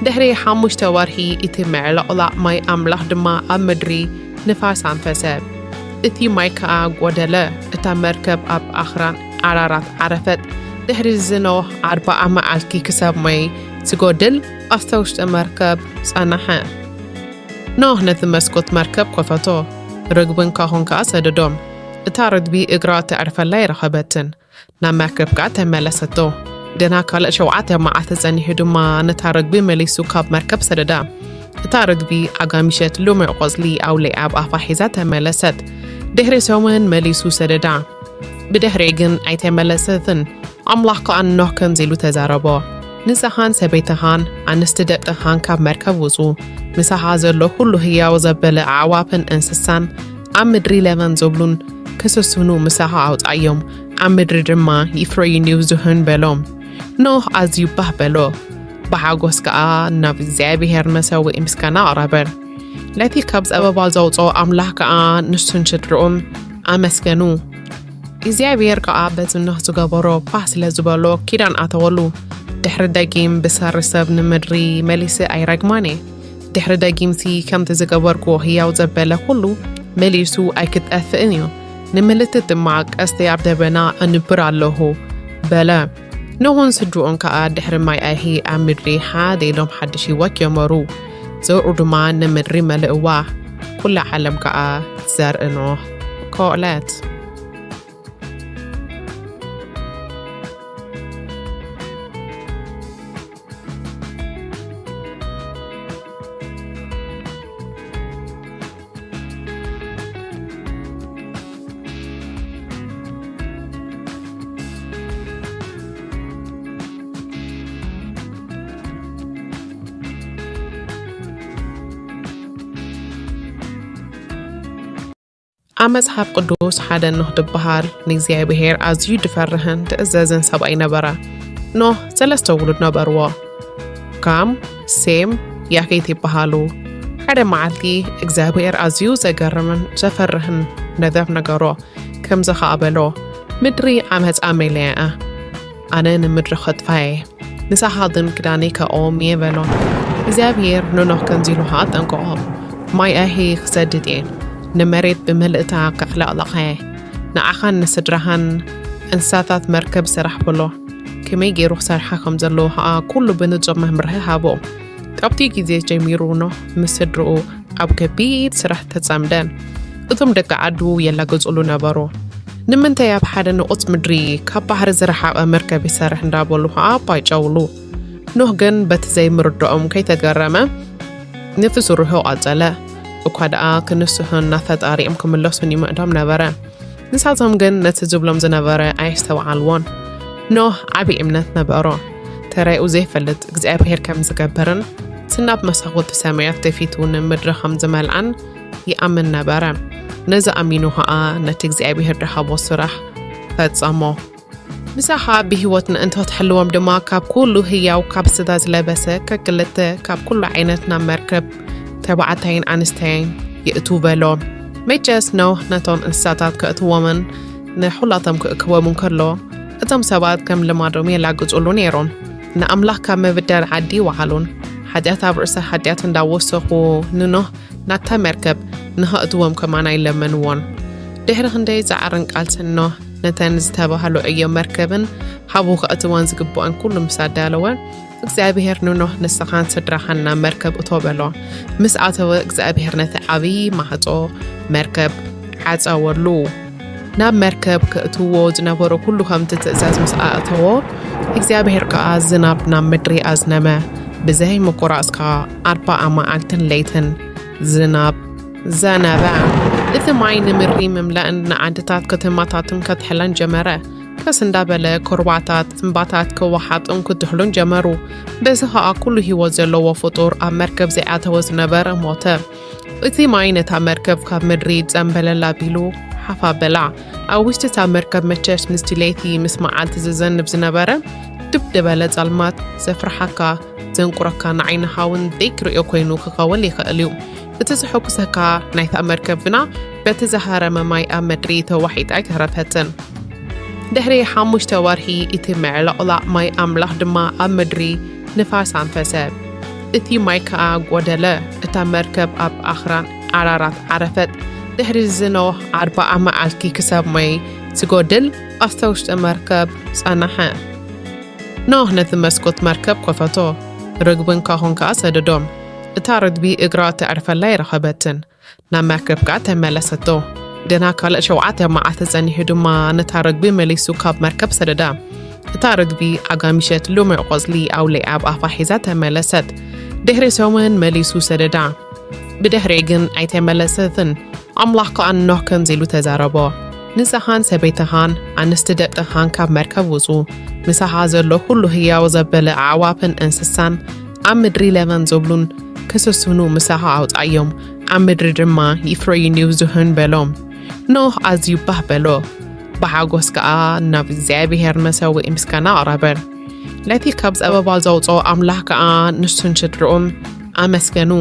ድሕሪ ሓሙሽተ ወርሒ እቲ ምዕልቕላቕ ማይ ኣምላኽ ድማ ኣብ ምድሪ ንፋስ ኣንፈሰ። እቲ ማይ ከኣ ጎደለ። እታ መርከብ ኣብ ኣኽራን ኣራራት ዓረፈት። ድሕሪ ዝኖህ ኣርባዓ መዓልቲ ክሳብ ማይ ዝጎድል ኣብታ ውሽጢ መርከብ ጸናሐ። ኖህ ነቲ መስኮት መርከብ ከፈቶ። ርግብን ካኾን ከኣ ሰደዶም። እታ ርግቢ እግራ ተዕርፈላ ኣይረኸበትን። ናብ መርከብ ከኣ ተመለሰቶ። ገና ካልእ ሸውዓተ መዓልቲ ጸኒሑ ድማ ነታ ርግቢ መሊሱ ካብ መርከብ ሰደዳ። እታ ርግቢ ኣጋሚሸት ልሙዕ ቆጽሊ ኣውሊዓ ኣብ ኣፋ ሒዛ ተመለሰት። ድሕሪ ሰሙን መሊሱ ሰደዳ። ብድሕሪ ግን ኣይተመለሰትን። ኣምላኽ ከኣ ንኖህ ከምዚ ኢሉ ተዛረቦ። ንስኻን ሰበይትኻን ኣንስቲ ደቅኻን ካብ መርከብ ውጹ። ምሳኻ ዘሎ ኩሉ ህያው ዘበለ ኣዕዋፍን እንስሳን ኣብ ምድሪ ለበም ዝብሉን ክስስኑ ምሳኻ ኣውጻዮም። ኣብ ምድሪ ድማ ይፍረዩን ይብዝሑን በሎም። ኖህ ኣዝዩ ባህ በሎ። ብሓጎስ ከኣ ናብ እግዚኣብሔር መሰውኢ ምስጋና ኣቕረበ። ነቲ ካብ ጸበባ ዘውጽኦ ኣምላኽ ከኣ ንሱን ስድርኡን ኣመስገኑ። እግዚኣብሔር ከኣ በቲ ኖህ ዝገበሮ ባህ ስለ ዝበሎ ኪዳን ኣተወሉ። ድሕሪ ደጊም ብሰሪ ሰብ ንምድሪ መሊሰ ኣይረግማን እየ። ድሕሪ ደጊምሲ ከምቲ ዝገበርክዎ ህያው ዘበለ ኩሉ መሊሱ ኣይክጠፍእን እዩ። ንምልክት ድማ ቀስተይ ኣብ ደበና ኣንብር ኣለኹ በለ። ኖህን ስድርኡን ከኣ ድሕሪ ማይ ኣይሂ ኣብ ምድሪ ሓደ ኢሎም ሓድሽ ህይወት ጀመሩ። ዘርኡ ድማ ንምድሪ መልእዋ። ኩላ ዓለም ከኣ ዘርኢ ኖህ ኮለት። ኣብ መጽሓፍ ቅዱስ ሓደ ኖህ ዝበሃል ንእግዚኣብሔር ኣዝዩ ድፈርህን ድእዘዝን ሰብኣይ ነበረ። ኖህ ሰለስተ ውሉድ ነበርዎ። ካም፣ ሴም፣ ያፌት ይበሃሉ። ሓደ መዓልቲ እግዚኣብሔር ኣዝዩ ዘገርምን ዘፈርህን ነገር ነገሮ። ከምዚ ኸኣ በሎ፣ ምድሪ ዓመጻ መሊኣ እያ። ኣነ ንምድሪ ኸጥፋ እየ። ንሳኻ ግን ክዳነይ ከእቆም እየ በሎ። እግዚኣብሔር ንኖህ ከምዚ ኢሉ ኸኣ ኣጠንቀቖ፣ ማይ ኣይሂ ክሰድድ እየ፣ ንመሬት ብምልእታ ከዕለቕልቓ እየ። ንዓኻን ንስድራኻን እንስሳታት መርከብ ስራሕ በሎ። ከመይ ገይሩ ክሰርሓ ከም ዘለዎ ኸኣ ኩሉ ብንጹር መምርሒ ሃቦ። ካብቲ ግዜ ጀሚሩ ኖህ ምስ ስድርኡ ኣብ ከቢድ ስራሕ ተጸምደ። እቶም ደቂ ዓዱ የላግጹሉ ነበሩ። ንምንታይ ኣብ ሓደ ንቑጽ ምድሪ ካብ ባሕሪ ዝረሓቐ መርከብ ይሰርሕ እንዳበሉ ኸኣ ኣባይጨውሉ። ኖህ ግን በቲ ዘይምርድኦም ከይተገረመ ነቲ ስርሑ ቀጸለ። እኳ ደኣ ክንስሑን ናብ ፈጣሪኦም ክምለሱን ይምዕዶም ነበረ። ንሳቶም ግን ነቲ ዝብሎም ዝነበረ ኣየስተውዓልዎን። ኖህ ዓቢ እምነት ነበሮ። ተራኡ ዘይፈልጥ እግዚኣብሔር ከም ዝገብርን እቲ ናብ መሳኹቲ ሰማያት ከፊቱ ንምድሪ ከም ዝመልኣን ይኣምን ነበረ። ነዚ ኣሚኑ ኸኣ ነቲ እግዚኣብሔር ድሃቦ ስራሕ ፈጸሞ። ምሳኻ ብህይወት ምእንቲ ክትሕልዎም ድማ ካብ ኩሉ ህያው ካብ ስጋ ዝለበሰ ከክልተ ካብ ኩሉ ዓይነት ናብ መርከብ ተባዕታይን ኣንስተይን የእቱ በሎ። መቸስ ኖህ ነቶም እንስሳታት ከእትዎምን ንኹላቶም ክእክቦምን ከሎ እቶም ሰባት ከም ልማዶም የላግጹሉ ነይሮም። ንኣምላኽ ካብ ምብዳል ዓዲ ይወዓሉን ሓጢኣት ኣብ ርእሲ ሓጢኣት እንዳወሰኹ ንኖህ ናታ መርከብ ንኸእትዎም ከማን ኣይለመንዎን። ድሕሪ ክንደይ ጻዕርን ቃልስን ኖህ ነተን ዝተባህሉ ዕዮ መርከብን ሃቡ ከእትወን ዝግብኦን ኩሉ ምስ ኣዳለወ እግዚኣብሔር ንኖህ ንስኻን ስድራኻን ናብ መርከብ እቶ በሎ። ምስ ኣተወ እግዚኣብሔር ነቲ ዓብዪ ማህጾ መርከብ ዓጸወሉ። ናብ መርከብ ከእትዎ ዝነበሮ ኩሉ ከምቲ ትእዛዝ ምስ ኣእተዎ እግዚኣብሔር ከኣ ዝናብ ናብ ምድሪ ኣዝነመ። ብዘይ ምቁራጽ ከኣ ኣርባዓ መዓልትን ለይትን ዝናብ ዘነበ። እቲ ማይ ንምድሪ ምምላእን ንዓድታት ከተማታትን ከትሕለን ጀመረ። ቀስ እንዳበለ ኩርባታት እምባታት ክወሓጡን ክትሕሉን ጀመሩ። በዚ ኸኣ ኩሉ ህይወት ዘለዎ ፍጡር ኣብ መርከብ ዘይኣተወ ዝነበረ ሞተ። እቲ ማይ ነታ መርከብ ካብ ምድሪ ጸምበለል ኣቢሉ ሓፍ ኣበላ። ኣብ ውሽጢ እታ መርከብ መቸስ ምስቲ ለይቲ ምስ መዓልቲ ዝዘንብ ዝነበረ ድብ ዝበለ ጸልማት ዘፍርሓካ ዘንቁረካ ንዓይንኻ እውን ደይክርእዮ ኮይኑ ክኸውን ይኽእል እዩ። እቲ ዘሐጉሰካ ናይታ መርከብ ግና በቲ ዝሃረመ ማይ ኣብ ምድሪ ተዋሒጣ ኣይተረፈትን። ድሕሪ ሓሙሽተ ወርሒ እቲ ምዕልቕላቕ ማይ ኣምላኽ ድማ ኣብ ምድሪ ንፋስ ኣንፈሰ። እቲ ማይ ከኣ ጐደለ። እታ መርከብ ኣብ ኣኽራን ኣራራት ዓረፈት። ድሕሪ ዝኖህ ኣርባዓ መዓልቲ ክሳብ ማይ ዝጎድል ኣብታ ውሽጢ መርከብ ጸናሐ። ኖህ ነቲ መስኮት መርከብ ከፈቶ፣ ርግብን ካኾን ከኣ ሰደዶም። እታ ርግቢ እግራ ተዕርፈላ ኣይረኸበትን። ናብ መርከብ ከኣ ተመለሰቶ። ገና ካልእ ሸውዓተ መዓልቲ ጸኒሑ ድማ ነታ ርግቢ መሊሱ ካብ መርከብ ሰደዳ። እታ ርግቢ ኣጋሚሸት ልሙዕ ቆጽሊ ኣውሊዓ ኣብ ኣፋ ሒዛ ተመለሰት። ድሕሪ ሰሙን መሊሱ ሰደዳ። ብድሕሪኡ ግን ኣይተመለሰትን። ኣምላኽ ከኣ ንኖህ ከምዚ ኢሉ ተዛረቦ፣ ንስኻን ሰበይትኻን ኣንስቲ ደቅኻን ካብ መርከብ ውጹ፣ ምሳኻ ዘሎ ኩሉ ህያው ዘበለ ኣዕዋፍን እንስሳን ኣብ ምድሪ ለበም ዝብሉን ክስስኑ ምሳኻ ኣውጻዮም፣ ኣብ ምድሪ ድማ ይፍረዩን ይብዝሑን በሎ። ኖህ ኣዝዩ ባህ በሎ፣ ብሓጎስ ከኣ ናብ እግዚኣብሔር መሰውኢ ምስጋና ኣቕረበ። ነቲ ካብ ጸበባ ዘውጽኦ ኣምላኽ ከኣ ንሱን ስድርኡን ኣመስገኑ።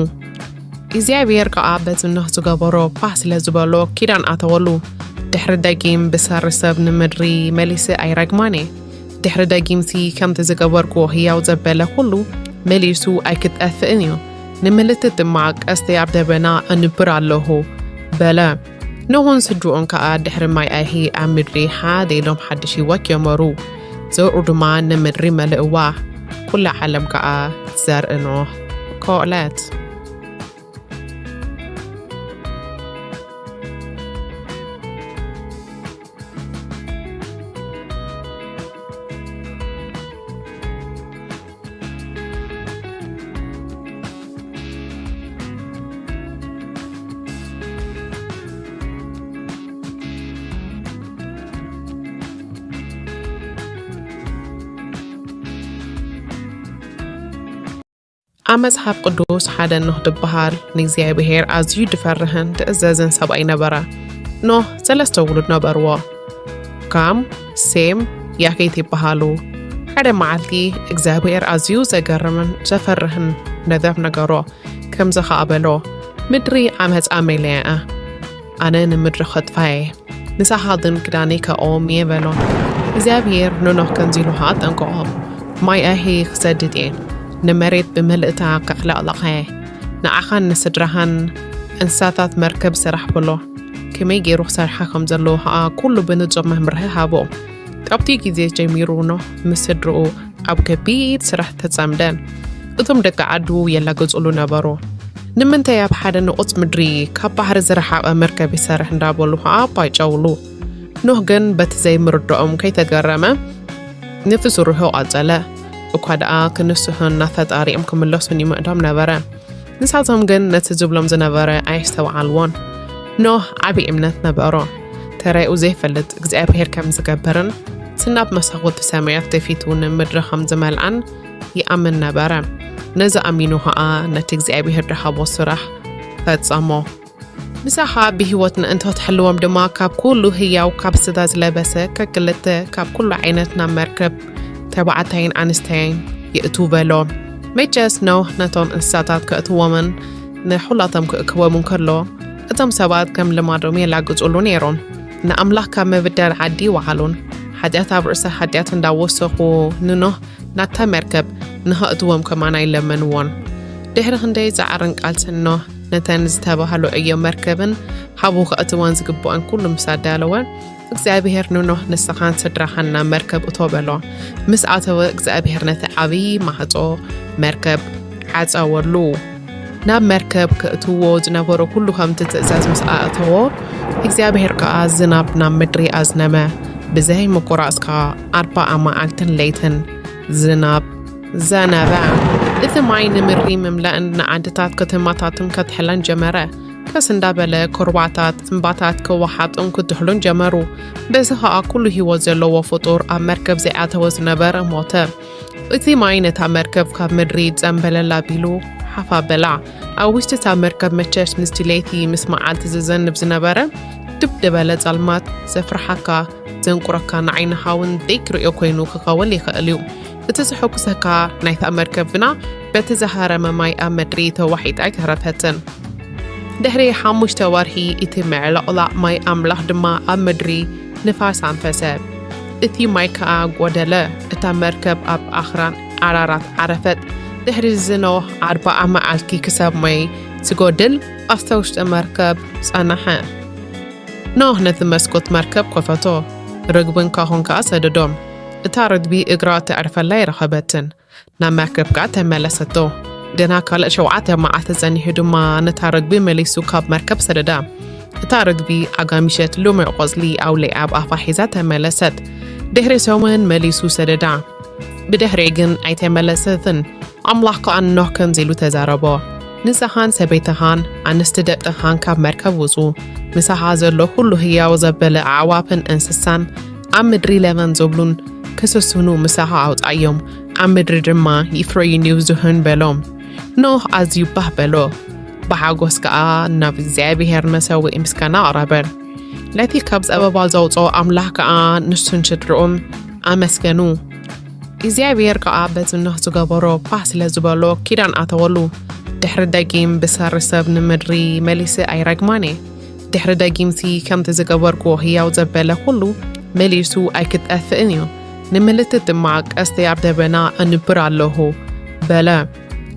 እግዚኣብሔር ከኣ በቲ ኖህ ዝገበሮ ባህ ስለ ዝበሎ ኪዳን ኣተወሉ። ድሕሪ ደጊም ብሰሪ ሰብ ንምድሪ መሊሰ ኣይረግማን እየ። ድሕሪ ደጊምሲ ከምቲ ዝገበርክዎ ህያው ዘበለ ኩሉ መሊሱ ኣይክጠፍእን እዩ። ንምልክት ድማ ቀስተይ ኣብ ደበና ኣንብር ኣለኹ በለ። ኖህን ስድርኡን ከኣ ድሕሪ ማይ ኣይሂ ኣብ ምድሪ ሓደ ኢሎም ሓድሽ ህይወት ጀመሩ። ዘርኡ ድማ ንምድሪ መልእዋ። ኩላ ዓለም ከኣ ዘርኢ ኖህ ኮለት። ኣብ መጽሓፍ ቅዱስ ሓደ ኖህ ዝበሃል ንእግዚኣብሔር ኣዝዩ ድፈርህን ድእዘዝን ሰብኣይ ነበረ። ኖህ ሰለስተ ውሉድ ነበርዎ። ካም፣ ሴም፣ ያፌት ይበሃሉ። ሓደ መዓልቲ እግዚኣብሔር ኣዝዩ ዘገርምን ዘፈርህን ነገር ነገሮ። ከምዚ ኸኣ በሎ፣ ምድሪ ዓመጻ መሊኣ እያ። ኣነ ንምድሪ ኸጥፋ እየ። ንሳኻ ግን ክዳነይ ከእዎም እየ በሎ። እግዚኣብሔር ንኖህ ከምዚ ኢሉ ኸኣ ኣጠንቀቖ፣ ማይ ኣይሂ ክሰድድ እየ፣ ንመሬት ብምልእታ ከዕለቕልቓ እየ። ንዓኻን ንስድራኻን እንስሳታት መርከብ ስራሕ በሎ። ከመይ ገይሩ ክሰርሓ ከም ዘለዎ ኸኣ ኩሉ ብንጹር መምርሒ ሃቦ። ካብቲ ግዜ ጀሚሩ ኖህ ምስ ስድርኡ ኣብ ከቢድ ስራሕ ተጸምደ። እቶም ደቂ ዓዱ የላግጹሉ ነበሩ። ንምንታይ ኣብ ሓደ ንቑጽ ምድሪ ካብ ባሕሪ ዝረሓቐ መርከብ ይሰርሕ እንዳበሉ ኸኣ ኣባይጨውሉ። ኖህ ግን በቲ ዘይምርድኦም ከይተገረመ ነቲ ስርሑ ቀጸለ። እኳ ደኣ ክንስሑን ናብ ፈጣሪኦም ክምለሱን ይምዕዶም ነበረ። ንሳቶም ግን ነቲ ዝብሎም ዝነበረ ኣየስተውዓልዎን። ኖህ ዓቢ እምነት ነበሮ። ተራኡ ዘይፈልጥ እግዚኣብሔር ከም ዝገብርን እቲ ናብ መሳኹቲ ሰማያት ደፊቱ ንምድሪ ከም ዝመልኣን ይኣምን ነበረ። ነዚ ኣሚኑ ኸኣ ነቲ እግዚኣብሔር ድሃቦ ስራሕ ፈጸሞ። ምሳኻ ብህይወት ንእንተ ትሕልዎም ድማ፣ ካብ ኩሉ ህያው፣ ካብ ስጋ ዝለበሰ ከክልተ፣ ካብ ኩሉ ዓይነት ናብ መርከብ፣ ተባዕታይን ኣንስተይን፣ ይእትዉ በሎ። መቸስ ኖህ ነቶም እንስሳታት ከእትዎምን ንኹላቶም ክእክቦምን ከሎ፣ እቶም ሰባት ከም ልማዶም የላግጹሉ ነይሮም። ንኣምላኽ ካብ ምብዳል ዓዲ ይወዓሉን፣ ሓጢኣት ኣብ ርእሲ ሓጢኣት እንዳወሰኹ ንኖህ ናብታ መርከብ ንኸእትዎም ከማና ይለመንዎን። ድሕሪ ክንደይ ጻዕርን ቃልስን ኖህ ነተን ዝተባህሉ ዕዮ መርከብን ሃቡ ከእትወን ዝግብኦን ኩሉ ምስ ኣዳለወ፣ እግዚኣብሔር ንኖህ፣ "ንስኻን ስድራኻን ናብ መርከብ እቶ" በሎ። ምስ ኣተወ፣ እግዚኣብሔር ነቲ ዓብዪ ማዕጾ መርከብ ዓጸወሉ። ናብ መርከብ ከእትዎ ዝነበሮ ኩሉ ከምቲ ትእዛዝ ምስ ኣእተዎ፣ እግዚኣብሔር ከኣ ዝናብ ናብ ምድሪ ኣዝነመ። ብዘይ ምቁራጽ ከኣ ኣርባዓ መዓልትን ለይትን ዝናብ ዘነበ። እቲ ማይ ንምድሪ ምምላእን ንዓድታት ከተማታትን ከትሕለን ጀመረ። ቀስ እንዳበለ ኩርባታት፣ እምባታት ክወሓጡን ክትሕሉን ጀመሩ። በዚ ኸኣ ኩሉ ህይወት ዘለዎ ፍጡር ኣብ መርከብ ዘይኣተወ ዝነበረ ሞተ። እቲ ማይ ነታ መርከብ ካብ ምድሪ ጸምበለል ኣቢሉ ሓፍ ኣበላ። ኣብ ውሽጢ እታ መርከብ መቸስ ምስቲ ለይቲ ምስ መዓልቲ ዝዘንብ ዝነበረ ድብ ዝበለ ጸልማት ዘፍርሓካ፣ ዘንቁረካ፣ ንዓይንኻ እውን ደይክርእዮ ኮይኑ ክኸውን ይኽእል እዩ። እቲ ዘሐጉሰካ ናይታ መርከብ ግና በቲ ዝሃረመ ማይ ኣብ ምድሪ ተዋሒጣ ኣይተረፈትን። ድሕሪ ሓሙሽተ ወርሒ እቲ ምዕልቕላቕ ማይ ኣምላኽ ድማ ኣብ ምድሪ ንፋስ ኣንፈሰ። እቲ ማይ ከኣ ጐደለ። እታ መርከብ ኣብ ኣኽራን ኣራራት ዓረፈት። ድሕሪ እዚ ኖህ ኣርብዓ መዓልቲ ክሳብ ማይ ዝጎድል ኣብታ ውሽጢ መርከብ ጸንሐ። ኖህ ነቲ መስኮት መርከብ ከፈቶ። ርግብን ካሆን ከኣ ሰደዶም። እታ ርግቢ እግራ ተዕርፈላ ኣይረኸበትን። ናብ መርከብ ከኣ ተመለሰቶ። ገና ካልእ ሸውዓተ መዓልቲ ጸኒሑ ድማ ነታ ርግቢ መሊሱ ካብ መርከብ ሰደዳ። እታ ርግቢ ኣጋሚሸት ልሙዕ ቆጽሊ ኣውሊዓ ኣብ ኣፋ ሒዛ ተመለሰት። ድሕሪ ሰሙን መሊሱ ሰደዳ። ብድሕሪኡ ግን ኣይተመለሰትን። ኣምላኽ ከኣ ንኖህ ከምዚ ኢሉ ተዛረቦ፣ "ንስኻን ሰበይትኻን ኣንስቲ ደቅኻን ካብ መርከብ ውጹ፣ ምሳኻ ዘሎ ኩሉ ህያው ዘበለ ኣዕዋፍን እንስሳን ኣብ ምድሪ ለበም ዝብሉን ክስስኑ ምሳኻ ኣውጻዮም፣ ኣብ ምድሪ ድማ ይፍረዩን ይብዝሑን" በሎ። ኖህ ኣዝዩ ባህ በሎ፣ ብሓጎስ ከኣ ናብ እግዚኣብሔር መሰውኢ ምስጋና ኣቕረበ። ነቲ ካብ ጸበባ ዘውጽኦ ኣምላኽ ከኣ ንሱን ስድርኡን ኣመስገኑ። እግዚኣብሔር ከኣ በቲ ኖህ ዝገበሮ ባህ ስለ ዝበሎ ኪዳን ኣተወሉ። ድሕሪ ደጊም ብሰሪ ሰብ ንምድሪ መሊሰ ኣይረግማን እየ። ድሕሪ ደጊምሲ ከምቲ ዝገበርክዎ ህያው ዘበለ ኩሉ መሊሱ ኣይክጠፍእን እዩ። ንምልክት ድማ ቀስተይ ኣብ ደበና ኣንብር ኣለኹ በለ።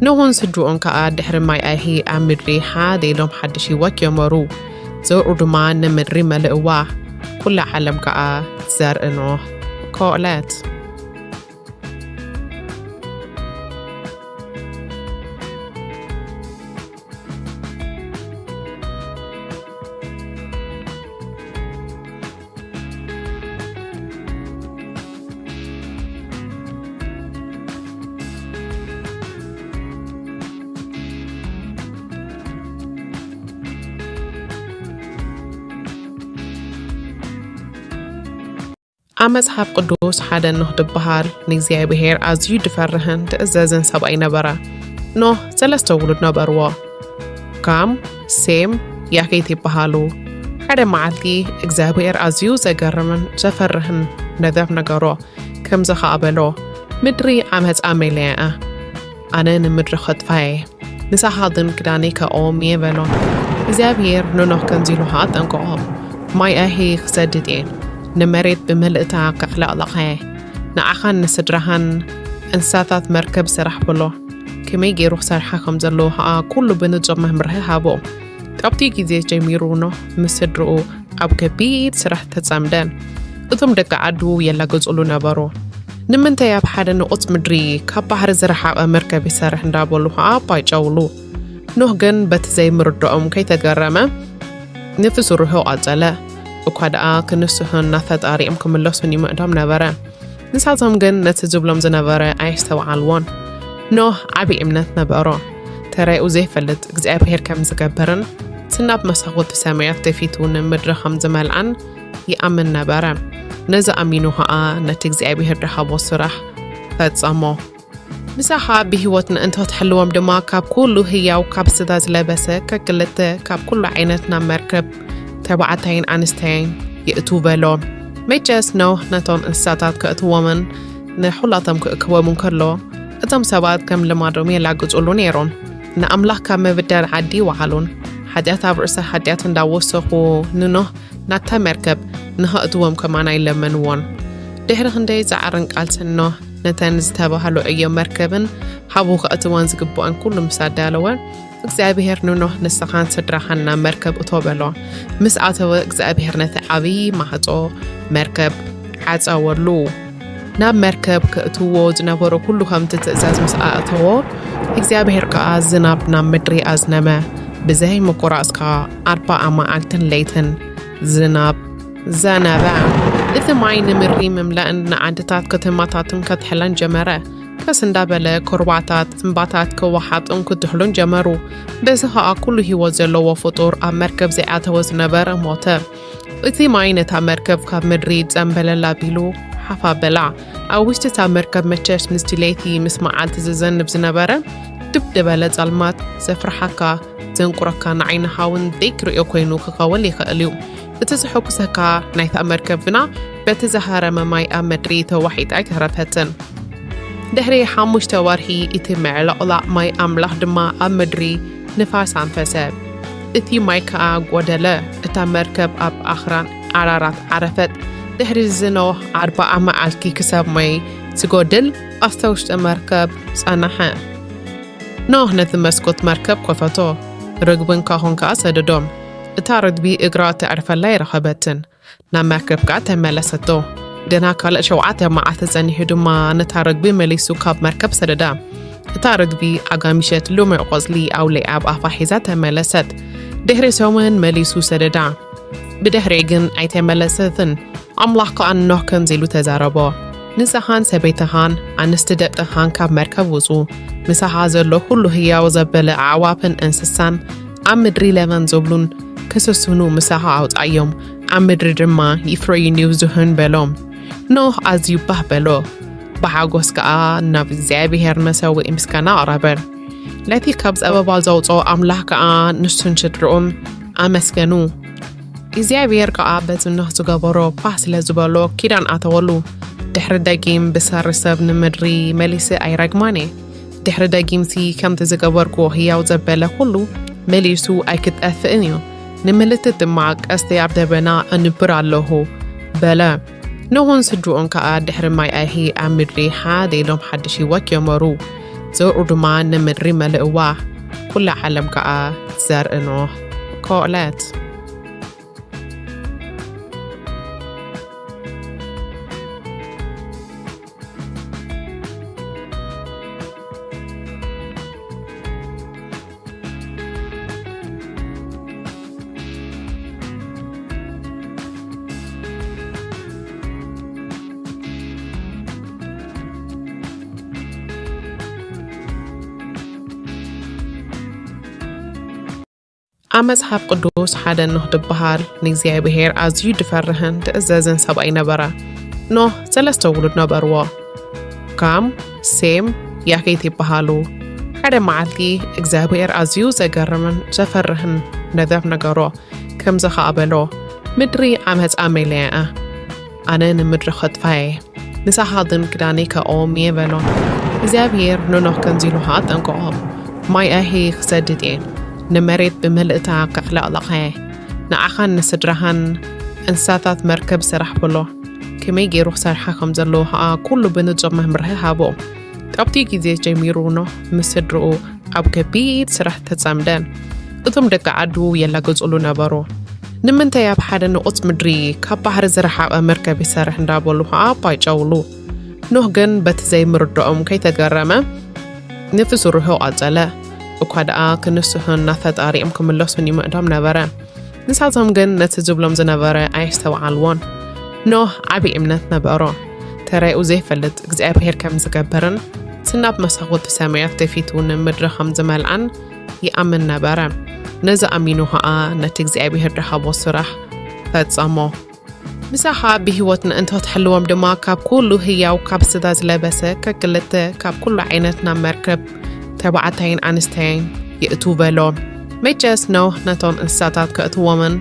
ኖህን ስድርኡን ከኣ ድሕሪ ማይ ኣይሂ ኣብ ምድሪ ሓደ ኢሎም ሓድሽ ህይወት ጀመሩ። ዘርኡ ድማ ንምድሪ መልእዋ። ኩላ ዓለም ከኣ ዘርኢ ኖህ ኮለት። ኣብ መጽሓፍ ቅዱስ ሓደ ኖህ ዝበሃል ንእግዚኣብሔር ኣዝዩ ዝፈርህን ዝእዘዝን ሰብኣይ ነበረ። ኖህ ሰለስተ ውሉድ ነበርዎ። ካም፣ ሴም፣ ያፌት ይበሃሉ። ሓደ መዓልቲ እግዚኣብሔር ኣዝዩ ዘገርምን ዘፈርህን ነገር ነገሮ። ከምዚ ኸኣ በሎ፣ "ምድሪ ዓመጻ መሊኣ እያ። ኣነ ንምድሪ ከጥፋ እየ። ንሳኻ ግን ክዳነይ ከእዎም እየ" በሎ። እግዚኣብሔር ንኖህ ከምዚ ኢሉ ኸኣ ኣጠንቀቖ፣ "ማይ ኣይሂ ክሰድድ እየ። ንመሬት ብምልእታ ከዕለቕልቓ እየ። ንዓኻን ንስድራኻን እንስሳታት መርከብ ስራሕ" በሎ። ከመይ ገይሩ ክሰርሓ ከም ዘለዎ ኸኣ ኩሉ ብንጹር መምርሒ ሃቦ። ካብቲ ግዜ ጀሚሩ ኖህ ምስ ስድርኡ ኣብ ከቢድ ስራሕ ተጸምደ። እቶም ደቂ ዓዱ የላግጹሉ ነበሩ። "ንምንታይ ኣብ ሓደ ንቑጽ ምድሪ ካብ ባሕሪ ዝረሓቐ መርከብ ይሰርሕ?" እንዳበሉ ኸኣ ኣባይጨውሉ። ኖህ ግን በቲ ዘይምርድኦም ከይተገረመ ነቲ ስርሑ ቀጸለ። እኳ ደኣ ክንስሑን ናብ ፈጣሪኦም ክምለሱን ይምዕዶም ነበረ። ንሳቶም ግን ነቲ ዝብሎም ዝነበረ ኣየስተውዓልዎን። ኖህ ዓቢ እምነት ነበሮ። ተራኡ ዘይፈልጥ እግዚኣብሔር ከም ዝገብርን፣ እቲ ናብ መሳኹቲ ሰማያት ተፊቱ ንምድሪ ከም ዝመልኣን ይኣምን ነበረ። ነዚ ኣሚኑ ኸኣ ነቲ እግዚኣብሔር ዝሃቦ ስራሕ ፈጸሞ። ምሳኻ ብህይወት ምእንቲ ክትሕልዎም ድማ ካብ ኩሉ ህያው ካብ ስጋ ዝለበሰ ከክልተ ካብ ኩሉ ዓይነት ናብ መርከብ ተባዕታይን ኣንስተይን የእቱ በሎ። መቸስ ኖህ ነቶም እንስሳታት ከእትዎምን ንኹላቶም ክእክቦምን ከሎ እቶም ሰባት ከም ልማዶም የላግጹሉ ነይሮም። ንኣምላኽ ካብ ምብዳል ዓዲ ይወዓሉን ሓጢኣት ኣብ ርእሲ ሓጢኣት እንዳወሰኹ ንኖህ ናብታ መርከብ ንኸእትዎም ከማና ኣይለመንዎን። ድሕሪ ክንደይ ጻዕርን ቃልስን ኖህ ነተን ዝተባህሉ ዕዮ መርከብን ሓቡ ከእትወን ዝግብኦን ኩሉ ምስ ኣዳለወ እግዚኣብሔር ንኖህ ንስኻን ስድራኻን ናብ መርከብ እቶ በሎ። ምስ ኣተወ እግዚኣብሔር ነቲ ዓብዪ ማህጾ መርከብ ዓጸወሉ። ናብ መርከብ ከእትዎ ዝነበሮ ኩሉ ከምቲ ትእዛዝ ምስ ኣእተዎ እግዚኣብሔር ከኣ ዝናብ ናብ ምድሪ ኣዝነመ። ብዘይ ምቁራጽ ከኣ ኣርባዓ መዓልትን ለይትን ዝናብ ዘነበ። እቲ ማይ ንምድሪ ምምላእን ንዓድታት ከተማታትን ከትሕለን ጀመረ። ከስ እንዳበለ ኮርባታት እምባታት ክወሓጡን ክትሕሉን ጀመሩ። በዚ ኸኣ ኩሉ ህይወት ዘለዎ ፍጡር ኣብ መርከብ ዘይኣተወ ዝነበረ ሞተ። እቲ ማይ ነታ መርከብ ካብ ምድሪ ጸንበለል ኣቢሉ ሓፍ ኣበላ። ኣብ ውሽጢ እታ መርከብ መቸስ ምስቲ ለይቲ ምስ መዓልቲ ዝዘንብ ዝነበረ ድብ ዝበለ ጸልማት ዘፍርሓካ ዘንቁረካ ንዓይንኻ እውን ዘይክርእዮ ኮይኑ ክኸውን ይኽእል እዩ። እቲ ዘሐጉሰካ ናይታ መርከብ ግና በቲ ዝሃረመ ማይ ኣብ ምድሪ ተዋሒጣ ኣይተረፈትን። ድሕሪ ሓሙሽተ ወርሒ እቲ ምዕልቕላቕ ማይ ኣምላኽ ድማ ኣብ ምድሪ ንፋስ ኣንፈሰ። እቲ ማይ ከኣ ጐደለ። እታ መርከብ ኣብ ኣኽራን ኣራራት ዓረፈት። ድሕሪ እዚ ኖህ ኣርብዓ መዓልቲ ክሳብ ማይ ዝጎድል ኣብታ ውሽጢ መርከብ ጸንሐ። ኖህ ነቲ መስኮት መርከብ ከፈቶ፣ ርግብን ካኾን ከኣ ሰደዶም። እታ ርግቢ እግራ ተዕርፈላ ኣይረኸበትን። ናብ መርከብ ከኣ ተመለሰቶ። ገና ካልእ ሸውዓተ መዓልቲ ጸኒሑ ድማ ነታ ርግቢ መሊሱ ካብ መርከብ ሰደዳ። እታ ርግቢ ኣጋሚሸት ልሙዕ ቆጽሊ ኣውሊዓ ኣብ ኣፋ ሒዛ ተመለሰት። ድሕሪ ሰሙን መሊሱ ሰደዳ። ብድሕሪኡ ግን ኣይተመለሰትን። ኣምላኽ ከኣ ንኖህ ከምዚ ኢሉ ተዛረቦ፣ ንስኻን ሰበይትኻን ኣንስቲ ደቅኻን ካብ መርከብ ውጹ፣ ምሳኻ ዘሎ ኩሉ ህያው ዘበለ ኣዕዋፍን እንስሳን ኣብ ምድሪ ለበም ዝብሉን ክስስኑ ምሳኻ ኣውጻዮም፣ ኣብ ምድሪ ድማ ይፍረዩን ይብዝሑን በሎም። ኖህ ኣዝዩ ባህ በሎ፣ ብሓጎስ ከኣ ናብ እግዚኣብሔር መሰውኢ ምስጋና ኣቕረበ። ነቲ ካብ ጸበባ ዘውጽኦ ኣምላኽ ከኣ ንሱን ስድርኡን ኣመስገኑ። እግዚኣብሔር ከኣ በቲ ኖህ ዝገበሮ ፋህ ስለ ዝበሎ ኪዳን ኣተወሉ። ድሕሪ ደጊም ብሰሪ ሰብ ንምድሪ መሊሰ ኣይረግማን እየ። ድሕሪ ደጊምሲ ከምቲ ዝገበርክዎ ህያው ዘበለ ኩሉ መሊሱ ኣይክጠፍእን እዩ። ንምልክት ድማ ቀስተይ ኣብ ደበና ኣንብር ኣለኹ በለ። ኖህን ስድርኡን ከኣ ድሕሪ ማይ ኣይሂ ኣብ ምድሪ ሓደ ኢሎም ሓድሽ ህይወት ጀመሩ። ዘርኡ ድማ ንምድሪ መልእዋ። ኩላ ዓለም ከኣ ዘርኢ ኖህ ኮለት። ኣብ መጽሓፍ ቅዱስ ሓደ ኖህ ዝበሃል ንእግዚኣብሔር ኣዝዩ ዝፈርህን ዝእዘዝን ሰብኣይ ነበረ። ኖህ ሰለስተ ውሉድ ነበርዎ። ካም፣ ሴም፣ ያፌት ይበሃሉ። ሓደ መዓልቲ እግዚኣብሔር ኣዝዩ ዘገርምን ዘፈርህን ነገር ነገሮ። ከምዚ ኸኣ በሎ፣ ምድሪ ዓመጻ መሊኣ እያ። ኣነ ንምድሪ ኸጥፋ እየ። ንሳኻ ግን ክዳነይ ከእዎም እየ በሎ። እግዚኣብሔር ንኖህ ከምዚ ኢሉ ኸኣ ኣጠንቀቖ፣ ማይ ኣይሂ ክሰድድ እየ፣ ንመሬት ብምልእታ ከዕለቕልቓ እየ። ንዓኻን ንስድራኻን እንስሳታት መርከብ ስራሕ በሎ። ከመይ ገይሩ ክሰርሓ ከም ዘለዎ ኸኣ ኩሉ ብንጹር መምርሒ ሃቦ። ካብቲ ግዜ ጀሚሩ ኖህ ምስ ስድርኡ ኣብ ከቢድ ስራሕ ተጸምደ። እቶም ደቂ ዓዱ የላግጹሉ ነበሩ። ንምንታይ ኣብ ሓደ ንቑጽ ምድሪ ካብ ባሕሪ ዝረሓቐ መርከብ ይሰርሕ እንዳበሉ ኸኣ ኣባይጨውሉ። ኖህ ግን በቲ ዘይምርድኦም ከይተገረመ ነቲ ስርሑ ቀጸለ። እኳ ደኣ ክንስሑን ናብ ፈጣሪኦም ክምለሱን ይምዕዶም ነበረ። ንሳቶም ግን ነቲ ዝብሎም ዝነበረ ኣየስተውዓልዎን። ኖህ ዓቢ እምነት ነበሮ። ተራኡ ዘይፈልጥ እግዚኣብሔር ከም ዝገብርን ስናብ መሳኹቲ ሰማያት ደፊቱ ንምድሪ ከም ዝመልኣን ይኣምን ነበረ። ነዚ ኣሚኑ ኸኣ ነቲ እግዚኣብሔር ዝሃቦ ስራሕ ፈጸሞ። ምሳኻ ብህይወት ንእንቶ ትሕልዎም ድማ ካብ ኩሉ ህያው ካብ ስጋ ዝለበሰ ከክልተ ካብ ኩሉ ዓይነት ናብ መርከብ ተባዕታይን ኣንስተይን የእቱ በሎ። መቸስ ኖህ ነቶም እንስሳታት ከእትዎምን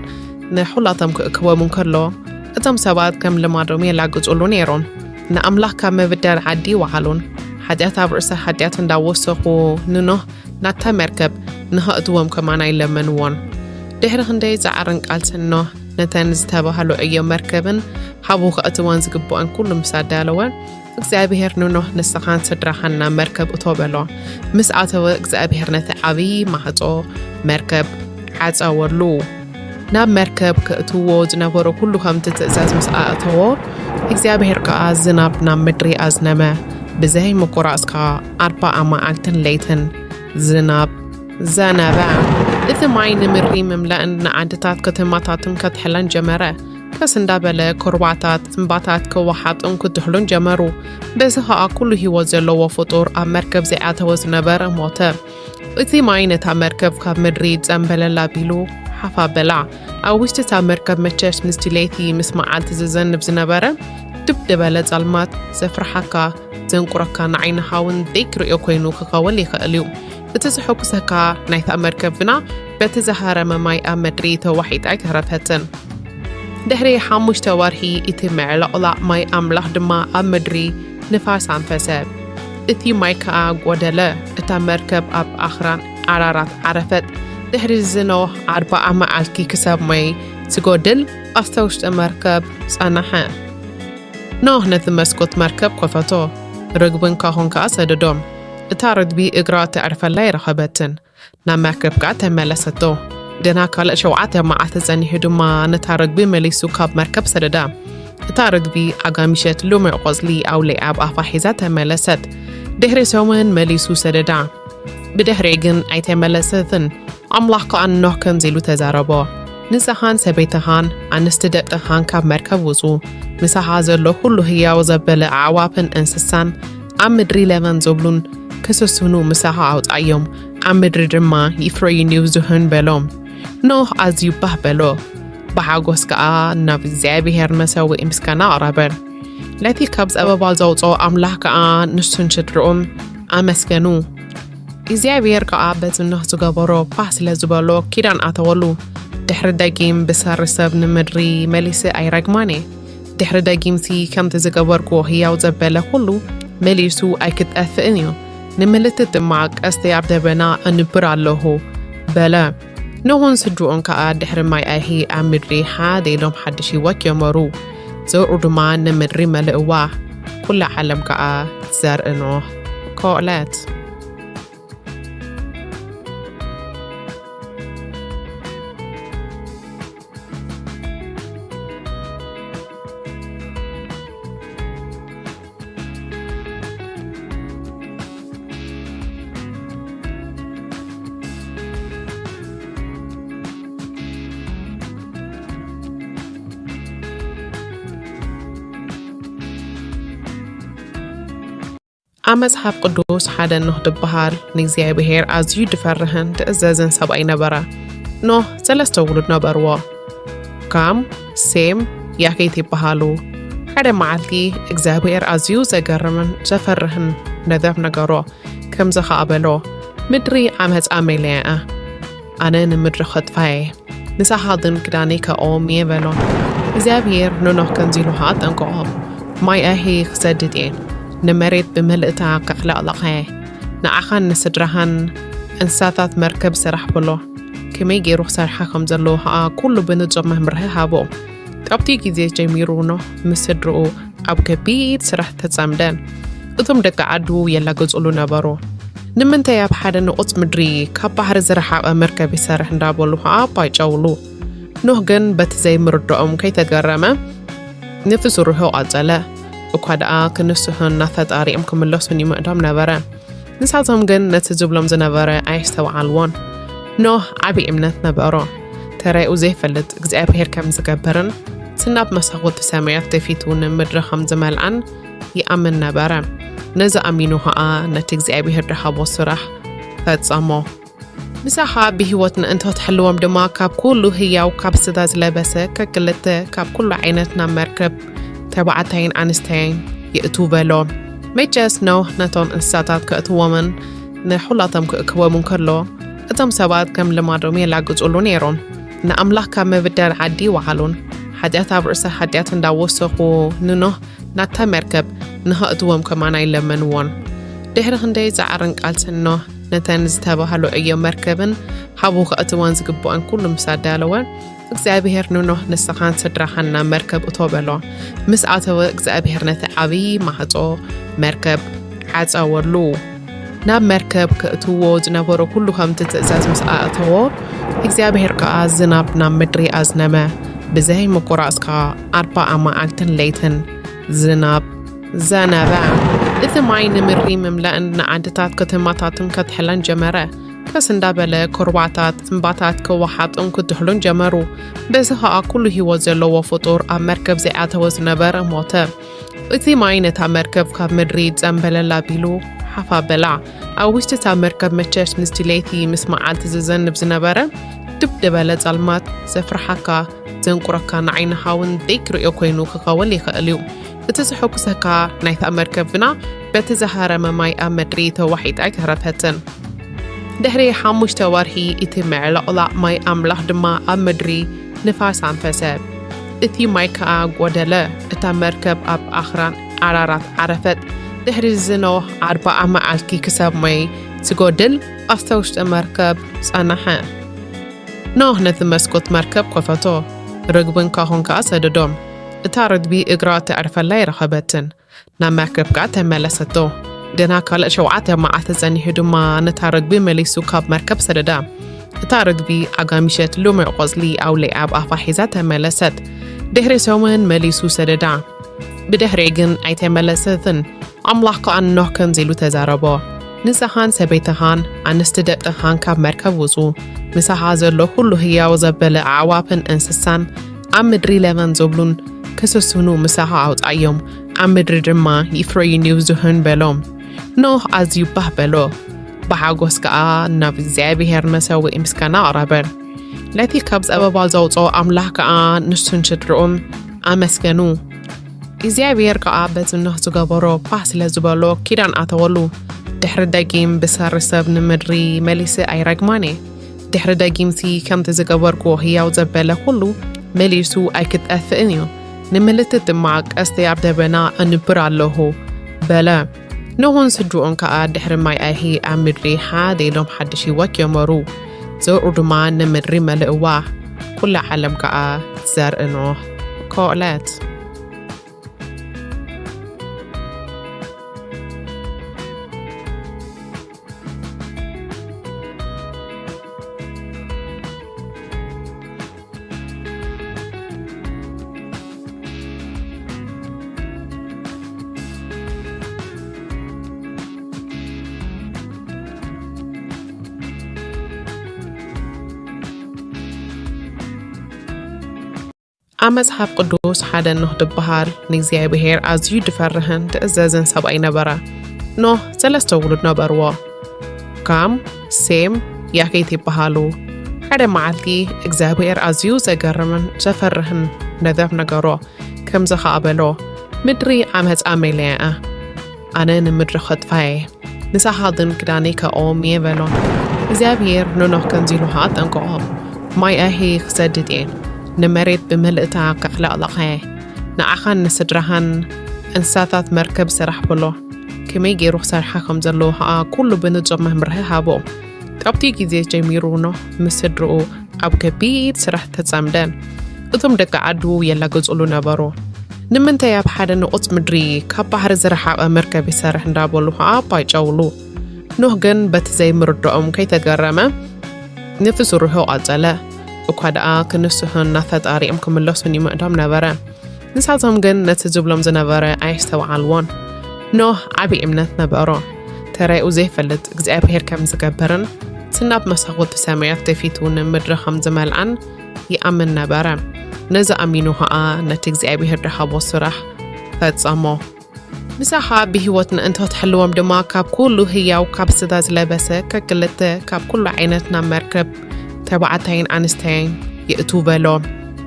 ንሑላቶም ክእክቦምን ከሎ እቶም ሰባት ከም ልማዶም የላግጹሉ ነይሮም። ንኣምላኽ ካብ ምብዳል ዓዲ ይወዓሉን ሓጢኣት ኣብ ርእሰ ሓጢኣት እንዳወሰኹ ንኖህ ናታ መርከብ ንኸእትዎም ከማን ኣይለመንዎን። ድሕሪ ክንደይ ጻዕርን ቃልስን ኖህ ነተን ዝተባህሉ ዕዮ መርከብን ሓቡ ከእትወን ዝግብኦን ኩሉ ምስ ኣዳለወ እግዚኣብሔር ንኖህ ንስኻን ስድራኻን ናብ መርከብ እቶ በሎ። ምስ ኣተወ እግዚኣብሔር ነቲ ዓብዪ ማዕጾ መርከብ ዓጸወሉ። ናብ መርከብ ከእትዎ ዝነበሮ ኩሉ ከምቲ ትእዛዝ ምስ ኣእተዎ እግዚኣብሔር ከኣ ዝናብ ናብ ምድሪ ኣዝነመ። ብዘይ ምቁራጽ ከኣ ኣርባዓ መዓልትን ለይትን ዝናብ ዘነበ። እቲ ማይ ንምድሪ ምምላእን ንዓድታት ከተማታትን ከትሕለን ጀመረ። ከስ እንዳበለ ኩርባታት እምባታት ክወሓጡን ክትሕሉን ጀመሩ። በዚ ኸኣ ኩሉ ህይወት ዘለዎ ፍጡር ኣብ መርከብ ዘይኣተወ ዝነበረ ሞተ። እቲ ማይ ነታ መርከብ ካብ ምድሪ ጸምበለል ኣቢሉ ሓፍ ኣበላ። ኣብ ውሽጢ እታ መርከብ መቸስ ምስቲ ለይቲ ምስ መዓልቲ ዝዘንብ ዝነበረ ድብ ዝበለ ጸልማት ዘፍርሓካ ዘንቁረካ ንዓይንኻ እውን ደይክርእዮ ኮይኑ ክኸውን ይኽእል እዩ። እቲ ዘሐጉሰካ ናይታ መርከብ ግና በቲ ዝሃረመ ማይ ኣብ ምድሪ ተዋሒጣ ኣይተረፈትን። ድሕሪ ሓሙሽተ ወርሒ እቲ ምዕልቕላቕ ማይ ኣምላኽ ድማ ኣብ ምድሪ ንፋስ ኣንፈሰ። እቲ ማይ ከኣ ጐደለ። እታ መርከብ ኣብ ኣኽራን ዓራራት ዓረፈት። ድሕሪ እዚ ኖህ ኣርብዓ መዓልቲ ክሳብ ማይ ዝጎድል ኣብታ ውሽጢ መርከብ ጸንሐ። ኖህ ነቲ መስኮት መርከብ ከፈቶ፣ ርግብን ካሆን ከኣ ሰደዶም። እታ ርግቢ እግራ ተዕርፈላ ኣይረኸበትን። ናብ መርከብ ከኣ ተመለሰቶ። ግና ካልእ ሸውዓተ መዓልቲ ጸኒሑ ድማ ነታ ርግቢ መሊሱ ካብ መርከብ ሰደዳ። እታ ርግቢ ኣጋሚሸት ልሙዕ ቆጽሊ ኣውሊዓ ኣብ ኣፋ ሒዛ ተመለሰት። ድሕሪ ሰሙን መሊሱ ሰደዳ። ብድሕሪኡ ግን ኣይተመለሰትን። ኣምላኽ ከኣ ንኖህ ከምዚ ኢሉ ተዛረቦ፣ ንስኻን ሰበይትኻን ኣንስቲ ደቅኻን ካብ መርከብ ውጹ፣ ምሳኻ ዘሎ ኩሉ ህያው ዘበለ ኣዕዋፍን እንስሳን ኣብ ምድሪ ለበም ዝብሉን ክስስኑ ምሳኻ ኣውጻዮም፣ ኣብ ምድሪ ድማ ይፍረዩን ይብዝሑን በሎም። ኖህ ኣዝዩ ባህ በሎ፣ ብሓጎስ ከኣ ናብ እግዚኣብሔር መሰውኢ ምስጋና ኣቕረበ። ነቲ ካብ ጸበባ ዘውጽኦ ኣምላኽ ከኣ ንሱን ስድርኡን ኣመስገኑ። እግዚኣብሔር ከኣ በቲ ኖህ ዝገበሮ ባህ ስለ ዝበሎ ኪዳን ኣተወሉ። ድሕሪ ደጊም ብሰሪ ሰብ ንምድሪ መሊሰ ኣይረግማን እየ። ድሕሪ ደጊምሲ ከምቲ ዝገበርክዎ ህያው ዘበለ ኩሉ መሊሱ ኣይክጠፍእን እዩ። ንምልክት ድማ ቀስቲ ኣብ ደበና ኣንብር ኣለኹ በለ። ኖህን ስድርኡን ከኣ ድሕሪ ማይ ኣይሂ ኣብ ምድሪ ሓደ ኢሎም ሓድሽ ህይወት ጀመሩ። ዘርኡ ድማ ንምድሪ መልእዋ። ኩላ ዓለም ከኣ ዘርኢ ኖህ ኮእለት። ኣብ መጽሓፍ ቅዱስ ሓደ ኖህ ዝበሃል ንእግዚኣብሔር ኣዝዩ ዝፈርህን ዝእዘዝን ሰብኣይ ነበረ። ኖህ ሰለስተ ውሉድ ነበርዎ። ካም፣ ሴም፣ ያፌት ይበሃሉ። ሓደ መዓልቲ እግዚኣብሔር ኣዝዩ ዘገርምን ዘፈርህን ነገር ነገሮ። ከምዚ ኸኣ በሎ፣ "ምድሪ ዓመጻ መሊኣ እያ። ኣነ ንምድሪ ኸጥፋ እየ። ንሳኻ ግን ክዳነይ ከእኦም እየ" በሎ። እግዚኣብሔር ንኖህ ከምዚ ኢሉ ኸኣ ኣጠንቀቖ፣ "ማይ ኣይሂ ክሰድድ እየ። ንመሬት ብምልእታ ከዕለቕልቓ እየ። ንዓኻን ንስድራኻን እንስሳታት መርከብ ስራሕ" በሎ። ከመይ ገይሩ ክሰርሓ ከም ዘለዎ ኸኣ ኩሉ ብንጹር መምርሒ ሃቦ። ካብቲ ግዜ ጀሚሩ ኖህ ምስ ስድርኡ ኣብ ከቢድ ስራሕ ተጸምደ። እቶም ደቂ ዓዱ የላግጹሉ ነበሩ። "ንምንታይ ኣብ ሓደ ንቑጽ ምድሪ ካብ ባሕሪ ዝረሓቐ መርከብ ይሰርሕ?" እንዳበሉ ኸኣ ኣባጨውሉ። ኖህ ግን በቲ ዘይምርድኦም ከይተገረመ ነቲ ስርሑ ቀጸለ። እኳ ደኣ ክንስሑን ናብ ፈጣሪኦም ክምለሱን ይምዕዶም ነበረ። ንሳቶም ግን ነቲ ዝብሎም ዝነበረ ኣየስተውዓልዎን። ኖህ ዓቢ እምነት ነበሮ። ተራኡ ዘይፈልጥ እግዚኣብሔር ከም ዝገብርን፣ እቲ ናብ መሳኹቲ ሰማያት ደፊቱ ንምድሪ ከም ዝመልኣን ይኣምን ነበረ። ነዚ ኣሚኑ ኸኣ ነቲ እግዚኣብሔር ዝሃቦ ስራሕ ፈጸሞ። ምሳኻ ብህይወት ንእንቶ ትሕልዎም ድማ ካብ ኩሉ ህያው ካብ ስጋ ዝለበሰ ከክልተ ካብ ኩሉ ዓይነት ናብ መርከብ ተባዕታይን ኣንስተይን የእቱ በሎ። መቸስ ኖህ ነቶም እንስሳታት ከእትዎምን ንኹላቶም ክእክቦም እንከሎ እቶም ሰባት ከም ልማዶም የላግጹሉ ነይሮም። ንኣምላኽ ካብ ምብዳል ዓዲ ይወዓሉን ሓጢኣት ኣብ ርእሲ ሓጢኣት እንዳወሰኹ ንኖህ ናብታ መርከብ ንኸእትዎም ከማና ይለመንዎን። ድሕሪ ክንደይ ጻዕርን ቃልስን ኖህ ነተን ዝተባህሉ ዕዮ መርከብን ሓቡ ከእትወን ዝግብኦን ኩሉ ምስ ኣዳለወ እግዚኣብሔር ንኖህ ንስኻን ስድራኻን ናብ መርከብ እቶ በሎ። ምስ ኣተወ እግዚኣብሔር ነቲ ዓብዪ ማዕጾ መርከብ ዓጸወሉ። ናብ መርከብ ከእትዎ ዝነበሮ ኩሉ ከምቲ ትእዛዝ ምስ ኣእተዎ እግዚኣብሔር ከኣ ዝናብ ናብ ምድሪ ኣዝነመ። ብዘይ ምቁራጽ ከኣ ኣርባዓ መዓልትን ለይትን ዝናብ ዘነበ። እቲ ማይ ንምድሪ ምምላእን ንዓድታት ከተማታትን ከትሕለን ጀመረ። ከስ እንዳበለ ኩርባታት እምባታት ክወሓጡን ክትሕሉን ጀመሩ። በዚ ኸኣ ኩሉ ህይወት ዘለዎ ፍጡር ኣብ መርከብ ዘይኣተወ ዝነበረ ሞተ። እቲ ማይ ነታ መርከብ ካብ ምድሪ ጸምበለል ኣቢሉ ሓፍ ኣበላ። ኣብ ውሽጢ እታ መርከብ መቸስ ምስቲ ለይቲ ምስ መዓልቲ ዝዘንብ ዝነበረ ድብ ዝበለ ጸልማት ዘፍርሓካ ዘንቁረካ ንዓይንኻ እውን ዘይክርእዮ ኮይኑ ክኸውን ይኽእል እዩ። እቲ ዘሐጉሰካ ናይታ መርከብ ግና በቲ ዝሃረመ ማይ ኣብ ምድሪ ተዋሒጣ ኣይተረፈትን። ድሕሪ ሓሙሽተ ወርሒ እቲ ምዕልቕላቕ ማይ ኣምላኽ ድማ ኣብ ምድሪ ንፋስ ኣንፈሰ። እቲ ማይ ከኣ ጐደለ። እታ መርከብ ኣብ ኣኽራን ኣራራት ዓረፈት። ድሕሪ እዚ ኖህ ኣርብዓ መዓልቲ ክሳብ ማይ ዝጎድል ኣብታ ውሽጢ መርከብ ጸንሐ። ኖህ ነቲ መስኮት መርከብ ከፈቶ፣ ርግብን ካኾን ከኣ ሰደዶም። እታ ርግቢ እግራ ተዕርፈላ ኣይረኸበትን። ናብ መርከብ ከኣ ተመለሰቶ። ገና ካልእ ሸውዓተ መዓልቲ ጸኒሑ ድማ ነታ ርግቢ መሊሱ ካብ መርከብ ሰደዳ። እታ ርግቢ ኣጋሚሸት ልሙዕ ቆጽሊ ኣውሊዓ ኣብ ኣፋ ሒዛ ተመለሰት። ድሕሪ ሰሙን መሊሱ ሰደዳ። ብድሕሪኡ ግን ኣይተመለሰትን። ኣምላኽ ከኣ ንኖህ ከምዚ ኢሉ ተዛረቦ፣ ንስኻን ሰበይትኻን ኣንስቲ ደቅኻን ካብ መርከብ ውጹ፣ ምሳኻ ዘሎ ኩሉ ህያው ዘበለ ኣዕዋፍን እንስሳን ኣብ ምድሪ ለመን ዝብሉን ክስስኑ ምሳኻ ኣውጻዮም፣ ኣብ ምድሪ ድማ ይፍረዩን ይብዝሑን በሎ። ኖህ ኣዝዩ ባህ በሎ፣ ብሓጎስ ከኣ ናብ እግዚኣብሔር መሰውኢ ምስጋና ኣቕረበ። ነቲ ካብ ጸበባ ዘውጽኦ ኣምላኽ ከኣ ንሱን ስድርኡን ኣመስገኑ። እግዚኣብሔር ከኣ በቲ ኖህ ዝገበሮ ባህ ስለ ዝበሎ ኪዳን ኣተወሉ። ድሕሪ ደጊም ብሰሪ ሰብ ንምድሪ መሊሰ ኣይረግማን እየ። ድሕሪ ደጊምሲ ከምቲ ዝገበርክዎ ህያው ዘበለ ኩሉ መሊሱ ኣይክጠፍእን እዩ። ንምልክት ድማ ቀስተይ ኣብ ደበና ኣንብር ኣለኹ በለ። ኖህን ስድርኡን ከኣ ድሕሪ ማይ ኣይሂ ኣብ ምድሪ ሓደ ኢሎም ሓድሽ ህይወት ጀመሩ። ዘርኡ ድማ ንምድሪ መልእዋ። ኩላ ዓለም ከኣ ዘርኢ ኖህ ኮለት። ኣብ መጽሓፍ ቅዱስ ሓደ ኖህ ዝበሃል ንእግዚኣብሔር ኣዝዩ ዝፈርህን ዝእዘዝን ሰብኣይ ነበረ። ኖህ ሰለስተ ውሉድ ነበርዎ። ካም፣ ሴም፣ ያፌት ይበሃሉ። ሓደ መዓልቲ እግዚኣብሔር ኣዝዩ ዘገርምን ዘፈርህን ነገር ነገሮ። ከምዚ ኸኣ በሎ፣ ምድሪ ዓመጻ መሊኣ እያ። ኣነ ንምድሪ ከጥፋ እየ። ንሳኻ ግን ክዳነይ ከእዎም እየ በሎ። እግዚኣብሔር ንኖህ ከምዚ ኢሉ ኸኣ ኣጠንቀቖ፣ ማይ ኣይሂ ክሰድድ እየ፣ ንመሬት ብምልእታ ከዕለቕልቓ እየ። ንዓኻን ንስድራኻን እንስሳታት መርከብ ስራሕ በሎ። ከመይ ገይሩ ክሰርሓ ከም ዘለዎ ኸኣ ኩሉ ብንጹር መምርሒ ሃቦ። ካብቲ ግዜ ጀሚሩ ኖህ ምስ ስድርኡ ኣብ ከቢድ ስራሕ ተጸምደ። እቶም ደቂ ዓዱ የላግጹሉ ነበሩ። ንምንታይ ኣብ ሓደ ንቑጽ ምድሪ ካብ ባሕሪ ዝረሓቐ መርከብ ይሰርሕ እንዳበሉ ኸኣ ኣባይጨውሉ። ኖህ ግን በቲ ዘይምርድኦም ከይተገረመ ነቲ ስርሑ ቀጸለ። እኳ ደኣ ክንስሑን ናብ ፈጣሪኦም ክምለሱን ይምዕዶም ነበረ። ንሳቶም ግን ነቲ ዝብሎም ዝነበረ ኣየስተውዓልዎን። ኖህ ዓቢ እምነት ነበሮ። ተራኡ ዘይፈልጥ እግዚኣብሔር ከም ዝገብርን እቲ ናብ መሳኹቲ ሰማያት ደፊቱ ንምድሪ ከም ዝመልኣን ይኣምን ነበረ። ነዚ ኣሚኑ ኸኣ ነቲ እግዚኣብሔር ዝሃቦ ስራሕ ፈጸሞ። ንሳኻ ብህይወት ምእንቲ ክትሕልዎም ድማ ካብ ኩሉ ህያው ካብ ስጋ ዝለበሰ ከክልተ ካብ ኩሉ ዓይነት ናብ መርከብ ተባዕታይን ኣንስተይን የእቱ በሎ።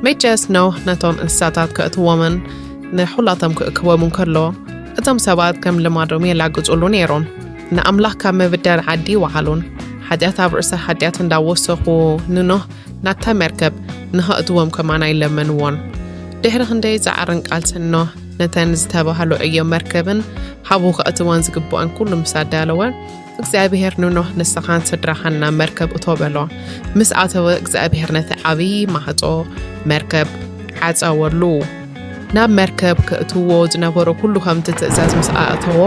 መቸስ ኖህ ነቶም እንስሳታት ከእትዎምን ንኹላቶም ክእክቦምን ከሎ፣ እቶም ሰባት ከም ልማዶም የላግጹሉ ነይሮም። ንኣምላኽ ካብ ምብዳል ዓዲ ይወዓሉን ሓጢኣት ኣብ ርእሲ ሓጢኣት እንዳወሰኹ ንኖህ ናብታ መርከብ ንኸእትዎም ከማን ኣይለመንዎን። ድሕሪ ክንደይ ጻዕርን ቃልስን ኖህ ነተን ዝተባህሉ ዕዮ መርከብን ሓቡ ከእትወን ዝግብኦን ኩሉ ምስ ኣዳለወ፣ እግዚኣብሔር ንኖህ ንስኻን ስድራኻን ናብ መርከብ እቶ በሎ። ምስ ኣተወ እግዚኣብሔር ነቲ ዓብዪ ማዕጾ መርከብ ዓጸወሉ። ናብ መርከብ ከእትዎ ዝነበሮ ኩሉ ከምቲ ትእዛዝ ምስ ኣእተዎ፣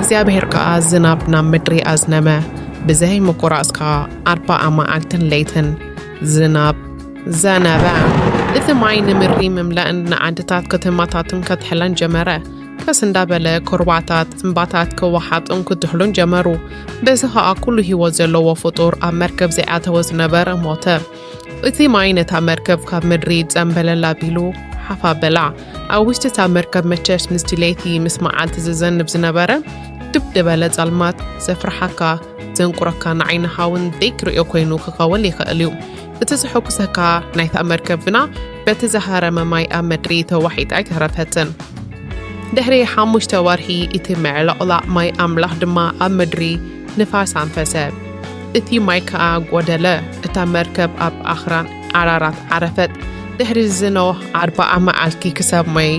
እግዚኣብሔር ከኣ ዝናብ ናብ ምድሪ ኣዝነመ። ብዘይ ምቁራጽ ከኣ ኣርባዓ መዓልትን ለይትን ዝናብ ዘነበ። እቲ ማይ ንምድሪ ምምላእን ንዓድታት ከተማታትን ከትሕለን ጀመረ። ቀስ እንዳበለ ኩርባታት እምባታት ክወሓጡን ክድሕሉን ጀመሩ። በዚ ኸኣ ኩሉ ህይወት ዘለዎ ፍጡር ኣብ መርከብ ዘይኣተወ ዝነበረ ሞተ። እቲ ማይ ነታ መርከብ ካብ ምድሪ ጸምበለል ኣቢሉ ሓፍ ኣበላ። ኣብ ውሽጢ እታ መርከብ መቸስ ምስቲ ለይቲ ምስ መዓልቲ ዝዘንብ ዝነበረ ድብ ዝበለ ጸልማት ዘፍርሓካ ዘንቁረካ ንዓይንኻ እውን ደይክርእዮ ኮይኑ ክኸውን ይኽእል እዩ። እቲ ዘሐጉሰካ ናይታ መርከብ ግና በቲ ዝሃረመ ማይ ኣብ ምድሪ ተዋሒጣ ኣይተረፈትን። ድሕሪ ሓሙሽተ ወርሒ እቲ ምዕልቕላቕ ማይ ኣምላኽ ድማ ኣብ ምድሪ ንፋስ ኣንፈሰ። እቲ ማይ ከኣ ጐደለ። እታ መርከብ ኣብ ኣኽራን ኣራራት ዓረፈት። ድሕሪ እዚ ኖህ ኣርብዓ መዓልቲ ክሳብ ማይ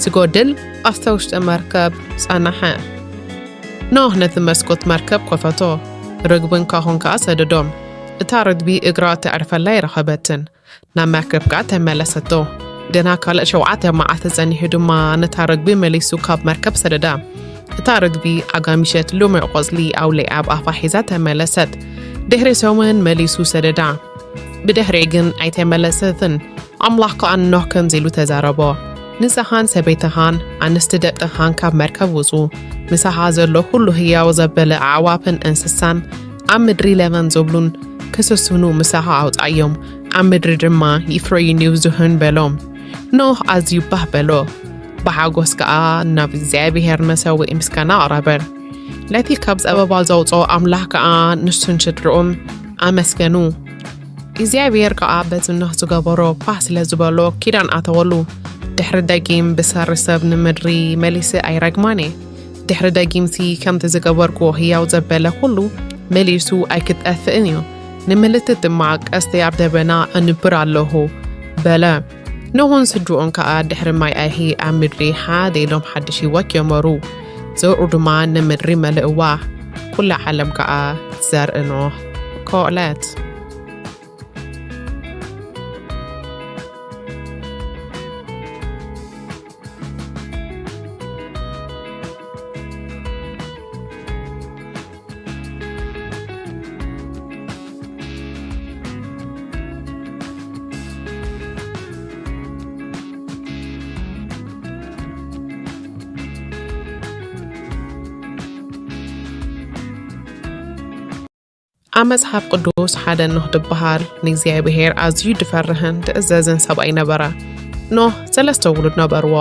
ዝጎድል ኣብታ ውሽጢ መርከብ ጸንሐ። ኖህ ነቲ መስኮት መርከብ ከፈቶ፣ ርግብን ካሆን ከኣ ሰደዶም። እታ ርግቢ እግራ ተዕርፈላ ኣይረኸበትን። ናብ መርከብ ከኣ ተመለሰቶ። ገና ካልእ ሸውዓተ መዓልቲ ጸኒሑ ድማ ነታ ርግቢ መሊሱ ካብ መርከብ ሰደዳ። እታ ርግቢ ኣጋሚሸት ልሙዕ ቆጽሊ ኣውሊዓ ኣብ ኣፋ ሒዛ ተመለሰት። ድሕሪ ሰሙን መሊሱ ሰደዳ። ብድሕሪኡ ግን ኣይተመለሰትን። ኣምላኽ ከኣ ንኖህ ከምዚ ኢሉ ተዛረቦ፣ ንስኻን ሰበይትኻን ኣንስቲ ደቅኻን ካብ መርከብ ውጹ፣ ምሳኻ ዘሎ ኩሉ ህያው ዘበለ ኣዕዋፍን እንስሳን ኣብ ምድሪ ለበም ዝብሉን ክስስኑ ምሳኻ ኣውጻዮም፣ ኣብ ምድሪ ድማ ይፍረዩን ይብዝሑን በሎ። ኖህ ኣዝዩ ባህ በሎ፣ ብሓጎስ ከኣ ናብ እግዚኣብሔር መሰውኢ ምስጋና ኣቕረበ። ነቲ ካብ ጸበባ ዘውጽኦ ኣምላኽ ከኣ ንሱን ስድርኡን ኣመስገኑ። እግዚኣብሔር ከኣ በቲ ኖህ ዝገበሮ ባህ ስለ ዝበሎ ኪዳን ኣተወሉ። ድሕሪ ደጊም ብሰሪ ሰብ ንምድሪ መሊሰ ኣይረግማን እየ። ድሕሪ ደጊምሲ ከምቲ ዝገበርክዎ ህያው ዘበለ ኩሉ መሊሱ ኣይክጠፍእን እዩ። ንምልክት ድማ ቀስተይ ኣብ ደበና ኣንብር ኣለኹ በለ። ኖህን ስድርኡን ከኣ ድሕሪ ማይ ኣይሂ ኣብ ምድሪ ሓደ ኢሎም ሓድሽ ህይወት ጀመሩ። ዘርኡ ድማ ንምድሪ መልእዋ። ኩላ ዓለም ከኣ ዘርኢ ኖህ ኮለት። ኣብ መጽሓፍ ቅዱስ ሓደ ኖህ ዝበሃል ንእግዚኣብሔር ኣዝዩ ዝፈርህን ዝእዘዝን ሰብኣይ ነበረ። ኖህ ሰለስተ ውሉድ ነበርዎ።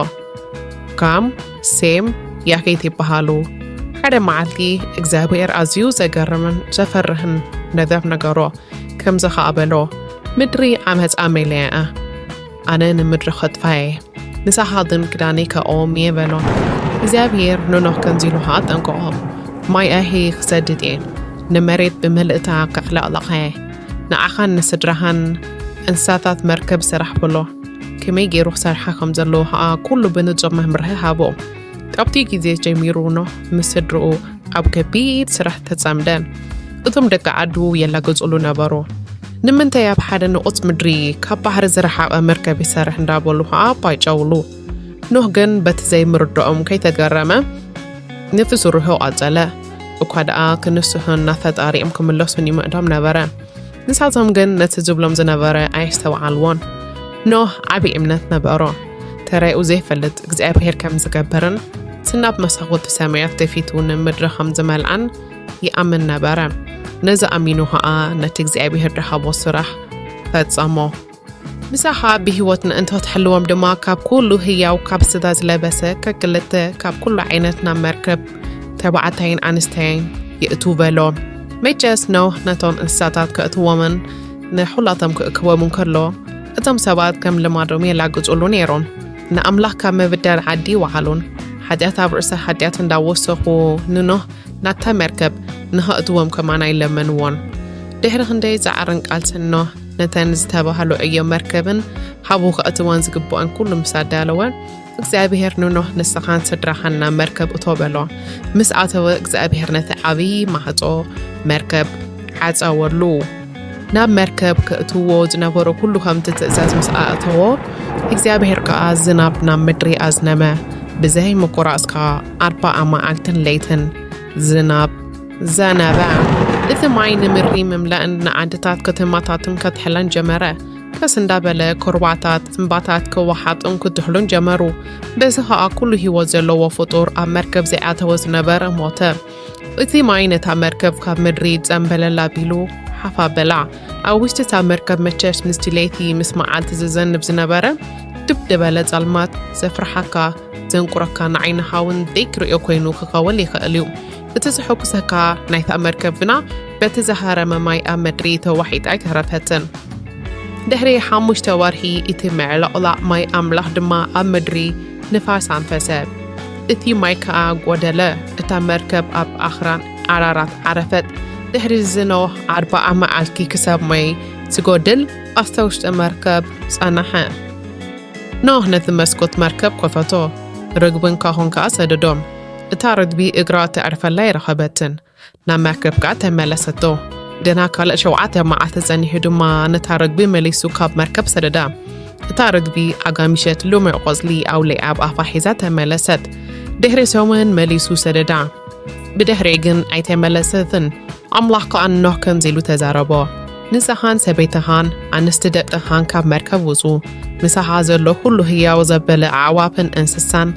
ካም፣ ሴም፣ ያፌት ይበሃሉ። ሓደ መዓልቲ እግዚኣብሔር ኣዝዩ ዘገርምን ዘፈርህን ነገር ነገሮ። ከምዚ ኸኣ በሎ፣ ምድሪ ዓመጻ መሊኣ እያ። ኣነ ንምድሪ ኸጥፋ እየ። ንሳኻ ግን ክዳነይ ከእዎም እየ በሎ። እግዚኣብሔር ንኖህ ከምዚ ኢሉ ኸኣ ኣጠንቀቖ፣ ማይ ኣይሂ ክሰድድ እየ፣ ንመሬት ብምልእታ ከዕለቕልቓ እየ። ንዓኻን ንስድራኻን እንስሳታት መርከብ ስራሕ በሎ። ከመይ ገይሩ ክሰርሓ ከም ዘለዎ ኸኣ ኩሉ ብንጹር መምርሒ ሃቦ። ካብቲ ግዜ ጀሚሩ ኖህ ምስ ስድርኡ ኣብ ከቢድ ስራሕ ተጸምደ። እቶም ደቂ ዓዱ የላግጹሉ ነበሩ። ንምንታይ ኣብ ሓደ ንቑጽ ምድሪ ካብ ባሕሪ ዝረሓቐ መርከብ ይሰርሕ እንዳበሉ ኸኣ ባይጨውሉ። ኖህ ግን በቲ ዘይምርድኦም ከይተገረመ ነቲ ስርሑ ቀጸለ። እኳ ደኣ ክንስሑን ናብ ፈጣሪኦም ክምለሱን ይምዕዶም ነበረ። ንሳቶም ግን ነቲ ዝብሎም ዝነበረ ኣየስተውዓልዎን። ኖህ ዓቢ እምነት ነበሮ። ተራኡ ዘይፈልጥ እግዚኣብሔር ከም ዝገብርን ስናብ መሳኹቲ ሰማያት ደፊቱ ንምድሪ ከም ዝመልኣን ይኣምን ነበረ። ነዚ ኣሚኑ ኸኣ ነቲ እግዚኣብሔር ዝሃቦ ስራሕ ፈጸሞ። ምሳኻ ብህይወት ንእንተ ትሕልዎም ድማ፣ ካብ ኩሉ ህያው፣ ካብ ስጋ ዝለበሰ ከክልተ፣ ካብ ኩሉ ዓይነት ናብ መርከብ፣ ተባዕታይን ኣንስተይን፣ የእቱ በሎ። መቸስ ኖህ ነቶም እንስሳታት ከእትዎምን ንሑላቶም ክእክቦምን ከሎ፣ እቶም ሰባት ከም ልማዶም የላግጹሉ ነይሮም። ንኣምላኽ ካብ ምብዳል ዓዲ ይወዓሉን፣ ሓጢኣት ኣብ ርእሰ ሓጢኣት እንዳወሰኹ ንኖህ ናብታ መርከብ ንኸእትዎም ከማን ኣይለመንዎን። ድሕሪ ክንደይ ጻዕርን ቃልስን ኖህ ነተን ዝተባህሉ ዕዮ መርከብን ሃቡ ከእትወን ዝግብኦን ኩሉ ምስ ኣዳለወ፣ እግዚኣብሔር ንኖህ፣ "ንስኻን ስድራኻን ናብ መርከብ እቶ" በሎ። ምስ ኣተወ፣ እግዚኣብሔር ነቲ ዓብዪ ማዕጾ መርከብ ዓጸወሉ። ናብ መርከብ ከእትዎ ዝነበሮ ኩሉ ከምቲ ትእዛዝ ምስ ኣእተዎ፣ እግዚኣብሔር ከኣ ዝናብ ናብ ምድሪ ኣዝነመ። ብዘይ ምቁራጽ ከኣ ኣርባዓ መዓልትን ለይትን ዝናብ ዘነበ። እቲ ማይ ንምድሪ ምምላእን ንዓድታት ከተማታትን ከትሕለን ጀመረ። ቀስ እንዳበለ ኩርባታት፣ እምባታት ክወሓጡን ክትሕሉን ጀመሩ። በዚ ኸኣ ኩሉ ህይወት ዘለዎ ፍጡር ኣብ መርከብ ዘይኣተወ ዝነበረ ሞተ። እቲ ማይ ነታ መርከብ ካብ ምድሪ ጸምበለል ኣቢሉ ሓፍ ኣበላ። ኣብ ውሽጢ እታ መርከብ መቸስ ምስቲ ለይቲ ምስ መዓልቲ ዝዘንብ ዝነበረ ድብ ዝበለ ጸልማት ዘፍርሓካ፣ ዘንቁረካ፣ ንዓይንኻ እውን ደይክርእዮ ኮይኑ ክኸውን ይኽእል እዩ። እቲ ዘሐጉሰካ ናይታ መርከብ ግና በቲ ዝሃረመ ማይ ኣብ ምድሪ ተዋሒጣ ኣይተረፈትን። ድሕሪ ሓሙሽተ ወርሒ እቲ ምዕልቕላቕ ማይ ኣምላኽ ድማ ኣብ ምድሪ ንፋስ ኣንፈሰ። እቲ ማይ ከኣ ጐደለ። እታ መርከብ ኣብ ኣኽራን ኣራራት ዓረፈት። ድሕሪ እዚ ኖህ ኣርብዓ መዓልቲ ክሳብ ማይ ዝጎድል ኣብታ ውሽጢ መርከብ ጸንሐ። ኖህ ነቲ መስኮት መርከብ ከፈቶ፣ ርግብን ካሆን ከኣ ሰደዶም። እታ ርግቢ እግራ ተዕርፈላ ኣይረኸበትን። ናብ መርከብ ከኣ ተመለሰቶ። ገና ካልእ ሸውዓተ መዓልቲ ጸኒሑ ድማ ነታ ርግቢ መሊሱ ካብ መርከብ ሰደዳ። እታ ርግቢ ኣጋሚሸት ልሙዕ ቆጽሊ ኣውሊዓ ኣብ ኣፋ ሒዛ ተመለሰት። ድሕሪ ሰሙን መሊሱ ሰደዳ። ብድሕሪኡ ግን ኣይተመለሰትን። ኣምላኽ ከኣ ንኖህ ከምዚ ኢሉ ተዛረቦ፣ "ንስኻን ሰበይትኻን ኣንስቲ ደቅኻን ካብ መርከብ ውጹ። ምሳኻ ዘሎ ኩሉ ህያው ዘበለ ኣዕዋፍን እንስሳን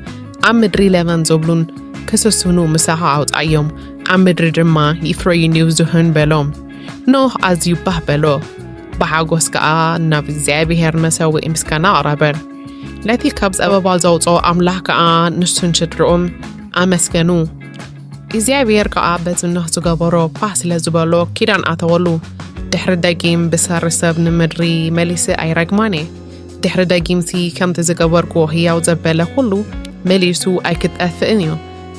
ኣብ ምድሪ ለበም ዝብሉን ክስስኑ ምሳኻ ኣውጻዮም፣ ኣብ ምድሪ ድማ ይፍረዩን ይብዝሑን" በሎ። ኖህ ኣዝዩ ባህ በሎ። ብሓጎስ ከኣ ናብ እግዚኣብሔር መሰውኢ ምስጋና ኣቕረበ። ነቲ ካብ ጸበባ ዘውጽኦ ኣምላኽ ከኣ ንሱን ስድርኡን ኣመስገኑ። እግዚኣብሔር ከኣ በቲ ኖህ ዝገበሮ ባህ ስለ ዝበሎ ኪዳን ኣተወሉ። ድሕሪ ደጊም ብሰሪ ሰብ ንምድሪ መሊሰ ኣይረግማን እየ። ድሕሪ ደጊምሲ ከምቲ ዝገበርክዎ ህያው ዘበለ ኩሉ መሊሱ ኣይክጠፍእን እዩ።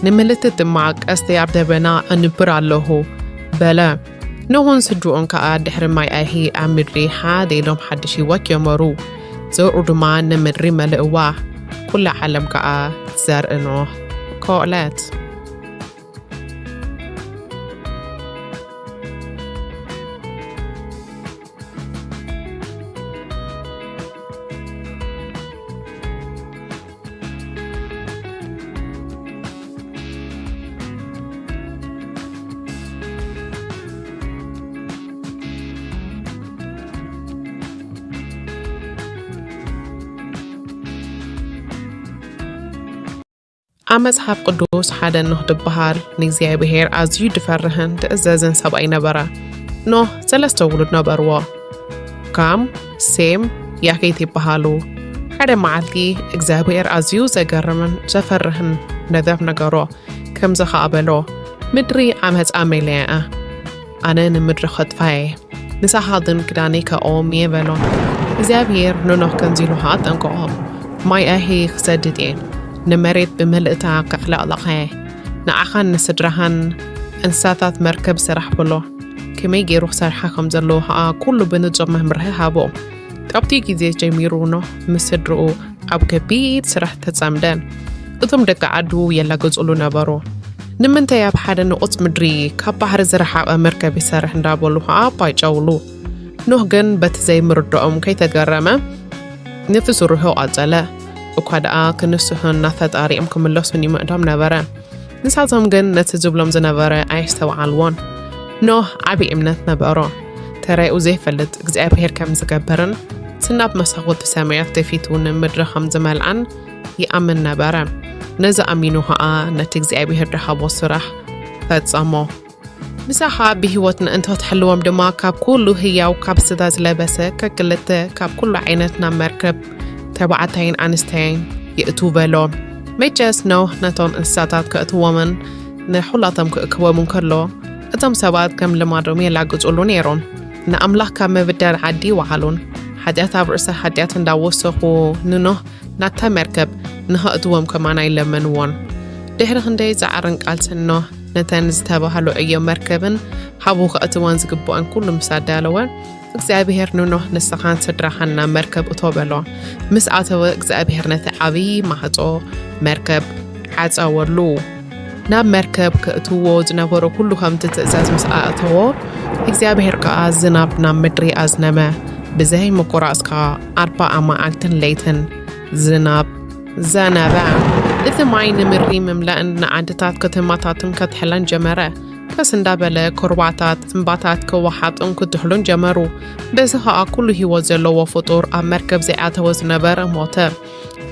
ንምልክት ድማ ቀስቲ ኣብ ደበና ኣንብር ኣለኹ በለ። ኖህን ስድርኡን ከኣ ድሕሪ ማይ ኣይሂ ኣብ ምድሪ ሓደ ኢሎም ሓድሽ ህይወት ጀመሩ። ዘርኡ ድማ ንምድሪ መልእዋ። ኩላ ዓለም ከኣ ዘርኢ ኖህ ኮእለት። ኣብ መጽሓፍ ቅዱስ ሓደ ኖህ ዝበሃል ንእግዚኣብሔር ኣዝዩ ዝፈርህን ዝእዘዝን ሰብኣይ ነበረ። ኖህ ሰለስተ ውሉድ ነበርዎ። ካም፣ ሴም፣ ያፌት ይበሃሉ። ሓደ መዓልቲ እግዚኣብሔር ኣዝዩ ዘገርምን ዘፈርህን ነገር ነገሮ። ከምዚ ኸኣ በሎ፣ "ምድሪ ዓመጻ መሊኣ እያ። ኣነ ንምድሪ ኸጥፋ እየ። ንሳኻ ግን ክዳነይ ከእኦም እየ" በሎ። እግዚኣብሔር ንኖህ ከምዚ ኢሉ ኸኣ ኣጠንቀቖ፣ "ማይ ኣይሂ ክሰድድ እየ። ንመሬት ብምልእታ ከዕለቕልቓ እየ። ንዓኻን ንስድራኻን እንስሳታት መርከብ ስራሕ" በሎ። ከመይ ገይሩ ክሰርሓ ከም ዘለዎ ኸኣ ኩሉ ብንጹር መምርሒ ሃቦ። ካብቲ ግዜ ጀሚሩ ኖህ ምስ ስድርኡ ኣብ ከቢድ ስራሕ ተጸምደ። እቶም ደቂ ዓዱ የላግጹሉ ነበሩ። "ንምንታይ ኣብ ሓደ ንቑጽ ምድሪ ካብ ባሕሪ ዝረሓቐ መርከብ ይሰርሕ?" እንዳበሉ ኸኣ ኣባይጨውሉ። ኖህ ግን በቲ ዘይምርድኦም ከይተገረመ ነቲ ስርሑ ቀጸለ። እኳ ደኣ ክንስሑን ናብ ፈጣሪኦም ክምለሱን ይምዕዶም ነበረ። ንሳቶም ግን ነቲ ዝብሎም ዝነበረ ኣየስተውዓልዎን። ኖህ ዓቢ እምነት ነበሮ። ተራኡ ዘይፈልጥ እግዚኣብሔር ከም ዝገብርን፣ ስናብ መሳኹቲ ሰማያት ከፊቱ ንምድሪ ከም ዝመልኣን ይኣምን ነበረ። ነዚ ኣሚኑ ኸኣ ነቲ እግዚኣብሔር ዝሃቦ ስራሕ ፈጸሞ። ምሳኻ ብህይወት ምእንቲ ክትሕልዎም ድማ ካብ ኩሉ ህያው ካብ ስጋ ዝለበሰ ከክልተ ካብ ኩሉ ዓይነት ናብ መርከብ ተባዕታይን ኣንስተይን የእቱ በሎ። መቸስ ኖህ ነቶም እንስሳታት ከእትዎምን ንኹላቶም ክእክቦም እንከሎ እቶም ሰባት ከም ልማዶም የላግጹሉ ነይሮም። ንኣምላኽ ካብ ምብዳል ዓዲ ይወዓሉን ሓጢኣት ኣብ ርእሲ ሓጢኣት እንዳወሰኹ ንኖህ ናታ መርከብ ንኸእትዎም ከማና ይለመንዎን። ድሕሪ ክንደይ ጻዕርን ቃልስን ኖህ ነተን ዝተባህሉ ዕዮ መርከብን ሓቡ ከእትወን ዝግብኦን ኩሉ ምስ ኣዳለወ እግዚኣብሔር ንኖህ ንስኻን ስድራኻን ናብ መርከብ እቶ በሎ። ምስ ኣተወ እግዚኣብሔር ነቲ ዓብዪ ማዕጾ መርከብ ዓጸወሉ። ናብ መርከብ ከእትዎ ዝነበሮ ኩሉ ከምቲ ትእዛዝ ምስ ኣእተዎ እግዚኣብሔር ከኣ ዝናብ ናብ ምድሪ ኣዝነመ። ብዘይ ምቁራጽ ከኣ ኣርባዓ መዓልትን ለይትን ዝናብ ዘነበ። እቲ ማይ ንምድሪ ምምላእን ንዓድታት ከተማታትን ከትሕለን ጀመረ። ከስ እንዳበለ ኩርባታት እምባታት ክወሓጡን ክትሕሉን ጀመሩ። በዚ ኸኣ ኩሉ ህይወት ዘለዎ ፍጡር ኣብ መርከብ ዘይኣተወ ዝነበረ ሞተ።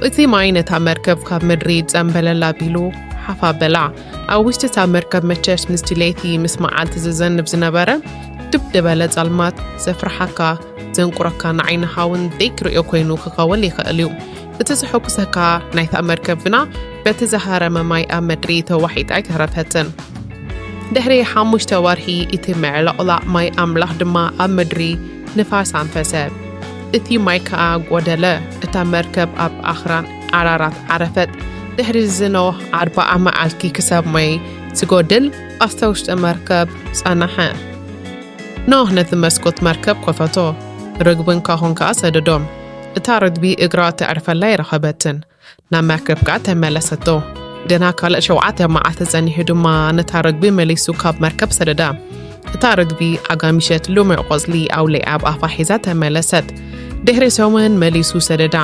እቲ ማይ ነታ መርከብ ካብ ምድሪ ጸምበለል ኣቢሉ ሓፍ ኣበላ። ኣብ ውሽጢ እታ መርከብ መቸስ ምስቲ ለይቲ ምስ መዓልቲ ዝዘንብ ዝነበረ ድብ ዝበለ ጸልማት ዘፍርሓካ ዘንቁረካ ንዓይንኻ እውን ዘይክርእዮ ኮይኑ ክኸውን ይኽእል እዩ። እቲ ዘሐጉሰካ ናይታ መርከብ ግና በቲ ዝሃረመ ማይ ኣብ ምድሪ ተዋሒጣ ኣይተረፈትን። ድሕሪ ሓሙሽተ ወርሒ እቲ ምዕልቕላቕ ማይ ኣምላኽ ድማ ኣብ ምድሪ ንፋስ ኣንፈሰ። እቲ ማይ ከኣ ጐደለ። እታ መርከብ ኣብ ኣኽራን ኣራራት ዓረፈት። ድሕሪ እዚ ኖህ ኣርብዓ መዓልቲ ክሳብ ማይ ዝጎድል ኣብታ ውሽጢ መርከብ ጸንሐ። ኖህ ነቲ መስኮት መርከብ ከፈቶ፣ ርግብን ካኾን ከኣ ሰደዶም። እታ ርግቢ እግራ ተዕርፈላ ኣይረኸበትን። ናብ መርከብ ከኣ ተመለሰቶ። ገና ካልእ ሸውዓተ መዓልቲ ጸኒሑ ድማ ነታ ርግቢ መሊሱ ካብ መርከብ ሰደዳ። እታ ርግቢ ኣጋሚሸት ልሙዕ ቆጽሊ ኣውሊዓ ኣብ ኣፋ ሒዛ ተመለሰት። ድሕሪ ሰሙን መሊሱ ሰደዳ።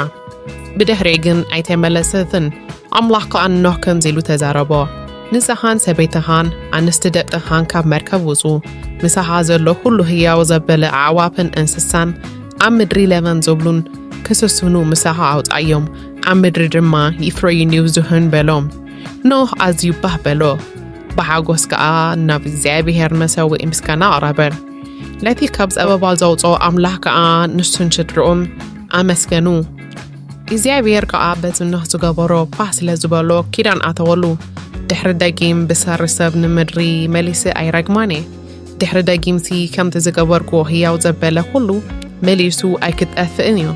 ብድሕሪኡ ግን ኣይተመለሰትን። ኣምላኽ ከኣ ንኖህ ከምዚ ኢሉ ተዛረቦ፣ ንስኻን ሰበይትኻን ኣንስቲ ደቅኻን ካብ መርከብ ውጹ፣ ምሳኻ ዘሎ ኩሉ ህያው ዘበለ ኣዕዋፍን እንስሳን ኣብ ምድሪ ለመን ዝብሉን ክስስኑ ምሳኻ ኣውጻዮም፣ ኣብ ምድሪ ድማ ይፍረዩን ይብዝሑን በሎ። ኖህ ኣዝዩ ባህ በሎ፣ ብሓጎስ ከኣ ናብ እግዚኣብሔር መሰውኢ ምስጋና ኣቕረበ። ነቲ ካብ ጸበባ ዘውጽኦ ኣምላኽ ከኣ ንሱን ስድርኡን ኣመስገኑ። እግዚኣብሔር ከኣ በቲ ኖህ ዝገበሮ ባህ ስለ ዝበሎ ኪዳን ኣተወሉ። ድሕሪ ደጊም ብሰሪ ሰብ ንምድሪ መሊሰ ኣይረግማን እየ። ድሕሪ ደጊምሲ ከምቲ ዝገበርክዎ ህያው ዘበለ ኩሉ መሊሱ ኣይክጠፍእን እዩ።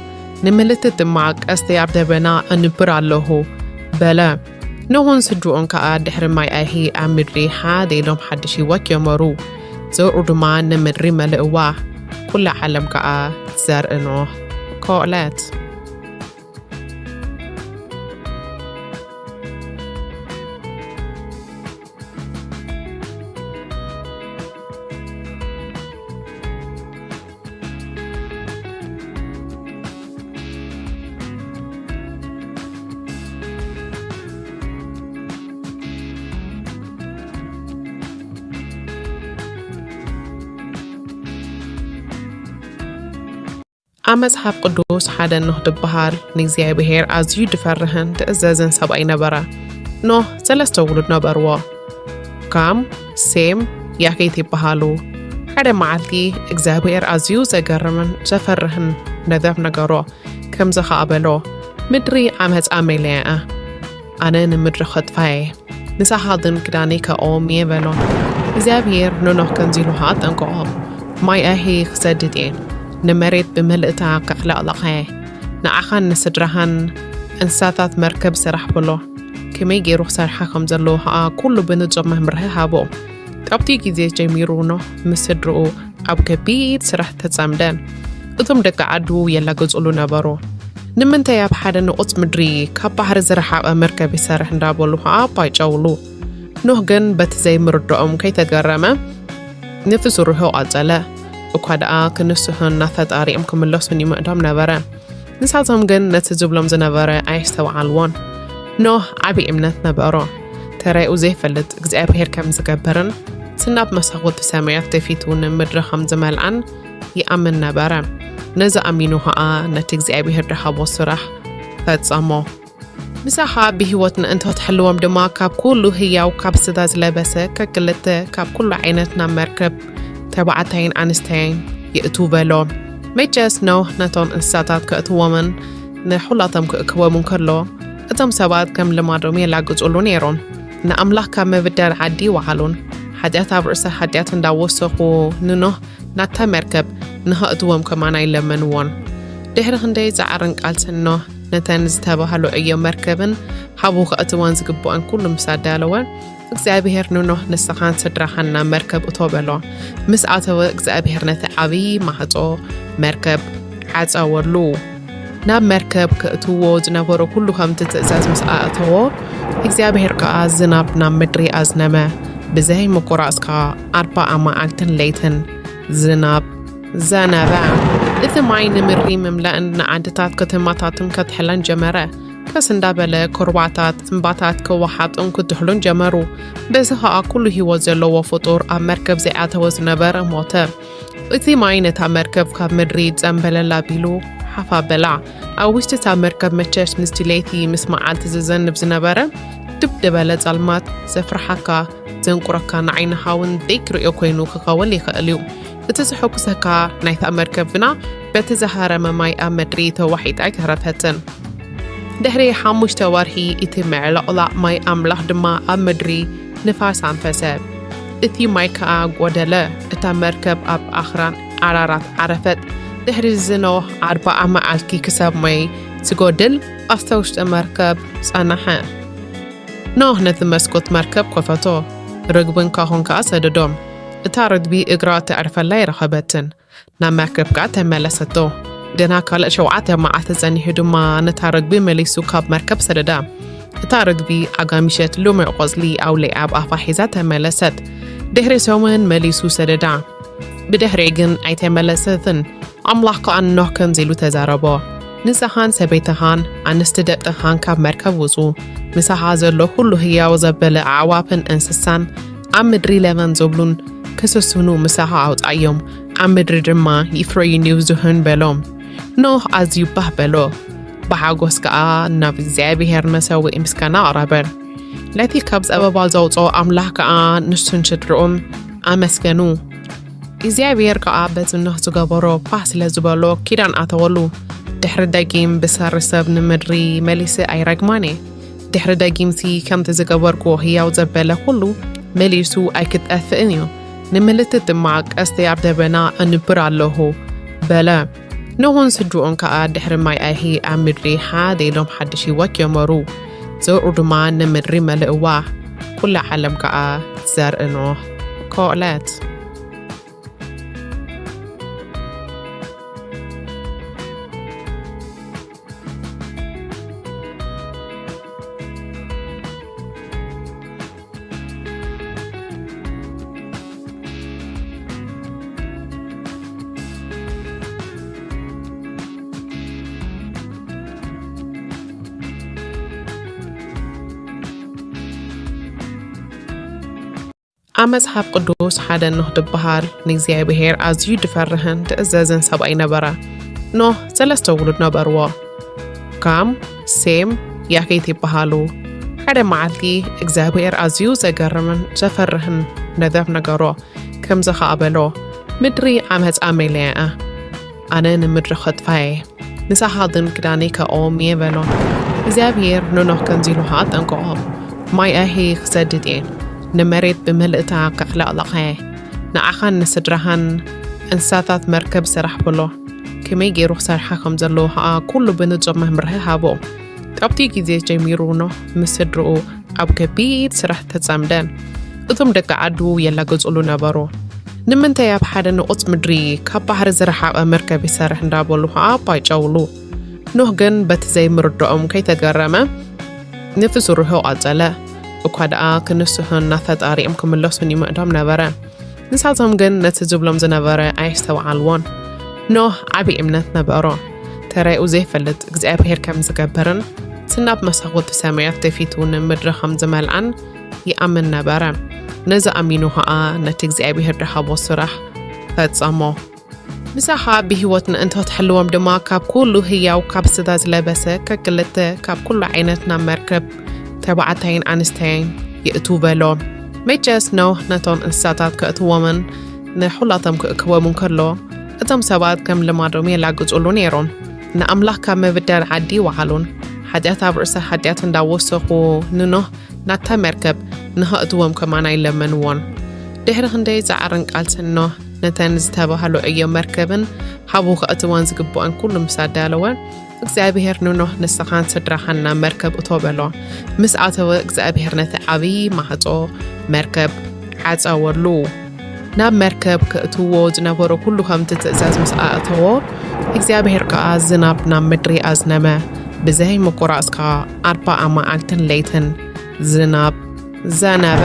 ንምልክት ድማ ቀስቲ ኣብ ደበና ኣንብር ኣለኹ በለ። ኖህን ስድርኡን ከኣ ድሕሪ ማይ ኣይሂ ኣብ ምድሪ ሓደ ኢሎም ሓድሽ ህይወት ጀመሩ። ዘርኡ ድማ ንምድሪ መልእዋ። ኩላ ዓለም ከኣ ዘርኢ ኖህ ኮለት። ኣብ መጽሓፍ ቅዱስ ሓደ ኖህ ዝበሃል ንእግዚኣብሔር ኣዝዩ ዝፈርህን ዝእዘዝን ሰብኣይ ነበረ። ኖህ ሰለስተ ውሉድ ነበርዎ። ካም፣ ሴም፣ ያፌት ይበሃሉ። ሓደ መዓልቲ እግዚኣብሔር ኣዝዩ ዘገርምን ዘፈርህን ነገር ነገሮ። ከምዚ ኸኣ በሎ፣ ምድሪ ዓመጻ መሊኣ እያ። ኣነ ንምድሪ ኸጥፋ እየ። ንሳኻ ግን ክዳነይ ከእዎም እየ በሎ። እግዚኣብሔር ንኖህ ከምዚ ኢሉ ኸኣ ኣጠንቀቖ፣ ማይ ኣይሂ ክሰድድ እየ፣ ንመሬት ብምልእታ ከዕለቕልቓ እየ። ንዓኻን ንስድራኻን እንስሳታት መርከብ ስራሕ በሎ። ከመይ ገይሩ ክሰርሓ ከም ዘለዎ ኸኣ ኩሉ ብንጹር መምርሒ ሃቦ። ካብቲ ግዜ ጀሚሩ ኖህ ምስ ስድርኡ ኣብ ከቢድ ስራሕ ተጸምደ። እቶም ደቂ ዓዱ የላግጹሉ ነበሩ። ንምንታይ ኣብ ሓደ ንቑጽ ምድሪ ካብ ባሕሪ ዝረሓቐ መርከብ ይሰርሕ እንዳበሉ ኸኣ ኣባይጨውሉ። ኖህ ግን በቲ ዘይምርድኦም ከይተገረመ ነቲ ስርሑ ቀጸለ። እኳ ደኣ ክንስሑን ናብ ፈጣሪኦም ክምለሱን ይምዕዶም ነበረ። ንሳቶም ግን ነቲ ዝብሎም ዝነበረ ኣየስተውዓልዎን። ኖህ ዓቢ እምነት ነበሮ። ተራኡ ዘይፈልጥ እግዚኣብሔር ከም ዝገብርን ስናብ መሳኹቲ ሰማያት ተፊቱ ንምድሪ ከም ዝመልኣን ይኣምን ነበረ። ነዚ ኣሚኑ ኸኣ ነቲ እግዚኣብሔር ዝሃቦ ስራሕ ፈጸሞ። ምሳኻ ብህይወት ንእንተ ትሕልዎም ድማ፣ ካብ ኩሉ ህያው ካብ ስጋ ዝለበሰ ከክልተ ካብ ኩሉ ዓይነት ናብ መርከብ ተባዕታይን ኣንስተይን የእቱ በሎ። መቸስ ኖህ ነቶም እንስሳታት ከእትዎምን ንሑላቶም ክእክቦምን ከሎ፣ እቶም ሰባት ከም ልማዶም የላግጹሉ ነይሮም። ንኣምላኽ ካብ ምብዳል ዓዲ ይወዓሉን፣ ሓጢኣት ኣብ ርእሲ ሓጢኣት እንዳወሰኹ ንኖህ ናታ መርከብ ንኸእትዎም ከማን ኣይለመንዎን። ድሕሪ ክንደይ ጻዕርን ቃልስን ኖህ ነተን ዝተባህሉ ዕዮ መርከብን ሃቡ ከእትወን ዝግብኦን ኩሉ ምስ ኣዳለወ፣ እግዚኣብሔር ንኖህ ንስኻን ስድራኻን ናብ መርከብ እቶ በሎ። ምስ ኣተወ እግዚኣብሔር ነቲ ዓብዪ ማዕጾ መርከብ ዓጸወሉ። ናብ መርከብ ከእትዎ ዝነበሮ ኩሉ ከምቲ ትእዛዝ ምስ ኣእተዎ፣ እግዚኣብሔር ከኣ ዝናብ ናብ ምድሪ ኣዝነመ። ብዘይ ምቁራጽ ከኣ ኣርባዓ መዓልትን ለይትን ዝናብ ዘነበ። እቲ ማይ ንምድሪ ምምላእን ንዓድታት ከተማታትን ከትሕለን ጀመረ። ከስ እንዳበለ ኩርባታት እምባታት ክወሓጡን ክትሕሉን ጀመሩ። በዚ ኸኣ ኩሉ ህይወት ዘለዎ ፍጡር ኣብ መርከብ ዘይኣተወ ዝነበረ ሞተ። እቲ ማይ ነታ መርከብ ካብ ምድሪ ጸምበለል ኣቢሉ ሓፍ ኣበላ። ኣብ ውሽጢ እታ መርከብ መቸስ ምስቲ ለይቲ ምስ መዓልቲ ዝዘንብ ዝነበረ ድብ ዝበለ ጸልማት ዘፍርሓካ፣ ዘንቁረካ፣ ንዓይንኻ እውን ደይክርእዮ ኮይኑ ክኸውን ይኽእል እዩ። እቲ ዘሐጉሰካ ናይታ መርከብ ግና በቲ ዝሃረመ ማይ ኣብ ምድሪ ተዋሒጣ ኣይተረፈትን። ድሕሪ ሓሙሽተ ወርሒ እቲ ምዕልቕላቕ ማይ ኣምላኽ ድማ ኣብ ምድሪ ንፋስ ኣንፈሰ። እቲ ማይ ከኣ ጐደለ። እታ መርከብ ኣብ ኣኽራን ዓራራት ዓረፈት። ድሕሪ እዚ ኖህ ኣርብዓ መዓልቲ ክሳብ ማይ ዝጎድል ኣብታ ውሽጢ መርከብ ጸንሐ። ኖህ ነቲ መስኮት መርከብ ከፈቶ፣ ርግብን ካሆን ከኣ ሰደዶም። እታ ርግቢ እግራ ተዕርፈላ ኣይረኸበትን። ናብ መርከብ ከኣ ተመለሰቶ። ገና ካልእ ሸውዓተ መዓልቲ ጸኒሑ ድማ ነታ ርግቢ መሊሱ ካብ መርከብ ሰደዳ። እታ ርግቢ ኣጋሚሸት ልሙዕ ቆጽሊ ኣውሊዓ ኣብ ኣፋ ሒዛ ተመለሰት። ድሕሪ ሰሙን መሊሱ ሰደዳ። ብድሕሪኡ ግን ኣይተመለሰትን። ኣምላኽ ከኣ ንኖህ ከምዚ ኢሉ ተዛረቦ፣ ንስኻን ሰበይትኻን ኣንስቲ ደቅኻን ካብ መርከብ ውጹ። ምሳኻ ዘሎ ኩሉ ህያው ዘበለ ኣዕዋፍን እንስሳን ኣብ ምድሪ ለመም ዝብሉን ክስስኑ ምሳኻ ኣውጻዮም፣ ኣብ ምድሪ ድማ ይፍረዩን ይብዝሑን በሎ። ኖህ ኣዝዩ ባህ በሎ፣ ብሓጎስ ከኣ ናብ እግዚኣብሔር መሰውኢ ምስጋና ኣቕረበ። ነቲ ካብ ጸበባ ዘውጽኦ ኣምላኽ ከኣ ንሱን ስድርኡን ኣመስገኑ። እግዚኣብሔር ከኣ በቲ ኖህ ዝገበሮ ባህ ስለ ዝበሎ ኪዳን ኣተወሉ። ድሕሪ ደጊም ብሰሪ ሰብ ንምድሪ መሊሰ ኣይረግማን እየ። ድሕሪ ደጊምሲ ከምቲ ዝገበርክዎ ህያው ዘበለ ኩሉ መሊሱ ኣይክጠፍእን እዩ። ንምልክት ድማ ቀስቲ ኣብ ደበና ኣንብር ኣለኹ በለ። ኖህን ስድርኡን ከኣ ድሕሪ ማይ ኣይሂ ኣብ ምድሪ ሓደ ኢሎም ሓድሽ ህይወት ጀመሩ። ዘርኡ ድማ ንምድሪ መልእዋ። ኩላ ዓለም ከኣ ዘርኢ ኖህ ኮለት። ኣብ መጽሓፍ ቅዱስ ሓደ ኖህ ዝበሃል ንእግዚኣብሔር ኣዝዩ ዝፈርህን ዝእዘዝን ሰብኣይ ነበረ። ኖህ ሰለስተ ውሉድ ነበርዎ። ካም፣ ሴም፣ ያፌት ይበሃሉ። ሓደ መዓልቲ እግዚኣብሔር ኣዝዩ ዘገርምን ዘፈርህን ነገር ነገሮ። ከምዚ ኸኣ በሎ፣ "ምድሪ ዓመጻ መሊኣ እያ። ኣነ ንምድሪ ኸጥፋ እየ። ንሳኻ ግን ክዳነይ ከእዎም እየ" በሎ። እግዚኣብሔር ንኖህ ከምዚ ኢሉ ኸኣ ኣጠንቀቖ፣ "ማይ ኣይሂ ክሰድድ እየ። ንመሬት ብምልእታ ከዕለቕልቓ እየ። ንዓኻን ንስድራኻን እንስሳታት መርከብ ስራሕ" በሎ። ከመይ ገይሩ ክሰርሓ ከም ዘለዎ ኸኣ ኩሉ ብንጹር መምርሒ ሃቦ። ካብቲ ግዜ ጀሚሩ ኖህ ምስ ስድርኡ ኣብ ከቢድ ስራሕ ተጸምደ። እቶም ደቂ ዓዱ የላግጹሉ ነበሩ። "ንምንታይ ኣብ ሓደ ንቑጽ ምድሪ ካብ ባሕሪ ዝረሓቐ መርከብ ይሰርሕ?" እንዳበሉ ኸኣ ኣባይጨውሉ። ኖህ ግን በቲ ዘይምርድኦም ከይተገረመ ነቲ ስርሑ ቀጸለ። እኳ ደኣ ክንስሑን ናብ ፈጣሪኦም ክምለሱን ይምዕዶም ነበረ። ንሳቶም ግን ነቲ ዝብሎም ዝነበረ ኣየስተውዓልዎን። ኖህ ዓቢ እምነት ነበሮ። ተራኡ ዘይፈልጥ እግዚኣብሔር ከም ዝገብርን፣ እቲ ናብ መሳኹቲ ሰማያት ተፊቱ ንምድሪ ከም ዝመልኣን ይኣምን ነበረ። ነዚ ኣሚኑ ኸኣ ነቲ እግዚኣብሔር ዝሃቦ ስራሕ ፈጸሞ። ምሳኻ ብህይወት ምእንቲ ክትሕልዎም ድማ፣ ካብ ኩሉ ህያው፣ ካብ ስጋ ዝለበሰ ከክልተ፣ ካብ ኩሉ ዓይነት ናብ መርከብ ተባዕታይን ኣንስተይን የእቱ በሎ። መቸስ ኖህ ነቶም እንስሳታት ከእትዎምን ንኹላቶም ክእክቦም እንከሎ፣ እቶም ሰባት ከም ልማዶም የላግጹሉ ነይሮም። ንኣምላኽ ካብ ምብዳል ዓዲ ይወዓሉን፣ ሓጢኣት ኣብ ርእሲ ሓጢኣት እንዳወሰኹ ንኖህ ናብታ መርከብ ንኸእትዎም ከማን ኣይለመንዎን። ድሕሪ ክንደይ ጻዕርን ቃልስን ኖህ ነተን ዝተባህሉ ዕዮ መርከብን ሃቡ ከእትወን ዝግብኦን ኩሉ ምስ ኣዳለወ፣ እግዚኣብሔር ንኖህ ንስኻን ስድራኻን ናብ መርከብ እቶ በሎ። ምስ ኣተወ እግዚኣብሔር ነቲ ዓብዪ ማዕጾ መርከብ ዓጸወሉ። ናብ መርከብ ከእትዎ ዝነበሮ ኩሉ ከምቲ ትእዛዝ ምስ ኣእተዎ፣ እግዚኣብሔር ከኣ ዝናብ ናብ ምድሪ ኣዝነመ። ብዘይ ምቁራጽ ከኣ ኣርባዓ መዓልትን ለይትን ዝናብ ዘነበ።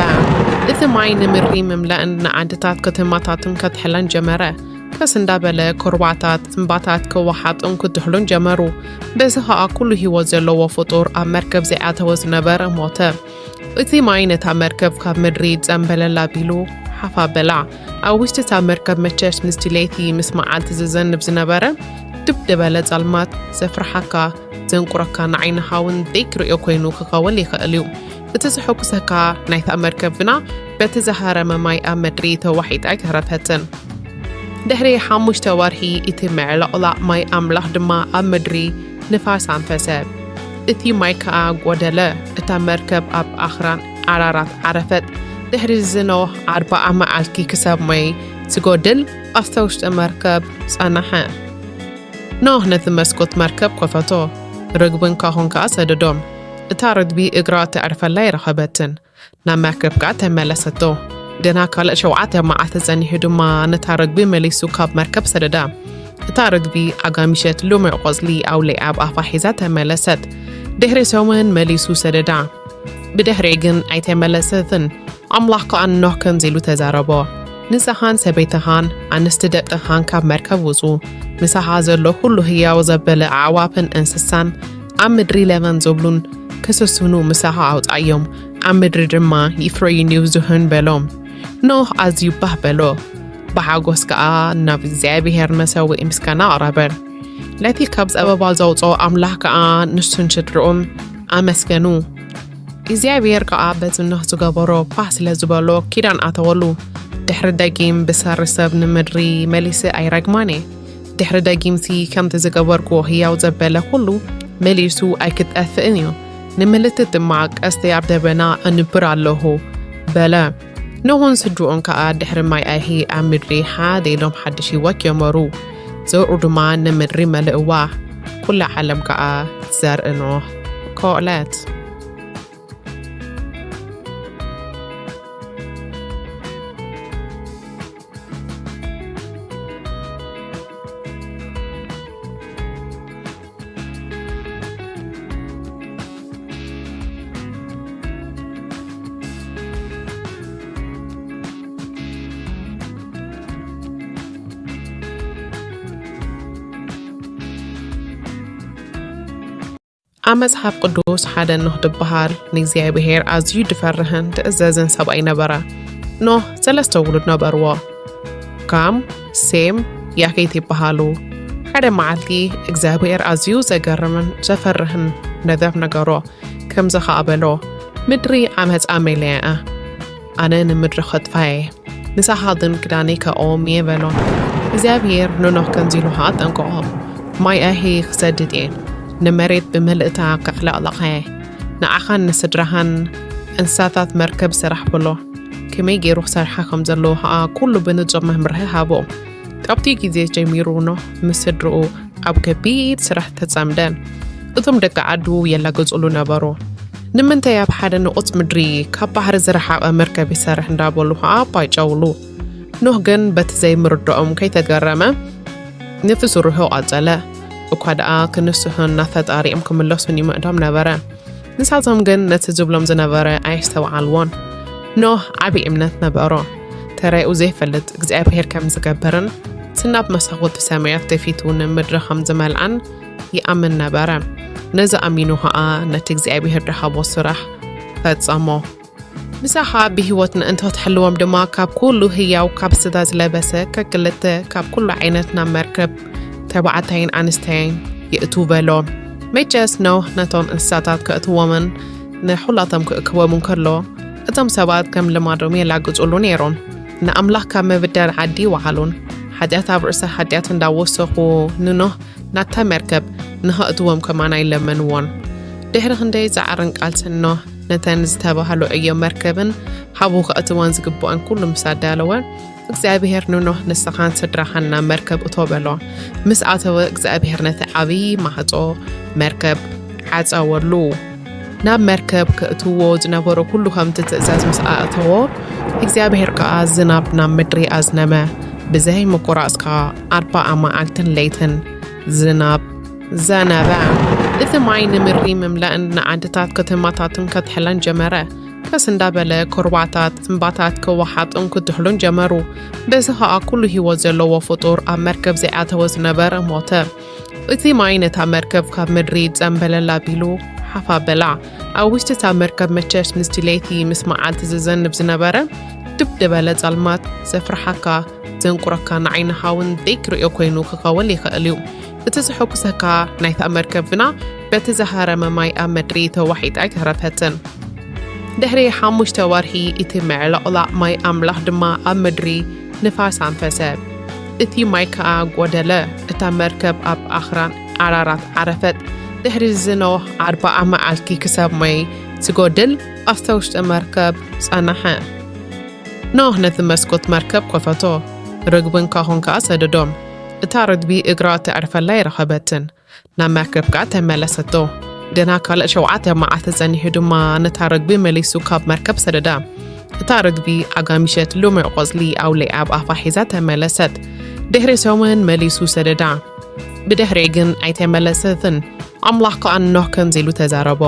እቲ ማይ ንምድሪ ምምላእን ንዓድታት ከተማታትን ከትሕለን ጀመረ። ከስ እንዳበለ ኩርባታት እምባታት ክወሓጡን ክድሕሉን ጀመሩ። በዚ ኸኣ ኩሉ ህይወት ዘለዎ ፍጡር ኣብ መርከብ ዘይኣተወ ዝነበረ ሞተ። እቲ ማይ ነታ መርከብ ካብ ምድሪ ጸምበለል ኣቢሉ ሓፍ ኣበላ። ኣብ ውሽጢ እታ መርከብ መቸስ ምስቲ ለይቲ ምስ መዓልቲ ዝዘንብ ዝነበረ ድብ ዝበለ ጸልማት ዘፍርሓካ፣ ዘንቁረካ፣ ንዓይንኻ እውን ዘይትርእዮ ኮይኑ ክኸውን ይኽእል እዩ። እቲ ዘሐጉሰካ ናይታ መርከብ ግና በቲ ዝሃረመ ማይ ኣብ ምድሪ ተዋሒጣ ኣይተረፈትን። ድሕሪ ሓሙሽተ ወርሒ እቲ ምዕልቕላቕ ማይ ኣምላኽ ድማ ኣብ ምድሪ ንፋስ ኣንፈሰ። እቲ ማይ ከኣ ጐደለ። እታ መርከብ ኣብ ኣኽራን ዓራራት ዓረፈት። ድሕሪ እዚ ኖህ ኣርብዓ መዓልቲ ክሳብ ማይ ዝጎድል ኣብታ ውሽጢ መርከብ ጸንሐ። ኖህ ነቲ መስኮት መርከብ ከፈቶ፣ ርግብን ካሆን ከኣ ሰደዶም። እታ ርግቢ እግራ ተዕርፈላ ኣይረኸበትን። ናብ መርከብ ከኣ ተመለሰቶ። ገና ካልእ ሸውዓተ መዓልቲ ጸኒሑ ድማ ነታ ርግቢ መሊሱ ካብ መርከብ ሰደዳ። እታ ርግቢ ኣጋሚሸት ልሙዕ ቆጽሊ ኣውሊዓ ኣብ ኣፋ ሒዛ ተመለሰት። ድሕሪ ሰሙን መሊሱ ሰደዳ። ብድሕሪኡ ግን ኣይተመለሰትን። ኣምላኽ ከኣ ንኖህ ከምዚ ኢሉ ተዛረቦ፣ "ንስኻን ሰበይትኻን ኣንስቲ ደቅኻን ካብ መርከብ ውጹ፣ ምሳኻ ዘሎ ኩሉ ህያው ዘበለ ኣዕዋፍን እንስሳን ኣብ ምድሪ ለበም ዝብሉን ክስስኑ ምሳኻ ኣውጻዮም፣ ኣብ ምድሪ ድማ ይፍረዩን ይብዝሑን" በሎ። ኖህ ኣዝዩ ባህ በሎ፣ ብሓጎስ ከኣ ናብ እግዚኣብሔር መሰውኢ ምስጋና ኣቕረበ። ነቲ ካብ ጸበባ ዘውጽኦ ኣምላኽ ከኣ ንሱን ስድርኡን ኣመስገኑ። እግዚኣብሔር ከኣ በቲ ኖህ ዝገበሮ ባህ ስለ ዝበሎ ኪዳን ኣተወሉ። ድሕሪ ደጊም ብሰሪ ሰብ ንምድሪ መሊሰ ኣይረግማን እየ። ድሕሪ ደጊምሲ ከምቲ ዝገበርክዎ ህያው ዘበለ ኩሉ መሊሱ ኣይክጠፍእን እዩ። ንምልክት ድማ ቀስቲ ኣብ ደበና ኣንብር ኣለኹ በለ። ኖህን ስድርኡን ከኣ ድሕሪ ማይ ኣይሂ ኣብ ምድሪ ሓደ ኢሎም ሓድሽ ህይወት ጀመሩ። ዘርኡ ድማ ንምድሪ መልእዋ። ኩላ ዓለም ከኣ ዘርኢ ኖህ ኮለት። ኣብ መጽሓፍ ቅዱስ ሓደ ኖህ ዝበሃል ንእግዚኣብሔር ኣዝዩ ዝፈርህን ዝእዘዝን ሰብኣይ ነበረ። ኖህ ሰለስተ ውሉድ ነበርዎ። ካም፣ ሴም፣ ያፌት ይበሃሉ። ሓደ መዓልቲ እግዚኣብሔር ኣዝዩ ዘገርምን ዘፈርህን ነገር ነገሮ። ከምዚ ኸኣ በሎ፣ "ምድሪ ዓመጻ መሊኣ እያ። ኣነ ንምድሪ ከጥፋ እየ። ንሳኻ ግን ክዳነይ ከእዎም እየ" በሎ። እግዚኣብሔር ንኖህ ከምዚ ኢሉ ኸኣ ኣጠንቀቖ፣ "ማይ ኣይሂ ክሰድድ እየ። ንመሬት ብምልእታ ከዕለቕልቓ እየ። ንዓኻን ንስድራኻን እንስሳታት መርከብ ስራሕ" በሎ። ከመይ ገይሩ ክሰርሓ ከም ዘለዎ ኸኣ ኩሉ ብንጹር መምርሒ ሃቦ። ካብቲ ግዜ ጀሚሩ ኖህ ምስ ስድርኡ ኣብ ከቢድ ስራሕ ተጸምደ። እቶም ደቂ ዓዱ የላግጹሉ ነበሩ። "ንምንታይ ኣብ ሓደ ንቑጽ ምድሪ ካብ ባሕሪ ዝረሓቐ መርከብ ይሰርሕ?" እንዳበሉ ኸኣ ኣባይጨውሉ። ኖህ ግን በቲ ዘይምርድኦም ከይተገረመ ነቲ ስርሑ ቀጸለ። እኳ ደኣ ክንስሑን ናብ ፈጣሪኦም ክምለሱን ይምዕዶም ነበረ። ንሳቶም ግን ነቲ ዝብሎም ዝነበረ ኣየስተውዓልዎን። ኖህ ዓቢ እምነት ነበሮ። ተራኡ ዘይፈልጥ እግዚኣብሔር ከም ዝገብርን፣ እቲ ናብ መሳኹቲ ሰማያት ተፊቱ ንምድሪ ከም ዝመልኣን ይኣምን ነበረ። ነዚ ኣሚኑ ኸኣ ነቲ እግዚኣብሔር ዝሃቦ ስራሕ ፈጸሞ። ምሳኻ ብህይወት ንእንተ ትሕልዎም ድማ፣ ካብ ኩሉ ህያው፣ ካብ ስጋ ዝለበሰ ከክልተ፣ ካብ ኩሉ ዓይነት ናብ መርከብ ተባዕታይን ኣንስተይን ይእትዉ በሎ። መቸስ ኖህ ነቶም እንስሳታት ከእትዎምን ንኹላቶም ክእክቦም እንከሎ፣ እቶም ሰባት ከም ልማዶም የላግጹሉ ነይሮም። ንኣምላኽ ካብ ምብዳል ዓዲ ይወዓሉን፣ ሓጢኣት ኣብ ርእሲ ሓጢኣት እንዳወሰኹ ንኖህ ናብታ መርከብ ንኸእትዎም ከማን ኣይለመንዎን። ድሕሪ ክንደይ ጻዕርን ቃልስን ኖህ ነተን ዝተባህሉ ዕዮ መርከብን ሓቡ ከእትወን ዝግብኦን ኩሉ ምስ ኣዳለወ፣ እግዚኣብሔር ንኖህ ንስኻን ስድራኻን ናብ መርከብ እቶ በሎ። ምስ ኣተወ እግዚኣብሔር ነቲ ዓብዪ ማዕጾ መርከብ ዓጸወሉ። ናብ መርከብ ከእትዎ ዝነበሮ ኩሉ ከምቲ ትእዛዝ ምስ ኣእተዎ፣ እግዚኣብሔር ከኣ ዝናብ ናብ ምድሪ ኣዝነመ። ብዘይ ምቁራጽ ከኣ ኣርባዓ መዓልትን ለይትን ዝናብ ዘነበ። እቲ ማይ ንምድሪ ምምላእን ንዓድታት ከተማታትን ከትሕለን ጀመረ። ቀስ እንዳበለ ኩርባታት፣ እምባታት ክወሓጡን ክትሕሉን ጀመሩ። በዚ ኸኣ ኩሉ ህይወት ዘለዎ ፍጡር ኣብ መርከብ ዘይኣተወ ዝነበረ ሞተ። እቲ ማይ ነታ መርከብ ካብ ምድሪ ጸምበለል ኣቢሉ ሓፍ ኣበላ። ኣብ ውሽጢ እታ መርከብ መቸስ ምስቲ ለይቲ ምስ መዓልቲ ዝዘንብ ዝነበረ ድብ ዝበለ ጸልማት ዘፍርሓካ ዘንቁረካ ንዓይንኻ እውን ዘይትርእዮ ኮይኑ ክኸውን ይኽእል እዩ። እቲ ዘሐጉሰካ ናይታ መርከብ ግና በቲ ዝሃረመ ማይ ኣብ ምድሪ ተዋሒጣ ኣይተረፈትን። ድሕሪ ሓሙሽተ ወርሒ እቲ ምዕልቕላቕ ማይ ኣምላኽ ድማ ኣብ ምድሪ ንፋስ ኣንፈሰ። እቲ ማይ ከኣ ጐደለ። እታ መርከብ ኣብ ኣኽራን ኣራራት ዓረፈት። ድሕሪ እዚ ኖህ ኣርብዓ መዓልቲ ክሳብ ማይ ዝጎድል ኣብታ ውሽጢ መርከብ ጸንሐ። ኖህ ነቲ መስኮት መርከብ ከፈቶ፣ ርግብን ካኾን ከኣ ሰደዶም። እታ ርግቢ እግራ ተዕርፈላ ኣይረኸበትን። ናብ መርከብ ከኣ ተመለሰቶ። ገና ካልእ ሸውዓተ መዓልቲ ጸኒሑ ድማ ነታ ርግቢ መሊሱ ካብ መርከብ ሰደዳ። እታ ርግቢ ኣጋሚሸት ልሙዕ ቆጽሊ ኣውሊዓ ኣብ ኣፋ ሒዛ ተመለሰት። ድሕሪ ሰሙን መሊሱ ሰደዳ። ብድሕሪኡ ግን ኣይተመለሰትን። ኣምላኽ ከኣ ንኖህ ከምዚ ኢሉ ተዛረቦ፣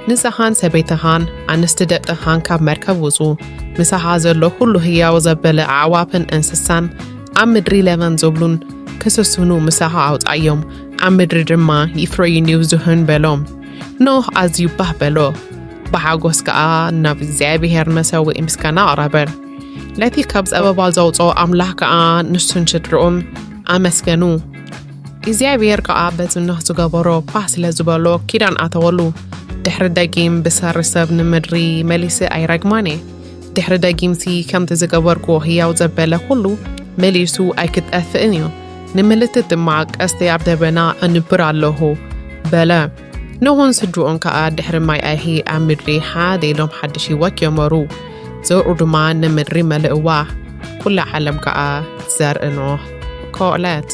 "ንስኻን ሰበይትኻን ኣንስቲ ደቅኻን ካብ መርከብ ውጹ፣ ምሳኻ ዘሎ ኩሉ ህያው ዘበለ ኣዕዋፍን እንስሳን ኣብ ምድሪ ለበም ዝብሉን ክስስኑ ምሳኻ ኣውጻዮም፣ ኣብ ምድሪ ድማ ይፍረዩን ይብዝሑን" በሎ። ኖህ ኣዝዩ ባህ በሎ፣ ብሓጎስ ከኣ ናብ እግዚኣብሔር መሰውኢ ምስጋና ኣቕረበ። ነቲ ካብ ጸበባ ዘውጽኦ ኣምላኽ ከኣ ንሱን ስድርኡን ኣመስገኑ። እግዚኣብሔር ከኣ በቲ ኖህ ዝገበሮ ፋህ ስለ ዝበሎ ኪዳን ኣተወሉ። ድሕሪ ደጊም ብሰሪ ሰብ ንምድሪ መሊሰ ኣይረግማን እየ። ድሕሪ ደጊምሲ ከምቲ ዝገበርክዎ ህያው ዘበለ ኩሉ መሊሱ ኣይክጠፍእን እዩ። ንምልክት ድማ ቀስተይ ኣብ ደበና ኣንብር ኣለኹ በለ። ኖህን ስድርኡን ከኣ ድሕሪ ማይ ኣይሂ ኣብ ምድሪ ሓደ ኢሎም ሓድሽ ህይወት ጀመሩ። ዘርኡ ድማ ንምድሪ መልእዋ። ኩላ ዓለም ከኣ ዘርኢ ኖህ ኮለት።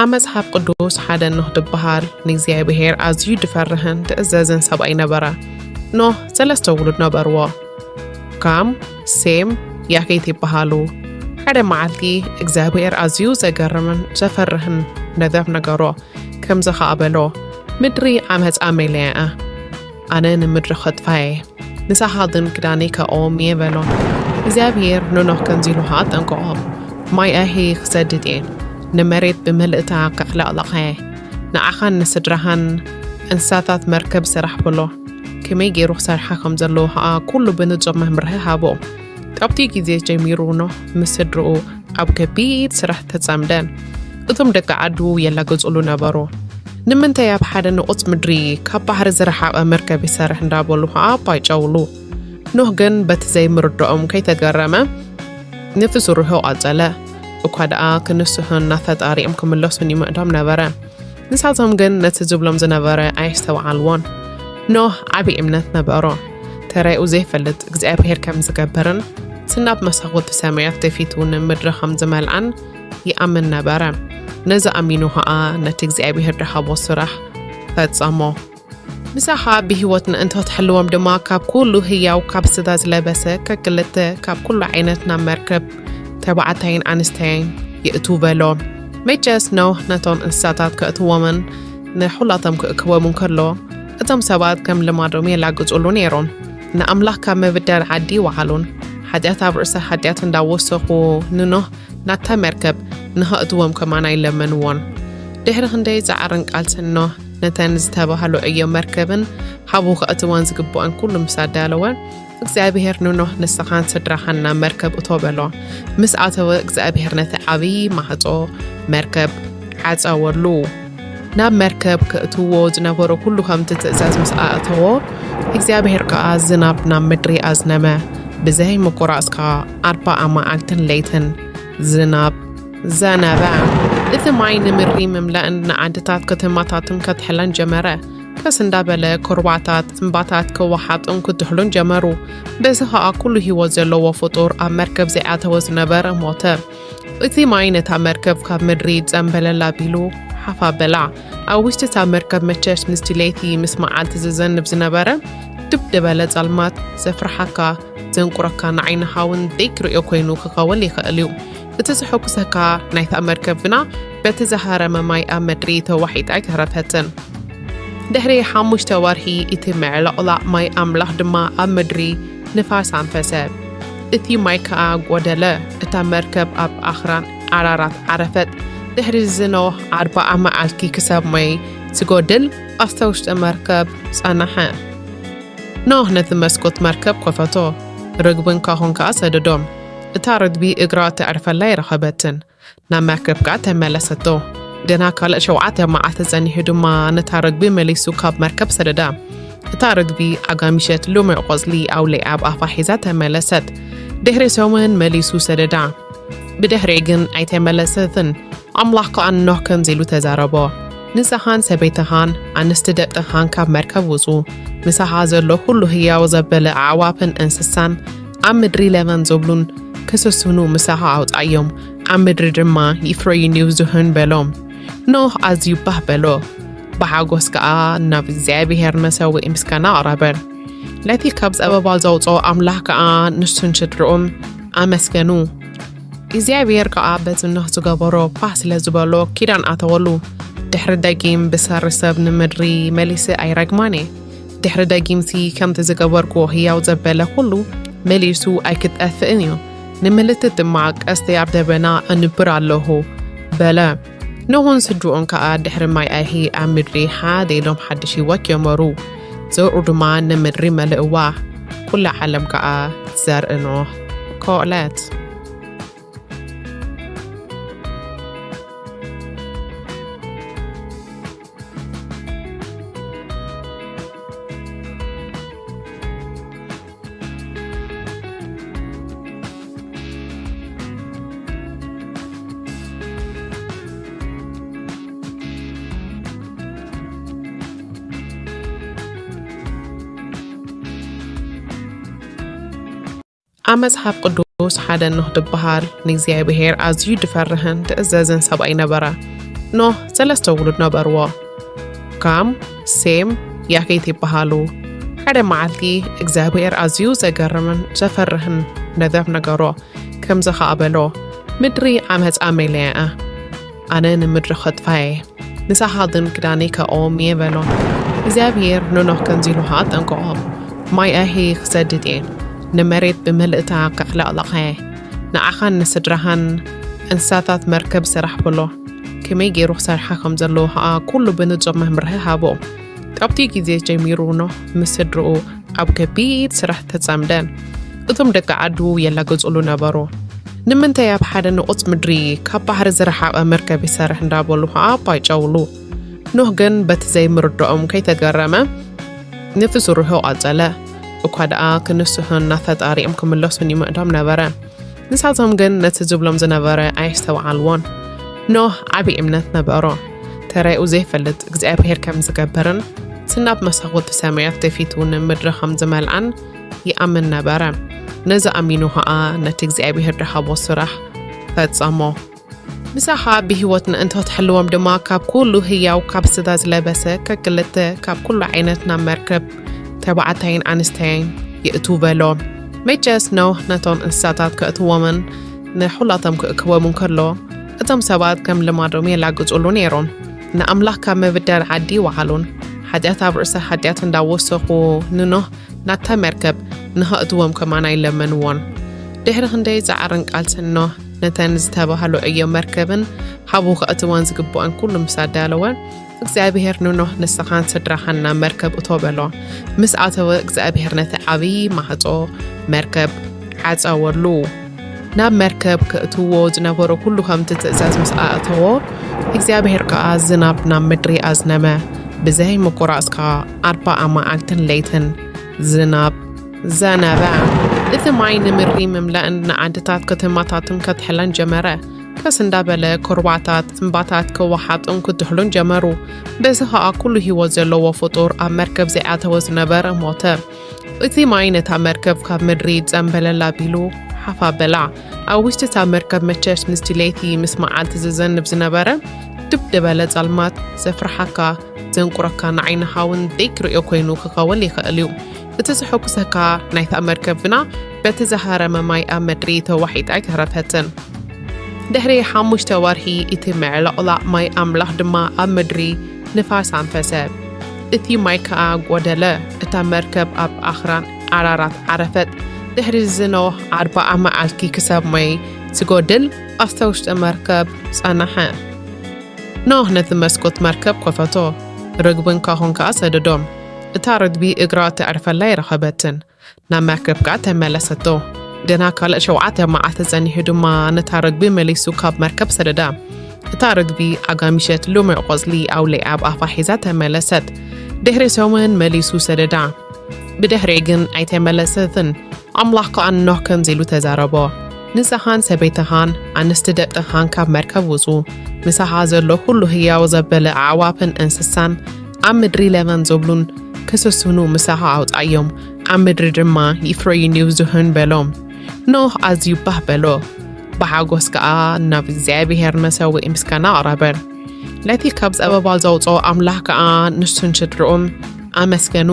ኣብ መጽሓፍ ቅዱስ ሓደ ኖህ ዝበሃል ንእግዚኣብሔር ኣዝዩ ዝፈርህን ዝእዘዝን ሰብኣይ ነበረ። ኖህ ሰለስተ ውሉድ ነበርዎ። ካም፣ ሴም፣ ያፌት ይበሃሉ። ሓደ መዓልቲ እግዚኣብሔር ኣዝዩ ዘገርምን ዘፈርህን ነገር ነገሮ። ከምዚ ኸኣ በሎ፣ "ምድሪ ዓመጻ መሊኣ እያ። ኣነ ንምድሪ ኸጥፋ እየ። ንሳኻ ግን ክዳነይ ከእዎም እየ" በሎ። እግዚኣብሔር ንኖህ ከምዚ ኢሉ ኸኣ ኣጠንቀቖ፣ "ማይ ኣይሂ ክሰድድ እየ። ንመሬት ብምልእታ ከዕለቕልቓ እየ። ንዓኻን ንስድራኻን እንስሳታት መርከብ ስራሕ" በሎ። ከመይ ገይሩ ክሰርሓ ከም ዘለዎ ኸኣ ኩሉ ብንጹር መምርሒ ሃቦ። ካብቲ ግዜ ጀሚሩ ኖህ ምስ ስድርኡ ኣብ ከቢድ ስራሕ ተጸምደ። እቶም ደቂ ዓዱ የላግጹሉ ነበሩ። "ንምንታይ ኣብ ሓደ ንቑጽ ምድሪ ካብ ባሕሪ ዝረሓቐ መርከብ ይሰርሕ?" እንዳበሉ ኸኣ ኣባይጨውሉ። ኖህ ግን በቲ ዘይምርድኦም ከይተገረመ ነቲ ስርሑ ቀጸለ። እኳ ደኣ ክንስሑን ናብ ፈጣሪኦም ክምለሱን ይምዕዶም ነበረ። ንሳቶም ግን ነቲ ዝብሎም ዝነበረ ኣየስተውዓልዎን። ኖህ ዓቢ እምነት ነበሮ። ተራኡ ዘይፈልጥ እግዚኣብሔር ከም ዝገብርን፣ እቲ ናብ መሳኹቲ ሰማያት ተፊቱ ንምድሪ ከም ዝመልኣን ይኣምን ነበረ። ነዚ ኣሚኑ ኸኣ ነቲ እግዚኣብሔር ዝሃቦ ስራሕ ፈጸሞ። ምሳኻ ብህይወት ንእንተ ትሕልዎም ድማ፣ ካብ ኩሉ ህያው፣ ካብ ስጋ ዝለበሰ ከክልተ፣ ካብ ኩሉ ዓይነት ናብ መርከብ ተባዕታይን ኣንስተይን ይእትዉ በሎ። መቸስ ኖህ ነቶም እንስሳታት ከእትዎምን ንኹላቶም ክእክቦምን ከሎ፣ እቶም ሰባት ከም ልማዶም የላግጹሉ ነይሮም። ንኣምላኽ ካብ ምብዳል ዓዲ ይወዓሉን፣ ሓጢኣት ኣብ ርእሲ ሓጢኣት እንዳወሰኹ ንኖህ ናብታ መርከብ ንኸእትዎም ከማን ኣይለመንዎን። ድሕሪ ክንደይ ጻዕርን ቃልስን ኖህ ነተን ዝተባህሉ ዕዮ መርከብን ሓቡ ከእትወን ዝግብኦን ኩሉ ምስ ኣዳለወ፣ እግዚኣብሔር ንኖህ፣ "ንስኻን ስድራኻን ናብ መርከብ እቶ" በሎ። ምስ ኣተወ፣ እግዚኣብሔር ነቲ ዓብዪ ማዕጾ መርከብ ዓጸወሉ። ናብ መርከብ ከእትዎ ዝነበሮ ኩሉ ከምቲ ትእዛዝ ምስ ኣእተዎ፣ እግዚኣብሔር ከኣ ዝናብ ናብ ምድሪ ኣዝነመ። ብዘይ ምቁራጽ ከኣ ኣርባዓ መዓልትን ለይትን ዝናብ ዘነበ። እቲ ማይ ንምድሪ ምምላእን ንዓድታት ከተማታትን ከትሕለን ጀመረ። ቀስ እንዳበለ ኩርባታት፣ እምባታት ክወሓጡን ክትሕሉን ጀመሩ። በዚ ኸኣ ኩሉ ህይወት ዘለዎ ፍጡር ኣብ መርከብ ዘይኣተወ ዝነበረ ሞተ። እቲ ማይ ነታ መርከብ ካብ ምድሪ ጸምበለል ኣቢሉ ሓፍ ኣበላ። ኣብ ውሽጢ እታ መርከብ መቸስ ምስቲ ለይቲ ምስ መዓልቲ ዝዘንብ ዝነበረ ድብ ዝበለ ጸልማት ዘፍርሓካ፣ ዘንቁረካ፣ ንዓይንኻ እውን ዘይክርእዮ ኮይኑ ክኸውን ይኽእል እዩ። እቲ ዘሐጉሰካ ናይታ መርከብ ግና በቲ ዝሃረመ ማይ ኣብ ምድሪ ተዋሒጣ ኣይተረፈትን። ድሕሪ ሓሙሽተ ወርሒ እቲ ምዕልቕላቕ ማይ ኣምላኽ ድማ ኣብ ምድሪ ንፋስ ኣንፈሰ። እቲ ማይ ከኣ ጐደለ። እታ መርከብ ኣብ ኣኽራን ዓራራት ዓረፈት። ድሕሪ እዚ ኖህ ኣርብዓ መዓልቲ ክሳብ ማይ ዝጎድል ኣብታ ውሽጢ መርከብ ጸንሐ። ኖህ ነቲ መስኮት መርከብ ከፈቶ፣ ርግብን ካኾን ከኣ ሰደዶም። እታ ርግቢ እግራ ተዕርፈላ ኣይረኸበትን። ናብ መርከብ ከኣ ተመለሰቶ። ገና ካልእ ሸውዓተ መዓልቲ ጸኒሑ ድማ ነታ ርግቢ መሊሱ ካብ መርከብ ሰደዳ። እታ ርግቢ ኣጋሚሸት ልሙዕ ቆጽሊ ኣውሊዓ ኣብ ኣፋ ሒዛ ተመለሰት። ድሕሪ ሰሙን መሊሱ ሰደዳ። ብድሕሪኡ ግን ኣይተመለሰትን። ኣምላኽ ከኣ ንኖህ ከምዚ ኢሉ ተዛረቦ፣ "ንስኻን ሰበይትኻን ኣንስቲ ደቅኻን ካብ መርከብ ውጹ፣ ምሳኻ ዘሎ ኩሉ ህያው ዘበለ ኣዕዋፍን እንስሳን ኣብ ምድሪ ለበም ዝብሉን ክስስኑ ምሳኻ ኣውጻዮም፣ ኣብ ምድሪ ድማ ይፍረዩን ይብዝሑን" በሎ። ኖህ ኣዝዩ ባህ በሎ፣ ብሓጎስ ከኣ ናብ እግዚኣብሔር መሰውኢ ምስጋና ኣቕረበ። ነቲ ካብ ጸበባ ዘውጽኦ ኣምላኽ ከኣ ንሱን ስድርኡን ኣመስገኑ። እግዚኣብሔር ከኣ በቲ ኖህ ዝገበሮ ባህ ስለ ዝበሎ ኪዳን ኣተወሉ። ድሕሪ ደጊም ብሰሪ ሰብ ንምድሪ መሊሰ ኣይረግማን እየ። ድሕሪ ደጊምሲ ከምቲ ዝገበርክዎ ህያው ዘበለ ኩሉ መሊሱ ኣይክጠፍእን እዩ። ንምልክት ድማ ቀስተይ ኣብ ደበና ኣንብር ኣለኹ በለ። ኖህን ስድርኡን ከኣ ድሕሪ ማይ ኣይሂ ኣብ ምድሪ ሓደ ኢሎም ሓድሽ ህይወት ጀመሩ። ዘርኡ ድማ ንምድሪ መልእዋ። ኩላ ዓለም ከኣ ዘርኢ ኖህ ኮለት። ኣብ መጽሓፍ ቅዱስ ሓደ ኖህ ዝበሃል ንእግዚኣብሔር ኣዝዩ ዝፈርህን ዝእዘዝን ሰብኣይ ነበረ። ኖህ ሰለስተ ውሉድ ነበርዎ። ካም፣ ሴም፣ ያፌት ይበሃሉ። ሓደ መዓልቲ እግዚኣብሔር ኣዝዩ ዘገርምን ዘፈርህን ነገር ነገሮ። ከምዚ ኸኣ በሎ፣ "ምድሪ ዓመጻ መሊኣ እያ። ኣነ ንምድሪ ኸጥፋ እየ። ንሳኻ ግን ክዳነይ ከእኦም እየ" በሎ። እግዚኣብሔር ንኖህ ከምዚ ኢሉ ኸኣ ኣጠንቀቖ፣ "ማይ ኣይሂ ክሰድድ እየ። ንመሬት ብምልእታ ከዕለቕልቓ እየ። ንዓኻን ንስድራኻን እንስሳታት መርከብ ስራሕ" በሎ። ከመይ ገይሩ ክሰርሓ ከም ዘለዎ ኸኣ ኩሉ ብንጹር መምርሒ ሃቦ። ካብቲ ግዜ ጀሚሩ ኖህ ምስ ስድርኡ ኣብ ከቢድ ስራሕ ተጸምደ። እቶም ደቂ ዓዱ የላግጹሉ ነበሩ። "ንምንታይ ኣብ ሓደ ንቑጽ ምድሪ ካብ ባሕሪ ዝረሓቐ መርከብ ይሰርሕ?" እንዳበሉ ኸኣ ኣባይጨውሉ። ኖህ ግን በቲ ዘይምርድኦም ከይተገረመ ነቲ ስርሑ ቀጸለ። እኳ ደኣ ክንስሑን ናብ ፈጣሪኦም ክምለሱን ይምዕዶም ነበረ። ንሳቶም ግን ነቲ ዝብሎም ዝነበረ ኣየስተውዓልዎን። ኖህ ዓቢ እምነት ነበሮ። ተራኡ ዘይፈልጥ እግዚኣብሔር ከም ዝገብርን፣ እቲ ናብ መሳኹቲ ሰማያት ከፊቱ ንምድሪ ከም ዝመልኣን ይኣምን ነበረ። ነዚ ኣሚኑ ኸኣ ነቲ እግዚኣብሔር ዝሃቦ ስራሕ ፈጸሞ። ምሳኻ ብህይወት ንእንተ ትሕልዎም ድማ፣ ካብ ኩሉ ህያው፣ ካብ ስጋ ዝለበሰ ከክልተ፣ ካብ ኩሉ ዓይነት ናብ መርከብ፣ ተባዕታይን ኣንስተይን፣ ይእትዉ በሎ። መቸስ ኖህ ነቶም እንስሳታት ከእትዎምን ንኹላቶም ክእክቦምን ከሎ፣ እቶም ሰባት ከም ልማዶም የላግጹሉ ነይሮም። ንኣምላኽ ካብ ምብዳል ዓዲ ይወዓሉን፣ ሓጢኣት ኣብ ርእሲ ሓጢኣት እንዳወሰኹ ንኖህ ናብታ መርከብ ንኸእትዎም ከማን ኣይለመንዎን። ድሕሪ ክንደይ ጻዕርን ቃልስን ኖህ ነተን ዝተባህሉ ዕዮ መርከብን ሃቡ ከእትወን ዝግብኦን ኩሉ ምስ ኣዳለወ፣ እግዚኣብሔር ንኖህ፣ "ንስኻን ስድራኻን ናብ መርከብ እቶ" በሎ። ምስ ኣተወ፣ እግዚኣብሔር ነቲ ዓብዪ ማዕጾ መርከብ ዓጸወሉ። ናብ መርከብ ከእትዎ ዝነበሮ ኩሉ ከምቲ ትእዛዝ ምስ ኣእተዎ፣ እግዚኣብሔር ከኣ ዝናብ ናብ ምድሪ ኣዝነመ። ብዘይ ምቁራጽ ከኣ ኣርባዓ መዓልትን ለይትን ዝናብ ዘነበ። እቲ ማይ ንምድሪ ምምላእን ንዓድታት ከተማታትን ከትሕለን ጀመረ። ቀስ እንዳበለ ኩርባታት፣ እምባታት ክወሓጡን ክትሕሉን ጀመሩ። በዚ ኸኣ ኩሉ ህይወት ዘለዎ ፍጡር ኣብ መርከብ ዘይኣተወ ዝነበረ ሞተ። እቲ ማይ ነታ መርከብ ካብ ምድሪ ጸምበለል ኣቢሉ ሓፍ ኣበላ። ኣብ ውሽጢ እታ መርከብ መቸስ ምስቲ ለይቲ ምስ መዓልቲ ዝዘንብ ዝነበረ ድብ ዝበለ ጸልማት ዘፍርሓካ፣ ዘንቁረካ፣ ንዓይንኻ እውን ዘይክርእዮ ኮይኑ ክኸውን ይኽእል እዩ። እቲ ዘሐጉሰካ ናይታ መርከብ ግና በቲ ዝሃረመ ማይ ኣብ ምድሪ ተዋሒጣ ኣይተረፈትን። ድሕሪ ሓሙሽተ ወርሒ እቲ ምዕልቕላቕ ማይ ኣምላኽ ድማ ኣብ ምድሪ ንፋስ ኣንፈሰ። እቲ ማይ ከኣ ጐደለ። እታ መርከብ ኣብ ኣኽራን ዓራራት ዓረፈት። ድሕሪ እዚ ኖህ ኣርብዓ መዓልቲ ክሳብ ማይ ዝጎድል ኣብታ ውሽጢ መርከብ ጸንሐ። ኖህ ነቲ መስኮት መርከብ ከፈቶ፣ ርግብን ካኾን ከኣ ሰደዶም። እታ ርግቢ እግራ ተዕርፈላ ኣይረኸበትን። ናብ መርከብ ከኣ ተመለሰቶ። ገና ካልእ ሸውዓተ መዓልቲ ጸኒሑ ድማ ነታ ርግቢ መሊሱ ካብ መርከብ ሰደዳ። እታ ርግቢ ኣጋሚሸት ልሙዕ ቆጽሊ ኣውሊዓ ኣብ ኣፋ ሒዛ ተመለሰት። ድሕሪ ሰሙን መሊሱ ሰደዳ። ብድሕሪኡ ግን ኣይተመለሰትን። ኣምላኽ ከኣ ንኖህ ከምዚ ኢሉ ተዛረቦ፣ "ንስኻን ሰበይትኻን ኣንስቲ ደቅኻን ካብ መርከብ ውጹ፣ ምሳኻ ዘሎ ኩሉ ህያው ዘበለ ኣዕዋፍን እንስሳን ኣብ ምድሪ ለበም ዝብሉን ክስስኑ ምሳኻ ኣውጻዮም፣ ኣብ ምድሪ ድማ ይፍረዩን ይብዝሑን" በሎ። ኖህ ኣዝዩ ባህ በሎ፣ ብሓጎስ ከኣ ናብ እግዚኣብሔር መሰውኢ ምስጋና ኣቕረበ። ነቲ ካብ ጸበባ ዘውጽኦ ኣምላኽ ከኣ ንሱን ስድርኡን ኣመስገኑ።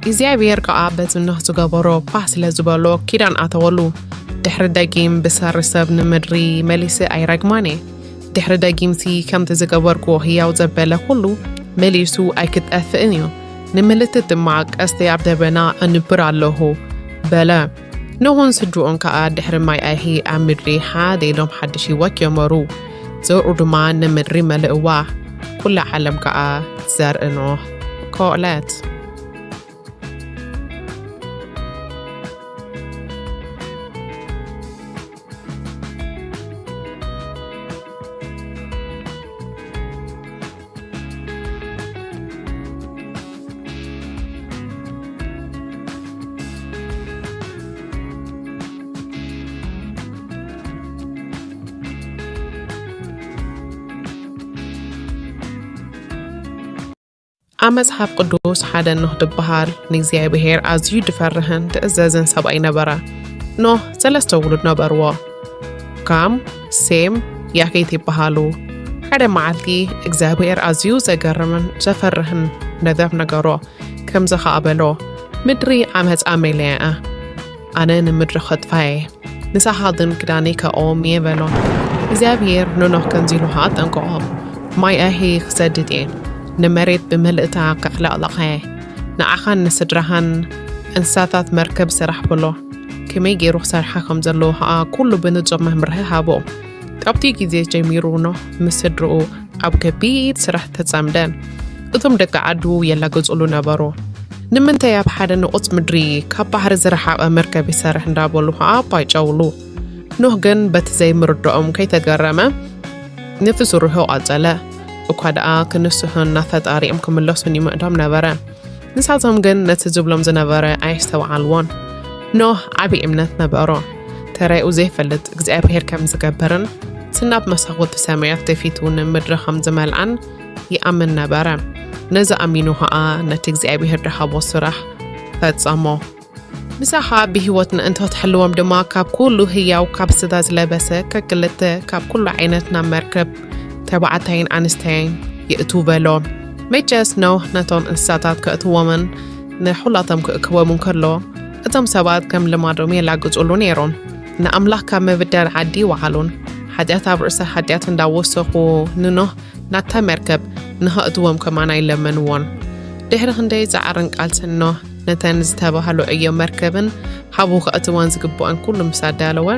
እግዚኣብሔር ከኣ በቲ ኖህ ዝገበሮ ባህ ስለ ዝበሎ ኪዳን ኣተወሉ። ድሕሪ ደጊም ብሰሪ ሰብ ንምድሪ መሊሰ ኣይረግማን እየ። ድሕሪ ደጊምሲ ከምቲ ዝገበርክዎ ህያው ዘበለ ኩሉ መሊሱ ኣይክጠፍእን እዩ። ንምልክት ድማ ቀስተይ ኣብ ደበና ኣንብር ኣለኹ በለ። ኖህን ስድርኡን ከኣ ድሕሪ ማይ ኣይሂ ኣብ ምድሪ ሓደ ኢሎም ሓድሽ ህይወት ጀመሩ። ዘርኡ ድማ ንምድሪ መልእዋ። ኩላ ዓለም ከኣ ዘርኢ ኖህ ኮለት። ኣብ መጽሓፍ ቅዱስ ሓደ ኖህ ዝበሃል ንእግዚኣብሔር ኣዝዩ ዝፈርህን ዝእዘዝን ሰብኣይ ነበረ። ኖህ ሰለስተ ውሉድ ነበርዎ። ካም፣ ሴም፣ ያፌት ይበሃሉ። ሓደ መዓልቲ እግዚኣብሔር ኣዝዩ ዘገርምን ዘፈርህን ነገር ነገሮ። ከምዚ ኸኣ በሎ፣ "ምድሪ ዓመጻ መሊኣ እያ። ኣነ ንምድሪ ኸጥፋ እየ። ምሳኻ ግን ክዳነይ ከእኦም እየ" በሎ። እግዚኣብሔር ንኖህ ከምዚ ኢሉ ኸኣ ኣጠንቀቖ፣ "ማይ ኣይሂ ክሰድድ እየ። ንመሬት ብምልእታ ከዕለቕልቓ እየ። ንዓኻን ንስድራኻን እንስሳታት መርከብ ስራሕ" በሎ። ከመይ ገይሩ ክሰርሓ ከም ዘለዎ ኸኣ ኩሉ ብንጹር መምርሒ ሃቦ። ካብቲ ግዜ ጀሚሩ ኖህ ምስ ስድርኡ ኣብ ከቢድ ስራሕ ተጸምደ። እቶም ደቂ ዓዱ የላግጹሉ ነበሩ። "ንምንታይ ኣብ ሓደ ንቑጽ ምድሪ ካብ ባሕሪ ዝረሓቐ መርከብ ይሰርሕ?" እንዳበሉ ኸኣ ኣባይጨውሉ። ኖህ ግን በቲ ዘይምርድኦም ከይተገረመ ነቲ ስርሑ ቀጸለ። እኳ ደኣ ክንስሑን ናብ ፈጣሪኦም ክምለሱን ይምዕዶም ነበረ። ንሳቶም ግን ነቲ ዝብሎም ዝነበረ ኣየስተውዓልዎን። ኖህ ዓቢ እምነት ነበሮ። ተራኡ ዘይፈልጥ እግዚኣብሔር ከም ዝገብርን፣ እቲ ናብ መሳኹቲ ሰማያት ደፊቱ ንምድሪ ከም ዝመልኣን ይኣምን ነበረ። ነዚ ኣሚኑ ኸኣ ነቲ እግዚኣብሔር ዝሃቦ ስራሕ ፈጸሞ። ምሳኻ ብህይወት ምእንቲ ክትሕልዎም ድማ ካብ ኩሉ ህያው ካብ ስጋ ዝለበሰ ከክልተ ካብ ኩሉ ዓይነት ናብ መርከብ ተባዕታይን ኣንስተይን የእቱ በሎ። መቸስ ኖህ ነቶም እንስሳታት ከእትዎምን ንኹላቶም ክእክቦምን ከሎ እቶም ሰባት ከም ልማዶም የላግጹሉ ነይሮም። ንኣምላኽ ካብ ምብዳል ዓዲ ይወዓሉን ሓጢኣት ኣብ ርእሲ ሓጢኣት እንዳወሰኹ ንኖህ ናታ መርከብ ንኸእትዎም ከማን ኣይለመንዎን። ድሕሪ ክንደይ ጻዕርን ቃልስን ኖህ ነተን ዝተባህሉ ዕዮ መርከብን ሓቡ ከእትወን ዝግብኦን ኩሉ ምስ ኣዳለወ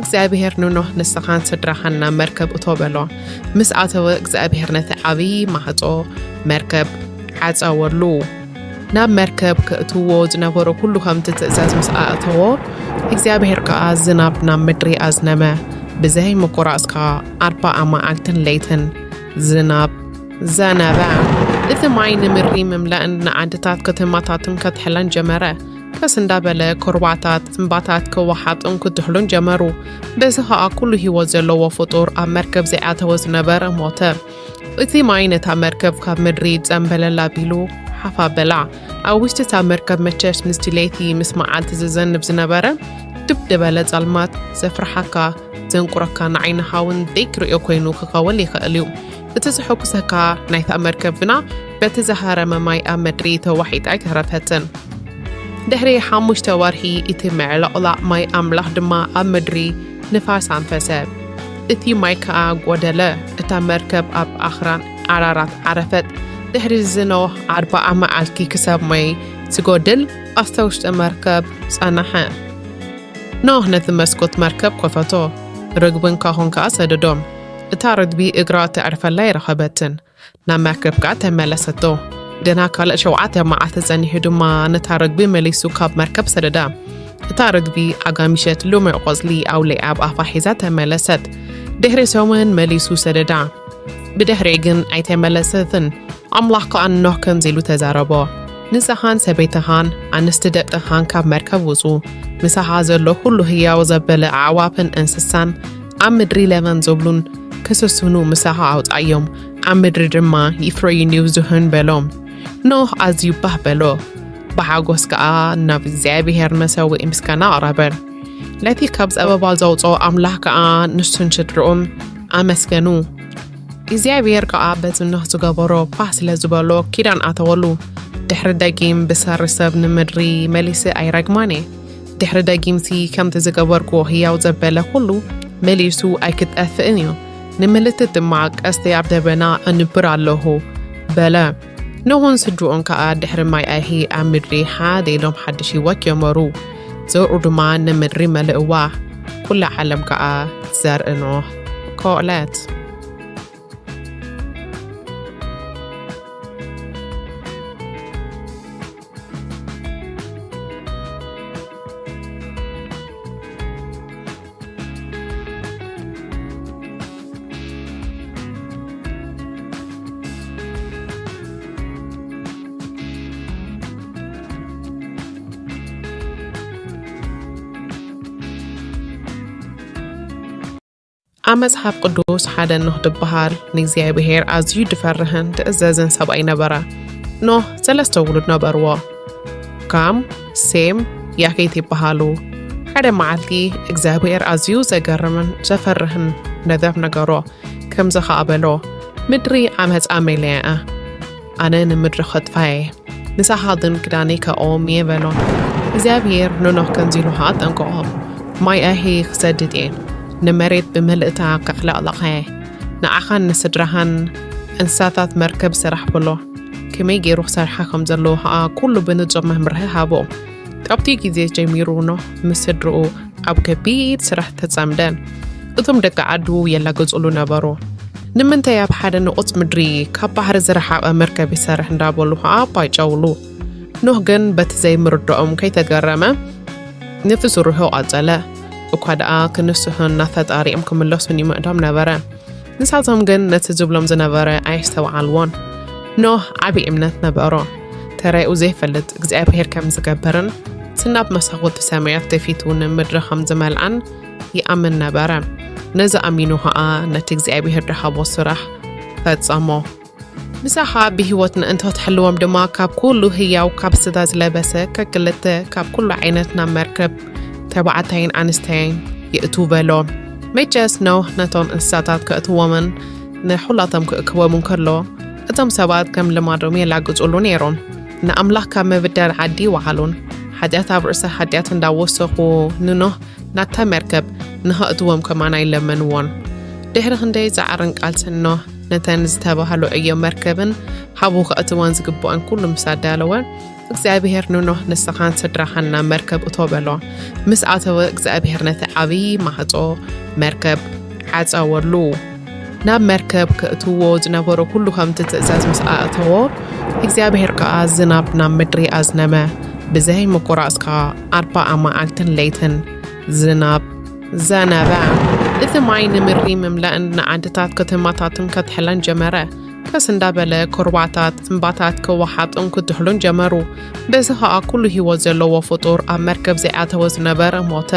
እግዚኣብሔር ንኖህ ንስኻን ስድራኻን ናብ መርከብ እቶ በሎ። ምስ ኣተወ እግዚኣብሔር ነቲ ዓብዪ ማዕጾ መርከብ ዓጸወሉ። ናብ መርከብ ከእትዎ ዝነበሮ ኩሉ ከምቲ ትእዛዝ ምስ ኣእተዎ እግዚኣብሔር ከኣ ዝናብ ናብ ምድሪ ኣዝነመ። ብዘይ ምቁራጽ ከኣ ኣርባዓ መዓልትን ለይትን ዝናብ ዘነበ። እቲ ማይ ንምድሪ ምምላእን ንዓድታት ከተማታትን ከትሕለን ጀመረ። ቀስ እንዳበለ ኩርባታት እምባታት ክወሓጡን ክትሕሉን ጀመሩ። በዚ ኸኣ ኩሉ ህይወት ዘለዎ ፍጡር ኣብ መርከብ ዘይኣተወ ዝነበረ ሞተ። እቲ ማይ ነታ መርከብ ካብ ምድሪ ጸምበለል ኣቢሉ ሓፍ ኣበላ። ኣብ ውሽጢ እታ መርከብ መቸስ ምስቲ ለይቲ ምስ መዓልቲ ዝዘንብ ዝነበረ ድብ ዝበለ ጸልማት ዘፍርሓካ ዘንቁረካ ንዓይኒ ሃውን ደይክርእዮ ኮይኑ ክኸውን ይኽእል እዩ። እቲ ዘሐጉሰካ ናይታ መርከብ ግና በቲ ዝሃረመ ማይ ኣብ ምድሪ ተዋሒጣ ኣይተረፈትን። ድሕሪ ሓሙሽተ ወርሒ እቲ ምዕልቕላቕ ማይ ኣምላኽ ድማ ኣብ ምድሪ ንፋስ ኣንፈሰ። እቲ ማይ ከኣ ጎደለ። እታ መርከብ ኣብ ኣኽራን ኣራራት ዓረፈት። ድሕሪ ዝኖህ ኣርባዓ መዓልቲ ክሳብ ማይ ዝጎድል ኣብታ ውሽጢ መርከብ ጸናሐ። ኖህ ነቲ መስኮት መርከብ ከፈቶ፣ ርግብን ካኾን ከኣ ሰደዶም። እታ ርግቢ እግራ ተዕርፈላ ኣይረኸበትን። ናብ መርከብ ከኣ ተመለሰቶ። ገና ካልእ ሸውዓተ መዓልቲ ጸኒሑ ድማ ነታ ርግቢ መሊሱ ካብ መርከብ ሰደዳ። እታ ርግቢ ኣጋሚሸት ልሙዕ ቆጽሊ ኣውሊዓ ኣብ ኣፋ ሒዛ ተመለሰት። ድሕሪ ሰሙን መሊሱ ሰደዳ። ብድሕሪኡ ግን ኣይተመለሰትን። ኣምላኽ ከኣ ንኖህ ከምዚ ኢሉ ተዛረቦ፣ ንስኻን ሰበይትኻን ኣንስቲ ደቅኻን ካብ መርከብ ውጹ፣ ምሳኻ ዘሎ ኩሉ ህያው ዘበለ ኣዕዋፍን እንስሳን ኣብ ምድሪ ለበም ዝብሉን ክስስኑ ምሳኻ ኣውጻዮም፣ ኣብ ምድሪ ድማ ይፍረዩን ይብዝሑን በሎ። ኖህ ኣዝዩ ባህ በሎ፣ ብሓጎስ ከኣ ናብ እግዚኣብሔር መሰውኢ ምስጋና ኣቕረበ። ነቲ ካብ ጸበባ ዘውጽኦ ኣምላኽ ከኣ ንሱን ስድርኡን ኣመስገኑ። እግዚኣብሔር ከኣ በቲ ኖህ ዝገበሮ ባህ ስለ ዝበሎ ኪዳን ኣተወሉ። ድሕሪ ደጊም ብሰሪ ሰብ ንምድሪ መሊሰ ኣይረግማን እየ። ድሕሪ ደጊምሲ ከምቲ ዝገበርኩዎ ህያው ዘበለ ኩሉ መሊሱ ኣይክጠፍእን እዩ። ንምልክት ድማ ቀስተይ ኣብ ደበና ኣንብር ኣለኹ በለ። ኖህን ስድርኡን ከኣ ድሕሪ ማይ ኣይሂ ኣብ ምድሪ ሓደ ኢሎም ሓድሽ ህይወት ጀመሩ። ዘርኡ ድማ ንምድሪ መልእዋ። ኩላ ዓለም ከኣ ዘርኢ ኖህ ኮለት። ኣብ መጽሓፍ ቅዱስ ሓደ ኖህ ዝበሃል ንእግዚኣብሔር ኣዝዩ ዝፈርህን ዝእዘዝን ሰብኣይ ነበረ። ኖህ ሰለስተ ውሉድ ነበርዎ። ካም፣ ሴም፣ ያፌት ይበሃሉ። ሓደ መዓልቲ እግዚኣብሔር ኣዝዩ ዘገርምን ዘፈርህን ነገር ነገሮ። ከምዚ ኸኣ በሎ፣ ምድሪ ዓመጻ መሊኣ እያ። ኣነ ንምድሪ ኸጥፋ እየ። ንሳኻ ግን ክዳነይ ከእዎም እየ በሎ። እግዚኣብሔር ንኖህ ከምዚ ኢሉ ኸኣ ኣጠንቀቖ፣ ማይ ኣይሂ ክሰድድ እየ፣ ንመሬት ብምልእታ ከዕለቕልቓ እየ። ንዓኻን ንስድራኻን እንስሳታት መርከብ ስራሕ በሎ። ከመይ ገይሩ ክሰርሓ ከም ዘለዎ ኸኣ ኩሉ ብንጹር መምርሒ ሃቦ። ካብቲ ግዜ ጀሚሩ ኖህ ምስ ስድርኡ ኣብ ከቢድ ስራሕ ተጸምደ። እቶም ደቂ ዓዱ የላግጹሉ ነበሩ። ንምንታይ ኣብ ሓደ ንቑጽ ምድሪ ካብ ባሕሪ ዝረሓቐ መርከብ ይሰርሕ እንዳበሉ ኸኣ ኣባይጨውሉ። ኖህ ግን በቲ ዘይምርድኦም ከይተገረመ ነቲ ስርሑ ቀጸለ። እኳ ደኣ ክንስሑን ናብ ፈጣሪኦም ክምለሱን ይምዕዶም ነበረ። ንሳቶም ግን ነቲ ዝብሎም ዝነበረ ኣየስተውዓልዎን። ኖህ ዓቢ እምነት ነበሮ። ተራኡ ዘይፈልጥ እግዚኣብሔር ከም ዝገብርን እቲ ናብ መሳኹቲ ሰማያት ደፊቱ ንምድሪ ከም ዝመልኣን ይኣምን ነበረ። ነዚ ኣሚኑ ኸኣ ነቲ እግዚኣብሔር ዝሃቦ ስራሕ ፈጸሞ። ምሳኻ ብህይወት ንእንቶ ትሕልዎም ድማ ካብ ኩሉ ህያው ካብ ስጋ ዝለበሰ ከክልተ ካብ ኩሉ ዓይነት ናብ መርከብ ተባዕታይን ኣንስተይን የእቱ በሎ። መቸስ ኖህ ነቶም እንስሳታት ከእትዎምን ንሑላቶም ክእክቦምን ከሎ እቶም ሰባት ከም ልማዶም የላግጹሉ ነይሮም። ንኣምላኽ ካብ ምብዳል ዓዲ ይወዓሉን ሓጢኣት ኣብ ርእሰ ሓጢኣት እንዳወሰኹ ንኖህ ናታ መርከብ ንኸእትዎም ከማን ኣይለመንዎን። ድሕሪ ክንደይ ጻዕርን ቃልስን ኖህ ነተን ዝተባህሉ ዕዮ መርከብን ሓቡ ከእትወን ዝግብኦን ኩሉ ምስ ኣዳለወ እግዚኣብሔር ንኖህ ንስኻን ስድራኻን ናብ መርከብ እቶ በሎ። ምስ ኣተወ እግዚኣብሔር ነቲ ዓብዪ ማዕጾ መርከብ ዓጸወሉ። ናብ መርከብ ከእትዎ ዝነበሮ ኩሉ ከምቲ ትእዛዝ ምስ ኣእተዎ እግዚኣብሔር ከኣ ዝናብ ናብ ምድሪ ኣዝነመ። ብዘይ ምቁራጽ ከኣ ኣርባዓ መዓልትን ለይትን ዝናብ ዘነበ። እቲ ማይ ንምድሪ ምምላእን ንዓድታት ከተማታትን ከትሕለን ጀመረ። ከስ እንዳበለ ኩርባታት እምባታት ክወሓጡን ክትሕሉን ጀመሩ። በዚ ኸኣ ኩሉ ህይወት ዘለዎ ፍጡር ኣብ መርከብ ዘይኣተወ ዝነበረ ሞተ።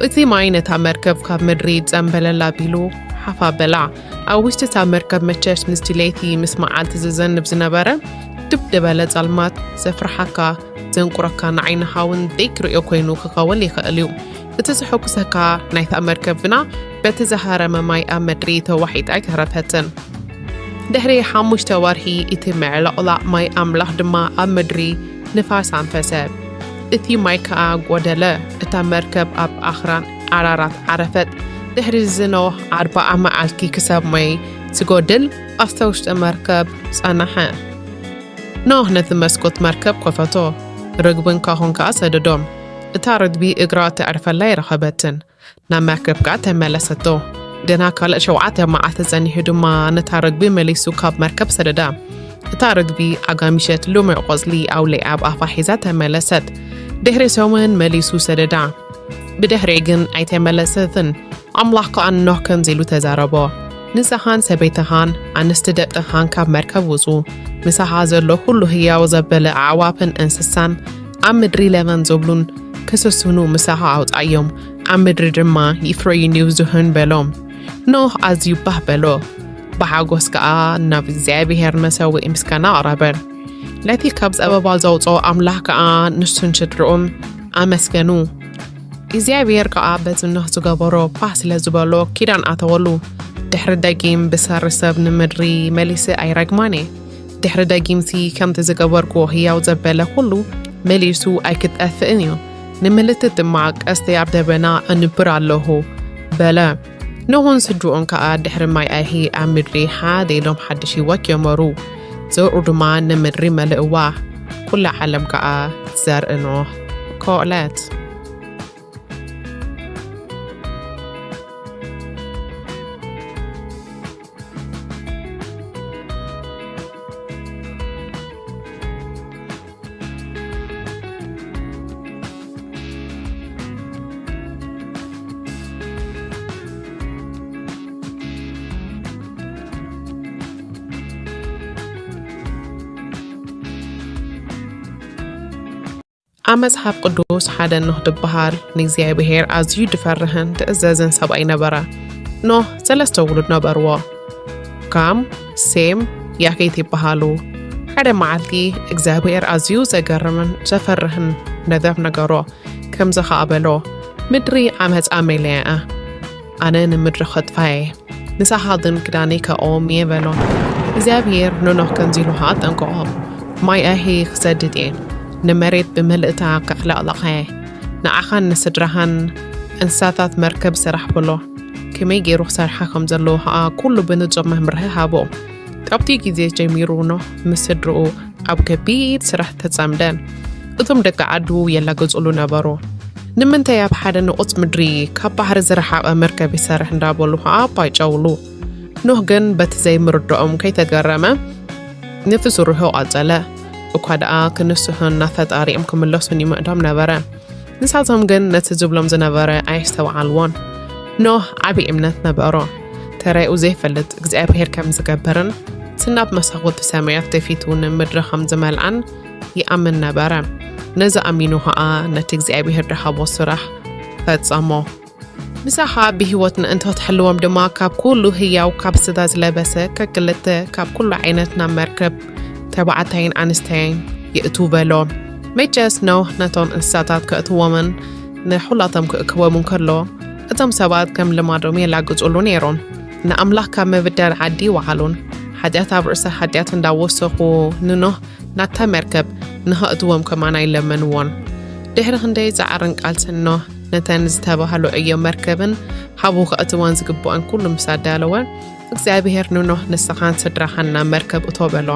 እቲ ማይ ነታ መርከብ ካብ ምድሪ ጸምበለል ኣቢሉ ሓፍ ኣበላ። ኣብ ውሽጢ እታ መርከብ መቸስ ምስቲ ለይቲ ምስ መዓልቲ ዝዘንብ ዝነበረ ድብ ዝበለ ጸልማት ዘፍርሓካ ዘንቁረካ ንዓይንኻ እውን ደይክርእዮ ኮይኑ ክኸውን ይኽእል እዩ። እቲ ዘሐጉሰካ ናይታ መርከብ ግና በቲ ዝሃረመ ማይ ኣብ ምድሪ ተዋሒጣ ኣይተረፈትን። ድሕሪ ሓሙሽተ ወርሒ እቲ ምዕልቕላቕ ማይ ኣምላኽ ድማ ኣብ ምድሪ ንፋስ ኣንፈሰ። እቲ ማይ ከኣ ጐደለ። እታ መርከብ ኣብ ኣኽራን ኣራራት ዓረፈት። ድሕሪ እዚ ኖህ ኣርብዓ መዓልቲ ክሳብ ማይ ዝጎድል ኣብታ ውሽጢ መርከብ ጸንሐ። ኖህ ነቲ መስኮት መርከብ ከፈቶ፣ ርግብን ካሆን ከኣ ሰደዶም። እታ ርግቢ እግራ ተዕርፈላ ኣይረኸበትን። ናብ መርከብ ከኣ ተመለሰቶ። ገና ካልእ ሸውዓተ መዓልቲ ጸኒሑ ድማ ነታ ርግቢ መሊሱ ካብ መርከብ ሰደዳ። እታ ርግቢ ኣጋሚሸት ልሙዕ ቆጽሊ ኣውሊዓ ኣብ ኣፋ ሒዛ ተመለሰት። ድሕሪ ሰሙን መሊሱ ሰደዳ። ብድሕሪኡ ግን ኣይተመለሰትን። ኣምላኽ ከኣ ንኖህ ከምዚ ኢሉ ተዛረቦ፣ ንስኻን ሰበይትኻን ኣንስቲ ደቅኻን ካብ መርከብ ውጹ፣ ምሳኻ ዘሎ ኩሉ ህያው ዘበለ ኣዕዋፍን እንስሳን ኣብ ምድሪ ለበም ዝብሉን ክስስኑ ምሳኻ ኣውጻዮም፣ ኣብ ምድሪ ድማ ይፍረዩን ይብዝሑን በሎም። ኖህ ኣዝዩ ባህ በሎ፣ ብሓጎስ ከኣ ናብ እግዚኣብሔር መሰውኢ ምስጋና ኣቕረበ። ነቲ ካብ ጸበባ ዘውጽኦ ኣምላኽ ከኣ ንሱን ስድርኡን ኣመስገኑ። እግዚኣብሔር ከኣ በቲ ኖህ ዝገበሮ ባህ ስለ ዝበሎ ኪዳን ኣተወሉ። ድሕሪ ደጊም ብሰሪ ሰብ ንምድሪ መሊሰ ኣይረግማን እየ። ድሕሪ ደጊምሲ ከምቲ ዝገበርክዎ ህያው ዘበለ ኩሉ መሊሱ ኣይክጠፍእን እዩ። ንምልክት ድማ ቀስተይ ኣብ ደበና ኣንብር ኣለኹ በለ። ኖህን ስድርኡን ከኣ ድሕሪ ማይ ኣይሂ ኣብ ምድሪ ሓደ ኢሎም ሓድሽ ህይወት ጀመሩ። ዘርኡ ድማ ንምድሪ መልእዋ። ኩላ ዓለም ከኣ ዘርኢ ኖህ ኮእለት። ኣብ መጽሓፍ ቅዱስ ሓደ ኖህ ዝበሃል ንእግዚኣብሔር ኣዝዩ ድፈርህን ድእዘዝን ሰብኣይ ነበረ። ኖህ ሰለስተ ውሉድ ነበርዎ። ካም፣ ሴም፣ ያፌት ይበሃሉ። ሓደ መዓልቲ እግዚኣብሔር ኣዝዩ ዘገርምን ዘፈርህን ነገር ነገሮ። ከምዚ ኸኣ በሎ፣ ምድሪ ዓመጻ መሊኣ እያ። ኣነ ንምድሪ ኸጥፋ እየ። ንሳኻ ግን ክዳነይ ከእዎም እየ በሎ። እግዚኣብሔር ንኖህ ከምዚ ኢሉ ኸኣ ኣጠንቀቖ፣ ማይ ኣይሂ ክሰድድ እየ፣ ንመሬት ብምልእታ ከዕለቕልቓ እየ። ንዓኻን ንስድራኻን እንስሳታት መርከብ ስራሕ በሎ። ከመይ ገይሩ ክሰርሓ ከም ዘለዎ ኸኣ ኩሉ ብንጹር መምርሒ ሃቦ። ካብቲ ግዜ ጀሚሩ ኖህ ምስ ስድርኡ ኣብ ከቢድ ስራሕ ተጸምደ። እቶም ደቂ ዓዱ የላግጹሉ ነበሩ። ንምንታይ ኣብ ሓደ ንቑጽ ምድሪ ካብ ባሕሪ ዝረሓቐ መርከብ ይሰርሕ እንዳበሉ ኸኣ ኣባይጨውሉ። ኖህ ግን በቲ ዘይምርድኦም ከይተገረመ ነቲ ስርሑ ቀጸለ። እኳ ደኣ ክንስሑን ናብ ፈጣሪኦም ክምለሱን ይምዕዶም ነበረ። ንሳቶም ግን ነቲ ዝብሎም ዝነበረ ኣየስተውዓልዎን። ኖህ ዓቢ እምነት ነበሮ። ተራኡ ዘይፈልጥ እግዚኣብሔር ከም ዝገብርን እቲ ናብ መሳኹቲ ሰማያት ደፊቱ ንምድሪ ከም ዝመልኣን ይኣምን ነበረ። ነዚ ኣሚኑ ኸኣ ነቲ እግዚኣብሔር ድሃቦ ስራሕ ፈጸሞ። ምሳኻ ብህይወት ንእንተ ትሕልዎም ድማ፣ ካብ ኩሉ ህያው፣ ካብ ስጋ ዝለበሰ ከክልተ፣ ካብ ኩሉ ዓይነት ናብ መርከብ ተባዕታይን ኣንስተይን የእቱ በሎ። መቸስ ኖህ ነቶም እንስሳታት ከእትዎምን ንኹላቶም ክእክቦምን ከሎ፣ እቶም ሰባት ከም ልማዶም የላግጹሉ ነይሮም። ንኣምላኽ ካብ ምብዳል ዓዲ ይወዓሉን፣ ሓጢኣት ኣብ ርእሰ ሓጢኣት እንዳወሰኹ ንኖህ ናብታ መርከብ ንኸእትዎም ከማን ኣይለመንዎን። ድሕሪ ክንደይ ጻዕርን ቃልስን ኖህ ነተን ዝተባህሉ ዕዮ መርከብን ሓቡ ከእትወን ዝግብኦን ኩሉ ምስ ኣዳለወ፣ እግዚኣብሔር ንኖህ፣ "ንስኻን ስድራኻን ናብ መርከብ እቶ" በሎ።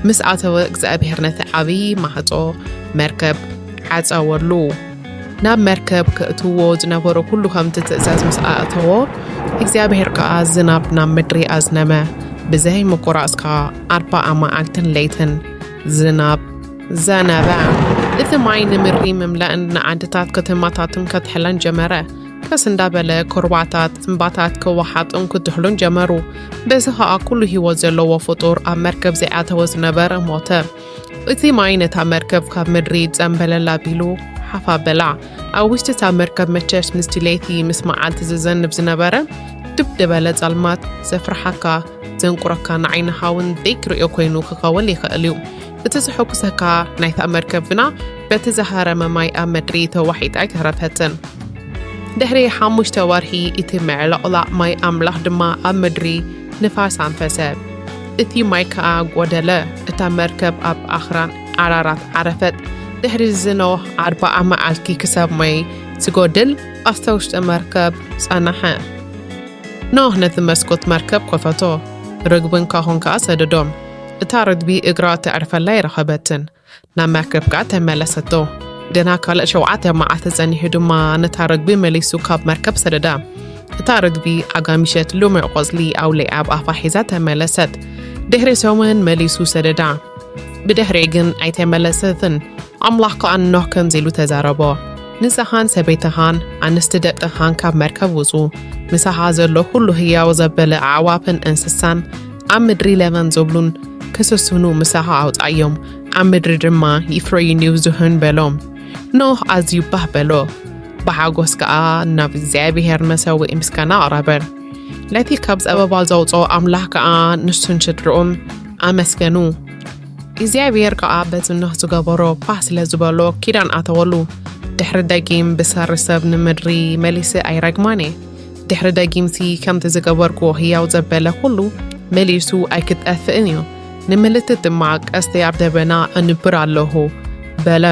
ምስ ኣተወ፣ እግዚኣብሔር ነቲ ዓብዪ ማዕጾ መርከብ ዓጸወሉ። ናብ መርከብ ከእትዎ ዝነበሮ ኩሉ ከምቲ ትእዛዝ ምስ ኣእተዎ፣ እግዚኣብሔር ከኣ ዝናብ ናብ ምድሪ ኣዝነመ። ብዘይ ምቁራጽ ከኣ ኣርባዓ መዓልትን ለይትን ዝናብ ዘነበ። እቲ ማይ ንምድሪ ምምላእን ንዓድታት ከተማታትን ከትሕለን ጀመረ። ቀስ እንዳበለ ኩርባታት፣ እምባታት ክወሓጡን ክድሕሉን ጀመሩ። በዚ ኸኣ ኩሉ ህይወት ዘለዎ ፍጡር ኣብ መርከብ ዘይኣተወ ዝነበረ ሞተ። እቲ ማይ ነታ መርከብ ካብ ምድሪ ጸምበለል ኣቢሉ ሓፍ ኣበላ። ኣብ ውሽጢ እታ መርከብ መቸስ ምስቲ ለይቲ ምስ መዓልቲ ዝዘንብ ዝነበረ ድብ ዝበለ ጸልማት ዘፍርሓካ፣ ዘንቁረካ፣ ንዓይንኻ እውን ደይክርእዮ ኮይኑ ክኸውን ይኽእል እዩ። እቲ ዘሐጉሰካ ናይታ መርከብ ግና በቲ ዝሃረመ ማይ ኣብ ምድሪ ተዋሒጣ ኣይተረፈትን። ድሕሪ ሓሙሽተ ወርሒ እቲ ምዕልቕላቕ ማይ ኣምላኽ ድማ ኣብ ምድሪ ንፋስ ኣንፈሰ። እቲ ማይ ከኣ ጐደለ። እታ መርከብ ኣብ ኣኽራን ዓራራት ዓረፈት። ድሕሪ እዚ ኖህ ኣርብዓ መዓልቲ ክሳብ ማይ ዝጎድል ኣብታ ውሽጢ መርከብ ጸንሐ። ኖህ ነቲ መስኮት መርከብ ከፈቶ፣ ርግብን ካሆን ከኣ ሰደዶም። እታ ርግቢ እግራ ተዕርፈላ ኣይረኸበትን። ናብ መርከብ ከኣ ተመለሰቶ። ገና ካልእ ሸውዓተ መዓልቲ ጸኒሑ ድማ ነታ ርግቢ መሊሱ ካብ መርከብ ሰደዳ። እታ ርግቢ ኣጋሚሸት ልሙዕ ቆጽሊ ኣውሊዓ ኣብ ኣፋ ሒዛ ተመለሰት። ድሕሪ ሰሙን መሊሱ ሰደዳ። ብድሕሪኡ ግን ኣይተመለሰትን። ኣምላኽ ከኣ ንኖህ ከምዚ ኢሉ ተዛረቦ፣ "ንስኻን ሰበይትኻን ኣንስቲ ደቅኻን ካብ መርከብ ውጹ። ምሳኻ ዘሎ ኩሉ ህያው ዘበለ ኣዕዋፍን እንስሳን ኣብ ምድሪ ለመን ዝብሉን ክስስኑ ምሳኻ ኣውጻዮም፣ ኣብ ምድሪ ድማ ይፍረዩን ይብዝሑን" በሎ። ኖህ ኣዝዩ ባህ በሎ። ብሓጎስ ከኣ ናብ እግዚኣብሔር መሰውኢ ምስጋና ኣቕረበ። ነቲ ካብ ጸበባ ዘውጽኦ ኣምላኽ ከኣ ንሱን ስድርኡን ኣመስገኑ። እግዚኣብሔር ከኣ በቲ ኖህ ዝገበሮ ባህ ስለ ዝበሎ ኪዳን ኣተወሉ። ድሕሪ ደጊም ብሰሪ ሰብ ንምድሪ መሊሰ ኣይረግማን እየ። ድሕሪ ደጊምሲ ከምቲ ዝገበርክዎ ህያው ዘበለ ኩሉ መሊሱ ኣይክጠፍእን እዩ። ንምልክት ድማ ቀስቲ ኣብ ደበና ኣንብር ኣለኹ በለ።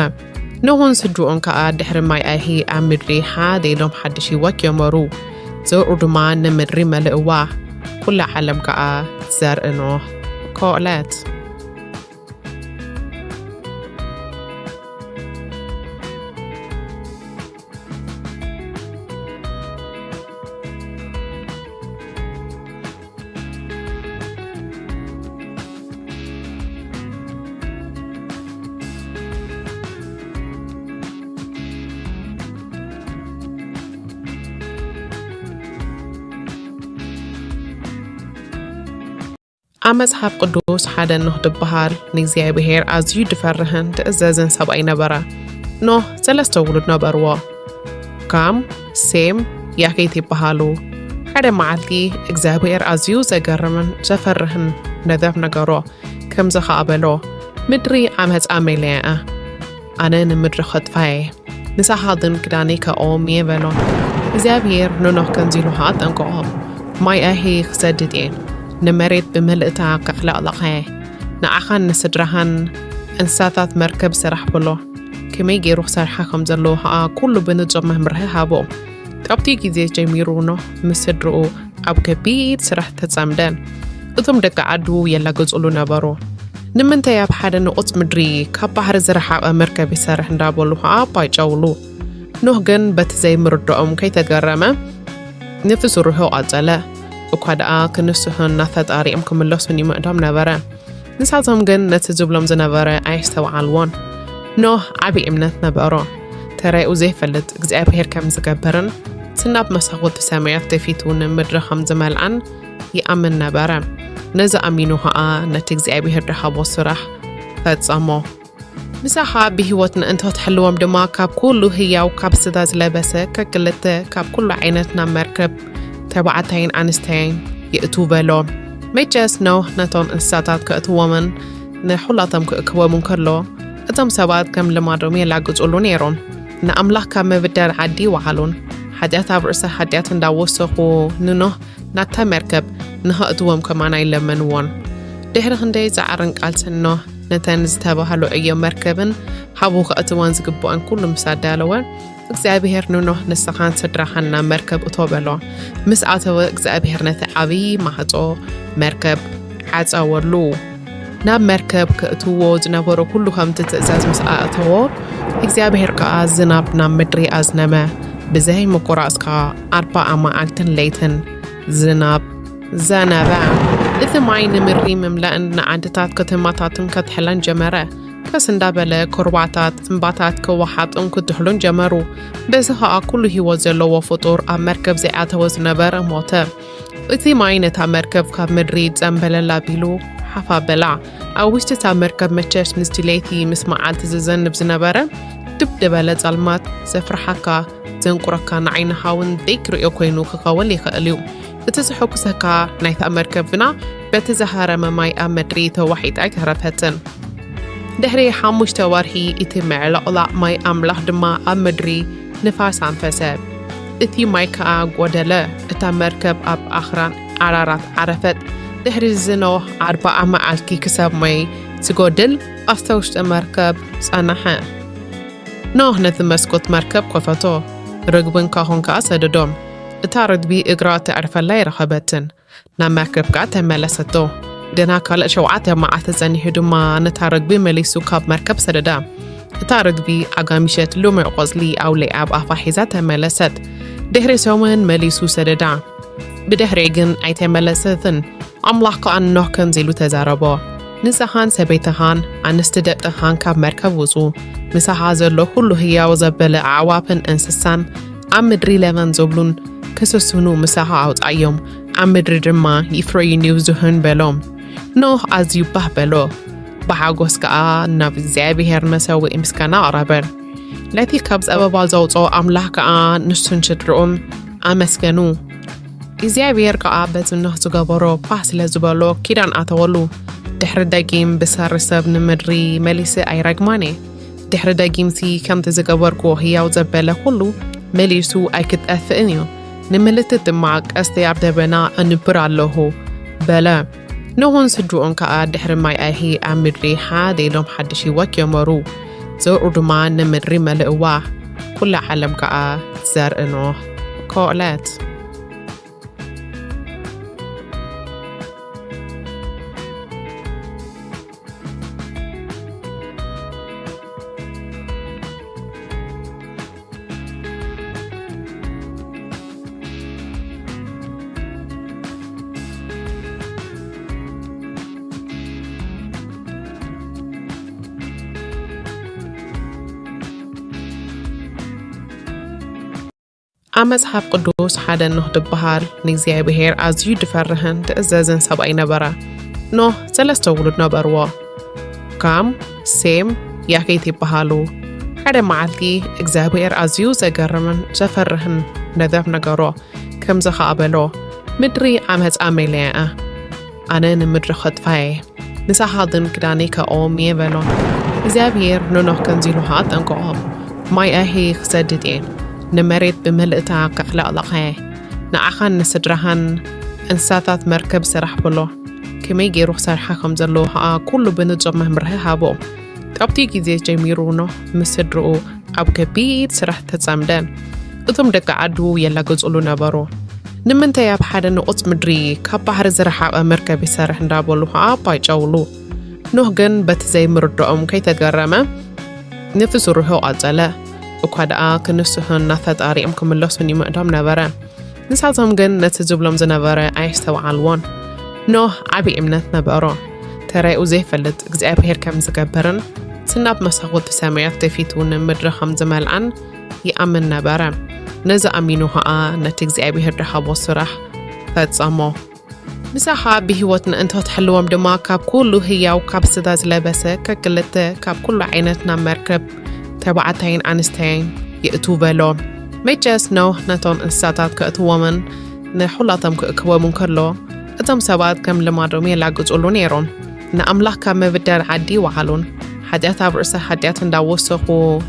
ኖህን ስድርኡን ከኣ ድሕሪ ማይ ኣይሂ ኣብ ምድሪ ሓደ ኢሎም ሓድሽ ህይወት ጀመሩ። ዘርኡ ድማ ንምድሪ መልእዋ። ኩላ ዓለም ከኣ ዘርኢ ኖህ ኮለት። ኣብ መጽሓፍ ቅዱስ ሓደ ኖህ ዝበሃል ንእግዚኣብሔር ኣዝዩ ዝፈርህን ዝእዘዝን ሰብኣይ ነበረ። ኖህ ሰለስተ ውሉድ ነበርዎ። ካም፣ ሴም፣ ያፌት ይበሃሉ። ሓደ መዓልቲ እግዚኣብሔር ኣዝዩ ዘገርምን ዘፈርህን ነገር ነገሮ። ከምዚ ኸኣ በሎ፣ "ምድሪ ዓመጻ መሊኣ እያ። ኣነ ንምድሪ ከጥፋ እየ። ንሳኻ ግን ክዳነይ ከእኦም እየ" በሎ። እግዚኣብሔር ንኖህ ከምዚ ኢሉ ኸኣ ኣጠንቀቖ፣ "ማይ ኣይሂ ክሰድድ እየ። ንመሬት ብምልእታ ከዕለቕልቓ እየ። ንዓኻን ንስድራኻን እንስሳታት መርከብ ስራሕ" በሎ። ከመይ ገይሩ ክሰርሓ ከም ዘለዎ ኸኣ ኩሉ ብንጹር መምርሒ ሃቦ። ካብቲ ግዜ ጀሚሩ ኖህ ምስ ስድርኡ ኣብ ከቢድ ስራሕ ተጸምደ። እቶም ደቂ ዓዱ የላግጹሉ ነበሩ። "ንምንታይ ኣብ ሓደ ንቑጽ ምድሪ ካብ ባሕሪ ዝረሓቐ መርከብ ይሰርሕ?" እንዳበሉ ኸኣ ኣባጨውሉ። ኖህ ግን በቲ ዘይምርድኦም ከይተገረመ ነቲ ስርሑ ቀጸለ። እኳ ደኣ ክንስሑን ናብ ፈጣሪኦም ክምለሱን ይምዕዶም ነበረ። ንሳቶም ግን ነቲ ዝብሎም ዝነበረ ኣየስተውዓልዎን። ኖህ ዓቢ እምነት ነበሮ። ተራኡ ዘይፈልጥ እግዚኣብሔር ከም ዝገብርን፣ እቲ ናብ መሳኹቲ ሰማያት ተፊቱ ንምድሪ ከም ዝመልኣን ይኣምን ነበረ። ነዚ ኣሚኑ ኸኣ ነቲ እግዚኣብሔር ዝሃቦ ስራሕ ፈጸሞ። ምሳኻ ብህይወት ንእንተ ትሕልዎም ድማ፣ ካብ ኩሉ ህያው፣ ካብ ስጋ ዝለበሰ ከክልተ፣ ካብ ኩሉ ዓይነት ናብ መርከብ ተባዕታይን ኣንስተይን የእቱ በሎ። መቸስ ኖህ ነቶም እንስሳታት ከእትዎምን ንኹላቶም ክእክቦም እንከሎ፣ እቶም ሰባት ከም ልማዶም የላግጹሉ ነይሮም። ንኣምላኽ ካብ ምብዳል ዓዲ ይወዓሉን፣ ሓጢኣት ኣብ ርእሲ ሓጢኣት እንዳወሰኹ ንኖህ ናብታ መርከብ ንኸእትዎም ከማን ኣይለመንዎን። ድሕሪ ክንደይ ጻዕርን ቃልስን ኖህ ነተን ዝተባህሉ ዕዮ መርከብን ሓቡ ከእትወን ዝግብኦን ኩሉ ምስ ኣዳለወ፣ እግዚኣብሔር ንኖህ፣ "ንስኻን ስድራኻን ናብ መርከብ እቶ" በሎ። ምስ ኣተወ፣ እግዚኣብሔር ነቲ ዓብዪ ማዕጾ መርከብ ዓጸወሉ። ናብ መርከብ ከእትዎ ዝነበሮ ኩሉ ከምቲ ትእዛዝ ምስ ኣእተዎ፣ እግዚኣብሔር ከኣ ዝናብ ናብ ምድሪ ኣዝነመ። ብዘይ ምቁራጽ ከኣ ኣርባዓ መዓልትን ለይትን ዝናብ ዘነበ። እቲ ማይ ንምድሪ ምምላእን ንዓድታት ከተማታትን ከትሕለን ጀመረ። ቀስ እንዳበለ ኩርባታት፣ እምባታት ክወሓጡን ክትሕሉን ጀመሩ። በዚ ኸኣ ኩሉ ህይወት ዘለዎ ፍጡር ኣብ መርከብ ዘይኣተወ ዝነበረ ሞተ። እቲ ማይ ነታ መርከብ ካብ ምድሪ ጸምበለል ኣቢሉ ሓፍ ኣበላ። ኣብ ውሽጢ እታ መርከብ መቸስ ምስቲ ለይቲ ምስ መዓልቲ ዝዘንብ ዝነበረ ድብ ዝበለ ጸልማት ዘፍርሓካ፣ ዘንቁረካ፣ ንዓይንኻ እውን ዘይትርእዮ ኮይኑ ክኸውን ይኽእል እዩ። እቲ ዘሐጉሰካ ናይታ መርከብ ግና በቲ ዝሃረመ ማይ ኣብ ምድሪ ተዋሒጣ ኣይተረፈትን። ድሕሪ ሓሙሽተ ወርሒ እቲ ምዕልቕላቕ ማይ ኣምላኽ ድማ ኣብ ምድሪ ንፋስ ኣንፈሰ። እቲ ማይ ከኣ ጐደለ። እታ መርከብ ኣብ ኣኽራን ኣራራት ዓረፈት። ድሕሪ እዚ ኖህ ኣርብዓ መዓልቲ ክሳብ ማይ ዝጎድል ኣብታ ውሽጢ መርከብ ጸንሐ። ኖህ ነቲ መስኮት መርከብ ከፈቶ፣ ርግብን ካሆን ከኣ ሰደዶም። እታ ርግቢ እግራ ተዕርፈላ ኣይረኸበትን። ናብ መርከብ ከኣ ተመለሰቶ። ገና ካልእ ሸውዓተ መዓልቲ ጸኒሑ ድማ ነታ ርግቢ መሊሱ ካብ መርከብ ሰደዳ። እታ ርግቢ ኣጋሚሸት ልሙዕ ቆጽሊ ኣውሊዓ ኣብ ኣፋ ሒዛ ተመለሰት። ድሕሪ ሰሙን መሊሱ ሰደዳ። ብድሕሪኡ ግን ኣይተመለሰትን። ኣምላኽ ከኣ ንኖህ ከምዚ ኢሉ ተዛረቦ፣ "ንስኻን ሰበይትኻን ኣንስቲ ደቅኻን ካብ መርከብ ውጹ። ምሳኻ ዘሎ ኩሉ ህያው ዘበለ ኣዕዋፍን እንስሳን ኣብ ምድሪ ለመን ዝብሉን ክስስኑ ምሳኻ ኣውጻእዮም፣ ኣብ ምድሪ ድማ ይፍረዩን ይብዝሑን" በሎ። ኖህ ኣዝዩ ባህ በሎ። ብሓጎስ ከኣ ናብ እግዚኣብሔር መሰውኢ ምስጋና ኣቕረበ። ነቲ ካብ ጸበባ ዘውጽኦ ኣምላኽ ከኣ ንሱን ስድርኡን ኣመስገኑ። እግዚኣብሔር ከኣ በቲ ኖህ ዝገበሮ ባህ ስለ ዝበሎ ኪዳን ኣተወሉ። ድሕሪ ደጊም ብሰሪ ሰብ ንምድሪ መሊሰ ኣይረግማን እየ። ድሕሪ ደጊምሲ ከምቲ ዝገበርክዎ ህያው ዘበለ ኩሉ መሊሱ ኣይክጠፍእን እዩ። ንምልክት ድማ ቀስተይ ኣብ ደበና ኣንብር ኣለኹ በለ። ኖህን ስድርኡን ከኣ ድሕሪ ማይ ኣይሂ ኣብ ምድሪ ሓደ ኢሎም ሓድሽ ህይወት ጀመሩ። ዘርኡ ድማ ንምድሪ መልእዋ። ኩላ ዓለም ከኣ ዘርኢ ኖህ ኮለት። ኣብ መጽሓፍ ቅዱስ ሓደ ኖህ ዝበሃል ንእግዚኣብሔር ኣዝዩ ዝፈርህን ዝእዘዝን ሰብኣይ ነበረ። ኖህ ሰለስተ ውሉድ ነበርዎ። ካም፣ ሴም፣ ያፌት ይበሃሉ። ሓደ መዓልቲ እግዚኣብሔር ኣዝዩ ዘገርምን ዘፈርህን ነገር ነገሮ። ከምዚ ኸኣ በሎ፣ "ምድሪ ዓመጻ መሊኣ እያ። ኣነ ንምድሪ ኸጥፋ እየ። ንሳኻ ግን ክዳነይ ከእኦም እየ" በሎ። እግዚኣብሔር ንኖህ ከምዚ ኢሉ ኸኣ ኣጠንቀቖ፣ "ማይ ኣይሂ ክሰድድ እየ። ንመሬት ብምልእታ ከዕለቕልቓ እየ። ንዓኻን ንስድራኻን እንስሳታት መርከብ ስራሕ" በሎ። ከመይ ገይሩ ክሰርሓ ከም ዘለዎ ኸኣ ኩሉ ብንጹር መምርሒ ሃቦ። ካብቲ ግዜ ጀሚሩ ኖህ ምስ ስድርኡ ኣብ ከቢድ ስራሕ ተጸምደ። እቶም ደቂ ዓዱ የላግጹሉ ነበሩ። "ንምንታይ ኣብ ሓደ ንቑጽ ምድሪ ካብ ባሕሪ ዝረሓቐ መርከብ ይሰርሕ?" እንዳበሉ ኸኣ ኣባይጨውሉ። ኖህ ግን በቲ ዘይምርድኦም ከይተገረመ ነቲ ስርሑ ቀጸለ። እኳ ደኣ ክንስሑን ናብ ፈጣሪኦም ክምለሱን ይምዕዶም ነበረ። ንሳቶም ግን ነቲ ዝብሎም ዝነበረ ኣየስተውዓልዎን። ኖህ ዓቢ እምነት ነበሮ። ተራኡ ዘይፈልጥ እግዚኣብሔር ከም ዝገብርን፣ እቲ ናብ መሳኹቲ ሰማያት ከፊቱ ንምድሪ ከም ዝመልኣን ይኣምን ነበረ። ነዚ ኣሚኑ ኸኣ ነቲ እግዚኣብሔር ዝሃቦ ስራሕ ፈጸሞ። ምሳኻ ብህይወት ንእንተ ትሕልዎም ድማ፣ ካብ ኩሉ ህያው፣ ካብ ስጋ ዝለበሰ ከክልተ፣ ካብ ኩሉ ዓይነት ናብ መርከብ፣ ተባዕታይን ኣንስተይን፣ ይእትዉ በሎ። መቸስ ኖህ ነቶም እንስሳታት ከእትዎምን ንኹላቶም ክእክቦምን ከሎ፣ እቶም ሰባት ከም ልማዶም የላግጹሉ ነይሮም። ንኣምላኽ ካብ ምብዳል ዓዲ ይወዓሉን፣ ሓጢኣት ኣብ ርእሲ ሓጢኣት እንዳወሰኹ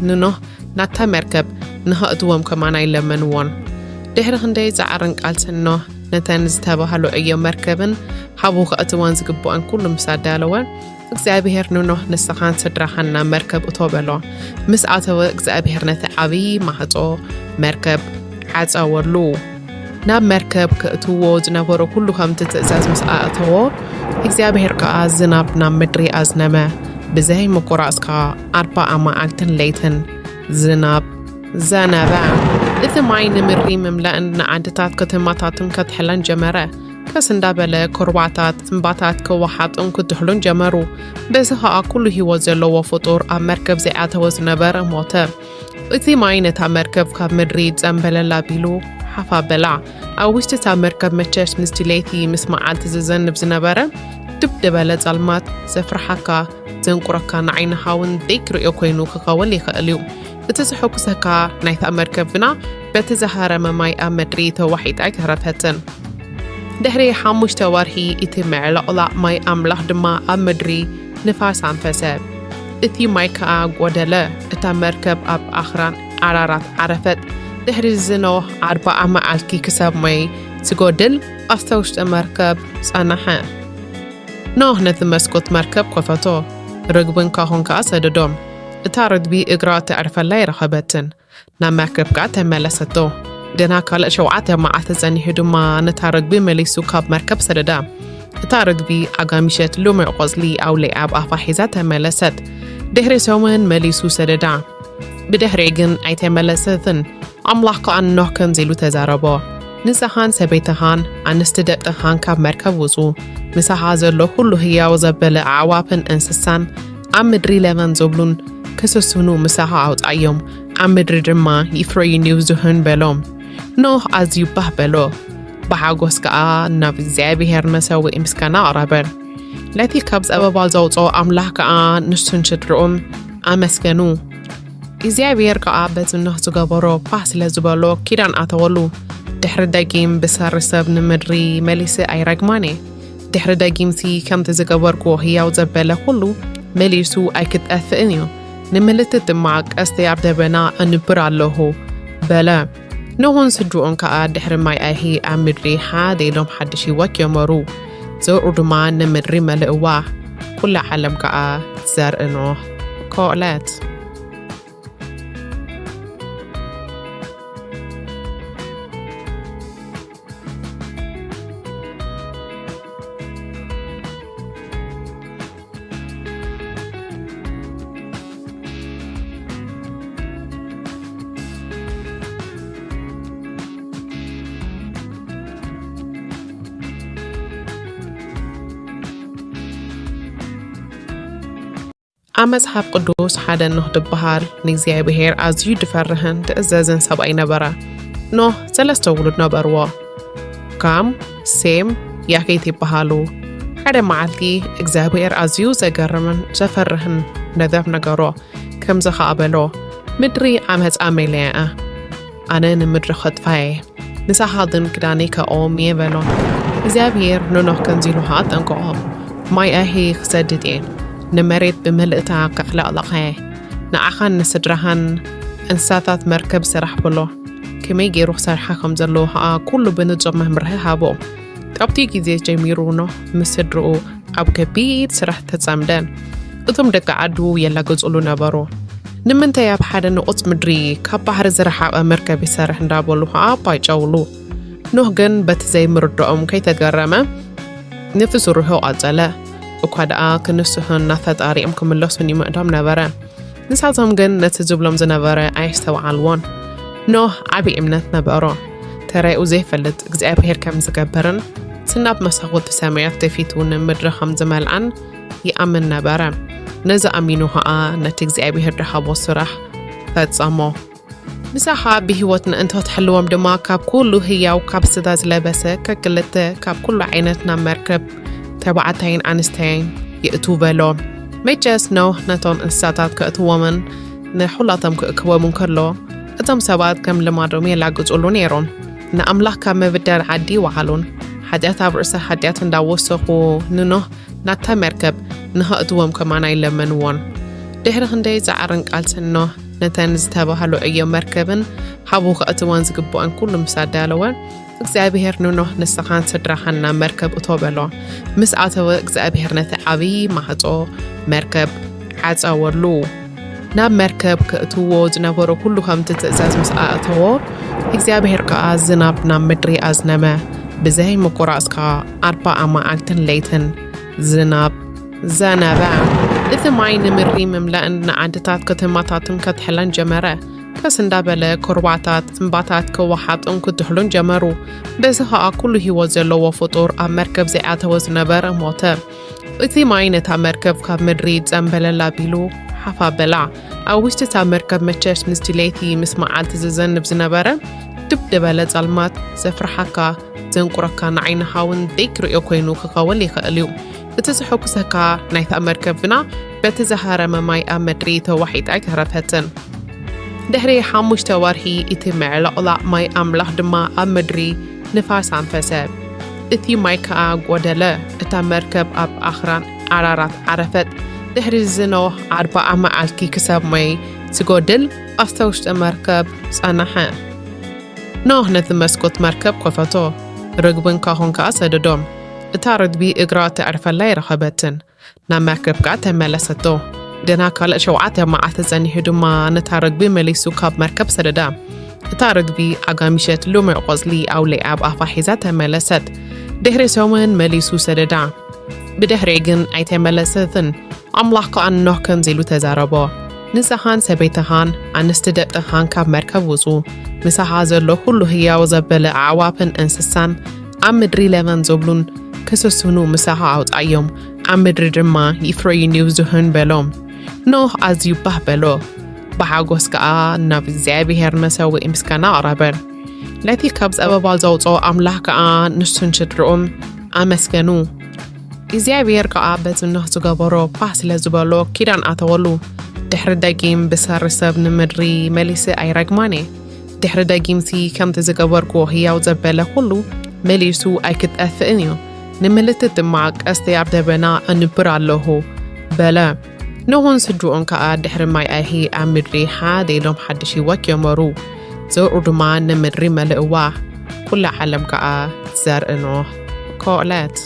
ንኖህ ናብታ መርከብ ንኸእትዎም ከማን ኣይለመንዎን። ድሕሪ ክንደይ ጻዕርን ቃልስን ኖህ ነተን ዝተባህሉ ዕዮ መርከብን ሓቡ ከእትወን ዝግብኦን ኩሉ ምስ ኣዳለወ፣ እግዚኣብሔር ንኖህ፣ "ንስኻን ስድራኻን ናብ መርከብ እቶ" በሎ። ምስ ኣተወ፣ እግዚኣብሔር ነቲ ዓብዪ ማዕጾ መርከብ ዓጸወሉ። ናብ መርከብ ከእትዎ ዝነበሮ ኩሉ ከምቲ ትእዛዝ ምስ ኣእተዎ፣ እግዚኣብሔር ከኣ ዝናብ ናብ ምድሪ ኣዝነመ። ብዘይ ምቁራጽ ከኣ ኣርባዓ መዓልትን ለይትን ዝናብ ዘነበ። እቲ ማይ ንምድሪ ምምላእን ንዓድታት ከተማታትን ከትሕለን ጀመረ። ቀስ እንዳበለ ኩርባታት፣ እምባታት ክወሓጡን ክትሕሉን ጀመሩ። በዚ ኸኣ ኩሉ ህይወት ዘለዎ ፍጡር ኣብ መርከብ ዘይኣተወ ዝነበረ ሞተ። እቲ ማይ ነታ መርከብ ካብ ምድሪ ጸምበለል ኣቢሉ ሓፍ ኣበላ። ኣብ ውሽጢ እታ መርከብ መቸስ ምስቲ ለይቲ ምስ መዓልቲ ዝዘንብ ዝነበረ ድብ ዝበለ ጸልማት ዘፍርሓካ፣ ዘንቁረካ፣ ንዓይንኻ እውን ዘይክርእዮ ኮይኑ ክኸውን ይኽእል እዩ። እቲ ዘሐጉሰካ ናይታ መርከብ ግና በቲ ዝሃረመ ማይ ኣብ ምድሪ ተዋሒጣ ኣይተረፈትን። ድሕሪ ሓሙሽተ ወርሒ እቲ ምዕልቕላቕ ማይ ኣምላኽ ድማ ኣብ ምድሪ ንፋስ ኣንፈሰ። እቲ ማይ ከኣ ጐደለ። እታ መርከብ ኣብ ኣኽራን ኣራራት ዓረፈት። ድሕሪ እዚ ኖህ ኣርብዓ መዓልቲ ክሳብ ማይ ዝጎድል ኣብታ ውሽጢ መርከብ ጸንሐ። ኖህ ነቲ መስኮት መርከብ ከፈቶ፣ ርግብን ካሆን ከኣ ሰደዶም። እታ ርግቢ እግራ ተዕርፈላ ኣይረኸበትን። ናብ መርከብ ከኣ ተመለሰቶ። ገና ካልእ ሸውዓተ መዓልቲ ጸኒሑ ድማ ነታ ርግቢ መሊሱ ካብ መርከብ ሰደዳ። እታ ርግቢ ኣጋሚሸት ልሙዕ ቆጽሊ ኣውሊዓ ኣብ ኣፋ ሒዛ ተመለሰት። ድሕሪ ሰሙን መሊሱ ሰደዳ። ብድሕሪኡ ግን ኣይተመለሰትን። ኣምላኽ ከኣ ንኖህ ከምዚ ኢሉ ተዛረቦ፣ "ንስኻን ሰበይትኻን ኣንስቲ ደቅኻን ካብ መርከብ ውጹ፣ ምሳኻ ዘሎ ኩሉ ህያው ዘበለ ኣዕዋፍን እንስሳን ኣብ ምድሪ ለበም ዝብሉን ክስስኑ ምሳኻ ኣውጻዮም፣ ኣብ ምድሪ ድማ ይፍረዩን ይብዝሑን" በሎ። ኖህ ኣዝዩ ባህ በሎ፣ ብሓጎስ ከኣ ናብ እግዚኣብሔር መሰውኢ ምስጋና ኣቕረበ። ነቲ ካብ ጸበባ ዘውጽኦ ኣምላኽ ከኣ ንሱን ስድርኡን ኣመስገኑ። እግዚኣብሔር ከኣ በቲ ኖህ ዝገበሮ ባህ ስለ ዝበሎ ኪዳን ኣተወሉ። ድሕሪ ደጊም ብሰሪ ሰብ ንምድሪ መሊሰ ኣይረግማን እየ። ድሕሪ ደጊምሲ ከምቲ ዝገበርክዎ ህያው ዘበለ ኩሉ መሊሱ ኣይክጠፍእን እዩ። ንምልክት ድማ ቀስተይ ኣብ ደበና ኣንብር ኣለኹ በለ። ኖህን ስድርኡን ከኣ ድሕሪ ማይ ኣይሂ ኣብ ምድሪ ሓደ ኢሎም ሓድሽ ህይወት ጀመሩ። ዘርኡ ድማ ንምድሪ መልእዋ። ኩላ ዓለም ከኣ ዘርኢ ኖህ ኮለት። ኣብ መጽሓፍ ቅዱስ ሓደ ኖህ ዝበሃል ንእግዚኣብሔር ኣዝዩ ዝፈርህን ዝእዘዝን ሰብኣይ ነበረ። ኖህ ሰለስተ ውሉድ ነበርዎ። ካም፣ ሴም፣ ያፌት ይበሃሉ። ሓደ መዓልቲ እግዚኣብሔር ኣዝዩ ዘገርምን ዘፈርህን ነገር ነገሮ። ከምዚ ኸኣ በሎ፣ "ምድሪ ዓመጻ መሊኣ እያ። ኣነ ንምድሪ ኸጥፋ እየ። ንሳኻ ግን ክዳነይ ከእኦም እየ" በሎ። እግዚኣብሔር ንኖህ ከምዚ ኢሉ ኸኣ ኣጠንቀቖ፣ "ማይ ኣይሂ ክሰድድ እየ። ንመሬት ብምልእታ ከዕለቕልቓ እየ። ንዓኻን ንስድራኻን እንስሳታት መርከብ ስራሕ" በሎ። ከመይ ገይሩ ክሰርሓ ከም ዘለዎ ኸኣ ኩሉ ብንጹር መምርሒ ሃቦ። ካብቲ ግዜ ጀሚሩ ኖህ ምስ ስድርኡ ኣብ ከቢድ ስራሕ ተጸምደ። እቶም ደቂ ዓዱ የላግጹሉ ነበሩ። "ንምንታይ ኣብ ሓደ ንቑጽ ምድሪ ካብ ባሕሪ ዝረሓቐ መርከብ ይሰርሕ?" እንዳበሉ ኸኣ ኣባይጨውሉ። ኖህ ግን በቲ ዘይምርድኦም ከይተገረመ ነቲ ስርሑ ቀጸለ። እኳ ደኣ ክንስሑን ናብ ፈጣሪኦም ክምለሱን ይምዕዶም ነበረ። ንሳቶም ግን ነቲ ዝብሎም ዝነበረ ኣየስተውዓልዎን። ኖህ ዓቢ እምነት ነበሮ። ተራኡ ዘይፈልጥ እግዚኣብሔር ከም ዝገብርን፣ ስናብ መሳኹቲ ሰማያት ደፊቱ ንምድሪ ከም ዝመልኣን ይኣምን ነበረ። ነዚ ኣሚኑ ኸኣ ነቲ እግዚኣብሔር ዝሃቦ ስራሕ ፈጸሞ። ምሳኻ ብህይወት ንእንቶ ትሕልዎም ድማ ካብ ኩሉ ህያው ካብ ስጋ ዝለበሰ ከክልተ ካብ ኩሉ ዓይነት ናብ መርከብ ተባዕታይን ኣንስተይን የእቱ በሎ። መቸስ ኖህ ነቶም እንስሳታት ከእትዎምን ንኹላቶም ክእክቦም እንከሎ እቶም ሰባት ከም ልማዶም የላግጹሉ ነይሮም። ንኣምላኽ ካብ ምብዳል ዓዲ ይወዓሉን ሓጢኣት ኣብ ርእሲ ሓጢኣት እንዳወሰኹ ንኖህ ናብታ መርከብ ንኸእትዎም ከማና ይለመንዎን። ድሕሪ ክንደይ ጻዕርን ቃልስን ኖህ ነተን ዝተባህሉ ዕዮ መርከብን ሓቡ ከእትወን ዝግብኦን ኩሉ ምስ ኣዳለወ እግዚኣብሔር ንኖህ ንስኻን ስድራኻን ናብ መርከብ እቶ በሎ። ምስ ኣተወ እግዚኣብሔር ነቲ ዓብዪ ማዕጾ መርከብ ዓጸወሉ። ናብ መርከብ ከእትዎ ዝነበሮ ኩሉ ከምቲ ትእዛዝ ምስ ኣእተዎ እግዚኣብሔር ከኣ ዝናብ ናብ ምድሪ ኣዝነመ። ብዘይ ምቁራጽ ከኣ ኣርባዓ መዓልትን ለይትን ዝናብ ዘነበ። እቲ ማይ ንምድሪ ምምላእን ንዓድታት ከተማታትን ከትሕለን ጀመረ። ከስ እንዳበለ ኩርባታት እምባታት ክወሓጡን ክትሕሉን ጀመሩ። በዚ ኸኣ ኩሉ ህይወት ዘለዎ ፍጡር ኣብ መርከብ ዘይኣተወ ዝነበረ ሞተ። እቲ ማይ ነታ መርከብ ካብ ምድሪ ጸምበለል ኣቢሉ ሓፍ ኣበላ። ኣብ ውሽጢ እታ መርከብ መቸስ ምስቲ ለይቲ ምስ መዓልቲ ዝዘንብ ዝነበረ ድብ ዝበለ ጸልማት ዘፍርሓካ ዘንቁረካ ንዓይንኻ እውን ዘይክርእዮ ኮይኑ ክኸውን ይኽእል እዩ። እቲ ዘሐጉሰካ ናይታ መርከብ ግና በቲ ዝሃረመ ማይ ኣብ ምድሪ ተዋሒጣ ኣይተረፈትን። ድሕሪ ሓሙሽተ ወርሒ እቲ ምዕልቕላቕ ማይ ኣምላኽ ድማ ኣብ ምድሪ ንፋስ ኣንፈሰ። እቲ ማይ ከኣ ጐደለ። እታ መርከብ ኣብ ኣኽራን ኣራራት ዓረፈት። ድሕሪ እዚ ኖህ ኣርብዓ መዓልቲ ክሳብ ማይ ዝጎድል ኣብታ ውሽጢ መርከብ ጸንሐ። ኖህ ነቲ መስኮት መርከብ ከፈቶ፣ ርግብን ካኾን ከኣ ሰደዶም። እታ ርግቢ እግራ ተዕርፈላ ኣይረኸበትን። ናብ መርከብ ከኣ ተመለሰቶ። ገና ካልእ ሸውዓተ መዓልቲ ጸኒሑ ድማ ነታ ርግቢ መሊሱ ካብ መርከብ ሰደዳ። እታ ርግቢ ኣጋሚሸት ልሙዕ ቆጽሊ ኣውሊዓ ኣብ ኣፋ ሒዛ ተመለሰት። ድሕሪ ሰሙን መሊሱ ሰደዳ። ብድሕሪ ግን ኣይተመለሰትን። ኣምላኽ ከኣ ንኖህ ከምዚ ኢሉ ተዛረቦ፣ ንስኻን ሰበይትኻን ኣንስቲ ደቅኻን ካብ መርከብ ውጹ፣ ምሳኻ ዘሎ ኩሉ ህያው ዘበለ ኣዕዋፍን እንስሳን ኣብ ምድሪ ለመን ዝብሉን ክስስኑ ምሳኻ ኣውጻዮም፣ ኣብ ምድሪ ድማ ይፍረዩን ይብዝሑን በሎም። ኖህ ኣዝዩ ባህ በሎ፣ ብሓጎስ ከኣ ናብ እግዚኣብሔር መሰውኢ ምስጋና ኣቕረበ። ነቲ ካብ ጸበባ ዘውጽኦ ኣምላኽ ከኣ ንሱን ስድርኡን ኣመስገኑ። እግዚኣብሔር ከኣ በቲ ኖህ ዝገበሮ ባህ ስለ ዝበሎ ኪዳን ኣተወሉ። ድሕሪ ደጊም ብሰሪ ሰብ ንምድሪ መሊሰ ኣይረግማን እየ። ድሕሪ ደጊምሲ ከምቲ ዝገበርኩዎ ህያው ዘበለ ኩሉ መሊሱ ኣይክጠፍእን እዩ። ንምልክት ድማ ቀስተይ ኣብ ደበና ኣንብር ኣለኹ በለ። ኖህን ስድርኡን ከኣ ድሕሪ ማይ ኣይሂ ኣብ ምድሪ ሓደ ኢሎም ሓድሽ ህይወት ጀመሩ። ዘርኡ ድማ ንምድሪ መልእዋ። ኩላ ዓለም ከኣ ዘርኢ ኖህ ኮለት።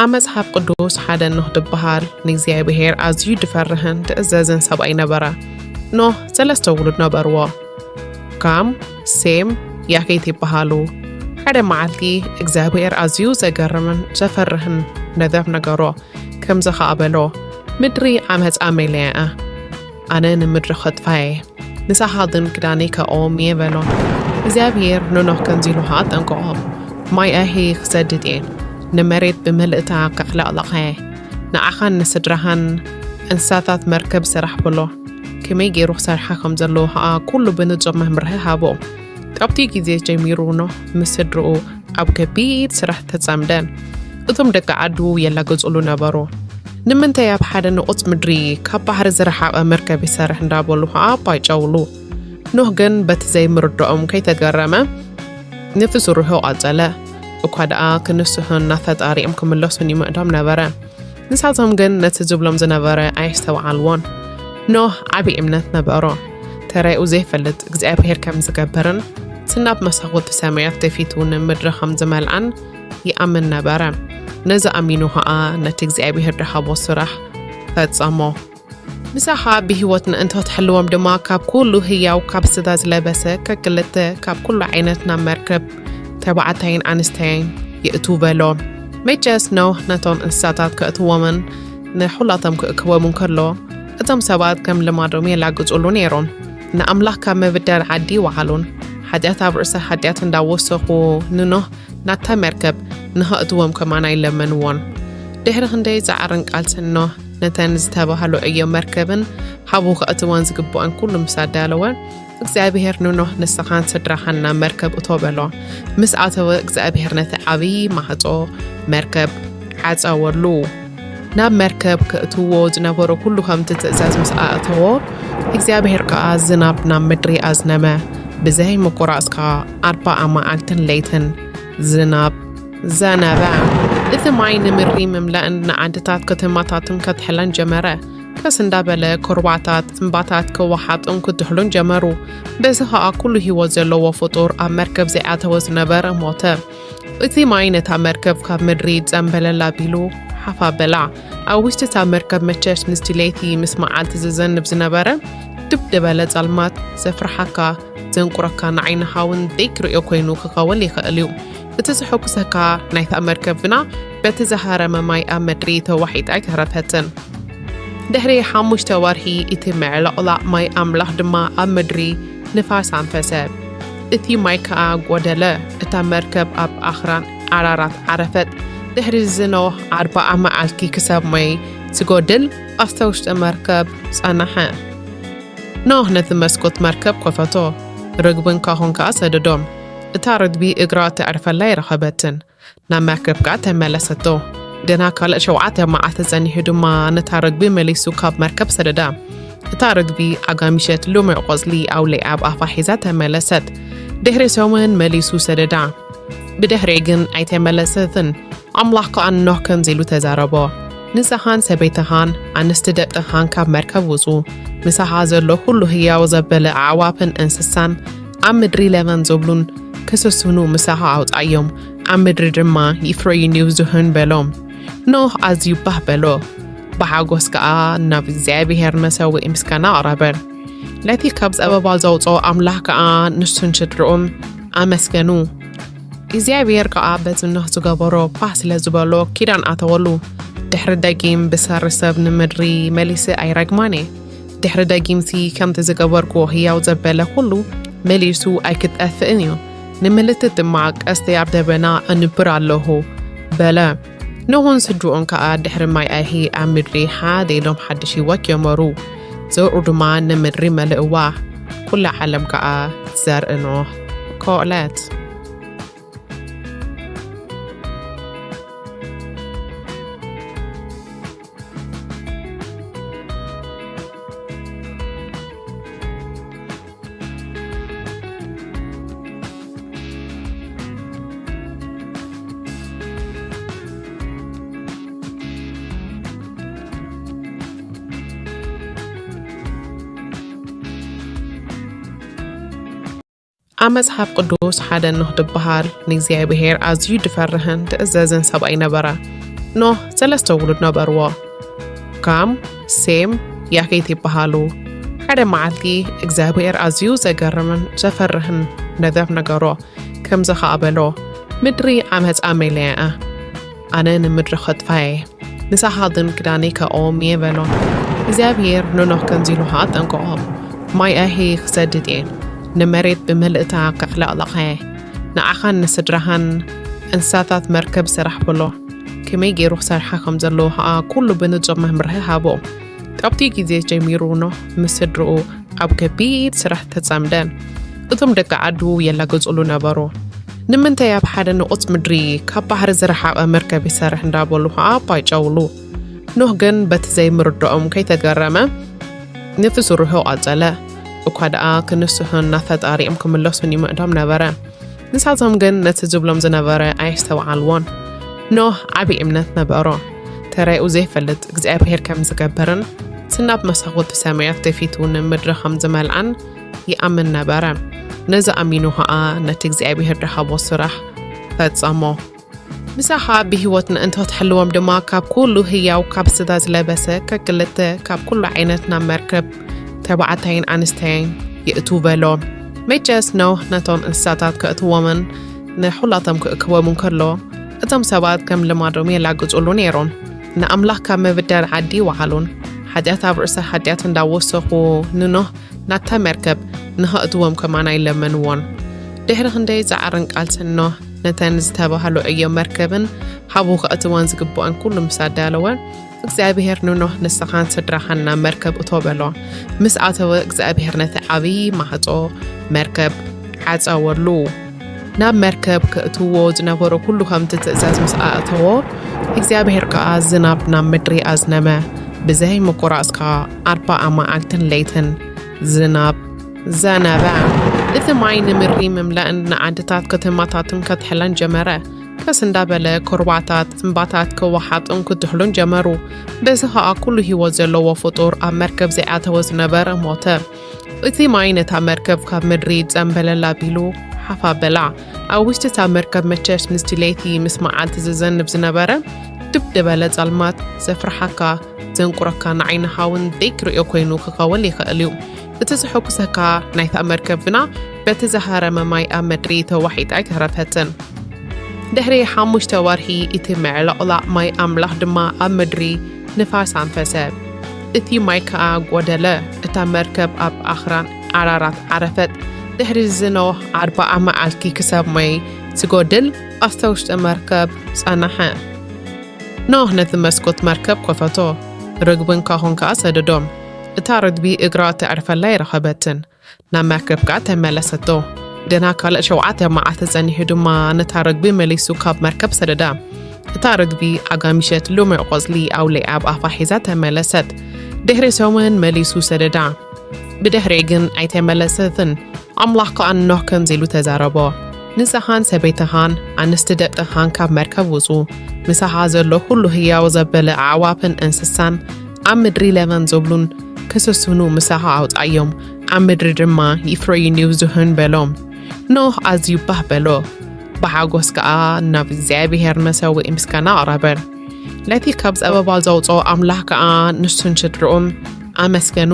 ኣብ መጽሓፍ ቅዱስ ሓደ ኖህ ዝበሃል ንእግዚኣብሔር ኣዝዩ ድፈርህን ድእዘዝን ሰብኣይ ነበረ። ኖህ ሰለስተ ውሉድ ነበርዎ። ካም፣ ሴም፣ ያፌት ይበሃሉ። ሓደ መዓልቲ እግዚኣብሔር ኣዝዩ ዘገርምን ዘፈርህን ነገር ነገሮ። ከምዚ ኸኣ በሎ፣ ምድሪ ዓመጻ መሊኣ እያ። ኣነ ንምድሪ ኸጥፋ እየ። ንሳኻ ግን ክዳነይ ከእዎም እየ በሎ። እግዚኣብሔር ንኖህ ከምዚ ኢሉ ኸኣ ኣጠንቀቖ፣ ማይ ኣይሂ ክሰድድ እየ፣ ንመሬት ብምልእታ ከዕለቕልቓ እየ። ንዓኻን ንስድራኻን እንስሳታት መርከብ ስራሕ በሎ። ከመይ ገይሩ ክሰርሓ ከም ዘለዎ ኸኣ ኩሉ ብንጹር መምርሒ ሃቦ። ካብቲ ግዜ ጀሚሩ ኖህ ምስ ስድርኡ ኣብ ከቢድ ስራሕ ተጸምደ። እቶም ደቂ ዓዱ የላግጹሉ ነበሩ። ንምንታይ ኣብ ሓደ ንቑጽ ምድሪ ካብ ባሕሪ ዝረሓቐ መርከብ ይሰርሕ እንዳበሉ ኸኣ ኣባይጨውሉ። ኖህ ግን በቲ ዘይምርድኦም ከይተገረመ ነቲ ስርሑ ቀጸለ። እኳ ደኣ ክንስሑን ናብ ፈጣሪኦም ክምለሱን ይምዕዶም ነበረ። ንሳቶም ግን ነቲ ዝብሎም ዝነበረ ኣየስተውዓልዎን። ኖህ ዓቢ እምነት ነበሮ። ተራኡ ዘይፈልጥ እግዚኣብሔር ከም ዝገብርን እቲ ናብ መሳኹቲ ሰማያት ደፊቱ ንምድሪ ከም ዝመልኣን ይኣምን ነበረ። ነዚ ኣሚኑ ኸኣ ነቲ እግዚኣብሔር ድሃቦ ስራሕ ፈጸሞ። ምሳኻ ብህይወት ምእንቲ ክትሕልዎም ድማ ካብ ኩሉ ህያው ካብ ስጋ ዝለበሰ ከክልተ ካብ ኩሉ ዓይነት ናብ መርከብ ተባዕታይን ኣንስተይን የእቱ በሎ። መቸስ ኖህ ነቶም እንስሳታት ከእትዎምን ንኹላቶም ክእክቦምን ከሎ እቶም ሰባት ከም ልማዶም የላግጹሉ ነይሮም። ንኣምላኽ ካብ ምብዳል ዓዲ ይወዓሉን ሓጢኣት ኣብ ርእሲ ሓጢኣት እንዳወሰኹ ንኖህ ናብታ መርከብ ንኸእትዎም ከማን ኣይለመንዎን። ድሕሪ ክንደይ ጻዕርን ቃልስን ኖህ ነተን ዝተባህሉ ዕዮ መርከብን ሓቡ ከእትወን ዝግብኦን ኩሉ ምስ ኣዳለወ እግዚኣብሔር ንኖህ ንስኻን ስድራኻን ናብ መርከብ እቶ በሎ። ምስ ኣተወ እግዚኣብሔር ነቲ ዓብዪ ማሕጾ መርከብ ዓጸወሉ። ናብ መርከብ ከእትዎ ዝነበሮ ኩሉ ከምቲ ትእዛዝ ምስ ኣእተዎ እግዚኣብሔር ከኣ ዝናብ ናብ ምድሪ ኣዝነመ። ብዘይ ምቁራጽ ከኣ ኣርባዓ መዓልትን ለይትን ዝናብ ዘነበ። እቲ ማይ ንምድሪ ምምላእን ንዓድታት ከተማታትን ከትሕለን ጀመረ። ቀስ እንዳበለ ኩርባታት እምባታት ክወሓጡን ክትሕሉን ጀመሩ። በዚ ኸኣ ኩሉ ህይወት ዘለዎ ፍጡር ኣብ መርከብ ዘይኣተወ ዝነበረ ሞተ። እቲ ማይ ነታ መርከብ ካብ ምድሪ ጸምበለል ኣቢሉ ሓፍ ኣበላ። ኣብ ውሽጢ እታ መርከብ መቸስ ምስቲ ለይቲ ምስ መዓልቲ ዝዘንብ ዝነበረ ድብ ዝበለ ጸልማት ዘፍርሓካ ዘንቁረካ ንዓይኒ ሃውን ዘይክርእዮ ኮይኑ ክኸውን ይኽእል እዩ። እቲ ዘሐጉሰካ ናይታ መርከብ ግና በቲ ዝሃረመ ማይ ኣብ ምድሪ ተዋሒጣ ኣይተረፈትን። ድሕሪ ሓሙሽተ ወርሒ እቲ ምዕልቕላቕ ማይ ኣምላኽ ድማ ኣብ ምድሪ ንፋስ ኣንፈሰ። እቲ ማይ ከኣ ጎደለ። እታ መርከብ ኣብ ኣኽራን ኣራራት ዓረፈት። ድሕሪ ዝኖህ ኣርባዓ መዓልቲ ክሳብ ማይ ዝጎድል ኣብታ ውሽጢ መርከብ ጸናሐ። ኖህ ነቲ መስኮት መርከብ ከፈቶ፣ ርግብን ካሆን ከኣ ሰደዶም። እታ ርግቢ እግራ ተዕርፈላ ኣይረኸበትን። ናብ መርከብ ከኣ ተመለሰቶ። ገና ካልእ ሸውዓተ መዓልቲ ጸኒሑ ድማ ነታ ርግቢ መሊሱ ካብ መርከብ ሰደዳ። እታ ርግቢ ኣጋሚሸት ልሙዕ ቆጽሊ ኣውሊዓ ኣብ ኣፋ ሒዛ ተመለሰት። ድሕሪ ሰሙን መሊሱ ሰደዳ። ብድሕሪኡ ግን ኣይተመለሰትን። ኣምላኽ ከኣ ንኖህ ከምዚ ኢሉ ተዛረቦ፣ ንስኻን ሰበይትኻን ኣንስቲ ደቅኻን ካብ መርከብ ውጹ፣ ምሳኻ ዘሎ ኩሉ ህያው ዘበለ ኣዕዋፍን እንስሳን ኣብ ምድሪ ለበም ዝብሉን ክስስኑ ምሳኻ ኣውጻዮም፣ ኣብ ምድሪ ድማ ይፍረዩን ይብዝሑን በሎ። ኖህ ኣዝዩ ባህ በሎ፣ ብሓጎስ ከኣ ናብ እግዚኣብሔር መሰውኢ ምስጋና ኣቕረበ። ነቲ ካብ ጸበባ ዘውጽኦ ኣምላኽ ከኣ ንሱን ስድርኡን ኣመስገኑ። እግዚኣብሔር ከኣ በቲ ኖህ ዝገበሮ ባህ ስለ ዝበሎ ኪዳን ኣተወሉ። ድሕሪ ደጊም ብሰሪ ሰብ ንምድሪ መሊሰ ኣይረግማን እየ። ድሕሪ ደጊምሲ ከምቲ ዝገበርክዎ ህያው ዘበለ ኩሉ መሊሱ ኣይክጠፍእን እዩ። ንምልክት ድማ ቀስተይ ኣብ ደበና ኣንብር ኣለኹ በለ። ኖህን ስድርኡን ከኣ ድሕሪ ማይ ኣይሂ ኣብ ምድሪ ሓደ ኢሎም ሓድሽ ህይወት ጀመሩ። ዘርኡ ድማ ንምድሪ መልእዋ። ኩላ ዓለም ከኣ ዘርኢ ኖህ ኮለት። ኣብ መጽሓፍ ቅዱስ ሓደ ኖህ ዝበሃል ንእግዚኣብሔር ኣዝዩ ዝፈርህን ዝእዘዝን ሰብኣይ ነበረ። ኖህ ሰለስተ ውሉድ ነበርዎ። ካም፣ ሴም፣ ያፌት ይበሃሉ። ሓደ መዓልቲ እግዚኣብሔር ኣዝዩ ዘገርምን ዘፈርህን ነገር ነገሮ። ከምዚ ኸኣ በሎ፣ ምድሪ ዓመጻ መሊኣ እያ። ኣነ ንምድሪ ኸጥፋ እየ። ንሳኻ ግን ክዳነይ ከእዎም እየ በሎ። እግዚኣብሔር ንኖህ ከምዚ ኢሉ ኸኣ ኣጠንቀቖ፣ ማይ ኣይሂ ክሰድድ እየ፣ ንመሬት ብምልእታ ከዕለቕልቓ እየ። ንዓኻን ንስድራኻን እንስሳታት መርከብ ስራሕ በሎ። ከመይ ገይሩ ክሰርሓ ከም ዘለዎ ኸኣ ኩሉ ብንጹር መምርሒ ሃቦ። ካብቲ ግዜ ጀሚሩ ኖህ ምስ ስድርኡ ኣብ ከቢድ ስራሕ ተጸምደ። እቶም ደቂ ዓዱ የላግጹሉ ነበሩ። ንምንታይ ኣብ ሓደ ንቑጽ ምድሪ ካብ ባሕሪ ዝረሓቐ መርከብ ይሰርሕ እንዳበሉ ኸኣ ኣባይጨውሉ። ኖህ ግን በቲ ዘይምርድኦም ከይተገረመ ነቲ ስርሑ ቀጸለ። እኳ ደኣ ክንስሑን ናብ ፈጣሪኦም ክምለሱን ይምዕዶም ነበረ። ንሳቶም ግን ነቲ ዝብሎም ዝነበረ ኣየስተውዓልዎን። ኖህ ዓቢ እምነት ነበሮ። ተራኡ ዘይፈልጥ እግዚኣብሔር ከም ዝገብርን ስናብ መሳኹቲ ሰማያት ደፊቱ ንምድሪ ከም ዝመልኣን ይኣምን ነበረ። ነዚ ኣሚኑ ኸኣ ነቲ እግዚኣብሔር ዝሃቦ ስራሕ ፈጸሞ። ንሳኻ ብህይወት ንእንቶ ትሕልዎም ድማ ካብ ኩሉ ህያው ካብ ስጋ ዝለበሰ ከክልተ ካብ ኩሉ ዓይነት ናብ መርከብ ተባዕታይን ኣንስተይን የእቱ በሎ። መቸስ ኖህ ነቶም እንስሳታት ከእትዎምን ንሑላቶም ክእክቦምን ከሎ እቶም ሰባት ከም ልማዶም የላግጹሉ ነይሮም። ንኣምላኽ ካብ ምብዳል ዓዲ ይወዓሉን ሓጢኣት ኣብ ርእሰ ሓጢኣት እንዳወሰኹ ንኖህ ናታ መርከብ ንኸእትዎም ከማና ይለመንዎን። ድሕሪ ክንደይ ጻዕርን ቃልስን ኖህ ነተን ዝተባህሉ ዕዮ መርከብን ሓቡ ከእትወን ዝግብኦን ኩሉ ምስ ኣዳለወ እግዚኣብሔር ንኖህ ንስኻን ስድራኻን ናብ መርከብ እቶ በሎ። ምስ ኣተወ እግዚኣብሔር ነቲ ዓብዪ ማዕጾ መርከብ ዓጸወሉ። ናብ መርከብ ከእትዎ ዝነበሮ ኩሉ ከምቲ ትእዛዝ ምስ ኣእተዎ እግዚኣብሔር ከኣ ዝናብ ናብ ምድሪ ኣዝነመ። ብዘይ ምቁራጽ ከኣ ኣርባዓ መዓልትን ለይትን ዝናብ ዘነበ። እቲ ማይ ንምድሪ ምምላእን ንዓድታት ከተማታትን ከትሕለን ጀመረ። ከስ እንዳበለ ኮርባታት እምባታት ክወሓጡን ክትሕሉን ጀመሩ። በዚ ኸኣ ኩሉ ህይወት ዘለዎ ፍጡር ኣብ መርከብ ዘይኣተወ ዝነበረ ሞተ። እቲ ማይ ነታ መርከብ ካብ ምድሪ ጸምበለል ኣቢሉ ሓፍ ኣበላ። ኣብ ውሽጢ እታ መርከብ መቸስ ምስቲ ለይቲ ምስ መዓልቲ ዝዘንብ ዝነበረ ድብ ዝበለ ጸልማት ዘፍርሓካ ዘንቁረካ ንዓይንኻ እውን ደይክርእዮ ኮይኑ ክኸውን ይኽእል እዩ። እቲ ዘሐጉሰካ ናይታ መርከብ ግና በቲ ዝሃረመ ማይ ኣብ ምድሪ ተዋሒጣ ኣይተረፈትን። ድሕሪ ሓሙሽተ ወርሒ እቲ ምዕልቕላቕ ማይ ኣምላኽ ድማ ኣብ ምድሪ ንፋስ ኣንፈሰ። እቲ ማይ ከኣ ጎደለ። እታ መርከብ ኣብ ኣኽራን ኣራራት ዓረፈት። ድሕሪ እዚ ኖህ ኣርባዓ መዓልቲ ክሳብ ማይ ዝጎድል ኣብታ ውሽጢ መርከብ ጸንሐ። ኖህ ነቲ መስኮት መርከብ ከፈቶ፣ ርግብን ካሆን ከኣ ሰደዶም። እታ ርግቢ እግራ ተዕርፈላ ኣይረኸበትን። ናብ መርከብ ከኣ ተመለሰቶ። ገና ካልእ ሸውዓተ መዓልቲ ጸኒሑ ድማ ነታ ርግቢ መሊሱ ካብ መርከብ ሰደዳ። እታ ርግቢ ኣጋሚሸት ልሙዕ ቆጽሊ ኣውሊዓ ኣብ ኣፋ ሒዛ ተመለሰት። ድሕሪ ሰሙን መሊሱ ሰደዳ። ብድሕሪኡ ግን ኣይተመለሰትን። ኣምላኽ ከኣ ንኖህ ከምዚ ኢሉ ተዛረቦ፣ ንስኻን ሰበይትኻን ኣንስቲ ደቅኻን ካብ መርከብ ውጹ። ምሳኻ ዘሎ ኩሉ ህያው ዘበለ ኣዕዋፍን እንስሳን ኣብ ምድሪ ለመን ዝብሉን ክስስኑ ምሳኻ ኣውጻዮም፣ ኣብ ምድሪ ድማ ይፍረዩን ይብዝሑን በሎም። ኖህ ኣዝዩ ባህ በሎ፣ ብሓጎስ ከኣ ናብ እግዚኣብሔር መሰውኢ ምስጋና ኣቕረበ። ነቲ ካብ ጸበባ ዘውጽኦ ኣምላኽ ከኣ ንሱን ስድርኡን ኣመስገኑ።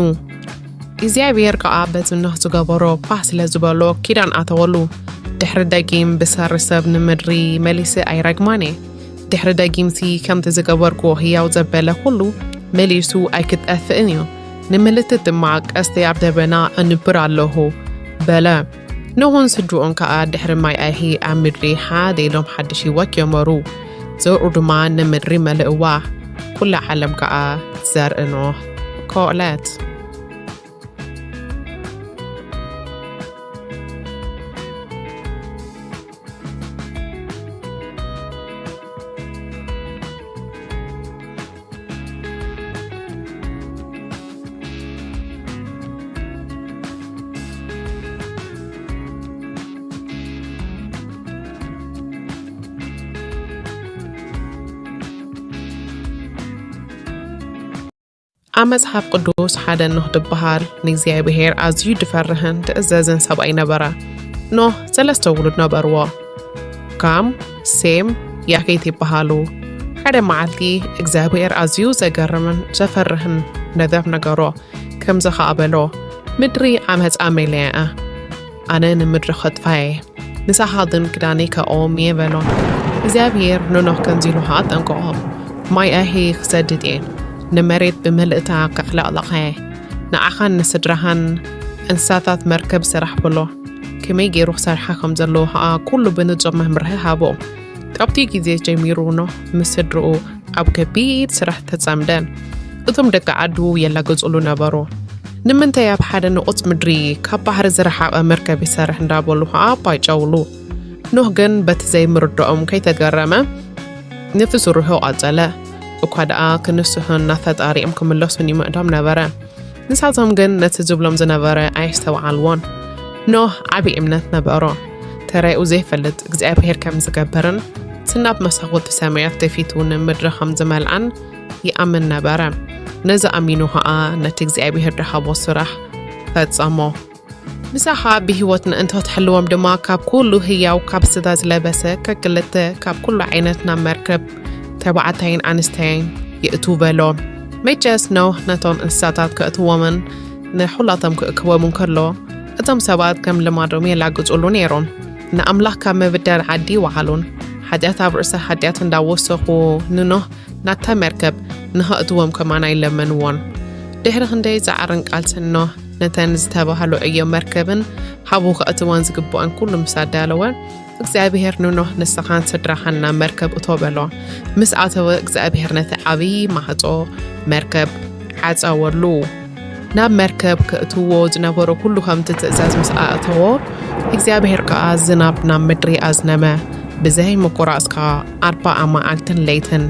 እግዚኣብሔር ከኣ በቲ ኖህ ዝገበሮ ባህ ስለ ዝበሎ ኪዳን ኣተወሉ። ድሕሪ ደጊም ብሰሪ ሰብ ንምድሪ መሊሰ ኣይረግማን እየ። ድሕሪ ደጊምሲ ከምቲ ዝገበርኩዎ ህያው ዘበለ ኩሉ መሊሱ ኣይክጠፍእን እዩ። ንምልክት ድማ ቀስቲ ኣብ ደበና ኣንብር ኣለኹ በለ። ኖህን ስድርኡን ከኣ ድሕሪ ማይ ኣይሂ ኣብ ምድሪ ሓደ ኢሎም ሓድሽ ህይወት ጀመሩ። ዘርኡ ድማ ንምድሪ መልእዋ። ኩላ ዓለም ከኣ ዘርኢ ኖህ ኮለት። ኣብ መጽሓፍ ቅዱስ ሓደ ኖህ ዝበሃል ንእግዚኣብሔር ኣዝዩ ድፈርህን ድእዘዝን ሰብኣይ ነበረ። ኖህ ሰለስተ ውሉድ ነበርዎ። ካም፣ ሴም፣ ያፌት ይበሃሉ። ሓደ መዓልቲ እግዚኣብሔር ኣዝዩ ዘገርምን ዘፈርህን ነገር ነገሮ። ከምዚ ኸኣ በሎ፣ ምድሪ ዓመጻ መሊኣ እያ። ኣነ ንምድሪ ኸጥፋ እየ። ንሳኻ ግን ክዳነይ ከእዎም እየ በሎ። እግዚኣብሔር ንኖህ ከምዚ ኢሉ ኸኣ ኣጠንቀቖ፣ ማይ ኣይሂ ክሰድድ እየ፣ ንመሬት ብምልእታ ከዕለቕልቓ እየ። ንዓኻን ንስድራኻን እንስሳታት መርከብ ስራሕ በሎ። ከመይ ገይሩ ክሰርሓ ከም ዘለዎ ኸኣ ኩሉ ብንጹር መምርሒ ሃቦ። ካብቲ ግዜ ጀሚሩ ኖህ ምስ ስድርኡ ኣብ ከቢድ ስራሕ ተጸምደ። እቶም ደቂ ዓዱ የላግጹሉ ነበሩ። ንምንታይ ኣብ ሓደ ንቑጽ ምድሪ ካብ ባሕሪ ዝረሓቐ መርከብ ይሰርሕ እንዳበሉ ኸኣ ባይጨውሉ። ኖህ ግን በቲ ዘይምርድኦም ከይተገረመ ነቲ ስርሑ ቀጸለ። እኳ ደኣ ክንስሑን ናብ ፈጣሪኦም ክምለሱን ይምዕዶም ነበረ። ንሳቶም ግን ነቲ ዝብሎም ዝነበረ ኣየስተውዓልዎን። ኖህ ዓቢ እምነት ነበሮ። ተራኡ ዘይፈልጥ እግዚኣብሔር ከም ዝገብርን ስናብ መሳኹቲ ሰማያት ተፊቱ ንምድሪ ከም ዝመልኣን ይኣምን ነበረ። ነዚ ኣሚኑ ኸኣ ነቲ እግዚኣብሔር ድሃቦ ስራሕ ፈጸሞ። ምሳኻ ብህይወት ምእንቲ ክትሕልዎም ድማ፣ ካብ ኩሉ ህያው፣ ካብ ስጋ ዝለበሰ ከክልተ፣ ካብ ኩሉ ዓይነት ናብ መርከብ፣ ተባዕታይን ኣንስተይን፣ የእቱ በሎ። መቸስ ኖህ ነቶም እንስሳታት ከእትዎምን ንኹላቶም ክእክቦምን ከሎ፣ እቶም ሰባት ከም ልማዶም የላግጹሉ ነይሮም። ንኣምላኽ ካብ ምብዳል ዓዲ ይወዓሉን፣ ሓጢኣት ኣብ ርእሲ ሓጢኣት እንዳወሰኹ፣ ንኖህ ናብታ መርከብ ንኸእትዎም ከማን ኣይለመንዎን። ድሕሪ ክንደይ ጻዕርን ቃልስን ኖህ ነተን ዝተባህሉ ዕዮ መርከብን ሃቡ ከእትወን ዝግብኦን ኩሉ ምስ ኣዳለወ፣ እግዚኣብሔር ንኖህ፣ "ንስኻን ስድራኻን ናብ መርከብ እቶ" በሎ። ምስ ኣተወ፣ እግዚኣብሔር ነቲ ዓብዪ ማዕጾ መርከብ ዓጸወሉ። ናብ መርከብ ከእትዎ ዝነበሮ ኩሉ ከምቲ ትእዛዝ ምስ ኣእተዎ፣ እግዚኣብሔር ከኣ ዝናብ ናብ ምድሪ ኣዝነመ። ብዘይ ምቁራጽ ከኣ ኣርብዓ መዓልትን ለይትን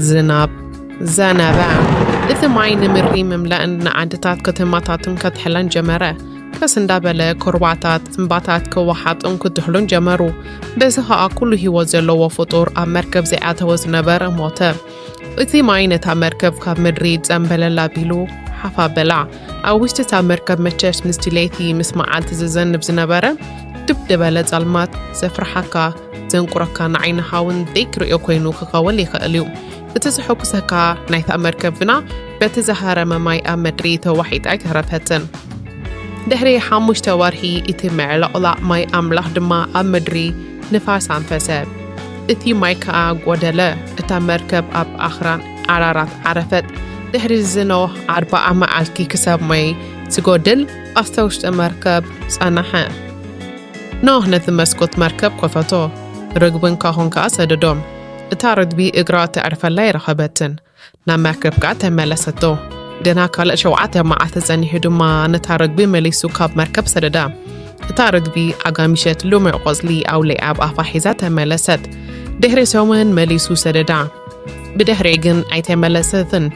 ዝናብ ዘነበ። እቲ ማይ ንምድሪ ምምላእን ንዓድታት ከተማታትን ከትሕለን ጀመረ። ቀስ እንዳበለ ኩርባታት፣ እምባታት ክወሓጡን ክድሕሉን ጀመሩ። በዚ ኸኣ ኩሉ ህይወት ዘለዎ ፍጡር ኣብ መርከብ ዘይኣተወ ዝነበረ ሞተ። እቲ ማይ ነታ መርከብ ካብ ምድሪ ጸምበለል ኣቢሉ ሓፍ ኣበላ። ኣብ ውሽጢ እታ መርከብ መቸስ ምስቲ ለይቲ ምስ መዓልቲ ዝዘንብ ዝነበረ ድብ ዝበለ ጸልማት ዘፍርሓካ፣ ዘንቁረካ፣ ንዓይንኻ እውን ደይክርእዮ ኮይኑ ክኸውን ይኽእል እዩ። እቲ ዘሐጉሰካ ናይታ መርከብ ግና በቲ ዝሃረመ ማይ ኣብ ምድሪ ተዋሒጣ ኣይተረፈትን። ድሕሪ ሓሙሽተ ወርሒ እቲ ምዕልቕላቕ ማይ ኣምላኽ ድማ ኣብ ምድሪ ንፋስ ኣንፈሰ። እቲ ማይ ከኣ ጐደለ። እታ መርከብ ኣብ ኣኽራን ኣራራት ዓረፈት። ድሕሪ እዚ ኖህ ኣርብዓ መዓልቲ ክሳብ ማይ ዝጎድል ኣብታ ውሽጢ መርከብ ጸንሐ። ኖህ ነቲ መስኮት መርከብ ከፈቶ፣ ርግብን ካሆን ከኣ ሰደዶም። እታ ርግቢ እግራ ተዕርፈላ ኣይረኸበትን። ናብ መርከብ ከኣ ተመለሰቶ። ገና ካልእ ሸውዓተ መዓልቲ ጸኒሑ ድማ ነታ ርግቢ መሊሱ ካብ መርከብ ሰደዳ። እታ ርግቢ ኣጋሚሸት ልሙዕ ቆጽሊ ኣውሊዓ ኣብ ኣፋ ሒዛ ተመለሰት። ድሕሪ ሰሙን መሊሱ ሰደዳ። ብድሕሪኡ ግን ኣይተመለሰትን።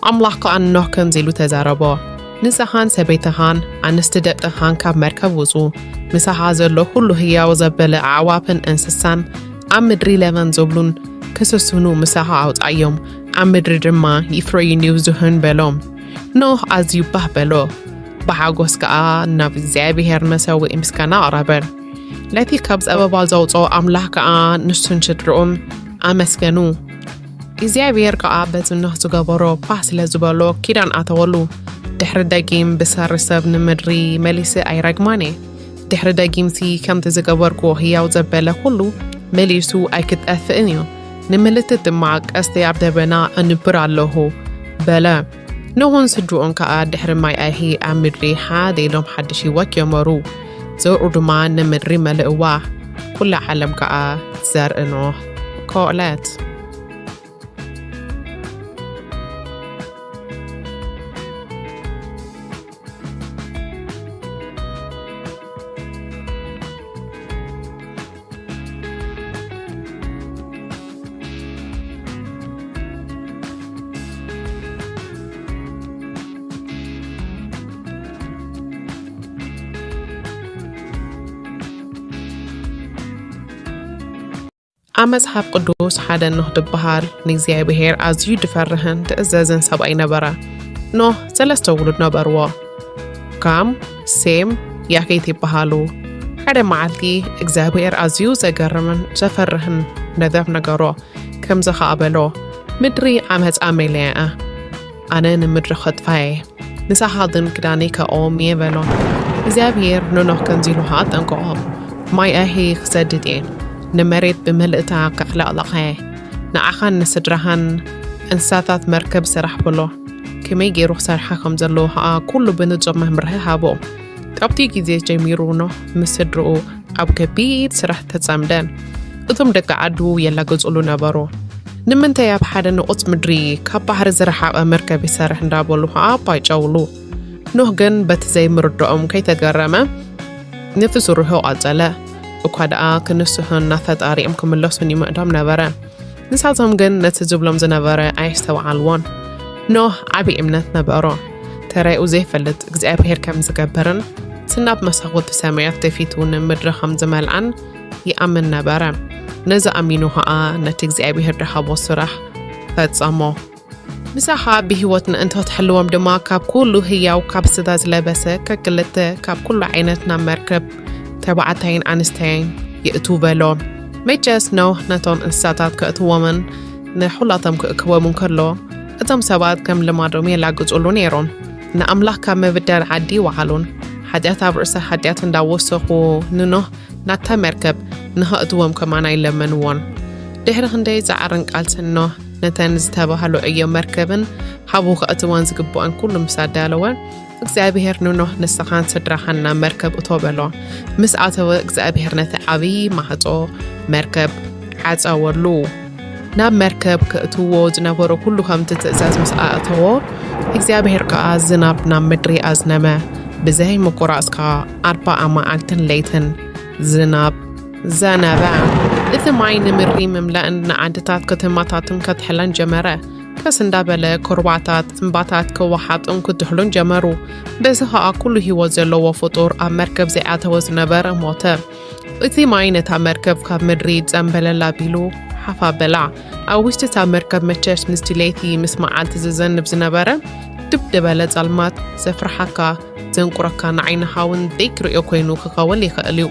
ኣምላኽ ከኣ ንኖህ ከምዚ ኢሉ ተዛረቦ፣ "ንስኻን ሰበይትኻን ኣንስቲ ደቅኻን ካብ መርከብ ውጹ። ምሳኻ ዘሎ ኩሉ ህያው ዘበለ ኣዕዋፍን እንስሳን ኣብ ምድሪ ለበም ዝብሉን ክስስኑ ምሳኻ ኣውጽኣዮም፣ ኣብ ምድሪ ድማ ይፍረዩን ይብዝሑን" በሎ። ኖህ ኣዝዩ ባህ በሎ። ብሓጎስ ከኣ ናብ እግዚኣብሔር መሰውኢ ምስጋና ኣቕረበ። ነቲ ካብ ጸበባ ዘውጽኦ ኣምላኽ ከኣ ንሱን ስድርኡን ኣመስገኑ። እግዚኣብሔር ከኣ በቲ ኖህ ዝገበሮ ባህ ስለ ዝበሎ ኪዳን ኣተወሉ። ድሕሪ ደጊም ብሰሪ ሰብ ንምድሪ መሊሰ ኣይረግማን እየ። ድሕሪ ደጊምሲ ከምቲ ዝገበርኩዎ ህያው ዘበለ ኩሉ መሊሱ ኣይክጠፍእን እዩ። ንምልክት ድማ ቀስቲ ኣብ ደበና ኣንብር ኣለኹ በለ። ኖህን ስድርኡን ከኣ ድሕሪ ማይ ኣይሂ ኣብ ምድሪ ሓደ ኢሎም ሓድሽ ህይወት ጀመሩ። ዘርኡ ድማ ንምድሪ መልእዋ። ኩላ ዓለም ከኣ ዘርኢ ኖህ ኮእለት። ኣብ መጽሓፍ ቅዱስ ሓደ ኖህ ዝበሃል ንእግዚኣብሔር ኣዝዩ ዝፈርህን ዝእዘዝን ሰብኣይ ነበረ። ኖህ ሰለስተ ውሉድ ነበርዎ። ካም፣ ሴም፣ ያፌት ይበሃሉ። ሓደ መዓልቲ እግዚኣብሔር ኣዝዩ ዘገርምን ዘፈርህን ነገር ነገሮ። ከምዚ ኸኣ በሎ፣ "ምድሪ ዓመጻ መሊኣ እያ። ኣነ ንምድሪ ኸጥፋ እየ። ንሳኻ ግን ክዳነይ ከእኦም እየ" በሎ። እግዚኣብሔር ንኖህ ከምዚ ኢሉ ኸኣ ኣጠንቀቖ፣ "ማይ ኣይሂ ክሰድድ እየ። ንመሬት ብምልእታ ከዕለቕልቓ እየ። ንዓኻን ንስድራኻን እንስሳታት መርከብ ስራሕ" በሎ። ከመይ ገይሩ ክሰርሓ ከም ዘለዎ ኸኣ ኩሉ ብንጹር መምርሒ ሃቦ። ካብቲ ግዜ ጀሚሩ ኖህ ምስ ስድርኡ ኣብ ከቢድ ስራሕ ተጸምደ። እቶም ደቂ ዓዱ የላግጹሉ ነበሩ። "ንምንታይ ኣብ ሓደ ንቑጽ ምድሪ ካብ ባሕሪ ዝረሓቐ መርከብ ይሰርሕ?" እንዳበሉ ኸኣ ኣባይጨውሉ። ኖህ ግን በቲ ዘይምርድኦም ከይተገረመ ነቲ ስርሑ ቀጸለ። እኳ ደኣ ክንስሑን ናብ ፈጣሪኦም ክምለሱን ይምዕዶም ነበረ። ንሳቶም ግን ነቲ ዝብሎም ዝነበረ ኣየስተውዓልዎን። ኖህ ዓቢ እምነት ነበሮ። ተራኡ ዘይፈልጥ እግዚኣብሔር ከም ዝገብርን፣ ስናብ መሳኹቲ ሰማያት ከፊቱ ንምድሪ ከም ዝመልኣን ይኣምን ነበረ። ነዚ ኣሚኑ ኸኣ ነቲ እግዚኣብሔር ዝሃቦ ስራሕ ፈጸሞ። ምሳኻ ብህይወት ንእንተ ትሕልዎም ድማ፣ ካብ ኩሉ ህያው ካብ ስጋ ዝለበሰ ከክልተ ካብ ኩሉ ዓይነት ናብ መርከብ ተባዕታይን ኣንስተይን የእቱ በሎ። መቸስ ኖህ ነቶም እንስሳታት ከእትዎምን ንኹላቶም ክእክቦም እንከሎ፣ እቶም ሰባት ከም ልማዶም የላግጹሉ ነይሮም። ንኣምላኽ ካብ ምብዳል ዓዲ ይወዓሉን፣ ሓጢኣት ኣብ ርእሲ ሓጢኣት እንዳወሰኹ ንኖህ ናታ መርከብ ንኸእትዎም ከማን ኣይለመንዎን። ድሕሪ ክንደይ ጻዕርን ቃልስን ኖህ ነተን ዝተባህሉ ዕዮ መርከብን ሓቡ ከእትወን ዝግብኦን ኩሉ ምስ ኣዳለወ፣ እግዚኣብሔር ንኖህ ንስኻን ስድራኻን ናብ መርከብ እቶ በሎ። ምስ ኣተወ እግዚኣብሔር ነቲ ዓብዪ ማዕጾ መርከብ ዓጸወሉ። ናብ መርከብ ከእትዎ ዝነበሮ ኩሉ ከምቲ ትእዛዝ ምስ ኣእተዎ፣ እግዚኣብሔር ከኣ ዝናብ ናብ ምድሪ ኣዝነመ። ብዘይ ምቁራጽ ከኣ ኣርባዓ መዓልትን ለይትን ዝናብ ዘነበ። እቲ ማይ ንምድሪ ምምላእን ንዓድታት ከተማታትን ከትሕለን ጀመረ። ከስ እንዳበለ ኩርባታት እምባታት ክወሓጡን ክትሕሉን ጀመሩ። በዚ ኸኣ ኩሉ ህይወት ዘለዎ ፍጡር ኣብ መርከብ ዘይኣተወ ዝነበረ ሞተ። እቲ ማይ ነታ መርከብ ካብ ምድሪ ጸምበለል ኣቢሉ ሓፍ ኣበላ። ኣብ ውሽጢ እታ መርከብ መቸስ ምስቲ ለይቲ ምስ መዓልቲ ዝዘንብ ዝነበረ ድብ ዝበለ ጸልማት ዘፍርሓካ ዘንቁረካ ንዓይንኻ እውን ዘይትርእዮ ኮይኑ ክኸውን ይኽእል እዩ።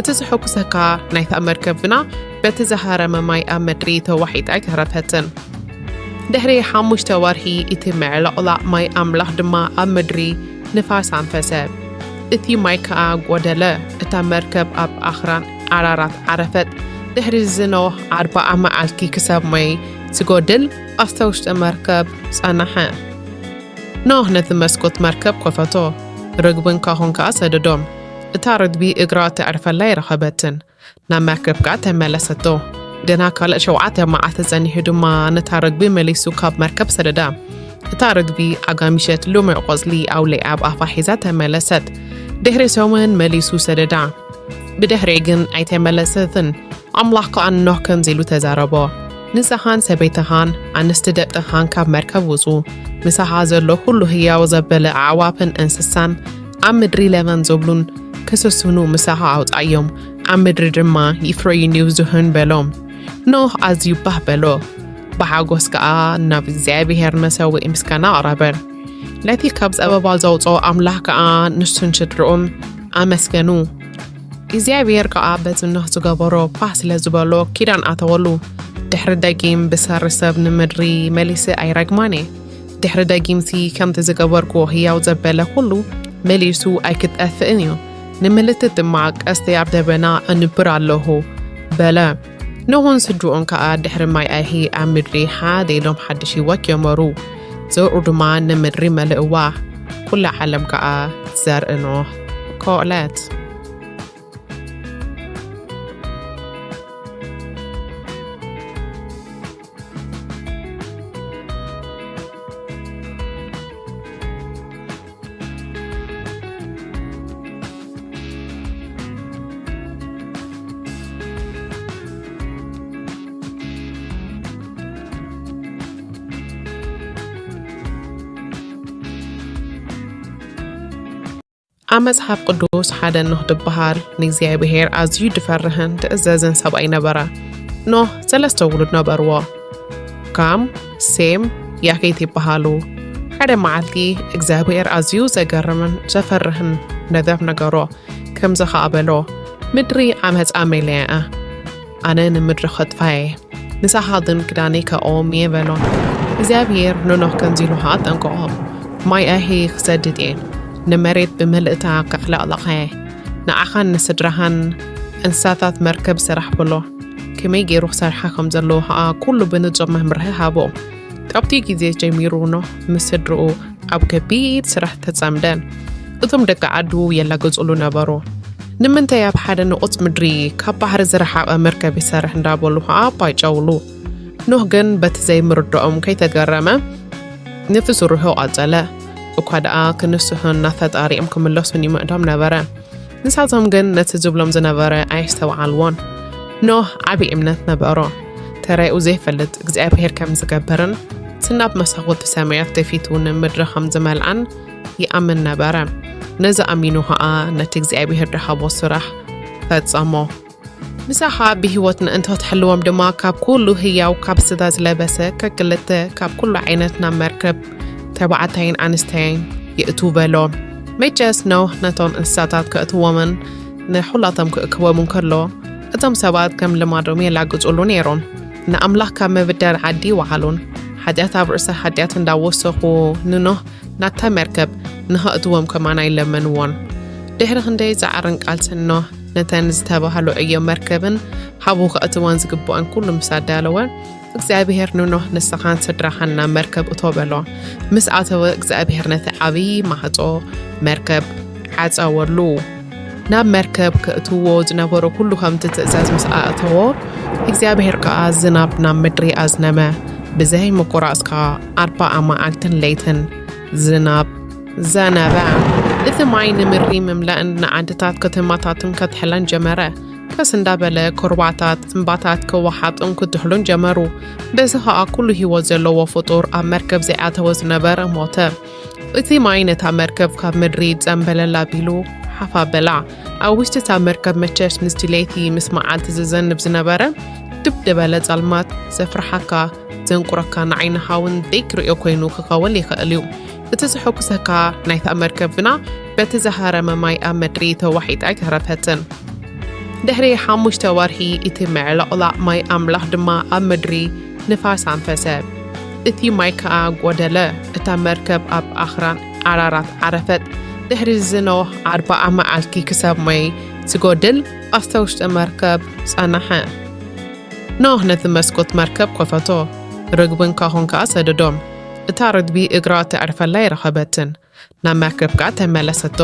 እቲ ዘሐጉሰካ ናይታ መርከብ ግና በቲ ዝሃረመ ማይ ኣብ ምድሪ ተዋሒጣ ኣይተረፈትን። ድሕሪ ሓሙሽተ ወርሒ እቲ ምዕልቕላቕ ማይ ኣምላኽ ድማ ኣብ ምድሪ ንፋስ ኣንፈሰ። እቲ ማይ ከኣ ጐደለ። እታ መርከብ ኣብ ኣኽራን ኣራራት ዓረፈት። ድሕሪ እዚ ኖህ ኣርብዓ መዓልቲ ክሳብ ማይ ዝጎድል ኣብታ ውሽጢ መርከብ ጸንሐ። ኖህ ነቲ መስኮት መርከብ ከፈቶ፣ ርግብን ካኾን ከኣ ሰደዶም። እታ ርግቢ እግራ ተዕርፈላ ኣይረኸበትን። ናብ መርከብ ከኣ ተመለሰቶ። ገና ካልእ ሸውዓተ መዓልቲ ጸኒሑ ድማ ነታ ርግቢ መሊሱ ካብ መርከብ ሰደዳ። እታ ርግቢ ኣጋሚሸት ልሙዕ ቆጽሊ ኣውሊዓ ኣብ ኣፋ ሒዛ ተመለሰት። ድሕሪ ሰሙን መሊሱ ሰደዳ። ብድሕሪኡ ግን ኣይተመለሰትን። ኣምላኽ ከኣ ንኖህ ከምዚ ኢሉ ተዛረቦ፣ ንስኻን ሰበይትኻን ኣንስቲ ደቅኻን ካብ መርከብ ውጹ፣ ምሳኻ ዘሎ ኩሉ ህያው ዘበለ ኣዕዋፍን እንስሳን ኣብ ምድሪ ለመን ዝብሉን ክስስኑ ምሳኻ ኣውጻዮም፣ ኣብ ምድሪ ድማ ይፍረዩን ይብዝሑን በሎ። ኖህ ኣዝዩ ባህ በሎ፣ ብሓጎስ ከኣ ናብ እግዚኣብሔር መሰውኢ ምስጋና ኣቕረበ። ነቲ ካብ ጸበባ ዘውጽኦ ኣምላኽ ከኣ ንሱን ስድርኡን ኣመስገኑ። እግዚኣብሔር ከኣ በቲ ኖህ ዝገበሮ ፋህ ስለ ዝበሎ ኪዳን ኣተወሉ። ድሕሪ ደጊም ብሰሪ ሰብ ንምድሪ መሊሰ ኣይረግማን እየ። ድሕሪ ደጊምሲ ከምቲ ዝገበርክዎ ህያው ዘበለ ኩሉ መሊሱ ኣይክጠፍእን እዩ። ንምልክት ድማ ቀስቲ ኣብ ደበና ኣንብር ኣለኹ በለ። ኖህን ስድርኡን ከኣ ድሕሪ ማይ ኣይሂ ኣብ ምድሪ ሓደ ኢሎም ሓድሽ ህይወት ጀመሩ። ዘርኡ ድማ ንምድሪ መልእዋ። ኩላ ዓለም ከኣ ዘርኢ ኖህ ኮለት። ኣብ መጽሓፍ ቅዱስ ሓደ ኖህ ዝበሃል ንእግዚኣብሔር ኣዝዩ ዝፈርህን ዝእዘዝን ሰብኣይ ነበረ። ኖህ ሰለስተ ውሉድ ነበርዎ። ካም፣ ሴም፣ ያፌት ይበሃሉ። ሓደ መዓልቲ እግዚኣብሔር ኣዝዩ ዘገርምን ዘፈርህን ነገር ነገሮ። ከምዚ ኸኣ በሎ፣ "ምድሪ ዓመጻ መሊኣ እያ። ኣነ ንምድሪ ኸጥፋ እየ። ንሳኻ ግን ክዳነይ ከእዎም እየ" በሎ። እግዚኣብሔር ንኖህ ከምዚ ኢሉ ኸኣ ኣጠንቀቖ፣ "ማይ ኣይሂ ክሰድድ እየ። ንመሬት ብምልእታ ከዕለቕልቓ እየ። ንዓኻን ንስድራኻን እንስሳታት መርከብ ስራሕ" በሎ። ከመይ ገይሩ ክሰርሓ ከም ዘለዎ ኸኣ ኩሉ ብንጹር መምርሒ ሃቦ። ካብቲ ግዜ ጀሚሩ ኖህ ምስ ስድርኡ ኣብ ከቢድ ስራሕ ተጸምደ። እቶም ደቂ ዓዱ የላግጹሉ ነበሩ። "ንምንታይ ኣብ ሓደ ንቑጽ ምድሪ ካብ ባሕሪ ዝረሓቐ መርከብ ይሰርሕ?" እንዳበሉ ኸኣ ኣባይጨውሉ። ኖህ ግን በቲ ዘይምርድኦም ከይተገረመ ነቲ ስርሑ ቀጸለ። እኳ ደኣ ክንስሑን ናብ ፈጣሪኦም ክምለሱን ይምዕዶም ነበረ። ንሳቶም ግን ነቲ ዝብሎም ዝነበረ ኣየስተውዓልዎን። ኖህ ዓቢ እምነት ነበሮ። ተራኡ ዘይፈልጥ እግዚኣብሔር ከም ዝገብርን፣ እቲ ናብ መሳኹቲ ሰማያት ደፊቱ ንምድሪ ከም ዝመልኣን ይኣምን ነበረ። ነዚ ኣሚኑ ኸኣ ነቲ እግዚኣብሔር ዝሃቦ ስራሕ ፈጸሞ። ምሳኻ ብህይወት ምእንቲ ክትሕልዎም ድማ ካብ ኩሉ ህያው ካብ ስጋ ዝለበሰ ከክልተ ካብ ኩሉ ዓይነት ናብ መርከብ ተባዕታይን ኣንስተይን የእቱ በሎ። መቸስ ኖህ ነቶም እንስሳታት ከእትዎምን ንኹላቶም ክእክቦምን ከሎ፣ እቶም ሰባት ከም ልማዶም የላግጹሉ ነይሮም። ንኣምላኽ ካብ ምብዳል ዓዲ ይወዓሉን ሓጢኣት ኣብ ርእሲ ሓጢኣት እንዳወሰኹ ንኖህ ናታ መርከብ ንኸእትዎም ከማን ኣይለመንዎን። ድሕሪ ክንደይ ጻዕርን ቃልስን ኖህ ነተን ዝተባህሉ ዕዮ መርከብን ሃቡ ከእትወን ዝግብኦን ኩሉ ምስ ኣዳለወ፣ እግዚኣብሔር ንኖህ ንስኻን ስድራኻን ናብ መርከብ እቶ በሎ። ምስ ኣተወ እግዚኣብሔር ነቲ ዓብዪ ማዕጾ መርከብ ዓጸወሉ። ናብ መርከብ ከእትዎ ዝነበሮ ኩሉ ከምቲ ትእዛዝ ምስ ኣእተዎ፣ እግዚኣብሔር ከኣ ዝናብ ናብ ምድሪ ኣዝነመ። ብዘይ ምቁራጽ ከኣ ኣርባዓ መዓልትን ለይትን ዝናብ ዘነበ። እቲ ማይ ንምድሪ ምምላእን ንዓድታት ከተማታትን ከትሕለን ጀመረ። ቀስ እንዳበለ ኩርባታት እምባታት ክወሓጡን ክትሕሉን ጀመሩ። በዚ ኸኣ ኩሉ ህይወት ዘለዎ ፍጡር ኣብ መርከብ ዘይኣተወ ዝነበረ ሞተ። እቲ ማይ ነታ መርከብ ካብ ምድሪ ጸምበለል ኣቢሉ ሓፍ ኣበላ። ኣብ ውሽጢ እታ መርከብ መቸስ ምስቲ ለይቲ ምስ መዓልቲ ዝዘንብ ዝነበረ ድብ ዝበለ ጸልማት ዘፍርሓካ ዘንቁረካ ንዓይኒ ሃውን ዘይክርእዮ ኮይኑ ክኸውን ይኽእል እዩ። እቲ ዘሐጉሰካ ናይታ መርከብ ግና በቲ ዝሃረመ ማይ ኣብ ምድሪ ተዋሒጣ ኣይተረፈትን። ድሕሪ ሓሙሽተ ወርሒ እቲ ምዕልቕላቕ ማይ ኣምላኽ ድማ ኣብ ምድሪ ንፋስ ኣንፈሰ። እቲ ማይ ከኣ ጐደለ። እታ መርከብ ኣብ ኣኽራን ኣራራት ዓረፈት። ድሕሪ እዚ ኖህ ኣርብዓ መዓልቲ ክሳብ ማይ ዝጎድል ኣብታ ውሽጢ መርከብ ጸንሐ። ኖህ ነቲ መስኮት መርከብ ከፈቶ፣ ርግብን ካኾን ከኣ ሰደዶም። እታ ርግቢ እግራ ተዕርፈላ ኣይረኸበትን። ናብ መርከብ ከኣ ተመለሰቶ።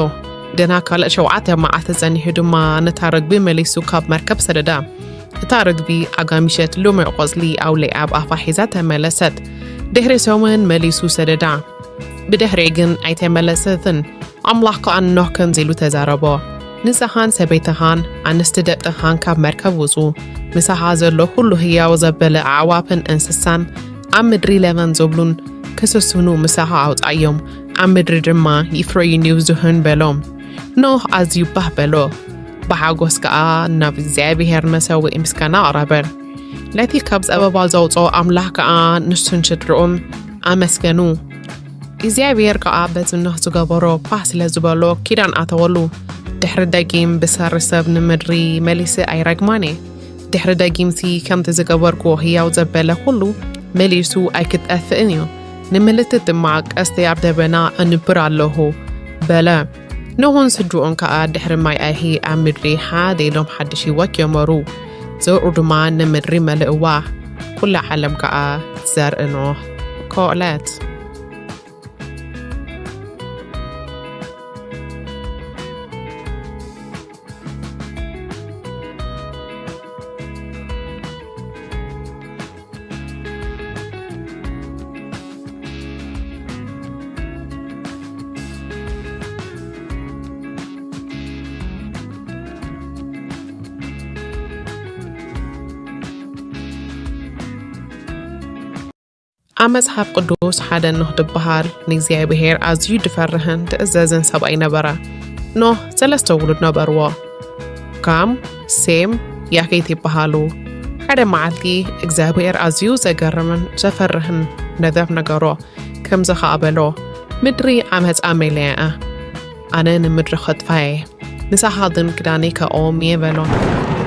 ገና ካልእ ሸውዓተ መዓልቲ ጸኒሑ ድማ ነታ ርግቢ መሊሱ ካብ መርከብ ሰደዳ። እታ ርግቢ ኣጋሚሸት ልሙዕ ቆጽሊ ኣውሊዓ ኣብ ኣፋ ሒዛ ተመለሰት። ድሕሪ ሰሙን መሊሱ ሰደዳ። ብድሕሪኡ ግን ኣይተመለሰትን። ኣምላኽ ከኣ ንኖህ ከምዚ ኢሉ ተዛረቦ፣ ንስኻን ሰበይትኻን ኣንስቲ ደቅኻን ካብ መርከብ ውጹ፣ ምሳኻ ዘሎ ኩሉ ህያው ዘበለ ኣዕዋፍን እንስሳን ኣብ ምድሪ ለበም ዝብሉን ክስስኑ ምሳኻ ኣውጻዮም፣ ኣብ ምድሪ ድማ ይፍረዩን ይብዝሑን በሎ። ኖህ ኣዝዩ ባህ በሎ፣ ብሓጎስ ከኣ ናብ እግዚኣብሔር መሰውኢ ምስጋና ኣቕረበ። ነቲ ካብ ጸበባ ዘውጽኦ ኣምላኽ ከኣ ንሱን ስድርኡን ኣመስገኑ። እግዚኣብሔር ከኣ በቲ ኖህ ዝገበሮ ባህ ስለ ዝበሎ ኪዳን ኣተወሉ። ድሕሪ ደጊም ብሰሪ ሰብ ንምድሪ መሊሰ ኣይረግማን እየ። ድሕሪ ደጊምሲ ከምቲ ዝገበርክዎ ህያው ዘበለ ኩሉ መሊሱ ኣይክጠፍእን እዩ። ንምልክት ድማ ቀስተይ ኣብ ደበና ኣንብር ኣለኹ በለ። ኖህን ስድርኡን ከኣ ድሕሪ ማይ ኣይሂ ኣብ ምድሪ ሓደ ኢሎም ሓድሽ ህይወት ጀመሩ። ዘርኡ ድማ ንምድሪ መልእዋ። ኩላ ዓለም ከኣ ዘርኢ ኖህ ኮለት። ኣብ መጽሓፍ ቅዱስ ሓደ ኖህ ዝበሃል ንእግዚኣብሔር ኣዝዩ ዝፈርህን ዝእዘዝን ሰብኣይ ነበረ። ኖህ ሰለስተ ውሉድ ነበርዎ። ካም፣ ሴም፣ ያፌት ይበሃሉ። ሓደ መዓልቲ እግዚኣብሔር ኣዝዩ ዘገርምን ዘፈርህን ነገር ነገሮ። ከምዚ ኸኣ በሎ፣ "ምድሪ ዓመጻ መሊኣ እያ። ኣነ ንምድሪ ኸጥፋ እየ። ንሳኻ ግን ክዳነይ ከእዎም እየ" በሎ።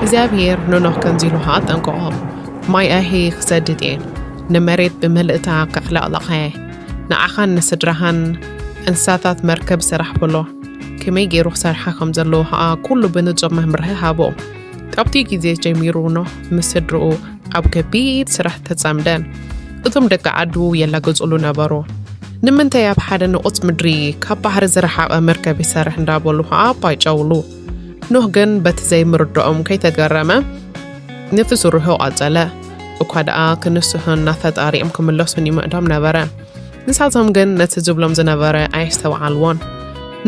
እግዚኣብሔር ንኖህ ከምዚ ኢሉ ኸኣ ኣጠንቀቖ፣ "ማይ ኣይሂ ክሰድድ እየ። ንመሬት ብምልእታ ከዕለቕልቓ እየ። ንዓኻን ንስድራኻን እንስሳታት መርከብ ስራሕ" በሎ። ከመይ ገይሩ ክሰርሓ ከም ዘለዎ ኸኣ ኩሉ ብንጹር መምርሒ ሃቦ። ካብቲ ግዜ ጀሚሩ ኖህ ምስ ስድርኡ ኣብ ከቢድ ስራሕ ተጸምደ። እቶም ደቂ ዓዱ የላግጹሉ ነበሩ። "ንምንታይ ኣብ ሓደ ንቑጽ ምድሪ ካብ ባሕሪ ዝረሓቐ መርከብ ይሰርሕ?" እንዳበሉ ኸኣ ኣባይጨውሉ። ኖህ ግን በቲ ዘይምርድኦም ከይተገረመ ነቲ ስርሑ ቀጸለ። እኳ ደኣ ክንስሑን ናብ ፈጣሪኦም ክምለሱን ይምዕዶም ነበረ። ንሳቶም ግን ነቲ ዝብሎም ዝነበረ ኣየስተውዓልዎን።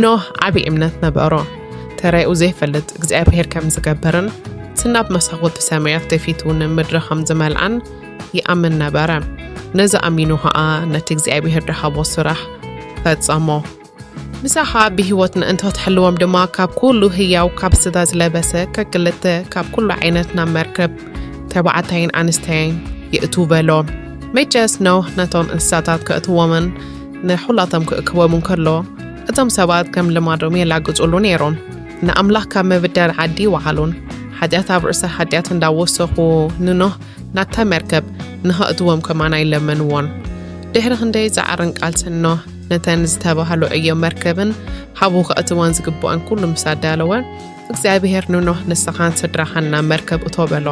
ኖህ ዓቢ እምነት ነበሮ። ተራኡ ዘይፈልጥ እግዚኣብሔር ከም ዝገብርን፣ እቲ ናብ መሳኹቲ ሰማያት ተፊቱ ንምድሪ ከም ዝመልኣን ይኣምን ነበረ። ነዚ ኣሚኑ ኸኣ ነቲ እግዚኣብሔር ዝሃቦ ስራሕ ፈጸሞ። ምሳኻ ብህይወት ንእንተ ትሕልዎም ድማ፣ ካብ ኩሉ ህያው፣ ካብ ስጋ ዝለበሰ ከክልተ፣ ካብ ኩሉ ዓይነት ናብ መርከብ ተባዕታይን ኣንስተይን የእቱ በሎ። መቸስ ኖህ ነቶም እንስሳታት ከእትዎምን ንኹላቶም ክእክቦምን ከሎ፣ እቶም ሰባት ከም ልማዶም የላግጹሉ ነይሮም። ንኣምላኽ ካብ ምብዳል ዓዲ ይወዓሉን፣ ሓጢኣት ኣብ ርእሰ ሓጢኣት እንዳወሰኹ ንኖህ ናብታ መርከብ ንኸእትዎም ከማን ኣይለመንዎን። ድሕሪ ክንደይ ጻዕርን ቃልስን ኖህ ነተን ዝተባህሉ ዕዮ መርከብን ሓቡ ከእትወን ዝግብኦን ኩሉ ምስ ኣዳለወ፣ እግዚኣብሔር ንኖህ፣ "ንስኻን ስድራኻን ናብ መርከብ እቶ" በሎ።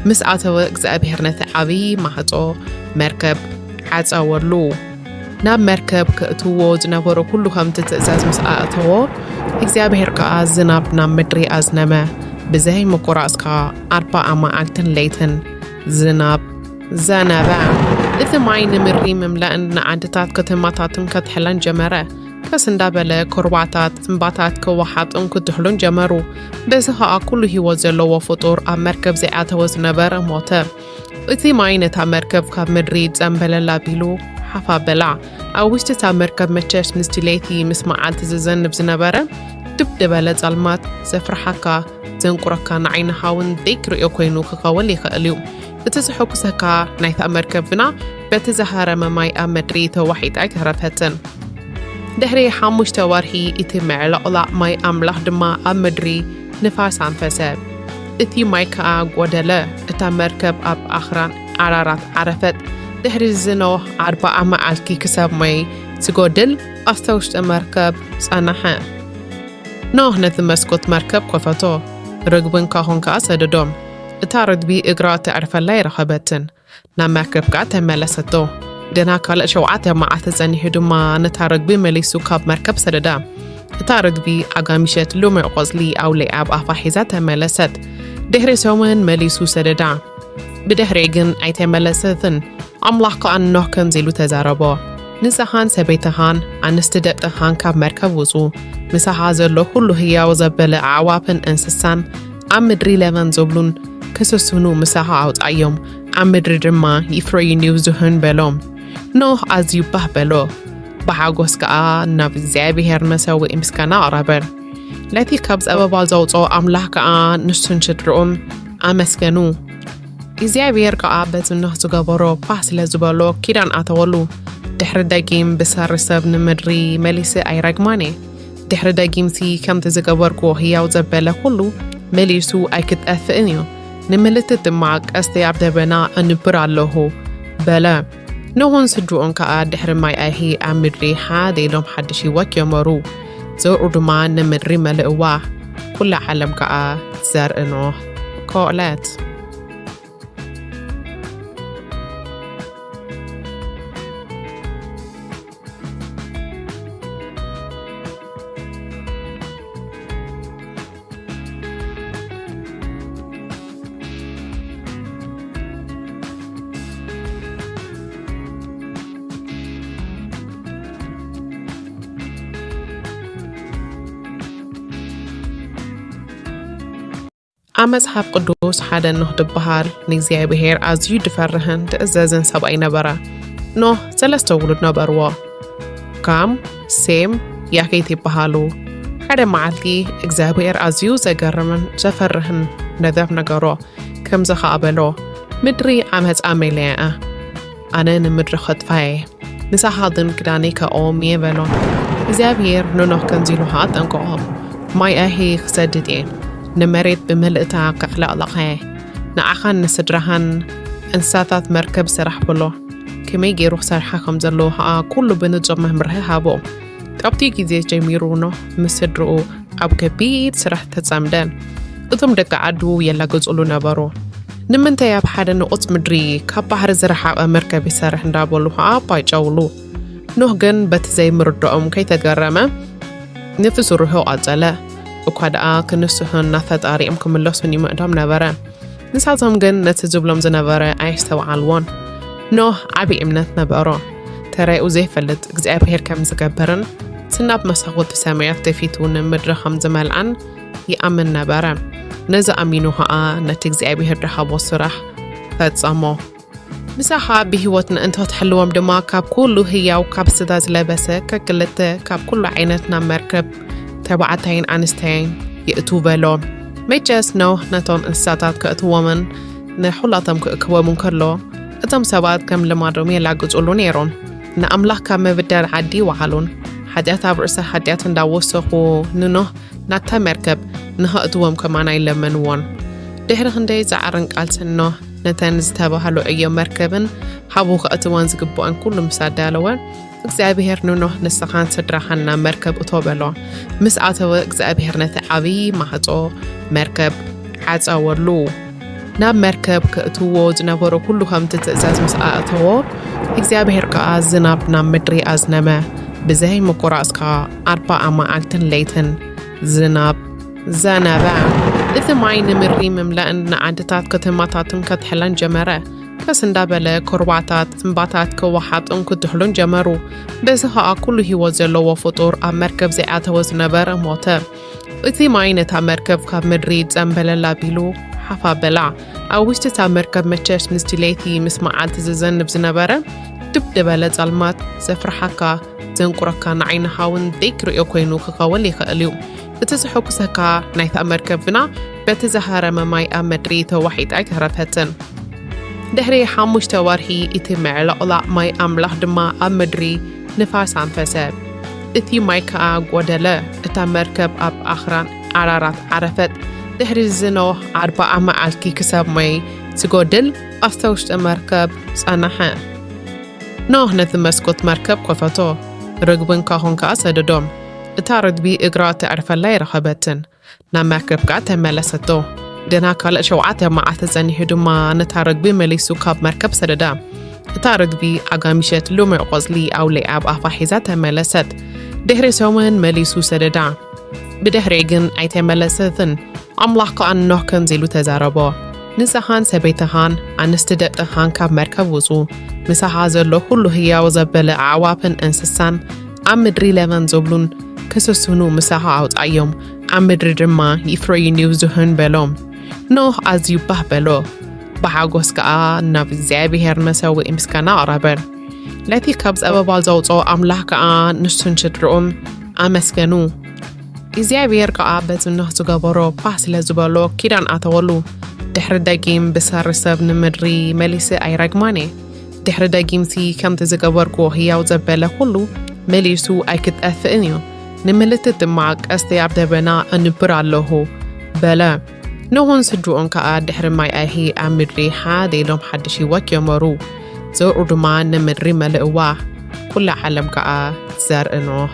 ምስ ኣተወ፣ እግዚኣብሔር ነቲ ዓብዪ ማዕጾ መርከብ ዓጸወሉ። ናብ መርከብ ከእትዎ ዝነበሮ ኩሉ ከምቲ ትእዛዝ ምስ ኣእተዎ፣ እግዚኣብሔር ከኣ ዝናብ ናብ ምድሪ ኣዝነመ። ብዘይ ምቁራጽ ከኣ ኣርባዓ መዓልትን ለይትን ዝናብ ዘነበ። እቲ ማይ ንምድሪ ምምላእን ንዓድታት ከተማታትን ከትሕለን ጀመረ። ቀስ እንዳበለ ኩርባታት፣ እምባታት ክወሓጡን ክትሕሉን ጀመሩ። በዚ ኸኣ ኩሉ ህይወት ዘለዎ ፍጡር ኣብ መርከብ ዘይኣተወ ዝነበረ ሞተ። እቲ ማይ ነታ መርከብ ካብ ምድሪ ጸምበለል ኣቢሉ ሓፍ ኣበላ። ኣብ ውሽጢ እታ መርከብ መቸስ ምስቲ ለይቲ ምስ መዓልቲ ዝዘንብ ዝነበረ ድብ ዝበለ ጸልማት ዘፍርሓካ፣ ዘንቁረካ፣ ንዓይንኻ እውን ዘይትርእዮ ኮይኑ ክኸውን ይኽእል እዩ። እቲ ዘሐጉሰካ ናይታ መርከብ ግና በቲ ዝሃረመ ማይ ኣብ ምድሪ ተዋሒጣ ኣይተረፈትን። ድሕሪ ሓሙሽተ ወርሒ እቲ ምዕልቕላቕ ማይ ኣምላኽ ድማ ኣብ ምድሪ ንፋስ ኣንፈሰ። እቲ ማይ ከኣ ጐደለ። እታ መርከብ ኣብ ኣኽራን ዓራራት ዓረፈት። ድሕሪ እዚ ኖህ ኣርብዓ መዓልቲ ክሳብ ማይ ዝጎድል ኣብታ ውሽጢ መርከብ ጸንሐ። ኖህ ነቲ መስኮት መርከብ ከፈቶ፣ ርግብን ካሆን ከኣ ሰደዶም። እታ ርግቢ እግራ ተዕርፈላ ኣይረኸበትን። ናብ መርከብ ከኣ ተመለሰቶ። ገና ካልእ ሸውዓተ መዓልቲ ጸኒሑ ድማ ነታ ርግቢ መሊሱ ካብ መርከብ ሰደዳ። እታ ርግቢ ኣጋሚሸት ልሙዕ ቆጽሊ ኣውሊዓ ኣብ ኣፋ ሒዛ ተመለሰት። ድሕሪ ሰሙን መሊሱ ሰደዳ። ብድሕሪኡ ግን ኣይተመለሰትን። ኣምላኽ ከኣ ንኖህ ከምዚ ኢሉ ተዛረቦ፣ "ንስኻን ሰበይትኻን ኣንስቲ ደቅኻን ካብ መርከብ ውጹ። ምሳኻ ዘሎ ኩሉ ህያው ዘበለ ኣዕዋፍን እንስሳን ኣብ ምድሪ ለበም ዝብሉን ክስስኑ ምሳኻ ኣውጻዮም፣ ኣብ ምድሪ ድማ ይፍረዩን ይብዝሑን" በሎ። ኖህ ኣዝዩ ባህ በሎ። ብሓጎስ ከኣ ናብ እግዚኣብሔር መሰውኢ ምስጋና ኣቕረበ። ነቲ ካብ ጸበባ ዘውጽኦ ኣምላኽ ከኣ ንሱን ስድርኡን ኣመስገኑ። እግዚኣብሔር ከኣ በቲ ኖህ ዝገበሮ ባህ ስለ ዝበሎ ኪዳን ኣተወሉ። ድሕሪ ደጊም ብሰሪ ሰብ ንምድሪ መሊሰ ኣይረግማን እየ። ድሕሪ ደጊምሲ ከምቲ ዝገበርክዎ ህያው ዘበለ ኩሉ መሊሱ ኣይክጠፍእን እዩ። ንምልክት ድማ ቀስቲ ኣብ ደበና ኣንብር ኣለኹ በለ። ኖህን ስድርኡን ከኣ ድሕሪ ማይ ኣይሂ ኣብ ምድሪ ሓደ ኢሎም ሓድሽ ህይወት ጀመሩ። ዘርኡ ድማ ንምድሪ መልእዋ። ኩላ ዓለም ከኣ ዘርኢ ኖህ ኮለት። ኣብ መጽሓፍ ቅዱስ ሓደ ኖህ ዝበሃል ንእግዚኣብሔር ኣዝዩ ዝፈርህን ዝእዘዝን ሰብኣይ ነበረ። ኖህ ሰለስተ ውሉድ ነበርዎ። ካም፣ ሴም፣ ያፌት ይበሃሉ። ሓደ መዓልቲ እግዚኣብሔር ኣዝዩ ዘገርምን ዘፈርህን ነገር ነገሮ። ከምዚ ኸኣ በሎ፣ "ምድሪ ዓመጻ መሊኣ እያ። ኣነ ንምድሪ ከጥፋ እየ። ንሳኻ ግን ክዳነይ ከእዎም እየ" በሎ። እግዚኣብሔር ንኖህ ከምዚ ኢሉ ኸኣ ኣጠንቀቖ፣ "ማይ ኣይሂ ክሰድድ እየ። ንመሬት ብምልእታ ከዕለቕልቓ እየ። ንዓኻን ንስድራኻን እንስሳታት መርከብ ስራሕ" በሎ። ከመይ ገይሩ ክሰርሓ ከም ዘለዎ ኸኣ ኩሉ ብንጹር መምርሒ ሃቦ። ካብቲ ግዜ ጀሚሩ ኖህ ምስ ስድርኡ ኣብ ከቢድ ስራሕ ተጸምደ። እቶም ደቂ ዓዱ የላግጹሉ ነበሩ። "ንምንታይ ኣብ ሓደ ንቑጽ ምድሪ ካብ ባሕሪ ዝረሓቐ መርከብ ይሰርሕ?" እንዳበሉ ኸኣ ኣባይጨውሉ። ኖህ ግን በቲ ዘይምርድኦም ከይተገረመ ነቲ ስርሑ ቀጸለ። እኳ ደኣ ክንስሑን ናብ ፈጣሪኦም ክምለሱን ይምዕዶም ነበረ። ንሳቶም ግን ነቲ ዝብሎም ዝነበረ ኣየስተውዓልዎን። ኖህ ዓቢ እምነት ነበሮ። ተራኡ ዘይፈልጥ እግዚኣብሔር ከም ዝገብርን፣ እቲ ናብ መሳኹቲ ሰማያት ደፊቱ ንምድሪ ከም ዝመልኣን ይኣምን ነበረ። ነዚ ኣሚኑ ኸኣ ነቲ እግዚኣብሔር ዝሃቦ ስራሕ ፈጸሞ። ምሳኻ ብህይወት ንእንተ ትሕልዎም ድማ፣ ካብ ኩሉ ህያው፣ ካብ ስጋ ዝለበሰ ከክልተ፣ ካብ ኩሉ ዓይነት ናብ መርከብ፣ ተባዕታይን ኣንስተይን፣ ይእትዉ በሎ። መቸስ ኖህ ነቶም እንስሳታት ከእትዎምን ንኹላቶም ክእክቦምን ከሎ፣ እቶም ሰባት ከም ልማዶም የላግጹሉ ነይሮም። ንኣምላኽ ካብ ምብዳል ዓዲ ይወዓሉን፣ ሓጢኣት ኣብ ርእሲ ሓጢኣት እንዳወሰኹ ንኖህ ናብታ መርከብ ንኸእትዎም ከማና ኣይለመንዎን። ድሕሪ ክንደይ ጻዕርን ቃልስን ኖህ ነተን ዝተባህሉ ዕዮ መርከብን ሃቡ ከእትወን ዝግብኦን ኩሉ ምስ ኣዳለወ፣ እግዚኣብሔር ንኖህ፣ "ንስኻን ስድራኻን ናብ መርከብ እቶ" በሎ። ምስ ኣተወ፣ እግዚኣብሔር ነቲ ዓብዪ ማዕጾ መርከብ ዓጸወሉ። ናብ መርከብ ከእትዎ ዝነበሮ ኩሉ ከምቲ ትእዛዝ ምስ ኣእተዎ፣ እግዚኣብሔር ከኣ ዝናብ ናብ ምድሪ ኣዝነመ። ብዘይ ምቁራጽ ከኣ ኣርባዓ መዓልትን ለይትን ዝናብ ዘነበ። እቲ ማይ ንምድሪ ምምላእን ንዓድታት ከተማታትን ከትሕለን ጀመረ። ቀስ እንዳበለ ኩርባታት፣ እምባታት ክወሓጡን ክትሕሉን ጀመሩ። በዚ ኸኣ ኩሉ ህይወት ዘለዎ ፍጡር ኣብ መርከብ ዘይኣተወ ዝነበረ ሞተ። እቲ ማይ ነታ መርከብ ካብ ምድሪ ጸምበለል ኣቢሉ ሓፍ ኣበላ። ኣብ ውሽጢ እታ መርከብ መቸስ ምስቲ ለይቲ ምስ መዓልቲ ዝዘንብ ዝነበረ ድብ ዝበለ ጸልማት ዘፍርሓካ፣ ዘንቁረካ፣ ንዓይንኻ እውን ዘይክርእዮ ኮይኑ ክኸውን ይኽእል እዩ። እቲ ዘሐጉሰካ ናይታ መርከብ ግና በቲ ዝሃረመ ማይ ኣብ ምድሪ ተዋሒጣ ኣይተረፈትን። ድሕሪ ሓሙሽተ ወርሒ እቲ ምዕልቕላቕ ማይ ኣምላኽ ድማ ኣብ ምድሪ ንፋስ ኣንፈሰ። እቲ ማይ ከኣ ጐደለ። እታ መርከብ ኣብ ኣኽራን ኣራራት ዓረፈት። ድሕሪ እዚ ኖህ ኣርብዓ መዓልቲ ክሳብ ማይ ዝጎድል ኣብታ ውሽጢ መርከብ ጸንሐ። ኖህ ነቲ መስኮት መርከብ ከፈቶ፣ ርግብን ካሆን ከኣ ሰደዶም። እታ ርግቢ እግራ ተዕርፈላ ኣይረኸበትን። ናብ መርከብ ከኣ ተመለሰቶ። ገና ካልእ ሸውዓተ መዓልቲ ጸኒሑ ድማ ነታ ርግቢ መሊሱ ካብ መርከብ ሰደዳ። እታ ርግቢ ኣጋሚሸት ልሙዕ ቆጽሊ ኣውሊዓ ኣብ ኣፋ ሒዛ ተመለሰት። ድሕሪ ሰሙን መሊሱ ሰደዳ። ብድሕሪኡ ግን ኣይተመለሰትን። ኣምላኽ ከኣ ንኖህ ከምዚ ኢሉ ተዛረቦ፣ "ንስኻን ሰበይትኻን ኣንስቲ ደቅኻን ካብ መርከብ ውጹ፣ ምሳኻ ዘሎ ኩሉ ህያው ዘበለ ኣዕዋፍን እንስሳን ኣብ ምድሪ ለበም ዝብሉን ክስስኑ ምሳኻ ኣውጻዮም፣ ኣብ ምድሪ ድማ ይፍረዩን ይብዝሑን" በሎ። ኖህ ኣዝዩ ባህ በሎ፣ ብሓጎስ ከኣ ናብ እግዚኣብሔር መሰውኢ ምስጋና ኣቕረበ። ነቲ ካብ ጸበባ ዘውጽኦ ኣምላኽ ከኣ ንሱን ስድርኡን ኣመስገኑ። እግዚኣብሔር ከኣ በቲ ኖህ ዝገበሮ ባህ ስለ ዝበሎ ኪዳን ኣተወሉ። ድሕሪ ደጊም ብሰሪ ሰብ ንምድሪ መሊሰ ኣይረግማን እየ። ድሕሪ ደጊምሲ ከምቲ ዝገበርክዎ ህያው ዘበለ ኩሉ መሊሱ ኣይክጠፍእን እዩ። ንምልክት ድማ ቀስተይ ኣብ ደበና ኣንብር ኣለኹ በለ። ኖህን ስድርኡን ከኣ ድሕሪ ማይ ኣይሂ ኣብ ምድሪ ሓደ ኢሎም ሓድሽ ህይወት ጀመሩ። ዘርኡ ድማ ንምድሪ መልእዋ። ኩላ ዓለም ከኣ ዘርኢ ኖህ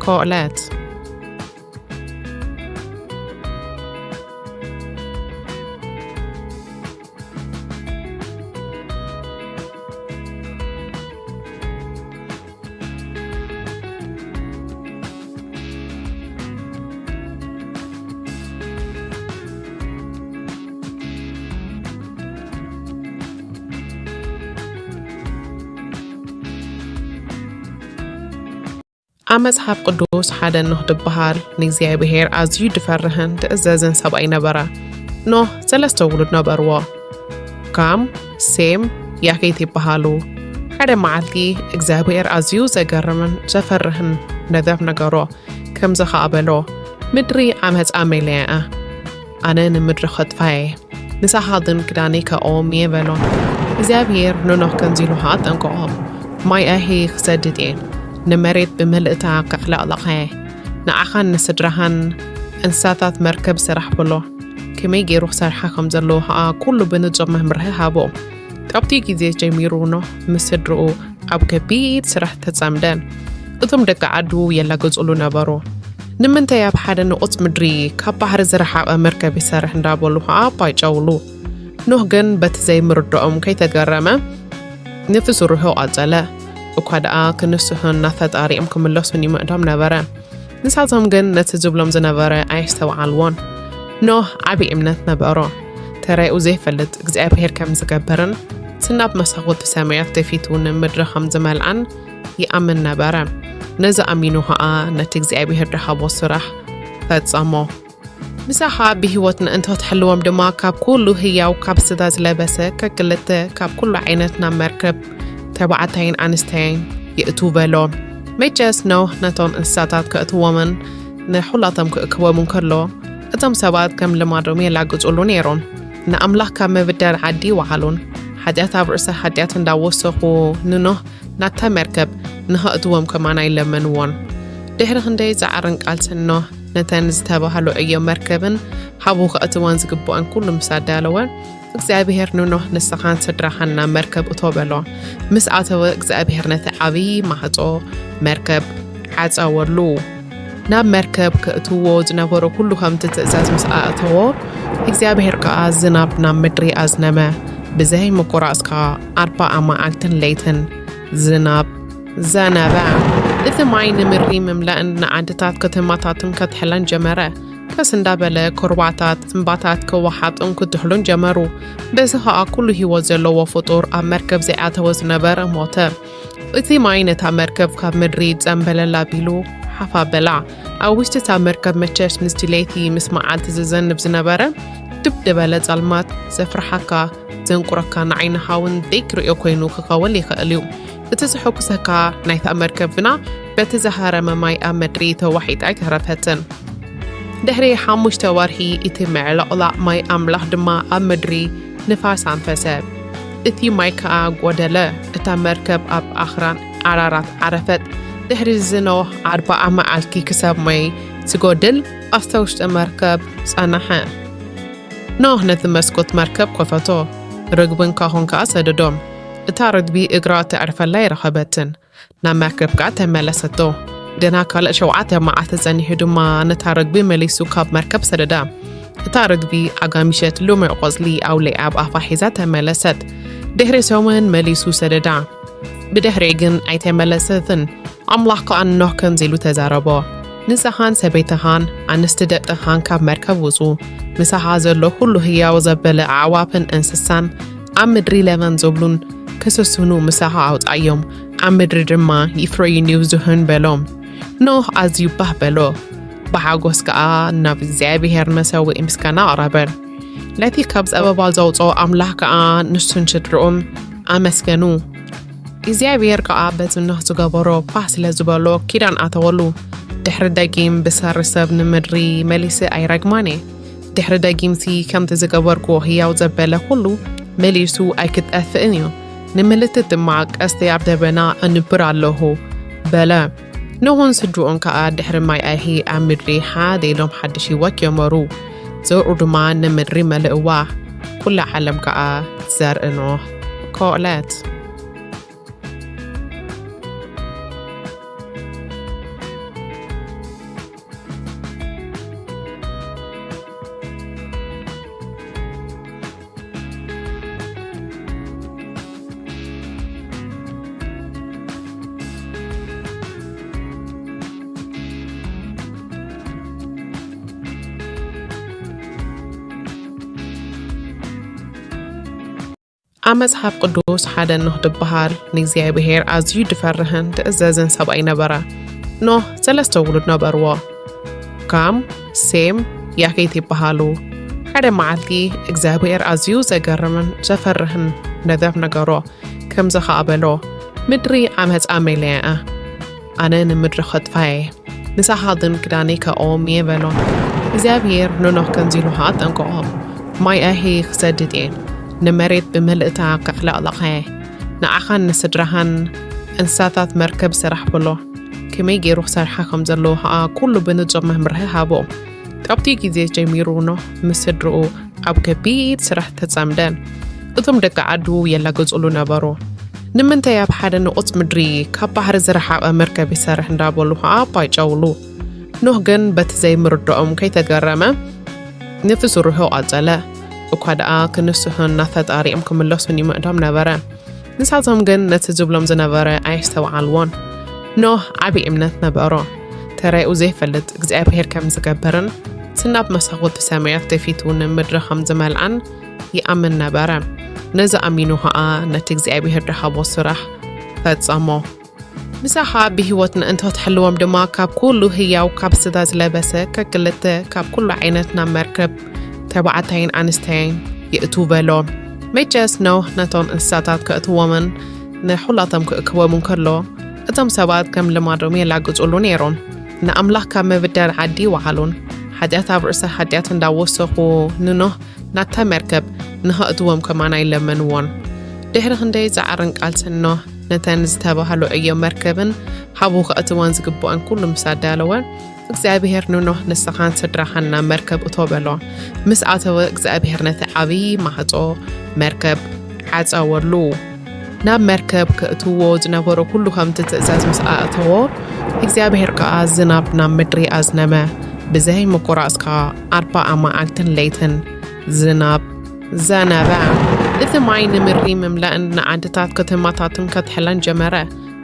ኮለት። ኣብ መጽሓፍ ቅዱስ ሓደ ኖህ ዝበሃል ንእግዚኣብሔር ኣዝዩ ዝፈርህን ዝእዘዝን ሰብኣይ ነበረ። ኖህ ሰለስተ ውሉድ ነበርዎ። ካም፣ ሴም፣ ያፌት ይበሃሉ። ሓደ መዓልቲ እግዚኣብሔር ኣዝዩ ዘገርምን ዘፈርህን ነገር ነገሮ። ከምዚ ኸኣ በሎ፣ "ምድሪ ዓመጻ መሊኣ እያ። ኣነ ንምድሪ ኸጥፋ እየ። ንሳኻ ግን ክዳነይ ከእዎም እየ" በሎ። እግዚኣብሔር ንኖህ ከምዚ ኢሉ ኸኣ ኣጠንቀቖ፣ "ማይ ኣይሂ ክሰድድ እየ። ንመሬት ብምልእታ ከዕለቕልቓ እየ። ንዓኻን ንስድራኻን እንስሳታት መርከብ ስራሕ" በሎ። ከመይ ገይሩ ክሰርሓ ከም ዘለዎ ኸኣ ኩሉ ብንጹር መምርሒ ሃቦ። ካብቲ ግዜ ጀሚሩ ኖህ ምስ ስድርኡ ኣብ ከቢድ ስራሕ ተጸምደ። እቶም ደቂ ዓዱ የላግጹሉ ነበሩ። "ንምንታይ ኣብ ሓደ ንቑጽ ምድሪ ካብ ባሕሪ ዝረሓቐ መርከብ ይሰርሕ?" እንዳበሉ ኸኣ ኣባይጨውሉ። ኖህ ግን በቲ ዘይምርድኦም ከይተገረመ ነቲ ስርሑ ቀጸለ። እኳ ደኣ ክንስሑን ናብ ፈጣሪኦም ክምለሱን ይምዕዶም ነበረ። ንሳቶም ግን ነቲ ዝብሎም ዝነበረ ኣየስተውዓልዎን። ኖህ ዓቢ እምነት ነበሮ። ተራኡ ዘይፈልጥ እግዚኣብሔር ከም ዝገብርን፣ እቲ ናብ መሳኹቲ ሰማያት ደፊቱ ንምድሪ ከም ዝመልኣን ይኣምን ነበረ። ነዚ ኣሚኑ ኸኣ ነቲ እግዚኣብሔር ዝሃቦ ስራሕ ፈጸሞ። ምሳኻ ብህይወት ምእንቲ ክትሕልዎም ድማ ካብ ኩሉ ህያው ካብ ስጋ ዝለበሰ ከክልተ ካብ ኩሉ ዓይነት ናብ መርከብ ተባዕታይን ኣንስተይን የእቱ በሎ። መቸስ ኖህ ነቶም እንስሳታት ከእትዎምን ንኹላቶም ክእክቦምን ከሎ እቶም ሰባት ከም ልማዶም የላግጹሉ ነይሮም። ንኣምላኽ ካብ ምብዳል ዓዲ ይወዓሉን ሓጢኣት ኣብ ርእሰ ሓጢኣት እንዳወሰኹ ንኖህ ናብታ መርከብ ንኸእትዎም ከማን ኣይለመንዎን። ድሕሪ ክንደይ ጻዕርን ቃልስን ኖህ ነተን ዝተባህሉ ዕዮ መርከብን ሓቡ ከእትወን ዝግብኦን ኩሉ ምስ ኣዳለወ እግዚኣብሔር ንኖህ ንስኻን ስድራኻን ናብ መርከብ እቶ በሎ። ምስ ኣተወ እግዚኣብሔር ነቲ ዓብዪ ማዕጾ መርከብ ዓጸወሉ። ናብ መርከብ ከእትዎ ዝነበሮ ኩሉ ከምቲ ትእዛዝ ምስ ኣእተዎ እግዚኣብሔር ከኣ ዝናብ ናብ ምድሪ ኣዝነመ። ብዘይ ምቁራጽ ከኣ ኣርባዓ መዓልትን ለይትን ዝናብ ዘነበ። እቲ ማይ ንምድሪ ምምላእን ንዓድታት ከተማታትን ከትሕለን ጀመረ። ቀስ እንዳበለ ኩርባታት እምባታት ክወሓጡን ክትሕሉን ጀመሩ። በዚ ኸኣ ኩሉ ህይወት ዘለዎ ፍጡር ኣብ መርከብ ዘይኣተወ ዝነበረ ሞተ። እቲ ማይ ነታ መርከብ ካብ ምድሪ ጸምበለል ኣቢሉ ሓፍ ኣበላ። ኣብ ውሽጢ እታ መርከብ መቸስ ምስቲ ለይቲ ምስ መዓልቲ ዝዘንብ ዝነበረ ድብ ዝበለ ጸልማት ዘፍርሓካ ዘንቁረካ ንዓይንኻ እውን ደይክርእዮ ኮይኑ ክኸውን ይኽእል እዩ። እቲ ዘሐጉሰካ ናይታ መርከብ ግና በቲ ዝሃረመ ማይ ኣብ ምድሪ ተዋሒጣ ኣይተረፈትን። ድሕሪ ሓሙሽተ ወርሒ እቲ ምዕልቕላቕ ማይ ኣምላኽ ድማ ኣብ ምድሪ ንፋስ ኣንፈሰ። እቲ ማይ ከኣ ጎደለ። እታ መርከብ ኣብ ኣኽራን ኣራራት ዓረፈት። ድሕሪ እዚ ኖህ ኣርብዓ መዓልቲ ክሳብ ማይ ዝጎድል ኣብታ ውሽጢ መርከብ ጸንሐ። ኖህ ነቲ መስኮት መርከብ ከፈቶ፣ ርግብን ካሆን ከኣ ሰደዶም። እታ ርግቢ እግራ ተዕርፈላ ኣይረኸበትን። ናብ መርከብ ከኣ ተመለሰቶ። ገና ካልእ ሸውዓተ መዓልቲ ጸኒሑ ድማ ነታ ርግቢ መሊሱ ካብ መርከብ ሰደዳ። እታ ርግቢ ኣጋሚሸት ልሙዕ ቆጽሊ ኣውሊዓ ኣብ ኣፋ ሒዛ ተመለሰት። ድሕሪ ሰሙን መሊሱ ሰደዳ። ብድሕሪኡ ግን ኣይተመለሰትን። ኣምላኽ ከኣ ንኖህ ከምዚ ኢሉ ተዛረቦ፣ ንስኻን ሰበይትኻን ኣንስቲ ደቅኻን ካብ መርከብ ውጹ፣ ምሳኻ ዘሎ ኩሉ ህያው ዘበለ ኣዕዋፍን እንስሳን ኣብ ምድሪ ለበም ዝብሉን ክስስኑ ምሳኻ ኣውጻዮም፣ ኣብ ምድሪ ድማ ይፍረዩን ይብዝሑን በሎ። ኖህ ኣዝዩ ባህ በሎ፣ ብሓጎስ ከኣ ናብ እግዚኣብሔር መሰውኢ ምስጋና ኣቕረበ። ነቲ ካብ ጸበባ ዘውጽኦ ኣምላኽ ከኣ ንሱን ስድርኡን ኣመስገኑ። እግዚኣብሔር ከኣ በቲ ኖህ ዝገበሮ ባህ ስለ ዝበሎ ኪዳን ኣተወሉ። ድሕሪ ደጊም ብሰሪ ሰብ ንምድሪ መሊሰ ኣይረግማን እየ። ድሕሪ ደጊምሲ ከምቲ ዝገበርክዎ ህያው ዘበለ ኩሉ መሊሱ ኣይክጠፍእን እዩ። ንምልክት ድማ ቀስተይ ኣብ ደበና ኣንብር ኣለኹ በለ። ኖህን ስድርኡን ከኣ ድሕሪ ማይ ኣይሂ ኣብ ምድሪ ሓደ ኢሎም ሓድሽ ህይወት ጀመሩ። ዘርኡ ድማ ንምድሪ መልእዋ። ኩላ ዓለም ከኣ ዘርኢ ኖህ ኮእለት። ኣብ መጽሓፍ ቅዱስ ሓደ ኖህ ዝበሃል ንእግዚኣብሔር ኣዝዩ ዝፈርህን ዝእዘዝን ሰብኣይ ነበረ። ኖህ ሰለስተ ውሉድ ነበርዎ። ካም፣ ሴም፣ ያፌት ይበሃሉ። ሓደ መዓልቲ እግዚኣብሔር ኣዝዩ ዘገርምን ዘፈርህን ነገር ነገሮ። ከምዚ ኸኣ በሎ፣ "ምድሪ ዓመጻ መሊኣ እያ። ኣነ ንምድሪ ኸጥፋ እየ። ንሳኻ ግን ክዳነይ ከእኦም እየ" በሎ። እግዚኣብሔር ንኖህ ከምዚ ኢሉ ኸኣ ኣጠንቀቖ፣ "ማይ ኣይሂ ክሰድድ እየ። ንመሬት ብምልእታ ከዕለቕልቓ እየ። ንዓኻን ንስድራኻን እንስሳታት መርከብ ስራሕ" በሎ። ከመይ ገይሩ ክሰርሓ ከም ዘለዎ ኸኣ ኩሉ ብንጹር መምርሒ ሃቦ። ካብቲ ግዜ ጀሚሩ ኖህ ምስ ስድርኡ ኣብ ከቢድ ስራሕ ተጸምደ። እቶም ደቂ ዓዱ የላግጹሉ ነበሩ። "ንምንታይ ኣብ ሓደ ንቑጽ ምድሪ ካብ ባሕሪ ዝረሓቐ መርከብ ይሰርሕ?" እንዳበሉ ኸኣ ኣባይጨውሉ። ኖህ ግን በቲ ዘይምርድኦም ከይተገረመ ነቲ ስርሑ ቀጸለ። እኳ ደኣ ክንስሑን ናብ ፈጣሪኦም ክምለሱን ይምዕዶም ነበረ። ንሳቶም ግን ነቲ ዝብሎም ዝነበረ ኣየስተውዓልዎን። ኖህ ዓቢ እምነት ነበሮ። ተራኡ ዘይፈልጥ እግዚኣብሔር ከም ዝገብርን፣ ስናብ መሳኹቲ ሰማያት ከፊቱ ንምድሪ ከም ዝመልኣን ይኣምን ነበረ። ነዚ ኣሚኑ ኸኣ ነቲ እግዚኣብሔር ዝሃቦ ስራሕ ፈጸሞ። ምሳኻ ብህይወት ንእንቶ ትሕልዎም ድማ ካብ ኩሉ ህያው ካብ ስጋ ዝለበሰ ከክልተ ካብ ኩሉ ዓይነት ናብ መርከብ ተባዕታይን ኣንስተይን የእቱ በሎ። መቸስ ኖህ ነቶም እንስሳታት ከእትዎምን ንኹላቶም ክእክቦም እንከሎ እቶም ሰባት ከም ልማዶም የላግጹሉ ነይሮም። ንኣምላኽ ካብ ምብዳል ዓዲ ይወዓሉን ሓጢኣት ኣብ ርእሲ ሓጢኣት እንዳወሰኹ ንኖህ ናታ መርከብ ንኸእትዎም ከማና ይለመንዎን። ድሕሪ ክንደይ ጻዕርን ቃልስን ኖህ ነተን ዝተባህሉ ዕዮ መርከብን ሓቡ ከእትወን ዝግብኦን ኩሉ ምስ ኣዳለወ እግዚኣብሔር ንኖህ ንስኻን ስድራኻን ናብ መርከብ እቶ በሎ። ምስ ኣተወ እግዚኣብሔር ነቲ ዓብዪ ማዕጾ መርከብ ዓጸወሉ። ናብ መርከብ ከእትዎ ዝነበሮ ኩሉ ከምቲ ትእዛዝ ምስ ኣእተዎ እግዚኣብሔር ከኣ ዝናብ ናብ ምድሪ ኣዝነመ። ብዘይ ምቁራጽ ከኣ ኣርባዓ መዓልትን ለይትን ዝናብ ዘነበ። እቲ ማይ ንምድሪ ምምላእን ንዓድታት ከተማታትን ከትሕለን ጀመረ።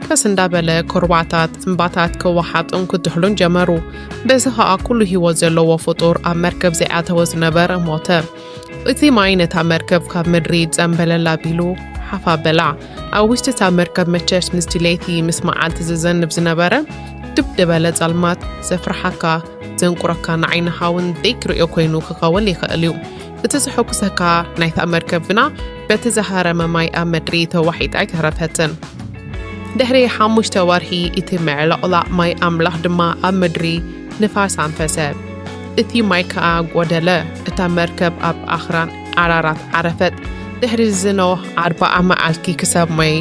ቀስ እንዳበለ ኩርባታት እምባታት ክወሓጡን ክትሕሉን ጀመሩ። በዚ ኸኣ ኩሉ ህይወት ዘለዎ ፍጡር ኣብ መርከብ ዘይኣተወ ዝነበረ ሞተ። እቲ ማይ ነታ መርከብ ካብ ምድሪ ጸምበለል ኣቢሉ ሓፍ ኣበላ። ኣብ ውሽጢ እታ መርከብ መቸስ ምስቲ ለይቲ ምስ መዓልቲ ዝዘንብ ዝነበረ ድብ ዝበለ ጸልማት ዘፍርሓካ ዘንቁረካ ንዓይንኻ እውን ዘይክርእዮ ኮይኑ ክኸውን ይኽእል እዩ። እቲ ዘሐጉሰካ ናይታ መርከብ ግና በቲ ዝሃረመ ማይ ኣብ ምድሪ ተዋሒጣ ኣይተረፈትን። ድሕሪ ሓሙሽተ ወርሒ እቲ ምዕልቕላቕ ማይ ኣምላኽ ድማ ኣብ ምድሪ ንፋስ ኣንፈሰ። እቲ ማይ ከኣ ጐደለ። እታ መርከብ ኣብ ኣኽራን ኣራራት ዓረፈት። ድሕሪ እዚ ኖህ ኣርብዓ መዓልቲ ክሳብ ማይ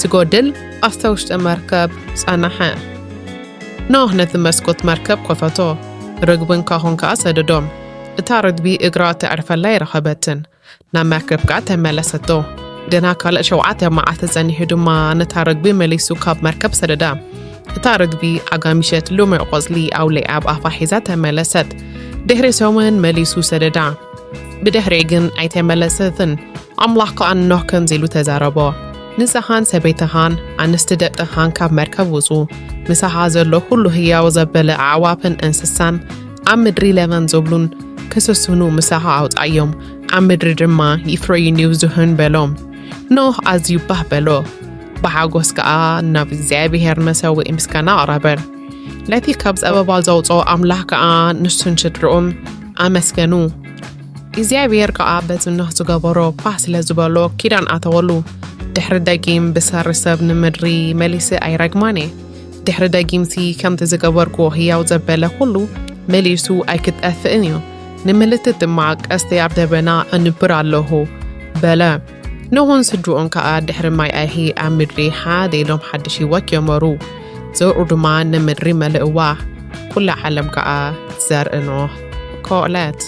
ዝጎድል ኣብታ ውሽጢ መርከብ ጸንሐ። ኖህ ነቲ መስኮት መርከብ ከፈቶ፣ ርግብን ካኾን ከኣ ሰደዶም። እታ ርግቢ እግራ ተዕርፈላ ኣይረኸበትን። ናብ መርከብ ከኣ ተመለሰቶ። ገና ካልእ ሸውዓተ መዓልቲ ጸኒሑ ድማ ነታ ርግቢ መሊሱ ካብ መርከብ ሰደዳ። እታ ርግቢ ኣጋሚሸት ልሙዕ ቆጽሊ ኣውሊዓ ኣብ ኣፋ ሒዛ ተመለሰት። ድሕሪ ሰሙን መሊሱ ሰደዳ። ብድሕሪኡ ግን ኣይተመለሰትን። ኣምላኽ ከኣ ንኖህ ከምዚ ኢሉ ተዛረቦ፣ ንስኻን ሰበይትኻን ኣንስቲ ደቅኻን ካብ መርከብ ውጹ፣ ምሳኻ ዘሎ ኩሉ ህያው ዘበለ ኣዕዋፍን እንስሳን ኣብ ምድሪ ለመን ዝብሉን ክስስኑ ምሳኻ ኣውጻዮም፣ ኣብ ምድሪ ድማ ይፍረዩን ይብዝሑን በሎም። ኖህ ኣዝዩ ባህ በሎ፣ ብሓጎስ ከኣ ናብ እግዚኣብሔር መሰውኢ ምስጋና ኣቕረበ። ነቲ ካብ ጸበባ ዘውጽኦ ኣምላኽ ከኣ ንሱን ስድርኡን ኣመስገኑ። እግዚኣብሔር ከኣ በቲ ኖህ ዝገበሮ ባህ ስለ ዝበሎ ኪዳን ኣተወሉ። ድሕሪ ደጊም ብሰሪ ሰብ ንምድሪ መሊሰ ኣይረግማን እየ። ድሕሪ ደጊምሲ ከምቲ ዝገበርኩዎ ህያው ዘበለ ኩሉ መሊሱ ኣይክጠፍእን እዩ። ንምልክት ድማ ቀስተይ ኣብ ደበና ኣንብር ኣለኹ በለ። ኖህን ስድርኡን ከኣ ድሕሪ ማይ ኣይሂ ኣብ ምድሪ ሓደ ኢሎም ሓድሽ ህይወት ጀመሩ። ዘርኡ ድማ ንምድሪ መልእዋ። ኩላ ዓለም ከኣ ዘርኢ ኖህ ኮለት።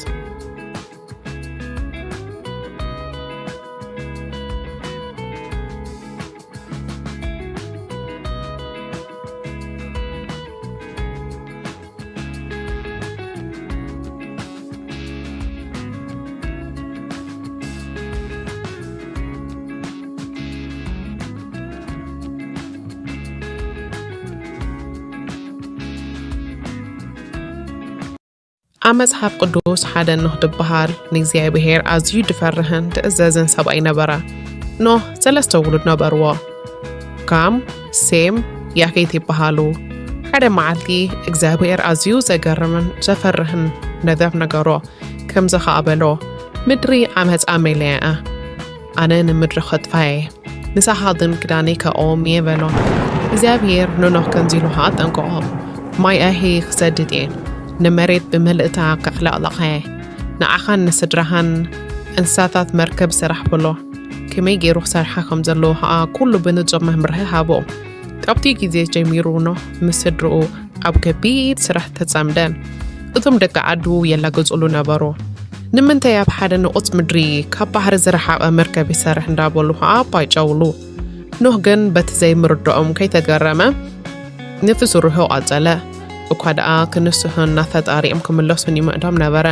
ኣብ መጽሓፍ ቅዱስ ሓደ ኖህ ዝበሃል ንእግዚኣብሔር ኣዝዩ ድፈርህን ድእዘዝን ሰብኣይ ነበረ። ኖህ ሰለስተ ውሉድ ነበርዎ። ካም፣ ሴም፣ ያፌት ይበሃሉ። ሓደ መዓልቲ እግዚኣብሔር ኣዝዩ ዘገርምን ዘፈርህን ነገር ነገሮ። ከምዚ ኸኣ በሎ፣ ምድሪ ዓመጻ መሊኣ እያ። ኣነ ንምድሪ ኸጥፋ እየ። ንሳኻ ግን ክዳነይ ከእዎም እየ በሎ። እግዚኣብሔር ንኖህ ከምዚ ኢሉ ኸኣ ኣጠንቀቖ፣ ማይ ኣይሂ ክሰድድ እየ፣ ንመሬት ብምልእታ ከዕለቕልቓ እየ። ንዓኻን ንስድራኻን እንስሳታት መርከብ ስራሕ በሎ። ከመይ ገይሩ ክሰርሓ ከም ዘለዎ ኸኣ ኩሉ ብንጹር መምርሒ ሃቦ። ካብቲ ግዜ ጀሚሩ ኖህ ምስ ስድርኡ ኣብ ከቢድ ስራሕ ተጸምደ። እቶም ደቂ ዓዱ የላግጹሉ ነበሩ። ንምንታይ ኣብ ሓደ ንቑጽ ምድሪ ካብ ባሕሪ ዝረሓቐ መርከብ ይሰርሕ እንዳበሉ ኸኣ ኣባይጨውሉ። ኖህ ግን በቲ ዘይምርድኦም ከይተገረመ ነቲ ስርሑ ቀጸለ። እኳ ደኣ ክንስሑን ናብ ፈጣሪኦም ክምለሱን ይምዕዶም ነበረ።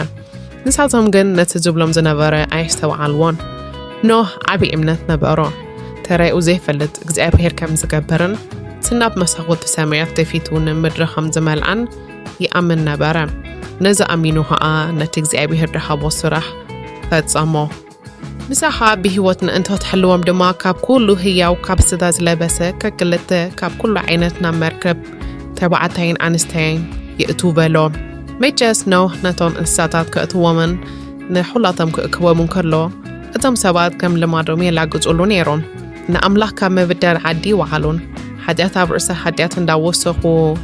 ንሳቶም ግን ነቲ ዝብሎም ዝነበረ ኣየስተውዓልዎን። ኖህ ዓቢ እምነት ነበሮ። ተራኡ ዘይፈልጥ እግዚኣብሔር ከም ዝገብርን እቲ ናብ መሳኹቲ ሰማያት ደፊቱ ንምድሪ ከም ዝመልኣን ይኣምን ነበረ። ነዚ ኣሚኑ ኸኣ ነቲ እግዚኣብሔር ድሃቦ ስራሕ ፈጸሞ። ምሳኻ ብህይወት ንእንተ ትሕልዎም ድማ፣ ካብ ኩሉ ህያው፣ ካብ ስጋ ዝለበሰ ከክልተ፣ ካብ ኩሉ ዓይነት ናብ መርከብ ተባዕታይን ኣንስተይን የእቱ በሎ። መቸስ ኖህ ነቶም እንስሳታት ከእትዎምን ንኹላቶም ክእክቦምን ከሎ፣ እቶም ሰባት ከም ልማዶም የላግጹሉ ነይሮም። ንኣምላኽ ካብ ምብዳል ዓዲ ይወዓሉን፣ ሓጢኣት ኣብ ርእሲ ሓጢኣት እንዳወሰኹ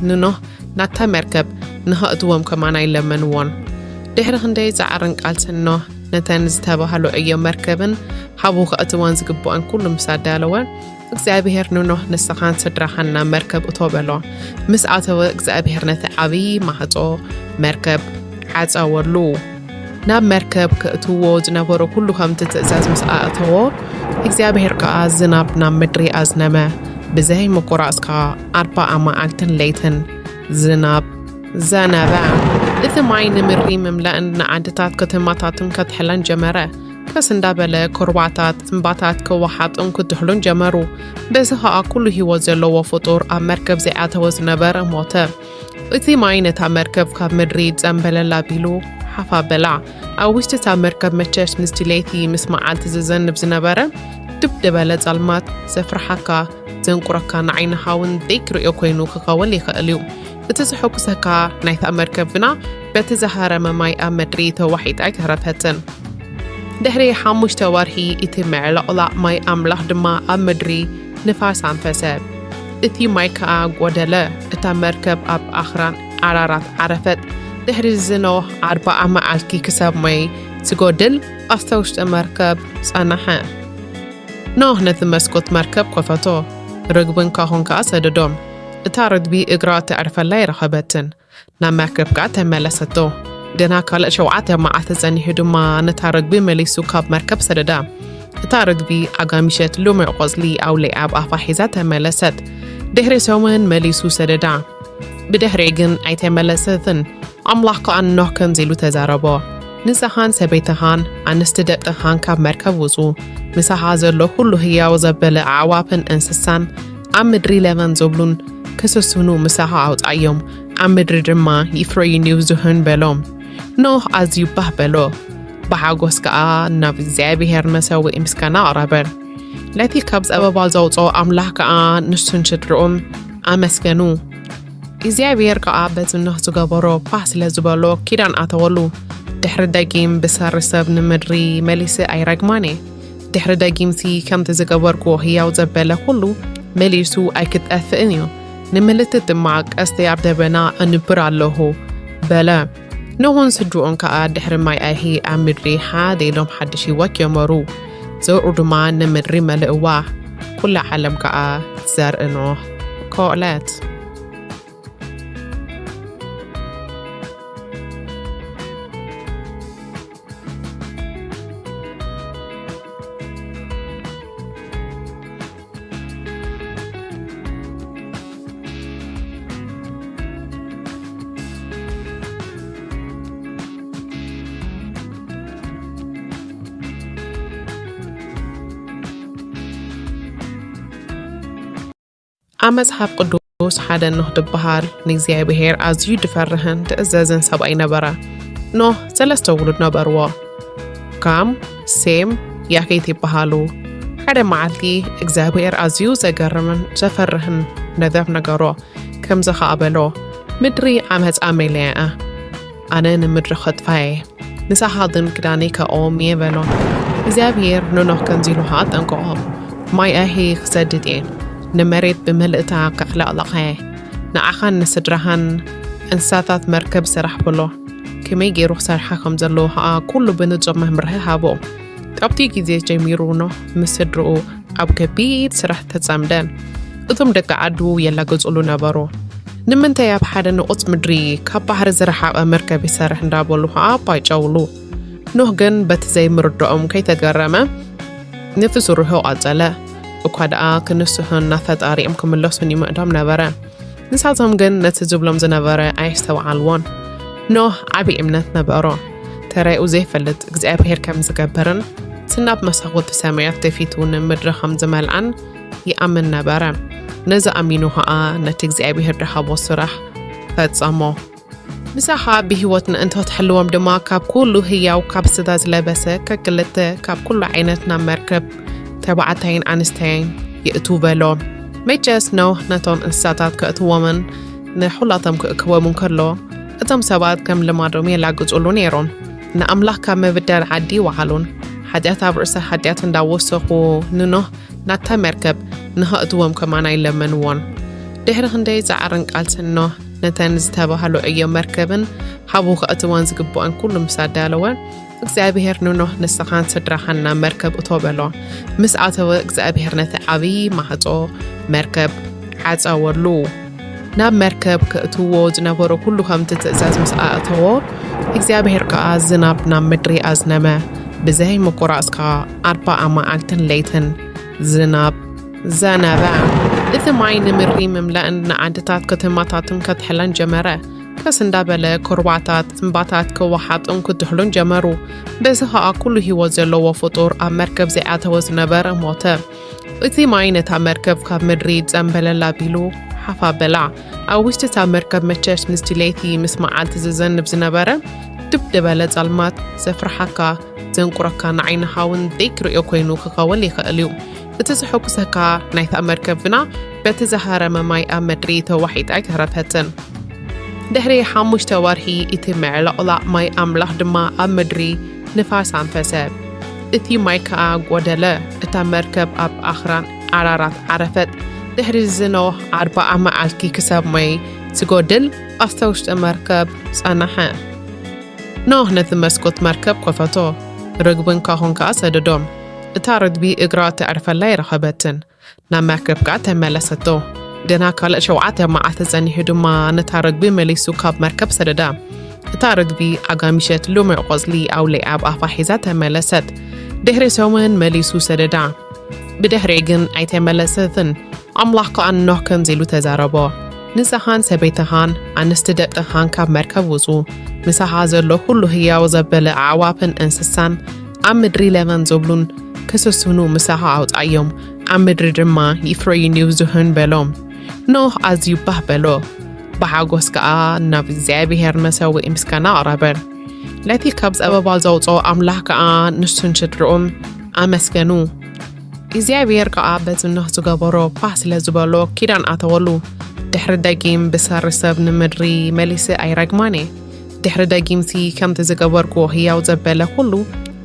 ንኖህ ናብታ መርከብ ንኸእትዎም ከማን ኣይለመንዎን። ድሕሪ ክንደይ ጻዕርን ቃልስን ኖህ ነተን ዝተባህሉ ዕዮ መርከብን ሓቡ ከእትወን ዝግብኦን ኩሉ ምስ ኣዳለወ፣ እግዚኣብሔር ንኖህ፣ "ንስኻን ስድራኻን ናብ መርከብ እቶ" በሎ። ምስ ኣተወ፣ እግዚኣብሔር ነቲ ዓብዪ ማዕጾ መርከብ ዓጸወሉ። ናብ መርከብ ከእትዎ ዝነበሮ ኩሉ ከምቲ ትእዛዝ ምስ ኣእተዎ፣ እግዚኣብሔር ከኣ ዝናብ ናብ ምድሪ ኣዝነመ። ብዘይ ምቁራጽ ከኣ ኣርባዓ መዓልትን ለይትን ዝናብ ዘነበ። እቲ ማይ ንምድሪ ምምላእን ንዓድታት ከተማታትን ከትሕለን ጀመረ። ቀስ እንዳበለ ኩርባታት፣ እምባታት ክወሓጡን ክትሕሉን ጀመሩ። በዚ ኸኣ ኩሉ ህይወት ዘለዎ ፍጡር ኣብ መርከብ ዘይኣተወ ዝነበረ ሞተ። እቲ ማይ ነታ መርከብ ካብ ምድሪ ጸምበለል ኣቢሉ ሓፍ ኣበላ። ኣብ ውሽጢ እታ መርከብ መቸስ ምስቲ ለይቲ ምስ መዓልቲ ዝዘንብ ዝነበረ ድብ ዝበለ ጸልማት ዘፍርሓካ፣ ዘንቁረካ፣ ንዓይንኻ እውን ዘይክርእዮ ኮይኑ ክኸውን ይኽእል እዩ። እቲ ዘሐጉሰካ ናይታ መርከብ ግና በቲ ዝሃረመ ማይ ኣብ ምድሪ ተዋሒጣ ኣይተረፈትን። ድሕሪ ሓሙሽተ ወርሒ እቲ ምዕልቕላቕ ማይ ኣምላኽ ድማ ኣብ ምድሪ ንፋስ ኣንፈሰ። እቲ ማይ ከኣ ጐደለ። እታ መርከብ ኣብ ኣኽራን ኣራራት ዓረፈት። ድሕሪ እዚ ኖህ ኣርብዓ መዓልቲ ክሳብ ማይ ዝጎድል ኣብታ ውሽጢ መርከብ ጸንሐ። ኖህ ነቲ መስኮት መርከብ ከፈቶ፣ ርግብን ካሆን ከኣ ሰደዶም። እታ ርግቢ እግራ ተዕርፈላ ኣይረኸበትን። ናብ መርከብ ከኣ ተመለሰቶ። ገና ካልእ ሸውዓተ መዓልቲ ጸኒሑ ድማ ነታ ርግቢ መሊሱ ካብ መርከብ ሰደዳ። እታ ርግቢ ኣጋሚሸት ልሙዕ ቆጽሊ ኣውሊዓ ኣብ ኣፋ ሒዛ ተመለሰት። ድሕሪ ሰሙን መሊሱ ሰደዳ። ብድሕሪኡ ግን ኣይተመለሰትን። ኣምላኽ ከኣ ንኖህ ከምዚ ኢሉ ተዛረቦ፣ "ንስኻን ሰበይትኻን ኣንስቲ ደቅኻን ካብ መርከብ ውጹ፣ ምሳኻ ዘሎ ኩሉ ህያው ዘበለ ኣዕዋፍን እንስሳን ኣብ ምድሪ ለበም ዝብሉን ክስስኑ ምሳኻ ኣውጻዮም፣ ኣብ ምድሪ ድማ ይፍረዩን ይብዝሑን" በሎ። ኖህ ኣዝዩ ባህ በሎ፣ ብሓጎስ ከኣ ናብ እግዚኣብሔር መሰውኢ ምስጋና ኣቕረበ። ነቲ ካብ ጸበባ ዘውጽኦ ኣምላኽ ከኣ ንሱን ስድርኡን ኣመስገኑ። እግዚኣብሔር ከኣ በቲ ኖህ ዝገበሮ ፋህ ስለ ዝበሎ ኪዳን ኣተወሉ። ድሕሪ ደጊም ብሰሪ ሰብ ንምድሪ መሊሰ ኣይረግማን እየ። ድሕሪ ደጊምሲ ከምቲ ዝገበርክዎ ህያው ዘበለ ኩሉ መሊሱ ኣይክጠፍእን እዩ። ንምልክት ድማ ቀስተይ ኣብ ደበና ኣንብር ኣለኹ በለ። ኖህን ስድርኡን ከኣ ድሕሪ ማይ ኣይሂ ኣብ ምድሪ ሓደ ኢሎም ሓድሽ ህይወት ጀመሩ። ዘርኡ ድማ ንምድሪ መልእዋ። ኩላ ዓለም ከኣ ዘርኢ ኖህ ኮለት። ኣብ መጽሓፍ ቅዱስ ሓደ ኖህ ዝበሃል ንእግዚኣብሔር ኣዝዩ ዝፈርህን ዝእዘዝን ሰብኣይ ነበረ። ኖህ ሰለስተ ውሉድ ነበርዎ። ካም፣ ሴም፣ ያፌት ይበሃሉ። ሓደ መዓልቲ እግዚኣብሔር ኣዝዩ ዘገርምን ዘፈርህን ነገር ነገሮ። ከምዚ ኸኣ በሎ፣ "ምድሪ ዓመጻ መሊኣ እያ። ኣነ ንምድሪ ከጥፋ እየ። ንሳኻ ግን ክዳነይ ከእቆም እየ" በሎ። እግዚኣብሔር ንኖህ ከምዚ ኢሉ ኸኣ ኣጠንቀቖ፣ "ማይ ኣይሂ ክሰድድ እየ። ንመሬት ብምልእታ ከዕለቕልቓ እየ። ንዓኻን ንስድራኻን እንስሳታት መርከብ ስራሕ" በሎ። ከመይ ገይሩ ክሰርሓ ከም ዘለዎ ኸኣ ኩሉ ብንጹር መምርሒ ሃቦ። ካብቲ ግዜ ጀሚሩ ኖህ ምስ ስድርኡ ኣብ ከቢድ ስራሕ ተጸምደ። እቶም ደቂ ዓዱ የላግጹሉ ነበሩ። "ንምንታይ ኣብ ሓደ ንቑጽ ምድሪ ካብ ባሕሪ ዝረሓቐ መርከብ ይሰርሕ?" እንዳበሉ ኸኣ ኣባይጨውሉ። ኖህ ግን በቲ ዘይምርድኦም ከይተገረመ ነቲ ስርሑ ቀጸለ። እኳ ደኣ ክንስሑን ናብ ፈጣሪኦም ክምለሱን ይምዕዶም ነበረ። ንሳቶም ግን ነቲ ዝብሎም ዝነበረ ኣየስተውዓልዎን። ኖህ ዓቢ እምነት ነበሮ። ተራኡ ዘይፈልጥ እግዚኣብሔር ከም ዝገብርን፣ እቲ ናብ መሳኹቲ ሰማያት ደፊቱ ንምድሪ ከም ዝመልኣን ይኣምን ነበረ። ነዚ ኣሚኑ ኸኣ ነቲ እግዚኣብሔር ዝሃቦ ስራሕ ፈጸሞ። ምሳኻ ብህይወት ንእንቶ ትሕልዎም ድማ ካብ ኩሉ ህያው ካብ ስጋ ዝለበሰ ከክልተ ካብ ኩሉ ዓይነት ናብ መርከብ ተባዕታይን ኣንስተይን ይእቱ በሎ። መቸስ ኖህ ነቶም እንስሳታት ከእትዎምን ንኹላቶም ክእክቦም እንከሎ እቶም ሰባት ከም ልማዶም የላግጹሉ ነይሮም። ንኣምላኽ ካብ ምብዳል ዓዲ ይወዓሉን ሓጢኣት ኣብ ርእሲ ሓጢኣት እንዳወሰኹ ንኖህ ናብታ መርከብ ንኸእትዎም ከማና ይለመንዎን። ድሕሪ ክንደይ ጻዕርን ቃልስን ኖህ ነተን ዝተባህሉ ዕዮ መርከብን ሃቡ ከእትወን ዝግብኦን ኩሉ ምስ ኣዳለወ እግዚኣብሔር ንኖህ ንስኻን ስድራኻን ናብ መርከብ እቶ በሎ። ምስ ኣተወ እግዚኣብሔር ነቲ ዓብዪ ማህጾ መርከብ ዓጸወሉ። ናብ መርከብ ከእትዎ ዝነበሮ ኩሉ ከምቲ ትእዛዝ ምስ ኣእተዎ እግዚኣብሔር ከኣ ዝናብ ናብ ምድሪ ኣዝነመ። ብዘይ ምቁራጽ ከኣ ኣርባዓ መዓልትን ለይትን ዝናብ ዘነበ። እቲ ማይ ንምድሪ ምምላእን ንዓድታት ከተማታትን ከትሕለን ጀመረ። ከስ እንዳበለ ኩርባታት እምባታት ክወሓጡን ክትሕሉን ጀመሩ። በዚ ኸኣ ኩሉ ህይወት ዘለዎ ፍጡር ኣብ መርከብ ዘይኣተወ ዝነበረ ሞተ። እቲ ማይ ነታ መርከብ ካብ ምድሪ ጸምበለል ኣቢሉ ሓፍ ኣበላ። ኣብ ውሽጢ እታ መርከብ መቸስ ምስቲ ለይቲ ምስ መዓልቲ ዝዘንብ ዝነበረ ድብ ዝበለ ጸልማት ዘፍርሓካ ዘንቁረካ ንዓይንኻ እውን ዘይክርእዮ ኮይኑ ክኸውን ይኽእል እዩ። እቲ ዘሐጉሰካ ናይታ መርከብ ግና በቲ ዝሃረመ ማይ ኣብ ምድሪ ተዋሒጣ ኣይተረፈትን። ድሕሪ ሓሙሽተ ወርሒ እቲ ምዕልቕላቕ ማይ ኣምላኽ ድማ ኣብ ምድሪ ንፋስ ኣንፈሰ። እቲ ማይ ከኣ ጐደለ። እታ መርከብ ኣብ ኣኽራን ኣራራት ዓረፈት። ድሕሪ እዚ ኖህ ኣርብዓ መዓልቲ ክሳብ ማይ ዝጎድል ኣብታ ውሽጢ መርከብ ጸንሐ። ኖህ ነቲ መስኮት መርከብ ከፈቶ፣ ርግብን ካሆን ከኣ ሰደዶም። እታ ርግቢ እግራ ተዕርፈላ ኣይረኸበትን። ናብ መርከብ ከኣ ተመለሰቶ። ገና ካልእ ሸውዓተ መዓልቲ ጸኒሑ ድማ ነታ ርግቢ መሊሱ ካብ መርከብ ሰደዳ። እታ ርግቢ ኣጋሚሸት ልሙዕ ቆጽሊ ኣውሊዓ ኣብ ኣፋ ሒዛ ተመለሰት። ድሕሪ ሰሙን መሊሱ ሰደዳ። ብድሕሪኡ ግን ኣይተመለሰትን። ኣምላኽ ከኣ ንኖህ ከምዚ ኢሉ ተዛረቦ፣ ንስኻን ሰበይትኻን ኣንስቲ ደቅኻን ካብ መርከብ ውጹ፣ ምሳኻ ዘሎ ኩሉ ህያው ዘበለ ኣዕዋፍን እንስሳን ኣብ ምድሪ ለበም ዝብሉን ክስስኑ ምሳኻ ኣውጻዮም፣ ኣብ ምድሪ ድማ ይፍረዩን ይብዝሑን በሎ። ኖህ ኣዝዩ ባህ በሎ፣ ብሓጎስ ከኣ ናብ እግዚኣብሔር መሰውኢ ምስጋና ኣቕረበ። ነቲ ካብ ጸበባ ዘውጽኦ ኣምላኽ ከኣ ንሱን ስድርኡን ኣመስገኑ። እግዚኣብሔር ከኣ በቲ ኖህ ዝገበሮ ባህ ስለ ዝበሎ ኪዳን ኣተወሉ። ድሕሪ ደጊም ብሰሪ ሰብ ንምድሪ መሊሰ ኣይረግማን እየ። ድሕሪ ደጊምሲ ከምቲ ዝገበርክዎ ህያው ዘበለ ኩሉ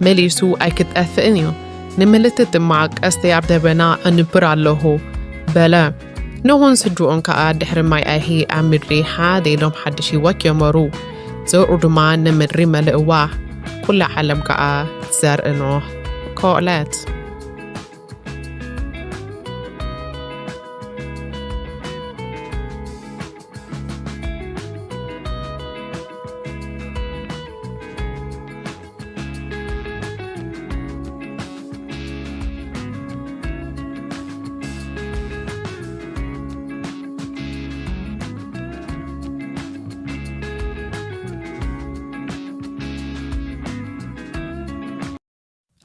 መሊሱ ኣይክጠፍእን እዩ። ንምልክት ድማ ቀስተይ ኣብ ደበና ኣንብር ኣለኹ በለ። ኖህን ስድርኡን ከኣ ድሕሪ ማይ ኣይሂ ኣብ ምድሪ ሓደ ኢሎም ሓድሽ ህይወት ጀመሩ። ዘርኡ ድማ ንምድሪ መልእዋ። ኩላ ዓለም ከኣ ዘርኢ ኖህ ኮለት።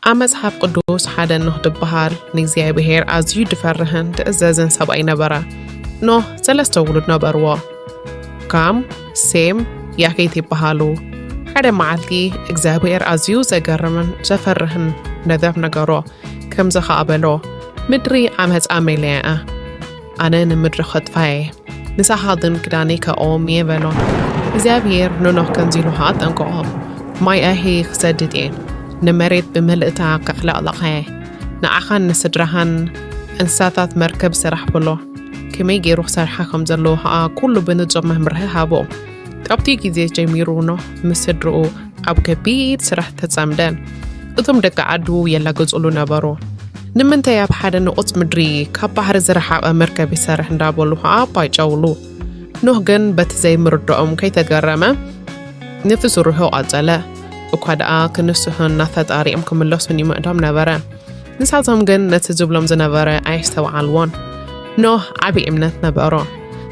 ኣብ መጽሓፍ ቅዱስ ሓደ ኖህ ዝበሃል ንእግዚኣብሔር ኣዝዩ ዝፈርህን ዝእዘዝን ሰብኣይ ነበረ። ኖህ ሰለስተ ውሉድ ነበርዎ። ካም፣ ሴም፣ ያፌት ይበሃሉ። ሓደ መዓልቲ እግዚኣብሔር ኣዝዩ ዘገርምን ዘፈርህን ነገር ነገሮ። ከምዚ ኸኣ በሎ፣ ምድሪ ዓመጻ መሊኣ እያ። ኣነ ንምድሪ ኸጥፋ እየ። ንሳኻ ግን ክዳነይ ከእዎም እየ በሎ። እግዚኣብሔር ንኖህ ከምዚ ኢሉ ኸኣ ኣጠንቀቖ፣ ማይ ኣይሂ ክሰድድ እየ፣ ንመሬት ብምልእታ ከዕለቕልቓ እየ። ንዓኻን ንስድራኻን እንስሳታት መርከብ ስራሕ በሎ። ከመይ ገይሩ ክሰርሓ ከም ዘለዎ ኸኣ ኩሉ ብንጹር መምርሒ ሃቦ። ካብቲ ግዜ ጀሚሩ ኖህ ምስ ስድርኡ ኣብ ከቢድ ስራሕ ተጸምደ። እቶም ደቂ ዓዱ የላግጹሉ ነበሩ። ንምንታይ ኣብ ሓደ ንቑጽ ምድሪ ካብ ባሕሪ ዝረሓቐ መርከብ ይሰርሕ እንዳበሉ ኸኣ ኣባይጨውሉ። ኖህ ግን በቲ ዘይምርድኦም ከይተገረመ ነቲ ስርሑ ቀጸለ። እኳ ደኣ ክንስሑን ናብ ፈጣሪኦም ክምለሱን ይምዕዶም ነበረ። ንሳቶም ግን ነቲ ዝብሎም ዝነበረ ኣየስተውዓልዎን። ኖህ ዓቢ እምነት ነበሮ።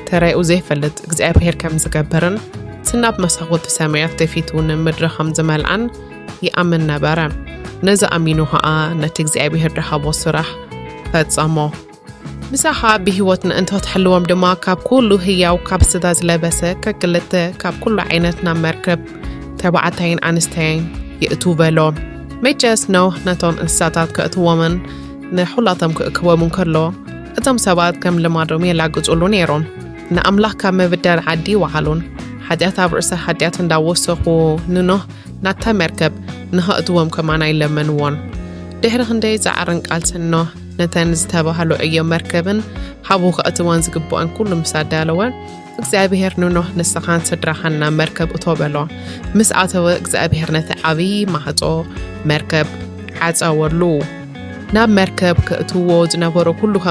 ተራኡ ዘይፈልጥ እግዚኣብሔር ከም ዝገብርን እቲ ናብ መሳኹቲ ሰማያት ደፊቱ ንምድሪ ከም ዝመልኣን ይኣምን ነበረ። ነዚ ኣሚኑ ኸኣ ነቲ እግዚኣብሔር ዝሃቦ ስራሕ ፈጸሞ። ምሳኻ ብህይወት ምእንቲ ክትሕልዎም ድማ ካብ ኩሉ ህያው ካብ ስጋ ዝለበሰ ከክልተ ካብ ኩሉ ዓይነት ናብ መርከብ ተባዕታይን ኣንስተይን የእቱ በሎ። መቸስ ኖህ ነቶም እንስሳታት ከእትዎምን ንኹላቶም ክእክቦምን ከሎ እቶም ሰባት ከም ልማዶም የላግጹሉ ነይሮም። ንኣምላኽ ካብ ምብዳል ዓዲ ይወዓሉን ሓጢኣት ኣብ ርእሲ ሓጢኣት እንዳወሰኹ ንኖህ ናታ መርከብ ንኸእትዎም ከማና ይለመንዎን። ድሕሪ ክንደይ ጻዕርን ቃልስን ኖህ ነተን ዝተባህሉ ዕዮ መርከብን ሓቡ ከእትወን ዝግብኦን ኩሉ ምስ ኣዳለወ እግዚኣብሔር ንኖህ ንስኻን ስድራኻን ናብ መርከብ እቶ በሎ። ምስ ኣተወ እግዚኣብሔር ነቲ ዓብዪ ማዕጾ መርከብ ዓጸወሉ። ናብ መርከብ ከእትዎ ዝነበሮ ኩሉ ከም